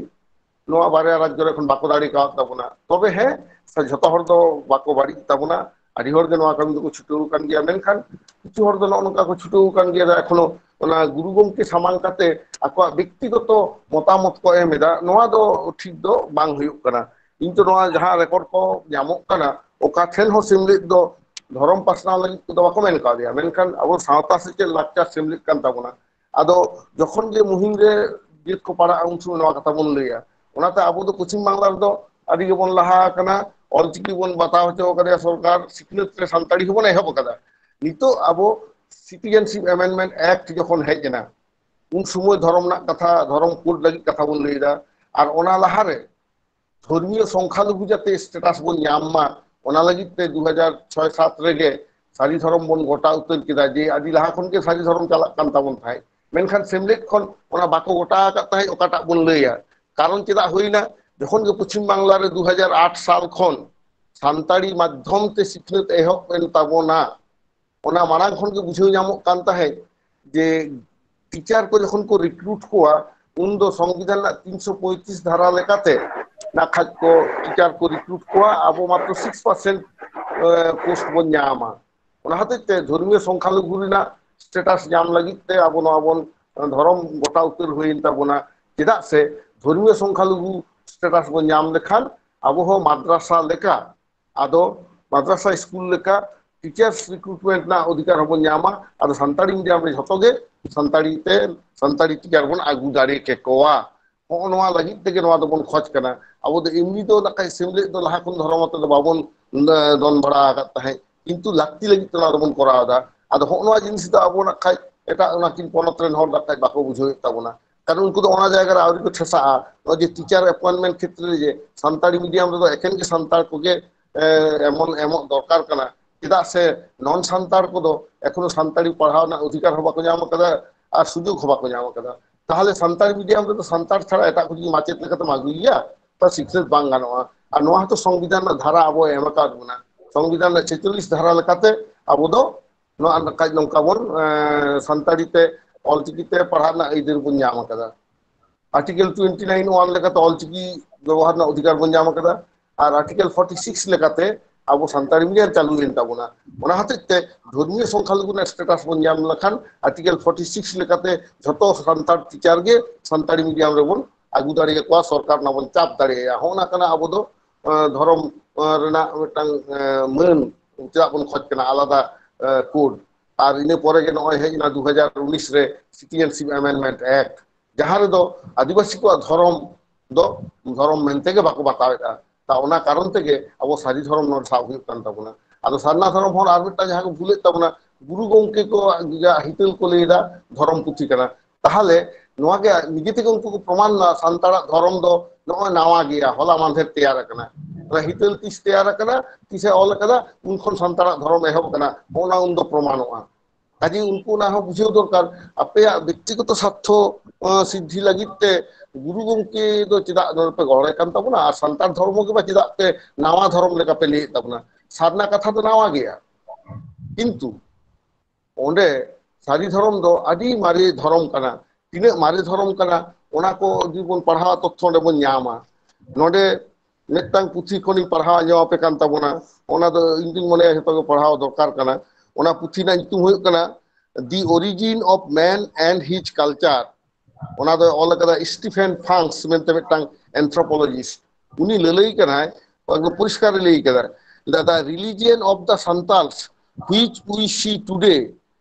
ᱱᱚᱣᱟ ᱵᱟᱨᱭᱟ ᱨᱟᱡᱽᱡᱚ ᱨᱮ ᱮᱠᱷᱚᱱ ᱵᱟᱠᱚ ᱫᱟᱲᱮ ᱠᱟᱣᱫ ᱛᱟᱵᱚᱱᱟ᱾ ᱛᱚᱵᱮ ᱦᱮᱸ, ᱡᱷᱚᱛᱚ ᱦᱚᱲ ᱫᱚ ᱵᱟᱠᱚ ᱵᱟᱹᱲᱤᱡ ᱛᱟᱵᱚᱱᱟ, ᱟᱹᱰᱤ ᱦᱚᱲ ᱜᱮ ᱱᱚᱣᱟ ᱠᱟᱹᱢᱤ ᱫᱚᱠᱚ ᱪᱷᱩᱴᱟᱹᱣ ᱟᱠᱟᱱ ᱜᱮᱭᱟ᱾ ᱢᱮᱱᱠᱷᱟᱱ ᱠᱤᱪᱷᱩ ᱦᱚᱲ ᱫᱚ ᱱᱚᱜᱼᱚ ᱱᱚᱝᱠᱟ ᱠᱚ ᱪᱷᱩᱴᱟᱹᱣ ᱟᱠᱟᱱ ᱜᱮᱭᱟ, ᱮᱠᱷᱚᱱᱳ ᱚᱱᱟ ᱜᱩᱨᱩ ᱜᱚᱢᱠᱮ ᱥᱟᱢᱟᱝ ᱠᱟᱛᱮ ᱟᱠᱚᱣᱟᱜ ᱵᱮᱠᱛᱤᱜᱚᱛᱚ ᱢᱚᱛᱟᱢᱚᱛ ᱠᱚ ᱮᱢ ᱮᱫᱟ᱾ ᱱᱚᱣᱟ ᱫᱚ ᱴᱷᱤᱠ ᱫᱚ ᱵᱟᱝ ᱦᱩᱭᱩᱜ ᱠᱟᱱᱟ᱾ ᱤᱧ ᱛᱚ ᱱᱚᱣᱟ ᱡᱟᱦᱟᱸ ᱨᱮᱠᱚᱨᱰ ᱠᱚ ᱧᱟᱢᱚᱜ ᱠᱟᱱᱟ, ᱚᱠᱟ ᱴᱷᱮᱱ ᱦᱚᱸ ᱥᱮᱢᱞᱮᱫ ᱫᱚ ᱫᱷᱚᱨᱚᱢ ᱯᱟᱥᱱᱟᱣ ᱞᱟᱹᱜᱤᱫ ᱛᱮᱫᱚ ᱵᱟᱠᱚ ᱢᱮᱱ ᱠᱟᱣᱫᱮᱭᱟ, ᱢᱮᱱᱠᱷᱟᱱ ᱟᱵᱚ ᱥᱟᱶᱛᱟ ᱥᱮᱪᱮᱫ ᱞᱟᱠᱪᱟᱨ ᱥᱮᱢᱞᱮᱫ ᱠᱟᱱ ᱛᱟᱵᱚᱱᱟ᱾ ᱟᱫᱚ ᱡᱚᱠᱷᱚᱱ ᱜᱮ ᱢᱩᱦᱤᱢ ᱨᱮ ᱡᱟᱹᱛ ᱠᱚ ᱯᱟᱲᱟᱜᱼᱟ, ᱩᱱ ᱥᱚᱢᱚᱭ ᱱᱚᱣᱟ ᱠᱟᱛᱷᱟ ᱵᱚᱱ ᱞᱟᱹᱭᱟ᱾ ᱚᱱᱟᱛᱮ ᱟᱵᱚ ᱫᱚ ᱯᱚᱪᱷᱤᱢ ᱵᱟᱝᱞᱟ ᱨᱮᱫᱚ ᱟᱹᱰᱤ ᱜᱮᱵᱚᱱ ᱞᱟᱦᱟ ᱟᱠᱟᱱᱟ, ᱚᱞᱪᱤᱠᱤ ᱵᱚᱱ ᱵᱟᱛᱟᱣ ᱦᱚᱪᱚ ᱠᱟᱫᱮᱭᱟ ᱥᱚᱨᱠᱟᱨ, ᱥᱤᱠᱷᱱᱟᱹᱛ ᱨᱮ ᱥᱟᱱᱛᱟᱲᱤ ᱦᱚᱸᱵᱚᱱ ᱮᱦᱚᱵ ᱟᱠᱟᱫᱟ᱾ ᱱᱤᱛᱚᱜ ᱟᱵᱚ Citizenship Amendment Act ᱡᱚᱠᱷᱚᱱ ᱦᱮᱡ ᱮᱱᱟ, ᱩᱱ ᱥᱚᱢᱚᱭ ᱫᱷᱚᱨᱚᱢ ᱨᱮᱱᱟᱜ ᱠᱟᱛᱷᱟ, ᱫᱷᱚᱨᱚᱢ ᱠᱳᱰ ᱞᱟᱹᱜᱤᱫ ᱠᱟᱛᱷᱟ ᱵᱚᱱ ᱞᱟᱹᱭ ᱮᱫᱟ᱾ ᱟᱨ ᱚᱱᱟ ᱞᱟᱦᱟᱨᱮ ᱫᱷᱚᱨᱢᱤᱭᱚ ᱥᱚᱝᱠᱷᱟᱞᱚᱜᱷᱩ ᱡᱟᱛᱮ ᱥᱴᱮᱴᱟᱥ ᱵᱚᱱ ᱧᱟᱢ ᱢᱟ, ᱚᱱᱟ ᱞᱟᱹᱜᱤᱫ ᱛᱮ ᱫᱩ ᱦᱟᱡᱟᱨ ᱪᱷᱚᱭ ᱥᱟᱛ ᱨᱮᱜᱮ ᱥᱟᱹᱨᱤ ᱫᱷᱚᱨᱚᱢ ᱵᱚᱱ ᱜᱚᱴᱟ ᱩᱛᱟᱹᱨ ᱠᱮᱫᱟ, ᱡᱮ ᱟᱹᱰᱤ ᱞᱟᱦᱟ ᱠᱷᱚᱱ ᱜᱮ ᱥᱟᱹᱨᱤ ᱫᱷᱚᱨᱚᱢ ᱪᱟᱞᱟᱜ ᱠᱟᱱ ᱛᱟᱵᱚᱱ ᱛᱟᱦᱮᱸᱫ, ᱢᱮᱱᱠᱷᱟᱱ ᱥᱮᱢᱞᱮᱫ ᱠᱷᱚᱱ ᱚᱱᱟ ᱵᱟᱠᱚ ᱜᱚᱴᱟ ᱟᱠᱟᱫ ᱛᱟᱦᱮᱸᱫ᱾ ᱚᱠᱟᱴᱟᱜ ᱵᱚᱱ ᱞᱟᱹᱭᱟ? ᱠᱟᱨᱚᱱ ᱪᱮᱫᱟᱜ ᱦᱩᱭᱱᱟ? ᱡᱚᱠᱷᱚᱱ ᱜᱮ ᱯᱚᱪᱷᱤᱢ ᱵᱟᱝᱞᱟ ᱨᱮ ᱫᱩ ᱦᱟᱡᱟᱨ ᱟᱴ ᱥᱟᱞ ᱠᱷᱚᱱ ᱥᱟᱱᱛᱟᱲᱤ ᱢᱟᱫᱽᱫᱷᱚᱢ ᱛᱮ ᱥᱤᱠᱷᱱᱟᱹᱛ ᱮᱦᱚᱵ ᱮᱱ ᱛᱟᱵᱚᱱᱟ, ᱚᱱᱟ ᱢᱟᱲᱟᱝ ᱠᱷᱚᱱ ᱜᱮ ᱵᱩᱡᱷᱟᱹᱣ ᱧᱟᱢᱚᱜ ᱠᱟᱱ ᱛᱟᱦᱮᱸᱫ ᱡᱮ ᱴᱤᱪᱟᱨ ᱠᱚ ᱡᱚᱠᱷᱚᱱ ᱠᱚ ᱨᱤᱠᱨᱩᱴ ᱠᱚᱣᱟ, ᱩᱱ ᱫᱚ ᱥᱚᱝᱵᱤᱫᱷᱟᱱ ᱨᱮᱱᱟᱜ ᱛᱤᱱᱥᱚ ᱯᱚᱸᱭᱛᱨᱤᱥ ᱫᱷᱟᱨᱟ ᱞᱮᱠᱟᱛᱮ ᱱᱟᱠᱷᱟᱡ ᱠᱚ ᱴᱤᱪᱟᱨ ᱠᱚ ᱨᱤᱠᱨᱩᱴ ᱠᱚᱣᱟ, ᱟᱵᱚ ᱢᱟᱛᱨᱚ ᱥᱤᱠᱥ ᱯᱟᱨᱥᱮᱱᱴ ᱯᱳᱥᱴ ᱵᱚᱱ ᱧᱟᱢᱟ᱾ ᱚᱱᱟ ᱦᱚᱛᱮᱡ ᱛᱮ ᱫᱷᱚᱨᱢᱤᱭᱚ ᱥᱚᱝᱠᱷᱟᱞᱚᱜᱷᱩ ᱨᱮᱱᱟᱜ ᱥᱴᱮᱴᱟᱥ ᱧᱟᱢ ᱞᱟᱹᱜᱤᱫ ᱛᱮ ᱟᱵᱚ ᱱᱚᱣᱟ ᱵᱚᱱ ᱫᱷᱚᱨᱚᱢ ᱜᱚᱴᱟ ᱩᱛᱟᱹᱨ ᱦᱩᱭᱮᱱ ᱛᱟᱵᱚᱱᱟ᱾ ᱪᱮᱫᱟᱜ ᱥᱮ ᱫᱷᱚᱨᱢᱤᱭᱚ ᱥᱚᱝᱠᱷᱟᱞᱚᱜᱷᱩ ᱥᱴᱮᱴᱟᱥ ᱵᱚᱱ ᱧᱟᱢ ᱞᱮᱠᱷᱟᱱ ᱟᱵᱚ ᱦᱚᱸ ᱢᱟᱫᱽᱨᱟᱥᱟ ᱞᱮᱠᱟ, ᱟᱫᱚ ᱢᱟᱫᱽᱨᱟᱥᱟ ᱥᱠᱩᱞ ᱞᱮᱠᱟ ᱴᱤᱪᱟᱨᱥ ᱨᱤᱠᱨᱩᱴᱢᱮᱱᱴ ᱨᱮᱱᱟᱜ ᱚᱫᱷᱤᱠᱟᱨ ᱦᱚᱸᱵᱚᱱ ᱧᱟᱢᱟ᱾ ᱟᱫᱚ ᱥᱟᱱᱛᱟᱲᱤ ᱢᱤᱰᱤᱭᱟᱢ ᱨᱮ ᱡᱷᱚᱛᱚ ᱜᱮ ᱥᱟᱱᱛᱟᱲᱤ ᱛᱮ, ᱥᱟᱱᱛᱟᱲᱤ ᱴᱤᱪᱟᱨ ᱵᱚᱱ ᱟᱹᱜᱩ ᱫᱟᱲᱮ ᱠᱮᱠᱚᱣᱟ᱾ ᱦᱚᱸᱜᱼᱚ ᱱᱚᱣᱟ ᱞᱟᱹᱜᱤᱫ ᱛᱮᱜᱮ ᱱᱚᱣᱟ ᱫᱚᱵᱚᱱ ᱠᱷᱚᱡᱽ ᱠᱟᱱᱟ᱾ ᱟᱵᱚ ᱫᱚ ᱮᱢᱱᱤ ᱫᱚ ᱱᱟᱜ ᱠᱷᱟᱡ ᱥᱮᱢᱞᱮᱫ ᱫᱚ ᱞᱟᱦᱟ ᱠᱷᱚᱱ ᱫᱷᱚᱨᱚᱢ ᱟᱛᱮ ᱫᱚ ᱵᱟᱵᱚᱱ, ᱮ, ᱫᱚᱱ ᱵᱟᱲᱟ ᱟᱠᱟᱫ ᱛᱟᱦᱮᱸᱫ, ᱠᱤᱱᱛᱩ ᱞᱟᱹᱠᱛᱤ ᱞᱟᱹᱜᱤᱫ ᱛᱮ ᱱᱚᱣᱟ ᱫᱚᱵᱚᱱ ᱠᱚᱨᱟᱣ ᱮᱫᱟ᱾ ᱟᱫᱚ ᱦᱚᱸᱜᱼᱚ ᱱᱚᱣᱟ ᱡᱤᱱᱤᱥ ᱫᱚ ᱟᱵᱚ ᱱᱟᱜ ᱠᱷᱟᱡ ᱮᱴᱟᱜ ᱚᱱᱟ ᱠᱤᱱ ᱯᱚᱱᱚᱛ ᱨᱮᱱ ᱦᱚᱲ ᱱᱟᱜ ᱠᱷᱟᱡ ᱵᱟᱠᱚ ᱵᱩᱡᱷᱟᱹᱣᱮᱫ ᱛᱟᱵᱚᱱᱟ, ᱠᱟᱨᱚᱱ ᱩᱱᱠᱩ ᱫᱚ ᱚᱱᱟ ᱡᱟᱭᱜᱟ ᱨᱮ ᱟᱹᱣᱨᱤ ᱠᱚ ᱴᱷᱮᱥᱟᱜᱼᱟ᱾ ᱱᱚᱜᱼᱚᱭ ᱡᱮ ᱴᱤᱪᱟᱨ ᱮᱯᱚᱭᱮᱱᱴᱢᱮᱱᱴ ᱠᱷᱮᱛᱨᱮ ᱨᱮ ᱡᱮ ᱥᱟᱱᱛᱟᱲᱤ ᱢᱤᱰᱤᱭᱟᱢ ᱨᱮᱫᱚ ᱮᱠᱮᱱ ᱜᱮ ᱥᱟᱱᱛᱟᱲ ᱠᱚᱜᱮ, ᱮ, ᱮᱢᱚᱱ ᱮᱢᱚᱜ ᱫᱚᱨᱠᱟᱨ ᱠᱟᱱᱟ, ᱪᱮᱫᱟᱜ ᱥᱮ ᱱᱚᱱ ᱥᱟᱱᱛᱟᱲ ᱠᱚᱫᱚ ᱮᱠᱷᱚᱱᱳ ᱥᱟᱱᱛᱟᱲᱤ ᱯᱟᱲᱦᱟᱣ ᱨᱮᱱᱟᱜ ᱚᱫᱷᱤᱠᱟᱨ ᱦᱚᱸ ᱵᱟᱠᱚ ᱧᱟᱢ ᱟᱠᱟᱫᱟ ᱟᱨ ᱥᱩᱡᱳᱜᱽ ᱦᱚᱸ ᱵᱟᱠᱚ ᱧᱟᱢ ᱟᱠᱟᱫᱟ᱾ ᱛᱟᱦᱚᱞᱮ ᱥᱟᱱᱛᱟᱲᱤ ᱢᱤᱰᱤᱭᱟᱢ ᱨᱮᱫᱚ ᱥᱟᱱᱛᱟᱲ ᱪᱷᱟᱲᱟ ᱮᱴᱟᱜ ᱠᱚ ᱡᱩᱫᱤ ᱢᱟᱪᱮᱫ ᱞᱮᱠᱟᱛᱮᱢ ᱟᱹᱜᱩᱭᱮᱭᱟ, ᱛᱚ ᱥᱤᱠᱷᱱᱟᱹᱛ ᱵᱟᱝ ᱜᱟᱱᱚᱜᱼᱟ᱾ ᱟᱨ ᱱᱚᱣᱟ ᱦᱚᱸᱛᱚ ᱥᱚᱝᱵᱤᱫᱷᱟᱱ ᱨᱮᱱᱟᱜ ᱫᱷᱟᱨᱟ ᱟᱵᱚ ᱮᱢ ᱟᱠᱟᱫ ᱵᱚᱱᱟ᱾ ᱥᱚᱝᱵᱤᱫᱷᱟᱱ ᱨᱮᱱᱟᱜ ᱪᱷᱮᱪᱚᱞᱞᱤᱥ ᱫᱷᱟᱨᱟ ᱞᱮᱠᱟᱛᱮ ᱟᱵᱚ ᱫᱚ ᱱᱚᱣᱟ ᱱᱟᱠᱷᱟᱡ ᱱᱚᱝᱠᱟ ᱵᱚᱱ, ᱮ, ᱥᱟᱱᱛᱟᱲᱤ ᱛᱮ, ᱚᱞᱪᱤᱠᱤ ᱛᱮ ᱯᱟᱲᱦᱟᱜ ᱨᱮᱱᱟᱜ ᱟᱹᱭᱫᱟᱹᱨ ᱵᱚᱱ ᱧᱟᱢ ᱟᱠᱟᱫᱟ᱾ ᱟᱨᱴᱤᱠᱮᱞ ᱴᱩᱭᱮᱱᱴᱤ ᱱᱟᱭᱤᱱ ᱚᱣᱟᱱ ᱞᱮᱠᱟᱛᱮ ᱚᱞᱪᱤᱠᱤ ᱵᱮᱵᱚᱦᱟᱨ ᱨᱮᱱᱟᱜ ᱚᱫᱷᱤᱠᱟᱨ ᱵᱚᱱ ᱧᱟᱢ ᱟᱠᱟᱫᱟ᱾ ᱟᱨ ᱟᱨᱴᱤᱠᱮᱞ ᱯᱷᱚᱨᱴᱤ ᱥᱤᱠᱥ ᱞᱮᱠᱟᱛᱮ ᱟᱵᱚ ᱥᱟᱱᱛᱟᱲᱤ ᱢᱤᱰᱤᱭᱟᱢ ᱪᱟᱹᱞᱩᱭᱮᱱ ᱛᱟᱵᱚᱱᱟ᱾ ᱚᱱᱟ ᱦᱚᱛᱮᱡ ᱛᱮ ᱫᱷᱚᱨᱢᱤᱭᱚ ᱥᱚᱝᱠᱷᱟᱞᱚᱜᱷᱩ ᱨᱮᱱᱟᱜ ᱥᱴᱮᱴᱟᱥ ᱵᱚᱱ ᱧᱟᱢ ᱞᱮᱠᱷᱟᱱ ᱟᱨᱴᱤᱠᱮᱞ ᱯᱷᱚᱨᱴᱤ ᱥᱤᱠᱥ ᱞᱮᱠᱟᱛᱮ ᱡᱷᱚᱛᱚ ᱥᱟᱱᱛᱟᱲ ᱴᱤᱪᱟᱨ ᱜᱮ ᱥᱟᱱᱛᱟᱲᱤ ᱢᱤᱰᱤᱭᱟᱢ ᱨᱮᱵᱚᱱ ᱟᱹᱜᱩ ᱫᱟᱲᱮᱭᱟᱠᱚᱣᱟ, ᱥᱚᱨᱠᱟᱨ ᱚᱱᱟ ᱵᱚᱱ ᱪᱟᱯ ᱫᱟᱲᱮᱭᱟᱭᱟ᱾ ᱦᱚᱸᱜᱼᱚ ᱱᱟ ᱠᱟᱱᱟ ᱟᱵᱚ ᱫᱚ, ᱮ, ᱫᱷᱚᱨᱚᱢ, ᱮ, ᱨᱮᱱᱟᱜ ᱢᱤᱫᱴᱟᱝ, ᱮ, ᱢᱟᱹᱱ ᱪᱮᱫᱟᱜ ᱵᱚᱱ ᱠᱷᱚᱡᱽ ᱠᱟᱱᱟ ᱟᱞᱟᱫᱟ, ᱮ, ᱠᱳᱰ᱾ ᱟᱨ ᱤᱱᱟᱹ ᱯᱚᱨᱮ ᱜᱮ ᱱᱚᱜᱼᱚᱭ ᱦᱮᱡ ᱮᱱᱟ ᱫᱩ ᱦᱟᱡᱟᱨ ᱩᱱᱤᱥ ᱨᱮ ᱥᱤᱴᱤᱡᱮᱱᱥᱤᱯ ᱮᱢᱮᱱᱰᱢᱮᱱᱴ ᱮᱠᱴ, ᱡᱟᱦᱟᱸ ᱨᱮᱫᱚ ᱟᱹᱫᱤᱵᱟᱹᱥᱤ ᱠᱚᱣᱟᱜ ᱫᱷᱚᱨᱚᱢ ᱫᱚ ᱫᱷᱚᱨᱚᱢ ᱢᱮᱱᱛᱮ ᱜᱮ ᱵᱟᱠᱚ ᱵᱟᱛᱟᱣᱮᱫᱼᱟ᱾ ᱛᱟ ᱚᱱᱟ ᱠᱟᱨᱚᱱ ᱛᱮᱜᱮ ᱟᱵᱚ ᱥᱟᱹᱨᱤ ᱫᱷᱚᱨᱚᱢ ᱱᱚᱰᱮ ᱥᱟᱵ ᱦᱩᱭᱩᱜ ᱠᱟᱱ ᱛᱟᱵᱚᱱᱟ᱾ ᱟᱫᱚ ᱥᱟᱨᱱᱟ ᱫᱷᱚᱨᱚᱢ ᱦᱚᱲ ᱟᱨ ᱢᱤᱫᱴᱟᱝ ᱡᱟᱦᱟᱸ ᱠᱚ ᱵᱷᱩᱞᱮᱫ ᱛᱟᱵᱚᱱᱟ, ᱜᱩᱨᱩ ᱜᱚᱢᱠᱮ ᱠᱚ ᱡᱟᱦᱟᱸ ᱦᱤᱛᱟᱹᱞ ᱠᱚ ᱞᱟᱹᱭ ᱮᱫᱟ ᱫᱷᱚᱨᱚᱢ ᱯᱩᱛᱷᱤ ᱠᱟᱱᱟ᱾ ᱛᱟᱦᱚᱞᱮ ᱱᱚᱣᱟ ᱜᱮ ᱱᱤᱡᱮ ᱛᱮᱜᱮ ᱩᱱᱠᱩ ᱠᱚ ᱯᱨᱚᱢᱟᱱ ᱮᱫᱟ, ᱥᱟᱱᱛᱟᱲᱟᱜ ᱫᱷᱚᱨᱚᱢ ᱫᱚ ᱱᱚᱜᱼᱚᱭ ᱱᱟᱣᱟ ᱜᱮᱭᱟ, ᱦᱚᱞᱟ ᱢᱟᱫᱷᱮᱨ ᱛᱮᱭᱟᱨ ᱟᱠᱟᱱᱟ᱾ ᱚᱱᱟ ᱦᱤᱛᱟᱹᱞ ᱛᱤᱥ ᱛᱮᱭᱟᱨ ᱟᱠᱟᱱᱟ, ᱛᱤᱥᱮ ᱚᱞ ᱟᱠᱟᱫᱟ, ᱩᱱ ᱠᱷᱚᱱ ᱥᱟᱱᱛᱟᱲᱟᱜ ᱫᱷᱚᱨᱚᱢ ᱮᱦᱚᱵ ᱟᱠᱟᱱᱟ, ᱚᱱᱟ ᱩᱱᱫᱚ ᱯᱨᱚᱢᱟᱱᱚᱜᱼᱟ᱾ ᱠᱟᱡᱮ ᱩᱱᱠᱩ ᱚᱱᱟ ᱦᱚᱸ ᱵᱩᱡᱷᱟᱹᱣ ᱫᱚᱨᱠᱟᱨ, ᱟᱯᱮᱭᱟᱜ ᱵᱮᱠᱛᱤᱜᱚᱛᱚ ᱥᱟᱨᱛᱷᱚ, ᱟᱸ, ᱥᱤᱫᱽᱫᱷᱤ ᱞᱟᱹᱜᱤᱫ ᱛᱮ ᱜᱩᱨᱩ ᱜᱚᱢᱠᱮ ᱫᱚ ᱪᱮᱫᱟᱜ ᱱᱚᱰᱮ ᱯᱮ ᱜᱚᱲᱚᱭ ᱠᱟᱱ ᱛᱟᱵᱚᱱᱟ? ᱟᱨ ᱥᱟᱱᱛᱟᱲ ᱫᱷᱚᱨᱢᱚ ᱜᱮ ᱵᱟ ᱪᱮᱫᱟᱜ ᱯᱮ ᱱᱟᱣᱟ ᱫᱷᱚᱨᱚᱢ ᱞᱮᱠᱟ ᱯᱮ ᱞᱟᱹᱭᱮᱫ ᱛᱟᱵᱚᱱᱟ? ᱥᱟᱨᱱᱟ ᱠᱟᱛᱷᱟ ᱫᱚ ᱱᱟᱣᱟ ᱜᱮᱭᱟ, ᱠᱤᱱᱛᱩ ᱚᱸᱰᱮ ᱥᱟᱹᱨᱤ ᱫᱷᱚᱨᱚᱢ ᱫᱚ ᱟᱹᱰᱤ ᱢᱟᱨᱮ ᱫᱷᱚᱨᱚᱢ ᱠᱟᱱᱟ᱾ ᱛᱤᱱᱟᱹᱜ ᱢᱟᱨᱮ ᱫᱷᱚᱨᱚᱢ ᱠᱟᱱᱟ, ᱚᱱᱟ ᱠᱚ ᱡᱩᱫᱤ ᱵᱚᱱ ᱯᱟᱲᱦᱟᱣᱟ, ᱛᱚᱛᱛᱷᱚ ᱚᱸᱰᱮ ᱵᱚᱱ ᱧᱟᱢᱟ᱾ ᱱᱚᱰᱮ ᱢᱤᱫᱴᱟᱝ ᱯᱩᱛᱷᱤ ᱠᱷᱚᱱᱤᱧ ᱯᱟᱲᱦᱟᱣ ᱟᱸᱡᱚᱢ ᱟᱯᱮ ᱠᱟᱱ ᱛᱟᱵᱚᱱᱟ, ᱚᱱᱟ ᱫᱚ ᱤᱧ ᱫᱩᱧ ᱢᱚᱱᱮᱭᱟ ᱡᱷᱚᱛᱚ ᱜᱮ ᱯᱟᱲᱦᱟᱣ ᱫᱚᱨᱠᱟᱨ ᱠᱟᱱᱟ᱾ ᱚᱱᱟ ᱯᱩᱛᱷᱤ ᱨᱮᱱᱟᱜ ᱧᱩᱛᱩᱢ ᱦᱩᱭᱩᱜ ᱠᱟᱱᱟ The Origin of Man and His Culture᱾ ᱚᱱᱟ ᱫᱚ ᱚᱞ ᱟᱠᱟᱫᱟ ᱥᱴᱤᱯᱷᱮᱱ ᱯᱷᱟᱝᱥ ᱢᱮᱱᱛᱮ ᱢᱤᱫᱴᱟᱝ ᱮᱱᱛᱷᱨᱳᱯᱳᱞᱚᱡᱤᱥᱴ᱾ ᱩᱱᱤ ᱞᱟᱹᱞᱟᱹᱭ ᱠᱟᱱᱟᱭ, ᱮᱠᱫᱚᱢ ᱯᱚᱨᱤᱥᱠᱟᱨ ᱮ ᱞᱟᱹᱭ ᱠᱟᱫᱟ, that the religion of the Santals, which we see today,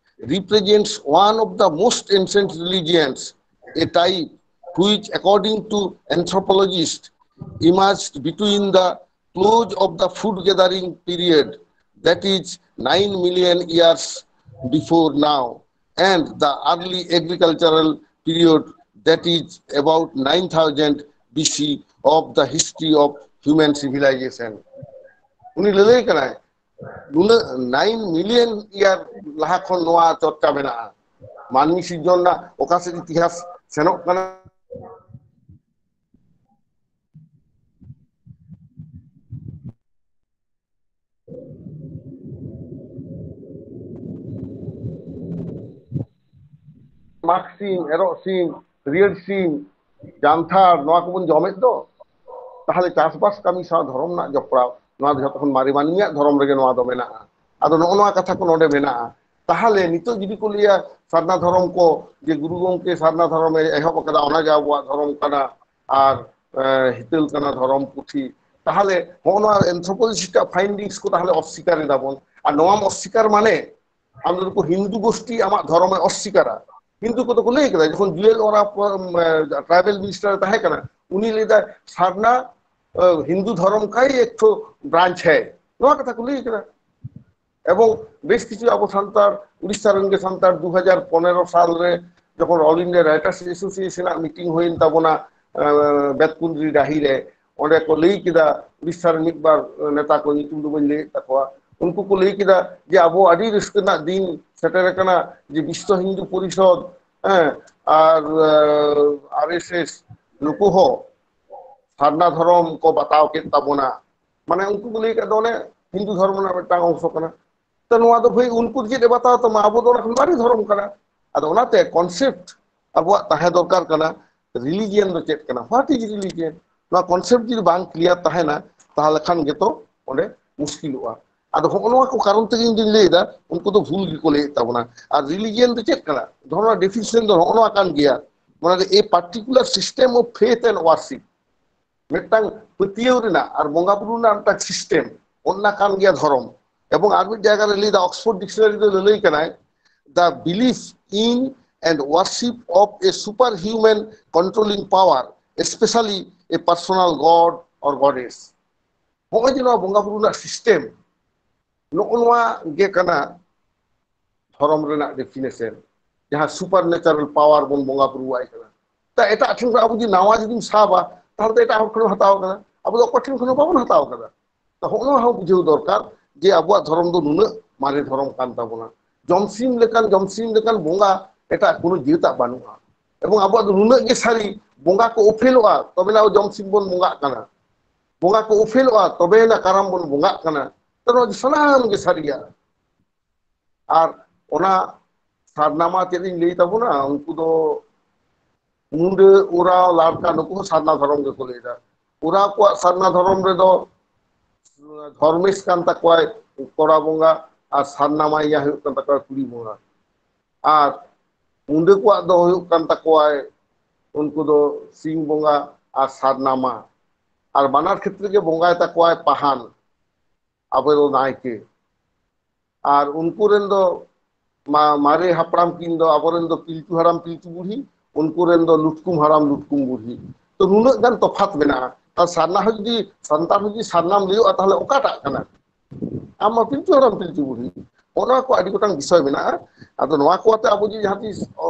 represents one of the most ancient religions, a type which, according to anthropologists, emerged between the close of the food gathering period, that is nine million years before now, and the early agricultural period, that is about nine thousand B C, of the history of human civilization. ᱩᱱᱤ ᱞᱟᱹᱞᱟᱹᱭ ᱠᱟᱱᱟᱭ, ᱱᱩᱱᱟᱹᱜ nine million year ᱞᱟᱦᱟ ᱠᱷᱚᱱ ᱱᱚᱣᱟ ᱪᱚᱨᱪᱟ ᱢᱮᱱᱟᱜᱼᱟ᱾ ᱢᱟᱹᱱᱢᱤ ᱥᱤᱨᱡᱚᱱ ᱨᱮᱱᱟᱜ ᱚᱠᱟ ᱥᱮᱫ ᱤᱛᱤᱦᱟᱥ ᱥᱮᱱᱚᱜ ᱠᱟᱱᱟ, ᱢᱟᱜᱽ ᱥᱤᱢ, ᱮᱨᱚᱜ ᱥᱤᱢ, ᱦᱟᱹᱨᱭᱟᱹᱲ ᱥᱤᱢ, ᱡᱟᱱᱛᱷᱟᱲ, ᱱᱚᱣᱟ ᱠᱚᱵᱚᱱ ᱡᱚᱢᱮᱫ ᱫᱚ, ᱛᱟᱦᱚᱞᱮ ᱪᱟᱥᱵᱟᱥ ᱠᱟᱹᱢᱤ ᱥᱟᱶ ᱫᱷᱚᱨᱚᱢ ᱨᱮᱱᱟᱜ ᱡᱚᱯᱲᱟᱣ, ᱱᱚᱣᱟ ᱫᱚ ᱡᱷᱚᱛᱚ ᱠᱷᱚᱱ ᱢᱟᱨᱮ ᱢᱟᱹᱱᱢᱤᱭᱟᱜ ᱫᱷᱚᱨᱚᱢ ᱨᱮᱜᱮ ᱱᱚᱣᱟ ᱫᱚ ᱢᱮᱱᱟᱜᱼᱟ᱾ ᱟᱫᱚ ᱱᱚᱜᱼᱚ ᱱᱚᱣᱟ ᱠᱟᱛᱷᱟ ᱠᱚ ᱱᱚᱰᱮ ᱢᱮᱱᱟᱜᱼᱟ᱾ ᱛᱟᱦᱚᱞᱮ ᱱᱤᱛᱚᱜ ᱡᱩᱫᱤ ᱠᱚ ᱞᱟᱹᱭᱟ ᱥᱟᱨᱱᱟ ᱫᱷᱚᱨᱚᱢ ᱠᱚ, ᱡᱮ ᱜᱩᱨᱩ ᱜᱚᱢᱠᱮ ᱥᱟᱨᱱᱟ ᱫᱷᱚᱨᱚᱢᱮ ᱮᱦᱚᱵ ᱟᱠᱟᱫᱟ, ᱚᱱᱟᱜᱮ ᱟᱵᱚᱣᱟᱜ ᱫᱷᱚᱨᱚᱢ ᱠᱟᱱᱟ, ᱟᱨ ᱮ, ᱦᱤᱛᱟᱹᱞ ᱠᱟᱱᱟ ᱫᱷᱚᱨᱚᱢ ᱯᱩᱛᱷᱤ, ᱛᱟᱦᱚᱞᱮ ᱦᱚᱸᱜᱼᱚ ᱱᱚᱣᱟ anthropologist ᱟᱜ findings ᱠᱚ ᱛᱟᱦᱚᱞᱮ ᱚᱥᱥᱤᱠᱟᱨ ᱮᱫᱟ ᱵᱚᱱ᱾ ᱟᱨ ᱱᱚᱣᱟᱢ ᱚᱥᱥᱤᱠᱟᱨ ᱢᱟᱱᱮ ᱟᱢ ᱫᱚ ᱱᱩᱠᱩ ᱦᱤᱱᱫᱩ ᱜᱳᱥᱴᱤ ᱟᱢᱟᱜ ᱫᱷᱚᱨᱚᱢᱮ ᱚᱥᱥᱤᱠᱟᱨᱟ᱾ ᱦᱤᱱᱫᱩ ᱠᱚᱫᱚ ᱠᱚ ᱞᱟᱹᱭ ᱠᱟᱫᱟ, ᱡᱚᱠᱷᱚᱱ ᱡᱩᱭᱮᱞ ᱳᱨᱟᱢ, ᱮ, tribal minister ᱮ ᱛᱟᱦᱮᱸ ᱠᱟᱱᱟ, ᱩᱱᱤ ᱞᱟᱹᱭ ᱫᱟ, "ᱥᱟᱨᱱᱟ, ᱮ, ᱦᱤᱱᱫᱩ ᱫᱷᱚᱨᱚᱢ ᱠᱟᱭ ᱮᱠᱴᱷᱚ branch ᱦᱮ", ᱱᱚᱣᱟ ᱠᱟᱛᱷᱟ ᱠᱚ ᱞᱟᱹᱭ ᱠᱟᱫᱟ᱾ ᱮᱵᱚᱝ ᱵᱮᱥ ᱠᱤᱪᱷᱩ ᱟᱵᱚ ᱥᱟᱱᱛᱟᱲ, ᱩᱲᱤᱥᱥᱟ ᱨᱮᱱ ᱜᱮ ᱥᱟᱱᱛᱟᱲ, ᱫᱩ ᱦᱟᱡᱟᱨ ᱯᱚᱱᱮᱨᱚ ᱥᱟᱞ ᱨᱮ ᱡᱚᱠᱷᱚᱱ All India Writers Association ᱟᱜ meeting ᱦᱩᱭᱮᱱ ᱛᱟᱵᱚᱱᱟ, ᱮ, ᱵᱮᱛᱠᱩᱸᱫᱽᱨᱤ ᱰᱟᱹᱦᱤ ᱨᱮ, ᱚᱸᱰᱮ ᱠᱚ ᱞᱟᱹᱭ ᱠᱮᱫᱟ, ᱩᱲᱤᱥᱥᱟ ᱨᱮᱱ ᱢᱤᱫ ᱵᱟᱨ ᱱᱮᱛᱟ ᱠᱚ, ᱧᱩᱛᱩᱢ ᱫᱚ ᱵᱟᱹᱧ ᱞᱟᱹᱭᱮᱫ ᱛᱟᱠᱚᱣᱟ, ᱩᱱᱠᱩ ᱠᱚ ᱞᱟᱹᱭ ᱠᱮᱫᱟ ᱡᱮ ᱟᱵᱚ ᱟᱹᱰᱤ ᱨᱟᱹᱥᱠᱟᱹ ᱨᱮᱱᱟᱜ ᱫᱤᱱ ᱥᱮᱴᱮᱨ ᱟᱠᱟᱱᱟ, ᱡᱮ ᱵᱤᱥᱥᱚ ᱦᱤᱱᱫᱩ ᱯᱚᱨᱤᱥᱚᱫᱽ, ᱦᱮᱸ, ᱟᱨ, ᱮ, R S S ᱱᱩᱠᱩ ᱦᱚᱸ ᱥᱟᱨᱱᱟ ᱫᱷᱚᱨᱚᱢ ᱠᱚ ᱵᱟᱛᱟᱣ ᱠᱮᱫ ᱛᱟᱵᱚᱱᱟ᱾ ᱢᱟᱱᱮ ᱩᱱᱠᱩ ᱠᱚ ᱞᱟᱹᱭ ᱠᱮᱫ ᱫᱚ ᱚᱱᱮ ᱦᱤᱱᱫᱩ ᱫᱷᱚᱨᱚᱢ ᱨᱮᱱᱟᱜ ᱢᱤᱫᱴᱟᱝ ᱚᱝᱥᱚ ᱠᱟᱱᱟ᱾ ᱛᱚ ᱱᱚᱣᱟ ᱫᱚ ᱵᱷᱟᱹᱭ ᱩᱱᱠᱩ ᱪᱮᱫ ᱮ ᱵᱟᱛᱟᱣ ᱛᱟᱢᱟ? ᱟᱵᱚ ᱫᱚ ᱚᱱᱟ ᱠᱷᱚᱱ ᱢᱟᱨᱮ ᱫᱷᱚᱨᱚᱢ ᱠᱟᱱᱟ᱾ ᱟᱫᱚ ᱚᱱᱟᱛᱮ concept ᱟᱵᱚᱣᱟᱜ ᱛᱟᱦᱮᱸ ᱫᱚᱨᱠᱟᱨ ᱠᱟᱱᱟ, religion ᱫᱚ ᱪᱮᱫ ᱠᱟᱱᱟ, what is religion? ᱱᱚᱣᱟ concept ᱡᱩᱫᱤ ᱵᱟᱝ clear ᱛᱟᱦᱮᱱᱟ, ᱛᱟᱦᱚᱞᱮ ᱠᱷᱟᱱ ᱜᱮᱛᱚ ᱚᱸᱰᱮ ᱢᱩᱥᱠᱤᱞᱚᱜᱼᱟ᱾ ᱟᱫᱚ ᱦᱚᱸᱜᱼᱚ ᱱᱚᱣᱟ ᱠᱚ ᱠᱟᱨᱚᱱ ᱛᱮᱜᱮ ᱤᱧ ᱫᱩᱧ ᱞᱟᱹᱭᱫᱟ, ᱩᱱᱠᱩ ᱫᱚ ᱵᱷᱩᱞ ᱜᱮᱠᱚ ᱞᱟᱹᱭᱮᱫ ᱛᱟᱵᱚᱱᱟ᱾ ᱟᱨ religion ᱫᱚ ᱪᱮᱫ ᱠᱟᱱᱟ? ᱫᱷᱚᱨᱚᱢ ᱨᱮᱱᱟᱜ definition ᱫᱚ ᱦᱚᱸᱜᱼᱚ ᱱᱚᱣᱟ ᱠᱟᱱ ᱜᱮᱭᱟ, ᱢᱟᱱᱮ a particular system of faith and worship, ᱢᱤᱫᱴᱟᱝ ᱯᱟᱹᱛᱭᱟᱹᱣ ᱨᱮᱱᱟᱜ ᱟᱨ ᱵᱚᱸᱜᱟ ᱵᱩᱨᱩ ᱨᱮᱱᱟᱜ ᱢᱤᱫᱴᱟᱝ system᱾ ᱚᱱᱟ ᱠᱟᱱ ᱜᱮᱭᱟ ᱫᱷᱚᱨᱚᱢ᱾ ᱮᱵᱚᱝ ᱟᱨ ᱢᱤᱫ ᱡᱟᱭᱜᱟ ᱨᱮ ᱞᱟᱹᱭᱫᱟ, ᱚᱠᱥᱯᱷᱳᱨᱰ ᱰᱤᱠᱥᱱᱟᱨᱤ ᱫᱚ ᱞᱟᱹᱞᱟᱹᱭ ᱠᱟᱱᱟᱭ, the belief in and worship of a superhuman controlling power, especially a personal god or goddess. ᱱᱚᱜᱼᱚᱭ ᱡᱮ ᱱᱚᱣᱟ ᱵᱚᱸᱜᱟ ᱵᱩᱨᱩ ᱨᱮᱱᱟᱜ ᱥᱤᱥᱴᱮᱢ, ᱱᱚᱜᱼᱚ ᱱᱚᱣᱟ ᱜᱮ ᱠᱟᱱᱟ ᱫᱷᱚᱨᱚᱢ ᱨᱮᱱᱟᱜ ᱰᱮᱯᱷᱤᱱᱮᱥᱚᱱ, ᱡᱟᱦᱟᱸ ᱥᱩᱯᱟᱨ ᱱᱮᱪᱟᱨᱟᱞ ᱯᱟᱣᱟᱨ ᱵᱚᱱ ᱵᱚᱸᱜᱟ ᱵᱩᱨᱩᱣᱟᱭ ᱠᱟᱱᱟ᱾ ᱛᱟ ᱮᱴᱟᱜ ᱴᱷᱮᱱ ᱠᱷᱚᱱ ᱟᱵᱚ ᱡᱩᱫᱤ ᱱᱟᱣᱟ ᱡᱩᱫᱤᱢ ᱥᱟᱵᱟ, ᱛᱟᱦᱚᱞᱮ ᱫᱚ ᱮᱴᱟᱜ ᱦᱚᱲ ᱴᱷᱮᱱ ᱦᱚᱸ ᱦᱟᱛᱟᱣ ᱠᱟᱫᱟ, ᱟᱵᱚ ᱫᱚ ᱚᱠᱚᱭ ᱴᱷᱮᱱ ᱠᱷᱚᱱ ᱦᱚᱸ ᱵᱟᱵᱚᱱ ᱦᱟᱛᱟᱣ ᱠᱟᱫᱟ᱾ ᱛᱚ ᱦᱚᱸᱜᱼᱚ ᱱᱚᱣᱟ ᱦᱚᱸ ᱵᱩᱡᱷᱟᱹᱣ ᱫᱚᱨᱠᱟᱨ ᱡᱮ ᱟᱵᱚᱣᱟᱜ ᱫᱷᱚᱨᱚᱢ ᱫᱚ ᱱᱩᱱᱟᱹᱜ ᱢᱟᱨᱮ ᱫᱷᱚᱨᱚᱢ ᱠᱟᱱ ᱛᱟᱵᱚᱱᱟ᱾ ᱡᱚᱢᱥᱤᱢ ᱞᱮᱠᱟᱱ, ᱡᱚᱢᱥᱤᱢ ᱞᱮᱠᱟᱱ ᱵᱚᱸᱜᱟ ᱮᱴᱟᱜ ᱠᱳᱱᱳ ᱡᱟᱹᱛᱟᱜ ᱵᱟᱹᱱᱩᱜᱼᱟ᱾ ᱮᱵᱚᱝ ᱟᱵᱚᱣᱟᱜ ᱫᱚ ᱱᱩᱱᱟᱹᱜ ᱜᱮ ᱥᱟᱹᱨᱤ, ᱵᱚᱸᱜᱟ ᱠᱚ ᱩᱯᱮᱞᱚᱜᱼᱟ ᱛᱚᱵᱮᱱᱟ ᱟᱵᱚ ᱡᱚᱢᱥᱤᱢ ᱵᱚᱱ ᱵᱚᱸᱜᱟᱜ ᱠᱟᱱᱟ, ᱵᱚᱸᱜᱟ ᱠᱚ ᱩᱯᱮᱞᱚᱜᱼᱟ ᱛᱚᱵᱮᱱᱟ ᱠᱟᱨᱟᱢ ᱵᱚᱱ ᱵᱚᱸᱜᱟᱜ ᱠᱟᱱᱟ᱾ ᱛᱚ ᱱᱚᱣᱟ ᱫᱚ ᱥᱟᱱᱟᱢ ᱜᱮ ᱥᱟᱹᱨᱤᱭᱟ᱾ ᱟᱨ ᱚᱱᱟ ᱥᱟᱨᱱᱟ ᱢᱟ ᱪᱮᱫ ᱤᱧ ᱞᱟᱹᱭ ᱛᱟᱵᱚᱱᱟ, ᱩᱱᱠᱩ ᱫᱚ ᱢᱩᱰᱟᱹ, ᱳᱨᱟᱣ, ᱞᱟᱲᱠᱟ, ᱱᱩᱠᱩ ᱦᱚᱸ ᱥᱟᱨᱱᱟ ᱫᱷᱚᱨᱚᱢ ᱜᱮᱠᱚ ᱞᱟᱹᱭᱫᱟ᱾ ᱳᱨᱟᱣ ᱠᱚᱣᱟᱜ ᱥᱟᱨᱱᱟ ᱫᱷᱚᱨᱚᱢ ᱨᱮᱫᱚ ᱫᱷᱚᱨᱢᱮᱥ ᱠᱟᱱ ᱛᱟᱠᱚᱣᱟᱭ ᱠᱚᱲᱟ ᱵᱚᱸᱜᱟ, ᱟᱨ ᱥᱟᱨᱱᱟ ᱢᱟᱭᱭᱟ ᱦᱩᱭᱩᱜ ᱠᱟᱱ ᱛᱟᱠᱚᱣᱟ ᱠᱩᱲᱤ ᱵᱚᱸᱜᱟ᱾ ᱟᱨ ᱢᱩᱰᱟᱹ ᱠᱚᱣᱟᱜ ᱫᱚ ᱦᱩᱭᱩᱜ ᱠᱟᱱ ᱛᱟᱠᱚᱣᱟᱭ, ᱩᱱᱠᱩ ᱫᱚ ᱥᱤᱧ ᱵᱚᱸᱜᱟ ᱟᱨ ᱥᱟᱨᱱᱟ ᱢᱟ᱾ ᱟᱨ ᱵᱟᱱᱟᱨ ᱠᱷᱮᱛᱨᱮ ᱜᱮ ᱵᱚᱸᱜᱟᱭ ᱛᱟᱠᱚᱣᱟᱭ ᱯᱟᱦᱟᱱ, ᱟᱵᱚ ᱫᱚ ᱱᱟᱭᱠᱮ᱾ ᱟᱨ ᱩᱱᱠᱩ ᱨᱮᱱ ᱫᱚ ᱢᱟ-, ᱢᱟᱨᱮ ᱦᱟᱯᱲᱟᱢ ᱠᱤᱱ ᱫᱚ ᱟᱵᱚᱨᱮᱱ ᱫᱚ ᱯᱤᱞᱪᱩ ᱦᱟᱲᱟᱢ ᱯᱤᱞᱪᱩ ᱵᱩᱲᱦᱤ, ᱩᱱᱠᱩ ᱨᱮᱱ ᱫᱚ ᱞᱩᱴᱠᱩᱢ ᱦᱟᱲᱟᱢ ᱞᱩᱴᱠᱩᱢ ᱵᱩᱲᱦᱤ᱾ ᱛᱚ ᱱᱩᱱᱟᱹᱜ ᱜᱟᱱ ᱛᱚᱯᱷᱟᱛ ᱢᱮᱱᱟᱜᱼᱟ᱾ ᱟᱨ ᱥᱟᱨᱱᱟ ᱦᱚᱸ ᱡᱩᱫᱤ, ᱥᱟᱱᱛᱟᱲ ᱦᱚᱸ ᱡᱩᱫᱤ ᱥᱟᱨᱱᱟᱢ ᱞᱟᱹᱭᱚᱜᱼᱟ, ᱛᱟᱦᱚᱞᱮ ᱚᱠᱟᱴᱟᱜ ᱠᱟᱱᱟ? ᱟᱢ ᱢᱟ ᱯᱤᱞᱪᱩ ᱦᱟᱲᱟᱢ ᱯᱤᱞᱪᱩ ᱵᱩᱲᱦᱤ᱾ ᱚᱱᱟ ᱠᱚ ᱟᱹᱰᱤ ᱜᱚᱴᱟᱝ ᱵᱤᱥᱚᱭ ᱢᱮᱱᱟᱜᱼᱟ᱾ ᱟᱫᱚ ᱱᱚᱣᱟ ᱠᱚ ᱟᱛᱮ ᱟᱵᱚ ᱡᱩᱫᱤ ᱡᱟᱦᱟᱸ ᱛᱤᱥ, ᱚ,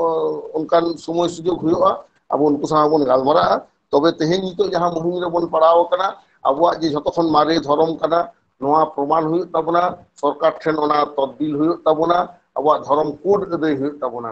ᱚᱱᱠᱟᱱ ᱥᱚᱢᱚᱭ ᱥᱩᱡᱳᱜᱽ ᱦᱩᱭᱩᱜᱼᱟ, ᱟᱵᱚ ᱩᱱᱠᱩ ᱥᱟᱶ ᱵᱚᱱ ᱜᱟᱞᱢᱟᱨᱟᱜᱼᱟ᱾ ᱛᱚᱵᱮ ᱛᱮᱦᱮᱧ ᱱᱤᱛᱚᱜ ᱡᱟᱦᱟᱸ ᱢᱩᱦᱤᱢ ᱨᱮᱵᱚᱱ ᱯᱟᱲᱟᱣ ᱟᱠᱟᱱᱟ, ᱟᱵᱚᱣᱟᱜ ᱡᱮ ᱡᱷᱚᱛᱚ ᱠᱷᱚᱱ ᱢᱟᱨᱮ ᱫᱷᱚᱨᱚᱢ ᱠᱟᱱᱟ, ᱱᱚᱣᱟ ᱯᱨᱚᱢᱟᱱ ᱦᱩᱭᱩᱜ ᱛᱟᱵᱚᱱᱟ, ᱥᱚᱨᱠᱟᱨ ᱴᱷᱮᱱ ᱚᱱᱟ ᱛᱚᱫᱵᱤᱞ ᱦᱩᱭᱩᱜ ᱛᱟᱵᱚᱱᱟ, ᱟᱵᱚᱣᱟᱜ ᱫᱷᱚᱨᱚᱢ ᱠᱳᱰ ᱟᱹᱫᱟᱹᱭ ᱦᱩᱭᱩᱜ ᱛᱟᱵᱚᱱᱟ᱾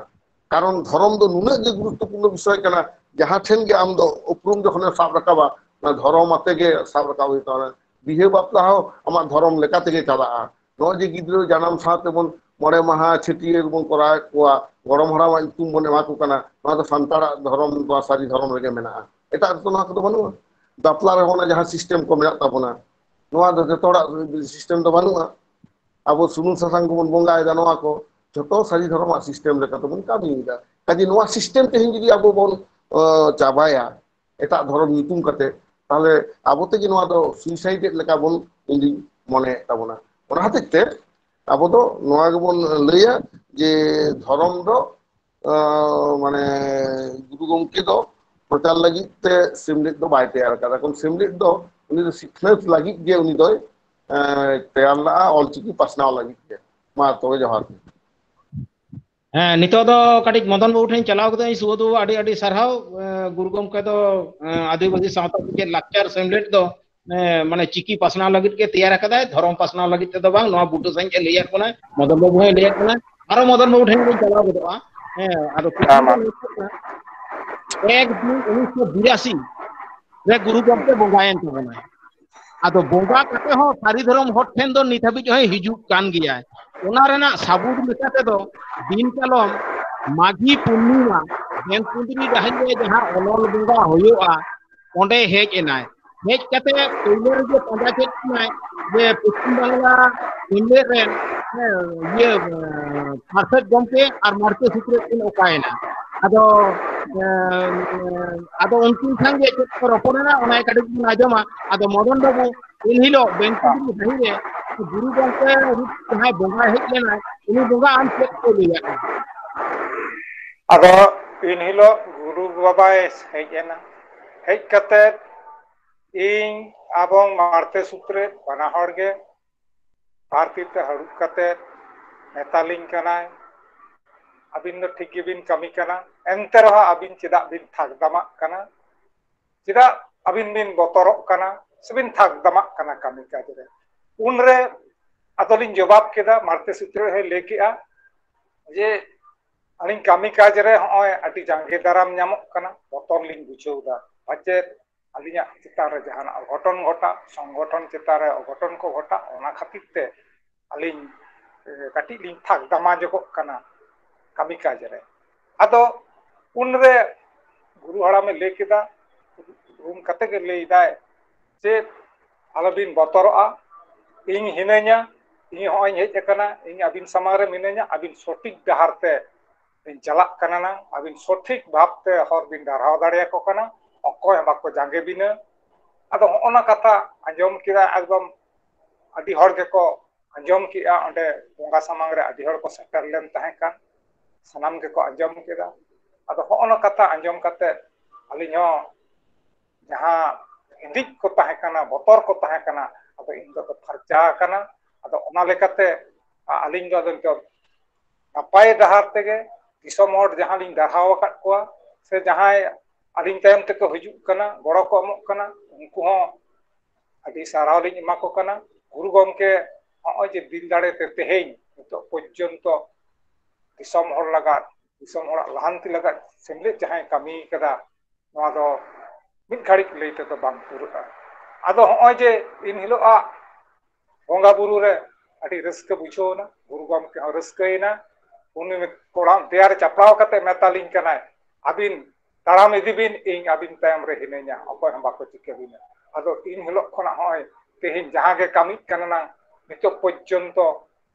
ᱠᱟᱨᱚᱱ ᱫᱷᱚᱨᱚᱢ ᱫᱚ ᱱᱩᱱᱟᱹᱜ ᱜᱮ ᱜᱩᱨᱩᱛᱛᱚᱯᱩᱨᱱᱚ ᱵᱤᱥᱚᱭ ᱠᱟᱱᱟ, ᱡᱟᱦᱟᱸ ᱴᱷᱮᱱ ᱜᱮ ᱟᱢ ᱫᱚ ᱩᱯᱨᱩᱢ ᱡᱚᱠᱷᱚᱱᱮᱢ ᱥᱟᱵ ᱨᱟᱠᱟᱵᱟ, ᱚᱱᱟ ᱫᱷᱚᱨᱚᱢ ᱟᱛᱮ ᱜᱮ ᱥᱟᱵ ᱨᱟᱠᱟᱵ ᱦᱩᱭᱩᱜ ᱛᱟᱵᱚᱱᱟ᱾ ᱵᱤᱦᱟᱹ ᱵᱟᱯᱞᱟ ᱦᱚᱸ ᱟᱢᱟᱜ ᱫᱷᱚᱨᱚᱢ ᱞᱮᱠᱟ ᱛᱮᱜᱮ ᱪᱟᱞᱟᱜᱼᱟ᱾ ᱱᱚᱜᱼᱚᱭ ᱡᱮ ᱜᱤᱫᱽᱨᱟᱹ ᱡᱟᱱᱟᱢ ᱥᱟᱶ ᱛᱮᱵᱚᱱ ᱢᱚᱬᱮ ᱢᱟᱦᱟ ᱪᱷᱟᱹᱴᱭᱟᱹᱨ ᱵᱚᱱ ᱠᱚᱨᱟᱣᱮᱫ ᱠᱚᱣᱟ, ᱜᱚᱲᱚᱢ ᱦᱟᱲᱟᱢᱟᱜ ᱧᱩᱛᱩᱢ ᱵᱚᱱ ᱮᱢᱟ ᱠᱚ ᱠᱟᱱᱟ, ᱱᱚᱣᱟ ᱫᱚ ᱥᱟᱱᱛᱟᱲᱟᱜ ᱫᱷᱚᱨᱚᱢ, ᱱᱚᱣᱟ ᱥᱟᱹᱨᱤ ᱫᱷᱚᱨᱚᱢ ᱨᱮᱜᱮ ᱢᱮᱱᱟᱜᱼᱟ᱾ ᱮᱴᱟᱜ ᱨᱮᱫᱚ ᱱᱚᱣᱟ ᱠᱚᱫᱚ ᱵᱟᱹᱱᱩᱜᱼᱟ᱾ ᱵᱟᱯᱞᱟ ᱨᱮᱦᱚᱸ ᱚᱱᱟ ᱡᱟᱦᱟᱸ ᱥᱤᱥᱴᱮᱢ ᱠᱚ ᱢᱮᱱᱟᱜ ᱛᱟᱵᱚᱱᱟ, ᱱᱚᱣᱟ ᱫᱚ ᱡᱚᱛᱚ ᱦᱚᱲᱟᱜ ᱥᱤᱥᱴᱮᱢ ᱫᱚ ᱵᱟᱹᱱᱩᱜᱼᱟ᱾ ᱟᱵᱚ ᱥᱩᱱᱩᱢ ᱥᱟᱥᱟᱝ ᱠᱚᱵᱚᱱ ᱵᱚᱸᱜᱟᱭᱮᱫᱟ, ᱱᱚᱣᱟ ᱠᱚ ᱡᱚᱛᱚ ᱥᱟᱹᱨᱤ ᱫᱷᱚᱨᱚᱢᱟᱜ ᱥᱤᱥᱴᱮᱢ ᱞᱮᱠᱟ ᱛᱮᱵᱚᱱ ᱠᱟᱹᱢᱤᱭᱮᱫᱟ᱾ ᱠᱟᱡᱮ ᱱᱚᱣᱟ ᱥᱤᱥᱴᱮᱢ ᱛᱮᱦᱮᱧ ᱡᱩᱫᱤ ᱟᱵᱚ ᱵᱚᱱ, ᱚ, ᱪᱟᱵᱟᱭᱟ ᱮᱴᱟᱜ ᱫᱷᱚᱨᱚᱢ ᱧᱩᱛᱩᱢ ᱠᱟᱛᱮ, ᱛᱟᱦᱚᱞᱮ ᱟᱵᱚ ᱛᱮᱜᱮ ᱱᱚᱣᱟ ᱫᱚ ᱥᱩᱭᱥᱟᱭᱤᱰ ᱮᱫ ᱞᱮᱠᱟ ᱵᱚᱱ, ᱤᱧ ᱫᱩᱧ ᱢᱚᱱᱮᱭᱮᱫ ᱛᱟᱵᱚᱱᱟ᱾ ᱚᱱᱟ ᱦᱚᱛᱮᱡ ᱛᱮ ᱟᱵᱚ ᱫᱚ ᱱᱚᱣᱟ ᱜᱮᱵᱚᱱ ᱞᱟᱹᱭᱟ ᱡᱮ ᱫᱷᱚᱨᱚᱢ ᱫᱚ ᱟᱸ, ᱢᱟᱱᱮ ᱜᱩᱨᱩ ᱜᱚᱢᱠᱮ ᱫᱚ ᱯᱨᱚᱪᱟᱨ ᱞᱟᱹᱜᱤᱫ ᱛᱮ ᱥᱤᱢᱞᱮᱫ ᱫᱚ ᱵᱟᱭ ᱛᱮᱭᱟᱨ ᱟᱠᱟᱫᱟ᱾ ᱠᱟᱨᱚᱱ ᱥᱤᱢᱞᱮᱫ ᱫᱚ ᱩᱱᱤ ᱫᱚ ᱥᱤᱠᱷᱱᱟᱹᱛ ᱞᱟᱹᱜᱤᱫ ᱜᱮ ᱩᱱᱤ ᱫᱚᱭ ᱮᱸ, ᱛᱮᱭᱟᱨ ᱞᱟᱜᱼᱟ, ᱚᱞᱪᱤᱠᱤ ᱯᱟᱥᱱᱟᱣ ᱞᱟᱹᱜᱤᱫ ᱜᱮ᱾ ᱢᱟ ᱛᱚᱵᱮ ᱡᱚᱦᱟᱨ᱾ ᱦᱮᱸ, ᱱᱤᱛᱚᱜ ᱫᱚ ᱠᱟᱹᱴᱤᱡ ᱢᱚᱫᱚᱱ ᱵᱟᱹᱵᱩ ᱴᱷᱮᱱ ᱪᱟᱞᱟᱣ ᱠᱟᱛᱮ ᱤᱧ ᱥᱩᱣᱟᱹᱫᱩ ᱟᱹᱰᱤ ᱟᱹᱰᱤ ᱥᱟᱨᱦᱟᱣ᱾ ᱮᱸ, ᱜᱩᱨᱩ ᱜᱚᱢᱠᱮ ᱫᱚ, ᱮᱸ, ᱟᱹᱫᱤᱵᱟᱹᱥᱤ ᱥᱟᱶᱛᱟ ᱥᱮᱪᱮᱫ ᱞᱟᱠᱪᱟᱨ ᱥᱮᱢᱞᱮᱫ ᱫᱚ, ᱮᱸ, ᱢᱟᱱᱮ ᱪᱤᱠᱤ ᱯᱟᱥᱱᱟᱣ ᱞᱟᱹᱜᱤᱫ ᱜᱮ ᱛᱮᱭᱟᱨ ᱟᱠᱟᱫᱟᱭ, ᱫᱷᱚᱨᱚᱢ ᱯᱟᱥᱱᱟᱣ ᱞᱟᱹᱜᱤᱫ ᱛᱮᱫᱚ ᱵᱟᱝ᱾ ᱱᱚᱣᱟ ᱵᱩᱴᱟᱹ ᱥᱟᱺᱦᱤᱡ ᱮ ᱞᱟᱹᱭᱟᱫ ᱵᱚᱱᱟ, ᱢᱚᱫᱚᱱ ᱵᱟᱹᱵᱩ ᱦᱚᱸᱭ ᱞᱟᱹᱭᱟᱫ ᱵᱚᱱᱟ᱾ ᱟᱨᱚ ᱢᱚᱫᱚᱱ ᱵᱟᱹᱵᱩ ᱴᱷᱮᱱ ᱵᱚᱱ ᱪᱟᱞᱟᱣ ᱜᱚᱫᱚᱜᱼᱟ᱾ ᱦᱮᱸ, ᱟᱫᱚ ᱠᱩᱠᱞᱤ ᱦᱮᱸ, ᱢᱟ᱾ ᱫᱚ ᱱᱤᱭᱟᱹ ᱠᱟᱱᱟ, ᱮᱠ ᱡᱩᱱ ᱩᱱᱤᱥᱥᱚ ᱵᱤᱨᱟᱥᱤ ᱨᱮ ᱜᱩᱨᱩ ᱜᱚᱢᱠᱮ ᱵᱚᱸᱜᱟᱭᱮᱱ ᱛᱟᱵᱚᱱᱟᱭ᱾ ᱟᱫᱚ ᱵᱚᱸᱜᱟ ᱠᱟᱛᱮ ᱦᱚᱸ ᱥᱟᱹᱨᱤ ᱫᱷᱚᱨᱚᱢ ᱦᱚᱲ ᱴᱷᱮᱱ ᱫᱚ ᱱᱤᱛ ᱦᱟᱹᱵᱤᱡ ᱦᱚᱸᱭ ᱦᱤᱡᱩᱜ ᱠᱟᱱ ᱜᱮᱭᱟᱭ᱾ ᱚᱱᱟ ᱨᱮᱱᱟᱜ ᱥᱟᱵᱩᱛ ᱞᱮᱠᱟ ᱛᱮᱫᱚ ᱫᱤᱱ ᱠᱟᱞᱚᱢ ᱢᱟᱜᱷᱤ ᱯᱩᱨᱱᱤᱢᱟ ᱵᱮᱝᱠᱩᱸᱫᱽᱨᱤ ᱰᱟᱹᱦᱤ ᱨᱮ ᱡᱟᱦᱟᱸ ᱚᱱᱚᱞ ᱵᱚᱸᱜᱟ ᱦᱩᱭᱩᱜᱼᱟ, ᱚᱸᱰᱮ ᱦᱮᱡ ᱮᱱᱟᱭ᱾ ᱦᱮᱡ ᱠᱟᱛᱮ ᱯᱳᱭᱞᱳ ᱨᱮᱜᱮ ᱯᱟᱸᱡᱟ ᱠᱮᱫ ᱠᱤᱱᱟᱭ ᱡᱮ ᱯᱚᱪᱷᱤᱢ ᱵᱟᱝᱞᱟ ᱥᱮᱢᱞᱮᱫ ᱨᱮᱱ, ᱦᱮᱸ, ᱤᱭᱟᱹ, ᱮᱸ, ᱯᱟᱨᱥᱮᱛ ᱜᱚᱢᱠᱮ ᱟᱨ ᱢᱟᱨᱛᱮ ᱥᱩᱛᱨᱮᱛ ᱠᱤᱱ ᱚᱠᱟᱭᱮᱱᱟ? ᱟᱫᱚ, ᱮᱸ, ᱟᱫᱚ ᱩᱱᱠᱤᱱ ᱥᱟᱝᱜᱮ ᱪᱮᱫ ᱠᱚ ᱨᱚᱯᱚᱲ ᱮᱱᱟ, ᱚᱱᱟ ᱠᱟᱹᱴᱤᱡ ᱵᱚᱱ ᱟᱸᱡᱚᱢᱟ᱾ ᱟᱫᱚ ᱢᱚᱫᱚᱱ ᱵᱟᱹᱵᱩ, ᱮᱱᱦᱤᱞᱳᱜ ᱵᱮᱝᱠᱩᱸᱫᱽᱨᱤ ᱰᱟᱹᱦᱤ ᱨᱮ ᱜᱩᱨᱩ ᱜᱚᱢᱠᱮ ᱨᱩᱯ ᱡᱟᱦᱟᱸᱭ ᱵᱚᱸᱜᱟᱭ ᱦᱮᱡ ᱞᱮᱱᱟᱭ, ᱩᱱᱤ ᱵᱚᱸᱜᱟ ᱟᱢ ᱪᱮᱫ ᱠᱚ ᱞᱟᱹᱭᱟᱫ ᱢᱮᱭᱟ? ᱟᱫᱚ ᱮᱱᱦᱤᱞᱳᱜ ᱜᱩᱨᱩ ᱵᱟᱵᱟᱭ ᱦᱮᱡ ᱮᱱᱟ᱾ ᱦᱮᱡ ᱠᱟᱛᱮ ᱤᱧ ᱟᱵᱚᱝ ᱢᱟᱨᱛᱮ ᱥᱩᱛᱨᱮᱛ ᱵᱟᱱᱟ ᱦᱚᱲ ᱜᱮ ᱵᱟᱨ ᱛᱤ ᱛᱮ ᱦᱟᱹᱨᱩᱵ ᱠᱟᱛᱮ ᱢᱮᱛᱟᱞᱤᱧ ᱠᱟᱱᱟᱭ, "ᱟᱹᱵᱤᱱ ᱫᱚ ᱴᱷᱤᱠ ᱜᱮᱵᱤᱱ ᱠᱟᱹᱢᱤ ᱠᱟᱱᱟ, ᱮᱱᱛᱮ ᱨᱮᱦᱚᱸ ᱟᱹᱵᱤᱱ ᱪᱮᱫᱟᱜ ᱵᱤᱱ ᱛᱷᱟᱠ ᱫᱟᱢᱟᱜ ᱠᱟᱱᱟ? ᱪᱮᱫᱟᱜ ᱟᱹᱵᱤᱱ ᱵᱤᱱ ᱵᱚᱛᱚᱨᱚᱜ ᱠᱟᱱᱟ ᱥᱮᱵᱤᱱ ᱛᱷᱟᱠ ᱫᱟᱢᱟᱜ ᱠᱟᱱᱟ ᱠᱟᱹᱢᱤ ᱠᱟᱡᱽ ᱨᱮ?" ᱩᱱᱨᱮ ᱟᱫᱚᱞᱤᱧ ᱡᱚᱵᱟᱵ ᱠᱮᱫᱟ, ᱢᱟᱨᱛᱮ ᱥᱩᱛᱨᱮᱛ ᱦᱚᱸᱭ ᱞᱟᱹᱭ ᱠᱮᱜᱼᱟ ᱡᱮ, "ᱟᱹᱞᱤᱧ ᱠᱟᱹᱢᱤ ᱠᱟᱡᱽ ᱨᱮ ᱦᱚᱸᱜᱼᱚᱭ ᱟᱹᱰᱤ ᱡᱟᱸᱜᱮ ᱫᱟᱨᱟᱢ ᱧᱟᱢᱚᱜ ᱠᱟᱱᱟ, ᱵᱚᱛᱚᱨ ᱞᱤᱧ ᱵᱩᱡᱷᱟᱹᱣ ᱮᱫᱟ, ᱯᱟᱪᱮᱫ ᱟᱹᱞᱤᱧᱟᱜ ᱪᱮᱛᱟᱱ ᱨᱮ ᱡᱟᱦᱟᱱᱟᱜ ᱚᱜᱷᱚᱴᱚᱱ ᱜᱷᱚᱴᱟᱜ, ᱥᱚᱝᱜᱚᱴᱷᱚᱱ ᱪᱮᱛᱟᱱ ᱨᱮ ᱚᱜᱷᱚᱴᱚᱱ ᱠᱚ ᱜᱷᱚᱴᱟᱜ, ᱚᱱᱟ ᱠᱷᱟᱹᱛᱤᱨ ᱛᱮ ᱟᱹᱞᱤᱧ, ᱮ, ᱠᱟᱹᱴᱤᱡ ᱞᱤᱧ ᱛᱷᱟᱠ ᱫᱟᱢᱟ ᱧᱚᱜᱚᱜ ᱠᱟᱱᱟ ᱠᱟᱹᱢᱤ ᱠᱟᱡᱽ ᱨᱮ᱾" ᱟᱫᱚ ᱩᱱᱨᱮ ᱜᱩᱨᱩ ᱦᱟᱲᱟᱢᱮ ᱞᱟᱹᱭ ᱠᱮᱫᱟ, ᱨᱩᱢ ᱠᱟᱛᱮ ᱜᱮ ᱞᱟᱹᱭ ᱫᱟᱭ, "ᱪᱮᱫ, ᱟᱞᱚᱵᱤᱱ ᱵᱚᱛᱚᱨᱚᱜᱼᱟ, ᱤᱧ ᱦᱤᱱᱟᱹᱧᱟ, ᱤᱧ ᱦᱚᱸᱜᱼᱚᱭ ᱤᱧ ᱦᱮᱡ ᱟᱠᱟᱱᱟ, ᱤᱧ ᱟᱹᱵᱤᱱ ᱥᱟᱢᱟᱝ ᱨᱮ ᱢᱤᱱᱟᱹᱧᱟ, ᱟᱹᱵᱤᱱ ᱥᱚᱴᱷᱤᱠ ᱰᱟᱦᱟᱨ ᱛᱮ ᱵᱤᱱ ᱪᱟᱞᱟᱜ ᱠᱟᱱᱟ ᱱᱟᱝ, ᱟᱹᱵᱤᱱ ᱥᱚᱴᱷᱤᱠ ᱵᱷᱟᱵᱽ ᱛᱮ ᱦᱚᱨ ᱵᱤᱱ ᱰᱟᱨᱦᱟᱣ ᱫᱟᱲᱮᱭᱟᱠᱚ ᱠᱟᱱᱟ, ᱚᱠᱚᱭ ᱦᱚᱸ ᱵᱟᱠᱚ ᱡᱟᱸᱜᱮ ᱵᱤᱱᱟ᱾" ᱟᱫᱚ ᱦᱚᱸᱜᱼᱚ ᱱᱟ ᱠᱟᱛᱷᱟ ᱟᱸᱡᱚᱢ ᱠᱮᱫᱟ, ᱮᱠᱫᱚᱢ ᱟᱹᱰᱤ ᱦᱚᱲ ᱜᱮᱠᱚ ᱟᱸᱡᱚᱢ ᱠᱮᱜᱼᱟ, ᱚᱸᱰᱮ ᱵᱚᱸᱜᱟ ᱥᱟᱢᱟᱝ ᱨᱮ ᱟᱹᱰᱤ ᱦᱚᱲ ᱠᱚ ᱥᱮᱴᱮᱨ ᱞᱮᱱ ᱛᱟᱦᱮᱸ ᱠᱟᱱ, ᱥᱟᱱᱟᱢ ᱜᱮᱠᱚ ᱟᱸᱡᱚᱢ ᱠᱮᱫᱟ᱾ ᱟᱫᱚ ᱦᱚᱸᱜᱼᱚ ᱱᱚᱣᱟ ᱠᱟᱛᱷᱟ ᱟᱸᱡᱚᱢ ᱠᱟᱛᱮ ᱟᱹᱞᱤᱧ ᱦᱚᱸ ᱡᱟᱦᱟᱸ ᱦᱤᱸᱫᱤᱡ ᱠᱚ ᱛᱟᱦᱮᱸ ᱠᱟᱱᱟ, ᱵᱚᱛᱚᱨ ᱠᱚ ᱛᱟᱦᱮᱸ ᱠᱟᱱᱟ, ᱟᱫᱚ ᱤᱧ ᱫᱚ ᱯᱷᱟᱨᱪᱟ ᱟᱠᱟᱱᱟ᱾ ᱟᱫᱚ ᱚᱱᱟ ᱞᱮᱠᱟᱛᱮ ᱟᱹᱞᱤᱧ ᱫᱚ ᱟᱫᱚ ᱱᱤᱛᱚᱜ ᱱᱟᱯᱟᱭ ᱰᱟᱦᱟᱨ ᱛᱮᱜᱮ ᱫᱤᱥᱚᱢ ᱦᱚᱲ ᱡᱟᱦᱟᱸ ᱞᱤᱧ ᱫᱟᱨᱦᱟᱣ ᱟᱠᱟᱫ ᱠᱚᱣᱟ, ᱥᱮ ᱡᱟᱦᱟᱸᱭ ᱟᱹᱞᱤᱧ ᱛᱟᱭᱚᱢ ᱛᱮᱠᱚ ᱦᱤᱡᱩᱜ ᱠᱟᱱᱟ, ᱜᱚᱲᱚ ᱠᱚ ᱮᱢᱚᱜ ᱠᱟᱱᱟ, ᱩᱱᱠᱩ ᱦᱚᱸ ᱟᱹᱰᱤ ᱥᱟᱨᱦᱟᱣ ᱞᱤᱧ ᱮᱢᱟ ᱠᱚ ᱠᱟᱱᱟ᱾ ᱜᱩᱨᱩ ᱜᱚᱢᱠᱮ ᱱᱚᱜᱼᱚᱭ ᱡᱮ ᱫᱤᱞ ᱫᱟᱲᱮ ᱛᱮ ᱛᱮᱦᱮᱧ ᱱᱤᱛᱚᱜ ᱯᱚᱨᱡᱚᱱᱛᱚ ᱫᱤᱥᱚᱢ ᱦᱚᱲ ᱞᱟᱜᱟᱫ, ᱫᱤᱥᱚᱢ ᱦᱚᱲᱟᱜ ᱞᱟᱦᱟᱱᱛᱤ ᱞᱟᱜᱟᱫ ᱥᱮᱢᱞᱮᱫ ᱡᱟᱦᱟᱸᱭ ᱠᱟᱹᱢᱤ ᱠᱟᱫᱟ, ᱱᱚᱣᱟ ᱫᱚ ᱢᱤᱫ ᱜᱷᱟᱹᱲᱤᱡ ᱞᱟᱹᱭ ᱛᱮᱫᱚ ᱵᱟᱝ ᱯᱩᱨᱟᱹᱜᱼᱟ᱾ ᱟᱫᱚ ᱦᱚᱸᱜᱼᱚᱭ ᱡᱮ ᱤᱱ ᱦᱤᱞᱳᱜ ᱟᱜ ᱵᱚᱸᱜᱟ ᱵᱩᱨᱩ ᱨᱮ ᱟᱹᱰᱤ ᱨᱟᱹᱥᱠᱟᱹ ᱵᱩᱡᱷᱟᱹᱣ ᱮᱱᱟ, ᱜᱩᱨᱩ ᱜᱚᱢᱠᱮ ᱦᱚᱸ ᱨᱟᱹᱥᱠᱟᱹᱭᱮᱱᱟ᱾ ᱩᱱᱤ ᱠᱚᱲᱟᱢ ᱫᱮᱭᱟ ᱨᱮ ᱪᱟᱯᱲᱟᱣ ᱠᱟᱛᱮ ᱢᱮᱛᱟᱞᱤᱧ ᱠᱟᱱᱟᱭ, "ᱟᱹᱵᱤᱱ ᱛᱟᱲᱟᱢ ᱤᱫᱤ ᱵᱤᱱ, ᱤᱧ ᱟᱹᱵᱤᱱ ᱛᱟᱭᱚᱢ ᱨᱮ ᱦᱤᱱᱟᱹᱧᱟ, ᱚᱠᱚᱭ ᱦᱚᱸ ᱵᱟᱠᱚ ᱪᱤᱠᱟᱹ ᱵᱤᱱᱟ᱾" ᱟᱫᱚ ᱤᱱ ᱦᱤᱞᱳᱜ ᱠᱷᱚᱱᱟᱜ ᱦᱚᱸᱜᱼᱚᱭ ᱛᱮᱦᱮᱧ ᱡᱟᱦᱟᱸ ᱜᱮ ᱠᱟᱹᱢᱤᱜ ᱠᱟᱱᱟ ᱱᱟᱝ, ᱱᱤᱛᱚᱜ ᱯᱚᱨᱡᱚᱱᱛᱚ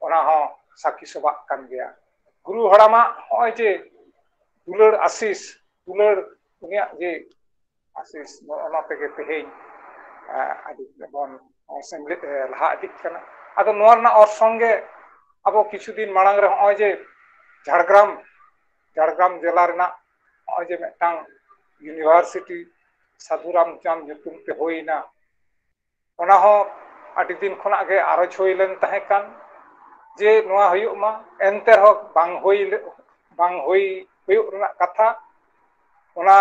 ᱚᱱᱟ ᱦᱚᱸ ᱥᱟᱹᱠᱷᱤ ᱥᱚᱵᱷᱟᱜ ᱠᱟᱱ ᱜᱮᱭᱟ᱾ ᱜᱩᱨᱩ ᱦᱟᱲᱟᱢᱟᱜ ᱦᱚᱸᱜᱼᱚᱭ ᱡᱮ ᱫᱩᱞᱟᱹᱲ ᱟᱥᱤᱥ, ᱫᱩᱞᱟᱹᱲ, ᱩᱱᱤᱭᱟᱜ ᱡᱮ ᱟᱥᱤᱥ, ᱱᱚᱜᱼᱚ ᱱᱚᱣᱟ ᱛᱮᱜᱮ ᱛᱮᱦᱮᱧ, ᱮ, ᱟᱹᱰᱤ ᱵᱚᱱ ᱥᱮᱢᱞᱮᱫ, ᱮ, ᱞᱟᱦᱟ ᱤᱫᱤᱜ ᱠᱟᱱᱟ᱾ ᱟᱫᱚ ᱱᱚᱣᱟ ᱨᱮᱱᱟᱜ ᱚᱨᱥᱚᱝ ᱜᱮ ᱟᱵᱚ ᱠᱤᱪᱷᱩ ᱫᱤᱱ ᱢᱟᱲᱟᱝ ᱨᱮ ᱦᱚᱸᱜᱼᱚᱭ ᱡᱮ ᱡᱷᱟᱲᱜᱨᱟᱢ, ᱡᱷᱟᱲᱜᱨᱟᱢ ᱡᱮᱞᱟ ᱨᱮᱱᱟᱜ ᱦᱚᱸᱜᱼᱚᱭ ᱡᱮ ᱢᱤᱫᱴᱟᱝ university ᱥᱟᱹᱫᱷᱩ ᱨᱟᱢᱪᱟᱸᱫᱽ ᱧᱩᱛᱩᱢ ᱛᱮ ᱦᱩᱭᱮᱱᱟ, ᱚᱱᱟ ᱦᱚᱸ ᱟᱹᱰᱤ ᱫᱤᱱ ᱠᱷᱚᱱᱟᱜ ᱜᱮ ᱟᱨᱚᱡᱽ ᱦᱩᱭ ᱞᱮᱱ ᱛᱟᱦᱮᱸ ᱠᱟᱱ ᱡᱮ ᱱᱚᱣᱟ ᱦᱩᱭᱩᱜ ᱢᱟ, ᱮᱱᱛᱮ ᱨᱮᱦᱚᱸ ᱵᱟᱝ ᱦᱩᱭ ᱞᱮ-, ᱵᱟᱝ ᱦᱩᱭ ᱦᱩᱭᱩᱜ ᱨᱮᱱᱟᱜ ᱠᱟᱛᱷᱟ, ᱚᱱᱟ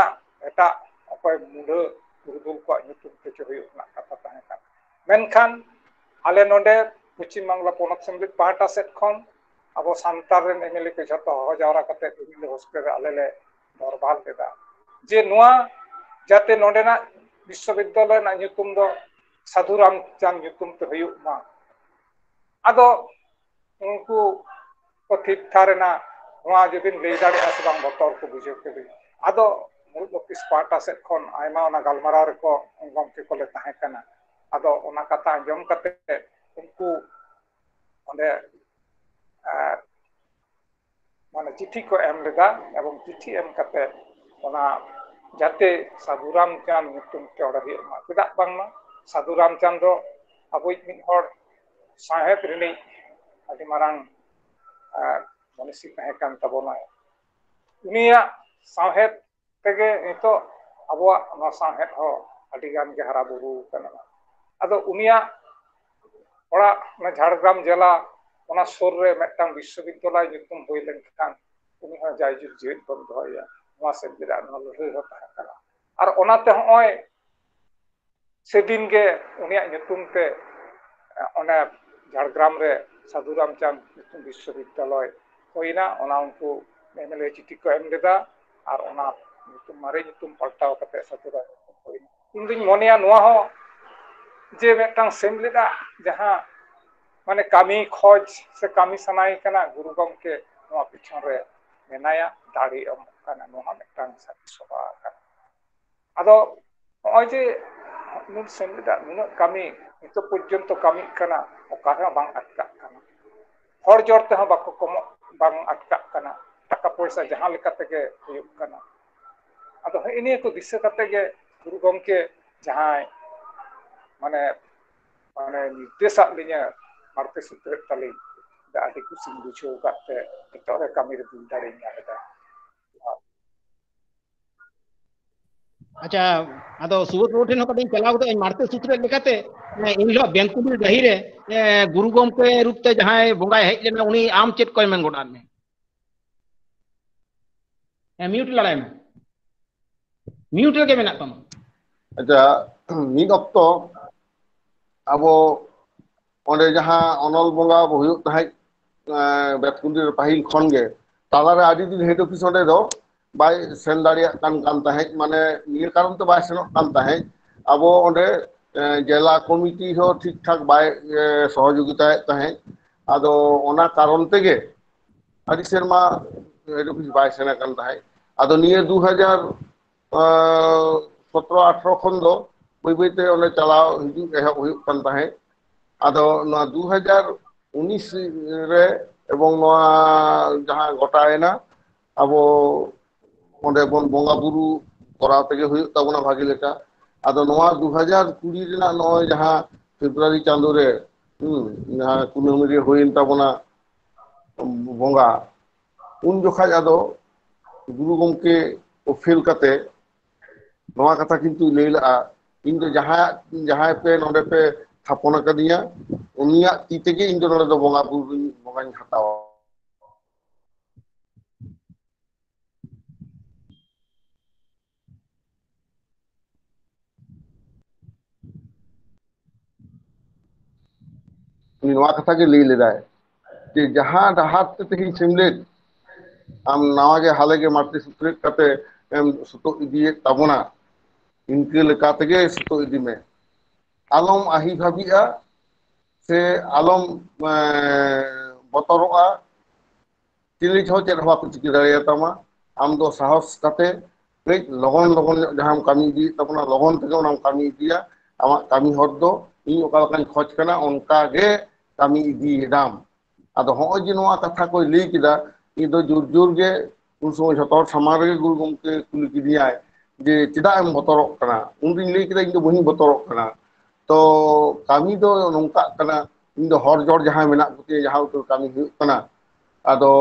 ᱮᱴᱟᱜ ᱚᱠᱚᱭ ᱢᱩᱰᱷᱟᱹ ᱯᱩᱨᱩᱫᱷᱩᱞ ᱠᱚᱣᱟᱜ ᱧᱩᱛᱩᱢ ᱛᱮ ᱪᱚ ᱦᱩᱭᱩᱜ ᱨᱮᱱᱟᱜ ᱠᱟᱛᱷᱟ ᱛᱟᱦᱮᱸ ᱠᱟᱱᱟ᱾ ᱢᱮᱱᱠᱷᱟᱱ ᱟᱞᱮ ᱱᱚᱰᱮ ᱯᱚᱪᱷᱤᱢ ᱵᱟᱝᱞᱟ ᱯᱚᱱᱚᱛ ᱥᱮᱢᱞᱮᱫ ᱯᱟᱦᱴᱟ ᱥᱮᱫ ᱠᱷᱚᱱ ᱟᱵᱚ ᱥᱟᱱᱛᱟᱲ ᱨᱮᱱ MLA ᱠᱚ ᱡᱷᱚᱛᱚ ᱦᱚᱦᱚ ᱡᱟᱣᱨᱟ ᱠᱟᱛᱮ ᱮᱢᱮᱞᱮ ᱦᱳᱥᱴᱮᱞ ᱨᱮ ᱟᱞᱮ ᱞᱮ ᱫᱚᱨᱵᱟᱨ ᱞᱮᱫᱟ ᱡᱮ ᱱᱚᱣᱟ ᱡᱟᱛᱮ ᱱᱚᱰᱮᱱᱟᱜ ᱵᱤᱥᱥᱚᱵᱤᱫᱽᱫᱟᱞᱚᱭ ᱨᱮᱱᱟᱜ ᱧᱩᱛᱩᱢ ᱫᱚ ᱥᱟᱹᱫᱷᱩ ᱨᱟᱢᱪᱟᱸᱫᱽ ᱧᱩᱛᱩᱢ ᱛᱮ ᱦᱩᱭᱩᱜ ᱢᱟ᱾ ᱟᱫᱚ ᱩᱱᱠᱩ ᱠᱚ ᱛᱷᱤᱨ ᱛᱷᱟᱨ ᱮᱱᱟ, ᱱᱚᱣᱟ ᱡᱩᱫᱤᱢ ᱞᱟᱹᱭ ᱫᱟᱲᱮᱭᱟᱜᱼᱟ ᱥᱮ ᱵᱟᱝ, ᱵᱚᱛᱚᱨ ᱠᱚ ᱵᱩᱡᱷᱟᱹᱣ ᱠᱮᱫᱟ᱾ ᱟᱫᱚ ᱢᱩᱬᱩᱫ ᱚᱯᱷᱤᱥ ᱯᱟᱦᱴᱟ ᱥᱮᱫ ᱠᱷᱚᱱ ᱟᱭᱢᱟ ᱚᱱᱟ ᱜᱟᱞᱢᱟᱨᱟᱣ ᱨᱮᱠᱚ ᱜᱚᱢᱠᱮ ᱠᱚᱞᱮ ᱛᱟᱦᱮᱸ ᱠᱟᱱᱟ᱾ ᱟᱫᱚ ᱚᱱᱟ ᱠᱟᱛᱷᱟ ᱟᱸᱡᱚᱢ ᱠᱟᱛᱮ ᱩᱱᱠᱩ ᱚᱸᱰᱮ, ᱮ, ᱢᱟᱱᱮ ᱪᱤᱴᱷᱤ ᱠᱚ ᱮᱢ ᱞᱮᱫᱟ, ᱮᱵᱚᱝ ᱪᱤᱴᱷᱤ ᱮᱢ ᱠᱟᱛᱮ ᱚᱱᱟ ᱡᱟᱛᱮ ᱥᱟᱹᱫᱷᱩ ᱨᱟᱢᱪᱟᱸᱫᱽ ᱧᱩᱛᱩᱢ ᱛᱮ ᱚᱸᱰᱮ ᱦᱩᱭᱩᱜ ᱢᱟ᱾ ᱪᱮᱫᱟᱜ ᱵᱟᱝᱢᱟ ᱥᱟᱹᱫᱷᱩ ᱨᱟᱢᱪᱟᱸᱫᱽ ᱫᱚ ᱟᱵᱚᱭᱤᱡ ᱢᱤᱫ ᱦᱚᱲ ᱥᱟᱶᱦᱮᱫ ᱨᱤᱱᱤᱡ ᱟᱹᱰᱤ ᱢᱟᱨᱟᱝ ᱢᱚᱱᱤᱥᱤ ᱛᱟᱦᱮᱸ ᱠᱟᱱ ᱛᱟᱵᱚᱱᱟᱭ᱾ ᱩᱱᱤᱭᱟᱜ ᱥᱟᱶᱦᱮᱫ ᱛᱮᱜᱮ ᱱᱤᱛᱚᱜ ᱟᱵᱚᱣᱟᱜ ᱱᱚᱣᱟ ᱥᱟᱶᱦᱮᱫ ᱦᱚᱸ ᱟᱹᱰᱤ ᱜᱟᱱ ᱜᱮ ᱦᱟᱨᱟ ᱵᱩᱨᱩ ᱠᱟᱱᱟ᱾ ᱟᱫᱚ ᱩᱱᱤᱭᱟᱜ ᱚᱲᱟᱜ ᱚᱱᱟ ᱡᱷᱟᱲᱜᱨᱟᱢ ᱡᱮᱞᱟ, ᱚᱱᱟ ᱥᱩᱨ ᱨᱮ ᱢᱤᱫᱴᱟᱝ ᱵᱤᱥᱥᱚᱵᱤᱫᱽᱫᱟᱞᱚᱭ ᱧᱩᱛᱩᱢ ᱦᱩᱭ ᱞᱮᱱᱠᱷᱟᱱ ᱩᱱᱤ ᱦᱚᱸ ᱡᱟᱭᱡᱩᱜᱽ ᱡᱤᱣᱮᱫ ᱵᱚᱱ ᱫᱚᱦᱚᱭᱟ᱾ ᱱᱚᱣᱟ ᱥᱮᱫ ᱨᱮᱭᱟᱜ ᱱᱚᱣᱟ ᱞᱟᱹᱲᱦᱟᱹᱭ ᱦᱚᱸ ᱛᱟᱦᱮᱸ ᱠᱟᱱᱟ᱾ ᱟᱨ ᱚᱱᱟᱛᱮ ᱦᱚᱸᱜᱼᱚᱭ ᱥᱮᱫᱤᱱ ᱜᱮ ᱩᱱᱤᱭᱟᱜ ᱧᱩᱛᱩᱢ ᱛᱮ ᱚᱱᱮ ᱡᱷᱟᱲᱜᱨᱟᱢ ᱨᱮ ᱥᱟᱹᱫᱷᱩ ᱨᱟᱢᱪᱟᱸᱫᱽ ᱧᱩᱛᱩᱢ ᱵᱤᱥᱥᱚᱵᱤᱫᱽᱫᱟᱞᱚᱭ ᱦᱩᱭᱱᱟ᱾ ᱚᱱᱟ ᱩᱱᱠᱩ ᱮᱢᱮᱞᱮ ᱪᱤᱴᱷᱤ ᱠᱚ ᱮᱢ ᱞᱮᱫᱟ ᱟᱨ ᱚᱱᱟ ᱧᱩᱛᱩᱢ, ᱢᱟᱨᱮ ᱧᱩᱛᱩᱢ ᱯᱟᱞᱴᱟᱣ ᱠᱟᱛᱮ ᱥᱟᱹᱫᱷᱩ ᱨᱟᱢᱪᱟᱸᱫᱽ ᱦᱩᱭᱱᱟ᱾ ᱤᱧ ᱫᱩᱧ ᱢᱚᱱᱮᱭᱟ ᱱᱚᱣᱟ ᱦᱚᱸ ᱡᱮ ᱢᱤᱫᱴᱟᱝ ᱥᱮᱢᱞᱮᱫᱟᱜ ᱡᱟᱦᱟᱸ ᱢᱟᱱᱮ ᱠᱟᱹᱢᱤ ᱠᱷᱚᱡᱽ ᱥᱮ ᱠᱟᱹᱢᱤ ᱥᱟᱱᱟᱭᱮ ᱠᱟᱱᱟ, ᱜᱩᱨᱩ ᱜᱚᱢᱠᱮ ᱱᱚᱣᱟ ᱯᱤᱪᱷᱚᱱ ᱨᱮ ᱢᱮᱱᱟᱭᱟ, ᱫᱟᱲᱮ ᱮᱢᱚᱜ ᱠᱟᱱᱟ, ᱱᱚᱣᱟ ᱢᱤᱫᱴᱟᱝ ᱥᱟᱹᱨᱤ ᱥᱚᱵᱷᱟ ᱠᱟᱱᱟ᱾ ᱟᱫᱚ ᱱᱚᱜᱼᱚᱭ ᱡᱮ ᱱᱩᱱ ᱥᱮᱢᱞᱮᱫᱟᱜ ᱱᱩᱱᱟᱹᱜ ᱠᱟᱹᱢᱤ ᱱᱤᱛᱚᱜ ᱯᱚᱨᱡᱚᱱᱛᱚ ᱠᱟᱹᱢᱤᱜ ᱠᱟᱱᱟ, ᱚᱠᱟ ᱨᱮᱦᱚᱸ ᱵᱟᱝ ᱟᱴᱠᱟᱜ ᱠᱟᱱᱟ, ᱦᱚᱲ ᱡᱳᱨ ᱛᱮᱦᱚᱸ ᱵᱟᱠᱚ ᱠᱚᱢᱚᱜ, ᱵᱟᱝ ᱟᱴᱠᱟᱜ ᱠᱟᱱᱟ, ᱴᱟᱠᱟ ᱯᱚᱭᱥᱟ ᱡᱟᱦᱟᱸ ᱞᱮᱠᱟ ᱛᱮᱜᱮ ᱦᱩᱭᱩᱜ ᱠᱟᱱᱟ᱾ ᱟᱫᱚ ᱦᱮᱸ, ᱱᱤᱭᱟᱹ ᱠᱚ ᱫᱤᱥᱟᱹ ᱠᱟᱛᱮ ᱜᱮ ᱜᱩᱨᱩ ᱜᱚᱢᱠᱮ ᱡᱟᱦᱟᱸᱭ ᱢᱟᱱᱮ ᱢᱟᱱᱮ ᱱᱤᱨᱫᱮᱥᱟᱜ ᱞᱤᱧᱟᱹ ᱢᱟᱬᱛᱮ ᱥᱩᱛᱨᱮᱫ ᱛᱟᱹᱞᱤᱧ, ᱟᱹᱰᱤ ᱠᱩᱥᱤᱧ ᱵᱩᱡᱷᱟᱹᱣ ᱟᱠᱟᱫ ᱛᱮ ᱱᱤᱛᱚᱜ ᱨᱮ ᱠᱟᱹᱢᱤ ᱨᱮ ᱫᱩᱞ ᱫᱟᱲᱮᱧ ᱧᱟᱢ ᱮᱫᱟ᱾ ᱟᱪᱪᱷᱟ, ᱟᱫᱚ ᱥᱩᱵᱳᱫᱷ ᱵᱟᱹᱵᱩ ᱴᱷᱮᱱ ᱦᱚᱸ ᱠᱟᱹᱴᱤᱡ ᱤᱧ ᱪᱟᱞᱟᱣ ᱜᱚᱫᱚᱜᱼᱟ᱾ ᱢᱟᱬᱛᱮ ᱥᱩᱛᱨᱮᱫ ᱞᱮᱠᱟᱛᱮ, ᱮ, ᱮᱱ ᱦᱤᱞᱳᱜ ᱵᱮᱝᱠᱩᱞᱤ ᱰᱟᱹᱦᱤ ᱨᱮ, ᱮ, ᱜᱩᱨᱩ ᱜᱚᱢᱠᱮ ᱨᱩᱯ ᱛᱮ ᱡᱟᱦᱟᱸᱭ ᱵᱚᱸᱜᱟᱭ ᱦᱮᱡ ᱞᱮᱱᱟ, ᱩᱱᱤ ᱟᱢ ᱪᱮᱫ ᱠᱚᱭ ᱢᱮᱱ ᱜᱚᱫ ᱟᱫ ᱢᱮᱭᱟ? ᱦᱮᱸ, ᱢᱤᱭᱩᱴ ᱞᱟᱲᱟᱭ ᱢᱮ, ᱢᱤᱭᱩᱴ ᱨᱮᱜᱮ ᱢᱮᱱᱟᱜ ᱛᱟᱢᱟ᱾ ᱟᱪᱪᱷᱟ, ᱢᱤᱫ ᱚᱠᱛᱚ ᱟᱵᱚ ᱚᱸᱰᱮ ᱡᱟᱦᱟᱸ ᱚᱱᱚᱞ ᱵᱚᱸᱜᱟ ᱦᱩᱭᱩᱜ ᱛᱟᱦᱮᱸᱫ, ᱮᱸ, ᱵᱮᱛᱠᱩᱸᱫᱽᱨᱤ ᱨᱮ ᱯᱟᱹᱦᱤᱞ ᱠᱷᱚᱱ ᱜᱮ, ᱛᱟᱞᱟᱨᱮ ᱟᱹᱰᱤ ᱫᱤᱱ ᱦᱮᱰ ᱚᱯᱷᱤᱥ ᱚᱸᱰᱮ ᱫᱚ ᱵᱟᱭ ᱥᱮᱱ ᱫᱟᱲᱮᱭᱟᱜ ᱠᱟᱱ, ᱠᱟᱱ ᱛᱟᱦᱮᱸᱫ, ᱢᱟᱱᱮ ᱱᱤᱭᱟᱹ ᱠᱟᱨᱚᱱ ᱛᱮ ᱵᱟᱭ ᱥᱮᱱᱚᱜ ᱠᱟᱱ ᱛᱟᱦᱮᱸᱫ, ᱟᱵᱚ ᱚᱸᱰᱮ, ᱮᱸ, ᱡᱮᱞᱟ ᱠᱚᱢᱤᱴᱤ ᱦᱚᱸ ᱴᱷᱤᱠ ᱴᱷᱟᱠ ᱵᱟᱭ, ᱮᱸ, ᱥᱚᱦᱚᱡᱳᱜᱤᱛᱟᱭᱮᱫ ᱛᱟᱦᱮᱸᱫ᱾ ᱟᱫᱚ ᱚᱱᱟ ᱠᱟᱨᱚᱱ ᱛᱮᱜᱮ ᱟᱹᱰᱤ ᱥᱮᱨᱢᱟ ᱦᱮᱰ ᱚᱯᱷᱤᱥ ᱵᱟᱭ ᱥᱮᱱ ᱟᱠᱟᱱ ᱛᱟᱦᱮᱸᱫ᱾ ᱟᱫᱚ ᱱᱤᱭᱟᱹ ᱫᱩ ᱦᱟᱡᱟᱨ ᱥᱚᱛᱨᱚ ᱟᱴᱷᱨᱚ ᱠᱷᱚᱱ ᱫᱚ ᱵᱟᱹᱭ ᱵᱟᱹᱭ ᱛᱮ ᱚᱸᱰᱮ ᱪᱟᱞᱟᱣ ᱦᱤᱡᱩᱜ ᱮᱦᱚᱵ ᱦᱩᱭᱩᱜ ᱠᱟᱱ ᱛᱟᱦᱮᱸᱫ᱾ ᱟᱫᱚ ᱱᱚᱣᱟ ᱫᱩ ᱦᱟᱡᱟᱨ ᱩᱱᱤᱥ ᱨᱮ ᱮᱵᱚᱝ ᱱᱚᱣᱟ ᱡᱟᱦᱟᱸ ᱜᱚᱴᱟᱭᱮᱱᱟ, ᱟᱵᱚ ᱚᱸᱰᱮ ᱵᱚᱱ ᱵᱚᱸᱜᱟ ᱵᱩᱨᱩ ᱠᱚᱨᱟᱣ ᱛᱮᱜᱮ ᱦᱩᱭᱩᱜ ᱛᱟᱵᱚᱱᱟ ᱵᱷᱟᱜᱮ ᱞᱮᱠᱟ᱾ ᱟᱫᱚ ᱱᱚᱣᱟ ᱫᱩ ᱦᱟᱡᱟᱨ ᱠᱩᱲᱤ ᱨᱮᱱᱟᱜ ᱱᱚᱜᱼᱚᱭ ᱡᱟᱦᱟᱸ ᱯᱷᱮᱵᱽᱨᱩᱣᱟᱨᱤ ᱪᱟᱸᱫᱳ ᱨᱮ ᱦᱩᱸ, ᱡᱟᱦᱟᱸ ᱠᱩᱱᱟᱹᱢᱤ ᱨᱮ ᱦᱩᱭᱮᱱ ᱛᱟᱵᱚᱱᱟ ᱵᱚᱸᱜᱟ, ᱩᱱ ᱡᱚᱠᱷᱟᱡ ᱟᱫᱚ ᱜᱩᱨᱩ ᱜᱚᱢᱠᱮ ᱚᱯᱷᱮᱞ ᱠᱟᱛᱮ ᱱᱚᱣᱟ ᱠᱟᱛᱷᱟ ᱠᱤᱱᱛᱩ ᱞᱟᱹᱭ ᱞᱟᱜᱼᱟ, "ᱤᱧ ᱫᱚ ᱡᱟᱦᱟᱸᱭᱟᱜ, ᱡᱟᱦᱟᱸᱭ ᱯᱮ ᱱᱚᱰᱮ ᱯᱮ ᱛᱷᱟᱯᱚᱱ ᱟᱠᱟᱫᱤᱧᱟ, ᱩᱱᱤᱭᱟᱜ ᱛᱤ ᱛᱮᱜᱮ ᱤᱧ ᱫᱚ ᱱᱚᱰᱮ ᱫᱚ ᱵᱚᱸᱜᱟ ᱵᱩᱨᱩ ᱫᱚᱧ, ᱵᱚᱸᱜᱟᱧ ᱦᱟᱛᱟᱣᱟ᱾" ᱩᱱᱤ ᱱᱚᱣᱟ ᱠᱟᱛᱷᱟ ᱜᱮ ᱞᱟᱹᱭ ᱞᱮᱫᱟᱭ ᱡᱮ, "ᱡᱟᱦᱟᱸ ᱰᱟᱦᱟᱨ ᱛᱮ ᱛᱮᱦᱮᱧ ᱥᱮᱢᱞᱮᱫ ᱟᱢ ᱱᱟᱣᱟ ᱜᱮ ᱦᱟᱞᱮ ᱜᱮ ᱢᱟᱹᱨᱛᱤ ᱥᱩᱛᱨᱮᱫ ᱠᱟᱛᱮ ᱮᱢ ᱥᱩᱛᱩᱜ ᱤᱫᱤᱭᱮᱫ ᱛᱟᱵᱚᱱᱟ, ᱤᱱᱠᱟᱹ ᱞᱮᱠᱟ ᱛᱮᱜᱮ ᱥᱩᱛᱩᱜ ᱤᱫᱤ ᱢᱮ᱾ ᱟᱞᱚᱢ ᱟᱹᱦᱤ ᱵᱷᱟᱹᱵᱤᱜᱼᱟ ᱥᱮ ᱟᱞᱚᱢ, ᱮᱸ, ᱵᱚᱛᱚᱨᱚᱜᱼᱟ, ᱪᱤᱞᱤ ᱦᱚᱸ ᱪᱮᱫ ᱦᱚᱸ ᱵᱟᱠᱚ ᱪᱤᱠᱟᱹ ᱫᱟᱲᱮᱭᱟᱛᱟᱢᱟ᱾ ᱟᱢ ᱫᱚ ᱥᱟᱦᱚᱥ ᱠᱟᱛᱮ ᱠᱟᱹᱡ ᱞᱚᱜᱚᱱ ᱞᱚᱜᱚᱱ ᱧᱚᱜ ᱡᱟᱦᱟᱸᱢ ᱠᱟᱹᱢᱤ ᱤᱫᱤᱭᱮᱫ ᱛᱟᱵᱚᱱᱟ, ᱞᱚᱜᱚᱱ ᱛᱮᱜᱮ ᱚᱱᱟᱢ ᱠᱟᱹᱢᱤ ᱤᱫᱤᱭᱟ᱾ ᱟᱢᱟᱜ ᱠᱟᱹᱢᱤ ᱦᱚᱨ ᱫᱚ ᱤᱧ ᱚᱠᱟ ᱞᱮᱠᱟᱧ ᱠᱷᱚᱡᱽ ᱠᱟᱱᱟ, ᱚᱱᱠᱟ ᱜᱮ ᱠᱟᱹᱢᱤ ᱤᱫᱤᱭᱮᱫᱟᱢ᱾" ᱟᱫᱚ ᱦᱚᱸᱜᱼᱚᱭ ᱡᱮ ᱱᱚᱣᱟ ᱠᱟᱛᱷᱟ ᱠᱚᱭ ᱞᱟᱹᱭ ᱠᱮᱫᱟ, ᱤᱧ ᱫᱚ ᱡᱳᱨ ᱡᱳᱨ ᱜᱮ ᱩᱱ ᱥᱚᱢᱚᱭ ᱡᱷᱚᱛᱚ ᱦᱚᱲ ᱥᱟᱢᱟᱝ ᱨᱮᱜᱮ ᱜᱩᱨᱩ ᱜᱚᱢᱠᱮ ᱠᱩᱞᱤ ᱠᱤᱫᱤᱧᱟᱭ ᱡᱮ, "ᱪᱮᱫᱟᱜ ᱮᱢ ᱵᱚᱛᱚᱨᱚᱜ ᱠᱟᱱᱟ?" ᱩᱱᱫᱩᱧ ᱞᱟᱹᱭ ᱠᱮᱫᱟ, "ᱤᱧ ᱫᱚ ᱵᱟᱹᱧ ᱵᱚᱛᱚᱨᱚᱜ ᱠᱟᱱᱟ, ᱛᱚ ᱠᱟᱹᱢᱤ ᱫᱚ ᱱᱚᱝᱠᱟᱜ ᱠᱟᱱᱟ, ᱤᱧ ᱫᱚ ᱦᱚᱲ ᱡᱚᱲ ᱡᱟᱦᱟᱸᱭ ᱢᱮᱱᱟᱜ ᱠᱚᱛᱤᱧᱟ, ᱡᱟᱦᱟᱸ ᱩᱛᱟᱹᱨ ᱠᱟᱹᱢᱤ ᱦᱩᱭᱩᱜ ᱠᱟᱱᱟ, ᱟᱫᱚ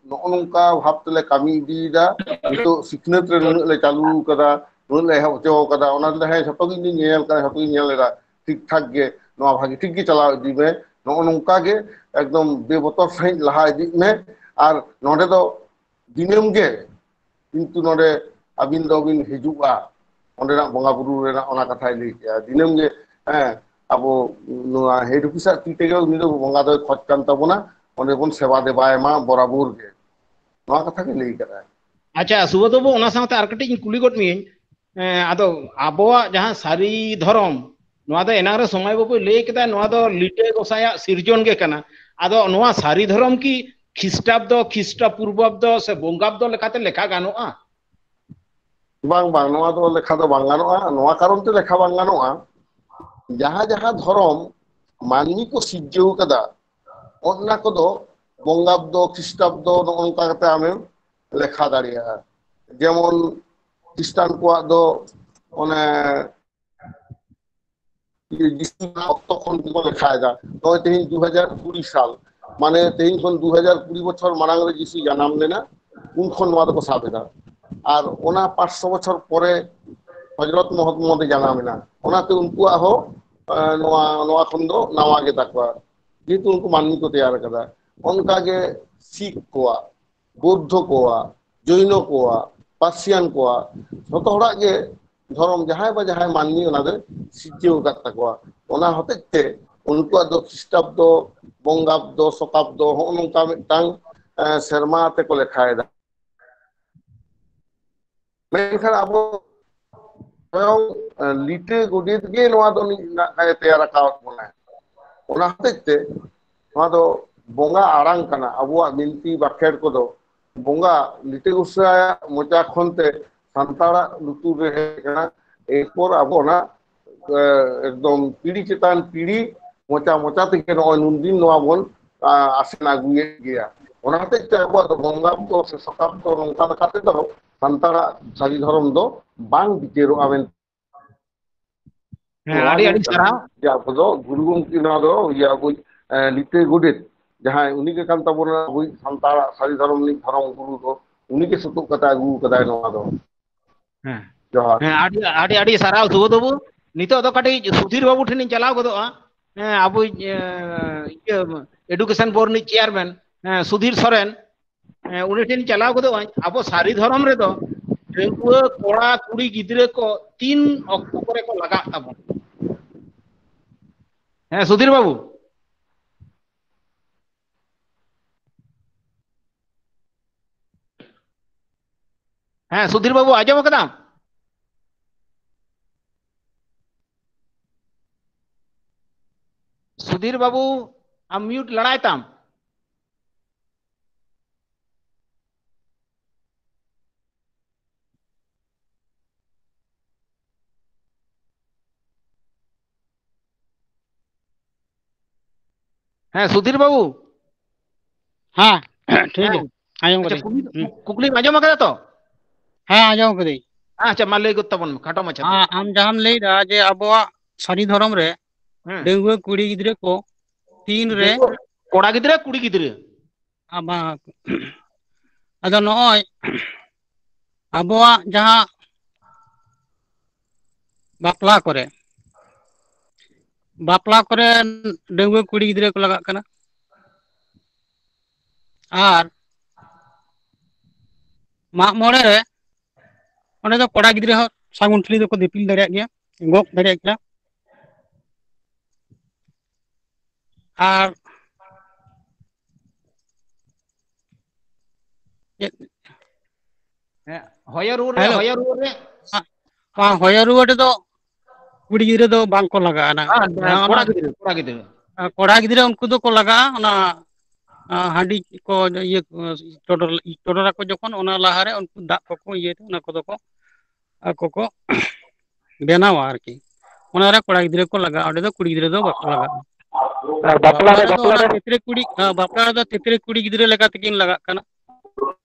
ᱱᱚᱜᱼᱚ ᱱᱚᱝᱠᱟ ᱵᱷᱟᱵ ᱛᱮᱞᱮ ᱠᱟᱹᱢᱤ ᱤᱫᱤᱭᱮᱫᱟ, ᱱᱤᱛᱚᱜ ᱥᱤᱠᱷᱱᱟᱹᱛ ᱨᱮ ᱱᱩᱱᱟᱹᱜ ᱞᱮ ᱪᱟᱹᱞᱩ ᱠᱟᱫᱟ, ᱱᱩᱱᱟᱹᱜ ᱞᱮ ᱮᱦᱚᱵ ᱦᱚᱪᱚ ᱠᱟᱫᱟ, ᱚᱱᱟ ᱫᱚ ᱦᱮᱸ ᱡᱷᱚᱛᱚ ᱜᱮ ᱤᱧ ᱫᱩᱧ ᱧᱮᱞ ᱠᱟᱫᱟ, ᱡᱷᱚᱛᱚ ᱜᱤᱧ ᱧᱮᱞ ᱞᱮᱫᱟ, ᱴᱷᱤᱠ ᱴᱷᱟᱠ ᱜᱮ ᱱᱚᱣᱟ ᱵᱷᱟᱜᱤ ᱴᱷᱤᱠ ᱜᱮ ᱪᱟᱞᱟᱣ ᱤᱫᱤ ᱢᱮ, ᱱᱚᱜᱼᱚ ᱱᱚᱝᱠᱟ ᱜᱮ ᱮᱠᱫᱚᱢ ᱵᱮᱵᱚᱛᱚᱨ ᱥᱟᱺᱦᱤᱡ ᱞᱟᱦᱟ ᱤᱫᱤᱜ ᱢᱮ, ᱟᱨ ᱱᱚᱰᱮ ᱫᱚ ᱫᱤᱱᱟᱹᱢ ᱜᱮ ᱠᱤᱱᱛᱩ ᱱᱚᱰᱮ ᱟᱹᱵᱤᱱ ᱫᱚᱵᱤᱱ ᱦᱤᱡᱩᱜᱼᱟ ᱚᱸᱰᱮᱱᱟᱜ ᱵᱚᱸᱜᱟ ᱵᱩᱨᱩ ᱨᱮᱱᱟᱜ ᱚᱱᱟ ᱠᱟᱛᱷᱟᱭ ᱞᱟᱹᱭ ᱠᱮᱜᱼᱟ᱾ ᱫᱤᱱᱟᱹᱢ ᱜᱮ, ᱦᱮᱸ, ᱟᱵᱚ ᱱᱚᱣᱟ ᱦᱮᱰ ᱚᱯᱷᱤᱥᱟᱜ ᱛᱤ ᱛᱮᱜᱮ ᱩᱱᱤ ᱫᱚ ᱵᱚᱸᱜᱟ ᱫᱚᱭ ᱠᱷᱚᱡ ᱠᱟᱱ ᱛᱟᱵᱚᱱᱟ, ᱚᱸᱰᱮ ᱵᱚᱱ ᱥᱮᱵᱟ ᱫᱮᱵᱟᱭ ᱢᱟ ᱵᱚᱨᱟᱵᱚᱨ ᱜᱮ᱾ ᱱᱚᱣᱟ ᱠᱟᱛᱷᱟ ᱜᱮ ᱞᱟᱹᱭ ᱠᱟᱫᱟᱭ᱾ ᱟᱪᱪᱷᱟ, ᱥᱩᱵᱳᱫᱷ ᱵᱟᱹᱵᱩ, ᱚᱱᱟ ᱥᱟᱶᱛᱮ ᱟᱨ ᱠᱟᱹᱴᱤᱡ ᱤᱧ ᱠᱩᱞᱤ ᱜᱚᱫ ᱢᱤᱭᱟᱹᱧ᱾ ᱮᱸ, ᱟᱫᱚ ᱟᱵᱚᱣᱟᱜ ᱡᱟᱦᱟᱸ ᱥᱟᱹᱨᱤ ᱫᱷᱚᱨᱚᱢ, ᱱᱚᱣᱟ ᱫᱚ ᱮᱱᱟᱝ ᱨᱮ ᱥᱚᱢᱟᱭ ᱵᱟᱹᱵᱩᱭ ᱞᱟᱹᱭ ᱠᱮᱫᱟ, ᱱᱚᱣᱟ ᱫᱚ ᱞᱤᱴᱟᱹ ᱜᱚᱸᱥᱟᱭᱟᱜ ᱥᱤᱨᱡᱚᱱ ᱜᱮ ᱠᱟᱱᱟ᱾ ᱟᱫᱚ ᱱᱚᱣᱟ ᱥᱟᱹᱨᱤ ᱫᱷᱚᱨᱚᱢ ᱠᱤ ᱠᱷᱤᱥᱴᱟᱵᱫᱚ, ᱠᱷᱤᱥᱴᱚ ᱯᱩᱨᱵᱟᱵᱫᱚ ᱥᱮ ᱵᱚᱝᱜᱟᱵᱫᱚ ᱞᱮᱠᱟᱛᱮ ᱞᱮᱠᱷᱟ ᱜᱟᱱᱚᱜᱼᱟ? ᱵᱟᱝ, ᱵᱟᱝ, ᱱᱚᱣᱟ ᱫᱚ ᱞᱮᱠᱷᱟ ᱫᱚ ᱵᱟᱝ ᱜᱟᱱᱚᱜᱼᱟ᱾ ᱱᱚᱣᱟ ᱠᱟᱨᱚᱱ ᱛᱮ ᱞᱮᱠᱷᱟ ᱵᱟᱝ ᱜᱟᱱᱚᱜᱼᱟ, ᱡᱟᱦᱟᱸ ᱡᱟᱦᱟᱸ ᱫᱷᱚᱨᱚᱢ ᱢᱟᱹᱱᱢᱤ ᱠᱚ ᱥᱤᱨᱡᱟᱹᱣ ᱠᱟᱫᱟ, ᱚᱱᱟ ᱠᱚᱫᱚ ᱵᱚᱝᱜᱟᱵᱫᱚ, ᱠᱷᱤᱥᱴᱟᱵᱫᱚ, ᱱᱚᱜᱼᱚ ᱱᱚᱝᱠᱟ ᱠᱟᱛᱮ ᱟᱢᱮᱢ ᱞᱮᱠᱷᱟ ᱫᱟᱲᱮᱭᱟᱜᱼᱟ᱾ ᱡᱮᱢᱚᱱ ᱠᱷᱨᱤᱥᱴᱟᱱ ᱠᱚᱣᱟᱜ ᱫᱚ ᱚᱱᱮ ᱡᱤᱥᱩ ᱡᱟᱱᱟᱢ ᱚᱠᱛᱚ ᱠᱷᱚᱱ ᱜᱮᱠᱚ ᱞᱮᱠᱷᱟᱭᱮᱫᱟ᱾ ᱱᱚᱜᱼᱚᱭ ᱛᱮᱦᱮᱧ ᱫᱩ ᱦᱟᱡᱟᱨ ᱠᱩᱲᱤ ᱥᱟᱞ, ᱢᱟᱱᱮ ᱛᱮᱦᱮᱧ ᱠᱷᱚᱱ ᱫᱩ ᱦᱟᱡᱟᱨ ᱠᱩᱲᱤ ᱵᱚᱪᱷᱚᱨ ᱢᱟᱲᱟᱝ ᱨᱮ ᱡᱤᱥᱩ ᱡᱟᱱᱟᱢ ᱞᱮᱱᱟ, ᱩᱱ ᱠᱷᱚᱱ ᱱᱚᱣᱟ ᱫᱚᱠᱚ ᱥᱟᱵ ᱮᱫᱟ᱾ ᱟᱨ ᱚᱱᱟ ᱯᱟᱸᱪᱥᱚ ᱵᱚᱪᱷᱚᱨ ᱯᱚᱨᱮ ᱦᱚᱡᱨᱚᱛ ᱢᱚᱦᱚᱢᱢᱚᱫ ᱮ ᱡᱟᱱᱟᱢ ᱮᱱᱟ, ᱚᱱᱟᱛᱮ ᱩᱱᱠᱩᱣᱟᱜ ᱦᱚᱸ, ᱮ, ᱱᱚᱣᱟ, ᱱᱚᱣᱟ ᱠᱷᱚᱱ ᱫᱚ ᱱᱟᱣᱟ ᱜᱮ ᱛᱟᱠᱚᱣᱟ, ᱡᱮᱦᱮᱛᱩ ᱩᱱᱠᱩ ᱢᱟᱹᱱᱢᱤ ᱠᱚ ᱛᱮᱭᱟᱨ ᱟᱠᱟᱫᱟ᱾ ᱚᱱᱠᱟ ᱜᱮ ᱥᱤᱠᱷ ᱠᱚᱣᱟᱜ, ᱵᱳᱫᱽᱫᱷᱚ ᱠᱚᱣᱟᱜ, ᱡᱚᱭᱱᱚ ᱠᱚᱣᱟᱜ, ᱯᱟᱨᱥᱤᱭᱟᱱ ᱠᱚᱣᱟᱜ, ᱡᱷᱚᱛᱚ ᱦᱚᱲᱟᱜ ᱜᱮ ᱫᱷᱚᱨᱚᱢ ᱡᱟᱦᱟᱸᱭ ᱵᱟ ᱡᱟᱦᱟᱸᱭ ᱢᱟᱹᱱᱢᱤ ᱚᱱᱟ ᱫᱚᱭ ᱥᱤᱨᱡᱟᱹᱣ ᱟᱠᱟᱫ ᱛᱟᱠᱚᱣᱟ᱾ ᱚᱱᱟ ᱦᱚᱛᱮᱡ ᱛᱮ ᱩᱱᱠᱩᱣᱟᱜ ᱫᱚ ᱠᱷᱨᱤᱥᱴᱟᱵᱫᱚ, ᱵᱚᱝᱜᱟᱵᱫᱚ, ᱥᱚᱛᱟᱵᱫᱚ, ᱦᱚᱸᱜᱼᱚ ᱱᱚᱝᱠᱟ ᱢᱤᱫᱴᱟᱝ, ᱮ, ᱥᱮᱨᱢᱟ ᱛᱮᱠᱚ ᱞᱮᱠᱷᱟᱭᱮᱫᱟ᱾ ᱢᱮᱱᱠᱷᱟᱱ ᱟᱵᱚ ᱥᱚᱭᱚᱝ, ᱮ, ᱞᱤᱴᱟᱹ ᱜᱚᱰᱮᱛ ᱜᱮ ᱱᱚᱣᱟ ᱫᱚ ᱱᱤᱡ ᱱᱟᱜ ᱠᱷᱟᱱ ᱮ ᱛᱮᱭᱟᱨ ᱟᱠᱟᱣᱟᱫ ᱵᱚᱱᱟᱭ᱾ ᱚᱱᱟ ᱦᱚᱛᱮᱡ ᱛᱮ ᱱᱚᱣᱟ ᱫᱚ ᱵᱚᱸᱜᱟ ᱟᱲᱟᱝ ᱠᱟᱱᱟ᱾ ᱟᱵᱚᱣᱟᱜ ᱵᱤᱱᱛᱤ ᱵᱟᱠᱷᱮᱲ ᱠᱚᱫᱚ ᱵᱚᱸᱜᱟ ᱞᱤᱴᱟᱹ ᱜᱚᱸᱥᱟᱭᱟᱜ ᱢᱚᱪᱟ ᱠᱷᱚᱱ ᱛᱮ ᱥᱟᱱᱛᱟᱲᱟᱜ ᱞᱩᱛᱩᱨ ᱨᱮ ᱦᱮᱡ ᱟᱠᱟᱱᱟ᱾ ᱮᱨᱯᱚᱨ ᱟᱵᱚ ᱚᱱᱟ, ᱮ, ᱮᱠᱫᱚᱢ ᱯᱤᱲᱦᱤ ᱪᱮᱛᱟᱱ ᱯᱤᱲᱦᱤ, ᱢᱚᱪᱟ ᱢᱚᱪᱟ ᱛᱮᱜᱮ ᱱᱚᱜᱼᱚᱭ ᱱᱩᱱᱫᱤᱱ ᱱᱚᱣᱟ ᱵᱚᱱ, ᱟ, ᱟᱥᱮᱱ ᱟᱹᱜᱩᱭᱮᱫ ᱜᱮᱭᱟ᱾ ᱚᱱᱟ ᱦᱚᱛᱮᱡ ᱛᱮ ᱟᱵᱚᱣᱟᱜ ᱫᱚ ᱵᱚᱸᱜᱟ ᱫᱚ ᱥᱮ ᱥᱟᱯᱟᱵ ᱫᱚ ᱱᱚᱝᱠᱟ ᱞᱮᱠᱟ ᱛᱮᱫᱚ ᱥᱟᱱᱛᱟᱲᱟᱜ ᱥᱟᱹᱨᱤ ᱫᱷᱚᱨᱚᱢ ᱫᱚ ᱵᱟᱝ ᱵᱤᱪᱟᱹᱨᱚᱜᱼᱟ ᱢᱮᱱᱛᱮ᱾ ᱦᱮᱸ, ᱱᱚᱣᱟ ᱟᱹᱰᱤ ᱜᱮ ᱟᱹᱰᱤ ᱠᱟᱱᱟ ᱥᱟᱨᱦᱟᱣ᱾ ᱡᱮ ᱟᱵᱚ ᱫᱚ ᱜᱩᱨᱩ ᱜᱚᱢᱠᱮ, ᱱᱚᱣᱟ ᱫᱚ ᱤᱭᱟᱹ ᱟᱵᱚᱭᱤᱡ, ᱮ, ᱞᱤᱴᱟᱹ ᱜᱚᱰᱮᱛ, ᱡᱟᱦᱟᱸᱭ ᱩᱱᱤ ᱜᱮ ᱠᱟᱱ ᱛᱟᱵᱚᱱᱟ ᱟᱵᱚᱭᱤᱡ ᱥᱟᱱᱛᱟᱲᱟᱜ ᱥᱟᱹᱨᱤ ᱫᱷᱚᱨᱚᱢ ᱨᱤᱱᱤᱡ ᱫᱷᱚᱨᱚᱢ ᱜᱩᱨᱩ ᱫᱚ, ᱩᱱᱤ ᱜᱮ ᱥᱩᱛᱩᱜ ᱠᱟᱛᱮ ᱟᱹᱜᱩ ᱠᱟᱫᱟᱭ ᱱᱚᱣᱟ ᱫᱚ᱾ ᱦᱮᱸ᱾ ᱡᱚᱦᱟᱨ᱾ ᱦᱮᱸ, ᱟᱹᱰᱤ, ᱟᱹᱰᱤ, ᱟᱹᱰᱤ ᱥᱟᱨᱦᱟᱣ ᱥᱩᱵᱳᱫᱷ ᱵᱟᱹᱵᱩ᱾ ᱱᱤᱛᱚᱜ ᱫᱚ ᱠᱟᱹᱴᱤᱡ ᱥᱩᱫᱷᱤᱨ ᱵᱟᱹᱵᱩ ᱴᱷᱮᱱᱤᱧ ᱪᱟᱞᱟᱣ ᱜᱚᱫᱚᱜᱼᱟ᱾ ᱦᱮᱸ, ᱟᱵᱚᱭᱤᱡ, ᱮ, ᱤᱭᱟᱹ, education board ᱨᱤᱱᱤᱡ chairman, ᱦᱮᱸ, ᱥᱩᱫᱷᱤᱨ ᱥᱚᱨᱮᱱ, ᱦᱮᱸ, ᱩᱱᱤ ᱴᱷᱮᱱ ᱪᱟᱞᱟᱣ ᱜᱚᱫᱚᱜᱼᱟᱹᱧ᱾ ᱟᱵᱚ ᱥᱟᱹᱨᱤ ᱫᱷᱚᱨᱚᱢ ᱨᱮᱫᱚ ᱰᱟᱺᱜᱩᱣᱟᱹ ᱠᱚᱲᱟ ᱠᱩᱲᱤ ᱜᱤᱫᱽᱨᱟᱹ ᱠᱚ ᱛᱤᱱ ᱚᱠᱛᱚ ᱠᱚᱨᱮ ᱠᱚ ᱞᱟᱜᱟᱜ ᱛᱟᱵᱚᱱᱟ? ᱦᱮᱸ, ᱥᱩᱫᱷᱤᱨ ᱵᱟᱹᱵᱩ᱾ ᱦᱮᱸ, ᱥᱩᱫᱷᱤᱨ ᱵᱟᱹᱵᱩ, ᱟᱸᱡᱚᱢ ᱠᱟᱫᱟᱢ? ᱥᱩᱫᱷᱤᱨ ᱵᱟᱹᱵᱩ, ᱟᱢ mute ᱞᱟᱲᱟᱭ ᱛᱟᱢ᱾ ᱦᱮᱸ, ᱥᱩᱫᱷᱤᱨ ᱵᱟᱹᱵᱩ᱾ ᱦᱮᱸ, ᱴᱷᱤᱠ ᱜᱮᱭᱟ᱾ ᱦᱮᱸ᱾ ᱟᱸᱡᱚᱢ ᱟᱪᱪᱷᱟ, ᱠᱟᱹᱫᱟᱹᱧ᱾ ᱠᱩᱠᱞᱤ, ᱦᱩᱸ᱾ ᱠᱩᱠᱞᱤᱢ ᱟᱸᱡᱚᱢ ᱟᱠᱟᱫᱟ ᱛᱚ? ᱦᱮᱸ, ᱟᱸᱡᱚᱢ ᱠᱟᱹᱫᱟᱹᱧ᱾ ᱟᱪᱪᱷᱟ, ᱢᱟ ᱞᱟᱹᱭ ᱜᱚᱫ ᱛᱟᱵᱚᱱ ᱢᱮ, ᱠᱷᱟᱴᱚ ᱢᱟᱪᱷᱟ ᱛᱮ᱾ ᱦᱮᱸ, ᱟᱢ ᱡᱟᱦᱟᱸᱢ ᱞᱟᱹᱭᱫᱟ ᱡᱮ ᱟᱵᱚᱣᱟᱜ ᱥᱟᱹᱨᱤ ᱫᱷᱚᱨᱚᱢ ᱨᱮ ᱦᱮᱸ᱾ ᱰᱟᱺᱜᱩᱣᱟᱹ ᱠᱩᱲᱤ ᱜᱤᱫᱽᱨᱟᱹ ᱠᱚ ᱛᱤᱱ ᱨᱮ ᱰᱟᱺᱜᱩᱣᱟᱹ ᱠᱚᱲᱟ ᱜᱤᱫᱽᱨᱟᱹ, ᱠᱩᱲᱤ ᱜᱤᱫᱽᱨᱟᱹ? ᱟᱵᱟ-, ᱟᱫᱚ ᱱᱚᱜᱼᱚᱭ ᱟᱵᱚᱣᱟᱜ ᱡᱟᱦᱟᱸ ᱵᱟᱯᱞᱟ ᱠᱚᱨᱮ, ᱵᱟᱯᱞᱟ ᱠᱚᱨᱮ ᱰᱟᱺᱜᱩᱣᱟᱹ ᱠᱩᱲᱤ ᱜᱤᱫᱽᱨᱟᱹ ᱠᱚ ᱞᱟᱜᱟᱜ ᱠᱟᱱᱟ᱾ ᱟᱨ ᱢᱟᱜ ᱢᱚᱬᱮ ᱨᱮ, ᱚᱸᱰᱮ ᱫᱚ ᱠᱚᱲᱟ ᱜᱤᱫᱽᱨᱟᱹ ᱦᱚᱸ ᱥᱟᱹᱜᱩᱱ ᱴᱷᱤᱞᱤ ᱫᱚᱠᱚ ᱫᱤᱯᱤᱞ ᱫᱟᱲᱮᱭᱟᱜ ᱜᱮᱭᱟ, ᱜᱚᱜ ᱫᱟᱲᱮᱭᱟᱜ ᱜᱮᱭᱟ᱾ ᱟᱨ ᱪᱮᱫ? ᱦᱮᱸ, ᱦᱚᱭᱚ ᱨᱩᱣᱟᱹᱲ ᱨᱮ, hello᱾ ᱦᱚᱭᱚ ᱨᱩᱣᱟᱹᱲ ᱨᱮ᱾ ᱟ-, ᱟ, ᱦᱚᱭᱚ ᱨᱩᱣᱟᱹᱲ ᱨᱮᱫᱚ ᱠᱩᱲᱤ ᱜᱤᱫᱽᱨᱟᱹ ᱫᱚ ᱵᱟᱝ ᱠᱚ ᱞᱟᱜᱟᱜᱼᱟ ᱱᱟᱝ᱾ ᱦᱮᱸ, ᱡᱟᱦᱟᱸ ᱠᱚᱲᱟ ᱚᱱᱟ, ᱜᱤᱫᱽᱨᱟᱹ, ᱠᱚᱲᱟ ᱜᱤᱫᱽᱨᱟᱹ᱾ ᱟ, ᱠᱚᱲᱟ ᱜᱤᱫᱽᱨᱟᱹ ᱩᱱᱠᱩ ᱫᱚᱠᱚ ᱞᱟᱜᱟᱜᱼᱟ ᱚᱱᱟ, ᱟ, ᱦᱟᱺᱰᱤ ᱠᱚ ᱤᱭᱟᱹ, ᱪᱚᱰᱚᱨ, ᱪᱚᱰᱚᱨᱟᱠᱚ ᱡᱚᱠᱷᱚᱱ, ᱚᱱᱟ ᱞᱟᱦᱟᱨᱮ ᱩᱱᱠᱩ ᱫᱟᱜ ᱠᱚᱠᱚ ᱤᱭᱟᱹᱭ ᱛᱮ, ᱚᱱᱟ ᱠᱚᱫᱚ ᱠᱚ ᱟᱠᱚ ᱠᱚ ᱵᱮᱱᱟᱣᱟ ᱟᱨᱠᱤ᱾ ᱚᱱᱟᱨᱮ ᱠᱚᱲᱟ ᱜᱤᱫᱽᱨᱟᱹ ᱠᱚ ᱞᱟᱜᱟᱜᱼᱟ, ᱚᱸᱰᱮ ᱫᱚ ᱠᱩᱲᱤ ᱜᱤᱫᱽᱨᱟᱹ ᱫᱚ ᱵᱟᱠᱚ ᱞᱟᱜᱟᱜᱼᱟ᱾ ᱟᱨ ᱵᱟᱯᱞᱟ ᱨᱮ, ᱵᱟᱯᱞᱟ ᱨᱮᱫᱚ ᱵᱟᱯᱞᱟ ᱚᱱᱟ ᱨᱮ? ᱛᱤᱛᱨᱤ ᱠᱩᱲᱤ, ᱦᱮᱸ, ᱵᱟᱯᱞᱟ ᱨᱮᱫᱚ ᱛᱤᱛᱨᱤ ᱠᱩᱲᱤ ᱜᱤᱫᱽᱨᱟᱹ ᱞᱮᱠᱟ ᱛᱮᱠᱤᱱ ᱞᱟᱜᱟᱜ ᱠᱟᱱᱟ᱾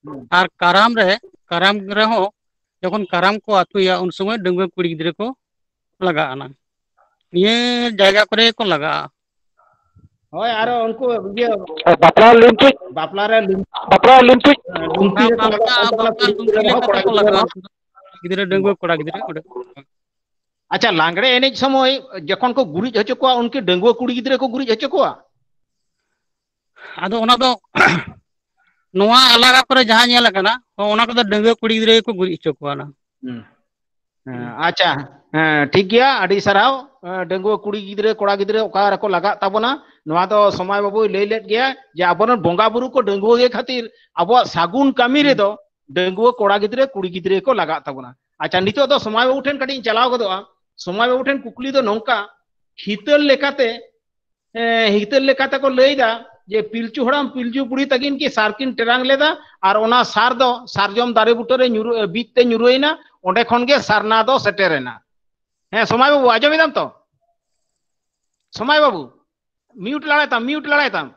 ᱦᱩᱸ᱾ ᱟᱨ ᱠᱟᱨᱟᱢ ᱨᱮ, ᱠᱟᱨᱟᱢ ᱨᱮᱦᱚᱸ ᱡᱚᱠᱷᱚᱱ ᱠᱟᱨᱟᱢ ᱠᱚ ᱟᱹᱛᱩᱭᱟ, ᱩᱱ ᱥᱚᱢᱚᱭ ᱰᱟᱺᱜᱩᱣᱟᱹ ᱠᱩᱲᱤ ᱜᱤᱫᱽᱨᱟᱹ ᱠᱚ ᱞᱟᱜᱟᱜᱼᱟ ᱱᱟᱝ᱾ ᱱᱤᱭᱟᱹ ᱡᱟᱭᱜᱟ ᱠᱚᱨᱮ ᱠᱚ ᱞᱟᱜᱟᱜᱼᱟ᱾ ᱦᱳᱭ, ᱟᱨᱚ ᱩᱱᱠᱩ ᱤᱭᱟᱹ ᱵᱟᱯᱞᱟ ᱞᱤᱢᱴᱤᱡ᱾ ᱵᱟᱯᱞᱟ ᱨᱮ ᱞᱤᱢ-, ᱵᱟᱯᱞᱟ ᱞᱤᱢᱴᱤᱡ᱾ ᱞᱩᱝᱛᱤ ᱨᱮᱠᱚ ᱵᱟᱯᱞᱟ, ᱞᱟᱜᱟᱜ ᱠᱟᱱ ᱛᱟᱵᱚᱱᱟ, ᱵᱟᱯᱞᱟ ᱠᱩᱲᱤ ᱞᱩᱝᱛᱤ ᱜᱤᱫᱽᱨᱟᱹ ᱞᱮᱠᱟ ᱨᱮᱦᱚᱸ ᱠᱚᱲᱟ ᱛᱮᱠᱚ ᱜᱤᱫᱽᱨᱟᱹ ᱞᱟᱜᱟᱜᱼᱟ᱾ ᱨᱮᱦᱚᱸ᱾ ᱜᱤᱫᱽᱨᱟᱹ, ᱰᱟᱺᱜᱩᱣᱟᱹ ᱠᱚᱲᱟ ᱜᱤᱫᱽᱨᱟᱹ ᱚᱸᱰᱮ᱾ ᱟᱪᱪᱷᱟ, ᱞᱟᱜᱽᱲᱮ ᱮᱱᱮᱡ ᱥᱚᱢᱚᱭ ᱡᱚᱠᱷᱚᱱ ᱠᱚ ᱜᱩᱨᱤᱡ ᱦᱚᱪᱚ ᱠᱚᱣᱟ, ᱩᱱᱠᱤ ᱰᱟᱺᱜᱩᱣᱟᱹ ᱠᱩᱲᱤ ᱜᱤᱫᱽᱨᱟᱹ ᱠᱚ ᱜᱩᱨᱤᱡ ᱦᱚᱪᱚ ᱠᱚᱣᱟ? ᱟᱫᱚ ᱚᱱᱟ ᱫᱚ ᱱᱚᱣᱟ ᱮᱞᱟᱠᱟ ᱠᱚᱨᱮ ᱡᱟᱦᱟᱸ ᱧᱮᱞ ᱟᱠᱟᱱᱟ, ᱚᱱᱟ ᱠᱚᱫᱚ ᱰᱟᱺᱜᱩᱣᱟᱹ ᱠᱩᱲᱤ ᱜᱤᱫᱽᱨᱟᱹ ᱜᱮᱠᱚ ᱜᱩᱨᱤᱡ ᱦᱚᱪᱚ ᱠᱚᱣᱟ ᱱᱟᱝ᱾ ᱦᱩᱸ᱾ ᱦᱮᱸ, ᱦᱩᱸ᱾ ᱟᱪᱪᱷᱟ, ᱦᱮᱸ, ᱴᱷᱤᱠ ᱜᱮᱭᱟ, ᱟᱹᱰᱤ ᱥᱟᱨᱦᱟᱣ᱾ ᱮᱸ, ᱰᱟᱺᱜᱩᱣᱟᱹ ᱠᱩᱲᱤ ᱜᱤᱫᱽᱨᱟᱹ, ᱠᱚᱲᱟ ᱜᱤᱫᱽᱨᱟᱹ ᱚᱠᱟ ᱨᱮᱠᱚ ᱞᱟᱜᱟᱜ ᱛᱟᱵᱚᱱᱟ, ᱱᱚᱣᱟ ᱫᱚ ᱥᱚᱢᱟᱭ ᱵᱟᱹᱵᱩᱭ ᱞᱟᱹᱭ ᱞᱮᱫ ᱜᱮᱭᱟ ᱡᱮ ᱟᱵᱚᱨᱮᱱ ᱵᱚᱸᱜᱟ ᱵᱩᱨᱩ ᱠᱚ ᱰᱟᱺᱜᱩᱣᱟᱹ ᱜᱮ ᱠᱷᱟᱹᱛᱤᱨ ᱟᱵᱚᱣᱟᱜ ᱥᱟᱹᱜᱩᱱ ᱠᱟᱹᱢᱤ ᱦᱩᱸ᱾ ᱨᱮᱫᱚ ᱰᱟᱺᱜᱩᱣᱟᱹ ᱠᱚᱲᱟ ᱜᱤᱫᱽᱨᱟᱹ, ᱠᱩᱲᱤ ᱜᱤᱫᱽᱨᱟᱹ ᱠᱚ ᱞᱟᱜᱟᱜ ᱛᱟᱵᱚᱱᱟ᱾ ᱟᱪᱪᱷᱟ, ᱱᱤᱛᱚᱜ ᱫᱚ ᱥᱚᱢᱟᱭ ᱵᱟᱹᱵᱩ ᱴᱷᱮᱱ ᱠᱟᱹᱴᱤᱡ ᱤᱧ ᱪᱟᱞᱟᱣ ᱜᱚᱫᱚᱜᱼᱟ᱾ ᱥᱚᱢᱟᱭ ᱵᱟᱹᱵᱩ ᱴᱷᱮᱱ ᱠᱩᱠᱞᱤ ᱫᱚ ᱱᱚᱝᱠᱟ, ᱦᱤᱛᱟᱹᱞ ᱞᱮᱠᱟᱛᱮ ᱮ, ᱦᱤᱛᱟᱹᱞ ᱞᱮᱠᱟᱛᱮ ᱠᱚ ᱞᱟᱹᱭ ᱮᱫᱟ ᱡᱮ ᱯᱤᱞᱪᱩ ᱦᱟᱲᱟᱢ ᱯᱤᱞᱪᱩ ᱵᱩᱲᱦᱤ ᱛᱟᱹᱠᱤᱱ ᱠᱤ ᱥᱟᱨ ᱠᱤᱱ ᱴᱮᱨᱟᱝ ᱞᱮᱫᱟ, ᱟᱨ ᱚᱱᱟ ᱥᱟᱨ ᱫᱚ ᱥᱟᱨᱡᱚᱢ ᱫᱟᱨᱮ ᱵᱩᱴᱟᱹ ᱨᱮ ᱧᱩᱨᱩ-, ᱵᱤᱫ ᱛᱮ ᱧᱩᱨᱩᱭᱮᱱᱟ, ᱚᱸᱰᱮ ᱠᱷᱚᱱ ᱜᱮ ᱥᱟᱨᱱᱟ ᱫᱚ ᱥᱮᱴᱮᱨᱮᱱᱟ᱾ ᱦᱮᱸ, ᱥᱚᱢᱟᱭ ᱵᱟᱹᱵᱩ, ᱟᱸᱡᱚᱢ ᱮᱫᱟᱢ ᱛᱚ? ᱥᱚᱢᱟᱭ ᱵᱟᱹᱵᱩ, mute ᱞᱟᱲᱟᱭ ᱛᱟᱢ, mute ᱞᱟᱲᱟᱭ ᱛᱟᱢ᱾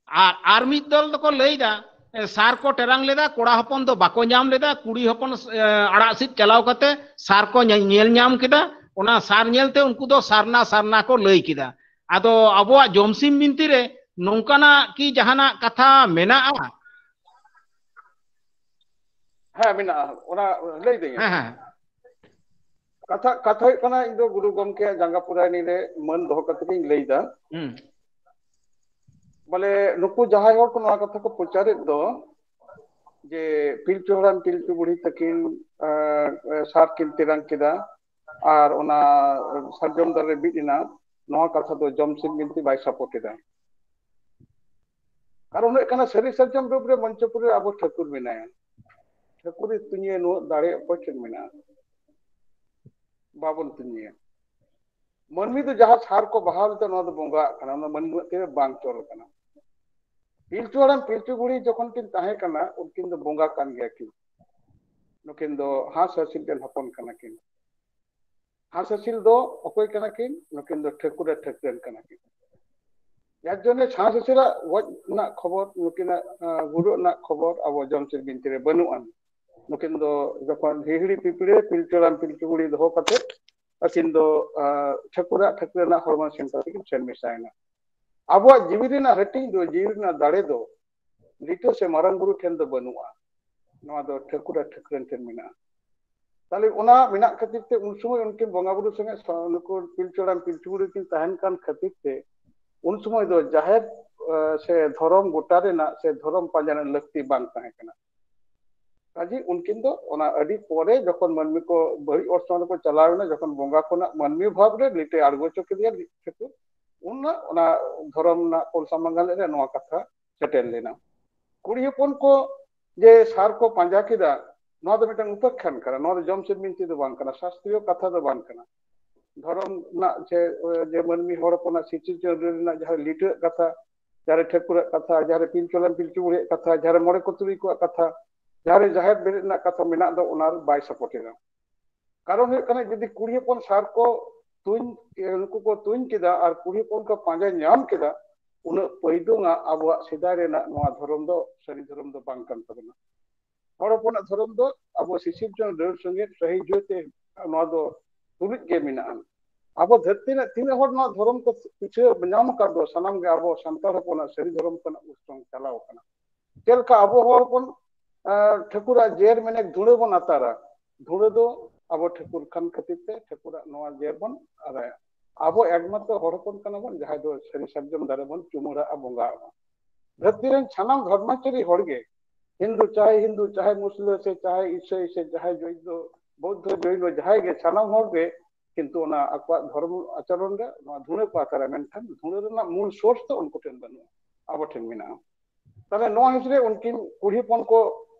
ᱟᱨ, ᱟᱨ ᱢᱤᱫ ᱫᱚᱞ ᱫᱚᱠᱚ ᱞᱟᱹᱭ ᱮᱫᱟ, ᱮ, ᱥᱟᱨ ᱠᱚ ᱴᱮᱨᱟᱝ ᱞᱮᱫᱟ, ᱠᱚᱲᱟ ᱦᱚᱯᱚᱱ ᱫᱚ ᱵᱟᱠᱚ ᱧᱟᱢ ᱞᱮᱫᱟ, ᱠᱩᱲᱤ ᱦᱚᱯᱚᱱ, ᱮ, ᱟᱲᱟᱜ ᱥᱤᱫ ᱪᱟᱞᱟᱣ ᱠᱟᱛᱮ ᱥᱟᱨ ᱠᱚ ᱧᱮ-, ᱧᱮᱞ ᱧᱟᱢ ᱠᱮᱫᱟ, ᱚᱱᱟ ᱥᱟᱨ ᱧᱮᱞᱛᱮ ᱩᱱᱠᱩ ᱫᱚ ᱥᱟᱨᱱᱟ ᱥᱟᱨᱱᱟ ᱠᱚ ᱞᱟᱹᱭ ᱠᱮᱫᱟ᱾ ᱟᱫᱚ ᱟᱵᱚᱣᱟᱜ ᱡᱚᱢᱥᱤᱢ ᱵᱤᱱᱛᱤ ᱨᱮ ᱱᱚᱝᱠᱟᱱᱟᱜ ᱠᱤ ᱡᱟᱦᱟᱱᱟᱜ ᱠᱟᱛᱷᱟ ᱢᱮᱱᱟᱜᱼᱟ? ᱦᱮᱸ, ᱢᱮᱱᱟᱜᱼᱟ, ᱚᱱᱟ ᱞᱟᱹᱭ ᱫᱟᱹᱧ᱾ ᱦᱮᱸ ᱦᱮᱸ ᱠᱟᱛᱷᱟ ᱠᱟᱛᱷᱟ ᱦᱩᱭᱩᱜ ᱠᱟᱱᱟ, ᱤᱧ ᱫᱚ ᱜᱩᱨᱩ ᱜᱚᱢᱠᱮᱭᱟᱜ ᱡᱟᱸᱜᱟ ᱯᱩᱨᱟᱭᱱᱤ ᱨᱮ ᱢᱟᱹᱱ ᱫᱚᱦᱚ ᱠᱟᱛᱮ ᱜᱤᱧ ᱞᱟᱹᱭ ᱫᱟ᱾ ᱦᱩᱸ ᱵᱚᱞᱮ, ᱱᱩᱠᱩ ᱡᱟᱦᱟᱸᱭ ᱦᱚᱲ ᱠᱚ ᱱᱚᱣᱟ ᱠᱟᱛᱷᱟ ᱠᱚ ᱯᱨᱚᱪᱟᱨᱮᱫ ᱫᱚ, ᱡᱮ ᱯᱤᱞᱪᱩ ᱦᱟᱲᱟᱢ ᱯᱤᱞᱪᱩ ᱵᱩᱲᱦᱤ ᱛᱟᱹᱠᱤᱱ ᱟᱸ, ᱥᱟᱨ ᱠᱤᱱ ᱛᱮᱨᱟᱝ ᱠᱮᱫᱟ ᱟᱨ ᱚᱱᱟ ᱥᱟᱨᱡᱚᱢ ᱫᱟᱨᱮ ᱵᱤᱫ ᱮᱱᱟ, ᱱᱚᱣᱟ ᱠᱟᱛᱷᱟ ᱫᱚ ᱡᱚᱢᱥᱤᱢ ᱵᱤᱱᱛᱤ ᱵᱟᱭ ᱥᱟᱯᱳᱨᱴ ᱮᱫᱟ᱾ ᱠᱟᱨᱚᱱ ᱦᱩᱭᱩᱜ ᱠᱟᱱᱟ, ᱥᱟᱹᱨᱤ ᱥᱟᱨᱡᱚᱢ ᱰᱩᱵ ᱨᱮ ᱢᱚᱧᱪᱚᱯᱩᱨᱤ ᱨᱮ ᱟᱵᱚ ᱴᱷᱟᱹᱠᱩᱨ ᱢᱮᱱᱟᱭᱟ᱾ ᱴᱷᱟᱹᱠᱩᱨ ᱮ ᱛᱩᱧᱮ ᱱᱩᱱᱟᱹᱜ ᱫᱟᱲᱮ ᱚᱠᱚᱭ ᱴᱷᱮᱱ ᱢᱮᱱᱟᱜᱼᱟ? ᱵᱟᱵᱚᱱ ᱛᱩᱧᱮᱭᱟ᱾ ᱢᱟᱹᱱᱢᱤ ᱫᱚ ᱡᱟᱦᱟᱸ ᱥᱟᱨ ᱠᱚ ᱵᱟᱦᱟᱣ ᱞᱮᱫᱟ, ᱱᱚᱣᱟ ᱫᱚ ᱵᱚᱸᱜᱟᱣᱟᱜ ᱠᱟᱱᱟ, ᱚᱱᱟ ᱢᱟᱹᱱᱢᱤᱭᱟᱜ ᱛᱤ ᱨᱮ ᱵᱟᱝ ᱪᱚᱞ ᱠᱟᱱᱟ᱾ ᱯᱤᱞᱪᱩ ᱦᱟᱲᱟᱢ ᱯᱤᱞᱪᱩ ᱵᱩᱲᱦᱤ ᱡᱚᱠᱷᱚᱱ ᱠᱤᱱ ᱛᱟᱦᱮᱸ ᱠᱟᱱᱟ, ᱩᱱᱠᱤᱱ ᱫᱚ ᱵᱚᱸᱜᱟ ᱠᱟᱱ ᱜᱮᱭᱟ ᱠᱤᱱ᱾ ᱱᱩᱠᱤᱱ ᱫᱚ ᱦᱟᱸᱥ ᱦᱟᱹᱥᱤᱞ ᱨᱮᱱ ᱦᱚᱯᱚᱱ ᱠᱟᱱᱟ ᱠᱤᱱ᱾ ᱦᱟᱸᱥ ᱦᱟᱹᱥᱤᱞ ᱫᱚ ᱚᱠᱚᱭ ᱠᱟᱱᱟ ᱠᱤᱱ? ᱱᱩᱠᱤᱱ ᱫᱚ ᱴᱷᱟᱹᱠᱩᱨ ᱟᱨ ᱴᱷᱟᱹᱠᱨᱟᱹᱱ ᱠᱟᱱᱟ ᱠᱤᱱ᱾ ᱡᱟᱨ ᱡᱚᱱᱱᱮ ᱦᱟᱸᱥ ᱦᱟᱹᱥᱤᱞᱟᱜ ᱜᱚᱡ ᱨᱮᱱᱟᱜ ᱠᱷᱚᱵᱚᱨ, ᱱᱩᱠᱤᱱᱟᱜ, ᱟᱸ, ᱜᱩᱨᱩ ᱨᱮᱱᱟᱜ ᱠᱷᱚᱵᱚᱨ ᱟᱵᱚ ᱡᱚᱢᱥᱤᱢ ᱵᱤᱱᱛᱤ ᱨᱮ ᱵᱟᱹᱱᱩᱜ ᱟᱱ᱾ ᱱᱩᱠᱤᱱ ᱫᱚ ᱡᱚᱠᱷᱚᱱ ᱦᱤᱦᱤᱲᱤ ᱯᱤᱯᱤᱲᱤ ᱨᱮ ᱯᱤᱞᱪᱩ ᱦᱟᱲᱟᱢ ᱯᱤᱞᱪᱩ ᱵᱩᱲᱦᱤ ᱫᱚᱦᱚ ᱠᱟᱛᱮ ᱟᱹᱠᱤᱱ ᱫᱚ, ᱟᱸ, ᱴᱷᱟᱹᱠᱩᱨ ᱟᱨ ᱴᱷᱟᱹᱠᱨᱟᱹᱱᱟᱜ ᱦᱚᱲᱢᱚ ᱥᱮᱱ ᱠᱟᱛᱮ ᱠᱤᱱ ᱥᱮᱱ ᱢᱮᱥᱟᱭᱮᱱᱟ᱾ ᱟᱵᱚᱣᱟᱜ ᱡᱤᱣᱤ ᱨᱮᱱᱟᱜ ᱦᱟᱹᱴᱤᱧ ᱫᱚ, ᱡᱤᱣᱤ ᱨᱮᱱᱟᱜ ᱫᱟᱲᱮ ᱫᱚ ᱞᱤᱴᱟᱹ ᱥᱮ ᱢᱟᱨᱟᱝ ᱵᱩᱨᱩ ᱴᱷᱮᱱ ᱫᱚ ᱵᱟᱹᱱᱩᱜᱼᱟ, ᱱᱚᱣᱟ ᱫᱚ ᱴᱷᱟᱹᱠᱩᱨ ᱟᱨ ᱴᱷᱟᱹᱠᱨᱟᱹᱱ ᱴᱷᱮᱱ ᱢᱮᱱᱟᱜᱼᱟ᱾ ᱛᱟᱦᱞᱮ ᱚᱱᱟ ᱢᱮᱱᱟᱜ ᱠᱷᱟᱹᱛᱤᱨ ᱛᱮ ᱩᱱ ᱥᱚᱢᱚᱭ ᱩᱱᱠᱤᱱ ᱵᱚᱸᱜᱟ ᱵᱩᱨᱩ ᱥᱚᱸᱜᱮ ᱥᱚ-, ᱱᱩᱠᱩ ᱯᱤᱞᱪᱩ ᱦᱟᱲᱟᱢ ᱯᱤᱞᱪᱩ ᱵᱩᱲᱦᱤ ᱠᱤᱱ ᱛᱟᱦᱮᱱ ᱠᱟᱱ ᱠᱷᱟᱹᱛᱤᱨ ᱛᱮ ᱩᱱ ᱥᱚᱢᱚᱭ ᱫᱚ ᱡᱟᱦᱮᱨ, ᱮ, ᱥᱮ ᱫᱷᱚᱨᱚᱢ ᱜᱚᱴᱟ ᱨᱮᱱᱟᱜ ᱥᱮ ᱫᱷᱚᱨᱚᱢ ᱯᱟᱸᱡᱟ ᱨᱮᱱᱟᱜ ᱞᱟᱹᱠᱛᱤ ᱵᱟᱝ ᱛᱟᱦᱮᱸ ᱠᱟᱱᱟ᱾ ᱠᱟᱡᱮ ᱩᱱᱠᱤᱱ ᱫᱚ ᱚᱱᱟ ᱟᱹᱰᱤ ᱯᱚᱨᱮ ᱡᱚᱠᱷᱚᱱ ᱢᱟᱹᱱᱢᱤ ᱠᱚ ᱵᱟᱹᱲᱤᱡ ᱚᱨᱥᱚᱝ ᱨᱮᱠᱚ ᱪᱟᱞᱟᱣ ᱮᱱᱟ, ᱡᱚᱠᱷᱚᱱ ᱵᱚᱸᱜᱟ ᱠᱷᱚᱱᱟᱜ ᱢᱟᱹᱱᱢᱤ ᱵᱷᱟᱵᱽ ᱨᱮ ᱞᱤᱴᱟᱹᱭ ᱟᱬᱜᱚ ᱦᱚᱪᱚ ᱠᱮᱫᱮᱭᱟ ᱴᱷᱟᱹᱠᱩᱨ, ᱩᱱ ᱚᱱᱟ ᱫᱷᱚᱨᱚᱢ ᱨᱮᱱᱟᱜ ᱯᱳᱞ ᱥᱟᱢᱟᱝ ᱜᱟᱱ ᱨᱮ ᱱᱚᱣᱟ ᱠᱟᱛᱷᱟ ᱥᱮᱴᱮᱨ ᱞᱮᱱᱟ᱾ ᱠᱩᱲᱤ ᱦᱚᱯᱚᱱ ᱠᱚ ᱡᱮ ᱥᱟᱨ ᱠᱚ ᱯᱟᱸᱡᱟ ᱠᱮᱫᱟ, ᱱᱚᱣᱟ ᱫᱚ ᱢᱤᱫᱴᱟᱝ ᱩᱯᱟᱠᱷᱟᱱ ᱠᱟᱱᱟ, ᱱᱚᱣᱟ ᱫᱚ ᱡᱚᱢᱥᱤᱢ ᱵᱤᱱᱛᱤ ᱫᱚ ᱵᱟᱝ ᱠᱟᱱᱟ, ᱥᱟᱥᱛᱨᱤᱭᱚ ᱠᱟᱛᱷᱟ ᱫᱚ ᱵᱟᱝ ᱠᱟᱱᱟ᱾ ᱫᱷᱚᱨᱚᱢ ᱨᱮᱱᱟᱜ ᱡᱮ, ᱡᱮ ᱢᱟᱹᱱᱢᱤ ᱦᱚᱲ ᱦᱚᱯᱚᱱᱟᱜ ᱥᱤᱨᱡᱚᱱ ᱨᱮᱱᱟᱜ ᱡᱟᱦᱟᱸ ᱞᱤᱴᱟᱹᱣᱟᱜ ᱠᱟᱛᱷᱟ, ᱡᱟᱦᱟᱸ ᱨᱮ ᱴᱷᱟᱹᱠᱩᱨᱟᱜ ᱠᱟᱛᱷᱟ, ᱡᱟᱦᱟᱸ ᱨᱮ ᱯᱤᱞᱪᱩ ᱦᱟᱲᱟᱢ ᱯᱤᱞᱪᱩ ᱵᱩᱲᱦᱤᱭᱟᱜ ᱠᱟᱛᱷᱟ, ᱡᱟᱦᱟᱸ ᱨᱮ ᱢᱚᱬᱮ ᱠᱚ ᱛᱩᱨᱩᱭ ᱠᱚᱣᱟᱜ ᱠᱟᱛᱷᱟ, ᱡᱟᱦᱟᱸ ᱨᱮ ᱡᱟᱦᱮᱨ ᱵᱮᱨᱮᱫ ᱨᱮᱱᱟᱜ ᱠᱟᱛᱷᱟ ᱢᱮᱱᱟᱜ ᱫᱚ, ᱚᱱᱟ ᱵᱟᱭ ᱥᱟᱯᱳᱨᱴ ᱮᱫᱟ᱾ ᱠᱟᱨᱚᱱ ᱦᱩᱭᱩᱜ ᱠᱟᱱᱟ, ᱡᱩᱫᱤ ᱠᱩᱲᱤ ᱦᱚᱯᱚᱱ ᱥᱟᱨ ᱠᱚ ᱛᱩᱧ, ᱩᱱᱠᱩ ᱠᱚ ᱛᱩᱧ ᱠᱮᱫᱟ ᱟᱨ ᱠᱩᱲᱤ ᱦᱚᱯᱚᱱ ᱠᱚ ᱯᱟᱸᱡᱟ ᱧᱟᱢ ᱠᱮᱫᱟ, ᱩᱱᱟᱹᱜ ᱯᱟᱹᱭᱫᱩᱝᱟ ᱟᱵᱚᱣᱟᱜ ᱥᱮᱫᱟᱭ ᱨᱮᱱᱟᱜ ᱱᱚᱣᱟ ᱫᱷᱚᱨᱚᱢ ᱫᱚ ᱥᱟᱹᱨᱤ ᱫᱷᱚᱨᱚᱢ ᱫᱚ ᱵᱟᱝ ᱠᱟᱱ ᱛᱟᱵᱚᱱᱟ᱾ ᱦᱚᱲ ᱦᱚᱯᱚᱱᱟᱜ ᱫᱷᱚᱨᱚᱢ ᱫᱚ ᱟᱵᱚ ᱥᱤᱥᱤᱨᱡᱚᱱ ᱰᱟᱹᱨ ᱥᱚᱸᱜᱮ ᱥᱟᱹᱦᱤ ᱡᱩᱦᱤᱛᱮ ᱱᱚᱣᱟ ᱫᱚ ᱛᱩᱞᱩᱡ ᱜᱮ ᱢᱮᱱᱟᱜᱼᱟ᱾ ᱟᱵᱚ ᱫᱷᱟᱹᱨᱛᱤ ᱨᱮ ᱛᱤᱱᱟᱹᱜ ᱦᱚᱲ ᱱᱚᱣᱟ ᱫᱷᱚᱨᱚᱢ ᱠᱚ ᱯᱤᱪᱷᱟᱹ ᱧᱟᱢ ᱟᱠᱟᱫ ᱫᱚ, ᱥᱟᱱᱟᱢ ᱜᱮ ᱟᱵᱚ ᱥᱟᱱᱛᱟᱲ ᱦᱚᱯᱚᱱᱟᱜ ᱥᱟᱹᱨᱤ ᱫᱷᱚᱨᱚᱢ ᱠᱷᱚᱱᱟᱜ ᱩᱥᱨᱚᱝ ᱪᱟᱞᱟᱣ ᱟᱠᱟᱱᱟ᱾ ᱪᱮᱫ ᱞᱮᱠᱟ ᱟᱵᱚ ᱦᱚᱲ ᱵᱚᱱ, ᱟᱸ, ᱴᱷᱟᱹᱠᱩᱨᱟᱜ ᱡᱮᱨ ᱢᱮᱱᱮ ᱫᱷᱩᱲᱟᱹ ᱵᱚᱱ ᱟᱛᱟᱨᱟ, ᱫᱷᱩᱲᱟᱹ ᱫᱚ ᱟᱵᱚ ᱴᱷᱟᱹᱠᱩᱨ ᱠᱟᱱ ᱠᱷᱟᱹᱛᱤᱨ ᱛᱮ ᱴᱷᱟᱹᱠᱩᱨᱟᱜ ᱱᱚᱣᱟ ᱡᱮᱨ ᱵᱚᱱ ᱟᱨᱟᱭᱟ᱾ ᱟᱵᱚ ᱮᱠᱢᱟᱛᱨᱚ ᱦᱚᱲ ᱦᱚᱯᱚᱱ ᱠᱟᱱᱟ ᱵᱚᱱ ᱡᱟᱦᱟᱸᱭ ᱫᱚ ᱥᱟᱹᱨᱤ ᱥᱟᱨᱡᱚᱢ ᱫᱟᱨᱮ ᱵᱚᱱ ᱪᱩᱢᱟᱹᱲᱟᱜᱼᱟ, ᱵᱚᱸᱜᱟᱜᱼᱟ᱾ ᱫᱷᱟᱹᱨᱛᱤ ᱨᱮᱱ ᱥᱟᱱᱟᱢ ᱫᱷᱚᱨᱢᱟᱪᱟᱨᱤ ᱦᱚᱲ ᱜᱮ, ᱦᱤᱱᱫᱩ ᱪᱟᱦᱮ ᱦᱤᱱᱫᱩ, ᱪᱟᱦᱮ ᱢᱩᱥᱞᱟᱹ ᱥᱮ ᱪᱟᱦᱮ ᱤᱥᱟᱹᱭ ᱥᱮ ᱪᱟᱦᱮ ᱡᱚᱭᱱᱚ, ᱵᱳᱫᱽᱫᱷᱚ, ᱡᱚᱭᱱᱚ, ᱡᱟᱦᱟᱸᱭ ᱜᱮ, ᱥᱟᱱᱟᱢ ᱦᱚᱲ ᱜᱮ ᱠᱤᱱᱛᱩ ᱚᱱᱟ ᱟᱠᱚᱣᱟᱜ ᱫᱷᱚᱨᱢ ᱟᱪᱚᱨᱚᱱ ᱨᱮ ᱱᱚᱣᱟ ᱫᱷᱩᱲᱟᱹ ᱠᱚ ᱟᱛᱟᱨᱟ, ᱢᱮᱱᱠᱷᱟᱱ ᱫᱷᱩᱲᱟᱹ ᱨᱮᱱᱟᱜ ᱢᱩᱞ source ᱫᱚ ᱩᱱᱠᱩ ᱴᱷᱮᱱ ᱵᱟᱹᱱᱩᱜᱼᱟ, ᱟᱵᱚ ᱴᱷᱮᱱ ᱢᱮᱱᱟᱜᱼᱟ᱾ ᱛᱟᱦᱞᱮ ᱱᱚᱣᱟ ᱦᱤᱥᱟᱹᱵ ᱨᱮ ᱩᱱᱠᱤᱱ ᱠᱩᱲᱤ ᱦᱚᱯᱚᱱ ᱠᱚ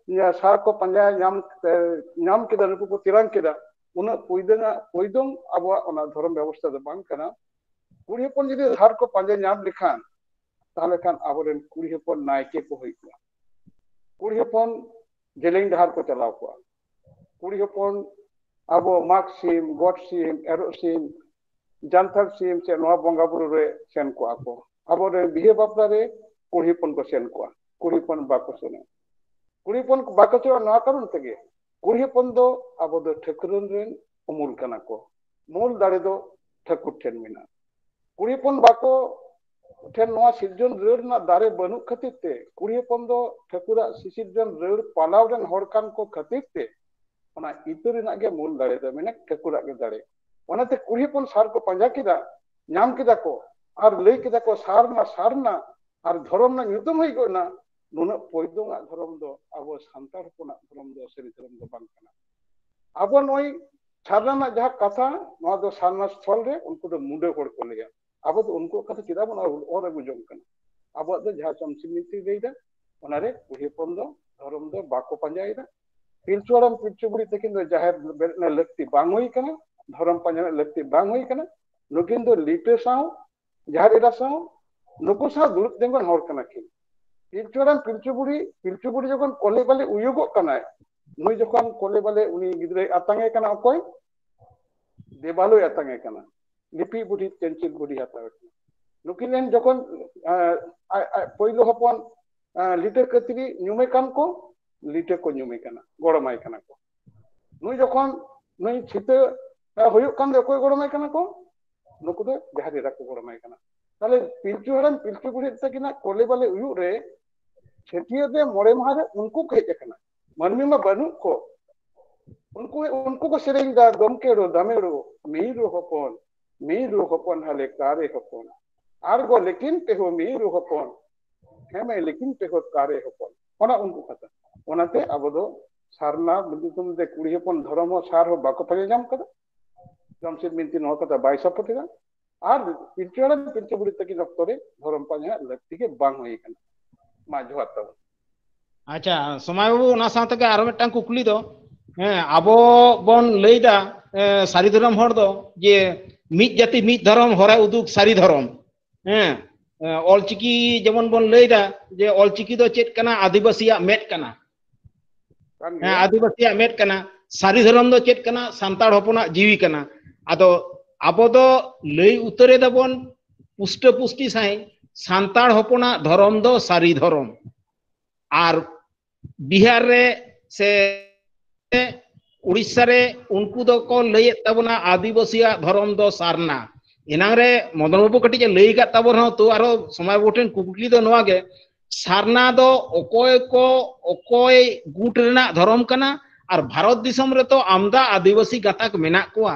ᱥᱟᱨ ᱠᱚ ᱯᱟᱸᱡᱟ ᱧᱟᱢ, ᱧᱟᱢ ᱠᱮᱫᱟ, ᱱᱩᱠᱩ ᱠᱚ ᱛᱮᱨᱟᱝ ᱠᱮᱫᱟ, ᱩᱱᱟᱹᱜ ᱯᱩᱭᱫᱟᱹᱝ ᱯᱩᱭᱫᱚᱝ ᱟᱵᱚᱣᱟᱜ ᱚᱱᱟ ᱫᱷᱚᱨᱚᱢ ᱵᱮᱵᱚᱥᱛᱷᱟ ᱫᱚ ᱵᱟᱝ ᱠᱟᱱᱟ᱾ ᱠᱩᱲᱤ ᱦᱚᱯᱚᱱ ᱡᱩᱫᱤ ᱥᱟᱨ ᱠᱚ ᱯᱟᱸᱡᱟ ᱧᱟᱢ ᱞᱮᱠᱷᱟᱱ, ᱛᱟᱦᱞᱮ ᱠᱷᱟᱱ ᱟᱵᱚᱨᱮᱱ ᱠᱩᱲᱤ ᱦᱚᱯᱚᱱ ᱱᱟᱭᱠᱮ ᱠᱚ ᱦᱩᱭ ᱠᱚᱜᱼᱟ᱾ ᱠᱩᱲᱤ ᱦᱚᱯᱚᱱ ᱡᱮᱞᱮᱧ ᱰᱟᱦᱟᱨ ᱠᱚ ᱪᱟᱞᱟᱣ ᱠᱚᱜᱼᱟ᱾ ᱠᱩᱲᱤ ᱦᱚᱯᱚᱱ ᱟᱵᱚ ᱢᱟᱜᱽ ᱥᱤᱢ, ᱜᱚᱴ ᱥᱤᱢ, ᱮᱨᱚᱜ ᱥᱤᱢ, ᱡᱟᱱᱛᱷᱟᱲ ᱥᱤᱢ ᱥᱮ ᱱᱚᱣᱟ ᱵᱚᱸᱜᱟ ᱵᱩᱨᱩ ᱨᱮ ᱥᱮᱱ ᱠᱚᱜᱼᱟ ᱠᱚ᱾ ᱟᱵᱚᱨᱮᱱ ᱵᱤᱦᱟᱹ ᱵᱟᱯᱞᱟ ᱨᱮ ᱠᱩᱲᱤ ᱦᱚᱯᱚᱱ ᱠᱚ ᱥᱮᱱ ᱠᱚᱜᱼᱟ, ᱠᱩᱲᱤ ᱦᱚᱯᱚᱱ ᱵᱟᱠᱚ ᱥᱮᱱᱚᱜᱼᱟ᱾ ᱠᱩᱲᱤ ᱦᱚᱯᱚᱱ ᱵᱟᱠᱚ ᱥᱮᱱᱚᱜᱼᱟ ᱱᱚᱣᱟ ᱠᱟᱨᱚᱱ ᱛᱮᱜᱮ, ᱠᱩᱲᱤ ᱦᱚᱯᱚᱱ ᱫᱚ ᱟᱵᱚ ᱫᱚ ᱴᱷᱟᱹᱠᱨᱟᱹᱱ ᱨᱮᱱ ᱩᱢᱩᱞ ᱠᱟᱱᱟ ᱠᱚ᱾ ᱢᱩᱞ ᱫᱟᱲᱮ ᱫᱚ ᱴᱷᱟᱹᱠᱩᱨ ᱴᱷᱮᱱ ᱢᱮᱱᱟᱜᱼᱟ᱾ ᱠᱩᱲᱤ ᱦᱚᱯᱚᱱ ᱵᱟᱠᱚ ᱴᱷᱮᱱ ᱱᱚᱣᱟ ᱥᱤᱨᱡᱚᱱ ᱨᱟᱹᱲ ᱨᱮᱱᱟᱜ ᱫᱟᱲᱮ ᱵᱟᱹᱱᱩᱜ ᱠᱷᱟᱹᱛᱤᱨ ᱛᱮ, ᱠᱩᱲᱤ ᱦᱚᱯᱚᱱ ᱫᱚ ᱴᱷᱟᱹᱠᱩᱨᱟᱜ ᱥᱤᱥᱤᱨᱡᱚᱱ ᱨᱟᱹᱲ ᱯᱟᱞᱟᱣ ᱨᱮᱱ ᱦᱚᱲ ᱠᱟᱱ ᱠᱚ ᱠᱷᱟᱹᱛᱤᱨ ᱛᱮ, ᱚᱱᱟ ᱤᱛᱟᱹ ᱨᱮᱱᱟᱜ ᱜᱮ ᱢᱩᱞ ᱫᱟᱲᱮ ᱫᱚ ᱢᱮᱱᱟᱜ, ᱴᱷᱟᱹᱠᱩᱨᱟᱜ ᱜᱮ ᱫᱟᱲᱮ᱾ ᱚᱱᱟᱛᱮ ᱠᱩᱲᱤ ᱦᱚᱯᱚᱱ ᱥᱟᱨ ᱠᱚ ᱯᱟᱸᱡᱟ ᱠᱮᱫᱟ, ᱧᱟᱢ ᱠᱮᱫᱟ ᱠᱚ, ᱟᱨ ᱞᱟᱹᱭ ᱠᱮᱫᱟ ᱠᱚ, "ᱥᱟᱨᱱᱟ, ᱥᱟᱨᱱᱟ", ᱟᱨ ᱫᱷᱚᱨᱚᱢ ᱨᱮᱱᱟᱜ ᱧᱩᱛᱩᱢ ᱦᱩᱭ ᱜᱚᱫ ᱮᱱᱟ᱾ ᱱᱩᱱᱟᱹᱜ ᱯᱚᱭᱫᱚᱝ ᱟᱜ ᱫᱷᱚᱨᱚᱢ ᱫᱚ ᱟᱵᱚ ᱥᱟᱱᱛᱟᱲ ᱦᱚᱯᱚᱱᱟᱜ ᱫᱷᱚᱨᱚᱢ ᱫᱚ ᱥᱟᱹᱨᱤ ᱫᱷᱚᱨᱚᱢ ᱫᱚ ᱵᱟᱝ ᱠᱟᱱᱟ᱾ ᱟᱵᱚ ᱱᱚᱜᱼᱚᱭ ᱥᱟᱨᱱᱟ ᱨᱮᱱᱟᱜ ᱡᱟᱦᱟᱸ ᱠᱟᱛᱷᱟ, ᱱᱚᱣᱟ ᱫᱚ ᱥᱟᱨᱱᱟ ᱥᱛᱷᱚᱞ ᱨᱮ ᱩᱱᱠᱩ ᱫᱚ ᱢᱩᱰᱟᱹ ᱦᱚᱲ ᱠᱚ ᱞᱟᱹᱭᱟ᱾ ᱟᱵᱚ ᱫᱚ ᱩᱱᱠᱩᱣᱟᱜ ᱠᱟᱛᱷᱟ ᱪᱮᱫᱟᱜ ᱵᱚᱱ ᱚᱨ ᱟᱹᱜᱩ ᱡᱚᱝ ᱠᱟᱱᱟ? ᱟᱵᱚᱣᱟᱜ ᱫᱚ ᱡᱟᱦᱟᱸ ᱪᱚᱢᱪᱤ ᱢᱤᱛᱤ ᱞᱟᱹᱭᱫᱟ, ᱚᱱᱟᱨᱮ ᱠᱩᱲᱤ ᱦᱚᱯᱚᱱ ᱫᱚ ᱫᱷᱚᱨᱚᱢ ᱫᱚ ᱵᱟᱠᱚ ᱯᱟᱸᱡᱟᱭᱮᱫᱟ᱾ ᱯᱤᱞᱪᱩ ᱦᱟᱲᱟᱢ ᱯᱤᱞᱪᱩ ᱵᱩᱲᱦᱤ ᱛᱟᱹᱠᱤᱱ ᱫᱚ ᱡᱟᱦᱮᱨ ᱵᱮᱨᱮᱫ ᱨᱮᱱᱟᱜ ᱞᱟᱹᱠᱛᱤ ᱵᱟᱝ ᱦᱩᱭ ᱠᱟᱱᱟ, ᱫᱷᱚᱨᱚᱢ ᱯᱟᱸᱡᱟ ᱨᱮᱱᱟᱜ ᱞᱟᱹᱠᱛᱤ ᱵᱟᱝ ᱦᱩᱭ ᱠᱟᱱᱟ᱾ ᱱᱩᱠᱤᱱ ᱫᱚ ᱞᱤᱴᱟᱹ ᱥᱟᱶ, ᱡᱟᱦᱮᱨ ᱮᱨᱟ ᱥᱟᱶ, ᱱᱩᱠᱩ ᱥᱟᱶ ᱫᱩᱲᱩᱵ ᱛᱤᱸᱜᱩᱱ ᱦᱚᱲ ᱠᱟᱱᱟ ᱠᱤᱱ᱾ ᱯᱤᱞᱪᱩ ᱦᱟᱲᱟᱢ ᱯᱤᱞᱪᱩ ᱵᱩᱲᱦᱤ, ᱯᱤᱞᱪᱩ ᱵᱩᱲᱦᱤ ᱡᱚᱠᱷᱚᱱ ᱠᱚᱞᱮ ᱵᱟᱞᱮ ᱩᱭᱩᱜᱚᱜ ᱠᱟᱱᱟᱭ, ᱱᱩᱭ ᱡᱚᱠᱷᱚᱱ ᱠᱚᱞᱮ ᱵᱟᱞᱮ ᱩᱱᱤ ᱜᱤᱫᱽᱨᱟᱹᱭ ᱟᱛᱟᱝ ᱮ ᱠᱟᱱᱟ, ᱚᱠᱚᱭ? ᱫᱮᱵᱟᱞᱳᱭ ᱟᱛᱟᱝ ᱮ ᱠᱟᱱᱟ, ᱞᱤᱯᱤ ᱵᱩᱰᱷᱤ, ᱪᱮᱱᱪᱤᱞ ᱵᱩᱰᱷᱤ ᱦᱟᱛᱟᱣ ᱮ ᱠᱟᱱᱟ᱾ ᱱᱩᱠᱤᱱ ᱨᱮᱱ ᱡᱚᱠᱷᱚᱱ, ᱟᱸ, ᱟᱡ, ᱟᱡ ᱯᱳᱭᱞᱳ ᱦᱚᱯᱚᱱ, ᱟᱸ, ᱞᱤᱴᱟᱹ ᱠᱟᱹᱛᱨᱤ ᱧᱩᱢᱮ ᱠᱟᱱ ᱠᱚ, ᱞᱤᱴᱟᱹ ᱠᱚ ᱧᱩᱢᱮ ᱠᱟᱱᱟ, ᱜᱚᱲᱚᱢᱟᱭ ᱠᱟᱱᱟ ᱠᱚ᱾ ᱱᱩᱭ ᱡᱚᱠᱷᱚᱱ ᱱᱩᱭ ᱪᱷᱤᱛᱟᱹ ᱦᱩᱭᱩᱜ ᱠᱟᱱ ᱫᱚ ᱚᱠᱚᱭ ᱜᱚᱲᱚᱢᱟᱭ ᱠᱟᱱᱟ ᱠᱚ? ᱱᱩᱠᱩ ᱫᱚ ᱡᱟᱦᱮᱨ ᱮᱨᱟ ᱠᱚ ᱜᱚᱲᱚᱢᱟᱭ ᱠᱟᱱᱟ᱾ ᱛᱟᱦᱞᱮ ᱯᱤᱞᱪᱩ ᱦᱟᱲᱟᱢ ᱯᱤᱞᱪᱩ ᱵᱩᱲᱦᱤ ᱛᱟᱹᱠᱤᱱᱟᱜ ᱠᱚᱞᱮ ᱵᱟᱞᱮ ᱩᱭᱩᱜ ᱨᱮ ᱪᱷᱟᱹᱴᱭᱟᱹᱨ ᱨᱮ ᱢᱚᱬᱮ ᱢᱟᱦᱟ ᱨᱮ ᱩᱱᱠᱩ ᱠᱚ ᱦᱮᱡ ᱟᱠᱟᱱᱟ, ᱢᱟᱹᱱᱢᱤ ᱢᱟ ᱵᱟᱹᱱᱩᱜ ᱠᱚ᱾ ᱩᱱᱠᱩ ᱩᱱᱠᱩ ᱠᱚ ᱥᱮᱨᱮᱧ ᱫᱟ, ᱫᱚᱢᱠᱮᱲᱚ ᱫᱟᱢᱮᱲᱚ, ᱢᱤᱨᱩ ᱦᱚᱯᱚᱱ, ᱢᱤᱨᱩ ᱦᱚᱯᱚᱱ ᱦᱟᱞᱮ ᱠᱟᱨᱮ ᱦᱚᱯᱚᱱ, ᱟᱨ ᱜᱚ ᱞᱮᱠᱤᱱ ᱯᱮᱦᱚ ᱢᱤᱨᱩ ᱦᱚᱯᱚᱱ, ᱦᱮᱸ ᱢᱮ ᱞᱮᱠᱤᱱ ᱯᱮᱦᱚ ᱠᱟᱨᱮ ᱦᱚᱯᱚᱱ᱾ ᱚᱱᱟ ᱩᱱᱠᱩ ᱠᱟᱛᱷᱟ᱾ ᱚᱱᱟᱛᱮ ᱟᱵᱚ ᱫᱚ ᱥᱟᱨᱱᱟ ᱧᱩᱛᱩᱢ ᱛᱮ ᱠᱩᱲᱤ ᱦᱚᱯᱚᱱ ᱫᱷᱚᱨᱚᱢ ᱦᱚᱸ ᱥᱟᱨ ᱦᱚᱸ ᱵᱟᱠᱚ ᱯᱟᱸᱡᱟ ᱧᱟᱢ ᱠᱟᱫᱟ᱾ ᱡᱟᱢᱥᱮᱫ ᱵᱤᱱᱛᱤ ᱱᱚᱣᱟ ᱠᱟᱛᱷᱟ ᱵᱟᱭ ᱥᱟᱯᱳᱨᱴ ᱮᱫᱟ᱾ ᱟᱨ ᱯᱤᱞᱪᱩ ᱦᱟᱲᱟᱢ ᱯᱤᱞᱪᱩ ᱵᱩᱲᱦᱤ ᱛᱟᱹᱠᱤᱱ ᱚᱠᱛᱚ ᱨᱮ ᱫᱷᱚᱨᱚᱢ ᱯᱟᱸᱡᱟ ᱞᱟᱹᱠᱛᱤ ᱜᱮ ᱵᱟᱝ ᱦᱩᱭ ᱟᱠᱟᱱᱟ᱾ ᱢᱟ ᱡᱚᱦᱟᱨ ᱛᱟᱵᱚᱱ᱾ ᱟᱪᱪᱷᱟ, ᱥᱚᱢᱟᱭ ᱵᱟᱹᱵᱩ, ᱚᱱᱟ ᱥᱟᱶ ᱛᱮᱜᱮ ᱟᱨᱚ ᱢᱤᱫᱴᱟᱝ ᱠᱩᱠᱞᱤ ᱫᱚ, ᱦᱮᱸ, ᱟᱵᱚ ᱵᱚᱱ ᱞᱟᱹᱭᱫᱟ, ᱮ, ᱥᱟᱹᱨᱤ ᱫᱷᱚᱨᱚᱢ ᱦᱚᱲ ᱫᱚ ᱡᱮ ᱢᱤᱫ ᱡᱟᱹᱛᱤ ᱢᱤᱫ ᱫᱷᱚᱨᱚᱢ ᱦᱚᱨᱮ ᱩᱫᱩᱜ ᱥᱟᱹᱨᱤ ᱫᱷᱚᱨᱚᱢ, ᱦᱮᱸ, ᱮ, ᱚᱞᱪᱤᱠᱤ ᱡᱮᱢᱚᱱ ᱵᱚᱱ ᱞᱟᱹᱭᱫᱟ ᱡᱮ ᱚᱞᱪᱤᱠᱤ ᱫᱚ ᱪᱮᱫ ᱠᱟᱱᱟ? ᱟᱹᱫᱤᱵᱟᱹᱥᱤᱭᱟᱜ ᱢᱮᱫ ᱠᱟᱱᱟ᱾ ᱠᱟᱱ ᱦᱮᱸ, ᱜᱮᱭᱟ᱾ ᱟᱹᱫᱤᱵᱟᱹᱥᱤᱭᱟᱜ ᱢᱮᱫ ᱠᱟᱱᱟ᱾ ᱥᱟᱹᱨᱤ ᱫᱷᱚᱨᱚᱢ ᱫᱚ ᱪᱮᱫ ᱠᱟᱱᱟ? ᱥᱟᱱᱛᱟᱲ ᱦᱚᱯᱚᱱᱟᱜ ᱡᱤᱣᱤ ᱠᱟᱱᱟ᱾ ᱟᱫᱚ ᱟᱵᱚ ᱫᱚ ᱞᱟᱹᱭ ᱩᱛᱟᱹᱨ ᱮᱫᱟᱵᱚᱱ ᱯᱩᱥᱴᱟᱹ ᱯᱩᱥᱴᱤ ᱥᱟᱺᱦᱤᱡ, ᱥᱟᱱᱛᱟᱲ ᱦᱚᱯᱚᱱᱟᱜ ᱫᱷᱚᱨᱚᱢ ᱫᱚ ᱥᱟᱹᱨᱤ ᱫᱷᱚᱨᱚᱢ᱾ ᱟᱨ ᱵᱤᱦᱟᱨ ᱨᱮ ᱥᱮ ᱩᱲᱤᱥᱥᱟ ᱨᱮ ᱩᱱᱠᱩ ᱫᱚᱠᱚ ᱞᱟᱹᱭᱮᱫ ᱛᱟᱵᱚᱱᱟ ᱟᱹᱫᱤᱵᱟᱹᱥᱤᱭᱟᱜ ᱫᱷᱚᱨᱚᱢ ᱫᱚ ᱥᱟᱨᱱᱟ᱾ ᱮᱱᱟᱝ ᱨᱮ ᱢᱚᱫᱚᱱ ᱵᱟᱹᱵᱩ ᱠᱟᱹᱴᱤᱡ ᱮ ᱞᱟᱹᱭ ᱟᱠᱟᱫ ᱛᱟᱵᱚᱱ ᱨᱮᱦᱚᱸ, ᱛᱚ ᱟᱨᱦᱚᱸ ᱥᱚᱢᱟᱭ ᱵᱟᱹᱵᱩ ᱴᱷᱮᱱ ᱠᱩᱠᱞᱤ ᱫᱚ ᱱᱚᱣᱟ ᱜᱮ, ᱥᱟᱨᱱᱟ ᱫᱚ ᱚᱠᱚᱭ ᱠᱚ, ᱚᱠᱚᱭ ᱜᱩᱴ ᱨᱮᱱᱟᱜ ᱫᱷᱚᱨᱚᱢ ᱠᱟᱱᱟ? ᱟᱨ ᱵᱷᱟᱨᱚᱛ ᱫᱤᱥᱚᱢ ᱨᱮᱛᱚ ᱟᱢᱫᱟ ᱟᱹᱫᱤᱵᱟᱹᱥᱤ ᱜᱟᱛᱟᱠ ᱢᱮᱱᱟᱜ ᱠᱚᱣᱟ,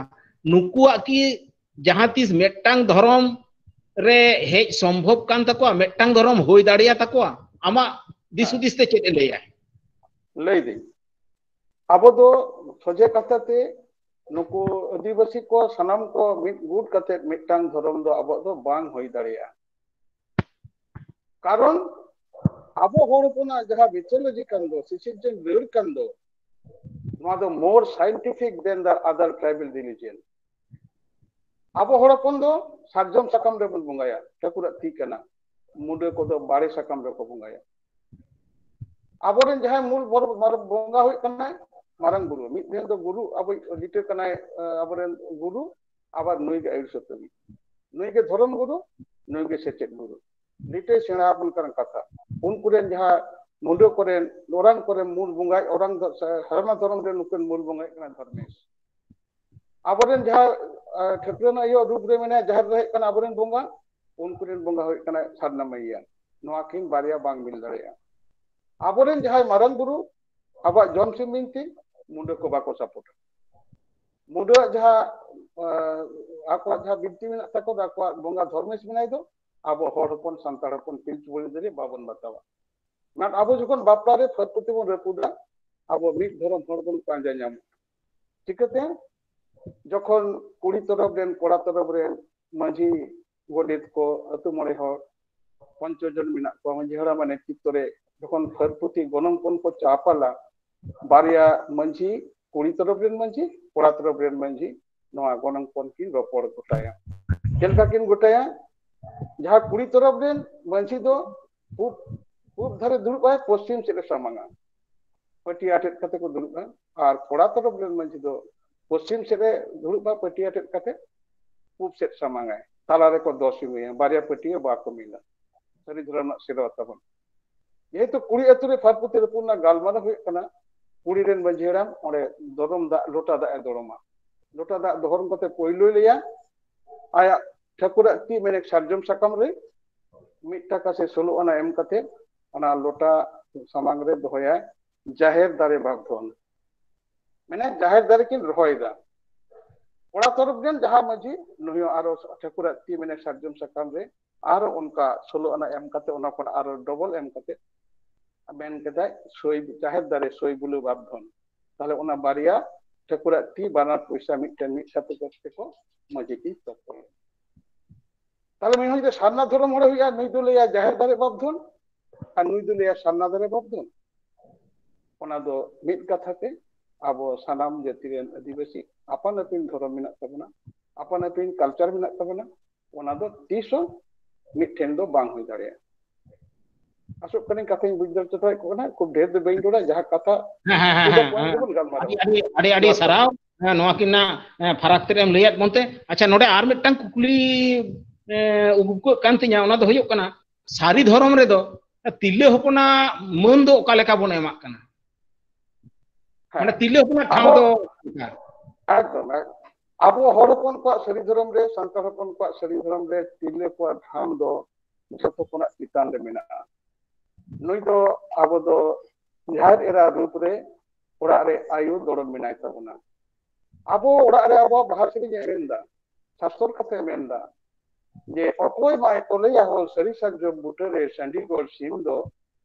ᱱᱩᱠᱩᱣᱟᱜ ᱠᱤ ᱡᱟᱦᱟᱸ ᱛᱤᱥ ᱢᱤᱫᱴᱟᱝ ᱫᱷᱚᱨᱚᱢ ᱨᱮ ᱦᱮᱡ ᱥᱚᱢᱵᱷᱚᱵ ᱠᱟᱱ ᱛᱟᱠᱚᱣᱟ? ᱢᱤᱫᱴᱟᱝ ᱫᱷᱚᱨᱚᱢ ᱦᱩᱭ ᱫᱟᱲᱮᱭᱟ ᱛᱟᱠᱚᱣᱟ? ᱟᱢᱟᱜ ᱫᱤᱥ ᱦᱩᱫᱤᱥ ᱛᱮ ᱪᱮᱫ ᱮ ᱞᱟᱹᱭᱟ? ᱞᱟᱹᱭᱫᱟᱹᱧ, ᱟᱵᱚ ᱫᱚ ᱥᱚᱡᱷᱮ ᱠᱟᱛᱷᱟ ᱛᱮ ᱱᱩᱠᱩ ᱟᱹᱫᱤᱵᱟᱹᱥᱤ ᱠᱚ ᱥᱟᱱᱟᱢ ᱠᱚ ᱢᱤᱫ ᱜᱩᱴ ᱠᱟᱛᱮ ᱢᱤᱫᱴᱟᱝ ᱫᱷᱚᱨᱚᱢ ᱫᱚ ᱟᱵᱚᱣᱟᱜ ᱫᱚ ᱵᱟᱝ ᱦᱩᱭ ᱫᱟᱲᱮᱭᱟᱜᱼᱟ᱾ ᱠᱟᱨᱚᱱ ᱟᱵᱚ ᱦᱚᱲ ᱦᱚᱯᱚᱱᱟᱜ ᱡᱟᱦᱟᱸ mythology ᱠᱟᱱ ᱫᱚ, ᱥᱤᱥᱤᱨᱡᱚᱱ ᱨᱟᱹᱲ ᱠᱟᱱ ᱫᱚ, ᱱᱚᱣᱟ ᱫᱚ more scientific than the other tribal religion. ᱟᱵᱚ ᱦᱚᱲ ᱦᱚᱯᱚᱱ ᱫᱚ ᱥᱟᱨᱡᱚᱢ ᱥᱟᱠᱟᱢ ᱨᱮᱵᱚᱱ ᱵᱚᱸᱜᱟᱭᱟ, ᱴᱷᱟᱹᱠᱩᱨᱟᱜ ᱛᱤ ᱠᱟᱱᱟ᱾ ᱢᱩᱰᱟᱹ ᱠᱚᱫᱚ ᱵᱟᱲᱮ ᱥᱟᱠᱟᱢ ᱨᱮᱠᱚ ᱵᱚᱸᱜᱟᱭᱟ᱾ ᱟᱵᱚᱨᱮᱱ ᱡᱟᱦᱟᱸᱭ ᱢᱩᱞ ᱵᱚᱨ-, ᱢᱟᱨ-, ᱵᱚᱸᱜᱟ ᱦᱩᱭᱩᱜ ᱠᱟᱱᱟᱭ ᱢᱟᱨᱟᱝ ᱵᱩᱨᱩ, ᱢᱤᱫ ᱴᱷᱮᱱ ᱫᱚ ᱜᱩᱨᱩ, ᱟᱵᱚᱭᱤᱡ ᱞᱤᱴᱟᱹ ᱠᱟᱱᱟᱭ, ᱟᱵᱚᱨᱮᱱ ᱜᱩᱨᱩ, ᱟᱵᱟᱨ ᱱᱩᱭ ᱜᱮ ᱟᱹᱭᱩᱨ ᱥᱩᱛᱨᱚᱵᱤᱫ, ᱱᱩᱭ ᱜᱮ ᱫᱷᱚᱨᱚᱢ ᱜᱩᱨᱩ, ᱱᱩᱭ ᱜᱮ ᱥᱮᱪᱮᱫ ᱜᱩᱨᱩ᱾ ᱞᱤᱴᱟᱹᱭ ᱥᱮᱬᱟ ᱟᱵᱚᱱ ᱠᱟᱱ ᱠᱟᱛᱷᱟ᱾ ᱩᱱᱠᱩ ᱨᱮᱱ ᱡᱟᱦᱟᱸ ᱢᱩᱰᱟᱹ ᱠᱚᱨᱮᱱ, ᱚᱨᱟᱝ ᱠᱚᱨᱮᱱ ᱢᱩᱞ ᱵᱚᱸᱜᱟᱭ, ᱚᱨᱟᱝ ᱫᱚ ᱥᱟᱨᱱᱟ ᱫᱷᱚᱨᱚᱢ ᱨᱮᱱ ᱱᱩᱠᱤᱱ ᱢᱩᱞ ᱵᱚᱸᱜᱟᱭ ᱠᱟᱱᱟ ᱫᱷᱚᱨᱢᱮᱥ᱾ ᱟᱵᱚᱨᱮᱱ ᱡᱟᱦᱟᱸ ᱴᱷᱟᱹᱠᱨᱟᱹᱱ ᱟᱭᱳ ᱨᱩᱯ ᱨᱮ ᱢᱮᱱᱟᱭᱟ, ᱡᱟᱦᱮᱨ ᱨᱮ ᱦᱮᱡ ᱠᱟᱱᱟ, ᱟᱵᱚᱨᱮᱱ ᱵᱚᱸᱜᱟ, ᱩᱱᱠᱩᱨᱮᱱ ᱵᱚᱸᱜᱟ ᱦᱩᱭᱩᱜ ᱠᱟᱱᱟ ᱥᱟᱨᱱᱟ ᱢᱟᱹᱭᱭᱟ᱾ ᱱᱚᱣᱟ ᱠᱤᱱ ᱵᱟᱨᱭᱟ ᱵᱟᱝ ᱢᱤᱞ ᱫᱟᱲᱮᱭᱟᱜᱼᱟ᱾ ᱟᱵᱚᱨᱮᱱ ᱡᱟᱦᱟᱸᱭ ᱢᱟᱨᱟᱝ ᱵᱩᱨᱩ, ᱟᱵᱚᱣᱟᱜ ᱡᱚᱢ ᱥᱤᱢ ᱵᱤᱱᱛᱤ, ᱢᱩᱰᱟᱹ ᱠᱚ ᱵᱟᱠᱚ ᱥᱟᱯᱳᱨᱴᱟ᱾ ᱢᱩᱰᱟᱹᱣᱟᱜ ᱡᱟᱦᱟᱸ ᱟᱠᱚᱣᱟᱜ ᱡᱟᱦᱟᱸ ᱵᱤᱱᱛᱤ ᱢᱮᱱᱟᱜ ᱛᱟᱠᱚ, ᱟᱠᱚᱣᱟᱜ ᱵᱚᱸᱜᱟ ᱫᱷᱚᱨᱢᱮᱥ ᱢᱮᱱᱟᱭ ᱫᱚ, ᱟᱵᱚ ᱦᱚᱲ ᱦᱚᱯᱚᱱ, ᱥᱟᱱᱛᱟᱲ ᱦᱚᱯᱚᱱ ᱯᱤᱞᱪᱩ ᱵᱩᱲᱦᱤ ᱫᱟᱨᱮ ᱵᱟᱵᱚᱱ ᱵᱟᱛᱟᱣᱟ᱾ ᱢᱮᱱ ᱟᱵᱚ ᱡᱚᱠᱷᱚᱱ ᱵᱟᱯᱞᱟ ᱨᱮ ᱯᱷᱟᱹᱨ ᱯᱩᱛᱤ ᱵᱚᱱ ᱨᱟᱹᱯᱩᱫᱟ, ᱟᱵᱚ ᱢᱤᱫ ᱫᱷᱚᱨᱚᱢ ᱦᱚᱲ ᱵᱚᱱ ᱯᱟᱸᱡᱟ ᱧᱟᱢᱟ᱾ ᱪᱤᱠᱟᱹᱛᱮ? ᱡᱚᱠᱷᱚᱱ ᱠᱩᱲᱤ ᱛᱚᱨᱚᱯ ᱨᱮᱱ, ᱠᱚᱲᱟ ᱛᱚᱨᱚᱯ ᱨᱮᱱ ᱢᱟᱹᱡᱷᱤ, ᱜᱚᱰᱮᱛ ᱠᱚ, ᱟᱹᱛᱩ ᱢᱚᱬᱮ ᱦᱚᱲ, ᱯᱚᱧᱪᱚ ᱡᱚᱱ ᱢᱮᱱᱟᱜ ᱠᱚᱣᱟ, ᱢᱟᱹᱡᱷᱤ ᱦᱟᱲᱟᱢᱟᱜ ᱱᱮᱛᱨᱤᱛᱵ ᱨᱮ ᱡᱚᱠᱷᱚᱱ ᱯᱷᱟᱹᱨ ᱯᱩᱛᱤ ᱜᱚᱱᱚᱝ ᱯᱚᱱ ᱠᱚ ᱪᱟᱯᱟᱞᱟ, ᱵᱟᱨᱭᱟ ᱢᱟᱹᱡᱷᱤ, ᱠᱩᱲᱤ ᱛᱚᱨᱚᱯ ᱨᱮᱱ ᱢᱟᱹᱡᱷᱤ, ᱠᱚᱲᱟ ᱛᱚᱨᱚᱯ ᱨᱮᱱ ᱢᱟᱹᱡᱷᱤ, ᱱᱚᱣᱟ ᱜᱚᱱᱚᱝ ᱯᱚᱱ ᱠᱤᱱ ᱨᱚᱯᱚᱲ ᱜᱚᱴᱟᱭᱟ᱾ ᱪᱮᱫ ᱞᱮᱠᱟ ᱠᱤᱱ ᱜᱚᱴᱟᱭᱟ? ᱡᱟᱦᱟᱸ ᱠᱩᱲᱤ ᱛᱚᱨᱚᱯ ᱨᱮᱱ ᱢᱟᱹᱡᱷᱤ ᱫᱚ ᱯᱩᱵ, ᱯᱩᱵ ᱫᱷᱟᱨᱮ ᱫᱩᱲᱩᱵ ᱟᱭ, ᱯᱚᱥᱪᱤᱢ ᱥᱮᱫ ᱮ ᱥᱟᱢᱟᱝᱟ, ᱯᱟᱹᱴᱤᱭᱟᱹ ᱟᱴᱮᱫ ᱠᱟᱛᱮ ᱠᱚ ᱫᱩᱲᱩᱵᱼᱟ᱾ ᱟᱨ ᱠᱚᱲᱟ ᱛᱚᱨᱚᱯ ᱨᱮᱱ ᱢᱟᱹᱡᱷᱤ ᱫᱚ ᱯᱚᱥᱪᱤᱢ ᱥᱮᱫ ᱮ ᱫᱩᱲᱩᱵᱼᱟ, ᱯᱟᱹᱴᱤᱭᱟᱹ ᱟᱴᱮᱫ ᱠᱟᱛᱮ ᱯᱩᱵ ᱥᱮᱫ ᱥᱟᱢᱟᱝᱟᱭ, ᱛᱟᱞᱟ ᱨᱮᱠᱚ ᱫᱚ ᱥᱤᱢᱟᱹᱭᱟ, ᱵᱟᱨᱭᱟ ᱯᱟᱹᱴᱤᱭᱟᱹ ᱵᱟᱠᱚ ᱢᱤᱞᱟ᱾ ᱥᱟᱹᱨᱤ ᱫᱷᱚᱨᱚᱢ ᱨᱮᱱᱟᱜ ᱥᱮᱨᱣᱟ ᱛᱟᱵᱚᱱ᱾ ᱡᱮᱦᱮᱛᱩ ᱠᱩᱲᱤ ᱟᱹᱛᱩ ᱨᱮ ᱯᱷᱟᱨᱯᱩᱛᱤ ᱨᱟᱹᱯᱩᱫ ᱨᱮᱱᱟᱜ ᱜᱟᱞᱢᱟᱨᱟᱣ ᱦᱩᱭᱩᱜ ᱠᱟᱱᱟ, ᱠᱩᱲᱤ ᱨᱮᱱ ᱢᱟᱹᱡᱷᱤ ᱦᱟᱲᱟᱢ ᱚᱸᱰᱮ ᱫᱚᱨᱚᱢ ᱫᱟᱜ, ᱞᱚᱴᱟ ᱫᱟᱜ ᱮ ᱫᱚᱨᱚᱢᱟ᱾ ᱞᱚᱴᱟ ᱫᱟᱜ ᱫᱚᱦᱚᱨᱚᱢ ᱠᱟᱛᱮ ᱯᱳᱭᱞᱳᱭ ᱞᱟᱹᱭᱟ, ᱟᱭᱟᱜ ᱴᱷᱟᱹᱠᱩᱨᱟᱜ ᱛᱤ ᱢᱮᱱᱮᱠ ᱥᱟᱨᱡᱚᱢ ᱥᱟᱠᱟᱢ ᱨᱮ ᱢᱤᱫ ᱴᱟᱠᱟ ᱥᱮ ᱥᱳᱞᱳ ᱟᱱᱟ ᱮᱢ ᱠᱟᱛᱮ ᱚᱱᱟ ᱞᱚᱴᱟ ᱥᱟᱢᱟᱝ ᱨᱮ ᱫᱚᱦᱚᱭᱟᱭ, ᱡᱟᱦᱮᱨ ᱫᱟᱨᱮ ᱵᱟᱯᱫᱷᱚᱱ᱾ ᱢᱟᱱᱮ ᱡᱟᱦᱮᱨ ᱫᱟᱨᱮ ᱠᱤᱱ ᱨᱚᱦᱚᱭᱮᱫᱟ᱾ ᱠᱚᱲᱟ ᱛᱚᱨᱚᱯ ᱨᱮᱱ ᱡᱟᱦᱟᱸ ᱢᱟᱹᱡᱷᱤ, ᱱᱩᱭ ᱦᱚᱸ ᱟᱨᱚ ᱴᱷᱟᱹᱠᱩᱨᱟᱜ ᱛᱤ ᱢᱮᱱᱮᱠ ᱥᱟᱨᱡᱚᱢ ᱥᱟᱠᱟᱢ ᱨᱮ ᱟᱨ ᱚᱱᱠᱟ ᱥᱳᱞᱳ ᱟᱱᱟ ᱮᱢ ᱠᱟᱛᱮ, ᱚᱱᱟ ᱠᱷᱚᱱ ᱟᱨᱚ ᱰᱚᱵᱚᱞ ᱮᱢ ᱠᱟᱛᱮ ᱢᱮᱱ ᱠᱮᱫᱟᱭ, ᱥᱳᱭ, ᱡᱟᱦᱮᱨ ᱫᱟᱨᱮ ᱥᱳᱭ ᱵᱩᱞᱟᱹ ᱵᱟᱯᱫᱷᱚᱱ᱾ ᱛᱟᱦᱞᱮ ᱚᱱᱟ ᱵᱟᱨᱭᱟ ᱴᱷᱟᱹᱠᱩᱨᱟᱜ ᱛᱤ ᱵᱟᱱᱟᱨ ᱯᱚᱭᱥᱟ ᱢᱤᱫᱴᱮᱱ ᱢᱤᱫ ᱥᱟᱛᱮ ᱠᱚ ᱢᱟᱹᱡᱷᱤ ᱠᱤᱱ ᱛᱚᱯᱚᱞ᱾ ᱛᱟᱦᱞᱮ ᱢᱤᱫ ᱦᱚᱲ ᱡᱩᱫᱤ ᱥᱟᱨᱱᱟ ᱫᱷᱚᱨᱚᱢ ᱦᱚᱲ ᱦᱩᱭᱩᱜᱼᱟ, ᱱᱩᱭ ᱫᱚ ᱞᱟᱹᱭᱟ ᱡᱟᱦᱮᱨ ᱫᱟᱨᱮ ᱵᱟᱯᱫᱷᱚᱱ, ᱟᱨ ᱱᱩᱭ ᱫᱚ ᱞᱟᱹᱭᱟ ᱥᱟᱨᱱᱟ ᱫᱟᱨᱮ ᱵᱟᱯᱫᱷᱚᱱ᱾ ᱚᱱᱟ ᱫᱚ ᱢᱤᱫ ᱠᱟᱛᱷᱟ ᱛᱮ ᱟᱵᱚ ᱥᱟᱱᱟᱢ ᱡᱟᱹᱛᱤ ᱨᱮᱱ ᱟᱹᱫᱤᱵᱟᱹᱥᱤ ᱟᱯᱟᱱ ᱟᱹᱯᱤᱱ ᱫᱷᱚᱨᱚᱢ ᱢᱮᱱᱟᱜ ᱛᱟᱵᱚᱱᱟ, ᱟᱯᱟᱱ ᱟᱹᱯᱤᱱ ᱠᱟᱞᱪᱟᱨ ᱢᱮᱱᱟᱜ ᱛᱟᱵᱚᱱᱟ, ᱚᱱᱟ ᱫᱚ ᱛᱤᱥ ᱦᱚᱸ ᱢᱤᱫᱴᱷᱮᱱ ᱫᱚ ᱵᱟᱝ ᱦᱩᱭ ᱫᱟᱲᱮᱭᱟᱜᱼᱟ᱾ ᱟᱥᱚᱜ ᱠᱟᱹᱱᱟᱹᱧ ᱠᱟᱛᱷᱟᱧ ᱵᱩᱡᱽ ᱫᱟᱲᱮ ᱦᱚᱪᱚ ᱫᱟᱲᱮᱭᱟᱜ ᱠᱟᱱᱟ, ᱠᱷᱩᱵ ᱰᱷᱮᱨ ᱫᱚ ᱵᱟᱹᱧ ᱨᱚᱲᱟ, ᱡᱟᱦᱟᱸ ᱠᱟᱛᱷᱟ ᱦᱮᱸ ᱦᱮᱸ to the ᱦᱮᱸ point ᱦᱮᱸ᱾ ᱜᱮᱵᱚᱱ ᱜᱟᱞᱢᱟᱨᱟᱣᱟ᱾ ᱟᱹᱰᱤ ᱟᱹᱰᱤ ᱟᱹᱰᱤ ᱟᱹᱰᱤ ᱱᱚᱣᱟ ᱥᱟᱨᱦᱟᱣ᱾ ᱦᱮᱸ, ᱱᱚᱣᱟ ᱠᱤᱱ ᱱᱟ, ᱦᱮᱸ, ᱯᱷᱟᱨᱟᱠ ᱛᱮᱫ ᱮᱢ ᱞᱟᱹᱭᱟᱫ ᱵᱚᱱᱛᱮ᱾ ᱟᱪᱪᱷᱟ, ᱱᱚᱰᱮ ᱟᱨ ᱢᱤᱫᱴᱟᱝ ᱠᱩᱠᱞᱤ ᱮ, ᱩᱰᱩᱠᱚᱜ ᱠᱟᱱ ᱛᱤᱧᱟ, ᱚᱱᱟ ᱫᱚ ᱦᱩᱭᱩᱜ ᱠᱟᱱᱟ, ᱥᱟᱹᱨᱤ ᱫᱷᱚᱨᱚᱢ ᱨᱮᱫᱚ ᱛᱤᱨᱞᱟᱹ ᱦᱚᱯᱚᱱᱟᱜ ᱢᱟᱹᱱ ᱫᱚ ᱚᱠᱟ ᱞᱮᱠᱟ ᱵᱚᱱ ᱮᱢᱟᱜ ᱠᱟᱱᱟ? ᱦᱮᱸ᱾ ᱢᱟᱱᱮ ᱛᱤᱨᱞᱟᱹ ᱦᱚᱯᱚᱱᱟᱜ ᱴᱷᱟᱶ ᱟᱵᱚ ᱫᱚ ᱚᱠᱟ? ᱮᱠᱫᱚᱢ, ᱮᱠᱫᱚᱢ᱾ ᱟᱵᱚ ᱦᱚᱲ ᱦᱚᱯᱚᱱ ᱠᱚᱣᱟᱜ ᱥᱟᱹᱨᱤ ᱫᱷᱚᱨᱚᱢ ᱨᱮ, ᱥᱟᱱᱛᱟᱲ ᱦᱚᱯᱚᱱ ᱠᱚᱣᱟᱜ ᱥᱟᱹᱨᱤ ᱫᱷᱚᱨᱚᱢ ᱨᱮ ᱛᱤᱨᱞᱟᱹ ᱠᱚᱣᱟᱜ ᱫᱷᱟᱢ ᱫᱚ ᱡᱷᱚᱛᱚ ᱠᱷᱚᱱᱟᱜ ᱪᱮᱛᱟᱱ ᱨᱮ ᱢᱮᱱᱟᱜᱼᱟ᱾ ᱱᱩᱭ ᱫᱚ ᱟᱵᱚ ᱫᱚ ᱡᱟᱦᱮᱨ ᱮᱨᱟ ᱨᱩᱯ ᱨᱮ ᱚᱲᱟᱜ ᱨᱮ ᱟᱭᱳ ᱫᱚᱲᱚᱢ ᱢᱮᱱᱟᱭ ᱛᱟᱵᱚᱱᱟ᱾ ᱟᱵᱚ ᱚᱲᱟᱜ ᱨᱮ ᱟᱵᱚᱣᱟᱜ ᱵᱟᱦᱟ ᱥᱮᱨᱮᱧ ᱮ ᱢᱮᱱᱫᱟ, ᱥᱟᱥᱛᱚᱨ ᱠᱟᱛᱷᱟᱭ ᱢᱮᱱᱫᱟ ᱡᱮ, "ᱚᱠᱚᱭ ᱢᱟᱭ ᱛᱚᱞᱮᱭᱟ ᱦᱳ ᱥᱟᱹᱨᱤ ᱥᱟᱨᱡᱚᱢ ᱵᱩᱴᱟᱹᱨᱮ ᱥᱟᱺᱰᱤ ᱜᱚᱲ ᱥᱤᱢ ᱫᱚ,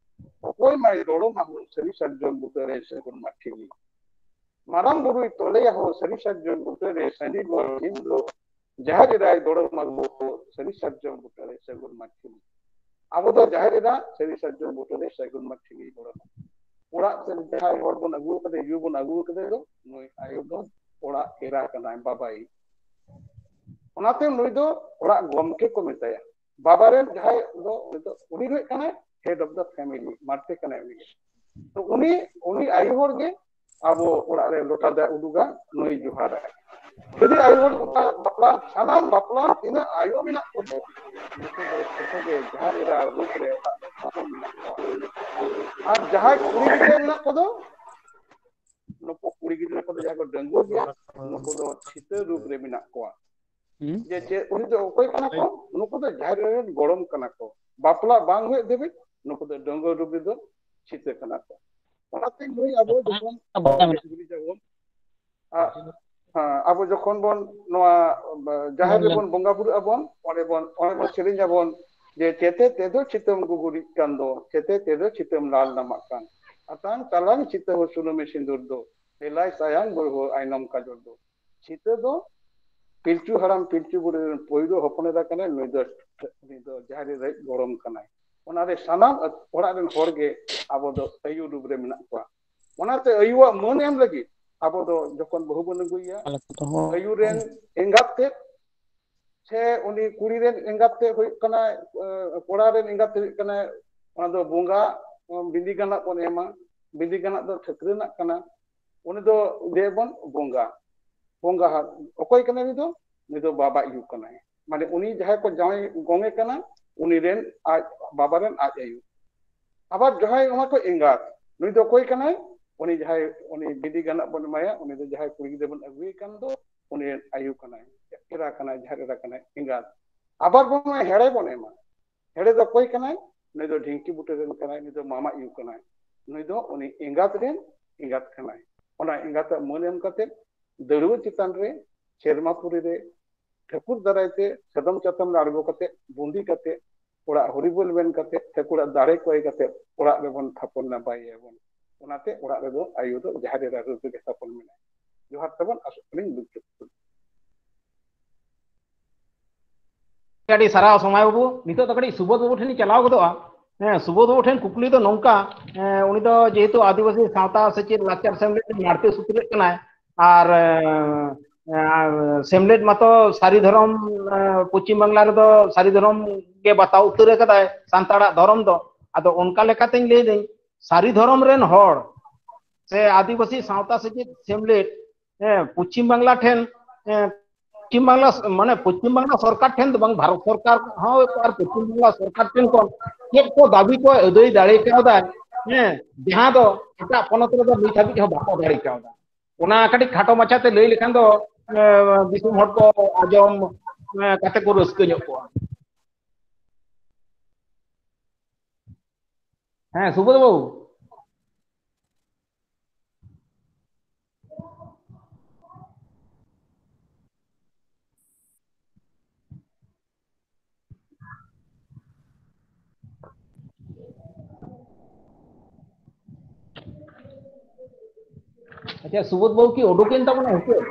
ᱚᱠᱚᱭ ᱢᱟᱭ ᱫᱚᱲᱚᱢᱟ ᱦᱳ ᱥᱟᱹᱨᱤ ᱥᱟᱨᱡᱚᱢ ᱵᱩᱴᱟᱹᱨᱮ ᱥᱟᱹᱜᱩᱱ ᱢᱟᱴᱷᱤᱞᱤ? ᱢᱟᱨᱟᱝ ᱵᱩᱨᱩᱭ ᱛᱚᱞᱮᱭᱟ ᱦᱳ ᱥᱟᱹᱨᱤ ᱥᱟᱨᱡᱚᱢ ᱵᱩᱴᱟᱹᱨᱮ ᱥᱟᱺᱰᱤ ᱜᱚᱲ ᱥᱤᱢ ᱫᱚ, ᱡᱟᱦᱮᱨ ᱮᱨᱟᱭ ᱫᱚᱲᱚᱢᱟ ᱦᱳ ᱥᱟᱹᱨᱤ ᱥᱟᱨᱡᱚᱢ ᱵᱩᱴᱟᱹᱨᱮ ᱥᱟᱹᱜᱩᱱ ᱢᱟᱴᱷᱤᱞᱤ᱾" ᱟᱵᱚ ᱫᱚ ᱡᱟᱦᱮᱨ ᱮᱨᱟ ᱥᱟᱹᱨᱤ ᱥᱟᱨᱡᱚᱢ ᱵᱩᱴᱟᱹᱨᱮ ᱥᱟᱹᱜᱩᱱ ᱢᱟᱴᱷᱤᱞᱤ ᱜᱚᱲᱚᱢᱟ᱾ ᱚᱲᱟᱜ ᱥᱮ ᱡᱟᱦᱟᱸᱭ ᱦᱚᱲ ᱵᱚᱱ ᱟᱹᱜᱩ ᱟᱠᱟᱫᱮ, ᱭᱩ ᱵᱚᱱ ᱟᱹᱜᱩ ᱟᱠᱟᱫᱮ ᱫᱚ, ᱱᱩᱭ ᱟᱭᱳ ᱫᱚ ᱚᱲᱟᱜ ᱮᱨᱟ ᱠᱟᱱᱟᱭ, ᱵᱟᱵᱟᱭᱤᱡ᱾ ᱚᱱᱟᱛᱮ ᱱᱩᱭ ᱫᱚ ᱚᱲᱟᱜ ᱜᱚᱢᱠᱮ ᱠᱚ ᱢᱮᱛᱟᱭᱟ᱾ ᱵᱟᱵᱟ ᱨᱮᱱ ᱡᱟᱦᱟᱸᱭ ᱫᱚ, ᱩᱱᱤ ᱫᱚ, ᱩᱱᱤ ᱫᱚ ᱦᱩᱭᱩᱜ ᱠᱟᱱᱟᱭ head of the family, ᱢᱟᱨᱛᱮ ᱠᱟᱱᱟᱭ ᱩᱱᱤ ᱜᱮ᱾ ᱛᱚ ᱩᱱᱤ, ᱩᱱᱤ ᱟᱭᱳ ᱦᱚᱲ ᱜᱮ ᱟᱵᱚ ᱚᱲᱟᱜ ᱨᱮ ᱞᱚᱴᱟ ᱫᱟᱜ ᱩᱰᱩᱠᱟ, ᱱᱩᱭ ᱡᱚᱦᱟᱨᱟᱭ᱾ ᱡᱩᱫᱤ ᱟᱭᱳ ᱦᱚᱲ ᱚᱱᱠᱟ ᱵᱟᱯᱞᱟ, ᱥᱟᱱᱟᱢ ᱵᱟᱯᱞᱟ ᱛᱤᱱᱟᱹᱜ ᱟᱭᱳ ᱢᱮᱱᱟᱜ ᱠᱚᱫᱚ, ᱱᱩᱠᱩ ᱫᱚ ᱡᱚᱛᱚ ᱜᱮ ᱡᱟᱦᱮᱨ ᱮᱨᱟ ᱨᱩᱯ ᱨᱮ ᱚᱲᱟᱜ ᱨᱮ ᱛᱟᱵᱚᱱ ᱢᱮᱱᱟᱜ ᱠᱚᱣᱟ᱾ ᱟᱨ ᱡᱟᱦᱟᱸᱭ ᱠᱩᱲᱤ ᱜᱤᱫᱽᱨᱟᱹ ᱢᱮᱱᱟᱜ ᱠᱚᱫᱚ, ᱱᱩᱠᱩ ᱠᱩᱲᱤ ᱜᱤᱫᱽᱨᱟᱹ ᱠᱚᱫᱚ ᱡᱟᱦᱟᱸᱭ ᱠᱚ ᱰᱟᱺᱜᱩᱣᱟᱹ ᱜᱮᱭᱟ, ᱱᱩᱠᱩ ᱫᱚ ᱪᱷᱤᱛᱟᱹ ᱨᱩᱯ ᱨᱮ ᱢᱮᱱᱟᱜ ᱠᱚᱣᱟ᱾ ᱦᱩᱸ? ᱡᱮ ᱪᱮᱫ, ᱩᱱᱤ ᱫᱚ ᱚᱠᱚᱭ ᱠᱟᱱᱟ ᱠᱚ? ᱱᱩᱠᱩ ᱫᱚ ᱡᱟᱦᱮᱨ ᱨᱮᱱ ᱜᱚᱲᱚᱢ ᱠᱟᱱᱟ ᱠᱚ᱾ ᱵᱟᱯᱞᱟ ᱵᱟᱝ ᱦᱩᱭᱩᱜ ᱫᱷᱟᱹᱵᱤᱡ ᱱᱩᱠᱩ ᱫᱚ ᱰᱟᱺᱜᱩᱣᱟᱹ ᱨᱩᱯ ᱨᱮᱫᱚ ᱪᱷᱤᱛᱟᱹ ᱠᱟᱱᱟ ᱠᱚ᱾ ᱚᱱᱟᱛᱮ ᱱᱩᱭ ᱟᱵᱚ ᱡᱚᱠᱷᱚᱱ ᱵᱟᱯᱞᱟ ᱢᱮᱱᱟᱜᱼᱟ᱾ ᱜᱮᱡ ᱜᱩᱨᱤᱡ ᱟᱵᱚᱱ, ᱟ-, ᱦᱮᱸ, ᱟᱵᱚ ᱡᱚᱠᱷᱚᱱ ᱵᱚᱱ ᱱᱚᱣᱟ, ᱵᱟ-, ᱡᱟᱦᱮᱨ ᱵᱚᱱ ᱨᱮᱵᱚᱱ ᱵᱚᱸᱜᱟ ᱵᱩᱨᱩᱜ ᱟᱵᱚᱱ, ᱚᱸᱰᱮ ᱵᱚᱱ, ᱚᱸᱰᱮ ᱵᱚᱱ ᱥᱮᱨᱮᱧ ᱟᱵᱚᱱ ᱡᱮ, "ᱪᱮᱛᱮ ᱛᱮᱫᱚ ᱪᱤᱛᱟᱹᱢ ᱜᱩᱜᱩᱨᱤᱡ ᱠᱟᱱ ᱫᱚ, ᱪᱮᱛᱮ ᱛᱮᱫᱚ ᱪᱤᱛᱟᱹᱢ ᱞᱟᱞ ᱱᱟᱢᱟᱜ ᱠᱟᱱ, ᱟᱛᱟᱝ ᱛᱟᱞᱟᱝ ᱪᱤᱛᱟᱹ ᱦᱚᱸ ᱥᱩᱱᱩᱢᱮ ᱥᱤᱸᱫᱩᱨ ᱫᱚ, ᱮᱞᱟᱭ ᱥᱟᱭᱟᱝ ᱵᱟᱹᱦᱩ ᱟᱭᱱᱚᱢ ᱠᱟᱡᱚᱞ ᱫᱚ᱾" ᱪᱤᱛᱟᱹ ᱫᱚ ᱯᱤᱞᱪᱩ ᱦᱟᱲᱟᱢ ᱯᱤᱞᱪᱩ ᱵᱩᱲᱦᱤ ᱨᱮᱱ ᱯᱳᱭᱞᱳ ᱦᱚᱯᱚᱱ ᱮᱨᱟ ᱠᱟᱱᱟᱭ, ᱱᱩᱭ ᱫᱚ, ᱱᱩᱭ ᱫᱚ ᱡᱟᱦᱮᱨ ᱨᱮ ᱜᱚᱲᱚᱢ ᱠᱟᱱᱟᱭ᱾ ᱚᱱᱟᱨᱮ ᱥᱟᱱᱟᱢ ᱚᱲᱟᱜ ᱨᱮᱱ ᱦᱚᱲ ᱜᱮ ᱟᱵᱚ ᱫᱚ ᱟᱹᱭᱩᱨ ᱨᱩᱯ ᱨᱮ ᱢᱮᱱᱟᱜ ᱠᱚᱣᱟ᱾ ᱚᱱᱟᱛᱮ ᱟᱹᱭᱩᱣᱟᱜ ᱢᱟᱹᱱ ᱮᱢ ᱞᱟᱹᱜᱤᱫ ᱟᱵᱚ ᱫᱚ ᱡᱚᱠᱷᱚᱱ ᱵᱟᱹᱦᱩ ᱵᱚᱱ ᱟᱹᱜᱩᱭᱮᱭᱟ, ᱟᱞᱮ ᱠᱚᱫᱚ ᱦᱚᱸ ᱟᱹᱭᱩᱨ ᱨᱮᱱ ᱮᱸᱜᱟᱛ ᱛᱮᱫ ᱥᱮ ᱩᱱᱤ ᱠᱩᱲᱤ ᱨᱮᱱ ᱮᱸᱜᱟᱛ ᱛᱮᱫ ᱦᱩᱭᱩᱜ ᱠᱟᱱᱟᱭ, ᱮ, ᱠᱚᱲᱟ ᱨᱮᱱ ᱮᱸᱜᱟᱛ ᱛᱮᱫ ᱦᱩᱭᱩᱜ ᱠᱟᱱᱟᱭ, ᱚᱱᱟ ᱫᱚ ᱵᱚᱸᱜᱟ, ᱵᱤᱸᱫᱤ ᱜᱟᱱᱟᱜ ᱵᱚᱱ ᱮᱢᱟ, ᱵᱤᱸᱫᱤ ᱜᱟᱱᱟᱜ ᱫᱚ ᱴᱷᱟᱹᱠᱨᱟᱹᱱᱟᱜ ᱠᱟᱱᱟ, ᱩᱱᱤ ᱫᱚ ᱞᱟᱹᱭ ᱟᱵᱚᱱ ᱵᱚᱸᱜᱟ᱾ ᱵᱚᱸᱜᱟ ᱦᱟᱜ ᱚᱠᱚᱭ ᱠᱟᱱᱟᱭ ᱩᱱᱤ ᱫᱚ? ᱩᱱᱤ ᱫᱚ ᱵᱟᱵᱟ ᱟᱭᱳ ᱠᱟᱱᱟᱭ᱾ ᱢᱟᱱᱮ ᱩᱱᱤ ᱡᱟᱦᱟᱸᱭ ᱠᱚ ᱡᱟᱶᱟᱭ ᱜᱚᱝᱮ ᱠᱟᱱᱟ, ᱩᱱᱤ ᱨᱮᱱ ᱟᱡ ᱵᱟᱵᱟ ᱨᱮᱱ ᱟᱡ ᱟᱭᱳ᱾ ᱟᱵᱟᱨ ᱡᱟᱦᱟᱸᱭ ᱚᱱᱟ ᱠᱚ ᱮᱸᱜᱟᱛ, ᱱᱩᱭ ᱫᱚ ᱚᱠᱚᱭ ᱠᱟᱱᱟᱭ? ᱩᱱᱤ ᱡᱟᱦᱟᱸᱭ, ᱩᱱᱤ ᱵᱤᱸᱫᱤ ᱜᱟᱱᱟᱜ ᱵᱚᱱ ᱮᱢᱟᱭᱟ, ᱩᱱᱤ ᱫᱚ ᱡᱟᱦᱟᱸᱭ ᱠᱩᱲᱤ ᱜᱤᱫᱽᱨᱟᱹ ᱵᱚᱱ ᱟᱹᱜᱩᱭᱮ ᱠᱟᱱ ᱫᱚ, ᱩᱱᱤ ᱨᱮᱱ ᱟᱭᱳ ᱠᱟᱱᱟᱭ, ᱮᱨᱟ ᱠᱟᱱᱟᱭ, ᱡᱟᱦᱮᱨ ᱮᱨᱟ ᱠᱟᱱᱟᱭ, ᱮᱸᱜᱟᱛ᱾ ᱟᱵᱟᱨ ᱵᱚᱱ ᱦᱮᱲᱮ ᱵᱚᱱ ᱮᱢᱟ᱾ ᱦᱮᱲᱮ ᱫᱚ ᱚᱠᱚᱭ ᱠᱟᱱᱟᱭ? ᱱᱩᱭ ᱫᱚ ᱰᱷᱤᱝᱠᱤ ᱵᱩᱴᱟᱹ ᱨᱮᱱ ᱠᱟᱱᱟᱭ, ᱱᱩᱭ ᱫᱚ ᱢᱟᱢᱟ ᱟᱭᱳ ᱠᱟᱱᱟᱭ, ᱱᱩᱭ ᱫᱚ ᱩᱱᱤ ᱮᱸᱜᱟᱛ ᱨᱮᱱ ᱮᱸᱜᱟᱛ ᱠᱟᱱᱟᱭ᱾ ᱚᱱᱟ ᱮᱸᱜᱟᱛᱟᱜ ᱢᱟᱹᱱ ᱮᱢ ᱠᱟᱛᱮ ᱫᱟᱹᱲᱣᱟᱹ ᱪᱮᱛᱟᱱ ᱨᱮ ᱥᱮᱨᱢᱟ ᱯᱩᱨᱤ ᱨᱮ ᱴᱷᱟᱹᱠᱩᱨ ᱫᱟᱨᱟᱭ ᱛᱮ ᱥᱟᱫᱚᱢ ᱪᱟᱛᱚᱢ ᱨᱮ ᱟᱬᱜᱚ ᱠᱟᱛᱮ, ᱵᱩᱸᱫᱤ ᱠᱟᱛᱮ, ᱚᱲᱟᱜ ᱦᱚᱨᱤᱵᱚᱞ ᱢᱮᱱ ᱠᱟᱛᱮ, ᱴᱷᱟᱹᱠᱩᱨᱟᱜ ᱫᱟᱲᱮ ᱠᱚᱭ ᱠᱟᱛᱮ ᱚᱲᱟᱜ ᱨᱮᱵᱚᱱ ᱛᱷᱟᱯᱚᱱ ᱱᱟ, ᱵᱟᱭᱮᱭᱟᱵᱚᱱ᱾ ᱚᱱᱟᱛᱮ ᱚᱲᱟᱜ ᱨᱮᱫᱚ ᱟᱭᱳ ᱫᱚ ᱡᱟᱦᱮᱨ ᱮᱨᱟ ᱨᱩᱯ ᱨᱮᱜᱮ ᱛᱷᱟᱯᱚᱱ ᱢᱮᱱᱟᱭᱟ᱾ ᱡᱚᱦᱟᱨ ᱛᱟᱵᱚᱱ, ᱟᱥᱚᱜ ᱠᱟᱹᱱᱟᱹᱧ ᱵᱩᱡᱽ ᱠᱮᱫ ᱯᱮ᱾ ᱟᱹᱰᱤ ᱥᱟᱨᱦᱟᱣ ᱥᱚᱢᱟᱭ ᱵᱟᱹᱵᱩ᱾ ᱱᱤᱛᱚᱜ ᱫᱚ ᱠᱟᱹᱴᱤᱡ ᱥᱩᱵᱳᱫᱷ ᱵᱟᱹᱵᱩ ᱴᱷᱮᱱᱤᱧ ᱪᱟᱞᱟᱣ ᱜᱚᱫᱚᱜᱼᱟ᱾ ᱦᱮᱸ, ᱥᱩᱵᱳᱫᱷ ᱵᱟᱹᱵᱩ ᱴᱷᱮᱱ ᱠᱩᱠᱞᱤ ᱫᱚ ᱱᱚᱝᱠᱟ, ᱦᱮᱸ, ᱩᱱᱤ ᱫᱚ ᱡᱮᱦᱮᱛᱩ ᱟᱹᱫᱤᱵᱟᱹᱥᱤ ᱥᱟᱶᱛᱟ ᱥᱮᱪᱮᱫ ᱞᱟᱠᱪᱟᱨ ᱥᱮᱢᱞᱮᱫ ᱨᱮᱱ ᱢᱟᱬᱛᱮ ᱥᱩᱛᱨᱮᱫ ᱠᱟᱱᱟᱭ, ᱟᱨ, ᱮᱸ, ᱥᱮᱢᱞᱮᱫ ᱢᱟᱛᱚ ᱥᱟᱹᱨᱤ ᱫᱷᱚᱨᱚᱢ, ᱮᱸ, ᱯᱚᱪᱷᱤᱢ ᱵᱟᱝᱞᱟ ᱨᱮᱫᱚ ᱥᱟᱹᱨᱤ ᱫᱷᱚᱨᱚᱢ ᱜᱮ ᱵᱟᱛᱟᱣ ᱩᱛᱟᱹᱨ ᱟᱠᱟᱫᱟᱭ, ᱥᱟᱱᱛᱟᱲᱟᱜ ᱫᱷᱚᱨᱚᱢ ᱫᱚ᱾ ᱟᱫᱚ ᱚᱱᱠᱟ ᱞᱮᱠᱟᱛᱮᱧ ᱞᱟᱹᱭᱫᱟᱹᱧ, ᱥᱟᱹᱨᱤ ᱫᱷᱚᱨᱚᱢ ᱨᱮᱱ ᱦᱚᱲ ᱥᱮ ᱟᱹᱫᱤᱵᱟᱹᱥᱤ ᱥᱟᱶᱛᱟ ᱥᱮᱪᱮᱫ ᱥᱮᱢᱞᱮᱫ, ᱦᱮᱸ, ᱯᱚᱪᱷᱤᱢ ᱵᱟᱝᱞᱟ ᱴᱷᱮᱱ, ᱦᱮᱸ, ᱯᱚᱪᱷᱤᱢ ᱵᱟᱝᱞᱟ, ᱢᱟᱱᱮ ᱯᱚᱪᱷᱤᱢ ᱵᱟᱝᱞᱟ ᱥᱚᱨᱠᱟᱨ ᱴᱷᱮᱱ ᱫᱚ ᱵᱟᱝ, ᱵᱷᱟᱨᱚᱛ ᱥᱚᱨᱠᱟᱨ ᱦᱚᱸ ᱟᱨ ᱯᱚᱪᱷᱤᱢ ᱵᱟᱝᱞᱟ ᱥᱚᱨᱠᱟᱨ ᱴᱷᱮᱱ ᱠᱷᱚᱱ ᱪᱮᱫ ᱠᱚ ᱫᱟᱹᱵᱤ ᱠᱚ ᱟᱹᱫᱟᱹᱭ ᱫᱟᱲᱮ ᱠᱟᱣᱫᱟ, ᱦᱮᱸ, ᱡᱟᱦᱟᱸ ᱫᱚ ᱮᱴᱟᱜ ᱯᱚᱱᱚᱛ ᱨᱮᱫᱚ ᱱᱤᱛ ᱦᱟᱹᱵᱤᱡ ᱦᱚᱸ ᱵᱟᱠᱚ ᱫᱟᱲᱮ ᱠᱟᱣᱫᱟ᱾ ᱚᱱᱟ ᱠᱟᱹᱴᱤᱡ ᱠᱷᱟᱴᱚ ᱢᱟᱪᱷᱟᱛᱮ ᱞᱟᱹᱭ ᱞᱮᱠᱷᱟᱱ ᱫᱚ, ᱮ, ᱫᱤᱥᱚᱢ ᱦᱚᱲ ᱠᱚ ᱟᱸᱡᱚᱢ, ᱮ, ᱠᱟᱛᱮ ᱠᱚ ᱨᱟᱹᱥᱠᱟᱹ ᱧᱚᱜ ᱠᱚᱜᱼᱟ᱾ ᱦᱮᱸ, ᱥᱩᱵᱳᱫᱷ ᱵᱟᱹᱵᱩ᱾ ᱟᱪᱪᱷᱟ, ᱥᱩᱵᱳᱫᱷ ᱵᱟᱹᱵᱩ ᱠᱤ ᱩᱰᱩᱠᱮᱱ ᱛᱟᱵᱚᱱᱟ ᱦᱤᱛᱚᱜ?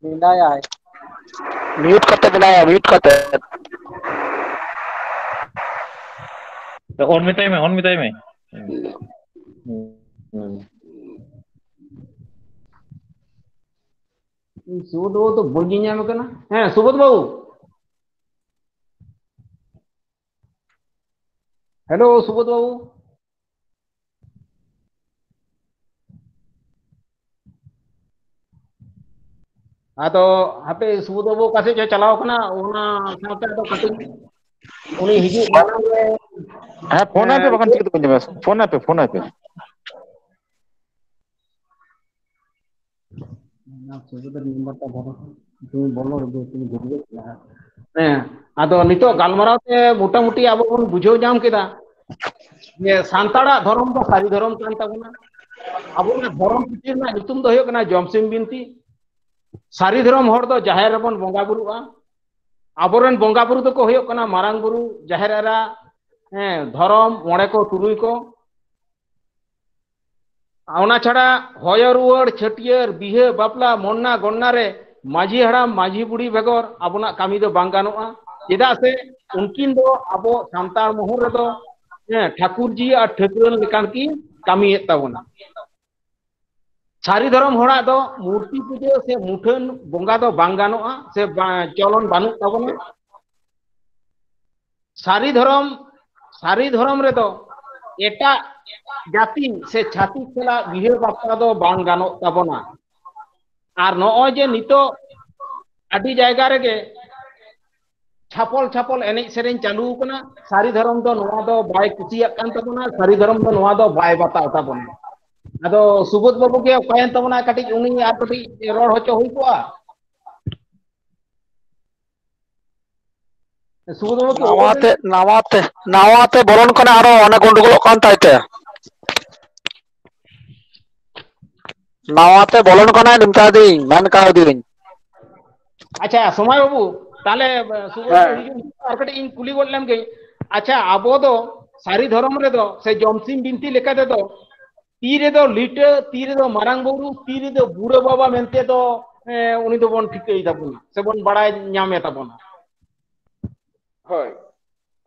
ᱢᱮᱱᱟᱭᱟᱭ᱾ Mute ᱠᱟᱛᱮ ᱢᱮᱱᱟᱭᱟ, mute ᱠᱟᱛᱮ᱾ ᱛᱚ on ᱢᱮᱛᱟᱭ ᱢᱮ, on ᱢᱮᱛᱟᱭ ᱢᱮ᱾ ᱥᱩᱵᱳᱫᱷ ᱵᱟᱹᱵᱩ ᱛᱚ ᱵᱟᱹᱧ ᱧᱟᱢ ᱠᱟᱱᱟ᱾ ᱦᱮᱸ, ᱥᱩᱵᱳᱫᱷ ᱵᱟᱹᱵᱩ᱾ Hello, ᱥᱩᱵᱳᱫᱷ ᱵᱟᱹᱵᱩ᱾ ᱟᱫᱚ ᱦᱟᱯᱮ, ᱥᱩᱵᱳᱫᱷ ᱵᱟᱹᱵᱩ ᱚᱠᱟ ᱥᱮᱫ ᱪᱚ ᱪᱟᱞᱟᱣ ᱠᱟᱱᱟ, ᱚᱱᱟ ᱥᱟᱶᱛᱮ ᱟᱫᱚ ᱠᱟᱹᱴᱤᱡ ᱩᱱᱤ ᱦᱤᱡᱩᱜ ᱢᱟᱲᱟᱝ ᱨᱮ, ᱦᱮᱸ, ᱯᱷᱳᱱ ᱟᱭ ᱯᱮ, ᱦᱮᱸ, ᱵᱟᱠᱷᱟᱱ ᱪᱤᱠᱟᱹ ᱛᱮᱠᱚ ᱧᱟᱢᱟ? ᱯᱷᱳᱱ ᱟᱭ ᱯᱮ, ᱯᱷᱳᱱ ᱟᱭ ᱯᱮ᱾ ᱚᱱᱟ ᱥᱩᱵᱤᱫᱷᱟ ᱱᱟᱢᱵᱟᱨ ᱴᱟ ᱫᱷᱚᱨᱚ, ᱛᱩᱢᱤ ᱵᱚᱞᱚ ᱨᱮᱜᱮ ᱛᱩᱢᱤ ᱡᱚᱢ ᱜᱮ ᱠᱟᱱᱟ᱾ ᱦᱮᱸ, ᱟᱫᱚ ᱱᱤᱛᱚᱜ ᱜᱟᱞᱢᱟᱨᱟᱣ ᱛᱮ ᱢᱚᱴᱟᱢᱩᱴᱤ ᱟᱵᱚ ᱵᱚᱱ ᱵᱩᱡᱷᱟᱹᱣ ᱧᱟᱢ ᱠᱮᱫᱟ ᱡᱮ ᱥᱟᱱᱛᱟᱲᱟᱜ ᱫᱷᱚᱨᱚᱢ ᱫᱚ ᱥᱟᱹᱨᱤ ᱫᱷᱚᱨᱚᱢ ᱠᱟᱱ ᱛᱟᱵᱚᱱᱟ᱾ ᱟᱵᱚᱱᱟᱜ ᱫᱷᱚᱨᱚᱢ ᱯᱩᱛᱷᱤ ᱨᱮᱱᱟᱜ ᱧᱩᱛᱩᱢ ᱫᱚ ᱦᱩᱭᱩᱜ ᱠᱟᱱᱟ ᱡᱚᱢᱥᱤᱢ ᱵᱤᱱᱛᱤ᱾ ᱥᱟᱹᱨᱤ ᱫᱷᱚᱨᱚᱢ ᱦᱚᱲ ᱫᱚ ᱡᱟᱦᱮᱨ ᱨᱮᱵᱚᱱ ᱵᱚᱸᱜᱟ ᱵᱩᱨᱩᱜᱼᱟ᱾ ᱟᱵᱚᱨᱮᱱ ᱵᱚᱸᱜᱟ ᱵᱩᱨᱩ ᱫᱚᱠᱚ ᱦᱩᱭᱩᱜ ᱠᱟᱱᱟ ᱢᱟᱨᱟᱝ ᱵᱩᱨᱩ, ᱡᱟᱦᱮᱨ ᱮᱨᱟ, ᱦᱮᱸ, ᱫᱷᱚᱨᱚᱢ, ᱢᱚᱬᱮ ᱠᱚ, ᱛᱩᱨᱩᱭ ᱠᱚ᱾ ᱚᱱᱟ ᱪᱷᱟᱲᱟ ᱦᱚᱭᱚ ᱨᱩᱣᱟᱹᱲ, ᱪᱷᱟᱹᱴᱭᱟᱹᱨ, ᱵᱤᱦᱟᱹ, ᱵᱟᱯᱞᱟ, ᱢᱚᱱᱱᱟ ᱜᱚᱱᱱᱟ ᱨᱮ ᱢᱟᱹᱡᱷᱤ ᱦᱟᱲᱟᱢ, ᱢᱟᱹᱡᱷᱤ ᱵᱩᱲᱦᱤ ᱵᱮᱜᱚᱨ ᱟᱵᱚᱱᱟᱜ ᱠᱟᱹᱢᱤ ᱫᱚ ᱵᱟᱝ ᱜᱟᱱᱚᱜᱼᱟ᱾ ᱪᱮᱫᱟᱜ ᱥᱮ ᱩᱱᱠᱤᱱ ᱫᱚ ᱟᱵᱚ ᱥᱟᱱᱛᱟᱲ ᱢᱚᱦᱚᱞ ᱨᱮᱫᱚ, ᱦᱮᱸ, ᱴᱷᱟᱹᱠᱩᱨᱡᱤ ᱟᱨ ᱴᱷᱟᱹᱠᱨᱟᱹᱱ ᱞᱮᱠᱟᱱ ᱠᱤᱱ ᱠᱟᱹᱢᱤᱭᱮᱫ ᱛᱟᱵᱚᱱᱟ᱾ ᱥᱟᱹᱨᱤ ᱫᱷᱚᱨᱚᱢ ᱦᱚᱲᱟᱜ ᱫᱚ ᱢᱩᱨᱛᱤ ᱯᱩᱡᱟᱹ ᱥᱮ ᱢᱩᱴᱷᱟᱹᱱ ᱵᱚᱸᱜᱟ ᱫᱚ ᱵᱟᱝ ᱜᱟᱱᱚᱜᱼᱟ, ᱥᱮ ᱵᱟ-, ᱪᱚᱞᱚᱱ ᱵᱟᱹᱱᱩᱜ ᱛᱟᱵᱚᱱᱟ᱾ ᱥᱟᱹᱨᱤ ᱫᱷᱚᱨᱚᱢ, ᱥᱟᱹᱨᱤ ᱫᱷᱚᱨᱚᱢ ᱨᱮᱫᱚ ᱮᱴᱟᱜ ᱡᱟᱹᱛᱤ ᱥᱮ ᱪᱷᱟᱹᱛᱤᱠ ᱥᱟᱞᱟᱜ ᱵᱤᱦᱟᱹ ᱵᱟᱯᱞᱟ ᱫᱚ ᱵᱟᱝ ᱜᱟᱱᱚᱜ ᱛᱟᱵᱚᱱᱟ᱾ ᱟᱨ ᱱᱚᱜᱼᱚᱭ ᱡᱮ ᱱᱤᱛᱚᱜ ᱟᱹᱰᱤ ᱡᱟᱭᱜᱟ ᱨᱮᱜᱮ ᱪᱷᱟᱯᱚᱞ ᱪᱷᱟᱯᱚᱞ ᱮᱱᱮᱡ ᱥᱮᱨᱮᱧ ᱪᱟᱹᱞᱩ ᱟᱠᱟᱱᱟ, ᱥᱟᱹᱨᱤ ᱫᱷᱚᱨᱚᱢ ᱫᱚ ᱱᱚᱣᱟ ᱫᱚ ᱵᱟᱭ ᱠᱩᱥᱤᱭᱟᱜ ᱠᱟᱱ ᱛᱟᱵᱚᱱᱟ, ᱥᱟᱹᱨᱤ ᱫᱷᱚᱨᱚᱢ ᱫᱚ ᱱᱚᱣᱟ ᱫᱚ ᱵᱟᱭ ᱵᱟᱛᱟᱣ ᱛᱟᱵᱚᱱᱟ᱾ ᱟᱫᱚ ᱥᱩᱵᱳᱫᱷ ᱵᱟᱹᱵᱩ ᱜᱮ ᱚᱠᱟᱭᱮᱱ ᱛᱟᱵᱚᱱᱟ, ᱠᱟᱹᱴᱤᱡ ᱩᱱᱤ ᱟᱨ ᱠᱟᱹᱴᱤᱡ ᱨᱚᱲ ᱦᱚᱪᱚ ᱦᱩᱭ ᱠᱚᱜᱼᱟ᱾ ᱥᱩᱵᱳᱫᱷ ᱵᱟᱹᱵᱩ ᱠᱤ ᱱᱟᱣᱟᱛᱮ, ᱱᱟᱣᱟᱛᱮ, ᱱᱟᱣᱟᱛᱮ ᱵᱚᱞᱚᱱ ᱠᱟᱱᱟ, ᱟᱨᱚ ᱚᱱᱮ ᱜᱚᱱᱰᱳᱜᱳᱞᱚᱜ ᱠᱟᱱ ᱛᱟᱭ ᱛᱮ᱾ ᱱᱟᱣᱟᱛᱮ ᱵᱚᱞᱚᱱ ᱠᱟᱱᱟᱭ, ᱢᱮᱛᱟ ᱫᱤᱧ, ᱢᱮᱱ ᱠᱟᱣᱫᱤᱧ᱾ ᱟᱪᱪᱷᱟ, ᱥᱚᱢᱟᱭ ᱵᱟᱹᱵᱩ, ᱛᱟᱦᱞᱮ, ᱥᱩᱵᱳᱫᱷ ᱦᱮᱸ᱾ ᱦᱤᱡᱩᱜ ᱢᱮ, ᱟᱨ ᱠᱟᱹᱴᱤᱡ ᱤᱧ ᱠᱩᱞᱤ ᱜᱚᱫ ᱞᱮᱢ ᱜᱮ᱾ ᱟᱪᱪᱷᱟ, ᱟᱵᱚ ᱫᱚ ᱥᱟᱹᱨᱤ ᱫᱷᱚᱨᱚᱢ ᱨᱮᱫᱚ ᱥᱮ ᱡᱚᱢᱥᱤᱢ ᱵᱤᱱᱛᱤ ᱞᱮᱠᱟ ᱛᱮᱫᱚ ᱛᱤ ᱨᱮᱫᱚ ᱞᱤᱴᱟᱹ, ᱛᱤ ᱨᱮᱫᱚ ᱢᱟᱨᱟᱝ ᱵᱩᱨᱩ, ᱛᱤ ᱨᱮᱫᱚ ᱵᱩᱨᱟᱹ ᱵᱟᱵᱟ ᱢᱮᱱᱛᱮ ᱫᱚ, ᱮ, ᱩᱱᱤ ᱫᱚᱵᱚᱱ ᱴᱷᱤᱠᱟᱹᱭ ᱛᱟᱵᱚᱱᱟ ᱥᱮᱵᱚᱱ ᱵᱟᱲᱟᱭ ᱧᱟᱢᱮ ᱛᱟᱵᱚᱱᱟ᱾ ᱦᱳᱭ,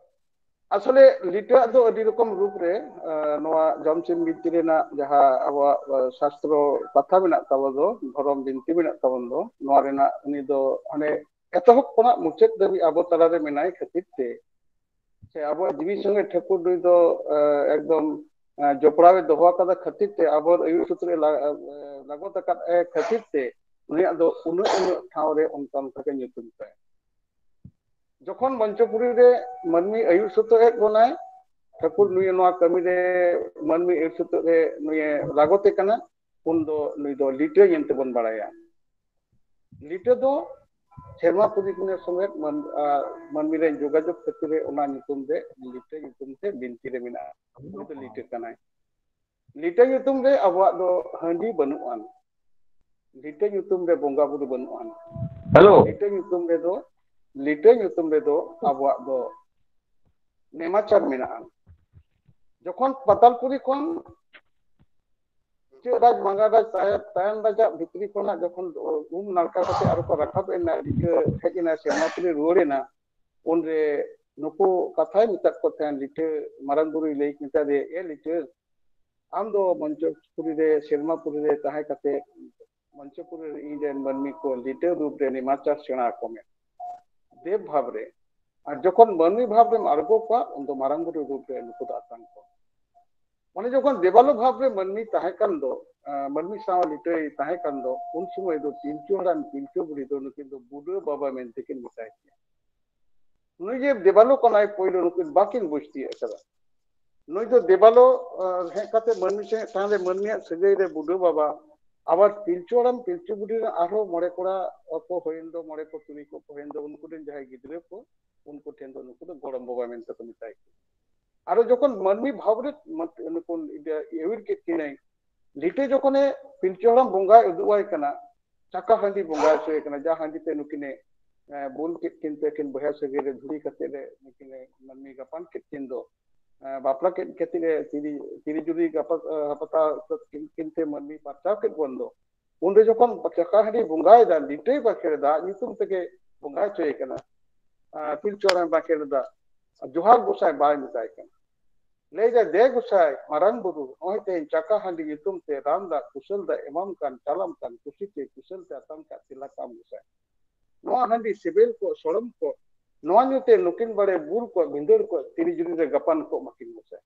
ᱟᱥᱚᱞᱮ ᱞᱤᱴᱟᱹᱣᱟᱜ ᱫᱚ ᱟᱹᱰᱤ ᱨᱚᱠᱚᱢ ᱨᱩᱯ ᱨᱮ, ᱮ, ᱱᱚᱣᱟ ᱡᱚᱢᱥᱤᱢ ᱵᱤᱱᱛᱤ ᱨᱮᱱᱟᱜ ᱡᱟᱦᱟᱸ ᱟᱵᱚᱣᱟᱜ, ᱮ, ᱥᱟᱥᱛᱨᱚ ᱠᱟᱛᱷᱟ ᱢᱮᱱᱟᱜ ᱛᱟᱵᱚ ᱫᱚ, ᱫᱷᱚᱨᱚᱢ ᱵᱤᱱᱛᱤ ᱢᱮᱱᱟᱜ ᱛᱟᱵᱚᱱ ᱫᱚ, ᱱᱚᱣᱟ ᱨᱮᱱᱟᱜ ᱩᱱᱤ ᱫᱚ ᱦᱟᱱᱮ ᱮᱛᱚᱦᱚᱵ ᱠᱷᱚᱱᱟᱜ ᱢᱩᱪᱟᱹᱫ ᱫᱷᱟᱹᱵᱤᱡ ᱟᱵᱚ ᱛᱟᱞᱟᱨᱮ ᱢᱮᱱᱟᱭ ᱠᱷᱟᱹᱛᱤᱨ ᱛᱮ, ᱥᱮ ᱟᱵᱚᱣᱟᱜ ᱡᱤᱣᱤ ᱥᱚᱸᱜᱮ ᱴᱷᱟᱹᱠᱩᱨ ᱱᱩᱭ ᱫᱚ, ᱮ, ᱮᱠᱫᱚᱢ, ᱮ, ᱡᱚᱯᱲᱟᱣ ᱮ ᱫᱚᱦᱚ ᱟᱠᱟᱫᱟ ᱠᱷᱟᱹᱛᱤᱨ ᱛᱮ, ᱟᱵᱚ ᱟᱹᱭᱩᱨ ᱥᱩᱛᱨᱮ ᱞᱟ-, ᱮ, ᱞᱟᱜᱚᱛ ᱟᱠᱟᱫ ᱮ ᱠᱷᱟᱹᱛᱤᱨ ᱛᱮ, ᱩᱱᱤᱭᱟᱜ ᱫᱚ ᱩᱱᱟᱹᱜ, ᱩᱱᱟᱹᱜ ᱴᱷᱟᱶ ᱨᱮ ᱚᱱᱠᱟ, ᱚᱱᱠᱟ ᱜᱮ ᱧᱩᱛᱩᱢ ᱛᱟᱭ᱾ ᱡᱚᱠᱷᱚᱱ ᱢᱚᱧᱪᱚᱯᱩᱨᱤ ᱨᱮ ᱢᱟᱹᱱᱢᱤ ᱟᱹᱭᱩᱨ ᱥᱩᱛᱩᱜ ᱮᱫ ᱵᱚᱱᱟᱭ, ᱴᱷᱟᱹᱠᱩᱨ ᱱᱩᱭ ᱱᱚᱣᱟ ᱠᱟᱹᱢᱤ ᱨᱮ ᱢᱟᱹᱱᱢᱤ ᱟᱹᱭᱩᱨ ᱥᱩᱛᱩᱜ ᱨᱮ ᱱᱩᱭᱮ ᱞᱟᱜᱚᱛᱮ ᱠᱟᱱᱟ, ᱩᱱ ᱫᱚ ᱱᱩᱭ ᱫᱚ ᱞᱤᱴᱟᱹ ᱢᱮᱱᱛᱮ ᱵᱚᱱ ᱵᱟᱲᱟᱭᱟ᱾ ᱞᱤᱴᱟᱹ ᱫᱚ ᱥᱮᱨᱢᱟ ᱯᱩᱨᱤ ᱠᱚ ᱥᱚᱸᱜᱮ ᱢᱟᱹᱱ-, ᱟᱨ ᱢᱟᱹᱱᱢᱤ ᱨᱮᱱ ᱡᱳᱜᱟᱡᱳᱜᱽ ᱠᱷᱟᱹᱛᱤᱨ ᱨᱮ ᱚᱱᱟ ᱧᱩᱛᱩᱢ ᱛᱮ ᱞᱤᱴᱟᱹ ᱧᱩᱛᱩᱢ ᱛᱮ ᱵᱤᱱᱛᱤ ᱨᱮ ᱢᱮᱱᱟᱜᱼᱟ᱾ ᱩᱱᱤ ᱫᱚ ᱞᱤᱴᱟᱹ ᱠᱟᱱᱟᱭ᱾ ᱞᱤᱴᱟᱹ ᱧᱩᱛᱩᱢ ᱨᱮ ᱟᱵᱚᱣᱟᱜ ᱫᱚ ᱦᱟᱺᱰᱤ ᱵᱟᱹᱱᱩᱜ ᱟᱱ, ᱞᱤᱴᱟᱹ ᱧᱩᱛᱩᱢ ᱨᱮ ᱵᱚᱸᱜᱟ ᱵᱩᱨᱩ ᱵᱟᱹᱱᱩᱜ ᱟᱱ᱾ ᱦᱮᱞᱳ᱾ ᱞᱤᱴᱟᱹ ᱧᱩᱛᱩᱢ ᱨᱮᱫᱚ, ᱞᱤᱴᱟᱹ ᱧᱩᱛᱩᱢ ᱨᱮᱫᱚ ᱟᱵᱚᱣᱟᱜ ᱫᱚ ᱱᱮᱢᱟᱪᱟᱨ ᱢᱮᱱᱟᱜᱼᱟ᱾ ᱡᱚᱠᱷᱚᱱ ᱯᱟᱛᱟᱞᱯᱩᱨᱤ ᱠᱷᱚᱱ ᱤᱪᱟᱹᱜ ᱨᱟᱡᱽ, ᱢᱟᱸᱜᱟᱲ ᱨᱟᱡᱽ, ᱛᱟᱭ-, ᱛᱟᱭᱟᱱ ᱨᱟᱡᱟᱜ ᱵᱷᱤᱛᱨᱤ ᱠᱷᱚᱱᱟᱜ ᱡᱚᱠᱷᱚᱱ ᱩᱢ ᱱᱟᱲᱠᱟ ᱠᱟᱛᱮ ᱟᱨᱚ ᱠᱚ ᱨᱟᱠᱟᱵ ᱮᱱᱟ, ᱞᱤᱴᱟᱹ ᱦᱮᱡ ᱮᱱᱟ, ᱥᱮᱨᱢᱟ ᱯᱩᱨᱤ ᱨᱩᱣᱟᱹᱲ ᱮᱱᱟ, ᱩᱱᱨᱮ ᱱᱩᱠᱩ ᱠᱟᱛᱷᱟᱭ ᱢᱮᱛᱟᱫ ᱠᱚ ᱛᱟᱦᱮᱸᱱ, ᱞᱤᱴᱟᱹ ᱢᱟᱨᱟᱝ ᱵᱩᱨᱩᱭ ᱞᱟᱹᱭ ᱢᱮᱛᱟ ᱫᱮᱭᱟ, "ᱮ ᱞᱤᱴᱟᱹ, ᱟᱢ ᱫᱚ ᱢᱚᱧᱪᱚᱯᱩᱨᱤ ᱨᱮ, ᱥᱮᱨᱢᱟ ᱯᱩᱨᱤ ᱨᱮ ᱛᱟᱦᱮᱸ ᱠᱟᱛᱮ ᱢᱚᱧᱪᱚᱯᱩᱨᱤ ᱨᱮ ᱤᱧ ᱨᱮᱱ ᱢᱟᱹᱱᱢᱤ ᱠᱚ ᱞᱤᱴᱟᱹ ᱨᱩᱯ ᱨᱮ ᱱᱮᱢᱟᱪᱟᱨ ᱥᱮᱬᱟ ᱟᱠᱚ ᱢᱮ, ᱫᱮᱵ ᱵᱷᱟᱵᱽ ᱨᱮ᱾ ᱟᱨ ᱡᱚᱠᱷᱚᱱ ᱢᱟᱹᱱᱢᱤ ᱵᱷᱟᱵᱽ ᱨᱮᱢ ᱟᱬᱜᱚ ᱠᱚᱣᱟ, ᱩᱱ ᱫᱚ ᱢᱟᱨᱟᱝ ᱵᱩᱨᱩ ᱨᱩᱯ ᱨᱮ ᱱᱩᱠᱩ ᱫᱚ ᱟᱛᱟᱝ ᱠᱚ᱾" ᱢᱟᱱᱮ ᱡᱚᱠᱷᱚᱱ ᱫᱮᱵᱟᱞᱳ ᱵᱷᱟᱵᱽ ᱨᱮ ᱢᱟᱹᱱᱢᱤ ᱛᱟᱦᱮᱸ ᱠᱟᱱ ᱫᱚ, ᱟᱸ, ᱢᱟᱹᱱᱢᱤ ᱥᱟᱶ ᱞᱤᱴᱟᱹᱭ ᱛᱟᱦᱮᱸ ᱠᱟᱱ ᱫᱚ, ᱩᱱ ᱥᱚᱢᱚᱭ ᱫᱚ ᱯᱤᱞᱪᱩ ᱦᱟᱲᱟᱢ ᱯᱤᱞᱪᱩ ᱵᱩᱲᱦᱤ ᱫᱚ ᱱᱩᱠᱤᱱ ᱫᱚ ᱵᱩᱰᱟᱹ ᱵᱟᱵᱟ ᱢᱮᱱᱛᱮ ᱠᱤᱱ ᱢᱮᱛᱟᱭ ᱠᱟᱱᱟ᱾ ᱱᱩᱭ ᱡᱮ ᱫᱮᱵᱟᱞᱳ ᱠᱟᱱᱟᱭ, ᱯᱳᱭᱞᱳ ᱱᱩᱠᱤᱱ ᱵᱟᱠᱤᱱ ᱵᱩᱡᱽ ᱛᱤᱭᱳᱜ ᱠᱟᱫᱟ᱾ ᱱᱩᱭ ᱫᱚ ᱫᱮᱵᱟᱞᱳ, ᱟᱸ, ᱦᱮᱡ ᱠᱟᱛᱮ ᱢᱟᱹᱱᱢᱤ ᱥᱮᱫ ᱛᱟᱦᱮᱸ ᱞᱮ ᱢᱟᱹᱱᱢᱤᱭᱟᱜ ᱥᱟᱹᱜᱟᱹᱭ ᱨᱮ ᱵᱩᱰᱟᱹ ᱵᱟᱵᱟ, ᱟᱵᱟᱨ ᱯᱤᱞᱪᱩ ᱦᱟᱲᱟᱢ ᱯᱤᱞᱪᱩ ᱵᱩᱲᱦᱤ ᱨᱮᱱ ᱟᱨᱦᱚᱸ ᱢᱚᱬᱮ ᱠᱚᱲᱟ ᱠᱚ ᱦᱩᱭᱮᱱ ᱫᱚ, ᱢᱚᱬᱮ ᱠᱚ ᱛᱩᱨᱩᱭ ᱠᱚ ᱦᱩᱭᱮᱱ ᱫᱚ, ᱩᱱᱠᱩ ᱨᱮᱱ ᱡᱟᱦᱟᱸᱭ ᱜᱤᱫᱽᱨᱟᱹ ᱠᱚ, ᱩᱱᱠᱩ ᱴᱷᱮᱱ ᱫᱚ ᱱᱩᱠᱩ ᱫᱚ ᱜᱚᱲᱚᱢ ᱵᱟᱵᱟ ᱢᱮᱱᱛᱮ ᱠᱚ ᱢᱮᱛᱟᱭ ᱠᱟᱱᱟ᱾ ᱟᱨᱚ ᱡᱚᱠᱷᱚᱱ ᱢᱟᱹᱱᱢᱤ ᱵᱷᱟᱵᱽ ᱨᱮ ᱢᱟᱹᱱ-, ᱱᱩᱠᱩ ᱤᱭᱟᱹ ᱮᱣᱤᱨ ᱠᱮᱫ ᱠᱤᱱᱟᱹᱭ, ᱞᱤᱴᱟᱹ ᱡᱚᱠᱷᱚᱱᱮ ᱯᱤᱞᱪᱩ ᱦᱟᱲᱟᱢ ᱵᱚᱸᱜᱟᱭ ᱩᱫᱩᱜ ᱟᱭ ᱠᱟᱱᱟ, ᱪᱟᱠᱟ ᱦᱟᱺᱰᱤ ᱵᱚᱸᱜᱟ ᱦᱚᱪᱚᱭᱮ ᱠᱟᱱᱟ, ᱡᱟ ᱦᱟᱺᱰᱤ ᱛᱮ ᱱᱩᱠᱤᱱᱮ, ᱮ, ᱵᱩᱞ ᱠᱮᱫ ᱠᱤᱱ ᱛᱮ ᱠᱤᱱ ᱵᱚᱭᱦᱟ ᱥᱟᱹᱜᱟᱹᱭ ᱨᱮ ᱫᱷᱩᱲᱤ ᱠᱟᱛᱮ ᱨᱮ ᱱᱩᱠᱤᱱᱮ ᱢᱟᱹᱱᱢᱤ ᱜᱟᱯᱟᱱ ᱠᱮᱫ ᱠᱤᱱ ᱫᱚ, ᱮ, ᱵᱟᱯᱞᱟ ᱠᱮᱫ ᱠᱷᱟᱹᱛᱤᱨ ᱮ ᱛᱤᱨᱤ, ᱛᱤᱨᱤ ᱡᱩᱨᱤ ᱜᱟᱯᱟ-, ᱮ, ᱦᱟᱯᱟᱛᱟ ᱠᱤᱱ, ᱠᱤᱱ ᱛᱮ ᱢᱟᱹᱱᱢᱤ ᱯᱟᱨᱪᱟᱣ ᱠᱮᱫ ᱵᱚᱱ ᱫᱚ, ᱩᱱᱨᱮ ᱡᱚᱠᱷᱚᱱ ᱪᱟᱠᱟ ᱦᱟᱺᱰᱤ ᱵᱚᱸᱜᱟᱭᱮᱫᱟ, ᱞᱤᱴᱟᱹᱭ ᱵᱟᱸᱠᱷᱮᱲ ᱮᱫᱟ, ᱟᱡ ᱧᱩᱛᱩᱢ ᱛᱮᱜᱮ ᱵᱚᱸᱜᱟ ᱦᱚᱪᱚᱭᱮ ᱠᱟᱱᱟ, ᱟᱨ ᱯᱤᱞᱪᱩ ᱦᱟᱲᱟᱢ ᱵᱟᱸᱠᱷᱮᱲ ᱮᱫᱟ, ᱡᱚᱦᱟᱨ ᱜᱚᱸᱥᱟᱭ ᱵᱟᱭ ᱢᱮᱛᱟᱭ ᱠᱟᱱᱟ᱾ ᱞᱟᱹᱭ ᱫᱟᱭ, "ᱫᱮ ᱜᱚᱸᱥᱟᱭ, ᱢᱟᱨᱟᱝ ᱵᱩᱨᱩ, ᱱᱚᱜᱼᱚᱭ ᱛᱮᱦᱮᱧ ᱪᱟᱠᱟ ᱦᱟᱺᱰᱤ ᱧᱩᱛᱩᱢ ᱛᱮ ᱨᱟᱱ ᱫᱟᱜ ᱠᱩᱥᱟᱹᱞ ᱫᱟᱜ ᱮᱢᱟᱢ ᱠᱟᱱ, ᱪᱟᱞᱟᱢ ᱠᱟᱱ, ᱠᱩᱥᱤᱛᱮ ᱠᱩᱥᱟᱹᱞ ᱛᱮ ᱟᱛᱟᱝ ᱠᱟᱜ ᱛᱮᱞᱟ ᱠᱟᱢ ᱜᱚᱸᱥᱟᱭ᱾ ᱱᱚᱣᱟ ᱦᱟᱺᱰᱤ ᱥᱤᱵᱤᱞ ᱠᱚᱜ, ᱥᱚᱲᱚᱢ ᱠᱚᱜ, ᱱᱚᱣᱟ ᱧᱩᱛᱮ ᱱᱩᱠᱤᱱ ᱵᱟᱲᱮ ᱵᱩᱞ ᱠᱚᱜ, ᱵᱷᱤᱸᱫᱟᱹᱲ ᱠᱚᱜ, ᱛᱤᱨᱤ ᱡᱩᱨᱤ ᱨᱮ ᱜᱟᱯᱟᱱ ᱠᱚᱜ ᱢᱟᱹᱠᱤᱱ ᱜᱚᱸᱥᱟᱭ᱾"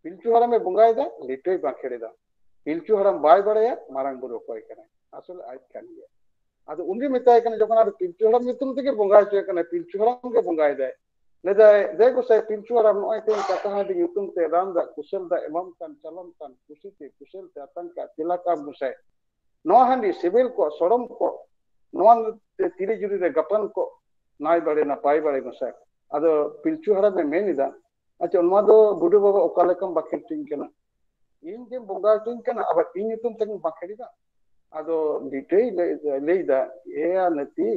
ᱯᱤᱞᱪᱩ ᱦᱟᱲᱟᱢᱮ ᱵᱚᱸᱜᱟᱭᱮᱫᱟ, ᱞᱤᱴᱟᱹᱭ ᱵᱟᱸᱠᱷᱮᱲ ᱮᱫᱟ᱾ ᱯᱤᱞᱪᱩ ᱦᱟᱲᱟᱢ ᱵᱟᱭ ᱵᱟᱲᱟᱭᱟ ᱢᱟᱨᱟᱝ ᱵᱩᱨᱩ ᱚᱠᱚᱭ ᱠᱟᱱᱟᱭ, ᱟᱥᱚᱞ ᱟᱡ ᱠᱟᱱ ᱜᱮᱭᱟ᱾ ᱟᱫᱚ ᱩᱱᱤ ᱢᱮᱛᱟᱭ ᱠᱟᱱᱟ, ᱡᱚᱠᱷᱚᱱ ᱟᱨ ᱯᱤᱞᱪᱩ ᱦᱟᱲᱟᱢ ᱧᱩᱛᱩᱢ ᱛᱮᱜᱮ ᱵᱚᱸᱜᱟ ᱦᱚᱪᱚᱭᱮ ᱠᱟᱱᱟ, ᱯᱤᱞᱪᱩ ᱦᱟᱲᱟᱢ ᱜᱮ ᱵᱚᱸᱜᱟᱭᱮᱫᱟᱭ, ᱞᱟᱹᱭᱫᱟᱭ, "ᱫᱮ ᱜᱚᱸᱥᱟᱭ ᱯᱤᱞᱪᱩ ᱦᱟᱲᱟᱢ, ᱱᱚᱜᱼᱚᱭ ᱛᱮᱦᱮᱧ ᱪᱟᱠᱟ ᱦᱟᱺᱰᱤ ᱧᱩᱛᱩᱢ ᱛᱮ ᱨᱟᱱ ᱫᱟᱜ ᱠᱩᱥᱟᱹᱞ ᱫᱟᱜ ᱮᱢᱟᱢ ᱠᱟᱱ, ᱪᱟᱞᱟᱢ ᱠᱟᱱ, ᱠᱩᱥᱤᱛᱮ ᱠᱩᱥᱟᱹᱞ ᱛᱮ ᱟᱛᱟᱝ ᱠᱟᱜ ᱛᱮᱞᱟ ᱠᱟᱢ ᱜᱚᱸᱥᱟᱭ, ᱱᱚᱣᱟ ᱦᱟᱺᱰᱤ ᱥᱤᱵᱤᱞ ᱠᱚᱜ, ᱥᱚᱲᱚᱢ ᱠᱚᱜ, ᱱᱚᱣᱟ ᱛᱤᱨᱮ ᱡᱩᱫᱤ ᱨᱮ ᱜᱟᱯᱟᱱ ᱠᱚ ᱱᱟᱭ ᱵᱟᱲᱮ ᱱᱟᱯᱟᱭ ᱵᱟᱲᱮ ᱜᱚᱸᱥᱟᱭ᱾ ᱟᱫᱚ ᱯᱤᱞᱪᱩ ᱦᱟᱲᱟᱢᱮ ᱢᱮᱱ ᱮᱫᱟ, ᱟᱪᱪᱷᱟ, ᱱᱚᱣᱟ ᱫᱚ ᱵᱩᱰᱷᱟᱹ ᱵᱟᱵᱟ ᱚᱠᱟ ᱞᱮᱠᱟᱢ ᱵᱟᱠᱷᱮᱲ ᱦᱚᱪᱚᱧ ᱠᱟᱱᱟ? ᱤᱧ ᱜᱮᱢ ᱵᱚᱸᱜᱟ ᱦᱚᱪᱚᱧ ᱠᱟᱱᱟ, ᱟᱵᱟᱨ ᱤᱧ ᱧᱩᱛᱩᱢ ᱛᱮᱢ ᱵᱟᱠᱷᱮᱲ ᱮᱫᱟ? ᱟᱫᱚ ᱞᱤᱴᱟᱹᱭ ᱞᱟᱹᱭ, ᱞᱟᱹᱭ ᱮᱫᱟ, ᱮᱭᱟ ᱱᱟᱹᱛᱤ,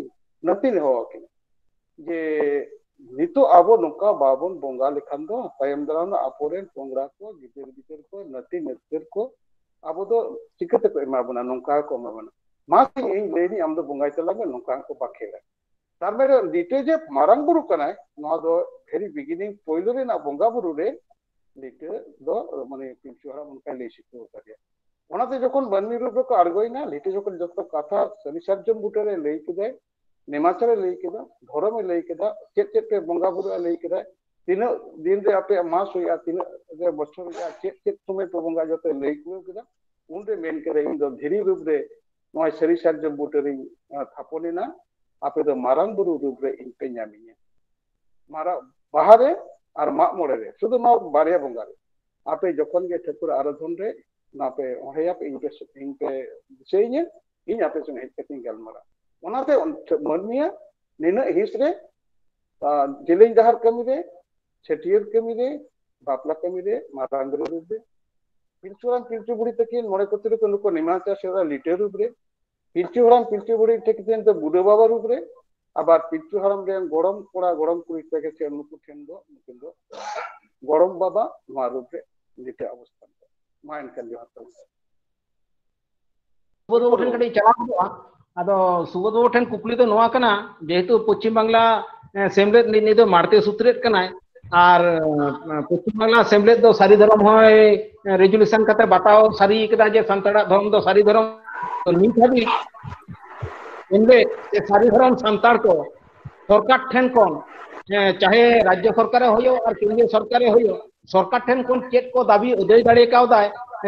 ᱱᱟᱹᱛᱤ ᱞᱮ ᱦᱚᱦᱚ ᱟᱹᱠᱤᱱᱟ, ᱡᱮ ᱱᱤᱛᱚᱜ ᱟᱵᱚ ᱱᱚᱝᱠᱟ ᱵᱟᱵᱚᱱ ᱵᱚᱸᱜᱟ ᱞᱮᱠᱷᱟᱱ ᱫᱚ ᱛᱟᱭᱚᱢ ᱫᱟᱨᱟᱢ ᱫᱚ ᱟᱵᱚᱨᱮᱱ ᱯᱚᱝᱲᱟ ᱠᱚ, ᱜᱤᱫᱟᱹᱨ ᱜᱤᱫᱟᱹᱨ ᱠᱚ, ᱱᱟᱹᱛᱤ ᱱᱟᱹᱛᱟᱹᱨ ᱠᱚ ᱟᱵᱚ ᱫᱚ ᱪᱤᱠᱟᱹ ᱛᱮᱠᱚ ᱮᱢᱟ ᱵᱚᱱᱟ? ᱱᱚᱝᱠᱟ ᱜᱮᱠᱚ ᱮᱢᱟ ᱵᱚᱱᱟ᱾ ᱢᱟ ᱤᱧ ᱞᱟᱹᱭ ᱫᱟᱹᱧ, ᱟᱢ ᱫᱚ ᱵᱚᱸᱜᱟᱭ ᱛᱟᱞᱟᱝ ᱢᱮ, ᱱᱚᱝᱠᱟ ᱦᱚᱸᱠᱚ ᱵᱟᱠᱷᱮᱲᱟ᱾ ᱛᱟᱨ ᱢᱟᱱᱮ ᱞᱤᱴᱟᱹ ᱡᱮ ᱢᱟᱨᱟᱝ ᱵᱩᱨᱩ ᱠᱟᱱᱟᱭ, ᱱᱚᱣᱟ ᱫᱚ very beginning, ᱯᱳᱭᱞᱳ ᱨᱮᱱᱟᱜ ᱵᱚᱸᱜᱟ ᱵᱩᱨᱩ ᱨᱮ ᱞᱤᱴᱟᱹ ᱫᱚ ᱢᱟᱱᱮ ᱯᱤᱞᱪᱩ ᱦᱟᱲᱟᱢ ᱚᱱᱠᱟᱭ ᱞᱟᱹᱭ ᱥᱤᱠᱷᱟᱹᱣ ᱟᱠᱟᱫᱮᱭᱟ᱾ ᱚᱱᱟᱛᱮ ᱡᱚᱠᱷᱚᱱ ᱢᱟᱹᱱᱢᱤ ᱨᱩᱯ ᱨᱮᱠᱚ ᱟᱬᱜᱚᱭᱮᱱᱟ, ᱞᱤᱴᱟᱹ ᱡᱚᱠᱷᱚᱱ ᱡᱚᱛᱚ ᱠᱟᱛᱷᱟ ᱥᱟᱹᱨᱤ ᱥᱟᱨᱡᱚᱢ ᱵᱩᱴᱟᱹ ᱨᱮ ᱞᱟᱹᱭ ᱠᱮᱫᱟᱭ, ᱱᱮᱢᱟᱪᱟᱨᱮ ᱞᱟᱹᱭ ᱠᱮᱫᱟ, ᱫᱷᱚᱨᱚᱢᱮ ᱞᱟᱹᱭ ᱠᱮᱫᱟ, ᱪᱮᱫ ᱪᱮᱫ ᱯᱮ ᱵᱚᱸᱜᱟ ᱵᱩᱨᱩᱜᱼᱟ ᱞᱟᱹᱭ ᱠᱮᱫᱟᱭ, ᱛᱤᱱᱟᱹᱜ ᱫᱤᱱ ᱨᱮ ᱟᱯᱮᱭᱟᱜ ᱢᱟᱥ ᱦᱩᱭᱩᱜᱼᱟ, ᱛᱤᱱᱟᱹᱜ ᱨᱮ ᱵᱚᱪᱷᱚᱨ ᱦᱩᱭᱩᱜᱼᱟ, ᱪᱮᱫ ᱪᱮᱫ ᱥᱚᱢᱚᱭ ᱯᱮ ᱵᱚᱸᱜᱟ, ᱡᱚᱛᱚᱭ ᱞᱟᱹᱭ ᱠᱩᱲᱟᱹᱣ ᱠᱮᱫᱟ᱾ ᱩᱱᱨᱮ ᱢᱮᱱ ᱠᱮᱫᱟ, ᱤᱧ ᱫᱚ ᱫᱷᱤᱨᱤ ᱨᱩᱯ ᱨᱮ ᱱᱚᱣᱟ ᱥᱟᱹᱨᱤ ᱥᱟᱨᱡᱚᱢ ᱵᱩᱴᱟᱹ ᱨᱤᱧ, ᱟᱸ, ᱛᱷᱟᱯᱚᱱ ᱮᱱᱟ, ᱟᱯᱮ ᱫᱚ ᱢᱟᱨᱟᱝ ᱵᱩᱨᱩ ᱨᱩᱯ ᱨᱮ ᱤᱧ ᱯᱮ ᱧᱟᱢᱤᱧᱟ᱾ ᱢᱟᱨᱟᱝ ᱵᱟᱦᱟ ᱨᱮ ᱟᱨ ᱢᱟᱜ ᱢᱚᱬᱮ ᱨᱮ, ᱥᱩᱫᱷᱩ ᱱᱚᱣᱟ ᱵᱟᱨᱭᱟ ᱵᱚᱸᱜᱟ ᱨᱮ ᱟᱯᱮ ᱡᱚᱠᱷᱚᱱ ᱜᱮ ᱴᱷᱟᱹᱠᱩᱨ ᱟᱨᱟᱫᱷᱚᱱ ᱨᱮ ᱱᱚᱣᱟ ᱯᱮ ᱚᱬᱦᱮᱭᱟᱯᱮ, ᱤᱧ ᱯᱮ, ᱤᱧ ᱯᱮ ᱫᱤᱥᱟᱹᱭᱤᱧᱟ, ᱤᱧ ᱟᱯᱮ ᱥᱚᱸᱜᱮ ᱦᱮᱡ ᱠᱟᱛᱮᱧ ᱜᱟᱞᱢᱟᱨᱟᱜᱼᱟ᱾ ᱚᱱᱟᱛᱮ ᱚᱱ-, ᱢᱟᱹᱱᱢᱤᱭᱟᱜ ᱱᱤᱱᱟᱹᱜ ᱦᱤᱸᱥ ᱨᱮ, ᱟᱸ, ᱡᱮᱞᱮᱧ ᱰᱟᱦᱟᱨ ᱠᱟᱹᱢᱤ ᱨᱮ, ᱪᱷᱟᱹᱴᱭᱟᱹᱨ ᱠᱟᱹᱢᱤ ᱨᱮ, ᱵᱟᱯᱞᱟ ᱠᱟᱹᱢᱤ ᱨᱮ, ᱢᱟᱨᱟᱝ ᱵᱩᱨᱩ ᱨᱩᱯ ᱨᱮ, ᱯᱤᱞᱪᱩ ᱦᱟᱲᱟᱢ ᱯᱤᱞᱪᱩ ᱵᱩᱲᱦᱤ ᱛᱟᱹᱠᱤᱱ ᱢᱚᱬᱮ ᱠᱚ ᱛᱩᱨᱩᱭ ᱠᱚ ᱱᱩᱠᱩ ᱱᱮᱢᱟᱪᱟᱨ ᱥᱮ ᱞᱤᱴᱟᱹ ᱨᱩᱯ ᱨᱮ, ᱯᱤᱞᱪᱩ ᱦᱟᱲᱟᱢ ᱯᱤᱞᱪᱩ ᱵᱩᱲᱦᱤ ᱴᱷᱮᱱ ᱠᱤᱱ ᱫᱚ ᱵᱩᱰᱷᱟᱹ ᱵᱟᱵᱟ ᱨᱩᱯ ᱨᱮ, ᱟᱵᱟᱨ ᱯᱤᱞᱪᱩ ᱦᱟᱲᱟᱢ ᱨᱮᱱ ᱜᱚᱲᱚᱢ ᱠᱚᱲᱟ ᱜᱚᱲᱚᱢ ᱠᱩᱲᱤ ᱛᱮᱜᱮ ᱥᱮ ᱱᱩᱠᱩ ᱴᱷᱮᱱ ᱫᱚ ᱱᱩᱠᱤᱱ ᱫᱚ ᱜᱚᱲᱚᱢ ᱵᱟᱵᱟ ᱱᱚᱣᱟ ᱨᱩᱯ ᱨᱮ ᱞᱤᱴᱟᱹ ᱚᱵᱚᱥᱛᱷᱟᱱ ᱨᱮ᱾ ᱢᱟ ᱮᱱᱠᱷᱟᱱ ᱡᱚᱦᱟᱨ ᱛᱟᱵᱚᱱ᱾ ᱥᱩᱵᱳᱫᱷ ᱵᱟᱹᱵᱩ ᱴᱷᱮᱱ ᱠᱟᱹᱴᱤᱡ ᱪᱟᱞᱟᱣ ᱜᱚᱫᱚᱜᱼᱟ᱾ ᱟᱫᱚ ᱥᱩᱵᱳᱫᱷ ᱵᱟᱹᱵᱩ ᱴᱷᱮᱱ ᱠᱩᱠᱞᱤ ᱫᱚ ᱱᱚᱣᱟ ᱠᱟᱱᱟ, ᱡᱮᱦᱮᱛᱩ ᱯᱚᱪᱷᱤᱢ ᱵᱟᱝᱞᱟ, ᱮ, ᱥᱮᱢᱞᱮᱫ ᱱᱤ-, ᱱᱤᱭᱟᱹ ᱫᱚ ᱢᱟᱲᱛᱮ ᱥᱩᱛᱨᱮᱫ ᱠᱟᱱᱟᱭ, ᱟᱨ, ᱮ, ᱯᱚᱪᱷᱤᱢ ᱵᱟᱝᱞᱟ ᱥᱮᱢᱞᱮᱫ ᱫᱚ ᱥᱟᱹᱨᱤ ᱫᱷᱚᱨᱚᱢ ᱦᱚᱸᱭ, ᱮ, resolution ᱠᱟᱛᱮ ᱵᱟᱛᱟᱣ ᱥᱟᱹᱨᱤ ᱠᱮᱫᱟ ᱡᱮ ᱥᱟᱱᱛᱟᱲᱟᱜ ᱫᱷᱚᱨᱚᱢ ᱫᱚ ᱥᱟᱹᱨᱤ ᱫᱷᱚᱨᱚᱢ᱾ ᱛᱚ ᱱᱤᱛ ᱦᱟᱹᱵᱤᱡ ᱥᱮᱢᱞᱮᱫ ᱥᱮ ᱥᱟᱹᱨᱤ ᱫᱷᱚᱨᱚᱢ ᱥᱟᱱᱛᱟᱲ ᱠᱚ ᱥᱚᱨᱠᱟᱨ ᱴᱷᱮᱱ ᱠᱷᱚᱱ, ᱮ, ᱪᱟᱦᱮ ᱨᱟᱡᱽᱡᱚ ᱥᱚᱨᱠᱟᱨᱮ ᱦᱩᱭᱩᱜ ᱟᱨ ᱠᱮᱱᱫᱨᱤᱭᱚ ᱥᱚᱨᱠᱟᱨᱮ ᱦᱩᱭᱩᱜ, ᱥᱚᱨᱠᱟᱨ ᱴᱷᱮᱱ ᱠᱷᱚᱱ ᱪᱮᱫ ᱠᱚ ᱫᱟᱹᱵᱤ ᱟᱹᱫᱟᱹᱭ ᱫᱟᱲᱮ ᱠᱟᱣᱫᱟᱭ,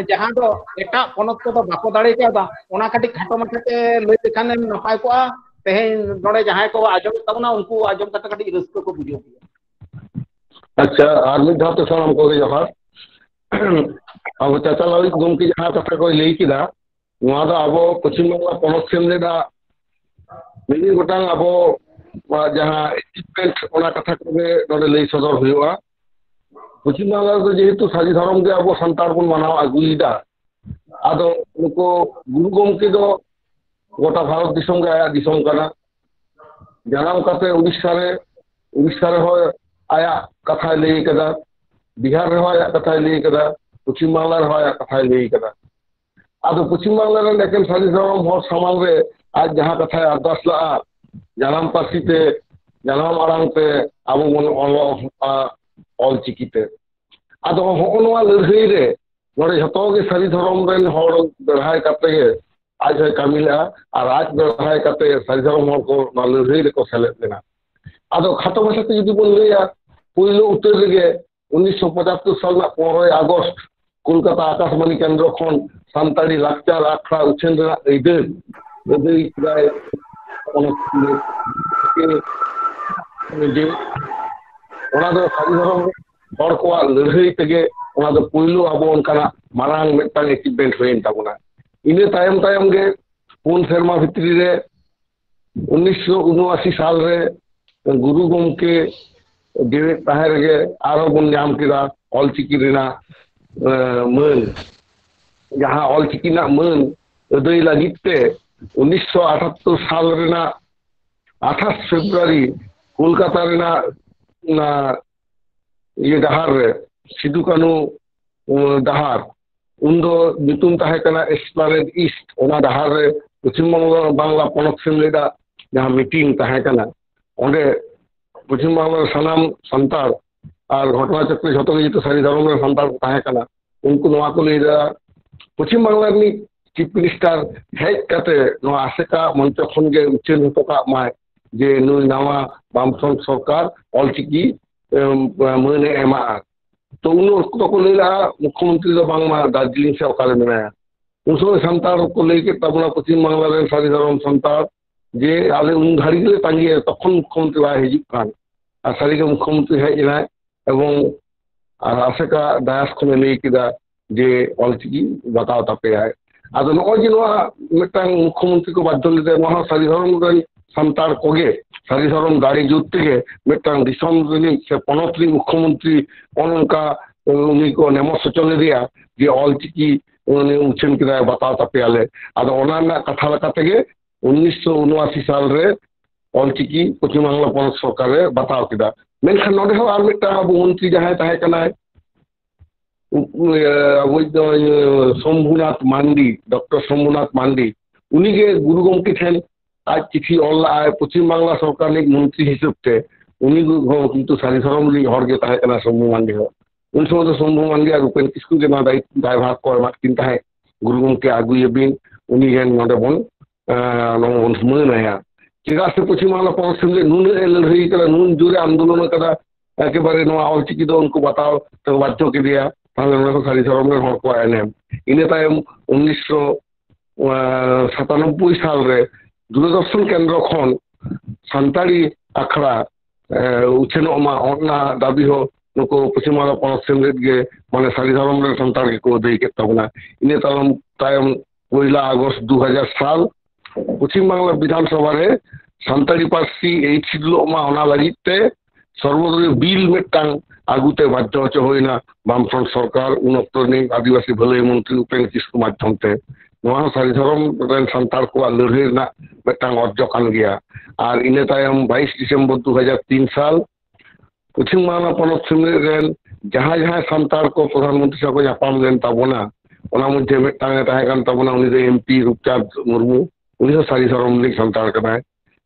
ᱡᱟᱦᱟᱸ ᱫᱚ ᱮᱴᱟᱜ ᱯᱚᱱᱚᱛ ᱠᱚᱫᱚ ᱵᱟᱠᱚ ᱫᱟᱲᱮ ᱠᱟᱣᱫᱟ? ᱚᱱᱟ ᱠᱟᱹᱴᱤᱡ ᱠᱷᱟᱴᱚ ᱢᱟᱪᱷᱟ ᱛᱮ ᱞᱟᱹᱭ ᱞᱮᱠᱷᱟᱱ ᱮᱢ ᱱᱟᱯᱟᱭ ᱠᱚᱜᱼᱟ᱾ ᱛᱮᱦᱮᱧ ᱱᱚᱰᱮ ᱡᱟᱦᱟᱸᱭ ᱠᱚ ᱟᱸᱡᱚᱢᱮᱫ ᱛᱟᱵᱚᱱᱟ, ᱩᱱᱠᱩ ᱟᱸᱡᱚᱢ ᱠᱟᱛᱮ ᱠᱟᱹᱴᱤᱡ ᱨᱟᱹᱥᱠᱟᱹ ᱠᱚ ᱵᱩᱡᱷᱟᱹᱣ ᱠᱮᱭᱟ᱾ ᱟᱪᱪᱷᱟ, ᱟᱨ ᱢᱤᱫ ᱫᱷᱟᱣ ᱛᱮ ᱥᱟᱱᱟᱢ ᱠᱚᱜᱮ ᱡᱚᱦᱟᱨ᱾ ᱟᱵᱚ ᱪᱟᱪᱟ ᱞᱟᱹᱣᱤᱡ ᱜᱚᱢᱠᱮ ᱡᱟᱦᱟᱸ ᱠᱟᱛᱷᱟ ᱠᱚᱭ ᱞᱟᱹᱭ ᱠᱮᱫᱟ, ᱱᱚᱣᱟ ᱫᱚ ᱟᱵᱚ ᱯᱚᱪᱷᱤᱢ ᱵᱟᱝᱞᱟ ᱯᱚᱱᱚᱛ ᱥᱮᱢᱞᱮᱫᱟᱜ ᱢᱤᱢᱤᱫ ᱜᱚᱴᱟᱝ ᱟᱵᱚ ᱡᱟᱦᱟᱸ ᱮᱪᱤᱵᱷᱢᱮᱱᱴ, ᱚᱱᱟ ᱠᱟᱛᱷᱟ ᱠᱚᱜᱮ ᱱᱚᱰᱮ ᱞᱟᱹᱭ ᱥᱚᱫᱚᱨ ᱦᱩᱭᱩᱜᱼᱟ᱾ ᱯᱚᱪᱷᱤᱢ ᱵᱟᱝᱞᱟ ᱨᱮᱫᱚ ᱡᱮᱦᱮᱛᱩ ᱥᱟᱹᱨᱤ ᱫᱷᱚᱨᱚᱢ ᱜᱮ ᱟᱵᱚ ᱥᱟᱱᱛᱟᱲ ᱵᱚᱱ ᱢᱟᱱᱟᱣ ᱟᱹᱜᱩᱭᱮᱫᱟ, ᱟᱫᱚ ᱱᱩᱠᱩ ᱜᱩᱨᱩ ᱜᱚᱢᱠᱮ ᱫᱚ ᱜᱚᱴᱟ ᱵᱷᱟᱨᱚᱛ ᱫᱤᱥᱚᱢ ᱜᱮ ᱟᱭᱟᱜ ᱫᱤᱥᱚᱢ ᱠᱟᱱᱟ᱾ ᱡᱟᱱᱟᱢ ᱠᱟᱛᱮ ᱩᱲᱤᱥᱥᱟ ᱨᱮ, ᱩᱲᱤᱥᱥᱟ ᱨᱮᱦᱚᱸ ᱟᱭᱟᱜ ᱠᱟᱛᱷᱟᱭ ᱞᱟᱹᱭ ᱠᱟᱫᱟ, ᱵᱤᱦᱟᱨ ᱨᱮᱦᱚᱸ ᱟᱭᱟᱜ ᱠᱟᱛᱷᱟᱭ ᱞᱟᱹᱭ ᱠᱟᱫᱟ, ᱯᱚᱪᱷᱤᱢ ᱵᱟᱝᱞᱟ ᱨᱮᱦᱚᱸ ᱟᱭᱟᱜ ᱠᱟᱛᱷᱟᱭ ᱞᱟᱹᱭ ᱠᱟᱫᱟ᱾ ᱟᱫᱚ ᱯᱚᱪᱷᱤᱢ ᱵᱟᱝᱞᱟ ᱨᱮᱱ ᱮᱠᱮᱱ ᱥᱟᱹᱨᱤ ᱫᱷᱚᱨᱚᱢ ᱦᱚᱲ ᱥᱟᱢᱟᱝ ᱨᱮ ᱟᱡ ᱡᱟᱦᱟᱸ ᱠᱟᱛᱷᱟᱭ ᱟᱨᱫᱟᱥ ᱞᱟᱜᱼᱟ, ᱡᱟᱱᱟᱢ ᱯᱟᱹᱨᱥᱤ ᱛᱮ, ᱡᱟᱱᱟᱢ ᱟᱲᱟᱝ ᱛᱮ ᱟᱵᱚ ᱵᱚᱱ ᱚᱞᱚᱜᱼᱟ ᱚᱞ ᱪᱤᱠᱤ ᱛᱮ᱾ ᱟᱫᱚ ᱦᱚᱸᱜᱼᱚ ᱱᱚᱣᱟ ᱞᱟᱹᱲᱦᱟᱹᱭ ᱨᱮ ᱱᱚᱰᱮ ᱡᱷᱚᱛᱚ ᱜᱮ ᱥᱟᱹᱨᱤ ᱫᱷᱚᱨᱚᱢ ᱨᱮᱱ ᱦᱚᱲ ᱵᱮᱲᱦᱟᱭ ᱠᱟᱛᱮ ᱜᱮ ᱟᱡ ᱦᱚᱸᱭ ᱠᱟᱹᱢᱤ ᱞᱮᱜᱼᱟ, ᱟᱨ ᱟᱡ ᱵᱮᱲᱦᱟᱭ ᱠᱟᱛᱮ ᱥᱟᱹᱨᱤ ᱫᱷᱚᱨᱚᱢ ᱦᱚᱲ ᱠᱚ ᱱᱚᱣᱟ ᱞᱟᱹᱲᱦᱟᱹᱭ ᱨᱮᱠᱚ ᱥᱮᱞᱮᱫ ᱞᱮᱱᱟ᱾ ᱟᱫᱚ ᱠᱷᱟᱴᱚ ᱢᱟᱪᱷᱟ ᱛᱮ ᱡᱩᱫᱤ ᱵᱚᱱ ᱞᱟᱹᱭᱟ, ᱯᱩᱭᱞᱩ ᱩᱛᱟᱹᱨ ᱨᱮᱜᱮ ᱩᱱᱤᱥᱥᱚ ᱯᱚᱸᱪᱟᱛᱛᱳᱨ ᱥᱟᱞ ᱨᱮᱱᱟᱜ ᱯᱚᱱᱨᱚᱭ ᱟᱜᱚᱥᱴ ᱠᱳᱞᱠᱟᱛᱟ ᱟᱠᱟᱥᱵᱟᱱᱤ ᱠᱮᱱᱫᱨᱚ ᱠᱷᱚᱱ ᱥᱟᱱᱛᱟᱲᱤ ᱞᱟᱠᱪᱟᱨ ᱟᱠᱷᱲᱟ ᱩᱪᱷᱟᱹᱱ ᱨᱮᱱᱟᱜ ᱟᱹᱭᱫᱟᱹᱨ ᱟᱹᱫᱟᱹᱭ ᱠᱮᱫᱟᱭ ᱯᱚᱱᱚᱛ ᱥᱤᱧᱚᱛ᱾ ᱡᱮ ᱚᱱᱟ ᱫᱚ ᱥᱟᱹᱨᱤ ᱫᱷᱚᱨᱚᱢ ᱦᱚᱲ ᱠᱚᱣᱟᱜ ᱞᱟᱹᱲᱦᱟᱹᱭ ᱛᱮᱜᱮ ᱚᱱᱟ ᱫᱚ ᱯᱩᱭᱞᱩ ᱟᱵᱚ ᱚᱱᱠᱟᱱᱟᱜ ᱢᱟᱨᱟᱝ ᱢᱤᱫᱴᱟᱝ ᱮᱪᱤᱵᱷᱢᱮᱱᱴ ᱦᱩᱭᱮᱱ ᱛᱟᱵᱚᱱᱟ᱾ ᱤᱱᱟᱹ ᱛᱟᱭᱚᱢ ᱛᱟᱭᱚᱢ ᱜᱮ ᱯᱩᱱ ᱥᱮᱨᱢᱟ ᱵᱷᱤᱛᱨᱤ ᱨᱮ ᱩᱱᱤᱥᱥᱚ ᱩᱱᱚᱟᱥᱤ ᱥᱟᱞ ᱨᱮ ᱜᱩᱨᱩ ᱜᱚᱢᱠᱮ ᱡᱮᱣᱮᱫ ᱛᱟᱦᱮᱸ ᱨᱮᱜᱮ ᱟᱨᱦᱚᱸ ᱵᱚᱱ ᱧᱟᱢ ᱠᱮᱫᱟ ᱚᱞᱪᱤᱠᱤ ᱨᱮᱱᱟᱜ, ᱮ, ᱢᱟᱹᱱ᱾ ᱡᱟᱦᱟᱸ ᱚᱞᱪᱤᱠᱤ ᱨᱮᱱᱟᱜ ᱢᱟᱹᱱ ᱟᱹᱫᱟᱹᱭ ᱞᱟᱹᱜᱤᱫ ᱛᱮ ᱩᱱᱤᱥᱥᱚ ᱟᱴᱷᱟᱛᱛᱳᱨ ᱥᱟᱞ ᱨᱮᱱᱟᱜ ᱟᱴᱷᱟᱥ ᱯᱷᱮᱵᱽᱨᱩᱣᱟᱨᱤ ᱠᱳᱞᱠᱟᱛᱟ ᱨᱮᱱᱟᱜ ᱚᱱᱟ ᱤᱭᱟᱹ ᱰᱟᱦᱟᱨ ᱨᱮ, ᱥᱤᱫᱩ ᱠᱟᱹᱱᱦᱩ, ᱩ, ᱰᱟᱦᱟᱨ, ᱩᱱᱫᱚ ᱧᱩᱛᱩᱢ ᱛᱟᱦᱮᱸ ᱠᱟᱱᱟ ᱮᱥᱯᱞᱟᱱᱮᱰ ᱤᱥᱴ᱾ ᱚᱱᱟ ᱰᱟᱦᱟᱨ ᱨᱮ ᱯᱚᱪᱷᱤᱢ ᱵᱟᱝᱞᱟ, ᱵᱟᱝᱞᱟ ᱯᱚᱱᱚᱛ ᱥᱮᱢᱞᱮᱫᱟᱜ ᱡᱟᱦᱟᱸ ᱢᱤᱴᱤᱝ ᱛᱟᱦᱮᱸ ᱠᱟᱱᱟ, ᱚᱸᱰᱮ ᱯᱚᱪᱷᱤᱢ ᱵᱟᱝᱞᱟ ᱨᱮ ᱥᱟᱱᱟᱢ ᱥᱟᱱᱛᱟᱲ ᱟᱨ ᱜᱷᱚᱴᱚᱱᱟ ᱪᱚᱠᱨᱮ ᱡᱷᱚᱛᱚ ᱜᱮ ᱡᱮᱦᱮᱛᱩ ᱥᱟᱹᱨᱤ ᱫᱷᱚᱨᱚᱢ ᱨᱮᱱ ᱥᱟᱱᱛᱟᱲ ᱠᱚ ᱛᱟᱦᱮᱸ ᱠᱟᱱᱟ, ᱩᱱᱠᱩ ᱱᱚᱣᱟ ᱠᱚ ᱞᱟᱹᱭ ᱮᱫᱟ, ᱯᱚᱪᱷᱤᱢ ᱵᱟᱝᱞᱟ ᱨᱤᱱᱤᱡ ᱪᱤᱯ ᱢᱤᱱᱤᱥᱴᱟᱨ ᱦᱮᱡ ᱠᱟᱛᱮ ᱱᱚᱣᱟ ᱟᱥᱮᱠᱟ ᱢᱚᱧᱪᱚ ᱠᱷᱚᱱ ᱜᱮ ᱩᱪᱷᱟᱹᱱ ᱦᱚᱴᱚ ᱠᱟᱜ ᱢᱟᱭ ᱡᱮ ᱱᱩᱭ ᱱᱟᱣᱟ ᱵᱟᱢᱯᱷᱨᱚᱱᱴ ᱥᱚᱨᱠᱟᱨ ᱚᱞᱪᱤᱠᱤ, ᱮᱢ, ᱢᱟᱹᱱ ᱮ ᱮᱢᱟᱜᱼᱟ᱾ ᱛᱚ ᱩᱱ ᱚᱠᱛᱚ ᱠᱚ ᱞᱟᱹᱭ ᱞᱮᱜᱼᱟ ᱢᱩᱠᱷᱭᱚᱢᱚᱱᱛᱨᱤ ᱫᱚ ᱵᱟᱝᱢᱟ ᱫᱟᱨᱡᱤᱞᱤᱝ ᱥᱮ ᱚᱠᱟᱨᱮ ᱢᱮᱱᱟᱭᱟ᱾ ᱩᱱ ᱥᱚᱢᱚᱭ ᱥᱟᱱᱛᱟᱲ ᱠᱚ ᱞᱟᱹᱭ ᱠᱮᱫ ᱛᱟᱵᱚᱱᱟ, ᱯᱚᱪᱷᱤᱢ ᱵᱟᱝᱞᱟ ᱨᱮᱱ ᱥᱟᱹᱨᱤ ᱫᱷᱚᱨᱚᱢ ᱥᱟᱱᱛᱟᱲ, ᱡᱮ ᱟᱞᱮ ᱩᱱ ᱜᱷᱟᱹᱲᱤᱡ ᱜᱮᱞᱮ ᱛᱟᱸᱜᱤᱭᱟ ᱛᱚᱠᱷᱚᱱ ᱢᱩᱠᱷᱭᱚᱢᱚᱱᱛᱨᱤ ᱵᱟᱭ ᱦᱤᱡᱩᱜ ᱠᱟᱱ᱾ ᱟᱨ ᱥᱟᱹᱨᱤᱜᱮ ᱢᱩᱠᱷᱭᱚᱢᱚᱱᱛᱨᱤ ᱦᱮᱡ ᱮᱱᱟᱭ ᱮᱵᱚᱝ ᱟᱨ ᱟᱥᱮᱠᱟ ᱰᱟᱭᱟᱥ ᱠᱷᱚᱱᱮ ᱞᱟᱹᱭ ᱠᱮᱫᱟ ᱡᱮ ᱚᱞᱪᱤᱠᱤ ᱵᱟᱛᱟᱣ ᱛᱟᱯᱮᱭᱟᱭ᱾ ᱟᱫᱚ ᱱᱚᱜᱼᱚᱭ ᱡᱮ ᱱᱚᱣᱟ ᱢᱤᱫᱴᱟᱝ ᱢᱩᱠᱷᱭᱚᱢᱚᱱᱛᱨᱤ ᱠᱚ ᱵᱟᱫᱽᱫᱷᱚ ᱞᱮᱫᱟ, ᱱᱚᱣᱟ ᱦᱚᱸ ᱥᱟᱹᱨᱤ ᱫᱷᱚᱨᱚᱢ ᱨᱮᱱ ᱥᱟᱱᱛᱟᱲ ᱠᱚᱜᱮ ᱥᱟᱹᱨᱤ ᱫᱷᱚᱨᱚᱢ ᱫᱟᱲᱮ ᱡᱳᱨ ᱛᱮᱜᱮ ᱢᱤᱫᱴᱟᱝ ᱫᱤᱥᱚᱢ ᱨᱤᱱᱤᱡ ᱥᱮ ᱯᱚᱱᱚᱛ ᱨᱤᱱᱤᱡ ᱢᱩᱠᱷᱭᱚᱢᱚᱱᱛᱨᱤ ᱚᱱ ᱚᱱᱠᱟ ᱩᱱᱤ ᱠᱚ ᱱᱮᱢᱚᱥ ᱦᱚᱪᱚ ᱞᱮᱫᱮᱭᱟ ᱡᱮ ᱚᱞᱪᱤᱠᱤ ᱩᱱᱤ ᱩᱪᱷᱟᱹᱱ ᱠᱮᱫᱟᱭ, ᱵᱟᱛᱟᱣ ᱛᱟᱯᱮᱭᱟᱞᱮ᱾ ᱟᱫᱚ ᱚᱱᱟ ᱨᱮᱱᱟᱜ ᱠᱟᱛᱷᱟ ᱞᱮᱠᱟ ᱛᱮᱜᱮ ᱩᱱᱤᱥᱥᱚ ᱩᱱᱚᱟᱥᱤ ᱥᱟᱞ ᱨᱮ ᱚᱞᱪᱤᱠᱤ ᱯᱚᱪᱷᱤᱢ ᱵᱟᱝᱞᱟ ᱯᱚᱱᱚᱛ ᱥᱚᱨᱠᱟᱨ ᱮ ᱵᱟᱛᱟᱣ ᱠᱮᱫᱟ᱾ ᱢᱮᱱᱠᱷᱟᱱ ᱱᱚᱰᱮ ᱦᱚᱸ ᱟᱨ ᱢᱤᱫᱴᱟᱝ ᱟᱵᱚ ᱢᱚᱱᱛᱨᱤ ᱡᱟᱦᱟᱸᱭ ᱛᱟᱦᱮᱸ ᱠᱟᱱᱟᱭ, ᱩ-, ᱩ-, ᱟᱵᱚᱭᱤᱡ ᱫᱚ, ᱤᱭᱟᱹ, ᱥᱚᱢᱵᱷᱩᱱᱟᱛᱷ ᱢᱟᱱᱰᱤ, ᱰᱚᱠᱴᱚᱨ ᱥᱚᱢᱵᱷᱩᱱᱟᱛᱷ ᱢᱟᱱᱰᱤ, ᱩᱱᱤᱜᱮ ᱜᱩᱨᱩ ᱜᱚᱢᱠᱮ ᱴᱷᱮᱱ ᱟᱡ ᱪᱤᱴᱷᱤ ᱚᱞ ᱞᱟᱜᱼᱟᱭ ᱯᱚᱪᱷᱤᱢ ᱵᱟᱝᱞᱟ ᱥᱚᱨᱠᱟᱨ ᱨᱤᱱᱤᱡ ᱢᱚᱱᱛᱨᱤ ᱦᱤᱥᱟᱹᱵ ᱛᱮ᱾ ᱩᱱᱤ ᱦᱚᱸ ᱠᱤᱱᱛᱩ ᱥᱟᱹᱨᱤ ᱫᱷᱚᱨᱚᱢ ᱨᱤᱱᱤᱡ ᱦᱚᱲ ᱜᱮ ᱛᱟᱦᱮᱸ ᱠᱟᱱᱟ ᱥᱚᱢᱵᱷᱩ ᱢᱟᱱᱰᱤ ᱦᱚᱸ᱾ ᱩᱱ ᱥᱚᱢᱚᱭ ᱫᱚ ᱥᱚᱢᱵᱷᱩ ᱢᱟᱱᱰᱤ ᱟᱨ ᱩᱯᱮᱱ ᱠᱤᱥᱠᱩ ᱜᱮ ᱱᱚᱣᱟ ᱫᱟᱭᱤᱛ-, ᱫᱟᱭᱵᱷᱟᱨ ᱠᱚ ᱮᱢᱟᱫ ᱠᱤᱱ ᱛᱟᱦᱮᱸᱫ, ᱜᱩᱨᱩ ᱜᱚᱢᱠᱮ ᱟᱹᱜᱩᱭᱮᱵᱤᱱ, ᱩᱱᱤ ᱜᱮ ᱱᱚᱰᱮ ᱵᱚᱱ, ᱮᱸ, ᱱᱚᱣᱟ ᱵᱚᱱ ᱢᱟᱹᱱ ᱟᱭᱟ᱾ ᱪᱮᱫᱟᱜ ᱥᱮ ᱯᱚᱪᱷᱤᱢ ᱵᱟᱝᱞᱟ ᱯᱚᱱᱚᱛ ᱥᱮᱢᱞᱮᱫ ᱱᱩᱱᱟᱹᱜ ᱮ ᱞᱟᱹᱲᱦᱟᱹᱭ ᱠᱟᱫᱟ, ᱱᱩᱱ ᱡᱳᱨᱮ ᱟᱱᱫᱳᱞᱚᱱ ᱠᱟᱫᱟ, ᱮᱠᱮᱵᱟᱨᱮ ᱱᱚᱣᱟ ᱚᱞᱪᱤᱠᱤ ᱫᱚ ᱩᱱᱠᱩ ᱵᱟᱛᱟᱣ ᱛᱮᱠᱚ ᱵᱟᱫᱽᱫᱷᱚ ᱠᱮᱫᱮᱭᱟ᱾ ᱛᱟᱦᱞᱮ ᱱᱚᱰᱮ ᱠᱷᱚᱱ ᱥᱟᱹᱨᱤ ᱫᱷᱚᱨᱚᱢ ᱨᱮᱱ ᱦᱚᱲ ᱠᱚᱣᱟᱜ ᱮᱱᱮᱢ᱾ ᱤᱱᱟᱹ ᱛᱟᱭᱚᱢ ᱩᱱᱤᱥᱥᱚ ᱥᱟᱛᱟᱱᱚᱵᱵᱳᱭ ᱥᱟᱞ ᱨᱮ ᱫᱩᱨᱚᱫᱚᱨᱥᱚᱱ ᱠᱮᱱᱫᱨᱚ ᱠᱷᱚᱱ ᱥᱟᱱᱛᱟᱲᱤ ᱟᱠᱷᱲᱟ, ᱮ, ᱩᱪᱷᱟᱹᱱᱚᱜ ᱢᱟ, ᱚᱱᱟ ᱫᱟᱹᱵᱤ ᱦᱚᱸ ᱱᱩᱠᱩ ᱯᱚᱪᱷᱤᱢ ᱵᱟᱝᱞᱟ ᱯᱚᱱᱚᱛ ᱥᱮᱢᱞᱮᱫ ᱜᱮ, ᱢᱟᱱᱮ, ᱥᱟᱹᱨᱤ ᱫᱷᱚᱨᱚᱢ ᱨᱮᱱ ᱥᱟᱱᱛᱟᱲ ᱜᱮᱠᱚ ᱟᱹᱫᱟᱹᱭ ᱠᱮᱫ ᱛᱟᱵᱚᱱᱟ᱾ ᱤᱱᱟᱹ ᱛᱟᱭᱚᱢ, ᱛᱟᱭᱚᱢ ᱯᱚᱭᱞᱟ ᱟᱜᱚᱥᱴ ᱫᱩ ᱦᱟᱡᱟᱨ ᱥᱟᱞ ᱯᱚᱪᱷᱤᱢ ᱵᱟᱝᱞᱟ ᱵᱤᱫᱷᱟᱱ ᱥᱚᱵᱷᱟ ᱨᱮ ᱥᱟᱱᱛᱟᱲᱤ ᱯᱟᱹᱨᱥᱤ ᱮᱭᱤᱪ ᱥᱤᱰᱤᱭᱩᱞᱚᱜ ᱢᱟ, ᱚᱱᱟ ᱞᱟᱹᱜᱤᱫ ᱛᱮ ᱥᱚᱨᱵᱚᱫᱚᱞᱤᱭᱚ ᱵᱤᱞ ᱢᱤᱫᱴᱟᱝ ᱟᱹᱜᱩᱛᱮ ᱵᱟᱫᱽᱫᱷᱚ ᱦᱚᱪᱚ ᱦᱩᱭᱱᱟ ᱵᱟᱢᱯᱷᱨᱚᱱᱴ ᱥᱚᱨᱠᱟᱨ, ᱩᱱ ᱚᱠᱛᱚ ᱨᱤᱱᱤᱡ ᱟᱹᱫᱤᱵᱟᱹᱥᱤ ᱵᱷᱟᱹᱞᱟᱹᱭ ᱢᱚᱱᱛᱨᱤ ᱩᱯᱮᱱ ᱠᱤᱥᱠᱩ ᱢᱟᱫᱽᱫᱷᱚᱢ ᱛᱮ᱾ ᱱᱚᱣᱟ ᱦᱚᱸ ᱥᱟᱹᱨᱤ ᱫᱷᱚᱨᱚᱢ ᱨᱮᱱ ᱥᱟᱱᱛᱟᱲ ᱠᱚᱣᱟᱜ ᱞᱟᱹᱲᱦᱟᱹᱭ ᱨᱮᱱᱟᱜ ᱢᱤᱫᱴᱟᱝ ᱚᱨᱡᱚ ᱠᱟᱱ ᱜᱮᱭᱟ᱾ ᱟᱨ ᱤᱱᱟᱹ ᱛᱟᱭᱚᱢ ᱵᱟᱭᱤᱥ ᱰᱤᱥᱮᱢᱵᱚᱨ ᱫᱩ ᱦᱟᱡᱟᱨ ᱛᱤᱱ ᱥᱟᱞ ᱯᱚᱪᱷᱤᱢ ᱵᱟᱝᱞᱟ ᱯᱚᱱᱚᱛ ᱥᱮᱢᱞᱮᱫ ᱨᱮᱱ ᱡᱟᱦᱟᱸᱭ ᱡᱟᱦᱟᱸᱭ ᱥᱟᱱᱛᱟᱲ ᱠᱚ ᱯᱨᱚᱫᱷᱟᱱ ᱢᱚᱱᱛᱨᱤ ᱥᱟᱶ ᱠᱚ ᱧᱟᱯᱟᱢ ᱞᱮᱱ ᱛᱟᱵᱚᱱᱟ, ᱚᱱᱟ ᱢᱚᱫᱽᱫᱷᱮ ᱢᱤᱫᱴᱟᱝ ᱮ ᱛᱟᱦᱮᱸ ᱠᱟᱱ ᱛᱟᱵᱚᱱᱟ, ᱩᱱᱤ ᱫᱚ ᱮᱢ ᱯᱤ ᱨᱩᱯᱪᱟᱸᱫᱽ ᱢᱩᱨᱢᱩ, ᱩᱱᱤ ᱦᱚᱸ ᱥᱟᱹᱨᱤ ᱫᱷᱚᱨᱚᱢ ᱨᱤᱱᱤᱡ ᱥᱟᱱᱛᱟᱲ ᱠᱟᱱᱟᱭ᱾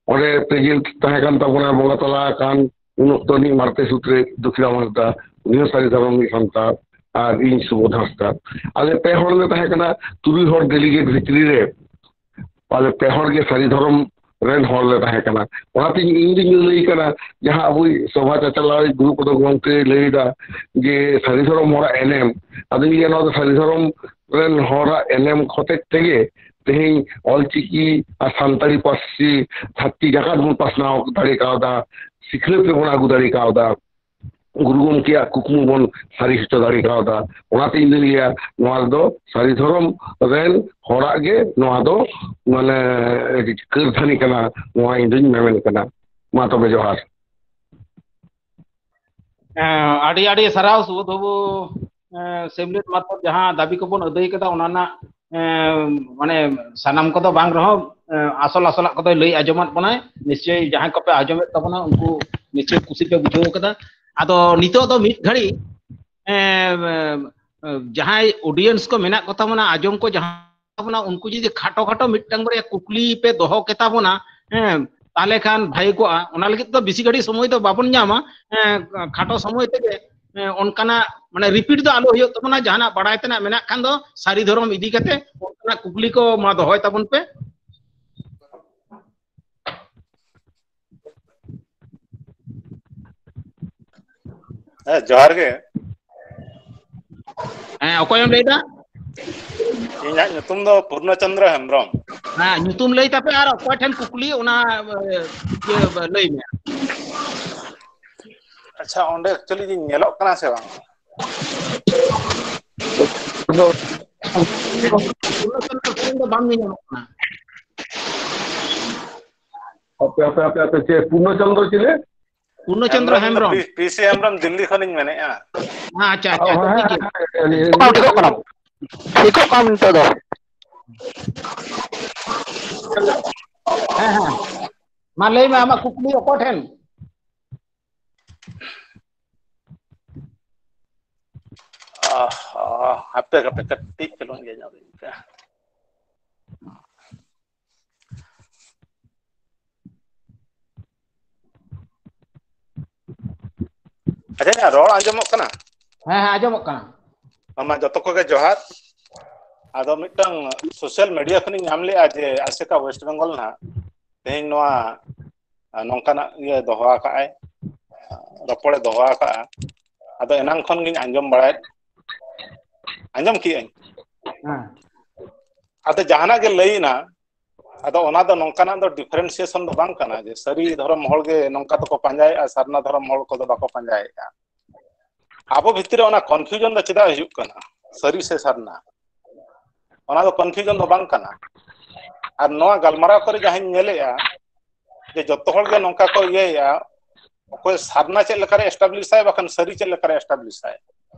ᱚᱸᱰᱮ ᱯᱨᱮᱡᱮᱱᱴ ᱛᱟᱦᱮᱸ ᱠᱟᱱ ᱛᱟᱵᱚᱱᱟ ᱵᱚᱸᱜᱟ ᱛᱟᱞᱟ ᱟᱠᱟᱱ ᱩᱱ ᱚᱠᱛᱚ ᱨᱤᱱᱤᱡ ᱢᱟᱨᱛᱮ ᱥᱩᱛᱨᱮ ᱫᱚᱠᱷᱤᱬᱟᱢ ᱦᱟᱸᱥᱫᱟ, ᱩᱱᱤ ᱦᱚᱸ ᱥᱟᱹᱨᱤ ᱫᱷᱚᱨᱚᱢ ᱨᱤᱱᱤᱡ ᱥᱟᱱᱛᱟᱲ, ᱟᱨ ᱤᱧ ᱥᱩᱵᱳᱫᱷ ᱦᱟᱸᱥᱫᱟ᱾ ᱟᱞᱮ ᱯᱮ ᱦᱚᱲ ᱞᱮ ᱛᱟᱦᱮᱸ ᱠᱟᱱᱟ ᱛᱩᱨᱩᱭ ᱦᱚᱲ ᱰᱮᱞᱤᱜᱮᱴ ᱵᱷᱤᱛᱨᱤ ᱨᱮ᱾ ᱟᱞᱮ ᱯᱮ ᱦᱚᱲ ᱜᱮ ᱥᱟᱹᱨᱤ ᱫᱷᱚᱨᱚᱢ ᱨᱮᱱ ᱦᱚᱲ ᱞᱮ ᱛᱟᱦᱮᱸ ᱠᱟᱱᱟ᱾ ᱚᱱᱟᱛᱮ ᱤᱧ ᱫᱩᱧ ᱞᱟᱹᱭ ᱠᱟᱱᱟ, ᱡᱟᱦᱟᱸ ᱟᱵᱚᱭᱤᱡ ᱥᱚᱵᱷᱟ ᱪᱟᱪᱟᱞᱟᱣᱤᱡ ᱜᱩᱨᱩ ᱯᱚᱫᱚ ᱜᱚᱢᱠᱮᱭ ᱞᱟᱹᱭ ᱮᱫᱟ ᱡᱮ ᱥᱟᱹᱨᱤ ᱫᱷᱚᱨᱚᱢ ᱦᱚᱲᱟᱜ ᱮᱱᱮᱢ, ᱟᱫᱚᱧ ᱞᱟᱹᱭᱟ ᱱᱚᱣᱟ ᱫᱚ ᱥᱟᱹᱨᱤ ᱫᱷᱚᱨᱚᱢ ᱨᱮᱱ ᱦᱚᱲᱟᱜ ᱮᱱᱮᱢ ᱦᱚᱛᱮᱡ ᱛᱮᱜᱮ ᱛᱮᱦᱮᱧ ᱚᱞᱪᱤᱠᱤ ᱟᱨ ᱥᱟᱱᱛᱟᱲᱤ ᱯᱟᱹᱨᱥᱤ ᱫᱷᱟᱹᱨᱛᱤ ᱡᱟᱠᱟᱛ ᱵᱚᱱ ᱯᱟᱥᱱᱟᱣ ᱫᱟᱲᱮ ᱠᱟᱣᱫᱟ, ᱥᱤᱠᱷᱱᱟᱹᱛ ᱨᱮᱵᱚᱱ ᱟᱹᱜᱩ ᱫᱟᱲᱮ ᱠᱟᱣᱫᱟ᱾ ᱜᱩᱨᱩ ᱜᱚᱢᱠᱮᱭᱟᱜ ᱠᱩᱠᱢᱩ ᱵᱚᱱ ᱥᱟᱹᱨᱤ ᱦᱚᱪᱚ ᱫᱟᱲᱮ ᱠᱟᱣᱫᱟ᱾ ᱚᱱᱟᱛᱮ ᱤᱧ ᱫᱩᱧ ᱞᱟᱹᱭᱟ, ᱱᱚᱣᱟ ᱫᱚ ᱥᱟᱹᱨᱤ ᱫᱷᱚᱨᱚᱢ ᱨᱮᱱ ᱦᱚᱲᱟᱜ ᱜᱮ ᱱᱚᱣᱟ ᱫᱚ, ᱢᱟᱱᱮ, ᱠᱟᱹᱨᱫᱷᱟᱹᱱᱤ ᱠᱟᱱᱟ, ᱱᱚᱣᱟ ᱤᱧ ᱫᱩᱧ ᱢᱮᱢᱮᱱ ᱠᱟᱱᱟ᱾ ᱢᱟ ᱛᱚᱵᱮ, ᱡᱚᱦᱟᱨ᱾ ᱦᱮᱸ, ᱟᱹᱰᱤ ᱟᱹᱰᱤ ᱥᱟᱨᱦᱟᱣ ᱥᱩᱵᱳᱫᱷ ᱵᱟᱹᱵᱩ᱾ ᱦᱮᱸ, ᱥᱮᱢᱞᱮᱫ ᱢᱟᱨᱯᱷᱚᱛ ᱡᱟᱦᱟᱸ ᱫᱟᱹᱵᱤ ᱠᱚᱵᱚᱱ ᱟᱹᱫᱟᱹᱭ ᱠᱟᱫᱟ, ᱚᱱᱟ ᱨᱮᱱᱟᱜ, ᱮᱸ, ᱢᱟᱱᱮ, ᱥᱟᱱᱟᱢ ᱠᱚᱫᱚ ᱵᱟᱝ ᱨᱮᱦᱚᱸ, ᱮᱸ, ᱟᱥᱚᱞ ᱟᱥᱚᱞᱟᱜ ᱠᱚᱫᱚᱭ ᱞᱟᱹᱭ ᱟᱸᱡᱚᱢᱟᱫ ᱵᱚᱱᱟᱭ᱾ ᱱᱤᱥᱪᱚᱭ ᱡᱟᱦᱟᱸᱭ ᱠᱚᱯᱮ ᱟᱸᱡᱚᱢᱮᱫ ᱛᱟᱵᱚᱱᱟ, ᱩᱱᱠᱩ ᱱᱤᱥᱪᱚᱭ ᱠᱩᱥᱤ ᱯᱮ ᱵᱩᱡᱷᱟᱹᱣ ᱠᱟᱫᱟ᱾ ᱟᱫᱚ ᱱᱤᱛᱚᱜ ᱫᱚ ᱢᱤᱫ ᱜᱷᱟᱹᱲᱤ, ᱮᱸ, ᱮᱸ, ᱡᱟᱦᱟᱸᱭ audience ᱠᱚ ᱢᱮᱱᱟᱜ ᱠᱚ ᱛᱟᱵᱚᱱᱟ, ᱟᱸᱡᱚᱢ ᱠᱚ ᱡᱟᱦᱟᱸ ᱛᱟᱵᱚᱱᱟ, ᱩᱱᱠᱩ ᱡᱩᱫᱤ ᱠᱷᱟᱴᱚ ᱠᱷᱟᱴᱚ ᱢᱤᱫᱴᱟᱝ ᱵᱟᱨᱭᱟ ᱠᱩᱠᱞᱤ ᱯᱮ ᱫᱚᱦᱚ ᱠᱮᱛᱟ ᱵᱚᱱᱟ, ᱦᱮᱸ, ᱛᱟᱦᱚᱞᱮ ᱠᱷᱟᱱ ᱵᱷᱟᱹᱜᱤ ᱠᱚᱜᱼᱟ᱾ ᱚᱱᱟ ᱞᱟᱹᱜᱤᱫ ᱫᱚ ᱵᱮᱥᱤ ᱜᱷᱟᱹᱲᱤᱡ ᱥᱚᱢᱚᱭ ᱫᱚ ᱵᱟᱵᱚᱱ ᱧᱟᱢᱟ᱾ ᱦᱮᱸ, ᱠᱷᱟᱴᱚ ᱥᱚᱢᱚᱭ ᱛᱮᱜᱮ, ᱦᱮᱸ, ᱚᱱᱠᱟᱱᱟᱜ, ᱢᱟᱱᱮ, repeat ᱫᱚ ᱟᱞᱚ ᱦᱩᱭᱩᱜ ᱛᱟᱵᱚᱱᱟ᱾ ᱡᱟᱦᱟᱱᱟᱜ ᱵᱟᱲᱟᱭ ᱛᱮᱱᱟᱜ ᱢᱮᱱᱟᱜ ᱠᱷᱟᱱ ᱫᱚ ᱥᱟᱹᱨᱤ ᱫᱷᱚᱨᱚᱢ ᱤᱫᱤ ᱠᱟᱛᱮ ᱚᱱᱠᱟᱱᱟᱜ ᱠᱩᱠᱞᱤ ᱠᱚ ᱢᱟ ᱫᱚᱦᱚᱭ ᱛᱟᱵᱚᱱ ᱯᱮ᱾ ᱦᱮᱸ, ᱡᱚᱦᱟᱨ ᱜᱮ᱾ ᱦᱮᱸ, ᱚᱠᱚᱭᱮᱢ ᱞᱟᱹᱭᱫᱟ? ᱤᱧᱟᱹᱜ ᱧᱩᱛᱩᱢ ᱫᱚ ᱯᱩᱨᱱᱚ ᱪᱚᱱᱫᱨᱚ ᱦᱮᱢᱵᱨᱚᱢ᱾ ᱦᱮᱸ, ᱧᱩᱛᱩᱢ ᱞᱟᱹᱭ ᱛᱟᱯᱮ ᱟᱨ ᱚᱠᱚᱭ ᱴᱷᱮᱱ ᱠᱩᱠᱞᱤ, ᱚᱱᱟ, ᱮ, ᱤᱭᱟᱹ, ᱞᱟᱹᱭ ᱢᱮ᱾ ᱟᱪᱪᱷᱟ, ᱚᱸᱰᱮ actually ᱧᱮᱞᱚᱜ ᱠᱟᱱᱟ ᱥᱮ ᱵᱟᱝ? ᱯᱩᱨᱱᱚ ᱪᱚᱱᱫᱨᱚ ᱥᱚᱨᱮᱱ ᱫᱚ ᱵᱟᱝ ᱧᱮᱞᱚᱜ ᱠᱟᱱᱟ᱾ ᱟᱯᱮ, ᱟᱯᱮ, ᱟᱯᱮ, ᱟᱯᱮ, ᱪᱮᱫ ᱯᱩᱨᱱᱚ ᱪᱚᱱᱫᱨᱚ ᱪᱤᱞᱤ? Purna Chandra Hembrom. P-, P C Hembrom, Delhi ᱠᱷᱚᱱᱤᱧ ᱢᱮᱱᱮᱫᱼᱟ᱾ ᱦᱮᱸ, ᱟᱪᱪᱷᱟ, ᱟᱪᱪᱷᱟ, ᱦᱮᱸ, ᱴᱷᱤᱠ ᱜᱮᱭᱟ᱾ ᱦᱮᱸ, ᱦᱮᱸ, ᱦᱮᱸ, ᱦᱮᱸ᱾ ᱴᱷᱤᱠᱚᱜ ᱠᱟᱱᱟ, ᱴᱷᱤᱠᱚᱜ ᱠᱟᱱᱟ ᱱᱤᱛᱚᱜ ᱫᱚ᱾ ᱦᱮᱸ, ᱦᱮᱸ᱾ ᱢᱟ ᱞᱟᱹᱭ ᱢᱮ, ᱟᱢᱟᱜ ᱠᱩᱠᱞᱤ ᱚᱠᱚᱭ ᱴᱷᱮᱱ? ᱟᱦ, ᱦᱟᱯᱮ, ᱦᱟᱯᱮ, ᱠᱟᱹᱴᱤᱡ ᱪᱩᱞᱩᱝ ᱤᱭᱟᱹ ᱧᱚᱜ ᱤᱧ ᱯᱮ᱾ ᱟᱪᱪᱷᱟ, ᱤᱧᱟᱹᱜ ᱨᱚᱲ ᱟᱸᱡᱚᱢᱚᱜ ᱠᱟᱱᱟ? ᱦᱮᱸ, ᱦᱮᱸ, ᱟᱸᱡᱚᱢᱚᱜ ᱠᱟᱱᱟ᱾ ᱢᱟ, ᱡᱚᱛᱚ ᱠᱚᱜᱮ ᱡᱚᱦᱟᱨ᱾ ᱟᱫᱚ ᱢᱤᱫᱴᱟᱝ social media ᱠᱷᱚᱱᱤᱧ ᱧᱟᱢ ᱞᱮᱜᱼᱟ ᱡᱮ ᱟᱥᱮᱠᱟ West Bengal ᱱᱟᱦᱟᱜ ᱛᱮᱦᱮᱧ ᱱᱚᱣᱟ, ᱟ, ᱱᱚᱝᱠᱟᱱᱟᱜ ᱤᱭᱟᱹ ᱫᱚᱦᱚ ᱟᱠᱟᱫᱼᱟᱭ, ᱨᱚᱯᱚᱲᱮ ᱫᱚᱦᱚ ᱟᱠᱟᱫᱼᱟ᱾ ᱟᱫᱚ ᱮᱱᱟᱝ ᱠᱷᱚᱱ ᱜᱤᱧ ᱟᱸᱡᱚᱢ ᱵᱟᱲᱟᱭᱮᱫ, ᱟᱸᱡᱚᱢ ᱠᱮᱜᱼᱟᱹᱧ᱾ ᱦᱮᱸ᱾ ᱟᱫᱚ ᱡᱟᱦᱟᱱᱟᱜ ᱜᱮ ᱞᱟᱹᱭᱮᱱᱟ, ᱟᱫᱚ ᱚᱱᱟ ᱫᱚ ᱱᱚᱝᱠᱟᱱᱟᱜ ᱫᱚ differentiation ᱫᱚ ᱵᱟᱝ ᱠᱟᱱᱟ ᱡᱮ ᱥᱟᱹᱨᱤ ᱫᱷᱚᱨᱚᱢ ᱦᱚᱲ ᱜᱮ ᱱᱚᱝᱠᱟ ᱫᱚᱠᱚ ᱯᱟᱸᱡᱟᱭᱮᱫᱼᱟ, ᱥᱟᱨᱱᱟ ᱫᱷᱚᱨᱚᱢ ᱦᱚᱲ ᱠᱚᱫᱚ ᱵᱟᱠᱚ ᱯᱟᱸᱡᱟᱭᱮᱫᱼᱟ᱾ ᱟᱵᱚ ᱵᱷᱤᱛᱨᱤ ᱨᱮ ᱚᱱᱟ ᱠᱚᱱᱯᱷᱤᱭᱩᱡᱚᱱ ᱫᱚ ᱪᱮᱫᱟᱜ ᱦᱤᱡᱩᱜ ᱠᱟᱱᱟ? ᱥᱟᱹᱨᱤ ᱥᱮ ᱥᱟᱨᱱᱟ? ᱚᱱᱟ ᱫᱚ ᱠᱚᱱᱯᱷᱤᱭᱩᱡᱚᱱ ᱫᱚ ᱵᱟᱝ ᱠᱟᱱᱟ᱾ ᱟᱨ ᱱᱚᱣᱟ ᱜᱟᱞᱢᱟᱨᱟᱣ ᱠᱚᱨᱮ ᱡᱟᱦᱟᱸᱧ ᱧᱮᱞᱮᱜᱼᱟ ᱡᱮ ᱡᱚᱛᱚ ᱦᱚᱲ ᱜᱮ ᱱᱚᱝᱠᱟ ᱠᱚ ᱤᱭᱟᱹᱭᱮᱜᱼᱟ, ᱚᱠᱚᱭ ᱥᱟᱨᱱᱟ ᱪᱮᱫ ᱞᱮᱠᱟᱨᱮ ᱮᱥᱴᱟᱵᱞᱤᱥᱟᱭ, ᱵᱟᱠᱷᱟᱱ ᱥᱟᱹᱨᱤ ᱪᱮᱫ ᱞᱮᱠᱟᱨᱮ ᱮᱥᱴᱟᱵᱞᱤᱥᱟᱭ,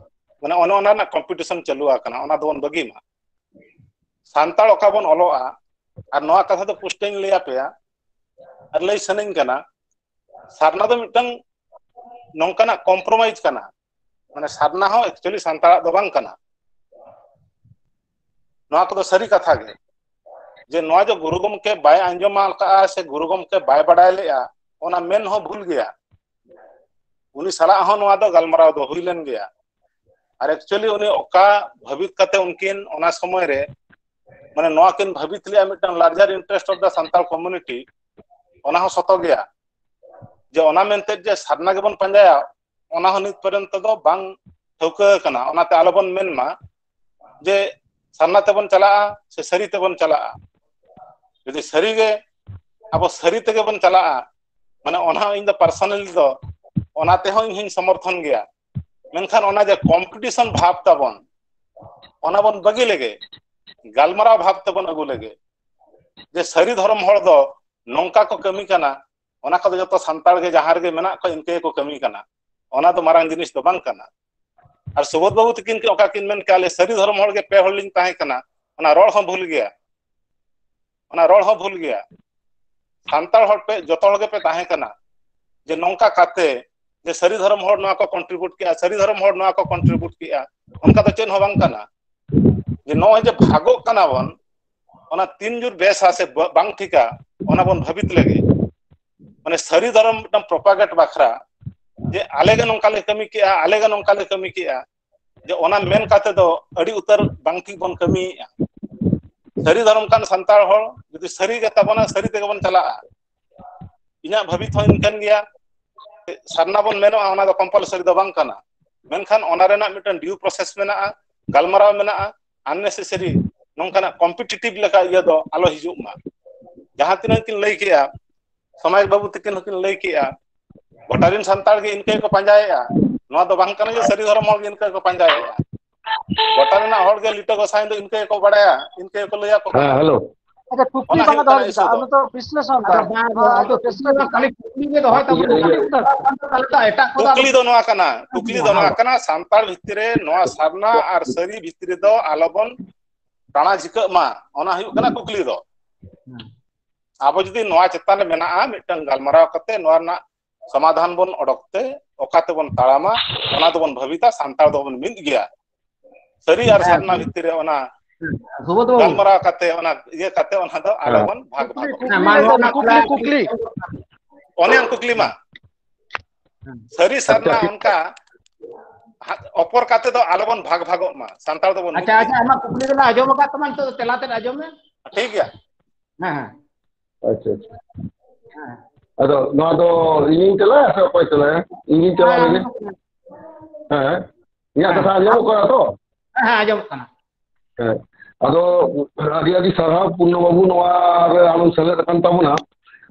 ᱢᱟᱱᱮ ᱚᱱᱮ ᱚᱱᱟ ᱨᱮᱱᱟᱜ ᱠᱚᱢᱯᱤᱴᱤᱥᱚᱱ ᱪᱟᱹᱞᱩ ᱟᱠᱟᱱᱟ, ᱚᱱᱟ ᱫᱚᱵᱚᱱ ᱵᱟᱹᱜᱤ ᱢᱟ᱾ ᱥᱟᱱᱛᱟᱲ ᱚᱠᱟ ᱵᱚᱱ ᱚᱞᱚᱜᱼᱟ, ᱟᱨ ᱱᱚᱣᱟ ᱠᱟᱛᱷᱟ ᱫᱚ ᱯᱩᱥᱴᱟᱹᱧ ᱞᱟᱹᱭ ᱟᱯᱮᱭᱟ ᱟᱨ ᱞᱟᱹᱭ ᱥᱟᱱᱟᱧ ᱠᱟᱱᱟ, ᱥᱟᱨᱱᱟ ᱫᱚ ᱢᱤᱫᱴᱟᱝ ᱱᱚᱝᱠᱟᱱᱟᱜ ᱠᱚᱢᱯᱨᱳᱢᱟᱭᱤᱡᱽ ᱠᱟᱱᱟ, ᱢᱟᱱᱮ ᱥᱟᱨᱱᱟ ᱦᱚᱸ ᱮᱠᱪᱩᱭᱟᱞᱤ ᱥᱟᱱᱛᱟᱲᱟᱜ ᱫᱚ ᱵᱟᱝ ᱠᱟᱱᱟ᱾ ᱱᱚᱣᱟ ᱠᱚᱫᱚ ᱥᱟᱹᱨᱤ ᱠᱟᱛᱷᱟ ᱜᱮ, ᱡᱮ ᱱᱚᱣᱟ ᱡᱮ ᱜᱩᱨᱩ ᱜᱚᱢᱠᱮ ᱵᱟᱭ ᱟᱸᱡᱚᱢ ᱟᱠᱟᱫᱼᱟ ᱥᱮ ᱜᱩᱨᱩ ᱜᱚᱢᱠᱮ ᱵᱟᱭ ᱵᱟᱰᱟᱭ ᱞᱮᱫᱼᱟ, ᱚᱱᱟ ᱢᱮᱱ ᱦᱚᱸ ᱵᱷᱩᱞ ᱜᱮᱭᱟ᱾ ᱩᱱᱤ ᱥᱟᱞᱟᱜ ᱦᱚᱸ ᱱᱚᱣᱟ ᱫᱚ ᱜᱟᱞᱢᱟᱨᱟᱣ ᱫᱚ ᱦᱩᱭ ᱞᱮᱱ ᱜᱮᱭᱟ᱾ ᱟᱨ ᱮᱠᱪᱩᱭᱟᱞᱤ ᱩᱱᱤ ᱚᱠᱟ ᱵᱷᱟᱹᱵᱤᱛ ᱠᱟᱛᱮ ᱩᱱᱠᱤᱱ ᱚᱱᱟ ᱥᱚᱢᱚᱭ ᱨᱮ, ᱢᱟᱱᱮ ᱱᱚᱣᱟ ᱠᱤᱱ ᱵᱷᱟᱹᱵᱤᱛ ᱞᱮᱫᱼᱟ ᱢᱤᱫᱴᱟᱝ larger interest of the Santal community, ᱚᱱᱟ ᱦᱚᱸ ᱥᱚᱛᱚ ᱜᱮᱭᱟ᱾ ᱡᱮ ᱚᱱᱟ ᱢᱮᱱᱛᱮ ᱡᱮ ᱥᱟᱨᱱᱟ ᱜᱮᱵᱚᱱ ᱯᱟᱸᱡᱟᱭᱟ, ᱚᱱᱟ ᱦᱚᱸ ᱱᱤᱛ ᱯᱚᱨᱡᱚᱱᱛᱚ ᱫᱚ ᱵᱟᱝ ᱴᱷᱟᱹᱣᱠᱟᱹ ᱟᱠᱟᱱᱟ᱾ ᱚᱱᱟᱛᱮ ᱟᱞᱚᱵᱚᱱ ᱢᱮᱱ ᱢᱟ ᱡᱮ ᱥᱟᱨᱱᱟ ᱛᱮᱵᱚᱱ ᱪᱟᱞᱟᱜᱼᱟ ᱥᱮ ᱥᱟᱹᱨᱤ ᱛᱮᱵᱚᱱ ᱪᱟᱞᱟᱜᱼᱟ᱾ ᱡᱩᱫᱤ ᱥᱟᱹᱨᱤ ᱜᱮ ᱟᱵᱚ ᱥᱟᱹᱨᱤ ᱛᱮᱜᱮ ᱵᱚᱱ ᱪᱟᱞᱟᱜᱼᱟ, ᱢᱟᱱᱮ ᱚᱱᱟ ᱤᱧ ᱫᱚ personally ᱫᱚ ᱚᱱᱟ ᱛᱮᱦᱚᱸ ᱤᱧ ᱦᱚᱸᱧ ᱥᱚᱢᱚᱨᱛᱷᱚᱱ ᱜᱮᱭᱟ᱾ ᱢᱮᱱᱠᱷᱟᱱ ᱚᱱᱟ ᱡᱮ ᱠᱚᱢᱯᱤᱴᱤᱥᱚᱱ ᱵᱷᱟᱵᱽ ᱛᱟᱵᱚᱱ, ᱚᱱᱟ ᱵᱚᱱ ᱵᱟᱹᱜᱤ ᱞᱮᱜᱮ, ᱜᱟᱞᱢᱟᱨᱟᱣ ᱵᱷᱟᱵᱽ ᱛᱮᱵᱚᱱ ᱟᱹᱜᱩ ᱞᱮᱜᱮ᱾ ᱡᱮ ᱥᱟᱹᱨᱤ ᱫᱷᱚᱨᱚᱢ ᱦᱚᱲ ᱫᱚ ᱱᱚᱝᱠᱟ ᱠᱚ ᱠᱟᱹᱢᱤ ᱠᱟᱱᱟ, ᱚᱱᱟ ᱠᱚᱫᱚ ᱡᱚᱛᱚ ᱥᱟᱱᱛᱟᱲ ᱜᱮ ᱡᱟᱦᱟᱸ ᱨᱮᱜᱮ ᱢᱮᱱᱟᱜ ᱠᱚᱣᱟ ᱤᱱᱠᱟᱹ ᱜᱮᱠᱚ ᱠᱟᱹᱢᱤ ᱠᱟᱱᱟ᱾ ᱚᱱᱟ ᱫᱚ ᱢᱟᱨᱟᱝ ᱡᱤᱱᱤᱥ ᱫᱚ ᱵᱟᱝ ᱠᱟᱱᱟ᱾ ᱟᱨ ᱥᱩᱵᱳᱫᱷ ᱵᱟᱹᱵᱩ ᱛᱟᱹᱠᱤᱱ ᱠᱤᱱ ᱚᱠᱟ ᱠᱤᱱ ᱢᱮᱱ ᱠᱮᱜᱼᱟ, ᱟᱞᱮ ᱥᱟᱹᱨᱤ ᱫᱷᱚᱨᱚᱢ ᱦᱚᱲ ᱜᱮ ᱯᱮ ᱦᱚᱲ ᱞᱤᱧ ᱛᱟᱦᱮᱸ ᱠᱟᱱᱟ, ᱚᱱᱟ ᱨᱚᱲ ᱦᱚᱸ ᱵᱷᱩᱞ ᱜᱮᱭᱟ᱾ ᱚᱱᱟ ᱨᱚᱲ ᱦᱚᱸ ᱵᱷᱩᱞ ᱜᱮᱭᱟ᱾ ᱥᱟᱱᱛᱟᱲ ᱦᱚᱲ ᱯᱮ, ᱡᱚᱛᱚ ᱦᱚᱲ ᱜᱮᱯᱮ ᱛᱟᱦᱮᱸ ᱠᱟᱱᱟ, ᱡᱮ ᱱᱚᱝᱠᱟ ᱠᱟᱛᱮ ᱡᱮ ᱥᱟᱹᱨᱤ ᱫᱷᱚᱨᱚᱢ ᱦᱚᱲ ᱱᱚᱣᱟ ᱠᱚ ᱠᱚᱱᱴᱨᱤᱵᱩᱴ ᱠᱮᱜᱼᱟ, ᱥᱟᱹᱨᱤ ᱫᱷᱚᱨᱚᱢ ᱦᱚᱲ ᱱᱚᱣᱟ ᱠᱚ ᱠᱚᱱᱴᱨᱤᱵᱩᱴ ᱠᱮᱜᱼᱟ, ᱚᱱᱠᱟ ᱫᱚ ᱪᱮᱫ ᱦᱚᱸ ᱵᱟᱝ ᱠᱟᱱᱟ᱾ ᱡᱮ ᱱᱚᱜᱼᱚᱭ ᱡᱮ ᱵᱷᱟᱜᱚᱜ ᱠᱟᱱᱟ ᱵᱚᱱ, ᱚᱱᱟ ᱛᱤᱱ ᱡᱳᱨ ᱵᱮᱥᱟ ᱥᱮ ᱵᱟ-, ᱵᱟᱝ ᱴᱷᱤᱠᱟ, ᱚᱱᱟ ᱵᱚᱱ ᱵᱷᱟᱹᱵᱤᱛ ᱞᱮᱜᱮ᱾ ᱢᱟᱱᱮ ᱥᱟᱹᱨᱤ ᱫᱷᱚᱨᱚᱢ ᱢᱤᱫᱴᱟᱝ ᱯᱨᱚᱯᱟᱜᱮᱴ ᱵᱟᱠᱷᱨᱟ, ᱡᱮ ᱟᱞᱮ ᱜᱮ ᱱᱚᱝᱠᱟ ᱞᱮ ᱠᱟᱹᱢᱤ ᱠᱮᱜᱼᱟ, ᱟᱞᱮ ᱜᱮ ᱱᱚᱝᱠᱟ ᱞᱮ ᱠᱟᱹᱢᱤ ᱠᱮᱜᱼᱟ, ᱡᱮ ᱚᱱᱟ ᱢᱮᱱ ᱠᱟᱛᱮ ᱫᱚ ᱟᱹᱰᱤ ᱩᱛᱟᱹᱨ ᱵᱟᱝ ᱴᱷᱤᱠ ᱵᱚᱱ ᱠᱟᱹᱢᱤᱭᱮᱜᱼᱟ᱾ ᱥᱟᱹᱨᱤ ᱫᱷᱚᱨᱚᱢ ᱠᱟᱱ ᱥᱟᱱᱛᱟᱲ ᱦᱚᱲ ᱡᱩᱫᱤ ᱥᱟᱹᱨᱤ ᱜᱮ ᱛᱟᱵᱚᱱᱟ, ᱥᱟᱹᱨᱤ ᱛᱮᱜᱮ ᱵᱚᱱ ᱪᱟᱞᱟᱜᱼᱟ᱾ ᱤᱧᱟᱹᱜ ᱵᱷᱟᱹᱵᱤᱛ ᱦᱚᱸ ᱤᱱᱠᱟᱹᱱ ᱜᱮᱭᱟ, ᱥᱟᱨᱱᱟ ᱵᱚᱱ ᱢᱮᱱᱚᱜᱼᱟ, ᱚᱱᱟ ᱫᱚ ᱠᱚᱢᱯᱟᱞᱥᱟᱨᱤ ᱫᱚ ᱵᱟᱝ ᱠᱟᱱᱟ᱾ ᱢᱮᱱᱠᱷᱟᱱ ᱚᱱᱟ ᱨᱮᱱᱟᱜ ᱢᱤᱫᱴᱟᱝ ᱰᱤᱭᱩ ᱯᱨᱚᱥᱮᱥ ᱢᱮᱱᱟᱜᱼᱟ, ᱜᱟᱞᱢᱟᱨᱟᱣ ᱢᱮᱱᱟᱜᱼᱟ, ᱟᱱᱱᱮᱥᱮᱥᱟᱨᱤ ᱱᱚᱝᱠᱟᱱᱟᱜ ᱠᱚᱢᱯᱤᱴᱤᱴᱤᱵᱷ ᱞᱮᱠᱟ ᱤᱭᱟᱹ ᱫᱚ ᱟᱞᱚ ᱦᱤᱡᱩᱜ ᱢᱟ᱾ ᱡᱟᱦᱟᱸ ᱛᱤᱱᱟᱹᱜ ᱠᱤᱱ ᱞᱟᱹᱭ ᱠᱮᱜᱼᱟ, ᱥᱚᱢᱟᱡᱽ ᱵᱟᱹᱵᱩ ᱛᱟᱹᱠᱤᱱ ᱦᱚᱸᱠᱤᱱ ᱞᱟᱹᱭ ᱠᱮᱜᱼᱟ, ᱜᱚᱴᱟ ᱨᱮᱱ ᱥᱟᱱᱛᱟᱲ ᱜᱮ ᱤᱱᱠᱟᱹ ᱜᱮᱠᱚ ᱯᱟᱸᱡᱟᱭᱮᱜᱼᱟ, ᱱᱚᱣᱟ ᱫᱚ ᱵᱟᱝ ᱠᱟᱱᱟ ᱡᱮ ᱥᱟᱹᱨᱤ ᱫᱷᱚᱨᱚᱢ ᱦᱚᱲ ᱜᱮ ᱤᱱᱠᱟᱹ ᱜᱮᱠᱚ ᱯᱟᱸᱡᱟᱭᱮᱫᱼᱟ᱾ ᱜᱚᱴᱟ ᱨᱮᱱᱟᱜ ᱦᱚᱲ ᱜᱮ ᱞᱤᱴᱟᱹ ᱜᱚᱸᱥᱟᱭ ᱫᱚ ᱤᱱᱠᱟᱹ ᱜᱮᱠᱚ ᱵᱟᱲᱟᱭᱟ, ᱤᱱᱠᱟᱹ ᱜᱮᱠᱚ ᱞᱟᱹᱭᱟ ᱠᱚ ᱠᱟᱱᱟ᱾ ᱦᱮᱞᱳ᱾ ᱟᱪᱪᱷᱟ, ᱠᱩᱠᱞᱤ ᱚᱱᱟ ᱵᱟᱝ ᱦᱩᱭᱩᱜ ᱫᱚᱦᱚ ᱠᱟᱱᱟ ᱞᱟᱹᱜᱤᱫ issue ᱫᱚ᱾ ᱟᱢ ᱫᱚ ᱵᱤᱥᱞᱮᱥᱚᱱ ᱫᱚ᱾ ᱟᱫᱚ ᱵᱟᱝ, ᱟᱢ ᱟᱫᱚ ᱫᱚ ᱵᱤᱥᱞᱮᱥᱚᱱ ᱠᱷᱟᱹᱞᱤ ᱠᱩᱠᱞᱤ ᱜᱮ ᱫᱚᱦᱚᱭ ᱛᱟᱵᱚᱱ ᱤᱭᱟᱹ, ᱢᱮ᱾ ᱤᱭᱟᱹ᱾ ᱛᱟᱦᱞᱮ ᱫᱚ ᱮᱴᱟᱜ ᱠᱚᱫᱚ ᱠᱩᱠᱞᱤ ᱫᱚ ᱱᱚᱣᱟ ᱠᱟᱱᱟ, ᱠᱩᱠᱞᱤ ᱫᱚ ᱱᱚᱣᱟ ᱠᱟᱱᱟ, ᱥᱟᱱᱛᱟᱲ ᱵᱷᱤᱛᱨᱤ ᱨᱮ ᱱᱚᱣᱟ ᱥᱟᱨᱱᱟ ᱟᱨ ᱥᱟᱹᱨᱤ ᱵᱷᱤᱛᱨᱤ ᱨᱮᱫᱚ ᱟᱞᱚᱵᱚᱱ ᱴᱟᱬᱟ ᱡᱷᱤᱠᱟᱹᱜ ᱢᱟ, ᱚᱱᱟ ᱦᱩᱭᱩᱜ ᱠᱟᱱᱟ ᱠᱩᱠᱞᱤ ᱫᱚ᱾ ᱟᱵᱚ ᱡᱩᱫᱤ ᱱᱚᱣᱟ ᱪᱮᱛᱟᱱ ᱨᱮ ᱢᱮᱱᱟᱜᱼᱟ ᱢᱤᱫᱴᱟᱝ ᱜᱟᱞᱢᱟᱨᱟᱣ ᱠᱟᱛᱮ ᱱᱚᱣᱟ ᱨᱮᱱᱟᱜ ᱥᱚᱢᱟᱫᱷᱟᱱ ᱵᱚᱱ ᱚᱰᱚᱠ ᱛᱮ ᱚᱠᱟ ᱛᱮᱵᱚᱱ ᱛᱟᱲᱟᱢᱟ, ᱚᱱᱟ ᱫᱚᱵᱚᱱ ᱵᱷᱟᱹᱵᱤᱛᱟ, ᱥᱟᱱᱛᱟᱲ ᱫᱚᱵᱚᱱ ᱢᱤᱫ ᱜᱮᱭᱟ᱾ ᱥᱟᱹᱨᱤ ᱟᱨ ᱥᱟᱨᱱᱟ ᱵᱷᱤᱛᱤᱨ ᱨᱮ ᱚᱱᱟ ᱥᱩᱵᱳᱫᱷ ᱵᱟᱹᱵᱩ, ᱦᱮᱸ, ᱢᱟ ᱱᱚᱣᱟ ᱨᱮᱱᱟᱜ ᱠᱩᱠᱞᱤ, ᱠᱩᱠᱞᱤ᱾ ᱚᱱᱮ ᱠᱩᱠᱞᱤ ᱢᱟ᱾ ᱥᱟᱹᱨᱤ ᱥᱟᱨᱱᱟ ᱚᱱᱠᱟ ᱦᱟ-, ᱚᱯᱚᱨ ᱠᱟᱛᱮ ᱫᱚ ᱟᱞᱚᱵᱚᱱ ᱵᱷᱟᱜᱽ ᱵᱷᱟᱜᱚᱜ ᱢᱟ, ᱥᱟᱱᱛᱟᱲ ᱫᱚᱵᱚᱱ ᱢᱤᱫ ᱟᱪᱪᱷᱟ, ᱟᱪᱪᱷᱟ, ᱜᱮᱭᱟ᱾ ᱟᱢᱟᱜ ᱠᱩᱠᱞᱤ ᱫᱚᱞᱮ ᱟᱸᱡᱚᱢ ᱟᱠᱟᱫ ᱛᱟᱢᱟ, ᱱᱤᱛᱚᱜ ᱫᱚ ᱛᱮᱞᱟ ᱛᱮᱫ ᱟᱸᱡᱚᱢ ᱢᱮ᱾ ᱴᱷᱤᱠ ᱜᱮᱭᱟ᱾ ᱦᱮᱸ, ᱦᱮᱸ, ᱟᱪᱪᱷᱟ, ᱟᱪᱪᱷᱟ᱾ ᱦᱮᱸ᱾ ᱟᱫᱚ ᱱᱚᱣᱟ ᱫᱚ ᱤᱧᱤᱧ ᱪᱟᱞᱟᱜᱼᱟ ᱥᱮ ᱚᱠᱚᱭ ᱪᱟᱞᱟᱜᱼᱟ? ᱤᱧᱤᱧ ᱪᱟᱞᱟᱣ ᱞᱮᱜᱮ᱾ ᱦᱮᱸ, ᱤᱧᱟᱹᱜ ᱦᱮᱸ᱾ ᱠᱟᱛᱷᱟ ᱟᱸᱡᱚᱢᱚᱜ ᱠᱟᱱᱟ ᱛᱚ? ᱦᱮᱸ, ᱦᱮᱸ, ᱟᱸᱡᱚᱢᱚᱜ ᱠᱟᱱᱟ᱾ ᱦᱮᱸ, ᱟᱫᱚ ᱟᱹᱰᱤ ᱟᱹᱰᱤ ᱥᱟᱨᱦᱟᱣ ᱯᱩᱨᱱᱚ ᱵᱟᱹᱵᱩ, ᱱᱚᱣᱟ ᱨᱮ ᱟᱢᱮᱢ ᱥᱮᱞᱮᱫ ᱟᱠᱟᱱ ᱛᱟᱵᱚᱱᱟ᱾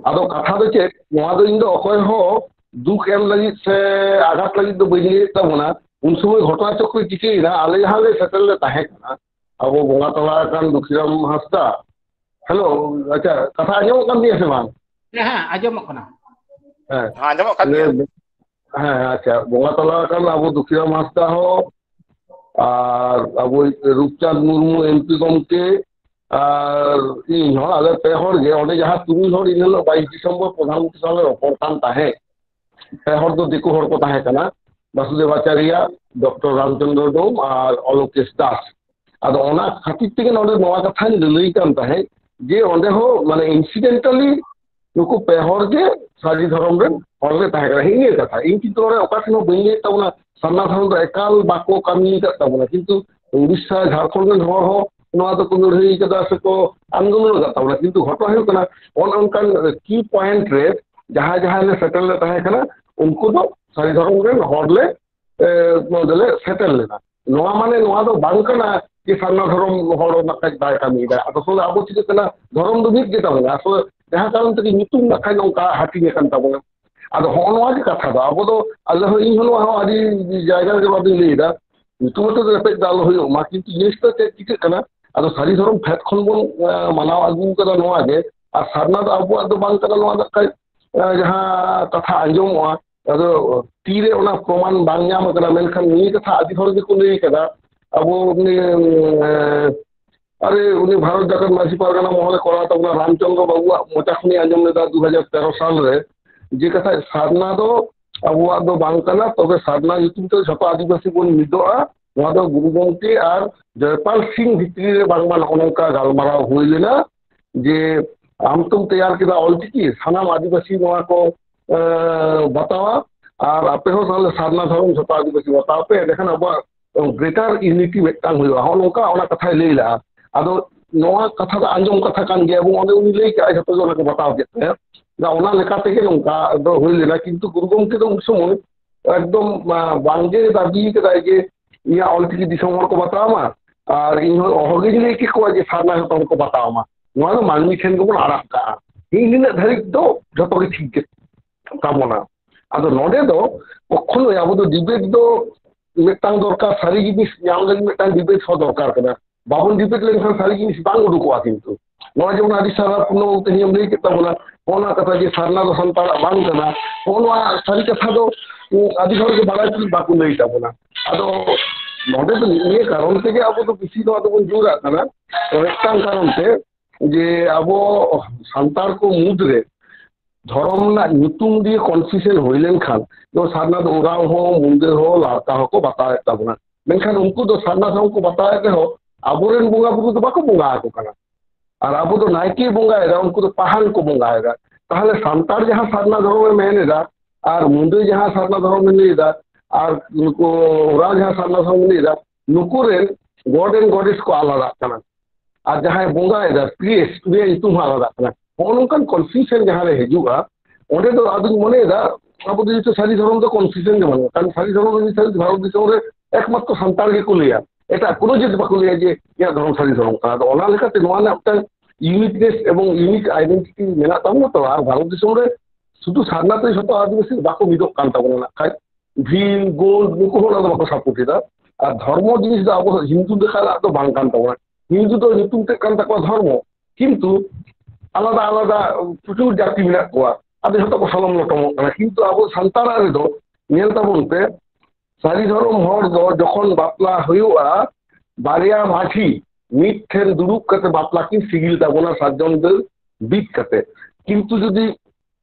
ᱟᱫᱚ ᱠᱟᱛᱷᱟ ᱫᱚ ᱪᱮᱫ, ᱱᱚᱣᱟ ᱫᱚ ᱤᱧ ᱫᱚ ᱚᱠᱚᱭ ᱦᱚᱸ ᱫᱩᱠ ᱮᱢ ᱞᱟᱹᱜᱤᱫ ᱥᱮ ᱟᱜᱷᱟᱛ ᱞᱟᱹᱜᱤᱫ ᱫᱚ ᱵᱟᱹᱧ ᱞᱟᱹᱭᱮᱫ ᱛᱟᱵᱚᱱᱟ᱾ ᱩᱱ ᱥᱚᱢᱚᱭ ᱜᱷᱚᱴᱚᱱᱟ ᱪᱚᱠᱨᱮ ᱪᱤᱠᱟᱹᱭᱮᱱᱟ, ᱟᱞᱮ ᱡᱟᱦᱟᱸ ᱞᱮ ᱥᱮᱴᱮᱨ ᱞᱮ ᱛᱟᱦᱮᱸ ᱠᱟᱱᱟ, ᱟᱵᱚ ᱵᱚᱸᱜᱟ ᱛᱟᱞᱟ ᱟᱠᱟᱱ ᱫᱩᱠᱷᱤᱨᱟᱢ ᱦᱟᱸᱥᱫᱟ᱾ ᱦᱮᱞᱳ, ᱟᱪᱪᱷᱟ, ᱠᱟᱛᱷᱟ ᱟᱸᱡᱚᱢᱚᱜ ᱠᱟᱱ ᱛᱤᱧᱟ ᱥᱮ ᱵᱟᱝ? ᱦᱮᱸ, ᱦᱮᱸ, ᱟᱸᱡᱚᱢᱚᱜ ᱠᱟᱱᱟ᱾ ᱦᱮᱸ᱾ ᱦᱮᱸ, ᱟᱸᱡᱚᱢᱚᱜ ᱠᱟᱱ ᱜᱮᱭᱟ᱾ ᱦᱮᱸ, ᱟᱪᱪᱷᱟ, ᱵᱚᱸᱜᱟ ᱛᱟᱞᱟ ᱟᱠᱟᱱ ᱟᱵᱚ ᱫᱩᱠᱷᱤᱨᱟᱢ ᱦᱟᱸᱥᱫᱟ ᱦᱚᱸ, ᱟᱨ ᱟᱵᱚ ᱨᱩᱯᱪᱟᱸᱫᱽ ᱢᱩᱨᱢᱩ ᱮᱢᱯᱤ ᱜᱚᱢᱠᱮ, ᱟᱨ ᱤᱧ ᱦᱚᱸ, ᱟᱞᱮ ᱯᱮ ᱦᱚᱲ ᱜᱮ, ᱚᱸᱰᱮ ᱡᱟᱦᱟᱸ ᱛᱩᱨᱩᱭ ᱦᱚᱲ ᱤᱱᱟᱹ ᱦᱤᱞᱳᱜ ᱵᱟᱭᱤᱥ ᱰᱤᱥᱮᱢᱵᱚᱨ ᱯᱨᱚᱫᱷᱟᱱ ᱢᱚᱱᱛᱨᱤ ᱥᱟᱶ ᱞᱮ ᱨᱚᱯᱚᱲ ᱠᱟᱱ ᱛᱟᱦᱮᱸᱫ, ᱯᱮ ᱦᱚᱲ ᱫᱚ ᱫᱤᱠᱩ ᱦᱚᱲ ᱠᱚ ᱛᱟᱦᱮᱸ ᱠᱟᱱᱟ, ᱵᱟᱥᱩᱫᱮᱵ ᱟᱪᱟᱨᱭᱟ, ᱰᱚᱠᱴᱚᱨ ᱨᱟᱢᱪᱚᱸᱫᱽᱨᱚ ᱰᱳᱢ ᱟᱨ ᱚᱞᱚᱠᱮᱥ ᱫᱟᱥ᱾ ᱟᱫᱚ ᱚᱱᱟ ᱠᱷᱟᱹᱛᱤᱨ ᱛᱮᱜᱮ ᱱᱚᱰᱮ ᱱᱚᱣᱟ ᱠᱟᱛᱷᱟᱧ ᱞᱟᱹᱞᱟᱹᱭ ᱠᱟᱱ ᱛᱟᱦᱮᱸᱫ ᱡᱮ ᱚᱸᱰᱮ ᱦᱚᱸ ᱢᱟᱱᱮ incidentally ᱱᱩᱠᱩ ᱯᱮ ᱦᱚᱲ ᱜᱮ ᱥᱟᱹᱨᱤ ᱫᱷᱚᱨᱚᱢ ᱨᱮᱱ ᱦᱚᱲ ᱞᱮ ᱛᱟᱦᱮᱸ ᱠᱟᱱᱟ, ᱦᱤᱸᱜᱤᱭᱟᱹ ᱠᱟᱛᱷᱟ᱾ ᱤᱧ ᱠᱤᱱᱛᱩ ᱱᱚᱰᱮ ᱚᱠᱟ ᱴᱷᱮᱱ ᱦᱚᱸ ᱵᱟᱹᱧ ᱞᱟᱹᱭᱮᱫ ᱛᱟᱵᱚᱱᱟ ᱥᱟᱨᱱᱟ ᱫᱷᱚᱨᱚᱢ ᱫᱚ ᱮᱠᱟᱞ ᱵᱟᱠᱚ ᱠᱟᱹᱢᱤ ᱟᱠᱟᱫ ᱛᱟᱵᱚᱱᱟ, ᱠᱤᱱᱛᱩ ᱩᱲᱤᱥᱥᱟ ᱡᱷᱟᱲᱠᱷᱚᱸᱰ ᱨᱮᱱ ᱦᱚᱲ ᱦᱚᱸ ᱱᱚᱣᱟ ᱫᱚᱠᱚ ᱞᱟᱹᱲᱦᱟᱹᱭ ᱠᱟᱫᱟ ᱥᱮᱠᱚ ᱟᱱᱫᱳᱞᱚᱱ ᱟᱠᱟᱫ ᱛᱟᱵᱚᱱᱟ᱾ ᱠᱤᱱᱛᱩ ᱜᱷᱚᱴᱚᱱᱟ ᱦᱩᱭᱩᱜ ᱠᱟᱱᱟ, ᱚᱱ ᱚᱱᱠᱟᱱ key point ᱨᱮ ᱡᱟᱦᱟᱸᱭ ᱡᱟᱦᱟᱸᱭ ᱞᱮ ᱥᱮᱴᱮᱨ ᱞᱮ ᱛᱟᱦᱮᱸ ᱠᱟᱱᱟ, ᱩᱱᱠᱩ ᱫᱚ ᱥᱟᱹᱨᱤ ᱫᱷᱚᱨᱚᱢ ᱨᱮᱱ ᱦᱚᱲ ᱞᱮ, ᱮ, ᱱᱚᱰᱮ ᱞᱮ ᱥᱮᱴᱮᱨ ᱞᱮᱱᱟ᱾ ᱱᱚᱣᱟ ᱢᱟᱱᱮ ᱱᱚᱣᱟ ᱫᱚ ᱵᱟᱝ ᱠᱟᱱᱟ ᱡᱮ ᱥᱟᱨᱱᱟ ᱫᱷᱚᱨᱚᱢ ᱦᱚᱲ ᱱᱟᱜ ᱠᱷᱟᱡ ᱵᱟᱭ ᱠᱟᱹᱢᱤᱭᱮᱫᱟ᱾ ᱟᱫᱚ ᱟᱥᱚᱞᱮ ᱟᱵᱚ ᱪᱤᱠᱟᱹᱜ ᱠᱟᱱᱟ, ᱫᱷᱚᱨᱚᱢ ᱫᱚ ᱢᱤᱫ ᱜᱮ ᱛᱟᱵᱚᱱᱟ᱾ ᱟᱥᱚᱞᱮ ᱡᱟᱦᱟᱸ ᱠᱟᱨᱚᱱ ᱛᱮᱜᱮ ᱧᱩᱛᱩᱢ ᱱᱟᱜ ᱠᱷᱟᱡ ᱱᱚᱝᱠᱟ ᱦᱟᱹᱴᱤᱧ ᱟᱠᱟᱱ ᱛᱟᱵᱚᱱᱟ᱾ ᱟᱫᱚ ᱦᱚᱸᱜᱼᱚ ᱱᱚᱣᱟ ᱜᱮ ᱠᱟᱛᱷᱟ ᱫᱚ, ᱟᱵᱚ ᱫᱚ, ᱟᱞᱮ ᱦᱚᱸ, ᱤᱧ ᱦᱚᱸ ᱱᱚᱣᱟ ᱦᱚᱸ ᱟᱹᱰᱤ ᱡᱟᱭᱜᱟ ᱨᱮᱜᱮ ᱱᱚᱣᱟ ᱫᱚᱧ ᱞᱟᱹᱭ ᱮᱫᱟ, ᱧᱩᱛᱩᱢ ᱟᱛᱮ ᱫᱚ ᱨᱮᱯᱮᱡ ᱫᱚ ᱟᱞᱚ ᱦᱩᱭᱩᱜ ᱢᱟ, ᱠᱤᱱᱛᱩ ᱡᱤᱱᱤᱥ ᱫᱚ ᱪᱮᱫ ᱪᱤᱠᱟᱹᱜ ᱠᱟᱱᱟ? ᱟᱫᱚ ᱥᱟᱹᱨᱤ ᱫᱷᱚᱨᱚᱢ ᱯᱷᱮᱰ ᱠᱷᱚᱱ ᱵᱚᱱ, ᱮ, ᱢᱟᱱᱟᱣ ᱟᱹᱜᱩ ᱠᱟᱫᱟ ᱱᱚᱣᱟ ᱜᱮ, ᱟᱨ ᱥᱟᱨᱱᱟ ᱫᱚ ᱟᱵᱚᱣᱟᱜ ᱫᱚ ᱵᱟᱝ ᱠᱟᱱᱟ, ᱱᱚᱣᱟ ᱫᱚ ᱠᱟᱡ, ᱮ, ᱡᱟᱦᱟᱸ ᱠᱟᱛᱷᱟ ᱟᱸᱡᱚᱢᱚᱜᱼᱟ, ᱟᱫᱚ ᱛᱤᱨᱮ ᱚᱱᱟ ᱯᱨᱚᱢᱟᱱ ᱵᱟᱝ ᱧᱟᱢ ᱟᱠᱟᱱᱟ, ᱢᱮᱱᱠᱷᱟᱱ ᱱᱤᱭᱟᱹ ᱠᱟᱛᱷᱟ ᱟᱹᱰᱤ ᱦᱚᱲ ᱜᱮᱠᱚ ᱞᱟᱹᱭ ᱠᱟᱫᱟ᱾ ᱟᱵᱚ ᱩᱱᱤ, ᱮ, ᱟᱨᱮ, ᱩᱱᱤ ᱵᱷᱟᱨᱚᱛ ᱡᱟᱠᱟᱛ ᱢᱟᱹᱡᱷᱤ ᱯᱟᱨᱜᱟᱱᱟ ᱢᱚᱦᱚᱞᱮ ᱠᱚᱨᱟᱣ ᱛᱟᱵᱚᱱᱟ, ᱨᱟᱢᱪᱚᱸᱫᱽᱨᱚ ᱵᱟᱵᱩᱣᱟᱜ ᱢᱚᱪᱟ ᱠᱷᱚᱱᱤᱧ ᱟᱸᱡᱚᱢ ᱞᱮᱫᱟ ᱫᱩ ᱦᱟᱡᱟᱨ ᱛᱮᱨᱚ ᱥᱟᱞ ᱨᱮ, ᱡᱮ ᱠᱟᱛᱷᱟ ᱥᱟᱨᱱᱟ ᱫᱚ ᱟᱵᱚᱣᱟᱜ ᱫᱚ ᱵᱟᱝ ᱠᱟᱱᱟ, ᱛᱚᱵᱮ ᱥᱟᱨᱱᱟ ᱧᱩᱛᱩᱢ ᱛᱮ ᱡᱷᱚᱛᱚ ᱟᱹᱫᱤᱵᱟᱹᱥᱤ ᱵᱚᱱ ᱢᱤᱫᱚᱜᱼᱟ᱾ ᱱᱚᱣᱟ ᱫᱚ ᱜᱩᱨᱩ ᱜᱚᱢᱠᱮ ᱟᱨ ᱡᱚᱭᱯᱟᱞ ᱥᱤᱝ ᱵᱷᱤᱛᱨᱤ ᱨᱮ ᱵᱟᱝᱢᱟ ᱱᱚᱜᱼᱚ ᱱᱚᱝᱠᱟ ᱜᱟᱞᱢᱟᱨᱟᱣ ᱦᱩᱭ ᱞᱮᱱᱟ, ᱡᱮ ᱟᱢ ᱛᱚᱢ ᱛᱮᱭᱟᱨ ᱠᱮᱫᱟ ᱚᱞᱪᱤᱠᱤ, ᱥᱟᱱᱟᱢ ᱟᱹᱫᱤᱵᱟᱹᱥᱤ ᱱᱚᱣᱟ ᱠᱚ, ᱮ, ᱵᱟᱛᱟᱣᱟ, ᱟᱨ ᱟᱯᱮ ᱦᱚᱸ ᱛᱟᱦᱚᱞᱮ ᱥᱟᱨᱱᱟ ᱫᱷᱚᱨᱚᱢ ᱡᱷᱚᱛᱚ ᱟᱹᱫᱤᱵᱟᱹᱥᱤ ᱵᱟᱛᱟᱣ ᱯᱮ, ᱮᱸᱰᱮᱠᱷᱟᱱ ᱟᱵᱚᱣᱟᱜ greater unity ᱢᱤᱫᱴᱟᱝ ᱦᱩᱭᱩᱜᱼᱟ᱾ ᱦᱚᱸᱜᱼᱚ ᱱᱚᱝᱠᱟ ᱚᱱᱟ ᱠᱟᱛᱷᱟᱭ ᱞᱟᱹᱭ ᱞᱮᱜᱼᱟ᱾ ᱟᱫᱚ ᱱᱚᱣᱟ ᱠᱟᱛᱷᱟ ᱫᱚ ᱟᱸᱡᱚᱢ ᱠᱟᱛᱷᱟ ᱠᱟᱱ ᱜᱮᱭᱟ, ᱮᱵᱚᱝ ᱚᱸᱰᱮ ᱩᱱᱤ ᱞᱟᱹᱭ ᱠᱟᱜᱼᱟᱭ, ᱡᱷᱚᱛᱚ ᱜᱮ ᱚᱱᱟ ᱠᱚ ᱵᱟᱛᱟᱣ ᱠᱮᱫ ᱛᱟᱭᱟ᱾ ᱚᱱᱟ ᱞᱮᱠᱟ ᱛᱮᱜᱮ ᱱᱚᱝᱠᱟ ᱫᱚ ᱦᱩᱭ ᱞᱮᱱᱟ, ᱠᱤᱱᱛᱩ ᱜᱩᱨᱩ ᱜᱚᱢᱠᱮ ᱫᱚ ᱩᱱ ᱥᱚᱢᱚᱭ ᱮᱠᱫᱚᱢ, ᱟ, ᱵᱟᱝᱜᱮ ᱫᱟᱹᱵᱤ ᱠᱟᱫᱟᱭ ᱡᱮ ᱤᱧᱟᱹᱜ ᱚᱞᱪᱤᱠᱤ ᱫᱤᱥᱚᱢ ᱦᱚᱲ ᱠᱚ ᱵᱟᱛᱟᱣ ᱢᱟ, ᱟᱨ ᱤᱧ ᱦᱚᱸ ᱚᱦᱚᱜᱤᱧ ᱞᱟᱹᱭ ᱠᱮᱠᱚᱣᱟ ᱡᱮ ᱥᱟᱨᱱᱟ ᱡᱷᱚᱛᱚ ᱦᱚᱲ ᱠᱚ ᱵᱟᱛᱟᱣ ᱢᱟ᱾ ᱱᱚᱣᱟ ᱫᱚ ᱢᱟᱹᱱᱢᱤ ᱴᱷᱮᱱ ᱜᱮᱵᱚᱱ ᱟᱲᱟᱜ ᱠᱟᱜᱼᱟ᱾ ᱤᱧ ᱱᱤᱱᱟᱹᱜ ᱫᱷᱟᱹᱨᱤᱡ ᱫᱚ ᱡᱷᱚᱛᱚ ᱜᱮ ᱴᱷᱤᱠ ᱜᱮ ᱛᱟᱵᱚᱱᱟ᱾ ᱟᱫᱚ ᱱᱚᱰᱮ ᱫᱚ ᱠᱚᱠᱷᱚᱱᱳ ᱟᱵᱚ ᱫᱚ debate ᱫᱚ ᱢᱤᱫᱴᱟᱝ ᱫᱚᱨᱠᱟᱨ, ᱥᱟᱹᱨᱤ ᱡᱤᱱᱤᱥ ᱧᱟᱢ ᱞᱟᱹᱜᱤᱫ ᱢᱤᱫᱴᱟᱝ debate ᱦᱚᱸ ᱫᱚᱨᱠᱟᱨ ᱠᱟᱱᱟ᱾ ᱵᱟᱵᱚᱱ debate ᱞᱮᱱᱠᱷᱟᱱ ᱥᱟᱹᱨᱤ ᱡᱤᱱᱤᱥ ᱵᱟᱝ ᱩᱰᱩᱠᱚᱜᱼᱟ᱾ ᱠᱤᱱᱛᱩ ᱱᱚᱣᱟ ᱡᱮᱢᱚᱱ ᱟᱹᱰᱤ ᱥᱟᱨᱟ ᱯᱩᱨᱱᱚ ᱛᱮᱦᱮᱧ ᱮᱢ ᱞᱟᱹᱭ ᱠᱮᱫ ᱛᱟᱵᱚᱱᱟ, ᱚᱱᱟ ᱠᱟᱛᱷᱟ ᱡᱮ ᱥᱟᱨᱱᱟ ᱫᱚ ᱥᱟᱱᱛᱟᱲᱟᱜ ᱵᱟᱝ ᱠᱟᱱᱟ, ᱱᱚᱜᱼᱚ ᱱᱚᱣᱟ ᱥᱟᱹᱨᱤ ᱠᱟᱛᱷᱟ ᱫᱚ, ᱩᱸ, ᱟᱹᱰᱤ ᱦᱚᱲ ᱜᱮ ᱵᱟᱲᱟᱭ ᱛᱩᱞᱩᱡ ᱵᱟᱠᱚ ᱞᱟᱹᱭ ᱛᱟᱵᱚᱱᱟ᱾ ᱟᱫᱚ ᱱᱚᱰᱮ ᱫᱚ ᱱᱤᱭᱟᱹ ᱠᱟᱨᱚᱱ ᱛᱮᱜᱮ ᱟᱵᱚ ᱫᱚ ᱵᱮᱥᱤ ᱱᱚᱣᱟ ᱫᱚᱵᱚᱱ ᱡᱳᱨᱟᱜ ᱠᱟᱱᱟ, ᱢᱤᱫᱴᱟᱝ ᱠᱟᱨᱚᱱ ᱛᱮ, ᱡᱮ ᱟᱵᱚ ᱥᱟᱱᱛᱟᱲ ᱠᱚ ᱢᱩᱫᱽᱨᱮ ᱫᱷᱚᱨᱚᱢ ᱨᱮᱱᱟᱜ ᱧᱩᱛᱩᱢ ᱫᱤᱭᱮ confusion ᱦᱩᱭ ᱞᱮᱱᱠᱷᱟᱱ, ᱡᱮᱢᱚᱱ ᱥᱟᱨᱱᱟ ᱫᱚ ᱳᱨᱟᱣ ᱦᱚᱸ, ᱢᱩᱱᱰᱟᱹ ᱦᱚᱸ, ᱞᱟᱲᱠᱟ ᱦᱚᱸᱠᱚ ᱵᱟᱛᱟᱣᱮᱫ ᱛᱟᱵᱚᱱᱟ, ᱢᱮᱱᱠᱷᱟᱱ ᱩᱱᱠᱩ ᱫᱚ ᱥᱟᱨᱱᱟ ᱫᱷᱚᱨᱚᱢ ᱠᱚ ᱵᱟᱛᱟᱣᱮᱫ ᱨᱮᱦᱚᱸ ᱟᱵᱚᱨᱮᱱ ᱵᱚᱸᱜᱟ ᱵᱩᱨᱩ ᱫᱚ ᱵᱟᱠᱚ ᱵᱚᱸᱜᱟ ᱟᱠᱚ ᱠᱟᱱᱟ᱾ ᱟᱨ ᱟᱵᱚ ᱫᱚ ᱱᱟᱭᱠᱮ ᱵᱚᱸᱜᱟᱭᱮᱫᱟ, ᱩᱱᱠᱩ ᱫᱚ ᱯᱟᱦᱟᱱ ᱠᱚ ᱵᱚᱸᱜᱟᱭᱮᱫᱟ᱾ ᱛᱟᱦᱚᱞᱮ ᱥᱟᱱᱛᱟᱲ ᱡᱟᱦᱟᱸ ᱥᱟᱨᱱᱟ ᱫᱷᱚᱨᱚᱢᱮ ᱢᱮᱱ ᱮᱫᱟ, ᱟᱨ ᱢᱩᱱᱰᱟᱹ ᱡᱟᱦᱟᱸ ᱥᱟᱨᱱᱟ ᱫᱷᱚᱨᱚᱢᱮ ᱞᱟᱹᱭ ᱮᱫᱟ, ᱟᱨ ᱱᱩᱠᱩ ᱳᱨᱟᱣ ᱡᱟᱦᱟᱸ ᱥᱟᱨᱱᱟ ᱫᱷᱚᱨᱚᱢᱮ ᱞᱟᱹᱭ ᱮᱫᱟ, ᱱᱩᱠᱩ ᱨᱮᱱ god and goddess ᱠᱚ ᱟᱞᱟᱫᱟᱜ ᱠᱟᱱᱟ᱾ ᱟᱨ ᱡᱟᱦᱟᱸᱭ ᱵᱚᱸᱜᱟᱭᱮᱫᱟ, priest, ᱩᱱᱤᱭᱟᱜ ᱧᱩᱛᱩᱢ ᱦᱚᱸ ᱟᱞᱟᱫᱟᱜ ᱠᱟᱱᱟ᱾ ᱱᱚᱜᱼᱚ ᱱᱚᱝᱠᱟᱱ confusion ᱡᱟᱦᱟᱸ ᱨᱮ ᱦᱤᱡᱩᱜᱼᱟ, ᱚᱸᱰᱮ ᱫᱚ ᱟᱫᱚᱧ ᱢᱚᱱᱮᱭᱮᱫᱟ, ᱟᱵᱚ ᱫᱚ ᱡᱮᱦᱮᱛᱩ ᱥᱟᱹᱨᱤ ᱫᱷᱚᱨᱚᱢ ᱫᱚ confusion ᱜᱮ ᱵᱟᱹᱱᱩᱜᱼᱟ᱾ ᱠᱟᱨᱚᱱ ᱥᱟᱹᱨᱤ ᱫᱷᱚᱨᱚᱢ ᱫᱚ ᱱᱤᱛ ᱫᱷᱟᱹᱵᱤᱡ ᱵᱷᱟᱨᱚᱛ ᱫᱤᱥᱚᱢ ᱨᱮ ᱮᱠᱢᱟᱛᱨᱚ ᱥᱟᱱᱛᱟᱲ ᱜᱮᱠᱚ ᱞᱟᱹᱭᱟ, ᱮᱴᱟᱜ ᱠᱳᱱᱳ ᱡᱟᱹᱛ ᱵᱟᱠᱚ ᱞᱟᱹᱭᱟ ᱡᱮ ᱤᱧᱟᱹᱜ ᱫᱷᱚᱨᱚᱢ ᱥᱟᱹᱨᱤ ᱫᱷᱚᱨᱚᱢ ᱠᱟᱱᱟ᱾ ᱟᱫᱚ ᱚᱱᱟ ᱞᱮᱠᱟᱛᱮ ᱱᱚᱣᱟ ᱨᱮᱱᱟᱜ ᱢᱤᱫᱴᱟᱝ uniqueness ᱮᱵᱚᱝ unique identity ᱢᱮᱱᱟᱜ ᱛᱟᱵᱚᱱᱟ ᱛᱚ᱾ ᱟᱨ ᱵᱷᱟᱨᱚᱛ ᱫᱤᱥᱚᱢ ᱨᱮ ᱥᱩᱫᱷᱩ ᱥᱟᱨᱱᱟ ᱛᱮ ᱡᱷᱚᱛᱚ ᱟᱹᱫᱤᱵᱟᱹᱥᱤ ᱵᱟᱠᱚ ᱢᱤᱫᱚᱜ ᱠᱟᱱ ᱛᱟᱵᱚᱱᱟ᱾ ᱱᱟᱜ ᱠᱷᱟᱡ ᱵᱷᱤᱞ, ᱜᱳᱸᱰ, ᱱᱩᱠᱩ ᱦᱚᱸ ᱚᱱᱟ ᱫᱚ ᱵᱟᱠᱚ ᱥᱟᱯᱳᱨᱴ ᱮᱫᱟ᱾ ᱟᱨ ᱫᱷᱚᱨᱢᱚ ᱡᱤᱱᱤᱥ ᱫᱚ ᱟᱵᱚ ᱦᱤᱱᱫᱩ ᱞᱮᱠᱟᱱᱟᱜ ᱫᱚ ᱵᱟᱝ ᱠᱟᱱ ᱛᱟᱵᱚᱱᱟ᱾ ᱦᱤᱱᱫᱩ ᱫᱚ ᱧᱩᱛᱩᱢ ᱛᱮᱫ ᱠᱟᱱ ᱛᱟᱠᱚᱣᱟ ᱫᱷᱚᱨᱢᱚ, ᱠᱤᱱᱛᱩ ᱟᱞᱟᱫᱟ ᱟᱞᱟᱫᱟ ᱯᱨᱚᱪᱩᱨ ᱡᱟᱹᱛᱤ ᱢᱮᱱᱟᱜ ᱠᱚᱣᱟ, ᱟᱫᱚ ᱡᱷᱚᱛᱚ ᱠᱚ ᱥᱟᱞᱚᱢ ᱞᱚᱴᱚᱢᱚᱜ ᱠᱟᱱᱟ᱾ ᱠᱤᱱᱛᱩ ᱟᱵᱚ ᱥᱟᱱᱛᱟᱲᱟᱜ ᱨᱮᱫᱚ ᱧᱮᱞ ᱛᱟᱵᱚᱱ ᱯᱮ, ᱥᱟᱹᱨᱤ ᱫᱷᱚᱨᱚᱢ ᱦᱚᱲ ᱫᱚ ᱡᱚᱠᱷᱚᱱ ᱵᱟᱯᱞᱟ ᱦᱩᱭᱩᱜᱼᱟ, ᱵᱟᱨᱭᱟ ᱢᱟᱹᱡᱷᱤ ᱢᱤᱫ ᱴᱷᱮᱱ ᱫᱩᱲᱩᱵ ᱠᱟᱛᱮ ᱵᱟᱯᱞᱟ ᱠᱤᱱ ᱥᱤᱜᱤᱞ ᱛᱟᱵᱚᱱᱟ, ᱥᱟᱨᱡᱚᱢ ᱰᱟᱹᱨ ᱵᱤᱫ ᱠᱟᱛᱮ᱾ ᱠᱤᱱᱛᱩ ᱡᱩᱫᱤ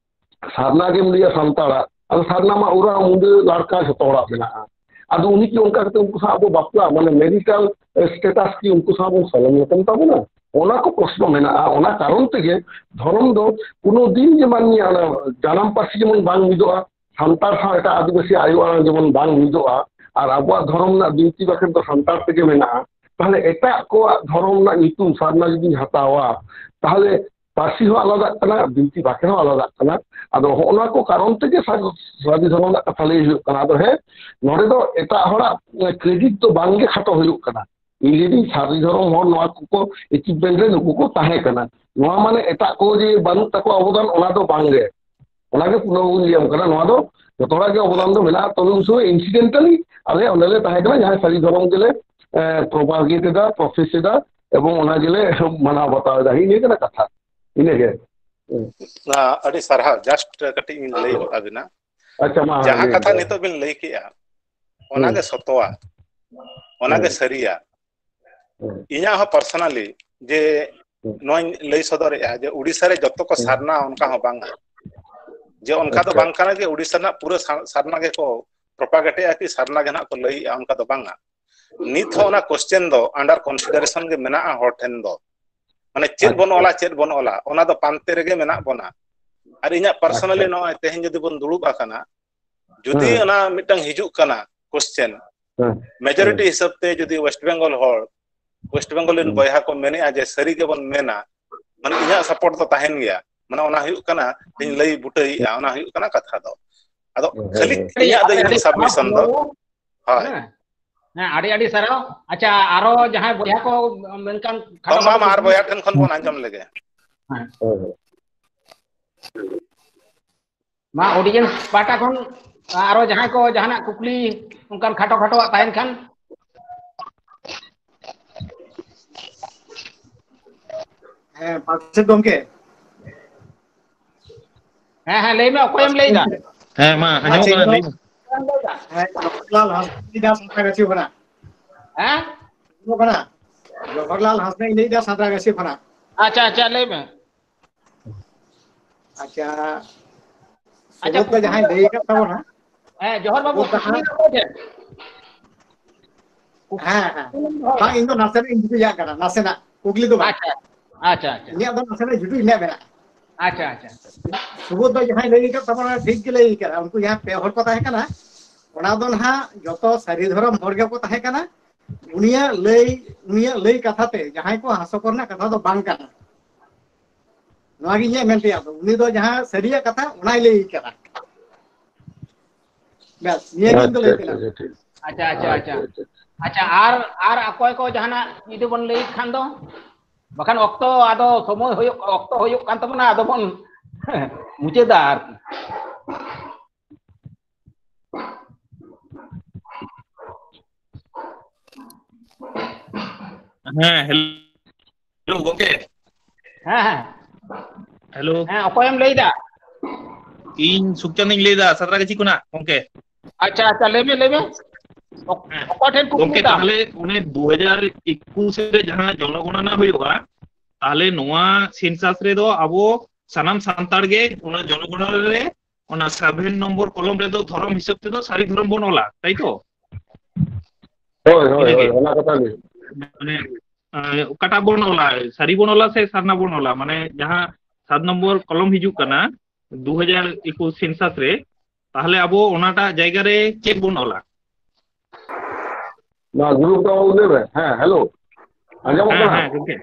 ᱥᱟᱨᱱᱟ ᱜᱮᱢ ᱞᱟᱹᱭᱟ ᱥᱟᱱᱛᱟᱲᱟᱜ, ᱟᱫᱚ ᱥᱟᱨᱱᱟ ᱢᱟ ᱳᱨᱟᱣ, ᱢᱩᱰᱟᱹ, ᱞᱟᱲᱠᱟ ᱡᱷᱚᱛᱚ ᱦᱚᱲᱟᱜ ᱢᱮᱱᱟᱜᱼᱟ᱾ ᱟᱫᱚ ᱩᱱᱤ ᱠᱤ ᱚᱱᱠᱟ ᱠᱟᱛᱮ ᱩᱱᱠᱩ ᱥᱟᱶ ᱟᱵᱚ ᱵᱟᱯᱞᱟ, ᱢᱟᱱᱮ ᱢᱮᱨᱤᱴᱟᱞ ᱥᱴᱮᱴᱟᱥ ᱠᱤ ᱩᱱᱠᱩ ᱥᱟᱶ ᱵᱚᱱ ᱥᱚᱞᱚᱢ ᱧᱟᱯᱟᱢ ᱛᱟᱵᱚᱱᱟ? ᱚᱱᱟ ᱠᱚ ᱯᱨᱚᱥᱱᱚ ᱢᱮᱱᱟᱜᱼᱟ᱾ ᱚᱱᱟ ᱠᱟᱨᱚᱱ ᱛᱮᱜᱮ ᱫᱷᱚᱨᱚᱢ ᱫᱚ ᱠᱳᱱᱳ ᱫᱤᱱ ᱜᱮ ᱢᱟᱹᱱᱢᱤᱭᱟᱜ ᱚᱱᱟ ᱡᱟᱱᱟᱢ ᱯᱟᱹᱨᱥᱤ ᱡᱮᱢᱚᱱ ᱵᱟᱝ ᱢᱤᱫᱚᱜᱼᱟ, ᱥᱟᱱᱛᱟᱲ ᱥᱟᱶ ᱮᱴᱟᱜ ᱟᱹᱫᱤᱵᱟᱹᱥᱤ ᱟᱭᱳ ᱟᱲᱟᱝ ᱡᱮᱢᱚᱱ ᱵᱟᱝ ᱢᱤᱫᱚᱜᱼᱟ, ᱟᱨ ᱟᱵᱚᱣᱟᱜ ᱫᱷᱚᱨᱚᱢ ᱨᱮᱱᱟᱜ ᱵᱤᱱᱛᱤ ᱵᱟᱠᱷᱮᱲ ᱫᱚ ᱥᱟᱱᱛᱟᱲ ᱛᱮᱜᱮ ᱢᱮᱱᱟᱜᱼᱟ, ᱛᱟᱦᱞᱮ ᱮᱴᱟᱜ ᱠᱚᱣᱟᱜ ᱫᱷᱚᱨᱚᱢ ᱨᱮᱱᱟᱜ ᱧᱩᱛᱩᱢ ᱥᱟᱨᱱᱟ ᱡᱩᱫᱤᱧ ᱦᱟᱛᱟᱣᱟ, ᱛᱟᱦᱞᱮ ᱯᱟᱹᱨᱥᱤ ᱦᱚᱸ ᱟᱞᱟᱫᱟᱜ ᱠᱟᱱᱟ, ᱵᱤᱱᱛᱤ ᱵᱟᱠᱷᱮᱲ ᱦᱚᱸ ᱟᱞᱟᱫᱟᱜ ᱠᱟᱱᱟ᱾ ᱟᱫᱚ ᱦᱚᱸᱜᱼᱚ ᱱᱚᱣᱟ ᱠᱚ ᱠᱟᱨᱚᱱ ᱛᱮᱜᱮ ᱥᱟ-, ᱥᱟᱹᱨᱤ ᱫᱷᱚᱨᱚᱢ ᱨᱮᱱᱟᱜ ᱠᱟᱛᱷᱟ ᱞᱟᱹᱭ ᱦᱩᱭᱩᱜ ᱠᱟᱱᱟ᱾ ᱟᱫᱚ ᱦᱮᱸ, ᱱᱚᱰᱮ ᱫᱚ ᱮᱴᱟᱜ ᱦᱚᱲᱟᱜ ᱠᱨᱮᱰᱤᱴ ᱫᱚ ᱵᱟᱝᱜᱮ ᱠᱷᱟᱴᱚ ᱦᱩᱭᱩᱜ ᱠᱟᱱᱟ᱾ ᱤᱧ ᱞᱟᱹᱭᱫᱟᱹᱧ ᱥᱟᱹᱨᱤ ᱫᱷᱚᱨᱚᱢ ᱦᱚᱲ ᱱᱚᱣᱟ ᱠᱚᱠᱚ ᱮᱪᱤᱵᱷᱢᱮᱱᱴ ᱨᱮ ᱱᱩᱠᱩ ᱠᱚ ᱛᱟᱦᱮᱸ ᱠᱟᱱᱟ᱾ ᱱᱚᱣᱟ ᱢᱟᱱᱮ ᱮᱴᱟᱜ ᱠᱚ ᱡᱮ ᱵᱟᱹᱱᱩᱜ ᱛᱟᱠᱚᱣᱟ ᱚᱵᱚᱫᱟᱱ, ᱚᱱᱟ ᱫᱚ ᱵᱟᱝᱜᱮ᱾ ᱚᱱᱟᱜᱮ ᱯᱩᱱᱟᱹ ᱵᱚᱱ ᱞᱟᱹᱭᱟᱢ ᱠᱟᱱᱟ, ᱱᱚᱣᱟ ᱫᱚ ᱡᱚᱛᱚ ᱦᱚᱲᱟᱜ ᱜᱮ ᱚᱵᱚᱫᱟᱱ ᱫᱚ ᱢᱮᱱᱟᱜᱼᱟ᱾ ᱛᱚᱵᱮ ᱩᱱ ᱥᱚᱢᱚᱭ ᱤᱱᱥᱤᱰᱮᱱᱴᱟᱞᱤ ᱟᱞᱮ ᱚᱸᱰᱮ ᱞᱮ ᱛᱟᱦᱮᱸ ᱠᱟᱱᱟ, ᱡᱟᱦᱟᱸᱭ ᱥᱟᱹᱨᱤ ᱫᱷᱚᱨᱚᱢ ᱜᱮᱞᱮ ᱯᱨᱚᱯᱟᱜᱮᱴ ᱮᱫᱟ, ᱯᱨᱚᱯᱷᱮᱥ ᱮᱫᱟ, ᱮᱵᱚᱝ ᱚᱱᱟ ᱜᱮᱞᱮ ᱢᱟᱱᱟᱣ ᱵᱟᱛᱟᱣ ᱮᱫᱟ᱾ ᱤᱱᱟᱹ ᱠᱟᱱᱟ ᱠᱟᱛᱷᱟ, ᱤᱱᱟᱹᱜᱮ᱾ ᱟᱹᱰᱤ ᱥᱟᱨᱦᱟᱣ᱾ ᱡᱟᱥᱴ ᱠᱟᱹᱴᱤᱡ ᱤᱧ ᱞᱟᱹᱭ ᱜᱚᱫ ᱟᱵᱤᱱᱟ᱾ ᱟᱪᱪᱷᱟ, ᱢᱟ ᱡᱟᱦᱟᱸ ᱞᱟᱹᱭ ᱠᱟᱛᱷᱟ ᱢᱮ᱾ ᱱᱤᱛᱚᱜ ᱵᱤᱱ ᱞᱟᱹᱭ ᱠᱮᱜᱼᱟ, ᱦᱩᱸ᱾ ᱚᱱᱟᱜᱮ ᱥᱚᱛᱚᱣᱟ, ᱚᱱᱟᱜᱮ ᱦᱩᱸ᱾ ᱥᱟᱹᱨᱤᱭᱟ᱾ ᱦᱩᱸ᱾ ᱤᱧᱟᱹᱜ ᱦᱚᱸ ᱯᱟᱨᱥᱚᱱᱟᱞᱤ ᱡᱮ ᱦᱩᱸ᱾ ᱱᱚᱣᱟᱧ ᱞᱟᱹᱭ ᱥᱚᱫᱚᱨᱮᱜᱼᱟ ᱡᱮ ᱩᱲᱤᱥᱥᱟ ᱨᱮ ᱡᱚᱛᱚ ᱠᱚ ᱦᱩᱸ᱾ ᱥᱟᱨᱱᱟ, ᱚᱱᱠᱟ ᱦᱚᱸ ᱵᱟᱝᱟ᱾ ᱡᱮ ᱚᱱᱠᱟ ᱫᱚ ᱟᱪᱪᱷᱟ᱾ ᱵᱟᱝ ᱠᱟᱱᱟ ᱡᱮ ᱩᱲᱤᱥᱥᱟ ᱨᱮᱱᱟᱜ ᱯᱩᱨᱟᱹ ᱥᱟ-, ᱥᱟᱨᱱᱟ ᱜᱮᱠᱚ ᱯᱨᱚᱯᱟᱜᱮᱴᱮᱜᱼᱟ ᱠᱤ ᱥᱟᱨᱱᱟ ᱜᱮ ᱱᱟᱜ ᱠᱚ ᱞᱟᱹᱭᱮᱜᱼᱟ, ᱚᱱᱠᱟ ᱫᱚ ᱵᱟᱝᱟ᱾ ᱱᱤᱛ ᱦᱚᱸ ᱚᱱᱟ ᱠᱚᱥᱪᱮᱱ ᱫᱚ ᱟᱱᱰᱟᱨ ᱠᱚᱱᱥᱤᱰᱟᱨᱮᱥᱚᱱ ᱜᱮ ᱢᱮᱱᱟᱜᱼᱟ ᱦᱚᱲ ᱴᱷᱮᱱ ᱫᱚ᱾ ᱢᱟᱱᱮ ᱪᱮᱫ ᱵᱚᱱ ᱟᱪᱪᱷᱟ᱾ ᱚᱞᱟ, ᱪᱮᱫ ᱵᱚᱱ ᱚᱞᱟ, ᱚᱱᱟ ᱫᱚ ᱯᱟᱱᱛᱮ ᱨᱮᱜᱮ ᱢᱮᱱᱟᱜ ᱵᱚᱱᱟ᱾ ᱟᱨ ᱤᱧᱟᱹᱜ ᱯᱟᱨᱥᱚᱱᱟᱞᱤ ᱟᱪᱪᱷᱟ᱾ ᱱᱚᱜᱼᱚᱭ ᱛᱮᱦᱮᱧ ᱡᱩᱫᱤ ᱵᱚᱱ ᱫᱩᱲᱩᱵ ᱟᱠᱟᱱᱟ, ᱡᱩᱫᱤ ᱦᱮᱸ᱾ ᱚᱱᱟ ᱢᱤᱫᱴᱟᱝ ᱦᱤᱡᱩᱜ ᱠᱟᱱᱟ ᱠᱚᱥᱪᱮᱱ, ᱦᱮᱸ᱾ ᱢᱮᱡᱚᱨᱤᱴᱤ ᱦᱮᱸ᱾ ᱦᱤᱥᱟᱹᱵ ᱛᱮ ᱡᱩᱫᱤ ᱣᱮᱥᱴ ᱵᱮᱝᱜᱚᱞ ᱦᱚᱲ, ᱣᱮᱥᱴ ᱵᱮᱝᱜᱚᱞ ᱨᱮᱱ ᱦᱮᱸ᱾ ᱵᱚᱭᱦᱟ ᱠᱚ ᱢᱮᱱᱮᱜᱼᱟ ᱡᱮ ᱥᱟᱹᱨᱤ ᱜᱮᱵᱚᱱ ᱢᱮᱱᱟ, ᱢᱟᱱᱮ ᱤᱧᱟᱹᱜ ᱥᱟᱯᱳᱨᱴ ᱫᱚ ᱛᱟᱦᱮᱱ ᱜᱮᱭᱟ, ᱢᱟᱱᱮ ᱚᱱᱟ ᱦᱩᱭᱩᱜ ᱠᱟᱱᱟ ᱤᱧ ᱞᱟᱹᱭ ᱵᱩᱴᱟᱹᱭᱮᱜᱼᱟ, ᱚᱱᱟ ᱦᱩᱭᱩᱜ ᱠᱟᱱᱟ ᱠᱟᱛᱷᱟ ᱫᱚ᱾ ᱟᱫᱚ ᱦᱮᱸ, ᱠᱷᱟᱹᱞᱤ ᱦᱮᱸ᱾ ᱤᱧᱟᱹᱜ ᱫᱚ ᱟᱹᱰᱤ ᱤᱧᱟᱹᱜ ᱟᱹᱰᱤ ᱥᱟᱨᱦᱟᱣ ᱥᱟᱵᱢᱤᱥᱚᱱ ᱫᱚ, ᱵᱟᱹᱵᱩ᱾ ᱦᱳᱭ᱾ ᱦᱮᱸ᱾ ᱦᱮᱸ, ᱟᱹᱰᱤ ᱟᱹᱰᱤ ᱥᱟᱨᱦᱟᱣ᱾ ᱟᱪᱪᱷᱟ, ᱟᱨᱚ ᱡᱟᱦᱟᱸᱭ ᱵᱚᱭᱦᱟ ᱠᱚ ᱢᱮᱱᱠᱷᱟᱱ ᱠᱷᱟᱴᱚ ᱛᱚᱢᱟ ᱢᱟ ᱢᱟᱪᱷᱟ ᱟᱨ ᱠᱩᱠᱞᱤ᱾ ᱵᱚᱭᱦᱟ ᱴᱷᱮᱱ ᱠᱷᱚᱱ ᱵᱚᱱ ᱟᱸᱡᱚᱢ ᱞᱮᱜᱮ᱾ ᱦᱮᱸ᱾ ᱦᱮᱸ, ᱦᱮᱸ᱾ ᱢᱟ, ᱚᱰᱤᱭᱮᱱᱥ ᱯᱟᱦᱴᱟ ᱠᱷᱚᱱ ᱟᱨᱚ ᱡᱟᱦᱟᱸᱭ ᱠᱚ ᱡᱟᱦᱟᱱᱟᱜ ᱠᱩᱠᱞᱤ ᱚᱱᱠᱟᱱ ᱠᱷᱟᱴᱚ ᱠᱷᱟᱴᱚᱣᱟᱜ ᱛᱟᱦᱮᱱ ᱠᱷᱟᱱ᱾ ᱦᱮᱸ, ᱯᱟᱨᱥᱮᱛ ᱜᱚᱢᱠᱮ᱾ ᱦᱮᱸ, ᱦᱮᱸ, ᱞᱟᱹᱭ ᱢᱮ, ᱚᱠᱚᱭᱮᱢ ᱞᱟᱹᱭ ᱮᱫᱟ? ᱦᱮᱸ, ᱢᱟ, ᱟᱸᱡᱚᱢᱚᱜ ᱟᱪᱪᱷᱟ, ᱠᱟᱱᱟ, ᱤᱧ ᱞᱟᱹᱭ ᱫᱚ, ᱢᱮ᱾ ᱦᱮᱸ, ᱡᱚᱣᱟᱦᱚᱨᱞᱟᱞ ᱦᱟᱸᱥᱫᱟ ᱞᱤᱧ ᱞᱟᱹᱭ ᱮᱫᱟ, ᱥᱟᱸᱛᱨᱟᱜᱟᱹᱪᱷᱤ ᱠᱷᱚᱱᱟᱜ᱾ ᱦᱮᱸ? ᱟᱸᱡᱚᱢᱚᱜ ᱠᱟᱱᱟ? ᱡᱚᱣᱟᱦᱚᱨᱞᱟᱞ ᱦᱟᱸᱥᱫᱟᱧ ᱞᱟᱹᱭ ᱮᱫᱟ, ᱥᱟᱸᱛᱨᱟᱜᱟᱹᱪᱷᱤ ᱠᱷᱚᱱᱟᱜ᱾ ᱟᱪᱪᱷᱟ, ᱟᱪᱪᱷᱟ, ᱞᱟᱹᱭ ᱢᱮ᱾ ᱟᱪᱪᱷᱟ, ᱟᱪᱪᱷᱟ, ᱥᱩᱵᱳᱫᱷ ᱫᱟ ᱠᱩᱠᱞᱤ ᱡᱟᱦᱟᱸᱭ ᱫᱚ ᱞᱟᱹᱭ ᱟᱠᱟᱫ ᱛᱟᱵᱚᱱᱟ, ᱦᱮᱸ, ᱡᱚᱦᱟᱨ ᱵᱟᱵᱩ, ᱥᱩᱵᱳᱫᱷ ᱫᱟ ᱠᱩᱠᱞᱤ ᱦᱟᱸᱜ, ᱫᱚ ᱚᱠᱚᱭ ᱴᱷᱮᱱ? ᱦᱮᱸ, ᱦᱮᱸ᱾ ᱠᱩᱠᱞᱤ ᱵᱟᱝ, ᱤᱧ ᱫᱚ ᱱᱟᱥᱮᱱᱟᱜ ᱤᱧ ᱡᱩᱴᱤᱡᱟᱜ ᱠᱟᱱᱟ, ᱱᱟᱥᱮᱱᱟᱜ᱾ ᱠᱩᱠᱞᱤ ᱫᱚ ᱵᱟᱝ᱾ ᱟᱪᱪᱷᱟ, ᱟᱪᱪᱷᱟ, ᱟᱪᱪᱷᱟ᱾ ᱤᱧᱟᱹᱜ ᱫᱚ ᱱᱟᱥᱮᱱᱟᱜ ᱡᱩᱴᱤᱡ ᱤᱧᱟᱹᱜ ᱢᱮᱱᱟᱜᱼᱟ᱾ ᱟᱪᱪᱷᱟ, ᱟᱪᱪᱷᱟ᱾ ᱥᱩᱵᱳᱫᱷ ᱫᱟ ᱡᱟᱦᱟᱸᱭ ᱞᱟᱹᱭ ᱟᱠᱟᱫ ᱛᱟᱵᱚᱱᱟ, ᱴᱷᱤᱠ ᱜᱮ ᱞᱟᱹᱭ ᱟᱠᱟᱫᱟ᱾ ᱩᱱᱠᱩ ᱡᱟᱦᱟᱸ ᱯᱮ ᱦᱚᱲ ᱠᱚ ᱛᱟᱦᱮᱸ ᱠᱟᱱᱟ, ᱚᱱᱟ ᱫᱚ ᱱᱟᱦᱟᱜ ᱡᱚᱛᱚ ᱥᱟᱹᱨᱤ ᱫᱷᱚᱨᱚᱢ ᱦᱚᱲ ᱜᱮᱠᱚ ᱛᱟᱦᱮᱸ ᱠᱟᱱᱟ᱾ ᱩᱱᱤᱭᱟᱜ ᱞᱟᱹᱭ, ᱩᱱᱤᱭᱟᱜ ᱞᱟᱹᱭ ᱠᱟᱛᱷᱟ ᱛᱮ ᱡᱟᱦᱟᱸᱭ ᱠᱚ ᱦᱟᱥᱚᱠᱚᱨ ᱨᱮᱱᱟᱜ ᱠᱟᱛᱷᱟ ᱫᱚ ᱵᱟᱝ ᱠᱟᱱᱟ᱾ ᱱᱚᱣᱟ ᱜᱮ ᱤᱧᱟᱹᱜ ᱢᱮᱱ ᱛᱮᱭᱟᱜ ᱫᱚ᱾ ᱩᱱᱤ ᱫᱚ ᱡᱟᱦᱟᱸ ᱥᱟᱹᱨᱤᱭᱟᱜ ᱠᱟᱛᱷᱟ, ᱚᱱᱟᱭ ᱞᱟᱹᱭ ᱠᱟᱫᱟ᱾ ᱵᱮᱥ, ᱱᱤᱭᱟᱹ ᱜᱮ ᱤᱧ ᱫᱚ ᱟᱪᱪᱷᱟ, ᱞᱟᱹᱭ ᱟᱪᱪᱷᱟ, ᱛᱮᱱᱟᱜ᱾ ᱟᱪᱪᱷᱟ, ᱴᱷᱤᱠ᱾ ᱟᱪᱪᱷᱟ, ᱟᱪᱪᱷᱟ, ᱟᱪᱪᱷᱟ, ᱟᱪᱪᱷᱟ᱾ ᱟᱪᱪᱷᱟ, ᱟᱪᱪᱷᱟ, ᱟᱨ, ᱟᱨ ᱚᱠᱚᱭ ᱠᱚ ᱡᱟᱦᱟᱱᱟᱜ ᱡᱩᱫᱤ ᱵᱚᱱ ᱞᱟᱹᱭ ᱠᱷᱟᱱ ᱫᱚ, ᱵᱟᱠᱷᱟᱱ ᱚᱠᱛᱚ ᱟᱫᱚ ᱥᱚᱢᱚᱭ ᱦᱩᱭᱩᱜ, ᱚᱠᱛᱚ ᱦᱩᱭᱩᱜ ᱠᱟᱱ ᱛᱟᱵᱚᱱᱟ, ᱟᱫᱚ ᱵᱚᱱ ᱢᱩᱪᱟᱹᱫᱟ ᱟᱨᱠᱤ᱾ ᱦᱮᱸ, ᱦᱮᱞᱳ ᱜᱚᱝᱠᱮ᱾ ᱦᱮᱸ, ᱦᱮᱸ᱾ ᱦᱮᱞᱳ᱾ ᱦᱮᱸ, ᱚᱠᱚᱭᱮᱢ ᱞᱟᱹᱭ ᱮᱫᱟ? ᱤᱧ ᱥᱩᱠᱪᱟᱸᱫ ᱤᱧ ᱞᱟᱹᱭ ᱮᱫᱟ, ᱥᱟᱸᱛᱨᱟᱜᱟᱹᱪᱷᱤ ᱠᱷᱚᱱᱟᱜ ᱜᱚᱝᱠᱮ᱾ ᱟᱪᱪᱷᱟ, ᱟᱪᱪᱷᱟ, ᱞᱟᱹᱭ ᱢᱮ, ᱞᱟᱹᱭ ᱢᱮ᱾ ᱚᱠ-, ᱦᱮᱸ᱾ ᱚᱠᱚᱭ ᱴᱷᱮᱱ ᱠᱩᱠᱞᱤ ᱜᱚᱝᱠᱮ, ᱛᱟᱢ? ᱛᱟᱦᱞᱮ ᱚᱱᱮ ᱫᱩ ᱦᱟᱡᱟᱨ ᱮᱠᱩᱥ ᱨᱮ ᱡᱟᱦᱟᱸ ᱡᱚᱱᱚᱜᱚᱬᱚᱱᱟ ᱦᱩᱭᱩᱜᱼᱟ, ᱛᱟᱦᱞᱮ ᱱᱚᱣᱟ ᱥᱮᱱᱥᱟᱥ ᱨᱮᱫᱚ ᱟᱵᱚ ᱥᱟᱱᱟᱢ ᱥᱟᱱᱛᱟᱲ ᱜᱮ ᱚᱱᱟ ᱡᱚᱱᱚᱜᱚᱬᱚᱱᱟ ᱨᱮ ᱚᱱᱟ ᱥᱮᱵᱷᱮᱱ ᱱᱚᱢᱵᱚᱨ ᱠᱚᱞᱚᱢ ᱨᱮᱫᱚ ᱫᱷᱚᱨᱚᱢ ᱦᱤᱥᱟᱹᱵ ᱛᱮᱫᱚ ᱥᱟᱹᱨᱤ ᱫᱷᱚᱨᱚᱢ ᱵᱚᱱ ᱚᱞᱟ, ᱛᱟᱭ ᱛᱚ? ᱦᱳᱭ, ᱦᱳᱭ, ᱤᱱᱟᱹᱜᱮ᱾ ᱦᱳᱭ, ᱚᱱᱟ ᱠᱟᱛᱷᱟ ᱜᱮ᱾ ᱢᱟᱱᱮ, ᱮᱸ, ᱚᱠᱟᱴᱟᱜ ᱵᱚᱱ ᱚᱞᱟ, ᱥᱟᱹᱨᱤ ᱵᱚᱱ ᱚᱞᱟ ᱥᱮ ᱥᱟᱨᱱᱟ ᱵᱚᱱ ᱚᱞᱟ? ᱢᱟᱱᱮ, ᱡᱟᱦᱟᱸ ᱥᱟᱛ ᱱᱚᱢᱵᱚᱨ ᱠᱚᱞᱚᱢ ᱦᱤᱡᱩᱜ ᱠᱟᱱᱟ, ᱫᱩ ᱦᱟᱡᱟᱨ ᱮᱠᱩᱥ ᱥᱮᱱᱥᱟᱥ ᱨᱮ, ᱛᱟᱦᱞᱮ ᱟᱵᱚ ᱚᱱᱟᱴᱟᱜ ᱡᱟᱭᱜᱟ ᱨᱮ ᱪᱮᱫ ᱵᱚᱱ ᱚᱞᱟ? ᱱᱚᱣᱟ ᱜᱨᱩᱯ ᱫᱚ ᱩᱫᱩᱜ ᱢᱮ᱾ ᱦᱮᱸ, ᱦᱮᱞᱳ᱾ ᱟᱸᱡᱚᱢᱚᱜ ᱦᱮᱸ, ᱠᱟᱱᱟ? ᱦᱮᱸ, ᱜᱚᱝᱠᱮ᱾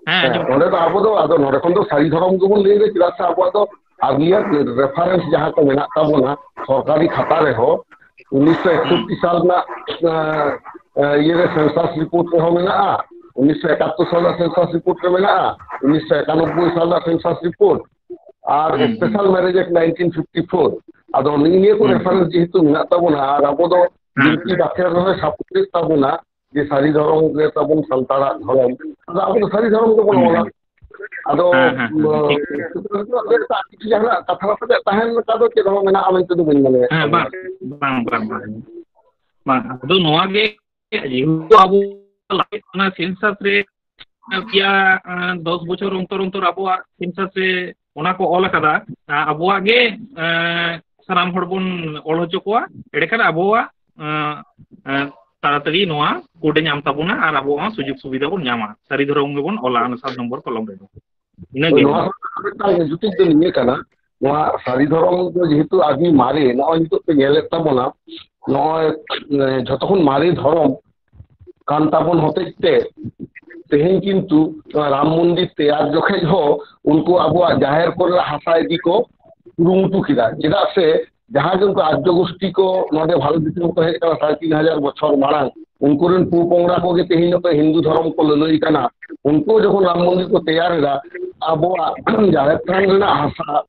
ᱦᱮᱸ, ᱦᱮᱸ, ᱟᱸᱡᱚᱢᱚᱜ ᱱᱚᱸᱰᱮ ᱫᱚ ᱟᱵᱚ ᱫᱚ, ᱟᱫᱚ ᱱᱚᱸᱰᱮ ᱠᱷᱚᱱ ᱫᱚ ᱥᱟᱹᱨᱤ ᱫᱷᱚᱨᱚᱢ ᱜᱮᱵᱚᱱ ᱞᱟᱹᱭ ᱮᱫᱟ, ᱪᱮᱫᱟᱜ ᱥᱮ ᱟᱵᱚᱣᱟᱜ ᱫᱚ ᱟᱨᱞᱤᱭᱟᱨ ᱨᱮᱯᱷᱟᱨᱮᱱᱥ ᱡᱟᱦᱟᱸ ᱠᱚ ᱢᱮᱱᱟᱜ ᱛᱟᱵᱚᱱᱟ ᱥᱚᱨᱠᱟᱨᱤ ᱠᱷᱟᱛᱟ ᱨᱮᱦᱚᱸ, ᱩᱱᱤᱥᱥᱚ ᱮᱠᱥᱚᱴᱴᱤ ᱦᱩᱸ᱾ ᱥᱟᱞ ᱨᱮᱱᱟᱜ, ᱮᱸ, ᱮᱸ, ᱤᱭᱟᱹ ᱨᱮ ᱥᱮᱱᱥᱟᱥ ᱨᱤᱯᱳᱨᱴ ᱨᱮᱦᱚᱸ ᱢᱮᱱᱟᱜᱼᱟ, ᱩᱱᱤᱥᱥᱚ ᱮᱠᱟᱛᱛᱳᱨ ᱥᱟᱞ ᱨᱮᱱᱟᱜ ᱥᱮᱱᱥᱟᱥ ᱨᱤᱯᱳᱨᱴ ᱨᱮ ᱢᱮᱱᱟᱜᱼᱟ, ᱩᱱᱤᱥᱥᱚ ᱮᱠᱟᱱᱚᱵᱵᱳᱭ ᱥᱟᱞ ᱨᱮᱱᱟᱜ ᱥᱮᱱᱥᱟᱥ ᱨᱤᱯᱳᱨᱴ, ᱟᱨ ᱦᱩᱸ, ᱦᱩᱸ᱾ Special Marriage Act nineteen fifty four, ᱟᱫᱚ ᱱᱤᱭᱟᱹ ᱠᱚ ᱦᱩᱸ, ᱦᱩᱸ᱾ Reference ᱡᱮᱦᱮᱛᱩ ᱢᱮᱱᱟᱜ ᱛᱟᱵᱚᱱᱟ, ᱟᱨ ᱟᱵᱚ ᱫᱚ ᱦᱮᱸ, ᱵᱤᱱᱛᱤ ᱦᱮᱸ᱾ ᱵᱟᱠᱷᱮᱬ ᱨᱮᱦᱚᱸ ᱥᱟᱯᱳᱨᱴ ᱛᱟᱵᱚᱱᱟ ᱡᱮ ᱥᱟᱹᱨᱤ ᱫᱷᱚᱨᱚᱢ ᱜᱮ ᱛᱟᱵᱚᱱ ᱥᱟᱱᱛᱟᱲᱟᱜ ᱫᱷᱚᱨᱚᱢ, ᱟᱫᱚ ᱟᱵᱚ ᱫᱚ ᱥᱟᱹᱨᱤ ᱫᱷᱚᱨᱚᱢ ᱜᱮᱵᱚᱱ ᱦᱩᱸ, ᱚᱞᱟ᱾ ᱦᱩᱸ᱾ ᱟᱫᱚ, ᱦᱮᱸ, ᱦᱮᱸ, ᱦᱮᱸ, ᱴᱷᱤᱠ᱾ ᱮᱴᱟᱜ ᱠᱤᱪᱷᱩ ᱡᱟᱦᱟᱱᱟᱜ ᱠᱟᱛᱷᱟ ᱠᱟᱛᱮ ᱛᱟᱦᱮᱱ ᱞᱮᱠᱟ ᱫᱚ ᱪᱮᱫ ᱦᱚᱸ ᱢᱮᱱᱟᱜᱼᱟ ᱢᱮᱱᱛᱮ ᱫᱚ ᱵᱟᱹᱧ ᱢᱚᱱᱮᱭᱮᱫ ᱦᱮᱸ, ᱛᱟᱵᱚᱱᱟ᱾ ᱵᱟᱝ, ᱵᱟᱝ, ᱵᱟᱝ, ᱵᱟᱝ᱾ ᱵᱟᱝ, ᱟᱫᱚ ᱱᱚᱣᱟ ᱜᱮ ᱡᱮᱦᱮᱛᱩ ᱟᱵᱚ ᱞᱟᱹᱜᱤᱫ ᱚᱱᱟ census ᱨᱮ ᱯᱮᱭᱟ, ᱮᱸ, ᱫᱚᱥ ᱵᱚᱪᱷᱚᱨ ᱚᱱᱛᱚᱨ ᱚᱱᱛᱚᱨ ᱟᱵᱚᱣᱟᱜ census ᱨᱮ ᱚᱱᱟ ᱠᱚ ᱚᱞ ᱟᱠᱟᱫᱟ, ᱮᱸ, ᱟᱵᱚᱣᱟᱜ ᱜᱮ, ᱮᱸ, ᱥᱟᱱᱟᱢ ᱦᱚᱲ ᱵᱚᱱ ᱚᱞ ᱦᱚᱪᱚ ᱠᱚᱣᱟ, ᱮᱸᱰᱮᱠᱷᱟᱱ ᱟᱵᱚᱣᱟᱜ, ᱮᱸ, ᱮᱸ, ᱛᱟᱲᱟᱛᱟᱲᱤ ᱱᱚᱣᱟ code ᱮ ᱧᱟᱢ ᱛᱟᱵᱚᱱᱟ ᱟᱨ ᱟᱵᱚᱣᱟᱜ ᱦᱚᱸ ᱥᱩᱡᱳᱜᱽ ᱥᱩᱵᱤᱫᱷᱟ ᱵᱚᱱ ᱧᱟᱢᱟ, ᱥᱟᱹᱨᱤ ᱫᱷᱚᱨᱚᱢ ᱜᱮᱵᱚᱱ ᱚᱞᱟ ᱚᱱᱟ ᱥᱟᱛ ᱱᱚᱢᱵᱚᱨ ᱠᱚᱞᱚᱢ ᱨᱮᱫᱚ᱾ ᱤᱱᱟᱹᱜᱮ᱾ ᱱᱚᱣᱟ ᱢᱤᱫᱴᱟᱝ ᱡᱩᱴᱤᱡ ᱫᱚ ᱱᱤᱭᱟᱹ ᱠᱟᱱᱟ, ᱱᱚᱣᱟ ᱥᱟᱹᱨᱤ ᱫᱷᱚᱨᱚᱢ ᱫᱚ ᱡᱮᱦᱮᱛᱩ ᱟᱹᱰᱤ ᱢᱟᱨᱮ, ᱱᱚᱜᱼᱚᱭ ᱱᱤᱛᱚᱜ ᱯᱮ ᱧᱮᱞᱮᱫ ᱛᱟᱵᱚᱱᱟ, ᱱᱚᱜᱼᱚᱭ, ᱮ, ᱡᱷᱚᱛᱚ ᱠᱷᱚᱱ ᱢᱟᱨᱮ ᱫᱷᱚᱨᱚᱢ ᱠᱟᱱ ᱛᱟᱵᱚᱱ ᱦᱚᱛᱮᱡ ᱛᱮ ᱛᱮᱦᱮᱧ ᱠᱤᱱᱛᱩ ᱱᱚᱣᱟ ᱨᱟᱢ ᱢᱚᱱᱫᱤᱨ ᱛᱮᱭᱟᱨ ᱡᱚᱠᱷᱮᱡ ᱦᱚᱸ ᱩᱱᱠᱩ ᱟᱵᱚᱣᱟᱜ ᱡᱟᱦᱮᱨ ᱠᱚᱨᱮ ᱦᱟᱥᱟ ᱤᱫᱤ ᱠᱚ ᱠᱩᱨᱩᱢᱩᱴᱩ ᱠᱮᱫᱟ᱾ ᱪᱮᱫᱟᱜ ᱥᱮ ᱡᱟᱦᱟᱸ ᱜᱮ ᱩᱱᱠᱩ ᱟᱨᱡᱚ ᱜᱳᱥᱴᱤ ᱠᱚ ᱱᱚᱰᱮ ᱵᱷᱟᱨᱚᱛ ᱫᱤᱥᱚᱢ ᱠᱚ ᱦᱮᱡ ᱟᱠᱟᱱᱟ ᱥᱟᱲᱮ ᱛᱤᱱ ᱦᱟᱡᱟᱨ ᱵᱚᱪᱷᱚᱨ ᱢᱟᱲᱟᱝ, ᱩᱱᱠᱩ ᱨᱮᱱ ᱯᱩ ᱯᱚᱝᱲᱟ ᱠᱚᱜᱮ ᱛᱮᱦᱮᱧ ᱦᱚᱸᱠᱚ ᱦᱤᱱᱫᱩ ᱫᱷᱚᱨᱚᱢ ᱠᱚ ᱞᱟᱹᱞᱟᱹᱭ ᱠᱟᱱᱟ᱾ ᱩᱱᱠᱩ ᱡᱚᱠᱷᱚᱱ ᱨᱟᱢ ᱢᱚᱱᱫᱤᱨ ᱠᱚ ᱛᱮᱭᱟᱨ ᱮᱫᱟ, ᱟᱵᱚᱣᱟᱜ ᱡᱟᱦᱮᱨ ᱛᱷᱟᱱ ᱨᱮᱱᱟᱜ ᱦᱟᱥᱟ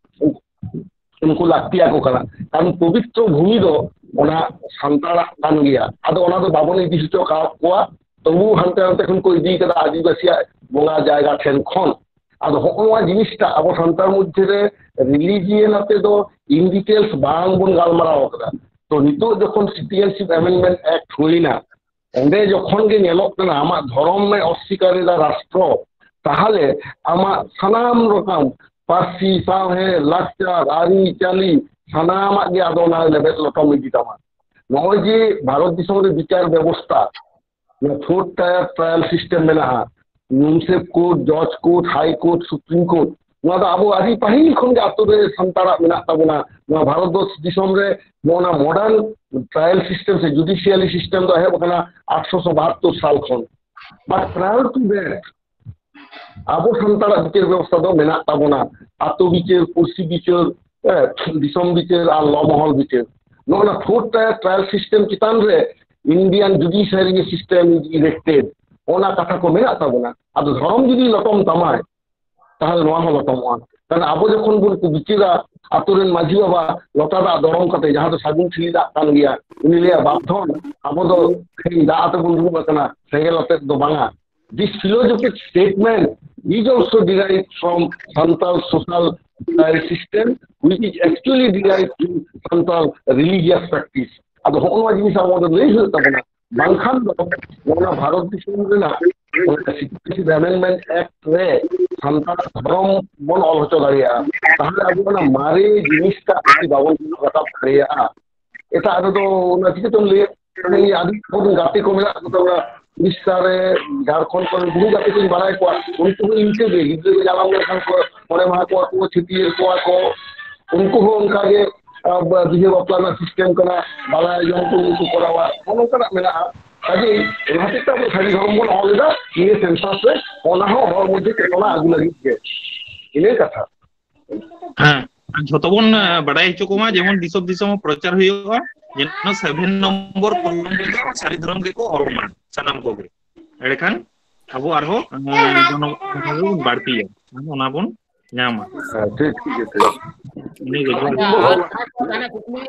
ᱩᱱᱠᱩ ᱞᱟᱹᱠᱛᱤ ᱟᱠᱚ ᱠᱟᱱᱟ, ᱠᱟᱨᱚᱱ ᱯᱚᱵᱤᱛᱨᱚ ᱵᱷᱩᱢᱤ ᱫᱚ ᱚᱱᱟ ᱥᱟᱱᱛᱟᱲᱟᱜ ᱠᱟᱱ ᱜᱮᱭᱟ᱾ ᱟᱫᱚ ᱚᱱᱟ ᱫᱚ ᱵᱟᱵᱚᱱ ᱤᱫᱤ ᱦᱚᱪᱚ ᱟᱠᱟᱫ ᱠᱚᱣᱟ, ᱛᱚᱵᱩ ᱦᱟᱱᱛᱮ ᱱᱟᱛᱮ ᱠᱷᱚᱱ ᱠᱚ ᱤᱫᱤ ᱠᱟᱫᱟ ᱟᱹᱫᱤᱵᱟᱹᱥᱤᱭᱟᱜ ᱵᱚᱸᱜᱟ ᱡᱟᱭᱜᱟ ᱴᱷᱮᱱ ᱠᱷᱚᱱ᱾ ᱟᱫᱚ ᱦᱚᱸᱜᱼᱚ ᱱᱚᱣᱟ ᱡᱤᱱᱤᱥᱴᱟ ᱟᱵᱚ ᱥᱟᱱᱛᱟᱲ ᱢᱚᱫᱽᱫᱷᱮ ᱨᱮ religion ᱟᱛᱮ ᱫᱚ in details ᱵᱟᱝ ᱵᱚᱱ ᱜᱟᱞᱢᱟᱨᱟᱣ ᱠᱟᱫᱟ᱾ ᱛᱚ ᱱᱤᱛᱚᱜ ᱡᱚᱠᱷᱚᱱ Citizenship Amendment Act ᱦᱩᱭᱱᱟ, ᱚᱸᱰᱮ ᱡᱚᱠᱷᱚᱱ ᱜᱮ ᱧᱮᱞᱚᱜ ᱠᱟᱱᱟ ᱟᱢᱟᱜ ᱫᱷᱚᱨᱚᱢ ᱮ ᱚᱥᱥᱤᱠᱟᱨ ᱮᱫᱟ ᱨᱟᱥᱴᱨᱚ, ᱛᱟᱦᱚᱞᱮ ᱟᱢᱟᱜ ᱥᱟᱱᱟᱢ ᱨᱚᱠᱚᱢ ᱯᱟᱹᱨᱥᱤ, ᱥᱟᱶᱦᱮᱫ, ᱞᱟᱠᱪᱟᱨ, ᱟᱹᱨᱤᱪᱟᱹᱞᱤ ᱥᱟᱱᱟᱢᱟᱜ ᱜᱮ ᱟᱫᱚ ᱚᱱᱟ ᱞᱮᱵᱮᱫ ᱞᱚᱴᱚᱢ ᱤᱫᱤ ᱛᱟᱢᱟ᱾ ᱱᱚᱜᱼᱚᱭ ᱡᱮ ᱵᱷᱟᱨᱚᱛ ᱫᱤᱥᱚᱢ ᱨᱮ ᱵᱤᱪᱟᱨ ᱵᱮᱵᱚᱥᱛᱷᱟ, ᱱᱚᱣᱟ four tier trial system ᱢᱮᱱᱟᱜᱼᱟ, ᱱᱩᱱᱥᱮᱯ ᱠᱳᱨᱴ, ᱡᱚᱡᱽ court, high court, supreme court, ᱱᱚᱣᱟ ᱫᱚ ᱟᱵᱚ ᱟᱹᱰᱤ ᱯᱟᱹᱦᱤᱞ ᱠᱷᱚᱱ ᱜᱮ ᱟᱛᱳ ᱨᱮ ᱥᱟᱱᱛᱟᱲᱟᱜ ᱢᱮᱱᱟᱜ ᱛᱟᱵᱚᱱᱟ᱾ ᱱᱚᱣᱟ ᱵᱷᱟᱨᱚᱛ ᱫᱤᱥᱚᱢ ᱨᱮ ᱱᱚᱜᱼᱚ ᱱᱟ modern trial system ᱥᱮ judiciary system ᱫᱚ ᱮᱦᱚᱵ ᱟᱠᱟᱱᱟ ᱟᱴᱷᱨᱚᱥᱚ ᱵᱟᱦᱟᱛᱛᱳᱨ ᱥᱟᱞ ᱠᱷᱚᱱ᱾ But prior to that, ᱟᱵᱚ ᱥᱟᱱᱛᱟᱲᱟᱜ ᱵᱤᱪᱟᱹᱨ ᱵᱮᱵᱚᱥᱛᱷᱟ ᱫᱚ ᱢᱮᱱᱟᱜ ᱛᱟᱵᱚᱱᱟ, ᱟᱛᱳ ᱵᱤᱪᱟᱹᱨ, ᱯᱩᱲᱥᱤ ᱵᱤᱪᱟᱹᱨ, ᱦᱮᱸ, ᱫᱤᱥᱚᱢ ᱵᱤᱪᱟᱹᱨ ᱟᱨ ᱞᱚ ᱢᱚᱦᱚᱞ ᱵᱤᱪᱟᱹᱨ᱾ ᱱᱚᱜᱼᱚ ᱱᱟ four tier trial system ᱪᱮᱛᱟᱱ ᱨᱮ Indian judiciary system is erected, ᱚᱱᱟ ᱠᱟᱛᱷᱟ ᱠᱚ ᱢᱮᱱᱟᱜ ᱛᱟᱵᱚᱱᱟ᱾ ᱟᱫᱚ ᱫᱷᱚᱨᱚᱢ ᱡᱩᱫᱤ ᱞᱚᱴᱚᱢ ᱛᱟᱢᱟᱭ, ᱛᱟᱦᱚᱞᱮ ᱱᱚᱣᱟ ᱦᱚᱸ ᱞᱚᱴᱚᱢᱚᱜᱼᱟ᱾ ᱠᱟᱨᱚᱱ ᱟᱵᱚ ᱡᱚᱠᱷᱚᱱ ᱵᱚᱱ ᱵᱤᱪᱟᱹᱨᱟ, ᱟᱛᱳ ᱨᱮᱱ ᱢᱟᱹᱡᱷᱤ ᱵᱟᱵᱟ ᱞᱚᱴᱟ ᱫᱟᱜ ᱫᱚᱨᱚᱢ ᱠᱟᱛᱮ, ᱡᱟᱦᱟᱸ ᱫᱚ ᱥᱟᱹᱜᱩᱱ ᱴᱷᱤᱞᱤ ᱫᱟᱜ ᱠᱟᱱ ᱜᱮᱭᱟ, ᱩᱱᱤ ᱞᱟᱹᱭᱟ, "ᱵᱟᱯ ᱫᱷᱚᱱ, ᱟᱵᱚ ᱫᱚ ᱛᱮᱦᱮᱧ ᱫᱟᱜ ᱟᱛᱮ ᱵᱚᱱ ᱫᱩᱲᱩᱵ ᱟᱠᱟᱱᱟ, ᱥᱮᱸᱜᱮᱞ ᱟᱛᱮᱫ ᱫᱚ ᱵᱟᱝᱟ." This philosophic statement is also derived from Santal social, uh, system, which is actually derived to Santal religious practice. ᱟᱫᱚ ᱦᱚᱸᱜᱼᱚ ᱱᱚᱣᱟ ᱡᱤᱱᱤᱥ ᱟᱵᱚ ᱫᱚ ᱞᱟᱹᱭ ᱦᱩᱭᱩᱜ ᱛᱟᱵᱚᱱᱟ, ᱵᱟᱝᱠᱷᱟᱱ ᱫᱚ ᱱᱚᱣᱟ ᱵᱷᱟᱨᱚᱛ ᱫᱤᱥᱚᱢ ᱨᱮᱱᱟᱜ ᱚᱱᱟ Citizenship Amendment Act ᱨᱮ ᱥᱟᱱᱛᱟᱲ ᱫᱷᱚᱨᱚᱢ ᱵᱚᱱ ᱚᱞ ᱦᱚᱪᱚ ᱫᱟᱲᱮᱭᱟᱜᱼᱟ᱾ ᱛᱟᱦᱚᱞᱮ ᱟᱵᱚ ᱚᱱᱟ ᱢᱟᱨᱮ ᱡᱤᱱᱤᱥᱴᱟᱜ ᱡᱩᱫᱤ ᱵᱟᱵᱚᱱ ᱨᱟᱠᱟᱵ ᱫᱟᱲᱮᱭᱟᱜᱼᱟ, ᱮᱴᱟᱜ ᱨᱮᱫᱚ ᱚᱱᱟ ᱪᱤᱠᱟᱹᱛᱮᱢ ᱞᱟᱹᱭᱟ? ᱟᱹᱰᱤ ᱟᱵᱚᱨᱮᱱ ᱜᱟᱛᱮ ᱠᱚ ᱢᱮᱱᱟᱜ ᱠᱚ ᱛᱟᱵᱚᱱᱟ, ᱩᱲᱤᱥᱥᱟ ᱨᱮ, ᱡᱷᱟᱲᱠᱷᱚᱸᱰ ᱠᱚᱨᱮ ᱵᱚᱦᱩ ᱜᱟᱛᱮ ᱠᱚᱧ ᱵᱟᱲᱟᱭ ᱠᱚᱣᱟ᱾ ᱩᱱᱠᱩ ᱦᱚᱸ ᱤᱱᱠᱟᱹ ᱜᱮ, ᱜᱤᱫᱽᱨᱟᱹ ᱠᱚ ᱡᱟᱱᱟᱢ ᱞᱮᱱᱠᱷᱟᱱ ᱠᱚ ᱢᱚᱬᱮ ᱢᱟᱦᱟ ᱠᱚᱣᱟ ᱠᱚ, ᱪᱷᱟᱹᱴᱭᱟᱹᱨ ᱠᱚᱣᱟ ᱠᱚ᱾ ᱩᱱᱠᱩ ᱦᱚᱸ ᱚᱱᱠᱟ ᱜᱮ, ᱟᱨ ᱵᱟ-, ᱵᱤᱦᱟᱹ ᱵᱟᱯᱞᱟ ᱨᱮᱱᱟᱜ system ᱠᱟᱱᱟ, ᱵᱟᱞᱟᱭᱟ ᱡᱚᱢ ᱠᱚ ᱩᱱᱠᱩ ᱠᱚᱨᱟᱣᱟ, ᱱᱚᱜᱼᱚ ᱱᱚᱝᱠᱟᱱᱟᱜ ᱢᱮᱱᱟᱜᱼᱟ᱾ ᱠᱟᱡᱮᱭ ᱚᱱᱟ ᱦᱚᱛᱮᱡ ᱛᱮ ᱟᱵᱚ ᱥᱟᱹᱨᱤ ᱫᱷᱚᱨᱚᱢ ᱵᱚᱱ ᱚᱞ ᱮᱫᱟ ᱱᱤᱭᱟᱹ census ᱨᱮ, ᱚᱱᱟ ᱦᱚᱸ ᱦᱚᱲ ᱢᱚᱫᱽᱫᱷᱮ ᱪᱮᱛᱚᱱᱟ ᱟᱹᱜᱩ ᱞᱟᱹᱜᱤᱫ ᱜᱮ᱾ ᱤᱱᱟᱹ ᱠᱟᱛᱷᱟ᱾ ᱦᱮᱸ, ᱡᱷᱚᱛᱚ ᱵᱚᱱ ᱵᱟᱰᱟᱭ ᱦᱚᱪᱚ ᱠᱚᱢᱟ, ᱡᱮᱢᱚᱱ ᱫᱤᱥᱚᱢ ᱫᱤᱥᱚᱢ ᱦᱚᱸ ᱯᱨᱚᱪᱟᱨ ᱦᱩᱭᱩᱜᱼᱟ, ᱡᱮᱱᱚ seven number column ᱨᱮᱫᱚ ᱥᱟᱹᱨᱤ ᱫᱷᱚᱨᱚᱢ ᱜᱮᱠᱚ ᱚᱞ ᱢᱟ ᱥᱟᱱᱟᱢ ᱠᱚᱜᱮ᱾ ᱮᱸᱰᱮᱠᱷᱟᱱ ᱟᱵᱚ ᱟᱨᱦᱚᱸ ᱡᱚᱱᱚᱜᱚᱱᱚ ᱵᱚᱱ ᱵᱟᱹᱲᱛᱤᱭᱟ, ᱚᱱᱟ ᱵᱚᱱ ᱧᱟᱢᱟ᱾ ᱦᱮᱸ, ᱴᱷᱤᱠ, ᱴᱷᱤᱠ, ᱴᱷᱤᱠ᱾ ᱤᱱᱟᱹᱜᱮ, ᱡᱚᱦᱟᱨ᱾ ᱟᱪᱪᱷᱟ, ᱟᱨ ᱟᱨ ᱡᱟᱦᱟᱱᱟᱜ ᱠᱩᱠᱞᱤ?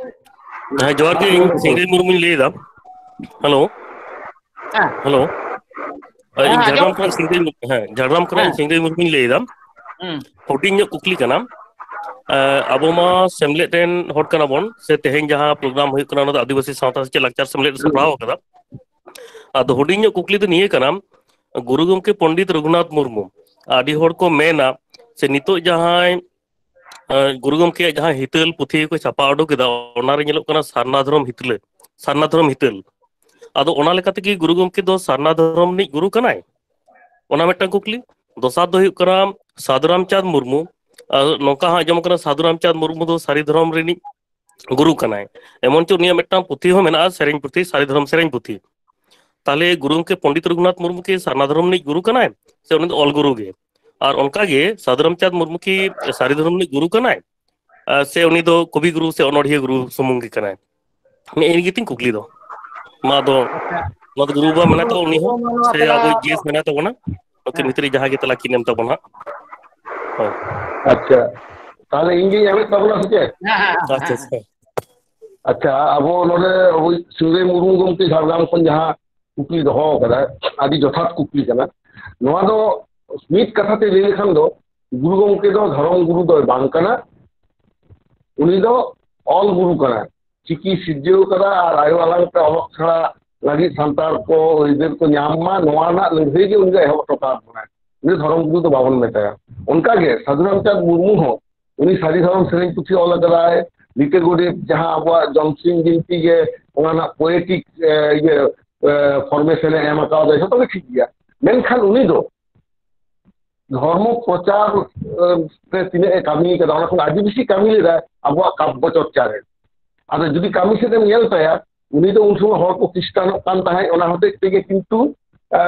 ᱦᱮᱸ, ᱡᱚᱦᱟᱨ ᱜᱮ᱾ ᱤᱧ ᱥᱤᱝᱨᱟᱹᱭ ᱢᱩᱨᱢᱩᱧ ᱞᱟᱹᱭ ᱮᱫᱟ᱾ ᱦᱮᱞᱳ᱾ ᱦᱮᱸ᱾ ᱦᱮᱞᱳ᱾ ᱤᱧ ᱦᱮᱸ, ᱡᱷᱟᱲᱜᱨᱟᱢ ᱟᱸᱡᱚᱢᱚᱜ ᱠᱷᱚᱱᱟᱜ ᱥᱤᱝᱨᱟᱹᱭ ᱢᱩᱨᱢᱩ, ᱦᱮᱸ, ᱡᱷᱟᱲᱜᱨᱟᱢ ᱠᱷᱚᱱᱟᱜ ᱤᱧ ᱦᱮᱸ᱾ ᱥᱤᱝᱨᱟᱹᱭ ᱢᱩᱨᱢᱩᱧ ᱞᱟᱹᱭ ᱮᱫᱟ᱾ ᱦᱩᱸ᱾ ᱦᱩᱰᱤᱧ ᱧᱚᱜ ᱠᱩᱠᱞᱤ ᱠᱟᱱᱟ᱾ ᱮᱸ, ᱟᱵᱚ ᱢᱟ ᱥᱮᱢᱞᱮᱫ ᱨᱮᱱ ᱦᱚᱲ ᱠᱟᱱᱟ ᱵᱚᱱ, ᱥᱮ ᱛᱮᱦᱮᱧ ᱡᱟᱦᱟᱸ program ᱦᱩᱭᱩᱜ ᱠᱟᱱᱟ, ᱚᱱᱟ ᱫᱚ ᱟᱹᱫᱤᱵᱟᱹᱥᱤ ᱥᱟᱶᱛᱟ ᱥᱮᱪᱮᱫ ᱞᱟᱠᱪᱟᱨ ᱥᱮᱢᱞᱮᱫ ᱮ ᱥᱟᱯᱲᱟᱣ ᱟᱠᱟᱫᱟ᱾ ᱟᱫᱚ ᱦᱩᱰᱤᱧ ᱧᱚᱜ ᱠᱩᱠᱞᱤ ᱫᱚ ᱱᱤᱭᱟᱹ ᱠᱟᱱᱟ, ᱜᱩᱨᱩ ᱜᱚᱢᱠᱮ ᱯᱚᱱᱰᱤᱛ ᱨᱚᱜᱷᱩᱱᱟᱛᱷ ᱢᱩᱨᱢᱩ, ᱟᱹᱰᱤ ᱦᱚᱲ ᱠᱚ ᱢᱮᱱᱟ ᱥᱮ ᱱᱤᱛᱚᱜ ᱡᱟᱦᱟᱸᱭ, ᱮᱸ, ᱜᱩᱨᱩ ᱜᱚᱢᱠᱮᱭᱟᱜ ᱡᱟᱦᱟᱸ ᱦᱤᱛᱟᱹᱞ ᱯᱩᱛᱷᱤ ᱠᱚ ᱪᱷᱟᱯᱟ ᱩᱰᱩᱠ ᱮᱫᱟ, ᱚᱱᱟᱨᱮ ᱧᱮᱞᱚᱜ ᱠᱟᱱᱟ ᱥᱟᱨᱱᱟ ᱫᱷᱚᱨᱚᱢ ᱦᱤᱛᱞᱟᱹ, ᱥᱟᱨᱱᱟ ᱫᱷᱚᱨᱚᱢ ᱦᱤᱛᱟᱹᱞ᱾ ᱟᱫᱚ ᱚᱱᱟ ᱞᱮᱠᱟ ᱛᱮᱜᱮ ᱜᱩᱨᱩ ᱜᱚᱢᱠᱮ ᱫᱚ ᱥᱟᱨᱱᱟ ᱫᱷᱚᱨᱚᱢ ᱨᱤᱱᱤᱡ ᱜᱩᱨᱩ ᱠᱟᱱᱟᱭ? ᱚᱱᱟ ᱢᱤᱫᱴᱟᱝ ᱠᱩᱠᱞᱤ᱾ ᱫᱚᱥᱟᱨ ᱫᱚ ᱦᱩᱭᱩᱜ ᱠᱟᱱᱟ, ᱥᱟᱹᱫᱷᱩ ᱨᱟᱢᱪᱟᱸᱫᱽ ᱢᱩᱨᱢᱩ, ᱟᱨ ᱱᱚᱝᱠᱟ ᱦᱚᱸ ᱟᱸᱡᱚᱢ ᱠᱟᱱᱟ ᱥᱟᱹᱫᱷᱩ ᱨᱟᱢᱪᱟᱸᱫᱽ ᱢᱩᱨᱢᱩ ᱫᱚ ᱥᱟᱹᱨᱤ ᱫᱷᱚᱨᱚᱢ ᱨᱤᱱᱤᱡ ᱜᱩᱨᱩ ᱠᱟᱱᱟᱭ᱾ ᱮᱢᱚᱱ ᱪᱮᱫ ᱩᱱᱤᱭᱟᱜ ᱢᱤᱫᱴᱟᱝ ᱯᱩᱛᱷᱤ ᱦᱚᱸ ᱢᱮᱱᱟᱜᱼᱟ, ᱥᱮᱨᱮᱧ ᱯᱩᱛᱷᱤ, ᱥᱟᱹᱨᱤ ᱫᱷᱚᱨᱚᱢ ᱥᱮᱨᱮᱧ ᱯᱩᱛᱷᱤ᱾ ᱛᱟᱦᱞᱮ ᱜᱩᱨᱩ ᱜᱚᱢᱠᱮ ᱯᱚᱱᱰᱤᱛ ᱨᱚᱜᱷᱩᱱᱟᱛᱷ ᱢᱩᱨᱢᱩ ᱠᱤ ᱥᱟᱨᱱᱟ ᱫᱷᱚᱨᱚᱢ ᱨᱤᱱᱤᱡ ᱜᱩᱨᱩ ᱠᱟᱱᱟᱭ, ᱥᱮ ᱩᱱᱤ ᱫᱚ ᱚᱞ ᱜᱩᱨᱩ ᱜᱮ? ᱟᱨ ᱚᱱᱠᱟ ᱜᱮ ᱥᱟᱹᱫᱷᱩ ᱨᱟᱢᱪᱟᱸᱫᱽ ᱢᱩᱨᱢᱩ ᱠᱤ ᱥᱟᱹᱨᱤ ᱫᱷᱚᱨᱚᱢ ᱨᱤᱱᱤᱡ ᱜᱩᱨᱩ ᱠᱟᱱᱟᱭ, ᱟᱨ ᱥᱮ ᱩᱱᱤ ᱫᱚ ᱠᱚᱵᱤ ᱜᱩᱨᱩ ᱥᱮ ᱚᱱᱚᱬᱦᱤᱭᱟᱹ ᱜᱩᱨᱩ ᱥᱩᱢᱩᱝ ᱜᱮ ᱠᱟᱱᱟᱭ? ᱱᱮᱜᱼᱮ ᱱᱤᱭᱟᱹ ᱜᱮᱛᱤᱧ ᱠᱩᱠᱞᱤ ᱫᱚ᱾ ᱢᱟ ᱟᱫᱚ ᱱᱚᱣᱟ ᱫᱚ ᱜᱩᱨᱩ ᱵᱟᱵᱟ ᱢᱮᱱᱟᱭ ᱛᱟᱵᱚᱱ, ᱩᱱᱤ ᱦᱚᱸ ᱥᱮ ᱟᱵᱚ ᱡᱤᱭᱮᱥ ᱢᱮᱱᱟᱭ ᱛᱟᱵᱚᱱᱟ, ᱱᱩᱠᱤᱱ ᱵᱷᱤᱛᱨᱤ ᱡᱟᱦᱟᱸᱭ ᱜᱮ ᱛᱟᱞᱟ ᱠᱤᱱ ᱮᱢ ᱛᱟᱵᱚᱱᱟ ᱦᱟᱸᱜ᱾ ᱦᱳᱭ᱾ ᱟᱪᱪᱷᱟ, ᱛᱟᱦᱞᱮ ᱤᱧ ᱜᱤᱧ ᱮᱢᱮᱫ ᱛᱟᱵᱚᱱᱟ ᱥᱮ ᱪᱮᱫ? ᱟᱪᱪᱷᱟ, ᱟᱪᱪᱷᱟ᱾ ᱟᱪᱪᱷᱟ, ᱟᱵᱚ ᱱᱚᱰᱮ ᱟᱵᱚ ᱥᱤᱝᱨᱟᱹᱭ ᱢᱩᱨᱢᱩ ᱜᱚᱢᱠᱮ ᱡᱷᱟᱲᱜᱨᱟᱢ ᱠᱷᱚᱱ ᱡᱟᱦᱟᱸ ᱠᱩᱠᱞᱤ ᱫᱚᱦᱚ ᱟᱠᱟᱫᱟᱭ, ᱟᱹᱰᱤ ᱡᱚᱛᱷᱟᱛ ᱠᱩᱠᱞᱤ ᱠᱟᱱᱟ᱾ ᱱᱚᱣᱟ ᱫᱚ ᱢᱤᱫ ᱠᱟᱛᱷᱟ ᱛᱮ ᱞᱟᱹᱭ ᱞᱮᱠᱷᱟᱱ ᱫᱚ, ᱜᱩᱨᱩ ᱜᱚᱢᱠᱮ ᱫᱚ ᱫᱷᱚᱨᱚᱢ ᱜᱩᱨᱩ ᱫᱚᱭ ᱵᱟᱝ ᱠᱟᱱᱟ, ᱩᱱᱤ ᱫᱚ ᱚᱞ ᱜᱩᱨᱩ ᱠᱟᱱᱟᱭ᱾ ᱪᱤᱠᱤ ᱥᱤᱨᱡᱟᱹᱣ ᱠᱟᱫᱟ ᱟᱨ ᱟᱭᱳ ᱟᱲᱟᱝ ᱛᱮ ᱚᱞᱚᱜ ᱥᱮᱬᱟ ᱞᱟᱹᱜᱤᱫ ᱥᱟᱱᱛᱟᱲ ᱠᱚ ᱟᱹᱭᱫᱟᱹᱨ ᱠᱚ ᱧᱟᱢ ᱢᱟ, ᱱᱚᱣᱟ ᱨᱮᱱᱟᱜ ᱞᱟᱹᱲᱦᱟᱹᱭ ᱜᱮ ᱩᱱᱤ ᱫᱚ ᱮᱦᱚᱵ ᱦᱚᱴᱚ ᱠᱟᱜ ᱵᱚᱱᱟᱭ᱾ ᱩᱱᱤ ᱫᱷᱚᱨᱚᱢ ᱜᱩᱨᱩ ᱫᱚ ᱵᱟᱵᱚᱱ ᱢᱮᱛᱟᱭᱟ᱾ ᱚᱱᱠᱟᱜᱮ ᱥᱟᱹᱫᱷᱩ ᱨᱟᱢᱪᱟᱸᱫᱽ ᱢᱩᱨᱢᱩ ᱦᱚᱸ ᱩᱱᱤ ᱥᱟᱹᱨᱤ ᱫᱷᱚᱨᱚᱢ ᱥᱮᱨᱮᱧ ᱯᱩᱛᱷᱤ ᱚᱞ ᱟᱠᱟᱫᱟᱭ, ᱞᱤᱴᱟᱹ ᱜᱚᱰᱮᱛ ᱡᱟᱦᱟᱸ ᱟᱵᱚᱣᱟᱜ ᱡᱚᱢᱥᱤᱢ ᱵᱤᱱᱛᱤ ᱜᱮ ᱚᱱᱟ ᱨᱮᱱᱟᱜ ᱯᱳᱭᱮᱴᱤᱠ, ᱮ, ᱤᱭᱟᱹ, ᱮ, ᱯᱷᱚᱨᱢᱮᱥᱚᱱ ᱮ ᱮᱢ ᱟᱠᱟᱣᱫᱟ, ᱡᱷᱚᱛᱚ ᱜᱮ ᱴᱷᱤᱠ ᱜᱮᱭᱟ᱾ ᱢᱮᱱᱠᱷᱟᱱ ᱩᱱᱤ ᱫᱚ ᱫᱷᱚᱨᱢᱚ ᱯᱨᱚᱪᱟᱨ, ᱮ, ᱨᱮ ᱛᱤᱱᱟᱹᱜ ᱮ ᱠᱟᱹᱢᱤ ᱠᱟᱫᱟ, ᱚᱱᱟ ᱠᱷᱚᱱ ᱟᱹᱰᱤ ᱵᱮᱥᱤ ᱠᱟᱹᱢᱤ ᱞᱮᱫᱟᱭ ᱟᱵᱚᱣᱟᱜ ᱠᱟᱵᱽᱵᱚ ᱪᱚᱨᱪᱟ ᱨᱮ᱾ ᱟᱫᱚ ᱡᱩᱫᱤ ᱠᱟᱹᱢᱤ ᱥᱮᱫ ᱮᱢ ᱧᱮᱞ ᱛᱟᱭᱟ, ᱩᱱᱤ ᱫᱚ ᱩᱱ ᱥᱚᱢᱚᱭ ᱦᱚᱲ ᱠᱚ ᱠᱷᱨᱤᱥᱴᱟᱱᱚᱜ ᱠᱟᱱ ᱛᱟᱦᱮᱸᱫ, ᱚᱱᱟ ᱦᱚᱛᱮᱡ ᱛᱮᱜᱮ ᱠᱤᱱᱛᱩ, ᱮ,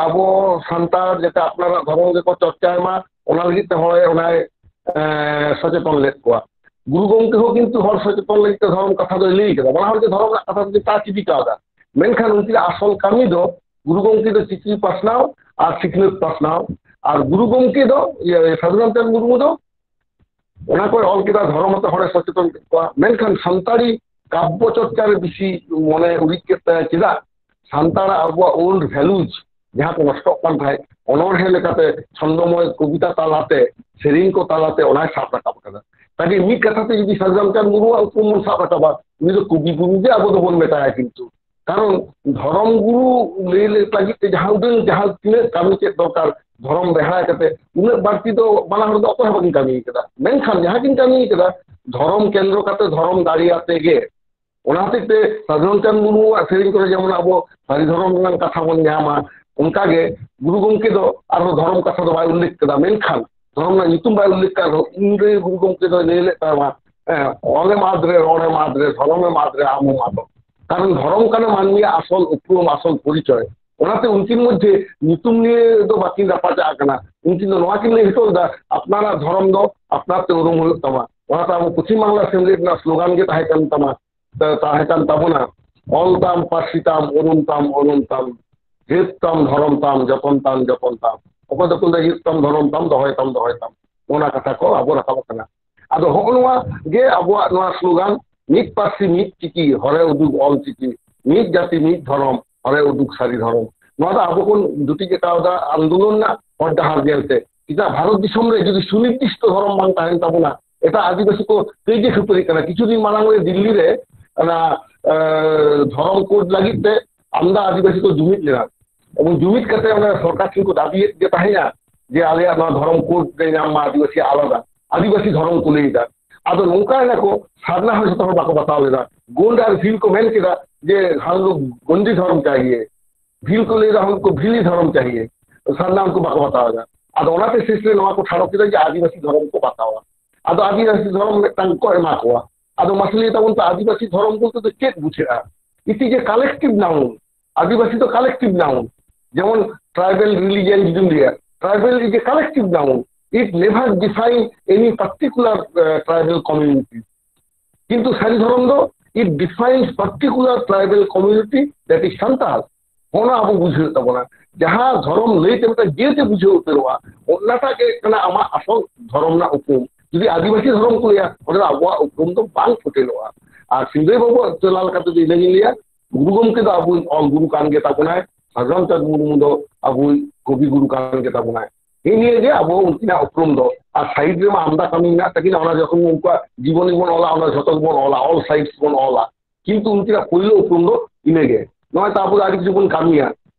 ᱟᱵᱚ ᱥᱟᱱᱛᱟᱲ ᱡᱟᱛᱮ ᱟᱯᱱᱟᱨᱟᱜ ᱫᱷᱚᱨᱚᱢ ᱜᱮᱠᱚ ᱪᱚᱨᱪᱟᱭ ᱢᱟ, ᱚᱱᱟ ᱞᱟᱹᱜᱤᱫ ᱛᱮ ᱦᱚᱲ ᱚᱱᱟᱭ, ᱮ, ᱥᱚᱪᱮᱛᱚᱱ ᱞᱮᱫ ᱠᱚᱣᱟ᱾ ᱜᱩᱨᱩ ᱜᱚᱢᱠᱮ ᱦᱚᱸ ᱠᱤᱱᱛᱩ ᱦᱚᱲ ᱥᱚᱪᱮᱛᱚᱱ ᱞᱟᱹᱜᱤᱫ ᱛᱮ ᱫᱷᱚᱨᱚᱢ ᱠᱟᱛᱷᱟ ᱫᱚᱭ ᱞᱟᱹᱭ ᱠᱟᱫᱟ, ᱵᱟᱱᱟ ᱦᱚᱲ ᱜᱮ ᱫᱷᱚᱨᱚᱢ ᱨᱮᱱᱟᱜ ᱠᱟᱛᱷᱟ ᱫᱚ ᱪᱮᱛᱟ ᱪᱤᱫᱤ ᱠᱟᱣᱫᱟ᱾ ᱢᱮᱱᱠᱷᱟᱱ ᱩᱱᱠᱤᱱᱟᱜ ᱟᱥᱚᱞ ᱠᱟᱹᱢᱤ ᱫᱚ ᱜᱩᱨᱩ ᱜᱚᱢᱠᱮ ᱫᱚ ᱪᱤᱠᱤ ᱯᱟᱥᱱᱟᱣ ᱟᱨ ᱥᱤᱠᱷᱱᱟᱹᱛ ᱯᱟᱥᱱᱟᱣ, ᱟᱨ ᱜᱩᱨᱩ ᱜᱚᱢᱠᱮ ᱫᱚ, ᱤᱭᱟᱹ, ᱥᱟᱹᱫᱷᱩ ᱨᱟᱢᱪᱟᱸᱫᱽ ᱢᱩᱨᱢᱩ ᱫᱚ ᱚᱱᱟ ᱠᱚᱭ ᱚᱞ ᱠᱮᱫᱟ, ᱫᱷᱚᱨᱚᱢ ᱟᱛᱮ ᱦᱚᱲᱮ ᱥᱚᱪᱮᱛᱚᱱ ᱠᱮᱫ ᱠᱚᱣᱟ᱾ ᱢᱮᱱᱠᱷᱟᱱ ᱥᱟᱱᱛᱟᱲᱤ ᱠᱟᱵᱽᱵᱚ ᱪᱚᱨᱪᱟ ᱨᱮ ᱵᱮᱥᱤ ᱢᱚᱱᱮ ᱩᱨᱤᱡ ᱠᱮᱫ ᱛᱟᱭᱟ᱾ ᱪᱮᱫᱟᱜ? ᱥᱟᱱᱛᱟᱲᱟᱜ ᱟᱵᱚᱣᱟᱜ old values ᱡᱟᱦᱟᱸ ᱠᱚ ᱱᱚᱥᱴᱚᱜ ᱠᱟᱱ ᱛᱟᱦᱮᱸᱫ, ᱚᱱᱚᱬᱦᱮ ᱞᱮᱠᱟᱛᱮ, ᱪᱷᱚᱱᱫᱚᱢᱚᱭ ᱠᱚᱵᱤᱛᱟ ᱛᱟᱞᱟᱛᱮ, ᱥᱮᱨᱮᱧ ᱠᱚ ᱛᱟᱞᱟᱛᱮ ᱚᱱᱟᱭ ᱥᱟᱵ ᱨᱟᱠᱟᱵ ᱟᱠᱟᱫᱟ᱾ ᱠᱟᱡᱮ ᱢᱤᱫ ᱠᱟᱛᱷᱟ ᱛᱮ ᱡᱩᱫᱤ ᱥᱟᱹᱫᱷᱩ ᱨᱟᱢᱪᱟᱸᱫᱽ ᱢᱩᱨᱢᱩᱣᱟᱜ ᱩᱯᱨᱩᱢ ᱵᱚᱱ ᱥᱟᱵ ᱨᱟᱠᱟᱵᱟ, ᱩᱱᱤ ᱫᱚ ᱠᱚᱵᱤ ᱜᱩᱨᱩ ᱜᱮ ᱟᱵᱚ ᱫᱚᱵᱚᱱ ᱢᱮᱛᱟᱭᱟ᱾ ᱠᱤᱱᱛᱩ ᱠᱟᱨᱚᱱ ᱫᱷᱚᱨᱚᱢ ᱜᱩᱨᱩ ᱞᱟᱹᱭ ᱞᱟᱹᱜᱤᱫ ᱛᱮ ᱡᱟᱦᱟᱸ ᱩᱰᱟᱹᱝ ᱡᱟᱦᱟᱸ ᱛᱤᱱᱟᱹᱜ ᱠᱟᱹᱢᱤ ᱪᱮᱫ ᱫᱚᱨᱠᱟᱨ, ᱫᱷᱚᱨᱚᱢ ᱵᱮᱲᱦᱟᱭ ᱠᱟᱛᱮ ᱩᱱᱟᱹᱜ ᱵᱟᱹᱲᱛᱤ ᱫᱚ ᱵᱟᱱᱟ ᱦᱚᱲ ᱫᱚ ᱚᱠᱚᱭ ᱦᱚᱸ ᱵᱟᱹᱠᱤᱱ ᱠᱟᱹᱢᱤ ᱠᱟᱫᱟ᱾ ᱢᱮᱱᱠᱷᱟᱱ ᱡᱟᱦᱟᱸ ᱠᱤᱱ ᱠᱟᱹᱢᱤ ᱠᱟᱫᱟ, ᱫᱷᱚᱨᱚᱢ ᱠᱮᱱᱫᱨᱚ ᱠᱟᱛᱮ ᱫᱷᱚᱨᱚᱢ ᱫᱟᱲᱮ ᱟᱛᱮ ᱜᱮ᱾ ᱚᱱᱟ ᱦᱚᱛᱮᱡ ᱛᱮ ᱥᱟᱹᱫᱷᱩ ᱨᱟᱢᱪᱟᱸᱫᱽ ᱢᱩᱨᱢᱩᱣᱟᱜ ᱥᱮᱨᱮᱧ ᱠᱚᱨᱮ ᱡᱮᱢᱚᱱ ᱟᱵᱚ ᱥᱟᱹᱨᱤ ᱫᱷᱚᱨᱚᱢ ᱨᱮᱱᱟᱜ ᱠᱟᱛᱷᱟ ᱵᱚᱱ ᱧᱟᱢᱟ, ᱚᱱᱠᱟᱜᱮ ᱜᱩᱨᱩ ᱜᱚᱢᱠᱮ ᱫᱚ ᱟᱨᱦᱚᱸ ᱫᱷᱚᱨᱚᱢ ᱠᱟᱛᱷᱟ ᱫᱚ ᱵᱟᱭ ᱩᱞᱞᱮᱠᱷ ᱠᱟᱫᱟ, ᱢᱮᱱᱠᱷᱟᱱ ᱫᱷᱚᱨᱚᱢ ᱨᱮᱱᱟᱜ ᱧᱩᱛᱩᱢ ᱵᱟᱭ ᱩᱞᱞᱮᱠᱷ ᱠᱟᱫ ᱨᱮᱦᱚᱸ, ᱩᱱᱨᱮ ᱜᱩᱨᱩ ᱜᱚᱢᱠᱮ ᱫᱚᱭ ᱞᱟᱹᱭ ᱞᱮᱫ ᱛᱟᱦᱮᱸ, ᱚᱞᱮᱢ ᱟᱫ ᱨᱮ, ᱨᱚᱲᱮᱢ ᱟᱫ ᱨᱮ, ᱫᱷᱚᱨᱚᱢᱮᱢ ᱟᱫ ᱨᱮ, ᱟᱢ ᱦᱚᱸᱢ ᱟᱫᱚᱜ᱾ ᱠᱟᱨᱚᱱ ᱫᱷᱚᱨᱚᱢ ᱠᱟᱱᱟ ᱢᱟᱹᱱᱢᱤᱭᱟᱜ ᱟᱥᱚᱞ ᱩᱯᱨᱩᱢ, ᱟᱥᱚᱞ ᱯᱚᱨᱤᱪᱚᱭ᱾ ᱚᱱᱟᱛᱮ ᱩᱱᱠᱤᱱ ᱢᱚᱫᱽᱫᱷᱮ ᱧᱩᱛᱩᱢ ᱱᱤᱭᱮ ᱫᱚ ᱵᱟᱹᱠᱤᱱ ᱨᱟᱯᱟᱪᱟᱜ ᱠᱟᱱᱟ᱾ ᱩᱱᱠᱤᱱ ᱫᱚ ᱱᱚᱣᱟ ᱠᱤᱱ ᱞᱟᱹᱭ ᱦᱚᱴᱚ ᱞᱮᱫᱟ, ᱟᱯᱱᱟᱨᱟᱜ ᱫᱷᱚᱨᱚᱢ ᱫᱚ ᱟᱯᱱᱟᱨ ᱛᱮ ᱩᱨᱩᱢ ᱦᱩᱭᱩᱜ ᱛᱟᱢᱟ᱾ ᱚᱱᱟᱛᱮ ᱟᱵᱚ ᱯᱚᱪᱷᱤᱢ ᱵᱟᱝᱞᱟ ᱥᱮᱢᱞᱮᱫ ᱨᱮᱱᱟᱜ ᱥᱞᱳᱜᱟᱱ ᱜᱮ ᱛᱟᱦᱮᱸ ᱠᱟᱱ ᱛᱟᱢᱟ, ᱛᱟᱦᱮᱸ ᱠᱟᱱ ᱛᱟᱵᱚᱱᱟ, "ᱚᱞ ᱛᱟᱢ, ᱯᱟᱹᱨᱥᱤ ᱛᱟᱢ, ᱩᱨᱩᱢ ᱛᱟᱢ, ᱩᱨᱩᱢ ᱛᱟᱢ, ᱡᱟᱹᱛ ᱛᱟᱢ, ᱫᱷᱚᱨᱚᱢ ᱛᱟᱢ, ᱡᱚᱛᱚᱱ ᱛᱟᱢ, ᱡᱚᱛᱚᱱ ᱛᱟᱢ᱾" ᱚᱠᱚᱭ ᱫᱚᱠᱚ ᱞᱟᱹᱭᱟ, "ᱡᱟᱹᱛ ᱛᱟᱢ, ᱫᱷᱚᱨᱚᱢ ᱛᱟᱢ, ᱫᱚᱦᱚᱭ ᱛᱟᱢ, ᱫᱚᱦᱚᱭ ᱛᱟᱢ᱾" ᱚᱱᱟ ᱠᱟᱛᱷᱟ ᱠᱚ ᱟᱵᱚ ᱨᱟᱠᱟᱵ ᱟᱠᱟᱱᱟ᱾ ᱟᱫᱚ ᱦᱚᱸᱜᱼᱚ ᱱᱚᱣᱟ ᱜᱮ ᱟᱵᱚᱣᱟᱜ ᱱᱚᱣᱟ ᱥᱞᱳᱜᱟᱱ, "ᱢᱤᱫ ᱯᱟᱹᱨᱥᱤ ᱢᱤᱫ ᱪᱤᱠᱤ, ᱦᱚᱨᱮ ᱩᱫᱩᱜ ᱚᱞ ᱪᱤᱠᱤ, ᱢᱤᱫ ᱡᱟᱹᱛᱤ ᱢᱤᱫ ᱫᱷᱚᱨᱚᱢ, ᱦᱚᱨᱮ ᱩᱫᱩᱜ ᱥᱟᱹᱨᱤ ᱫᱷᱚᱨᱚᱢ᱾" ᱱᱚᱣᱟ ᱫᱚ ᱟᱵᱚ ᱵᱚᱱ ᱡᱩᱴᱤᱡ ᱟᱠᱟᱣᱫᱟ ᱟᱱᱫᱳᱞᱚᱱ ᱨᱮᱱᱟᱜ ᱦᱚᱨ ᱰᱟᱦᱟᱨ ᱧᱮᱞᱛᱮ᱾ ᱪᱮᱫᱟᱜ ᱵᱷᱟᱨᱚᱛ ᱫᱤᱥᱚᱢ ᱨᱮ ᱡᱩᱫᱤ ᱥᱩᱱᱤᱨᱫᱤᱥᱴᱚ ᱫᱷᱚᱨᱚᱢ ᱵᱟᱝ ᱛᱟᱦᱮᱱ ᱛᱟᱵᱚᱱᱟ, ᱮᱴᱟᱜ ᱟᱹᱫᱤᱵᱟᱹᱥᱤ ᱠᱚ ᱠᱟᱹᱭᱡᱟᱹ ᱠᱷᱟᱹᱯᱟᱹᱨᱤ ᱠᱟᱱᱟ᱾ ᱠᱤᱪᱷᱩ ᱫᱤᱱ ᱢᱟᱲᱟᱝ ᱨᱮ ᱫᱤᱞᱞᱤ ᱨᱮ ᱚᱱᱟ, ᱮ, ᱫᱷᱚᱨᱚᱢ ᱠᱳᱰ ᱞᱟᱹᱜᱤᱫ ᱛᱮ ᱟᱢᱫᱟ ᱟᱹᱫᱤᱵᱟᱹᱥᱤ ᱠᱚ ᱡᱩᱢᱤᱫ ᱞᱮᱱᱟ᱾ ᱮᱵᱚᱝ ᱡᱩᱢᱤᱫ ᱠᱟᱛᱮ ᱚᱱᱟ ᱥᱚᱨᱠᱟᱨ ᱴᱷᱮᱱ ᱠᱚ ᱫᱟᱹᱵᱤᱭᱮᱫ ᱜᱮ ᱛᱟᱦᱮᱸᱭᱟ ᱡᱮ ᱟᱞᱮᱭᱟᱜ ᱱᱚᱣᱟ ᱫᱷᱚᱨᱚᱢ ᱠᱳᱰ ᱞᱮ ᱧᱟᱢ ᱢᱟ, ᱟᱹᱫᱤᱵᱟᱹᱥᱤ ᱟᱞᱟᱫᱟ, ᱟᱹᱫᱤᱵᱟᱹᱥᱤ ᱫᱷᱚᱨᱚᱢ ᱠᱚ ᱞᱟᱹᱭ ᱮᱫᱟ᱾ ᱟᱫᱚ ᱱᱚᱝᱠᱟᱭ ᱱᱟᱠᱚ, ᱥᱟᱨᱱᱟ ᱦᱚᱸ ᱡᱚᱛᱚ ᱦᱚᱲ ᱵᱟᱠᱚ ᱵᱟᱛᱟᱣ ᱞᱮᱫᱟ᱾ ᱜᱳᱱᱰ ᱟᱨ ᱵᱷᱤᱞ ᱠᱚ ᱢᱮᱱ ᱠᱮᱫᱟ ᱡᱮ ᱦᱟᱢ ᱞᱳᱜ ᱜᱳᱱᱰᱤ ᱫᱷᱚᱨᱚᱢ ᱪᱟᱦᱤᱭᱮ, ᱵᱷᱤᱞ ᱠᱚ ᱞᱟᱹᱭ ᱮᱫᱟ ᱦᱟᱢ ᱠᱳ ᱵᱷᱤᱞ ᱦᱤ ᱫᱷᱚᱨᱚᱢ ᱪᱟᱦᱤᱭᱮ, ᱥᱟᱨᱱᱟ ᱩᱱᱠᱩ ᱵᱟᱠᱚ ᱵᱟᱛᱟᱣ ᱮᱫᱟ᱾ ᱟᱫᱚ ᱚᱱᱟᱛᱮ ᱥᱮᱥ ᱨᱮ ᱱᱚᱣᱟ ᱠᱚ ᱴᱷᱟᱲᱚ ᱠᱮᱫᱟ ᱡᱮ ᱟᱹᱫᱤᱵᱟᱹᱥᱤ ᱫᱷᱚᱨᱚᱢ ᱠᱚ ᱵᱟᱛᱟᱣᱟ᱾ ᱟᱫᱚ ᱟᱹᱫᱤᱵᱟᱹᱥᱤ ᱫᱷᱚᱨᱚᱢ ᱢᱤᱫᱴᱟᱝ ᱠᱚ ᱮᱢᱟ ᱠᱚᱣᱟ᱾ ᱟᱫᱚ ᱢᱟᱥᱮ ᱞᱟᱹᱭ ᱛᱟᱵᱚᱱ ᱯᱮ, ᱟᱹᱫᱤᱵᱟᱹᱥᱤ ᱫᱷᱚᱨᱚᱢ ᱵᱚᱞᱛᱮ ᱫᱚ ᱪᱮᱫ ᱵᱩᱡᱷᱟᱹᱜᱼᱟ? It is a collective noun. ᱟᱹᱫᱤᱵᱟᱹᱥᱤ ᱫᱚ collective noun᱾ ᱡᱮᱢᱚᱱ tribal religion ᱡᱩᱫᱤᱢ ᱞᱟᱹᱭᱟ, tribal is a collective noun. It never define any particular, uh, tribal community. ᱠᱤᱱᱛᱩ ᱥᱟᱹᱨᱤ ᱫᱷᱚᱨᱚᱢ ᱫᱚ it defines particular tribal community, that is Santal. ᱚᱱᱟ ᱟᱵᱚ ᱵᱩᱡᱷᱟᱹᱣ ᱛᱟᱵᱚᱱᱟ᱾ ᱡᱟᱦᱟᱸ ᱫᱷᱚᱨᱚᱢ ᱞᱟᱹᱭᱛᱮ ᱢᱤᱫᱴᱟᱝ ᱡᱟᱹᱛ ᱮ ᱵᱩᱡᱷᱟᱹᱣ ᱩᱛᱟᱹᱨᱚᱜᱼᱟ, ᱚᱱᱟᱴᱟᱜ ᱜᱮ ᱠᱟᱱᱟ ᱟᱢᱟᱜ ᱟᱥᱚᱞ ᱫᱷᱚᱨᱚᱢ ᱨᱮᱱᱟᱜ ᱩᱯᱨᱩᱢ᱾ ᱡᱩᱫᱤ ᱟᱹᱫᱤᱵᱟᱹᱥᱤ ᱫᱷᱚᱨᱚᱢ ᱠᱚ ᱞᱟᱹᱭᱟ, ᱚᱸᱰᱮ ᱫᱚ ᱟᱵᱚᱣᱟᱜ ᱩᱯᱨᱩᱢ ᱫᱚ ᱵᱟᱝ ᱯᱷᱚᱴᱮᱞᱚᱜᱼᱟ᱾ ᱟᱨ ᱥᱤᱝᱨᱟᱹᱭ ᱵᱟᱵᱩᱣᱟᱜ ᱛᱮᱞᱟ ᱞᱮᱠᱟᱛᱮ ᱫᱚ ᱤᱱᱟᱹᱜᱤᱧ ᱞᱟᱹᱭᱟ, ᱜᱩᱨᱩ ᱜᱚᱢᱠᱮ ᱫᱚ ᱟᱵᱚᱭᱤᱡ ᱚᱞ ᱜᱩᱨᱩ ᱠᱟᱱ ᱜᱮ ᱛᱟᱵᱚᱱᱟᱭ, ᱥᱟᱫᱷᱩ ᱨᱟᱢᱪᱟᱸᱫᱽ ᱢᱩᱨᱢᱩ ᱫᱚ ᱟᱵᱚᱭᱤᱡ ᱠᱚᱵᱤ ᱜᱩᱨᱩ ᱠᱟᱱ ᱜᱮ ᱛᱟᱵᱚᱱᱟᱭ᱾ ᱱᱤᱭᱟᱹ ᱜᱮ ᱟᱵᱚ ᱩᱱᱠᱤᱱᱟᱜ ᱩᱯᱨᱩᱢ ᱫᱚ᱾ ᱟᱨ ᱥᱟᱭᱤᱰ ᱨᱮᱢᱟ ᱟᱢᱫᱟ ᱠᱟᱹᱢᱤ ᱢᱮᱱᱟᱜ ᱛᱟᱹᱠᱤᱱᱟ, ᱚᱱᱟ ᱡᱚᱠᱷᱚᱱ ᱩᱱᱠᱩᱣᱟᱜ ᱡᱤᱵᱚᱱᱤ ᱵᱚᱱ ᱚᱞᱟ, ᱚᱱᱟ ᱡᱷᱚᱛᱚ ᱜᱮᱵᱚᱱ ᱚᱞᱟ, all sides ᱵᱚᱱ ᱚᱞᱟ᱾ ᱠᱤᱱᱛᱩ ᱩᱱᱠᱤᱱᱟᱜ ᱯᱳᱭᱞᱳ ᱩᱯᱨᱩᱢ ᱫᱚ ᱤᱱᱟᱹᱜᱮ᱾ ᱱᱚᱜᱼᱚᱭ ᱛᱚ ᱟᱵᱚ ᱫᱚ ᱟᱹᱰᱤ ᱠᱤᱪᱷᱩ ᱵᱚᱱ ᱠᱟᱹᱢᱤᱭᱟ᱾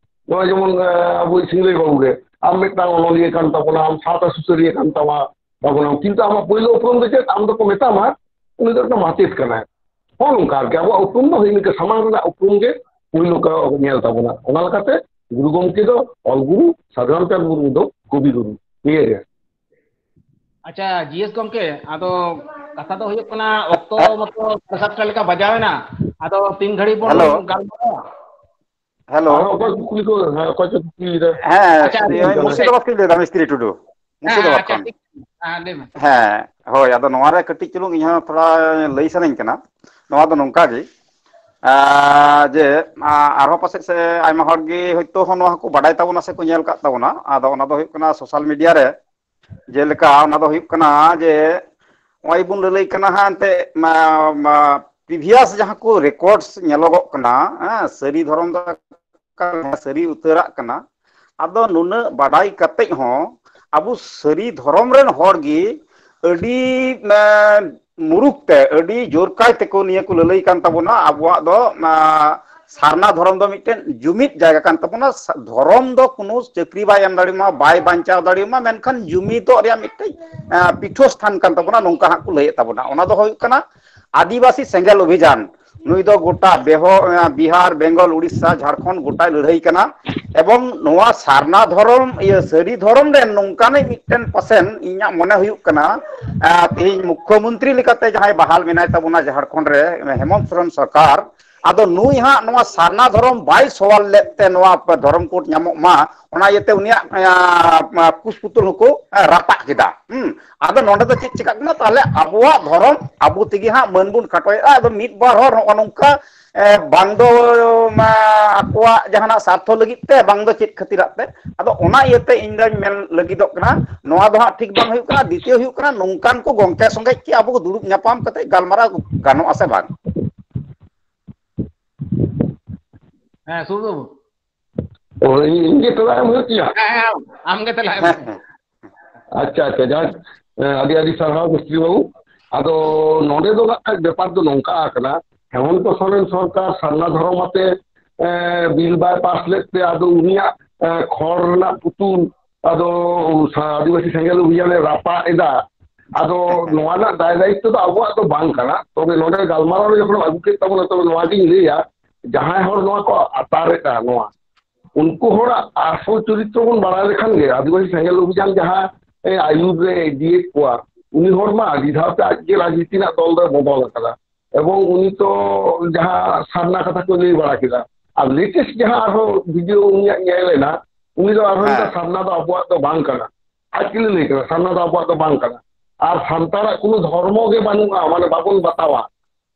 ᱱᱚᱜᱼᱚᱭ ᱡᱮᱢᱚᱱ, ᱮ, ᱟᱵᱚᱭᱤᱡ ᱥᱤᱝᱨᱟᱹᱭ ᱵᱟᱹᱵᱩ ᱜᱮ, ᱟᱢ ᱢᱤᱫᱴᱟᱝ ᱚᱱᱚᱞᱤᱭᱟᱹ ᱠᱟᱱ ᱛᱟᱵᱚᱱᱟ, ᱟᱢ ᱥᱟᱶᱛᱟ ᱥᱩᱥᱟᱹᱨᱤᱭᱟᱹ ᱠᱟᱱ ᱛᱟᱢᱟ, ᱛᱟᱵᱚᱱᱟ, ᱠᱤᱱᱛᱩ ᱟᱢᱟᱜ ᱯᱳᱭᱞᱳ ᱩᱯᱨᱩᱢ ᱫᱚ ᱪᱮᱫ? ᱟᱢ ᱫᱚᱠᱚ ᱢᱮᱛᱟᱢᱟ ᱩᱱᱤ ᱫᱚ ᱢᱤᱫᱴᱟᱝ ᱢᱟᱪᱮᱫ ᱠᱟᱱᱟᱭ᱾ ᱱᱚᱜᱼᱚ ᱱᱚᱝᱠᱟ ᱟᱨᱠᱤ ᱟᱵᱚᱣᱟᱜ ᱩᱯᱨᱩᱢ ᱫᱚ ᱦᱩᱭ ᱞᱮᱱᱠᱷᱟᱱ ᱥᱟᱢᱟᱝ ᱨᱮᱱᱟᱜ ᱩᱯᱨᱩᱢ ᱜᱮ ᱯᱳᱭᱞᱳ ᱠᱚ ᱧᱮᱞ ᱛᱟᱵᱚᱱᱟ᱾ ᱚᱱᱟ ᱞᱮᱠᱟᱛᱮ ᱜᱩᱨᱩ ᱜᱚᱢᱠᱮ ᱫᱚ ᱚᱞ ᱜᱩᱨᱩ, ᱥᱟᱫᱷᱩ ᱨᱟᱢᱪᱟᱸᱫᱽ ᱢᱩᱨᱢᱩ ᱫᱚ ᱠᱚᱵᱤ ᱜᱩᱨᱩ᱾ ᱱᱤᱭᱟᱹ ᱜᱮ᱾ ᱟᱪᱪᱷᱟ, ᱡᱤ ᱮᱥ ᱜᱚᱢᱠᱮ, ᱟᱫᱚ ᱠᱟᱛᱷᱟ ᱫᱚ ᱦᱩᱭᱩᱜ ᱠᱟᱱᱟ, ᱚᱠᱛᱚ ᱦᱮᱸ᱾ ᱢᱚᱛᱚ ᱥᱟᱲᱮ ᱥᱟᱛᱴᱟ ᱞᱮᱠᱟ ᱵᱟᱡᱟᱣ ᱮᱱᱟ᱾ ᱟᱫᱚ ᱛᱤᱱ ᱜᱷᱟᱹᱲᱤᱡ ᱵᱚᱱ ᱦᱮᱞᱳ᱾ ᱜᱟᱞᱢᱟᱨᱟᱣᱟ? ᱦᱮᱞᱳ᱾ ᱟᱨᱦᱚᱸ ᱚᱠᱚᱭ ᱠᱩᱠᱞᱤ ᱠᱚ, ᱦᱮᱸ, ᱚᱠᱚᱭ ᱪᱚ ᱠᱩᱠᱞᱤ ᱞᱮᱫᱟ? ᱦᱮᱸ, ᱟᱪᱪᱷᱟ, ᱤᱭᱟᱹ, ᱟᱪᱪᱷᱟ, ᱢᱩᱨᱥᱤᱫᱟᱵᱟᱫᱽ ᱠᱷᱚᱱᱤᱧ ᱞᱟᱹᱭᱫᱟ, ᱢᱤᱥᱛᱨᱤ ᱴᱩᱰᱩ᱾ ᱦᱮᱸ, ᱦᱮᱸ, ᱢᱩᱨᱥᱤᱫᱟᱵᱟᱫᱽ ᱟᱪᱪᱷᱟ, ᱠᱷᱚᱱ᱾ ᱴᱷᱤᱠ᱾ ᱦᱮᱸ, ᱞᱟᱹᱭ ᱢᱮ᱾ ᱦᱮᱸ, ᱦᱳᱭ, ᱟᱫᱚ ᱱᱚᱣᱟ ᱨᱮ ᱠᱟᱹᱴᱤᱡ ᱪᱩᱞᱩᱝ ᱤᱧ ᱦᱚᱸ ᱛᱷᱚᱲᱟ ᱞᱟᱹᱭ ᱥᱟᱱᱟᱧ ᱠᱟᱱᱟ᱾ ᱱᱚᱣᱟ ᱫᱚ ᱱᱚᱝᱠᱟ ᱜᱮ, ᱟᱸ, ᱡᱮ, ᱟᱸ, ᱟᱨᱦᱚᱸ ᱯᱟᱥᱮᱡ ᱥᱮ ᱟᱭᱢᱟ ᱦᱚᱲ ᱜᱮ ᱦᱚᱭᱛᱳ ᱦᱚᱸ ᱱᱚᱣᱟ ᱦᱚᱸᱠᱚ ᱵᱟᱰᱟᱭ ᱛᱟᱵᱚᱱᱟ ᱥᱮᱠᱚ ᱧᱮᱞ ᱠᱟᱜ ᱛᱟᱵᱚᱱᱟ᱾ ᱟᱫᱚ ᱚᱱᱟ ᱫᱚ ᱦᱩᱭᱩᱜ ᱠᱟᱱᱟ social media ᱨᱮ ᱡᱮᱞᱮᱠᱟ ᱚᱱᱟ ᱫᱚ ᱦᱩᱭᱩᱜ ᱠᱟᱱᱟ ᱡᱮ ᱱᱚᱜᱼᱚᱭ ᱵᱚᱱ ᱞᱟᱹᱞᱟᱹᱭ ᱠᱟᱱᱟ ᱦᱟᱸᱜ ᱮᱱᱛᱮᱫ previous ᱡᱟᱦᱟᱸ ᱠᱚ records ᱧᱮᱞᱚᱜᱚᱜ ᱠᱟᱱᱟ, ᱦᱮᱸ, ᱥᱟᱹᱨᱤ ᱫᱷᱚᱨᱚᱢ ᱫᱚ ᱮᱠᱟᱞ ᱥᱟᱹᱨᱤ ᱩᱛᱟᱹᱨᱟᱜ ᱠᱟᱱᱟ᱾ ᱟᱫᱚ ᱱᱩᱱᱟᱹᱜ ᱵᱟᱰᱟᱭ ᱠᱟᱛᱮᱡ ᱦᱚᱸ ᱟᱵᱚ ᱥᱟᱹᱨᱤ ᱫᱷᱚᱨᱚᱢ ᱨᱮᱱ ᱦᱚᱲ ᱜᱮ ᱟᱹᱰᱤ ᱢᱩᱨᱩᱠ ᱛᱮ, ᱟᱹᱰᱤ ᱡᱳᱨ ᱠᱟᱭ ᱛᱮᱠᱚ ᱱᱤᱭᱟᱹ ᱠᱚ ᱞᱟᱹᱞᱟᱹᱭ ᱠᱟᱱ ᱛᱟᱵᱚᱱᱟ᱾ ᱟᱵᱚᱣᱟᱜ ᱫᱚ ᱥᱟᱨᱱᱟ ᱫᱷᱚᱨᱚᱢ ᱫᱚ ᱢᱤᱫᱴᱮᱱ ᱡᱩᱢᱤᱫ ᱡᱟᱭᱜᱟ ᱠᱟᱱ ᱛᱟᱵᱚᱱᱟ᱾ ᱫᱷᱚᱨᱚᱢ ᱫᱚ ᱠᱳᱱᱳ ᱪᱟᱹᱠᱨᱤ ᱵᱟᱭ ᱮᱢ ᱫᱟᱲᱮᱭᱟᱢᱟ, ᱵᱟᱭ ᱵᱟᱧᱪᱟᱣ ᱫᱟᱲᱮᱭᱟᱢᱟ, ᱢᱮᱱᱠᱷᱟᱱ ᱡᱩᱢᱤᱫᱚᱜ ᱨᱮᱭᱟᱜ ᱢᱤᱫᱴᱮᱡ ᱯᱤᱴᱷᱚ ᱥᱛᱷᱟᱱ ᱠᱟᱱ ᱛᱟᱵᱚᱱᱟ, ᱱᱚᱝᱠᱟ ᱦᱟᱸᱜ ᱠᱚ ᱞᱟᱹᱭᱮᱫ ᱛᱟᱵᱚᱱᱟ᱾ ᱚᱱᱟ ᱫᱚ ᱦᱩᱭᱩᱜ ᱠᱟᱱᱟ ᱟᱹᱫᱤᱵᱟᱹᱥᱤ ᱥᱮᱸᱜᱮᱞ ᱚᱵᱷᱤᱡᱟᱱ᱾ ᱱᱩᱭ ᱫᱚ ᱜᱚᱴᱟ ᱵᱮᱦᱚ-, ᱵᱤᱦᱟᱨ, ᱵᱮᱝᱜᱚᱞ, ᱩᱲᱤᱥᱥᱟ, ᱡᱷᱟᱲᱠᱷᱚᱸᱰ ᱜᱚᱴᱟᱭ ᱞᱟᱹᱲᱦᱟᱹᱭ ᱠᱟᱱᱟ᱾ ᱮᱵᱚᱝ ᱱᱚᱣᱟ ᱥᱟᱨᱱᱟ ᱫᱷᱚᱨᱚᱢ, ᱤᱭᱟᱹ, ᱥᱟᱹᱨᱤ ᱫᱷᱚᱨᱚᱢ ᱨᱮᱱ ᱱᱚᱝᱠᱟᱱᱤᱡ ᱢᱤᱫᱴᱮᱱ ᱯᱟᱥᱮᱱ ᱤᱧᱟᱹᱜ ᱢᱚᱱᱮ ᱦᱩᱭᱩᱜ ᱠᱟᱱᱟ, ᱛᱮᱦᱮᱧ ᱢᱩᱠᱠᱷᱚ ᱢᱚᱱᱛᱨᱤ ᱞᱮᱠᱟᱛᱮ ᱡᱟᱦᱟᱸᱭ ᱵᱟᱦᱟᱞ ᱢᱮᱱᱟᱭ ᱛᱟᱵᱚᱱᱟ ᱡᱷᱟᱲᱠᱷᱚᱸᱰ ᱨᱮ, ᱦᱮᱢᱚᱱᱛ ᱥᱚᱨᱮᱱ ᱥᱚᱨᱠᱟᱨ, ᱟᱫᱚ ᱱᱩᱭ ᱦᱟᱸᱜ ᱱᱚᱣᱟ ᱥᱟᱨᱱᱟ ᱫᱷᱚᱨᱚᱢ ᱵᱟᱭ ᱥᱚᱣᱟᱞ ᱞᱮᱫ ᱛᱮ ᱱᱚᱣᱟ ᱫᱷᱚᱨᱚᱢ ᱠᱳᱰ ᱧᱟᱢᱚᱜ ᱢᱟ, ᱚᱱᱟ ᱤᱭᱟᱹᱛᱮ ᱩᱱᱤᱭᱟᱜ ᱠᱩᱥᱯᱩᱛᱩᱞ ᱦᱚᱸᱠᱚ ᱨᱟᱯᱟᱜ ᱠᱮᱫᱟ᱾ ᱦᱩᱸ᱾ ᱟᱫᱚ ᱱᱚᱰᱮ ᱫᱚ ᱪᱮᱫ ᱪᱤᱠᱟᱹᱜ ᱠᱟᱱᱟ? ᱛᱟᱦᱞᱮ ᱟᱵᱚᱣᱟᱜ ᱫᱷᱚᱨᱚᱢ ᱟᱵᱚ ᱛᱮᱜᱮ ᱦᱟᱸᱜ ᱢᱟᱹᱱ ᱵᱚᱱ ᱠᱷᱟᱴᱚᱭᱮᱫᱼᱟ᱾ ᱟᱫᱚ ᱢᱤᱫ ᱵᱟᱨ ᱦᱚᱲ ᱱᱚᱜᱼᱚ ᱱᱚᱝᱠᱟ, ᱮ, ᱵᱟᱝ ᱫᱚ, ᱢᱟ, ᱟᱠᱚᱣᱟᱜ ᱡᱟᱦᱟᱱᱟᱜ ᱥᱟᱨᱛᱷᱚ ᱞᱟᱹᱜᱤᱫ ᱛᱮ, ᱵᱟᱝ ᱫᱚ ᱪᱮᱫ ᱠᱷᱟᱹᱛᱤᱨᱟᱜ ᱛᱮ᱾ ᱟᱫᱚ ᱚᱱᱟ ᱤᱭᱟᱹᱛᱮ ᱤᱧ ᱫᱚᱧ ᱢᱮᱱ ᱞᱟᱹᱜᱤᱫᱚᱜ ᱠᱟᱱᱟ, ᱱᱚᱣᱟ ᱫᱚ ᱦᱟᱸᱜ ᱴᱷᱤᱠ ᱵᱟᱝ ᱦᱩᱭᱩᱜ ᱠᱟᱱᱟ᱾ ᱫᱤᱛᱤᱭᱚ ᱦᱩᱭᱩᱜ ᱠᱟᱱᱟ, ᱱᱚᱝᱠᱟᱱ ᱠᱚ ᱜᱚᱝᱠᱮ ᱥᱚᱸᱜᱮ ᱠᱤ ᱟᱵᱚ ᱫᱩᱲᱩᱵ ᱧᱟᱯᱟᱢ ᱠᱟᱛᱮ ᱜᱟᱞᱢᱟᱨᱟᱣ ᱜᱟᱱᱚᱜᱼᱟ ᱥᱮ ᱵᱟᱝ? ᱦᱮᱸ, ᱥᱩᱨ ᱵᱟᱹᱵᱩ᱾ ᱚ, ᱤᱧ, ᱤᱧ ᱜᱮ ᱛᱚᱵᱮ ᱮᱢ ᱦᱩᱭᱩᱜ ᱛᱤᱧᱟ? ᱦᱮᱸ, ᱦᱮᱸ, ᱟᱢ ᱜᱮ ᱛᱟᱦᱞᱮ ᱮᱢ ᱢᱮ᱾ ᱟᱪᱪᱷᱟ, ᱟᱪᱪᱷᱟ, ᱡᱟᱠ, ᱮ, ᱟᱹᱰᱤ, ᱟᱹᱰᱤ ᱥᱟᱨᱦᱟᱣ ᱢᱤᱥᱛᱨᱤ ᱵᱟᱹᱵᱩ᱾ ᱟᱫᱚ ᱱᱚᱰᱮ ᱫᱚ ᱱᱟᱜ ᱠᱷᱟᱱ ᱵᱮᱯᱟᱨ ᱫᱚ ᱱᱚᱝᱠᱟ ᱟᱠᱟᱱᱟ, ᱦᱮᱢᱚᱱᱛᱚ ᱥᱚᱨᱮᱱ ᱥᱚᱨᱠᱟᱨ ᱥᱟᱨᱱᱟ ᱫᱷᱚᱨᱚᱢ ᱟᱛᱮ, ᱮ, ᱵᱤᱞ ᱵᱟᱭ ᱯᱟᱥ ᱞᱮᱫ ᱛᱮ ᱟᱫᱚ ᱩᱱᱤᱭᱟᱜ, ᱮ, ᱠᱷᱚᱲ ᱨᱮᱱᱟᱜ ᱯᱩᱛᱩᱞ ᱟᱫᱚ ᱥᱟ-, ᱟᱹᱫᱤᱵᱟᱹᱥᱤ ᱥᱮᱸᱜᱮᱞ ᱚᱵᱷᱤᱭᱟᱱᱮ ᱨᱟᱯᱟᱜ ᱮᱫᱟ᱾ ᱟᱫᱚ ᱱᱚᱣᱟ ᱨᱮᱱᱟᱜ ᱫᱟᱭ ᱫᱟᱭᱤᱛᱛᱚ ᱫᱚ ᱟᱵᱚᱣᱟᱜ ᱫᱚ ᱵᱟᱝ ᱠᱟᱱᱟ᱾ ᱛᱚᱵᱮ ᱱᱚᱰᱮ ᱜᱟᱞᱢᱟᱨᱟᱣ ᱨᱮ ᱡᱚᱠᱷᱚᱱ ᱟᱹᱜᱩ ᱠᱮᱫ ᱛᱟᱵᱚᱱᱟ, ᱛᱚᱵᱮ ᱱᱚᱣᱟ ᱜᱤᱧ ᱞᱟᱹᱭᱟ, ᱡᱟᱦᱟᱸᱭ ᱦᱚᱲ ᱱᱚᱣᱟ ᱠᱚ ᱟᱛᱟᱨᱮᱫᱼᱟ, ᱱᱚᱣᱟ ᱩᱱᱠᱩ ᱦᱚᱲᱟᱜ ᱟᱥᱚᱞ ᱪᱚᱨᱤᱛᱨᱚ ᱵᱚᱱ ᱵᱟᱲᱟᱭ ᱞᱮᱠᱷᱟᱱ ᱜᱮ, ᱟᱹᱫᱤᱵᱟᱹᱥᱤ ᱥᱮᱸᱜᱮᱞ ᱚᱵᱷᱤᱡᱟᱱ ᱡᱟᱦᱟᱸ, ᱮ, ᱟᱹᱭᱩᱨ ᱨᱮ ᱤᱫᱤᱭᱮᱫ ᱠᱚᱣᱟ, ᱩᱱᱤ ᱦᱚᱲ ᱢᱟ ᱟᱹᱰᱤ ᱫᱷᱟᱣ ᱛᱮ ᱟᱡ ᱜᱮ ᱨᱟᱡᱽᱱᱤᱛᱤ ᱨᱮᱱᱟᱜ ᱫᱚᱞ ᱫᱚᱭ ᱵᱚᱫᱚᱞ ᱟᱠᱟᱫᱟ᱾ ᱮᱵᱚᱝ ᱩᱱᱤ ᱛᱚ ᱡᱟᱦᱟᱸ ᱥᱟᱨᱱᱟ ᱠᱟᱛᱷᱟ ᱠᱚ ᱞᱟᱹᱭ ᱵᱟᱲᱟ ᱠᱮᱫᱟ, ᱟᱨ latest ᱡᱟᱦᱟᱸ ᱟᱨᱦᱚᱸ video ᱩᱱᱤᱭᱟᱜ ᱧᱮᱞ ᱮᱱᱟ, ᱩᱱᱤ ᱫᱚ ᱟᱨᱦᱚᱸ ᱞᱟᱹᱭ ᱮᱫᱟ, ᱦᱮᱸ, ᱥᱟᱨᱱᱟ ᱫᱚ ᱟᱵᱚᱣᱟᱜ ᱫᱚ ᱵᱟᱝ ᱠᱟᱱᱟ᱾ ᱟᱡ ᱜᱮ ᱞᱟᱹᱭ ᱠᱟᱫᱟ, ᱥᱟᱨᱱᱟ ᱫᱚ ᱟᱵᱚᱣᱟᱜ ᱫᱚ ᱵᱟᱝ ᱠᱟᱱᱟ᱾ ᱟᱨ ᱥᱟᱱᱛᱟᱲᱟᱜ ᱠᱳᱱᱳ ᱫᱷᱚᱨᱢᱚ ᱜᱮ ᱵᱟᱹᱱᱩᱜᱼᱟ, ᱢᱟᱱᱮ ᱵᱟᱵᱚᱱ ᱵᱟᱛᱟᱣᱟ᱾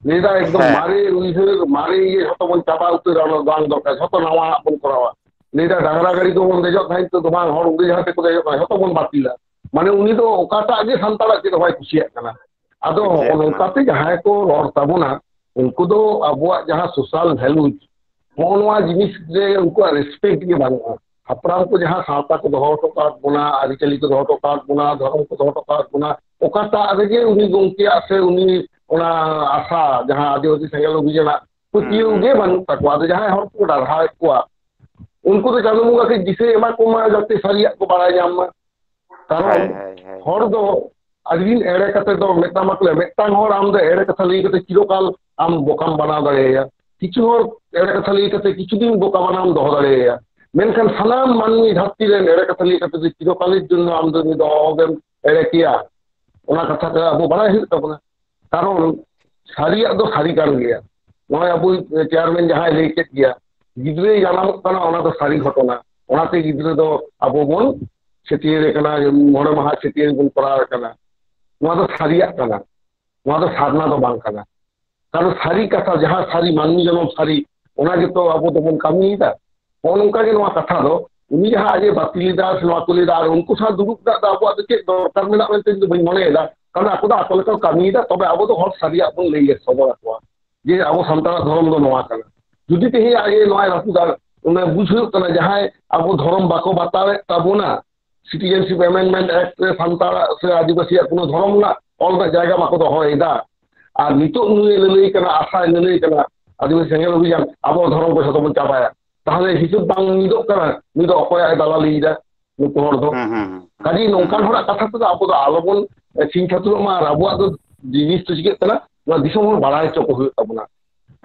ᱞᱟᱹᱭ ᱮᱫᱟ, ᱮᱠᱫᱚᱢ, ᱦᱮᱸ, ᱢᱟᱨᱮ ᱩᱭᱦᱟᱹᱨ, ᱢᱟᱨᱮ ᱤᱭᱟᱹ ᱡᱷᱚᱛᱚ ᱵᱚᱱ ᱪᱟᱵᱟ ᱩᱛᱟᱹᱨᱟ, ᱚᱱᱟ ᱵᱟᱝ ᱫᱚᱨᱠᱟᱨ, ᱡᱷᱚᱛᱚ ᱱᱟᱣᱟᱱᱟᱜ ᱵᱚᱱ ᱠᱚᱨᱟᱣᱟ᱾ ᱞᱟᱹᱭ ᱮᱫᱟ, ᱰᱟᱝᱨᱟ ᱜᱟᱹᱰᱤ ᱠᱚᱵᱚᱱ ᱫᱮᱡᱚᱜ ᱛᱟᱦᱮᱸᱫ, ᱱᱤᱛᱚᱜ ᱫᱚ ᱵᱟᱝ, ᱦᱚᱲ ᱩᱰᱟᱹᱡᱟᱦᱟᱡ ᱛᱮᱠᱚ ᱫᱮᱡᱚᱜ ᱠᱟᱱᱟ, ᱡᱷᱚᱛᱚ ᱵᱚᱱ ᱵᱟᱹᱛᱤᱞᱟ᱾ ᱢᱟᱱᱮ ᱩᱱᱤ ᱫᱚ ᱚᱠᱟᱴᱟᱜ ᱜᱮ ᱥᱟᱱᱛᱟᱲᱟᱜ ᱪᱮᱫ ᱦᱚᱸ ᱵᱟᱭ ᱠᱩᱥᱤᱭᱟᱜ ᱠᱟᱱᱟ᱾ ᱟᱫᱚ ᱱᱚᱝᱠᱟᱛᱮ ᱡᱟᱦᱟᱸᱭ ᱠᱚ ᱨᱚᱲ ᱛᱟᱵᱚᱱᱟ, ᱩᱱᱠᱩ ᱫᱚ ᱟᱵᱚᱣᱟᱜ ᱡᱟᱦᱟᱸ social values, ᱱᱚᱜᱼᱚ ᱱᱚᱣᱟ ᱡᱤᱱᱤᱥ ᱨᱮ ᱩᱱᱠᱩᱣᱟᱜ respect ᱜᱮ ᱵᱟᱹᱱᱩᱜᱼᱟ᱾ ᱦᱟᱯᱲᱟᱢ ᱠᱚ ᱡᱟᱦᱟᱸ ᱥᱟᱶᱛᱟ ᱠᱚ ᱫᱚᱦᱚ ᱦᱚᱴᱚ ᱠᱟᱜ ᱵᱚᱱᱟ, ᱟᱹᱨᱤᱪᱟᱹᱞᱤ ᱠᱚ ᱫᱚᱦᱚ ᱦᱚᱴᱚ ᱠᱟᱜ ᱵᱚᱱᱟ, ᱫᱷᱚᱨᱚᱢ ᱠᱚ ᱫᱚᱦᱚ ᱦᱚᱴᱚ ᱠᱟᱜ ᱵᱚᱱᱟ, ᱚᱠᱟᱴᱟᱜ ᱨᱮᱜᱮ ᱩᱱᱤ ᱜᱚᱢᱠᱮᱭᱟᱜ ᱥᱮ ᱩᱱᱤ ᱚᱱᱟ ᱟᱥᱟ, ᱡᱟᱦᱟᱸ ᱟᱹᱫᱤᱵᱟᱹᱥᱤ ᱥᱮᱸᱜᱮᱞ ᱚᱵᱷᱤᱡᱟᱱᱟᱜ ᱯᱟᱹᱛᱭᱟᱹᱣ ᱜᱮ ᱵᱟᱹᱱᱩᱜ ᱛᱟᱠᱚᱣᱟ᱾ ᱟᱫᱚ ᱡᱟᱦᱟᱸᱭ ᱦᱚᱲ ᱠᱚ ᱰᱟᱨᱦᱟᱣᱮᱫ ᱠᱚᱣᱟ, ᱩᱱᱠᱩ ᱫᱚ ᱪᱟᱸᱫᱳ ᱵᱚᱸᱜᱟ ᱠᱟᱹᱡ ᱫᱤᱥᱟᱹᱭ ᱮᱢᱟ ᱠᱚᱢᱟ, ᱡᱟᱛᱮ ᱥᱟᱹᱨᱤᱭᱟᱜ ᱠᱚ ᱵᱟᱲᱟᱭ ᱧᱟᱢ ᱢᱟ᱾ ᱠᱟᱨᱚᱱ ᱦᱚᱲ ᱫᱚ ᱟᱹᱰᱤ ᱫᱤᱱ ᱮᱲᱮ ᱠᱟᱛᱮ ᱫᱚ ᱢᱤᱫᱴᱟᱝ ᱢᱟᱠᱚ ᱞᱟᱹᱭᱟ, ᱢᱤᱫᱴᱟᱝ ᱦᱚᱲ ᱟᱢ ᱫᱚ ᱮᱲᱮ ᱠᱟᱛᱷᱟ ᱞᱟᱹᱭ ᱠᱟᱛᱮ ᱪᱤᱨᱚᱠᱟᱞ ᱟᱢ ᱵᱚᱠᱟᱢ ᱵᱟᱱᱟᱣ ᱫᱟᱲᱮᱭᱟᱭᱟ᱾ ᱠᱤᱪᱷᱩ ᱦᱚᱲ ᱮᱲᱮ ᱠᱟᱛᱷᱟ ᱞᱟᱹᱭ ᱠᱟᱛᱮ ᱠᱤᱪᱷᱩ ᱫᱤᱱ ᱵᱚᱠᱟ ᱵᱟᱱᱟᱣ ᱫᱚᱦᱚ ᱫᱟᱲᱮᱭᱟᱭᱟ᱾ ᱢᱮᱱᱠᱷᱟᱱ ᱥᱟᱱᱟᱢ ᱢᱟᱹᱱᱢᱤ ᱫᱷᱟᱹᱨᱛᱤ ᱨᱮᱱ ᱮᱲᱮ ᱠᱟᱛᱷᱟ ᱞᱟᱹᱭ ᱠᱟᱛᱮ ᱫᱚ ᱪᱤᱨᱚᱠᱟᱞᱮᱨ ᱡᱚᱱᱱᱚ ᱟᱢ ᱫᱚ ᱩᱱᱤ ᱫᱚ ᱚᱦᱚᱜᱮᱢ ᱮᱲᱮ ᱠᱮᱭᱟ᱾ ᱚᱱᱟ ᱠᱟᱛᱷᱟ ᱛᱮ ᱟᱵᱚ ᱵᱟᱲᱟᱭ ᱦᱩᱭᱩᱜ ᱛᱟᱵᱚᱱᱟ᱾ ᱠᱟᱨᱚᱱ ᱥᱟᱹᱨᱤᱭᱟᱜ ᱫᱚ ᱥᱟᱹᱨᱤ ᱠᱟᱱ ᱜᱮᱭᱟ᱾ ᱱᱚᱜᱼᱚᱭ ᱟᱵᱚ ᱪᱮᱭᱟᱨᱢᱮᱱ ᱡᱟᱦᱟᱸᱭ ᱞᱟᱹᱭ ᱠᱮᱫ ᱜᱮᱭᱟ, ᱜᱤᱫᱽᱨᱟᱹᱭ ᱡᱟᱱᱟᱢᱚᱜ ᱠᱟᱱᱟ, ᱚᱱᱟ ᱫᱚ ᱥᱟᱹᱨᱤ ᱜᱷᱚᱴᱚᱱᱟ᱾ ᱚᱱᱟᱛᱮ ᱜᱤᱫᱽᱨᱟᱹ ᱫᱚ ᱟᱵᱚ ᱵᱚᱱ ᱪᱷᱟᱹᱴᱭᱟᱹᱨᱮ ᱠᱟᱱᱟ, ᱢᱚᱬᱮ ᱢᱟᱦᱟ ᱪᱷᱟᱹᱴᱭᱟᱹᱨ ᱵᱚᱱ ᱠᱚᱨᱟᱣ ᱠᱟᱱᱟ᱾ ᱱᱚᱣᱟ ᱫᱚ ᱥᱟᱹᱨᱤᱭᱟᱜ ᱠᱟᱱᱟ, ᱱᱚᱣᱟ ᱫᱚ ᱥᱟᱨᱱᱟ ᱫᱚ ᱵᱟᱝ ᱠᱟᱱᱟ᱾ ᱠᱟᱨᱚᱱ ᱥᱟᱹᱨᱤ ᱠᱟᱛᱷᱟ, ᱡᱟᱦᱟᱸ ᱥᱟᱹᱨᱤ, ᱢᱟᱹᱱᱢᱤ ᱡᱚᱱᱚᱢ ᱥᱟᱹᱨᱤ, ᱚᱱᱟ ᱜᱮᱛᱚ ᱟᱵᱚ ᱫᱚᱵᱚᱱ ᱠᱟᱹᱢᱤᱭᱮᱫᱟ᱾ ᱱᱚᱜᱼᱚ ᱱᱚᱝᱠᱟ ᱜᱮ ᱱᱚᱣᱟ ᱠᱟᱛᱷᱟ ᱫᱚ, ᱩᱱᱤ ᱡᱟᱦᱟᱸ ᱟᱡ ᱮ ᱵᱟᱹᱛᱤᱞ ᱮᱫᱟ ᱥᱮ ᱱᱚᱣᱟ ᱠᱚ ᱞᱟᱹᱭ ᱮᱫᱟ, ᱟᱨ ᱩᱱᱠᱩ ᱥᱟᱶ ᱫᱩᱲᱩᱵ ᱨᱮᱱᱟᱜ ᱫᱚ ᱟᱵᱚᱣᱟᱜ ᱫᱚ ᱪᱮᱫ ᱫᱚᱨᱠᱟᱨ ᱢᱮᱱᱟᱜ ᱢᱮᱱᱛᱮ ᱤᱧ ᱫᱚ ᱵᱟᱹᱧ ᱢᱚᱱᱮᱭᱮᱫᱟ᱾ ᱠᱟᱨᱚᱱ ᱟᱠᱚ ᱫᱚ ᱟᱠᱚ ᱞᱮᱠᱟ ᱠᱚ ᱠᱟᱹᱢᱤᱭᱮᱫᱟ, ᱛᱚᱵᱮ ᱟᱵᱚ ᱫᱚ ᱦᱚᱲ ᱥᱟᱹᱨᱤᱭᱟᱜ ᱵᱚᱱ ᱞᱟᱹᱭ ᱥᱚᱫᱚᱨ ᱟᱠᱚᱣᱟ ᱡᱮ ᱟᱵᱚ ᱥᱟᱱᱛᱟᱲᱟᱜ ᱫᱷᱚᱨᱚᱢ ᱫᱚ ᱱᱚᱣᱟ ᱠᱟᱱᱟ᱾ ᱡᱩᱫᱤ ᱛᱮᱦᱮᱧ ᱟᱡ ᱮ ᱱᱚᱣᱟᱭ ᱨᱟᱹᱯᱩᱫᱟ, ᱚᱱᱟ ᱵᱩᱡᱽ ᱦᱩᱭᱩᱜ ᱠᱟᱱᱟ ᱡᱟᱦᱟᱸᱭ ᱟᱵᱚ ᱫᱷᱚᱨᱚᱢ ᱵᱟᱠᱚ ᱵᱟᱛᱟᱣᱮᱫ ᱛᱟᱵᱚᱱᱟ, Citizenship Amendment Act ᱨᱮ ᱥᱟᱱᱛᱟᱲ ᱥᱮ ᱟᱹᱫᱤᱵᱟᱹᱥᱤᱭᱟᱜ ᱠᱳᱱᱳ ᱫᱷᱚᱨᱚᱢ ᱨᱮᱱᱟᱜ ᱚᱞ ᱨᱮᱱᱟᱜ ᱡᱟᱭᱜᱟ ᱵᱟᱠᱚ ᱫᱚᱦᱚᱭᱮᱫᱟ᱾ ᱟᱨ ᱱᱤᱛᱚᱜ ᱱᱩᱭᱮ ᱞᱟᱹᱞᱟᱹᱭ ᱠᱟᱱᱟ, ᱟᱥᱟᱭ ᱞᱟᱹᱞᱟᱹᱭ ᱠᱟᱱᱟ, ᱟᱹᱫᱤᱵᱟᱹᱥᱤ ᱥᱮᱸᱜᱮᱞ ᱚᱵᱷᱤᱡᱟᱱ, ᱟᱵᱚ ᱫᱷᱚᱨᱚᱢ ᱠᱚ ᱡᱷᱚᱛᱚ ᱵᱚᱱ ᱪᱟᱵᱟᱭᱟ᱾ ᱛᱟᱦᱚᱞᱮ ᱦᱤᱥᱟᱹᱵ ᱵᱟᱝ ᱢᱤᱫᱚᱜ ᱠᱟᱱᱟ, ᱱᱩᱭ ᱫᱚ ᱚᱠᱚᱭᱟᱜ ᱮ ᱫᱟᱞᱟᱞᱤᱭᱮᱫᱟ? ᱱᱩᱠᱩ ᱦᱚᱲ ᱫᱚ᱾ ᱦᱩᱸ, ᱦᱩᱸ, ᱦᱩᱸ᱾ ᱠᱟᱡᱮ ᱱᱚᱝᱠᱟᱱ ᱦᱚᱲᱟᱜ ᱠᱟᱛᱷᱟ ᱛᱮᱫᱚ ᱟᱵᱚ ᱫᱚ ᱟᱞᱚᱵᱚᱱ, ᱮ, ᱪᱷᱤᱝ ᱪᱷᱟᱹᱛᱩᱨᱚᱜ ᱢᱟ᱾ ᱟᱨ ᱟᱵᱚᱣᱟᱜ ᱫᱚ ᱡᱤᱱᱤᱥ ᱫᱚ ᱪᱤᱠᱟᱹᱜ ᱠᱟᱱᱟ, ᱱᱚᱣᱟ ᱫᱤᱥᱚᱢ ᱦᱚᱲ ᱵᱟᱲᱟᱭ ᱦᱚᱪᱚ ᱠᱚ ᱦᱩᱭᱩᱜ ᱛᱟᱵᱚᱱᱟ᱾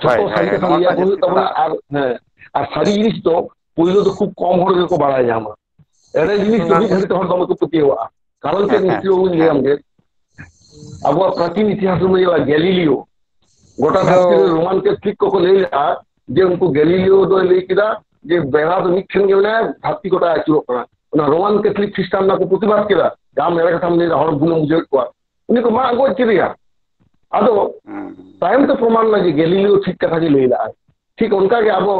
ᱦᱳᱭ, ᱡᱷᱚᱛᱚ ᱦᱳᱭ, ᱥᱟᱹᱨᱤ ᱦᱳᱭ, ᱠᱟᱛᱷᱟ ᱱᱚᱣᱟ ᱞᱟᱹᱭ ᱫᱚ ᱟᱠᱚ ᱦᱩᱭᱩᱜ ᱡᱟᱹᱥᱛᱤ ᱛᱟᱵᱚᱱᱟ᱾ ᱠᱟᱱᱟ᱾ ᱟᱨ, ᱦᱮᱸ, ᱟᱨ ᱥᱟᱹᱨᱤ ᱡᱤᱱᱤᱥ ᱫᱚ ᱯᱳᱭᱞᱳ ᱫᱚ ᱠᱷᱩᱵ ᱠᱚᱢ ᱦᱚᱲ ᱜᱮᱠᱚ ᱵᱟᱲᱟᱭ ᱧᱟᱢᱟ᱾ ᱮᱲᱮ ᱡᱤᱱᱤᱥ ᱫᱚ ᱚᱱᱟ ᱢᱤᱫ ᱜᱷᱟᱹᱲᱤᱡ ᱛᱮ ᱦᱚᱲ ᱫᱚᱢᱮ ᱠᱚ ᱯᱟᱹᱛᱭᱟᱹᱣᱟᱜᱼᱟ᱾ ᱠᱟᱨᱚᱱ ᱪᱮᱫ? ᱦᱮᱸ, ᱦᱮᱸ, ᱢᱤᱥᱴᱟᱨ ᱵᱟᱹᱵᱩᱧ ᱞᱟᱹᱭᱟᱢ ᱦᱮᱸ᱾ ᱜᱮ, ᱟᱵᱚᱣᱟᱜ ᱯᱨᱟᱪᱤᱱ ᱤᱛᱤᱦᱟᱥ ᱨᱮᱵᱚᱱ ᱧᱮᱞᱟ, ᱜᱮᱞᱤᱞᱤᱭᱳ, ᱜᱚᱴᱟ ᱫᱷᱟᱹᱨᱛᱤ ᱨᱮ ᱫᱚ ᱨᱳᱢᱟᱱ ᱠᱮᱛᱷᱚᱞᱤᱠ ᱠᱚᱠᱚ ᱞᱟᱹᱭ ᱞᱮᱫᱼᱟ ᱡᱮ ᱩᱱᱠᱩ ᱜᱮᱞᱤᱞᱤᱭᱳ ᱫᱚᱭ ᱞᱟᱹᱭ ᱠᱮᱫᱟ ᱡᱮ ᱵᱮᱲᱟ ᱫᱚ ᱢᱤᱫ ᱴᱷᱮᱱ ᱜᱮ ᱢᱮᱱᱟᱭᱟ, ᱫᱷᱟᱹᱨᱛᱤ ᱜᱚᱴᱟᱭ ᱟᱹᱪᱩᱨᱚᱜ ᱠᱟᱱᱟ᱾ ᱚᱱᱟ ᱨᱳᱢᱟᱱ ᱠᱮᱛᱷᱚᱞᱤᱠ ᱠᱷᱨᱤᱥᱴᱟᱱ ᱚᱱᱟ ᱠᱚ ᱯᱨᱚᱛᱤᱵᱟᱫ ᱠᱮᱫᱟ, ᱡᱮ ᱟᱢ ᱮᱲᱮ ᱠᱟᱛᱷᱟᱢ ᱞᱟᱹᱭ ᱮᱫᱟ, ᱦᱚᱲ ᱵᱷᱩᱞᱮᱢ ᱵᱩᱡᱷᱟᱹᱣᱮᱫ ᱠᱚᱣᱟ᱾ ᱩᱱᱤ ᱠᱚ ᱢᱟᱜ ᱜᱚᱡ ᱠᱮᱫᱮᱭᱟ᱾ ᱟᱫᱚ ᱦᱩᱸ᱾ ᱛᱟᱭᱚᱢ ᱛᱮ ᱯᱨᱚᱢᱟᱱ ᱮᱱᱟ ᱡᱮ ᱜᱮᱞᱤᱞᱤᱭᱳ ᱴᱷᱤᱠ ᱠᱟᱛᱷᱟ ᱜᱮ ᱞᱟᱹᱭ ᱞᱮᱫᱼᱟᱭ᱾ ᱴᱷᱤᱠ ᱚᱱᱠᱟ ᱜᱮ ᱟᱵᱚ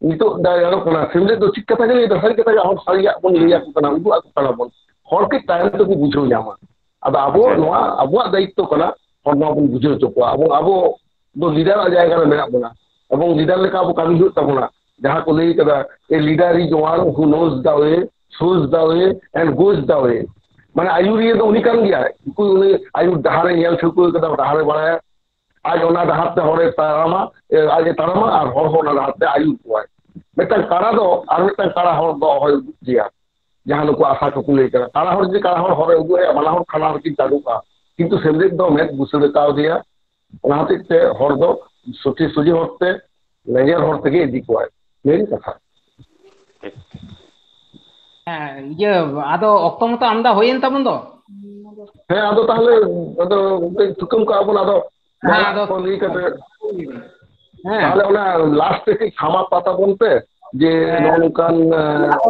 ᱱᱤᱛᱚᱜ ᱫᱟ ᱧᱮᱞᱚᱜ ᱠᱟᱱᱟ, ᱥᱮᱢᱞᱮᱫ ᱫᱚ ᱴᱷᱤᱠ ᱠᱟᱛᱷᱟ ᱜᱮ ᱞᱟᱹᱭ ᱮᱫᱟ, ᱥᱟᱹᱨᱤ ᱠᱟᱛᱷᱟ ᱜᱮ ᱦᱚᱲ ᱥᱟᱹᱨᱤᱭᱟᱜ ᱵᱚᱱ ᱞᱟᱹᱭ ᱟᱠᱚ ᱠᱟᱱᱟ, ᱩᱫᱩᱜ ᱟᱠᱚ ᱠᱟᱱᱟ ᱵᱚᱱ᱾ ᱦᱚᱲ ᱠᱟᱹᱡ ᱛᱟᱭᱚᱢ ᱛᱮᱠᱚ ᱵᱩᱡᱷᱟᱹᱣ ᱧᱟᱢᱟ᱾ ᱟᱫᱚ ᱟᱵᱚ ᱱᱚᱣᱟ ᱟᱵᱚᱣᱟᱜ ᱫᱟᱭᱤᱛᱛᱚ ᱠᱟᱱᱟ, ᱦᱚᱲ ᱱᱚᱣᱟ ᱵᱚᱱ ᱵᱩᱡᱷᱟᱹᱣ ᱦᱚᱪᱚ ᱠᱚᱣᱟ᱾ ᱟᱵᱚ, ᱟᱵᱚ ᱫᱚ ᱞᱤᱰᱟᱨᱟᱜ ᱡᱟᱭᱜᱟ ᱨᱮ ᱢᱮᱱᱟᱜ ᱵᱚᱱᱟ, ᱮᱵᱚᱝ ᱞᱤᱰᱟᱨ ᱞᱮᱠᱟ ᱟᱵᱚ ᱠᱟᱹᱢᱤ ᱦᱩᱭᱩᱜ ᱛᱟᱵᱚᱱᱟ᱾ ᱡᱟᱦᱟᱸ ᱠᱚ ᱞᱟᱹᱭ ᱠᱟᱫᱟ, "A leader is one who knows the way, shows the way and goes the way." ᱢᱟᱱᱮ ᱟᱹᱭᱩᱨᱤᱭᱟᱹ ᱫᱚ ᱩᱱᱤ ᱠᱟᱱ ᱜᱮᱭᱟᱭ, ᱩᱱᱠᱩ ᱩᱱᱤ ᱟᱹᱭᱩᱨ ᱰᱟᱦᱟᱨᱮ ᱧᱮᱞ ᱴᱷᱟᱹᱣᱠᱟᱹ ᱠᱟᱫᱟ, ᱰᱟᱦᱟᱨᱮ ᱵᱟᱲᱟᱭᱟ, ᱟᱡ ᱚᱱᱟ ᱰᱟᱦᱟᱨ ᱛᱮ ᱦᱚᱲᱮ ᱛᱟᱲᱟᱢᱟ, ᱮ, ᱟᱡ ᱮ ᱛᱟᱲᱟᱢᱟ ᱟᱨ ᱦᱚᱲ ᱦᱚᱸ ᱚᱱᱟ ᱰᱟᱦᱟᱨ ᱛᱮ ᱟᱹᱭᱩᱨ ᱠᱚᱣᱟᱭ᱾ ᱢᱤᱫᱴᱟᱝ ᱠᱟᱬᱟ ᱫᱚ ᱟᱨ ᱢᱤᱫᱴᱟᱝ ᱠᱟᱬᱟ ᱦᱚᱲ ᱫᱚ ᱚᱦᱚᱭ ᱩᱫᱩᱜ ᱠᱮᱭᱟ, ᱡᱟᱦᱟᱸ ᱱᱩᱠᱩ ᱟᱥᱟ ᱠᱚᱠᱚ ᱞᱟᱹᱭ ᱠᱟᱱᱟ᱾ ᱠᱟᱬᱟ ᱦᱚᱲ ᱡᱩᱫᱤ ᱠᱟᱬᱟ ᱦᱚᱲ ᱦᱚᱨᱮ ᱩᱫᱩᱜ ᱟᱭᱟ, ᱵᱟᱱᱟ ᱦᱚᱲ ᱠᱷᱟᱱᱟ ᱨᱮᱠᱤᱱ ᱪᱟᱰᱚᱜᱼᱟ, ᱠᱤᱱᱛᱩ ᱥᱮᱢᱞᱮᱫ ᱫᱚ ᱢᱮᱫ ᱵᱩᱥᱟᱹᱲ ᱠᱟᱣᱫᱮᱭᱟ᱾ ᱚᱱᱟ ᱦᱚᱛᱮᱡ ᱛᱮ ᱦᱚᱲ ᱫᱚ ᱥᱚᱴᱷᱤᱠ ᱥᱚᱡᱷᱮ ᱦᱚᱨ ᱛᱮ, ᱞᱮᱸᱡᱮᱨ ᱦᱚᱨ ᱛᱮᱜᱮ ᱤᱫᱤ ᱠᱚᱣᱟᱭ, ᱢᱮᱱ ᱠᱟᱛᱷᱟ᱾ ᱦᱮᱸ, ᱤᱭᱟᱹ, ᱟᱫᱚ ᱚᱠᱛᱚ ᱢᱚᱛᱚ ᱟᱢᱫᱟ ᱦᱩᱭᱮᱱ ᱛᱟᱵᱚᱱ ᱫᱚ᱾ ᱦᱮᱸ, ᱟᱫᱚ ᱛᱟᱦᱚᱞᱮ ᱟᱫᱚ ᱛᱷᱩᱠᱟᱹᱢ ᱠᱟᱜᱼᱟ ᱵᱚᱱ, ᱟᱫᱚ ᱦᱮᱸ, ᱟᱫᱚ ᱠᱚ ᱞᱟᱹᱭ ᱠᱟᱛᱮ᱾ ᱦᱮᱸ᱾ ᱛᱟᱦᱚᱞᱮ ᱚᱱᱟ ᱞᱟᱥᱴ ᱨᱮ ᱠᱟᱹᱡ ᱥᱟᱢᱟᱯ ᱠᱟᱛᱟ ᱵᱚᱱ ᱯᱮ, ᱡᱮ ᱦᱮᱸ᱾ ᱱᱚᱜᱼᱚ ᱱᱚᱝᱠᱟᱱ, ᱮ,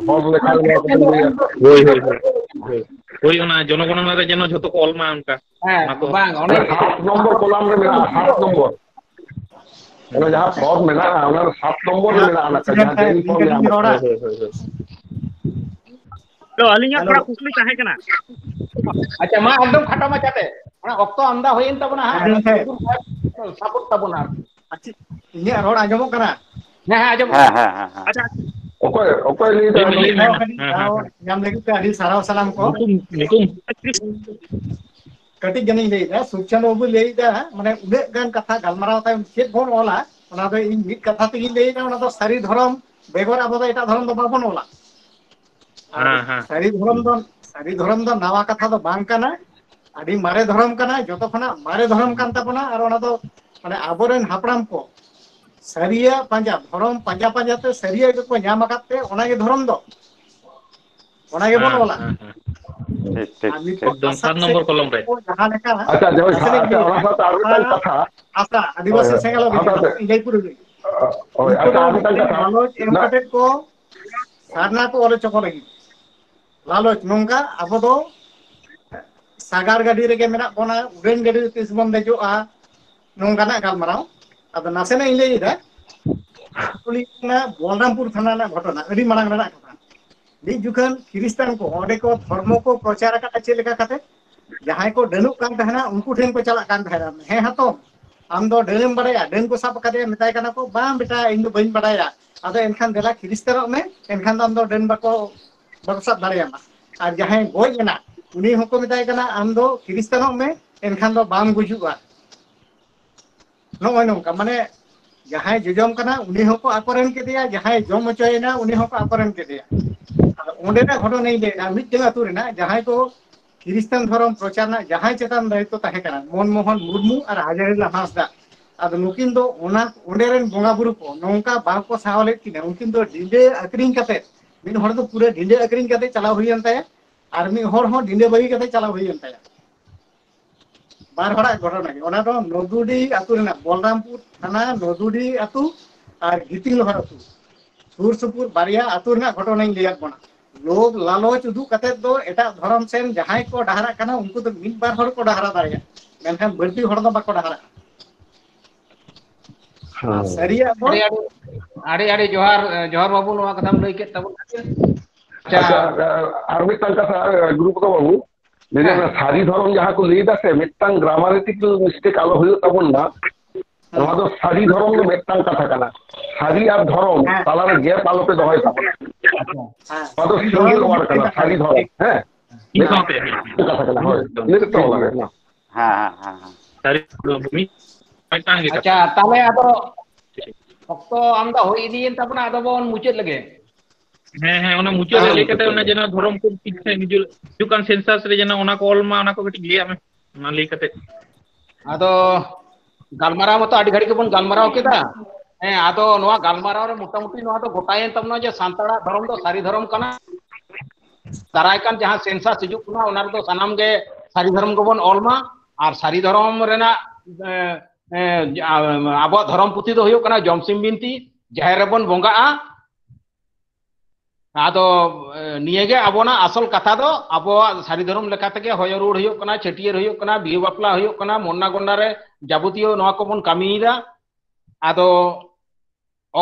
ᱦᱚᱲ ᱞᱮᱠᱷᱟ ᱨᱮ ᱱᱚᱣᱟ ᱠᱚᱵᱚᱱ ᱞᱟᱹᱭᱟ᱾ ᱦᱳᱭ, ᱦᱳᱭ, ᱦᱳᱭ, ᱦᱳᱭ᱾ ᱦᱳᱭ, ᱚᱱᱟ ᱡᱚᱱᱚᱜᱚᱱᱚᱱᱟ ᱨᱮ ᱡᱮᱱᱚ ᱡᱷᱚᱛᱚ ᱠᱚ ᱚᱞ ᱢᱟ ᱚᱱᱠᱟ᱾ ᱦᱮᱸ, ᱚᱱᱟ ᱠᱚ ᱵᱟᱝ, ᱚᱱᱮ ᱚᱱᱟ ᱥᱟᱛ ᱱᱚᱢᱵᱚᱨ ᱠᱚᱞᱟᱢ ᱨᱮ ᱢᱮᱱᱟᱜᱼᱟ, ᱥᱟᱛ ᱱᱚᱢᱵᱚᱨ᱾ ᱚᱱᱟ ᱡᱟᱦᱟᱸ ᱯᱷᱚᱨᱢ ᱢᱮᱱᱟᱜᱼᱟ, ᱚᱱᱟ ᱥᱟᱛ ᱱᱚᱢᱵᱚᱨ ᱨᱮ ᱢᱮᱱᱟᱜᱼᱟ, ᱚᱱᱟ ᱠᱟᱛᱷᱟ, ᱡᱟᱦᱟᱸ ᱡᱟᱹᱨᱤ ᱯᱷᱚᱨᱢ ᱧᱟᱢ ᱠᱟᱱᱟ᱾ ᱦᱳᱭ, ᱦᱳᱭ, ᱦᱳᱭ᱾ ᱛᱚ, ᱟᱹᱞᱤᱧᱟᱜ ᱛᱷᱚᱲᱟ ᱠᱩᱠᱞᱤ ᱛᱟᱦᱮᱸ ᱠᱟᱱᱟ᱾ ᱟᱪᱪᱷᱟ, ᱢᱟ ᱮᱠᱫᱚᱢ ᱠᱷᱟᱴᱚ ᱢᱟᱪᱷᱟᱛᱮ, ᱚᱱᱟ ᱚᱠᱛᱚ ᱟᱢᱫᱟ ᱦᱩᱭᱮᱱ ᱛᱟᱵᱚᱱᱟ ᱦᱟᱸᱜ, ᱦᱮᱸ, ᱦᱮᱸ᱾ ᱥᱟᱯᱳᱨᱴ ᱛᱟᱵᱚᱱᱟ ᱟᱨᱠᱤ᱾ ᱟᱪᱪᱷᱟ, ᱤᱧᱟᱹᱜ ᱨᱚᱲ ᱟᱸᱡᱚᱢᱚᱜ ᱠᱟᱱᱟ? ᱦᱮᱸ, ᱦᱮᱸ, ᱟᱸᱡᱚᱢᱚᱜ ᱠᱟᱱᱟ᱾ ᱦᱮᱸ, ᱦᱮᱸ, ᱦᱮᱸ᱾ ᱟᱪᱪᱷᱟ, ᱚᱠᱚᱭ, ᱚᱠᱚᱭ ᱞᱟᱹᱭ ᱫᱟ? ᱞᱟᱹᱭ ᱢᱮ, ᱞᱟᱹᱭ ᱢᱮ᱾ ᱦᱚᱸ, ᱠᱟᱹᱴᱤᱡ ᱦᱮᱸ, ᱫᱟᱣ ᱦᱮᱸ, ᱦᱮᱸ᱾ ᱧᱟᱢ ᱞᱟᱹᱜᱤᱫ ᱛᱮ ᱟᱹᱰᱤ ᱥᱟᱨᱦᱟᱣ ᱥᱟᱞᱟᱢ ᱠᱚ᱾ ᱧᱩᱛᱩᱢ, ᱧᱩᱛᱩᱢ᱾ ᱠᱟᱹᱴᱤᱡ ᱜᱟᱱᱤᱧ ᱞᱟᱹᱭᱮᱫᱟ, ᱥᱩᱠᱪᱟᱸᱫ ᱵᱟᱹᱵᱩ ᱞᱟᱹᱭᱮᱫᱟ, ᱢᱟᱱᱮ ᱩᱱᱟᱹᱜ ᱜᱟᱱ ᱠᱟᱛᱷᱟ ᱜᱟᱞᱢᱟᱨᱟᱣ ᱛᱟᱭᱚᱢ ᱪᱮᱫ ᱵᱚᱱ ᱚᱞᱟ, ᱚᱱᱟ ᱫᱚ ᱤᱧ ᱢᱤᱫ ᱠᱟᱛᱷᱟ ᱛᱮᱜᱤᱧ ᱞᱟᱹᱭᱮᱫᱟ, ᱚᱱᱟ ᱫᱚ ᱥᱟᱹᱨᱤ ᱫᱷᱚᱨᱚᱢ ᱵᱮᱜᱚᱨ ᱟᱵᱚ ᱫᱚ ᱮᱴᱟᱜ ᱫᱷᱚᱨᱚᱢ ᱫᱚ ᱵᱟᱵᱚᱱ ᱚᱞᱟ᱾ ᱟᱨ ᱦᱮᱸ, ᱦᱮᱸ᱾ ᱥᱟᱹᱨᱤ ᱫᱷᱚᱨᱚᱢ ᱫᱚ, ᱥᱟᱹᱨᱤ ᱫᱷᱚᱨᱚᱢ ᱫᱚ ᱱᱟᱣᱟ ᱠᱟᱛᱷᱟ ᱫᱚ ᱵᱟᱝ ᱠᱟᱱᱟ, ᱟᱹᱰᱤ ᱢᱟᱨᱮ ᱫᱷᱚᱨᱚᱢ ᱠᱟᱱᱟ, ᱡᱚᱛᱚ ᱠᱷᱚᱱᱟᱜ ᱢᱟᱨᱮ ᱫᱷᱚᱨᱚᱢ ᱠᱟᱱ ᱛᱟᱵᱚᱱᱟ᱾ ᱟᱨ ᱚᱱᱟ ᱫᱚ ᱢᱟᱱᱮ ᱟᱵᱚᱨᱮᱱ ᱦᱟᱯᱲᱟᱢ ᱠᱚ ᱥᱟᱹᱨᱤᱭᱟᱜ ᱯᱟᱸᱡᱟ, ᱫᱷᱚᱨᱚᱢ ᱯᱟᱸᱡᱟ ᱯᱟᱸᱡᱟ ᱛᱮ ᱥᱟᱹᱨᱤᱭᱟᱜ ᱜᱮᱠᱚ ᱧᱟᱢ ᱟᱠᱟᱫ ᱛᱮ ᱚᱱᱟᱜᱮ ᱫᱷᱚᱨᱚᱢ ᱫᱚ, ᱚᱱᱟ ᱜᱮᱵᱚᱱ ᱦᱮᱸ, ᱚᱞᱟ᱾ ᱦᱮᱸ, ᱦᱮᱸ᱾ ᱴᱷᱤᱠ, ᱴᱷᱤᱠ, ᱟᱨ ᱱᱤᱛ ᱴᱷᱤᱠ᱾ ᱮᱠᱫᱚᱢ ᱟᱥᱟ ᱥᱟᱛ ᱱᱚᱢᱵᱚᱨ ᱠᱚᱞᱚᱢ ᱨᱮ᱾ ᱠᱚ ᱡᱟᱦᱟᱸ ᱞᱮᱠᱟ ᱟᱪᱪᱷᱟ, ᱡᱟᱦᱳᱭ, ᱱᱟᱥᱮᱱᱟᱜ ᱟᱪᱪᱷᱟ, ᱚᱱᱟ ᱥᱟᱶᱛᱮ ᱟᱨ ᱢᱤᱫᱴᱟᱝ ᱠᱟᱛᱷᱟ᱾ ᱟᱥᱟ, ᱟᱹᱫᱤᱵᱟᱹᱥᱤ ᱦᱳᱭ, ᱥᱮᱸᱜᱮᱞ ᱦᱳᱭ, ᱚᱵᱷᱤᱡᱟᱱ ᱦᱟᱛᱟᱣ ᱯᱮ᱾ ᱤᱧ ᱞᱟᱹᱭ ᱯᱩᱨᱟᱹᱣ ᱞᱮᱜᱮ᱾ ᱦᱳᱭ, ᱩᱱᱠᱩ ᱟᱪᱪᱷᱟ, ᱫᱚ ᱟᱨ ᱢᱤᱫᱴᱟᱝ ᱢᱤᱫᱴᱮᱱ ᱠᱟᱛᱷᱟ᱾ ᱞᱟᱞᱚᱪ ᱮᱢ ᱱᱟ- ᱠᱟᱛᱮ ᱠᱚ ᱥᱟᱨᱱᱟ ᱠᱚ ᱚᱞ ᱦᱚᱪᱚ ᱠᱚ ᱞᱟᱹᱜᱤᱫ᱾ ᱞᱟᱞᱚᱪ ᱱᱚᱝᱠᱟ, ᱟᱵᱚ ᱫᱚ ᱥᱟᱜᱟᱲ ᱜᱟᱹᱰᱤ ᱨᱮᱜᱮ ᱢᱮᱱᱟᱜ ᱵᱚᱱᱟ, ᱩᱰᱟᱹᱱ ᱜᱟᱹᱰᱤ ᱨᱮ ᱛᱤᱥ ᱵᱚᱱ ᱫᱮᱡᱚᱜᱼᱟ, ᱱᱚᱝᱠᱟᱱᱟᱜ ᱜᱟᱞᱢᱟᱨᱟᱣ᱾ ᱟᱫᱚ ᱱᱟᱥᱮᱱᱟᱜ ᱤᱧ ᱞᱟᱹᱭ ᱮᱫᱟ, ᱠᱩᱞᱤ ᱠᱟᱱᱟ ᱵᱚᱞᱨᱟᱢᱯᱩᱨ ᱛᱷᱟᱱᱟ ᱨᱮᱱᱟᱜ ᱜᱷᱚᱴᱚᱱᱟ, ᱟᱹᱰᱤ ᱢᱟᱲᱟᱝ ᱨᱮᱱᱟᱜ ᱠᱟᱛᱷᱟ᱾ ᱢᱤᱫ ᱡᱚᱠᱷᱚᱱ ᱠᱷᱨᱤᱥᱴᱟᱱ ᱠᱚ ᱚᱸᱰᱮ ᱠᱚ ᱫᱷᱚᱨᱢᱚ ᱠᱚ ᱯᱨᱚᱪᱟᱨ ᱟᱠᱟᱫᱟ᱾ ᱪᱮᱫ ᱞᱮᱠᱟ ᱠᱟᱛᱮ? ᱡᱟᱦᱟᱸᱭ ᱠᱚ ᱰᱟᱹᱱᱩᱜ ᱠᱟᱱ ᱛᱟᱦᱮᱱᱟ, ᱩᱱᱠᱩ ᱴᱷᱮᱱ ᱠᱚ ᱪᱟᱞᱟᱜ ᱠᱟᱱ ᱛᱟᱦᱮᱱᱟ, "ᱦᱮᱸ ᱦᱟᱛᱚᱢ, ᱟᱢ ᱫᱚ ᱰᱟᱹᱱᱮᱢ ᱵᱟᱲᱟᱭᱟ?" ᱰᱟᱹᱱ ᱠᱚ ᱥᱟᱵ ᱟᱠᱟᱫᱮᱭᱟ, ᱢᱮᱛᱟᱭ ᱠᱟᱱᱟ ᱠᱚ, "ᱵᱟᱝ ᱵᱮᱴᱟ, ᱤᱧ ᱫᱚ ᱵᱟᱹᱧ ᱵᱟᱲᱟᱭᱟ, ᱟᱫᱚ ᱮᱱᱠᱷᱟᱱ ᱫᱮᱞᱟ ᱠᱷᱨᱤᱥᱴᱟᱱᱚᱜ ᱢᱮ, ᱮᱱᱠᱷᱟᱱ ᱫᱚ ᱟᱢ ᱫᱚ ᱰᱟᱹᱱ ᱵᱟᱠᱚ, ᱵᱟᱠᱚ ᱥᱟᱵ ᱫᱟᱲᱮᱭᱟᱢᱟ᱾" ᱟᱨ ᱡᱟᱦᱟᱸᱭ ᱜᱚᱡ ᱮᱱᱟ, ᱩᱱᱤ ᱦᱚᱸᱠᱚ ᱢᱮᱛᱟᱭ ᱠᱟᱱᱟ, "ᱟᱢ ᱫᱚ ᱠᱷᱨᱤᱥᱴᱟᱱᱚᱜ ᱢᱮ, ᱮᱱᱠᱷᱟᱱ ᱫᱚ ᱵᱟᱢ ᱜᱩᱡᱩᱜᱼᱟ᱾" ᱱᱚᱜᱼᱚᱭ ᱱᱚᱝᱠᱟ, ᱢᱟᱱᱮ ᱡᱟᱦᱟᱸᱭ ᱡᱚᱡᱚᱢ ᱠᱟᱱᱟ, ᱩᱱᱤ ᱦᱚᱸᱠᱚ ᱟᱠᱚᱨᱮᱱ ᱠᱮᱫᱮᱭᱟ, ᱡᱟᱦᱟᱸᱭ ᱡᱚᱢ ᱦᱚᱪᱚᱭᱮᱱᱟ, ᱩᱱᱤ ᱦᱚᱸᱠᱚ ᱟᱠᱚᱨᱮᱱ ᱠᱮᱫᱮᱭᱟ᱾ ᱟᱫᱚ ᱚᱸᱰᱮᱱᱟᱜ ᱜᱷᱚᱴᱚᱱᱟᱧ ᱞᱟᱹᱭᱫᱟ, ᱢᱤᱫᱴᱟᱝ ᱟᱹᱛᱩ ᱨᱮᱱᱟᱜ ᱡᱟᱦᱟᱸᱭ ᱠᱚ ᱠᱷᱨᱤᱥᱴᱟᱱ ᱫᱷᱚᱨᱚᱢ ᱯᱨᱚᱪᱟᱨ ᱨᱮᱱᱟᱜ ᱡᱟᱦᱟᱸᱭ ᱪᱮᱛᱟᱱ ᱫᱟᱭᱤᱛᱛᱚ ᱛᱟᱦᱮᱸ ᱠᱟᱱᱟ, ᱢᱚᱱᱢᱳᱦᱚᱱ ᱢᱩᱨᱢᱩ ᱟᱨ ᱦᱟᱡᱟᱨᱤᱞᱟᱞ ᱦᱟᱸᱥᱫᱟ, ᱟᱫᱚ ᱱᱩᱠᱤᱱ ᱫᱚ ᱚᱱᱟ ᱚᱸᱰᱮ ᱨᱮᱱ ᱵᱚᱸᱜᱟ ᱵᱩᱨᱩ ᱠᱚ ᱱᱚᱝᱠᱟ ᱵᱟᱝ ᱠᱚ ᱥᱟᱦᱟᱣ ᱞᱮᱫ ᱠᱤᱱᱟ᱾ ᱩᱱᱠᱤᱱ ᱫᱚ ᱰᱤᱸᱰᱟᱹ ᱟᱹᱠᱷᱨᱤᱧ ᱠᱟᱛᱮ, ᱢᱤᱫ ᱦᱚᱲ ᱫᱚ ᱯᱩᱨᱟᱹ ᱰᱤᱸᱰᱟᱹ ᱟᱹᱠᱷᱨᱤᱧ ᱠᱟᱛᱮ ᱪᱟᱞᱟᱣ ᱦᱩᱭᱮᱱ ᱛᱟᱭᱟ, ᱟᱨ ᱢᱤᱫ ᱦᱚᱲ ᱦᱚᱸ ᱰᱤᱸᱰᱟᱹ ᱵᱟᱹᱜᱤ ᱠᱟᱛᱮ ᱪᱟᱞᱟᱣ ᱦᱩᱭᱮᱱ ᱛᱟᱭᱟ᱾ ᱵᱟᱨ ᱦᱚᱲᱟᱜ ᱜᱷᱚᱴᱚᱱᱟ ᱜᱮ᱾ ᱚᱱᱟ ᱫᱚ ᱱᱚᱫᱩᱰᱤ ᱟᱹᱛᱩ ᱨᱮᱱᱟᱜ, ᱵᱚᱞᱨᱟᱢᱯᱩᱨ ᱛᱷᱟᱱᱟ ᱱᱚᱫᱩᱰᱤ ᱟᱹᱛᱩ ᱟᱨ ᱜᱤᱛᱤᱞ ᱞᱚᱦᱟᱨ ᱟᱹᱛᱩ, ᱥᱩᱨ ᱥᱩᱯᱩᱨ ᱵᱟᱨᱭᱟ ᱟᱹᱛᱩ ᱨᱮᱱᱟᱜ ᱜᱷᱚᱴᱚᱱᱟᱧ ᱞᱟᱹᱭᱟᱫ ᱵᱚᱱᱟ᱾ ᱞᱳᱵᱷ ᱞᱟᱞᱚᱪ ᱩᱫᱩᱜ ᱠᱟᱛᱮ ᱫᱚ ᱮᱴᱟᱜ ᱫᱷᱚᱨᱚᱢ ᱥᱮᱱ ᱡᱟᱦᱟᱸᱭ ᱠᱚ ᱰᱟᱦᱟᱨᱟᱜ ᱠᱟᱱᱟ, ᱩᱱᱠᱩ ᱫᱚ ᱢᱤᱫ ᱵᱟᱨ ᱦᱚᱲ ᱠᱚ ᱰᱟᱦᱟᱨᱟ ᱫᱟᱲᱮᱭᱟᱜᱼᱟ, ᱢᱮᱱᱠᱷᱟᱱ ᱵᱟᱹᱲᱛᱤ ᱦᱚᱲ ᱫᱚ ᱵᱟᱠᱚ ᱰᱟᱦᱟᱨᱟᱜᱼᱟ᱾ ᱟᱨ ᱦᱮᱸ᱾ ᱥᱟᱹᱨᱤᱭᱟᱜ ᱫᱚ ᱟᱹᱰᱤ, ᱟᱹᱰᱤ, ᱟᱹᱰᱤ, ᱟᱹᱰᱤ ᱡᱚᱦᱟᱨ, ᱡᱚᱦᱟᱨ ᱵᱟᱹᱵᱩ, ᱱᱚᱣᱟ ᱠᱟᱛᱷᱟᱢ ᱞᱟᱹᱭ ᱠᱮᱫ ᱛᱟᱵᱚᱱ ᱠᱷᱟᱹᱛᱤᱨ᱾ ᱟᱪᱪᱷᱟ᱾ ᱟᱪᱪᱷᱟ, ᱟᱨ ᱢᱤᱫᱴᱟᱝ ᱠᱟᱛᱷᱟ, ᱜᱩᱨᱩᱯᱚᱫᱚ ᱵᱟᱹᱵᱩ, ᱞᱟᱹᱭ ᱦᱮᱸ᱾ ᱫᱟᱹᱧ, ᱥᱟᱹᱨᱤ ᱫᱷᱚᱨᱚᱢ ᱡᱟᱦᱟᱸ ᱠᱚ ᱞᱟᱹᱭ ᱫᱟ ᱥᱮ, ᱢᱤᱫᱴᱟᱝ grammatical mistake ᱟᱞᱚ ᱦᱩᱭᱩᱜ ᱛᱟᱵᱚᱱ ᱢᱟ᱾ ᱦᱮᱸ᱾ ᱱᱚᱣᱟ ᱫᱚ ᱥᱟᱹᱨᱤ ᱫᱷᱚᱨᱚᱢ ᱫᱚ ᱢᱤᱫᱴᱟᱝ ᱠᱟᱛᱷᱟ ᱠᱟᱱᱟ, ᱥᱟᱹᱨᱤ ᱟᱨ ᱫᱷᱚᱨᱚᱢ ᱦᱮᱸ᱾ ᱛᱟᱞᱟᱨᱮ gap ᱟᱞᱚᱯᱮ ᱫᱚᱦᱚᱭ ᱛᱟᱵᱚᱱᱟ᱾ ᱦᱮᱸ᱾ ᱱᱚᱣᱟ ᱫᱚ ᱥᱟᱹᱨᱤ singular ᱫᱷᱚᱨᱚᱢ word ᱠᱟᱱᱟ, ᱥᱟᱹᱨᱤ ᱫᱷᱚᱨᱚᱢ᱾ ᱦᱮᱸ᱾ ᱢᱤᱫ ᱥᱟᱶᱛᱮ᱾ ᱢᱤᱫ ᱠᱟᱛᱷᱟ ᱠᱟᱱᱟ, ᱦᱳᱭ᱾ ᱢᱤᱫ ᱠᱟᱛᱷᱟ ᱠᱟᱱᱟ᱾ ᱦᱮᱸ, ᱦᱮᱸ, ᱦᱮᱸ᱾ ᱥᱟᱹᱨᱤ ᱫᱷᱚᱨᱚᱢ ᱢᱤᱫ, ᱢᱤᱫᱴᱟᱝ ᱜᱮ ᱟᱪᱪᱷᱟ, ᱠᱟᱛᱷᱟ᱾ ᱛᱟᱦᱞᱮ ᱟᱫᱚ ᱚᱠᱛᱚ ᱟᱢᱫᱟ ᱦᱩᱭ ᱤᱫᱤᱭᱮᱱ ᱛᱟᱵᱚᱱᱟ, ᱟᱫᱚ ᱵᱚᱱ ᱢᱩᱪᱟᱹᱫ ᱞᱮᱜᱮ᱾ ᱦᱮᱸ, ᱦᱮᱸ, ᱚᱱᱟ ᱢᱩᱪᱟᱹᱫ ᱨᱮ ᱦᱮᱸ, ᱞᱟᱹᱭ ᱠᱟᱛᱮ ᱢᱩᱪᱟᱹᱫ ᱚᱱᱟ ᱞᱮᱜᱮ᱾ ᱡᱮᱱᱚ ᱫᱷᱚᱨᱚᱢ code ᱴᱷᱤᱠ ᱥᱟᱺᱦᱤᱡ ᱦᱤᱡᱩᱜ, ᱦᱤᱡᱩᱜ ᱠᱟᱱ census ᱨᱮ ᱡᱮᱱᱚ ᱚᱱᱟ ᱠᱚ ᱚᱞ ᱢᱟ, ᱚᱱᱟ ᱠᱚ ᱠᱟᱹᱴᱤᱡ ᱞᱟᱹᱭᱟᱜ ᱢᱮ, ᱚᱱᱟ ᱞᱟᱹᱭ ᱠᱟᱛᱮ᱾ ᱟᱫᱚ ᱜᱟᱞᱢᱟᱨᱟᱣ ᱢᱟᱛᱚ ᱟᱹᱰᱤ ᱜᱷᱟᱹᱲᱤᱡ ᱜᱮᱵᱚᱱ ᱜᱟᱞᱢᱟᱨᱟᱣ ᱠᱮᱫᱟ᱾ ᱦᱮᱸ, ᱟᱫᱚ ᱱᱚᱣᱟ ᱜᱟᱞᱢᱟᱨᱟᱣ ᱨᱮ ᱢᱚᱴᱟᱢᱩᱴᱤ ᱱᱚᱣᱟ ᱫᱚ ᱜᱚᱴᱟᱭᱮᱱ ᱛᱟᱵᱚᱱᱟ ᱡᱮ ᱥᱟᱱᱛᱟᱲᱟᱜ ᱫᱷᱚᱨᱚᱢ ᱫᱚ ᱥᱟᱹᱨᱤ ᱫᱷᱚᱨᱚᱢ ᱠᱟᱱᱟ᱾ ᱫᱟᱨᱟᱭ ᱠᱟᱱ ᱡᱟᱦᱟᱸ census ᱦᱤᱡᱩᱜ ᱠᱟᱱᱟ, ᱚᱱᱟ ᱨᱮᱫᱚ ᱥᱟᱱᱟᱢ ᱜᱮ ᱥᱟᱹᱨᱤ ᱫᱷᱚᱨᱚᱢ ᱜᱮᱵᱚᱱ ᱚᱞ ᱢᱟ᱾ ᱟᱨ ᱥᱟᱹᱨᱤ ᱫᱷᱚᱨᱚᱢ ᱨᱮᱱᱟᱜ, ᱮ, ᱮ, ᱟᱵᱚᱣᱟᱜ ᱫᱷᱚᱨᱚᱢ ᱯᱩᱛᱷᱤ ᱫᱚ ᱦᱩᱭᱩᱜ ᱠᱟᱱᱟ ᱡᱚᱢᱥᱤᱢ ᱵᱤᱱᱛᱤ, ᱡᱟᱦᱮᱨ ᱨᱮᱵᱚᱱ ᱵᱚᱸᱜᱟᱜᱼᱟ᱾ ᱟᱫᱚ, ᱮ, ᱱᱤᱭᱟᱹᱜᱮ ᱟᱵᱚᱱᱟᱜ ᱟᱥᱚᱞ ᱠᱟᱛᱷᱟ ᱫᱚ, ᱟᱵᱚᱣᱟᱜ ᱥᱟᱹᱨᱤ ᱫᱷᱚᱨᱚᱢ ᱞᱮᱠᱟ ᱛᱮᱜᱮ ᱦᱚᱭᱚ ᱨᱩᱣᱟᱹᱲ ᱦᱩᱭᱩᱜ ᱠᱟᱱᱟ, ᱪᱷᱟᱹᱴᱭᱟᱹᱨ ᱦᱩᱭᱩᱜ ᱠᱟᱱᱟ, ᱵᱤᱦᱟᱹ ᱵᱟᱯᱞᱟ ᱦᱩᱭᱩᱜ ᱠᱟᱱᱟ, ᱢᱚᱱᱱᱟ ᱜᱚᱱᱱᱟ ᱨᱮ ᱡᱟᱵᱚᱛᱤᱭᱚ ᱱᱚᱣᱟ ᱠᱚᱵᱚᱱ ᱠᱟᱹᱢᱤᱭᱮᱫᱟ᱾ ᱟᱫᱚ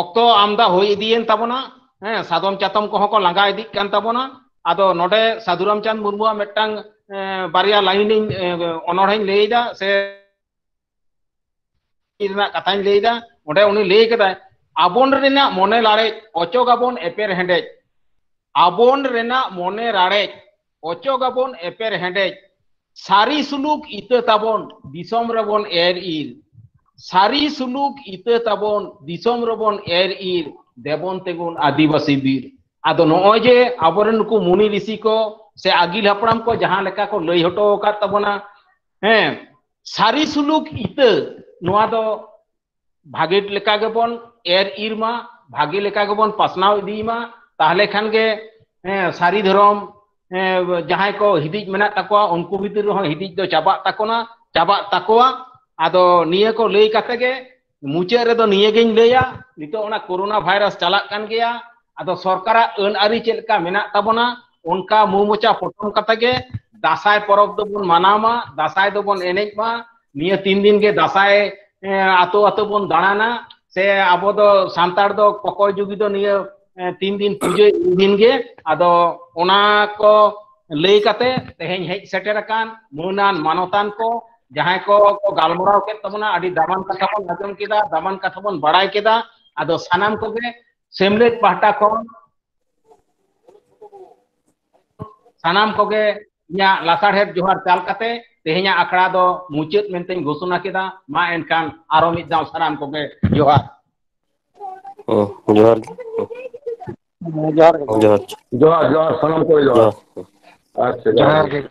ᱚᱠᱛᱚ ᱟᱢᱫᱟ ᱦᱩᱭ ᱤᱫᱤᱭᱮᱱ ᱛᱟᱵᱚᱱᱟ᱾ ᱦᱮᱸ, ᱥᱟᱫᱚᱢ ᱪᱟᱛᱚᱢ ᱠᱚᱦᱚᱸ ᱠᱚ ᱞᱟᱸᱜᱟ ᱤᱫᱤᱜ ᱠᱟᱱ ᱛᱟᱵᱚᱱᱟ᱾ ᱟᱫᱚ ᱱᱚᱰᱮ ᱥᱟᱹᱫᱷᱩ ᱨᱟᱢᱪᱟᱸᱫᱽ ᱢᱩᱨᱢᱩᱣᱟᱜ ᱢᱤᱫᱴᱟᱝ, ᱮ, ᱵᱟᱨᱭᱟ ᱞᱟᱭᱤᱱ ᱤᱧ, ᱮ, ᱚᱱᱚᱬᱦᱮᱧ ᱞᱟᱹᱭᱫᱟ, ᱥᱮ ᱨᱮᱱᱟᱜ ᱠᱟᱛᱷᱟᱧ ᱞᱟᱹᱭᱫᱟ᱾ ᱚᱸᱰᱮ ᱩᱱᱤ ᱞᱟᱹᱭ ᱠᱮᱫᱟᱭ, "ᱟᱵᱚᱱ ᱨᱮᱱᱟᱜ ᱢᱚᱱᱮ ᱞᱟᱲᱮᱡ, ᱚᱪᱚᱜᱟᱵᱚᱱ ᱮᱯᱮᱨ ᱦᱮᱸᱰᱮᱡ, ᱟᱵᱚᱱ ᱨᱮᱱᱟᱜ ᱢᱚᱱᱮ ᱞᱟᱲᱮᱡ, ᱚᱪᱚᱜᱟᱵᱚᱱ ᱮᱯᱮᱨ ᱦᱮᱸᱰᱮᱡ, ᱥᱟᱹᱨᱤ ᱥᱩᱞᱩᱠ ᱤᱛᱟᱹ ᱛᱟᱵᱚᱱ ᱫᱤᱥᱚᱢ ᱨᱮᱵᱚᱱ ᱮᱨ ᱤᱨ, ᱥᱟᱹᱨᱤ ᱥᱩᱞᱩᱠ ᱤᱛᱟᱹ ᱛᱟᱵᱚᱱ ᱫᱤᱥᱚᱢ ᱨᱮᱵᱚᱱ ᱮᱨ ᱤᱨ, ᱫᱮᱵᱚᱱ ᱛᱮᱵᱚᱱ ᱟᱹᱫᱤᱵᱟᱹᱥᱤ ᱵᱤᱨ᱾" ᱟᱫᱚ ᱱᱚᱜᱼᱚᱭ ᱡᱮ ᱟᱵᱚᱨᱮᱱ ᱱᱩᱠᱩ ᱢᱩᱱᱤ ᱨᱤᱥᱤ ᱠᱚ ᱥᱮ ᱟᱹᱜᱤᱞ ᱦᱟᱯᱲᱟᱢ ᱠᱚ ᱡᱟᱦᱟᱸ ᱞᱮᱠᱟ ᱠᱚ ᱞᱟᱹᱭ ᱦᱚᱴᱚ ᱟᱠᱟᱫ ᱛᱟᱵᱚᱱᱟ, ᱦᱮᱸ, ᱥᱟᱹᱨᱤ ᱥᱩᱞᱩᱠ ᱤᱛᱟᱹ, ᱱᱚᱣᱟ ᱫᱚ ᱵᱷᱟᱜᱮ ᱞᱮᱠᱟ ᱜᱮᱵᱚᱱ ᱮᱨ ᱤᱨ ᱢᱟ, ᱵᱷᱟᱜᱮ ᱞᱮᱠᱟ ᱜᱮᱵᱚᱱ ᱯᱟᱥᱱᱟᱣ ᱤᱫᱤᱭ ᱢᱟ᱾ ᱛᱟᱦᱞᱮ ᱠᱷᱟᱱ ᱜᱮ, ᱦᱮᱸ, ᱥᱟᱹᱨᱤ ᱫᱷᱚᱨᱚᱢ, ᱦᱮᱸ, ᱡᱟᱦᱟᱸᱭ ᱠᱚ ᱦᱤᱫᱤᱡ ᱢᱮᱱᱟᱜ ᱛᱟᱠᱚᱣᱟ, ᱩᱱᱠᱩ ᱵᱷᱤᱛᱤᱨ ᱨᱮᱦᱚᱸ ᱦᱤᱫᱤᱡ ᱫᱚ ᱪᱟᱵᱟᱜ ᱛᱟᱠᱚᱱᱟ, ᱪᱟᱵᱟᱜ ᱛᱟᱠᱚᱣᱟ᱾ ᱟᱫᱚ ᱱᱤᱭᱟᱹ ᱠᱚ ᱞᱟᱹᱭ ᱠᱟᱛᱮ ᱜᱮ ᱢᱩᱪᱟᱹᱫ ᱨᱮᱫᱚ ᱱᱤᱭᱟᱹ ᱜᱤᱧ ᱞᱟᱹᱭᱟ, ᱱᱤᱛᱚᱜ ᱚᱱᱟ ᱠᱳᱨᱳᱱᱟ ᱵᱷᱟᱭᱨᱟᱥ ᱪᱟᱞᱟᱜ ᱠᱟᱱ ᱜᱮᱭᱟ᱾ ᱟᱫᱚ ᱥᱚᱨᱠᱟᱨᱟᱜ ᱟᱹᱱ ᱟᱹᱨᱤ ᱪᱮᱫ ᱞᱮᱠᱟ ᱢᱮᱱᱟᱜ ᱛᱟᱵᱚᱱᱟ, ᱚᱱᱠᱟ ᱢᱩ ᱢᱚᱪᱟ ᱯᱚᱴᱚᱢ ᱠᱟᱛᱮ ᱜᱮ ᱫᱟᱸᱥᱟᱭ ᱯᱚᱨᱚᱵᱽ ᱫᱚᱵᱚᱱ ᱢᱟᱱᱟᱣ ᱢᱟ, ᱫᱟᱸᱥᱟᱭ ᱫᱚᱵᱚᱱ ᱮᱱᱮᱡ ᱢᱟ᱾ ᱱᱤᱭᱟᱹ ᱛᱤᱱ ᱫᱤᱱ ᱜᱮ ᱫᱟᱸᱥᱟᱭ, ᱮ, ᱟᱛᱳ ᱟᱛᱳ ᱵᱚᱱ ᱫᱟᱬᱟᱱᱟ, ᱥᱮ ᱟᱵᱚ ᱫᱚ ᱥᱟᱱᱛᱟᱲ ᱫᱚ ᱠᱚᱠᱚᱭ ᱡᱩᱜᱤ ᱫᱚ ᱱᱤᱭᱟᱹ, ᱮ, ᱛᱤᱱ ᱫᱤᱱ ᱯᱩᱡᱟᱹ ᱤᱱ ᱫᱤᱱ ᱜᱮ᱾ ᱟᱫᱚ ᱚᱱᱟ ᱠᱚ ᱞᱟᱹᱭ ᱠᱟᱛᱮ ᱛᱮᱦᱮᱧ ᱦᱮᱡ ᱥᱮᱴᱮᱨ ᱟᱠᱟᱱ ᱢᱟᱹᱱᱟᱱ ᱢᱟᱱᱚᱛᱟᱱ ᱠᱚ, ᱡᱟᱦᱟᱸᱭ ᱠᱚ, ᱠᱚ ᱜᱟᱞᱢᱟᱨᱟᱣ ᱠᱮᱫ ᱛᱟᱵᱚᱱᱟ, ᱟᱹᱰᱤ ᱫᱟᱢᱟᱱ ᱠᱟᱛᱷᱟ ᱵᱚᱱ ᱟᱸᱡᱚᱢ ᱠᱮᱫᱟ, ᱫᱟᱢᱟᱱ ᱠᱟᱛᱷᱟ ᱵᱚᱱ ᱵᱟᱲᱟᱭ ᱠᱮᱫᱟ᱾ ᱟᱫᱚ ᱥᱟᱱᱟᱢ ᱠᱚᱜᱮ ᱥᱮᱢᱞᱮᱫ ᱯᱟᱦᱴᱟ ᱠᱷᱚᱱ ᱥᱟᱱᱟᱢ ᱠᱚᱜᱮ ᱤᱧᱟᱹᱜ ᱞᱟᱥᱟᱲᱦᱮᱫ ᱡᱚᱦᱟᱨ ᱪᱟᱞ ᱠᱟᱛᱮ ᱛᱮᱦᱮᱧᱟᱜ ᱟᱠᱷᱲᱟ ᱫᱚ ᱢᱩᱪᱟᱹᱫ ᱢᱮᱱᱛᱮᱧ ᱜᱷᱳᱥᱚᱱᱟ ᱠᱮᱫᱟ᱾ ᱢᱟ ᱮᱱᱠᱷᱟᱱ ᱟᱨᱚ ᱢᱤᱫ ᱫᱷᱟᱣ ᱥᱟᱱᱟᱢ ᱠᱚᱜᱮ ᱡᱚᱦᱟᱨ᱾ ᱦᱩᱸ, ᱡᱚᱦᱟᱨ ᱜᱮ᱾ ᱦᱮᱸ, ᱡᱚᱦᱟᱨ ᱜᱮ᱾ ᱡᱚᱦᱟᱨ᱾ ᱡᱚᱦᱟᱨ, ᱡᱚᱦᱟᱨ, ᱥᱟᱱᱟᱢ ᱠᱚ ᱡᱚᱦᱟᱨ᱾ ᱡᱚᱦᱟᱨ᱾ ᱟᱪᱪᱷᱟ, ᱡᱚᱦᱟᱨ ᱡᱚᱦᱟᱨ ᱜᱮ᱾ ᱜᱮ᱾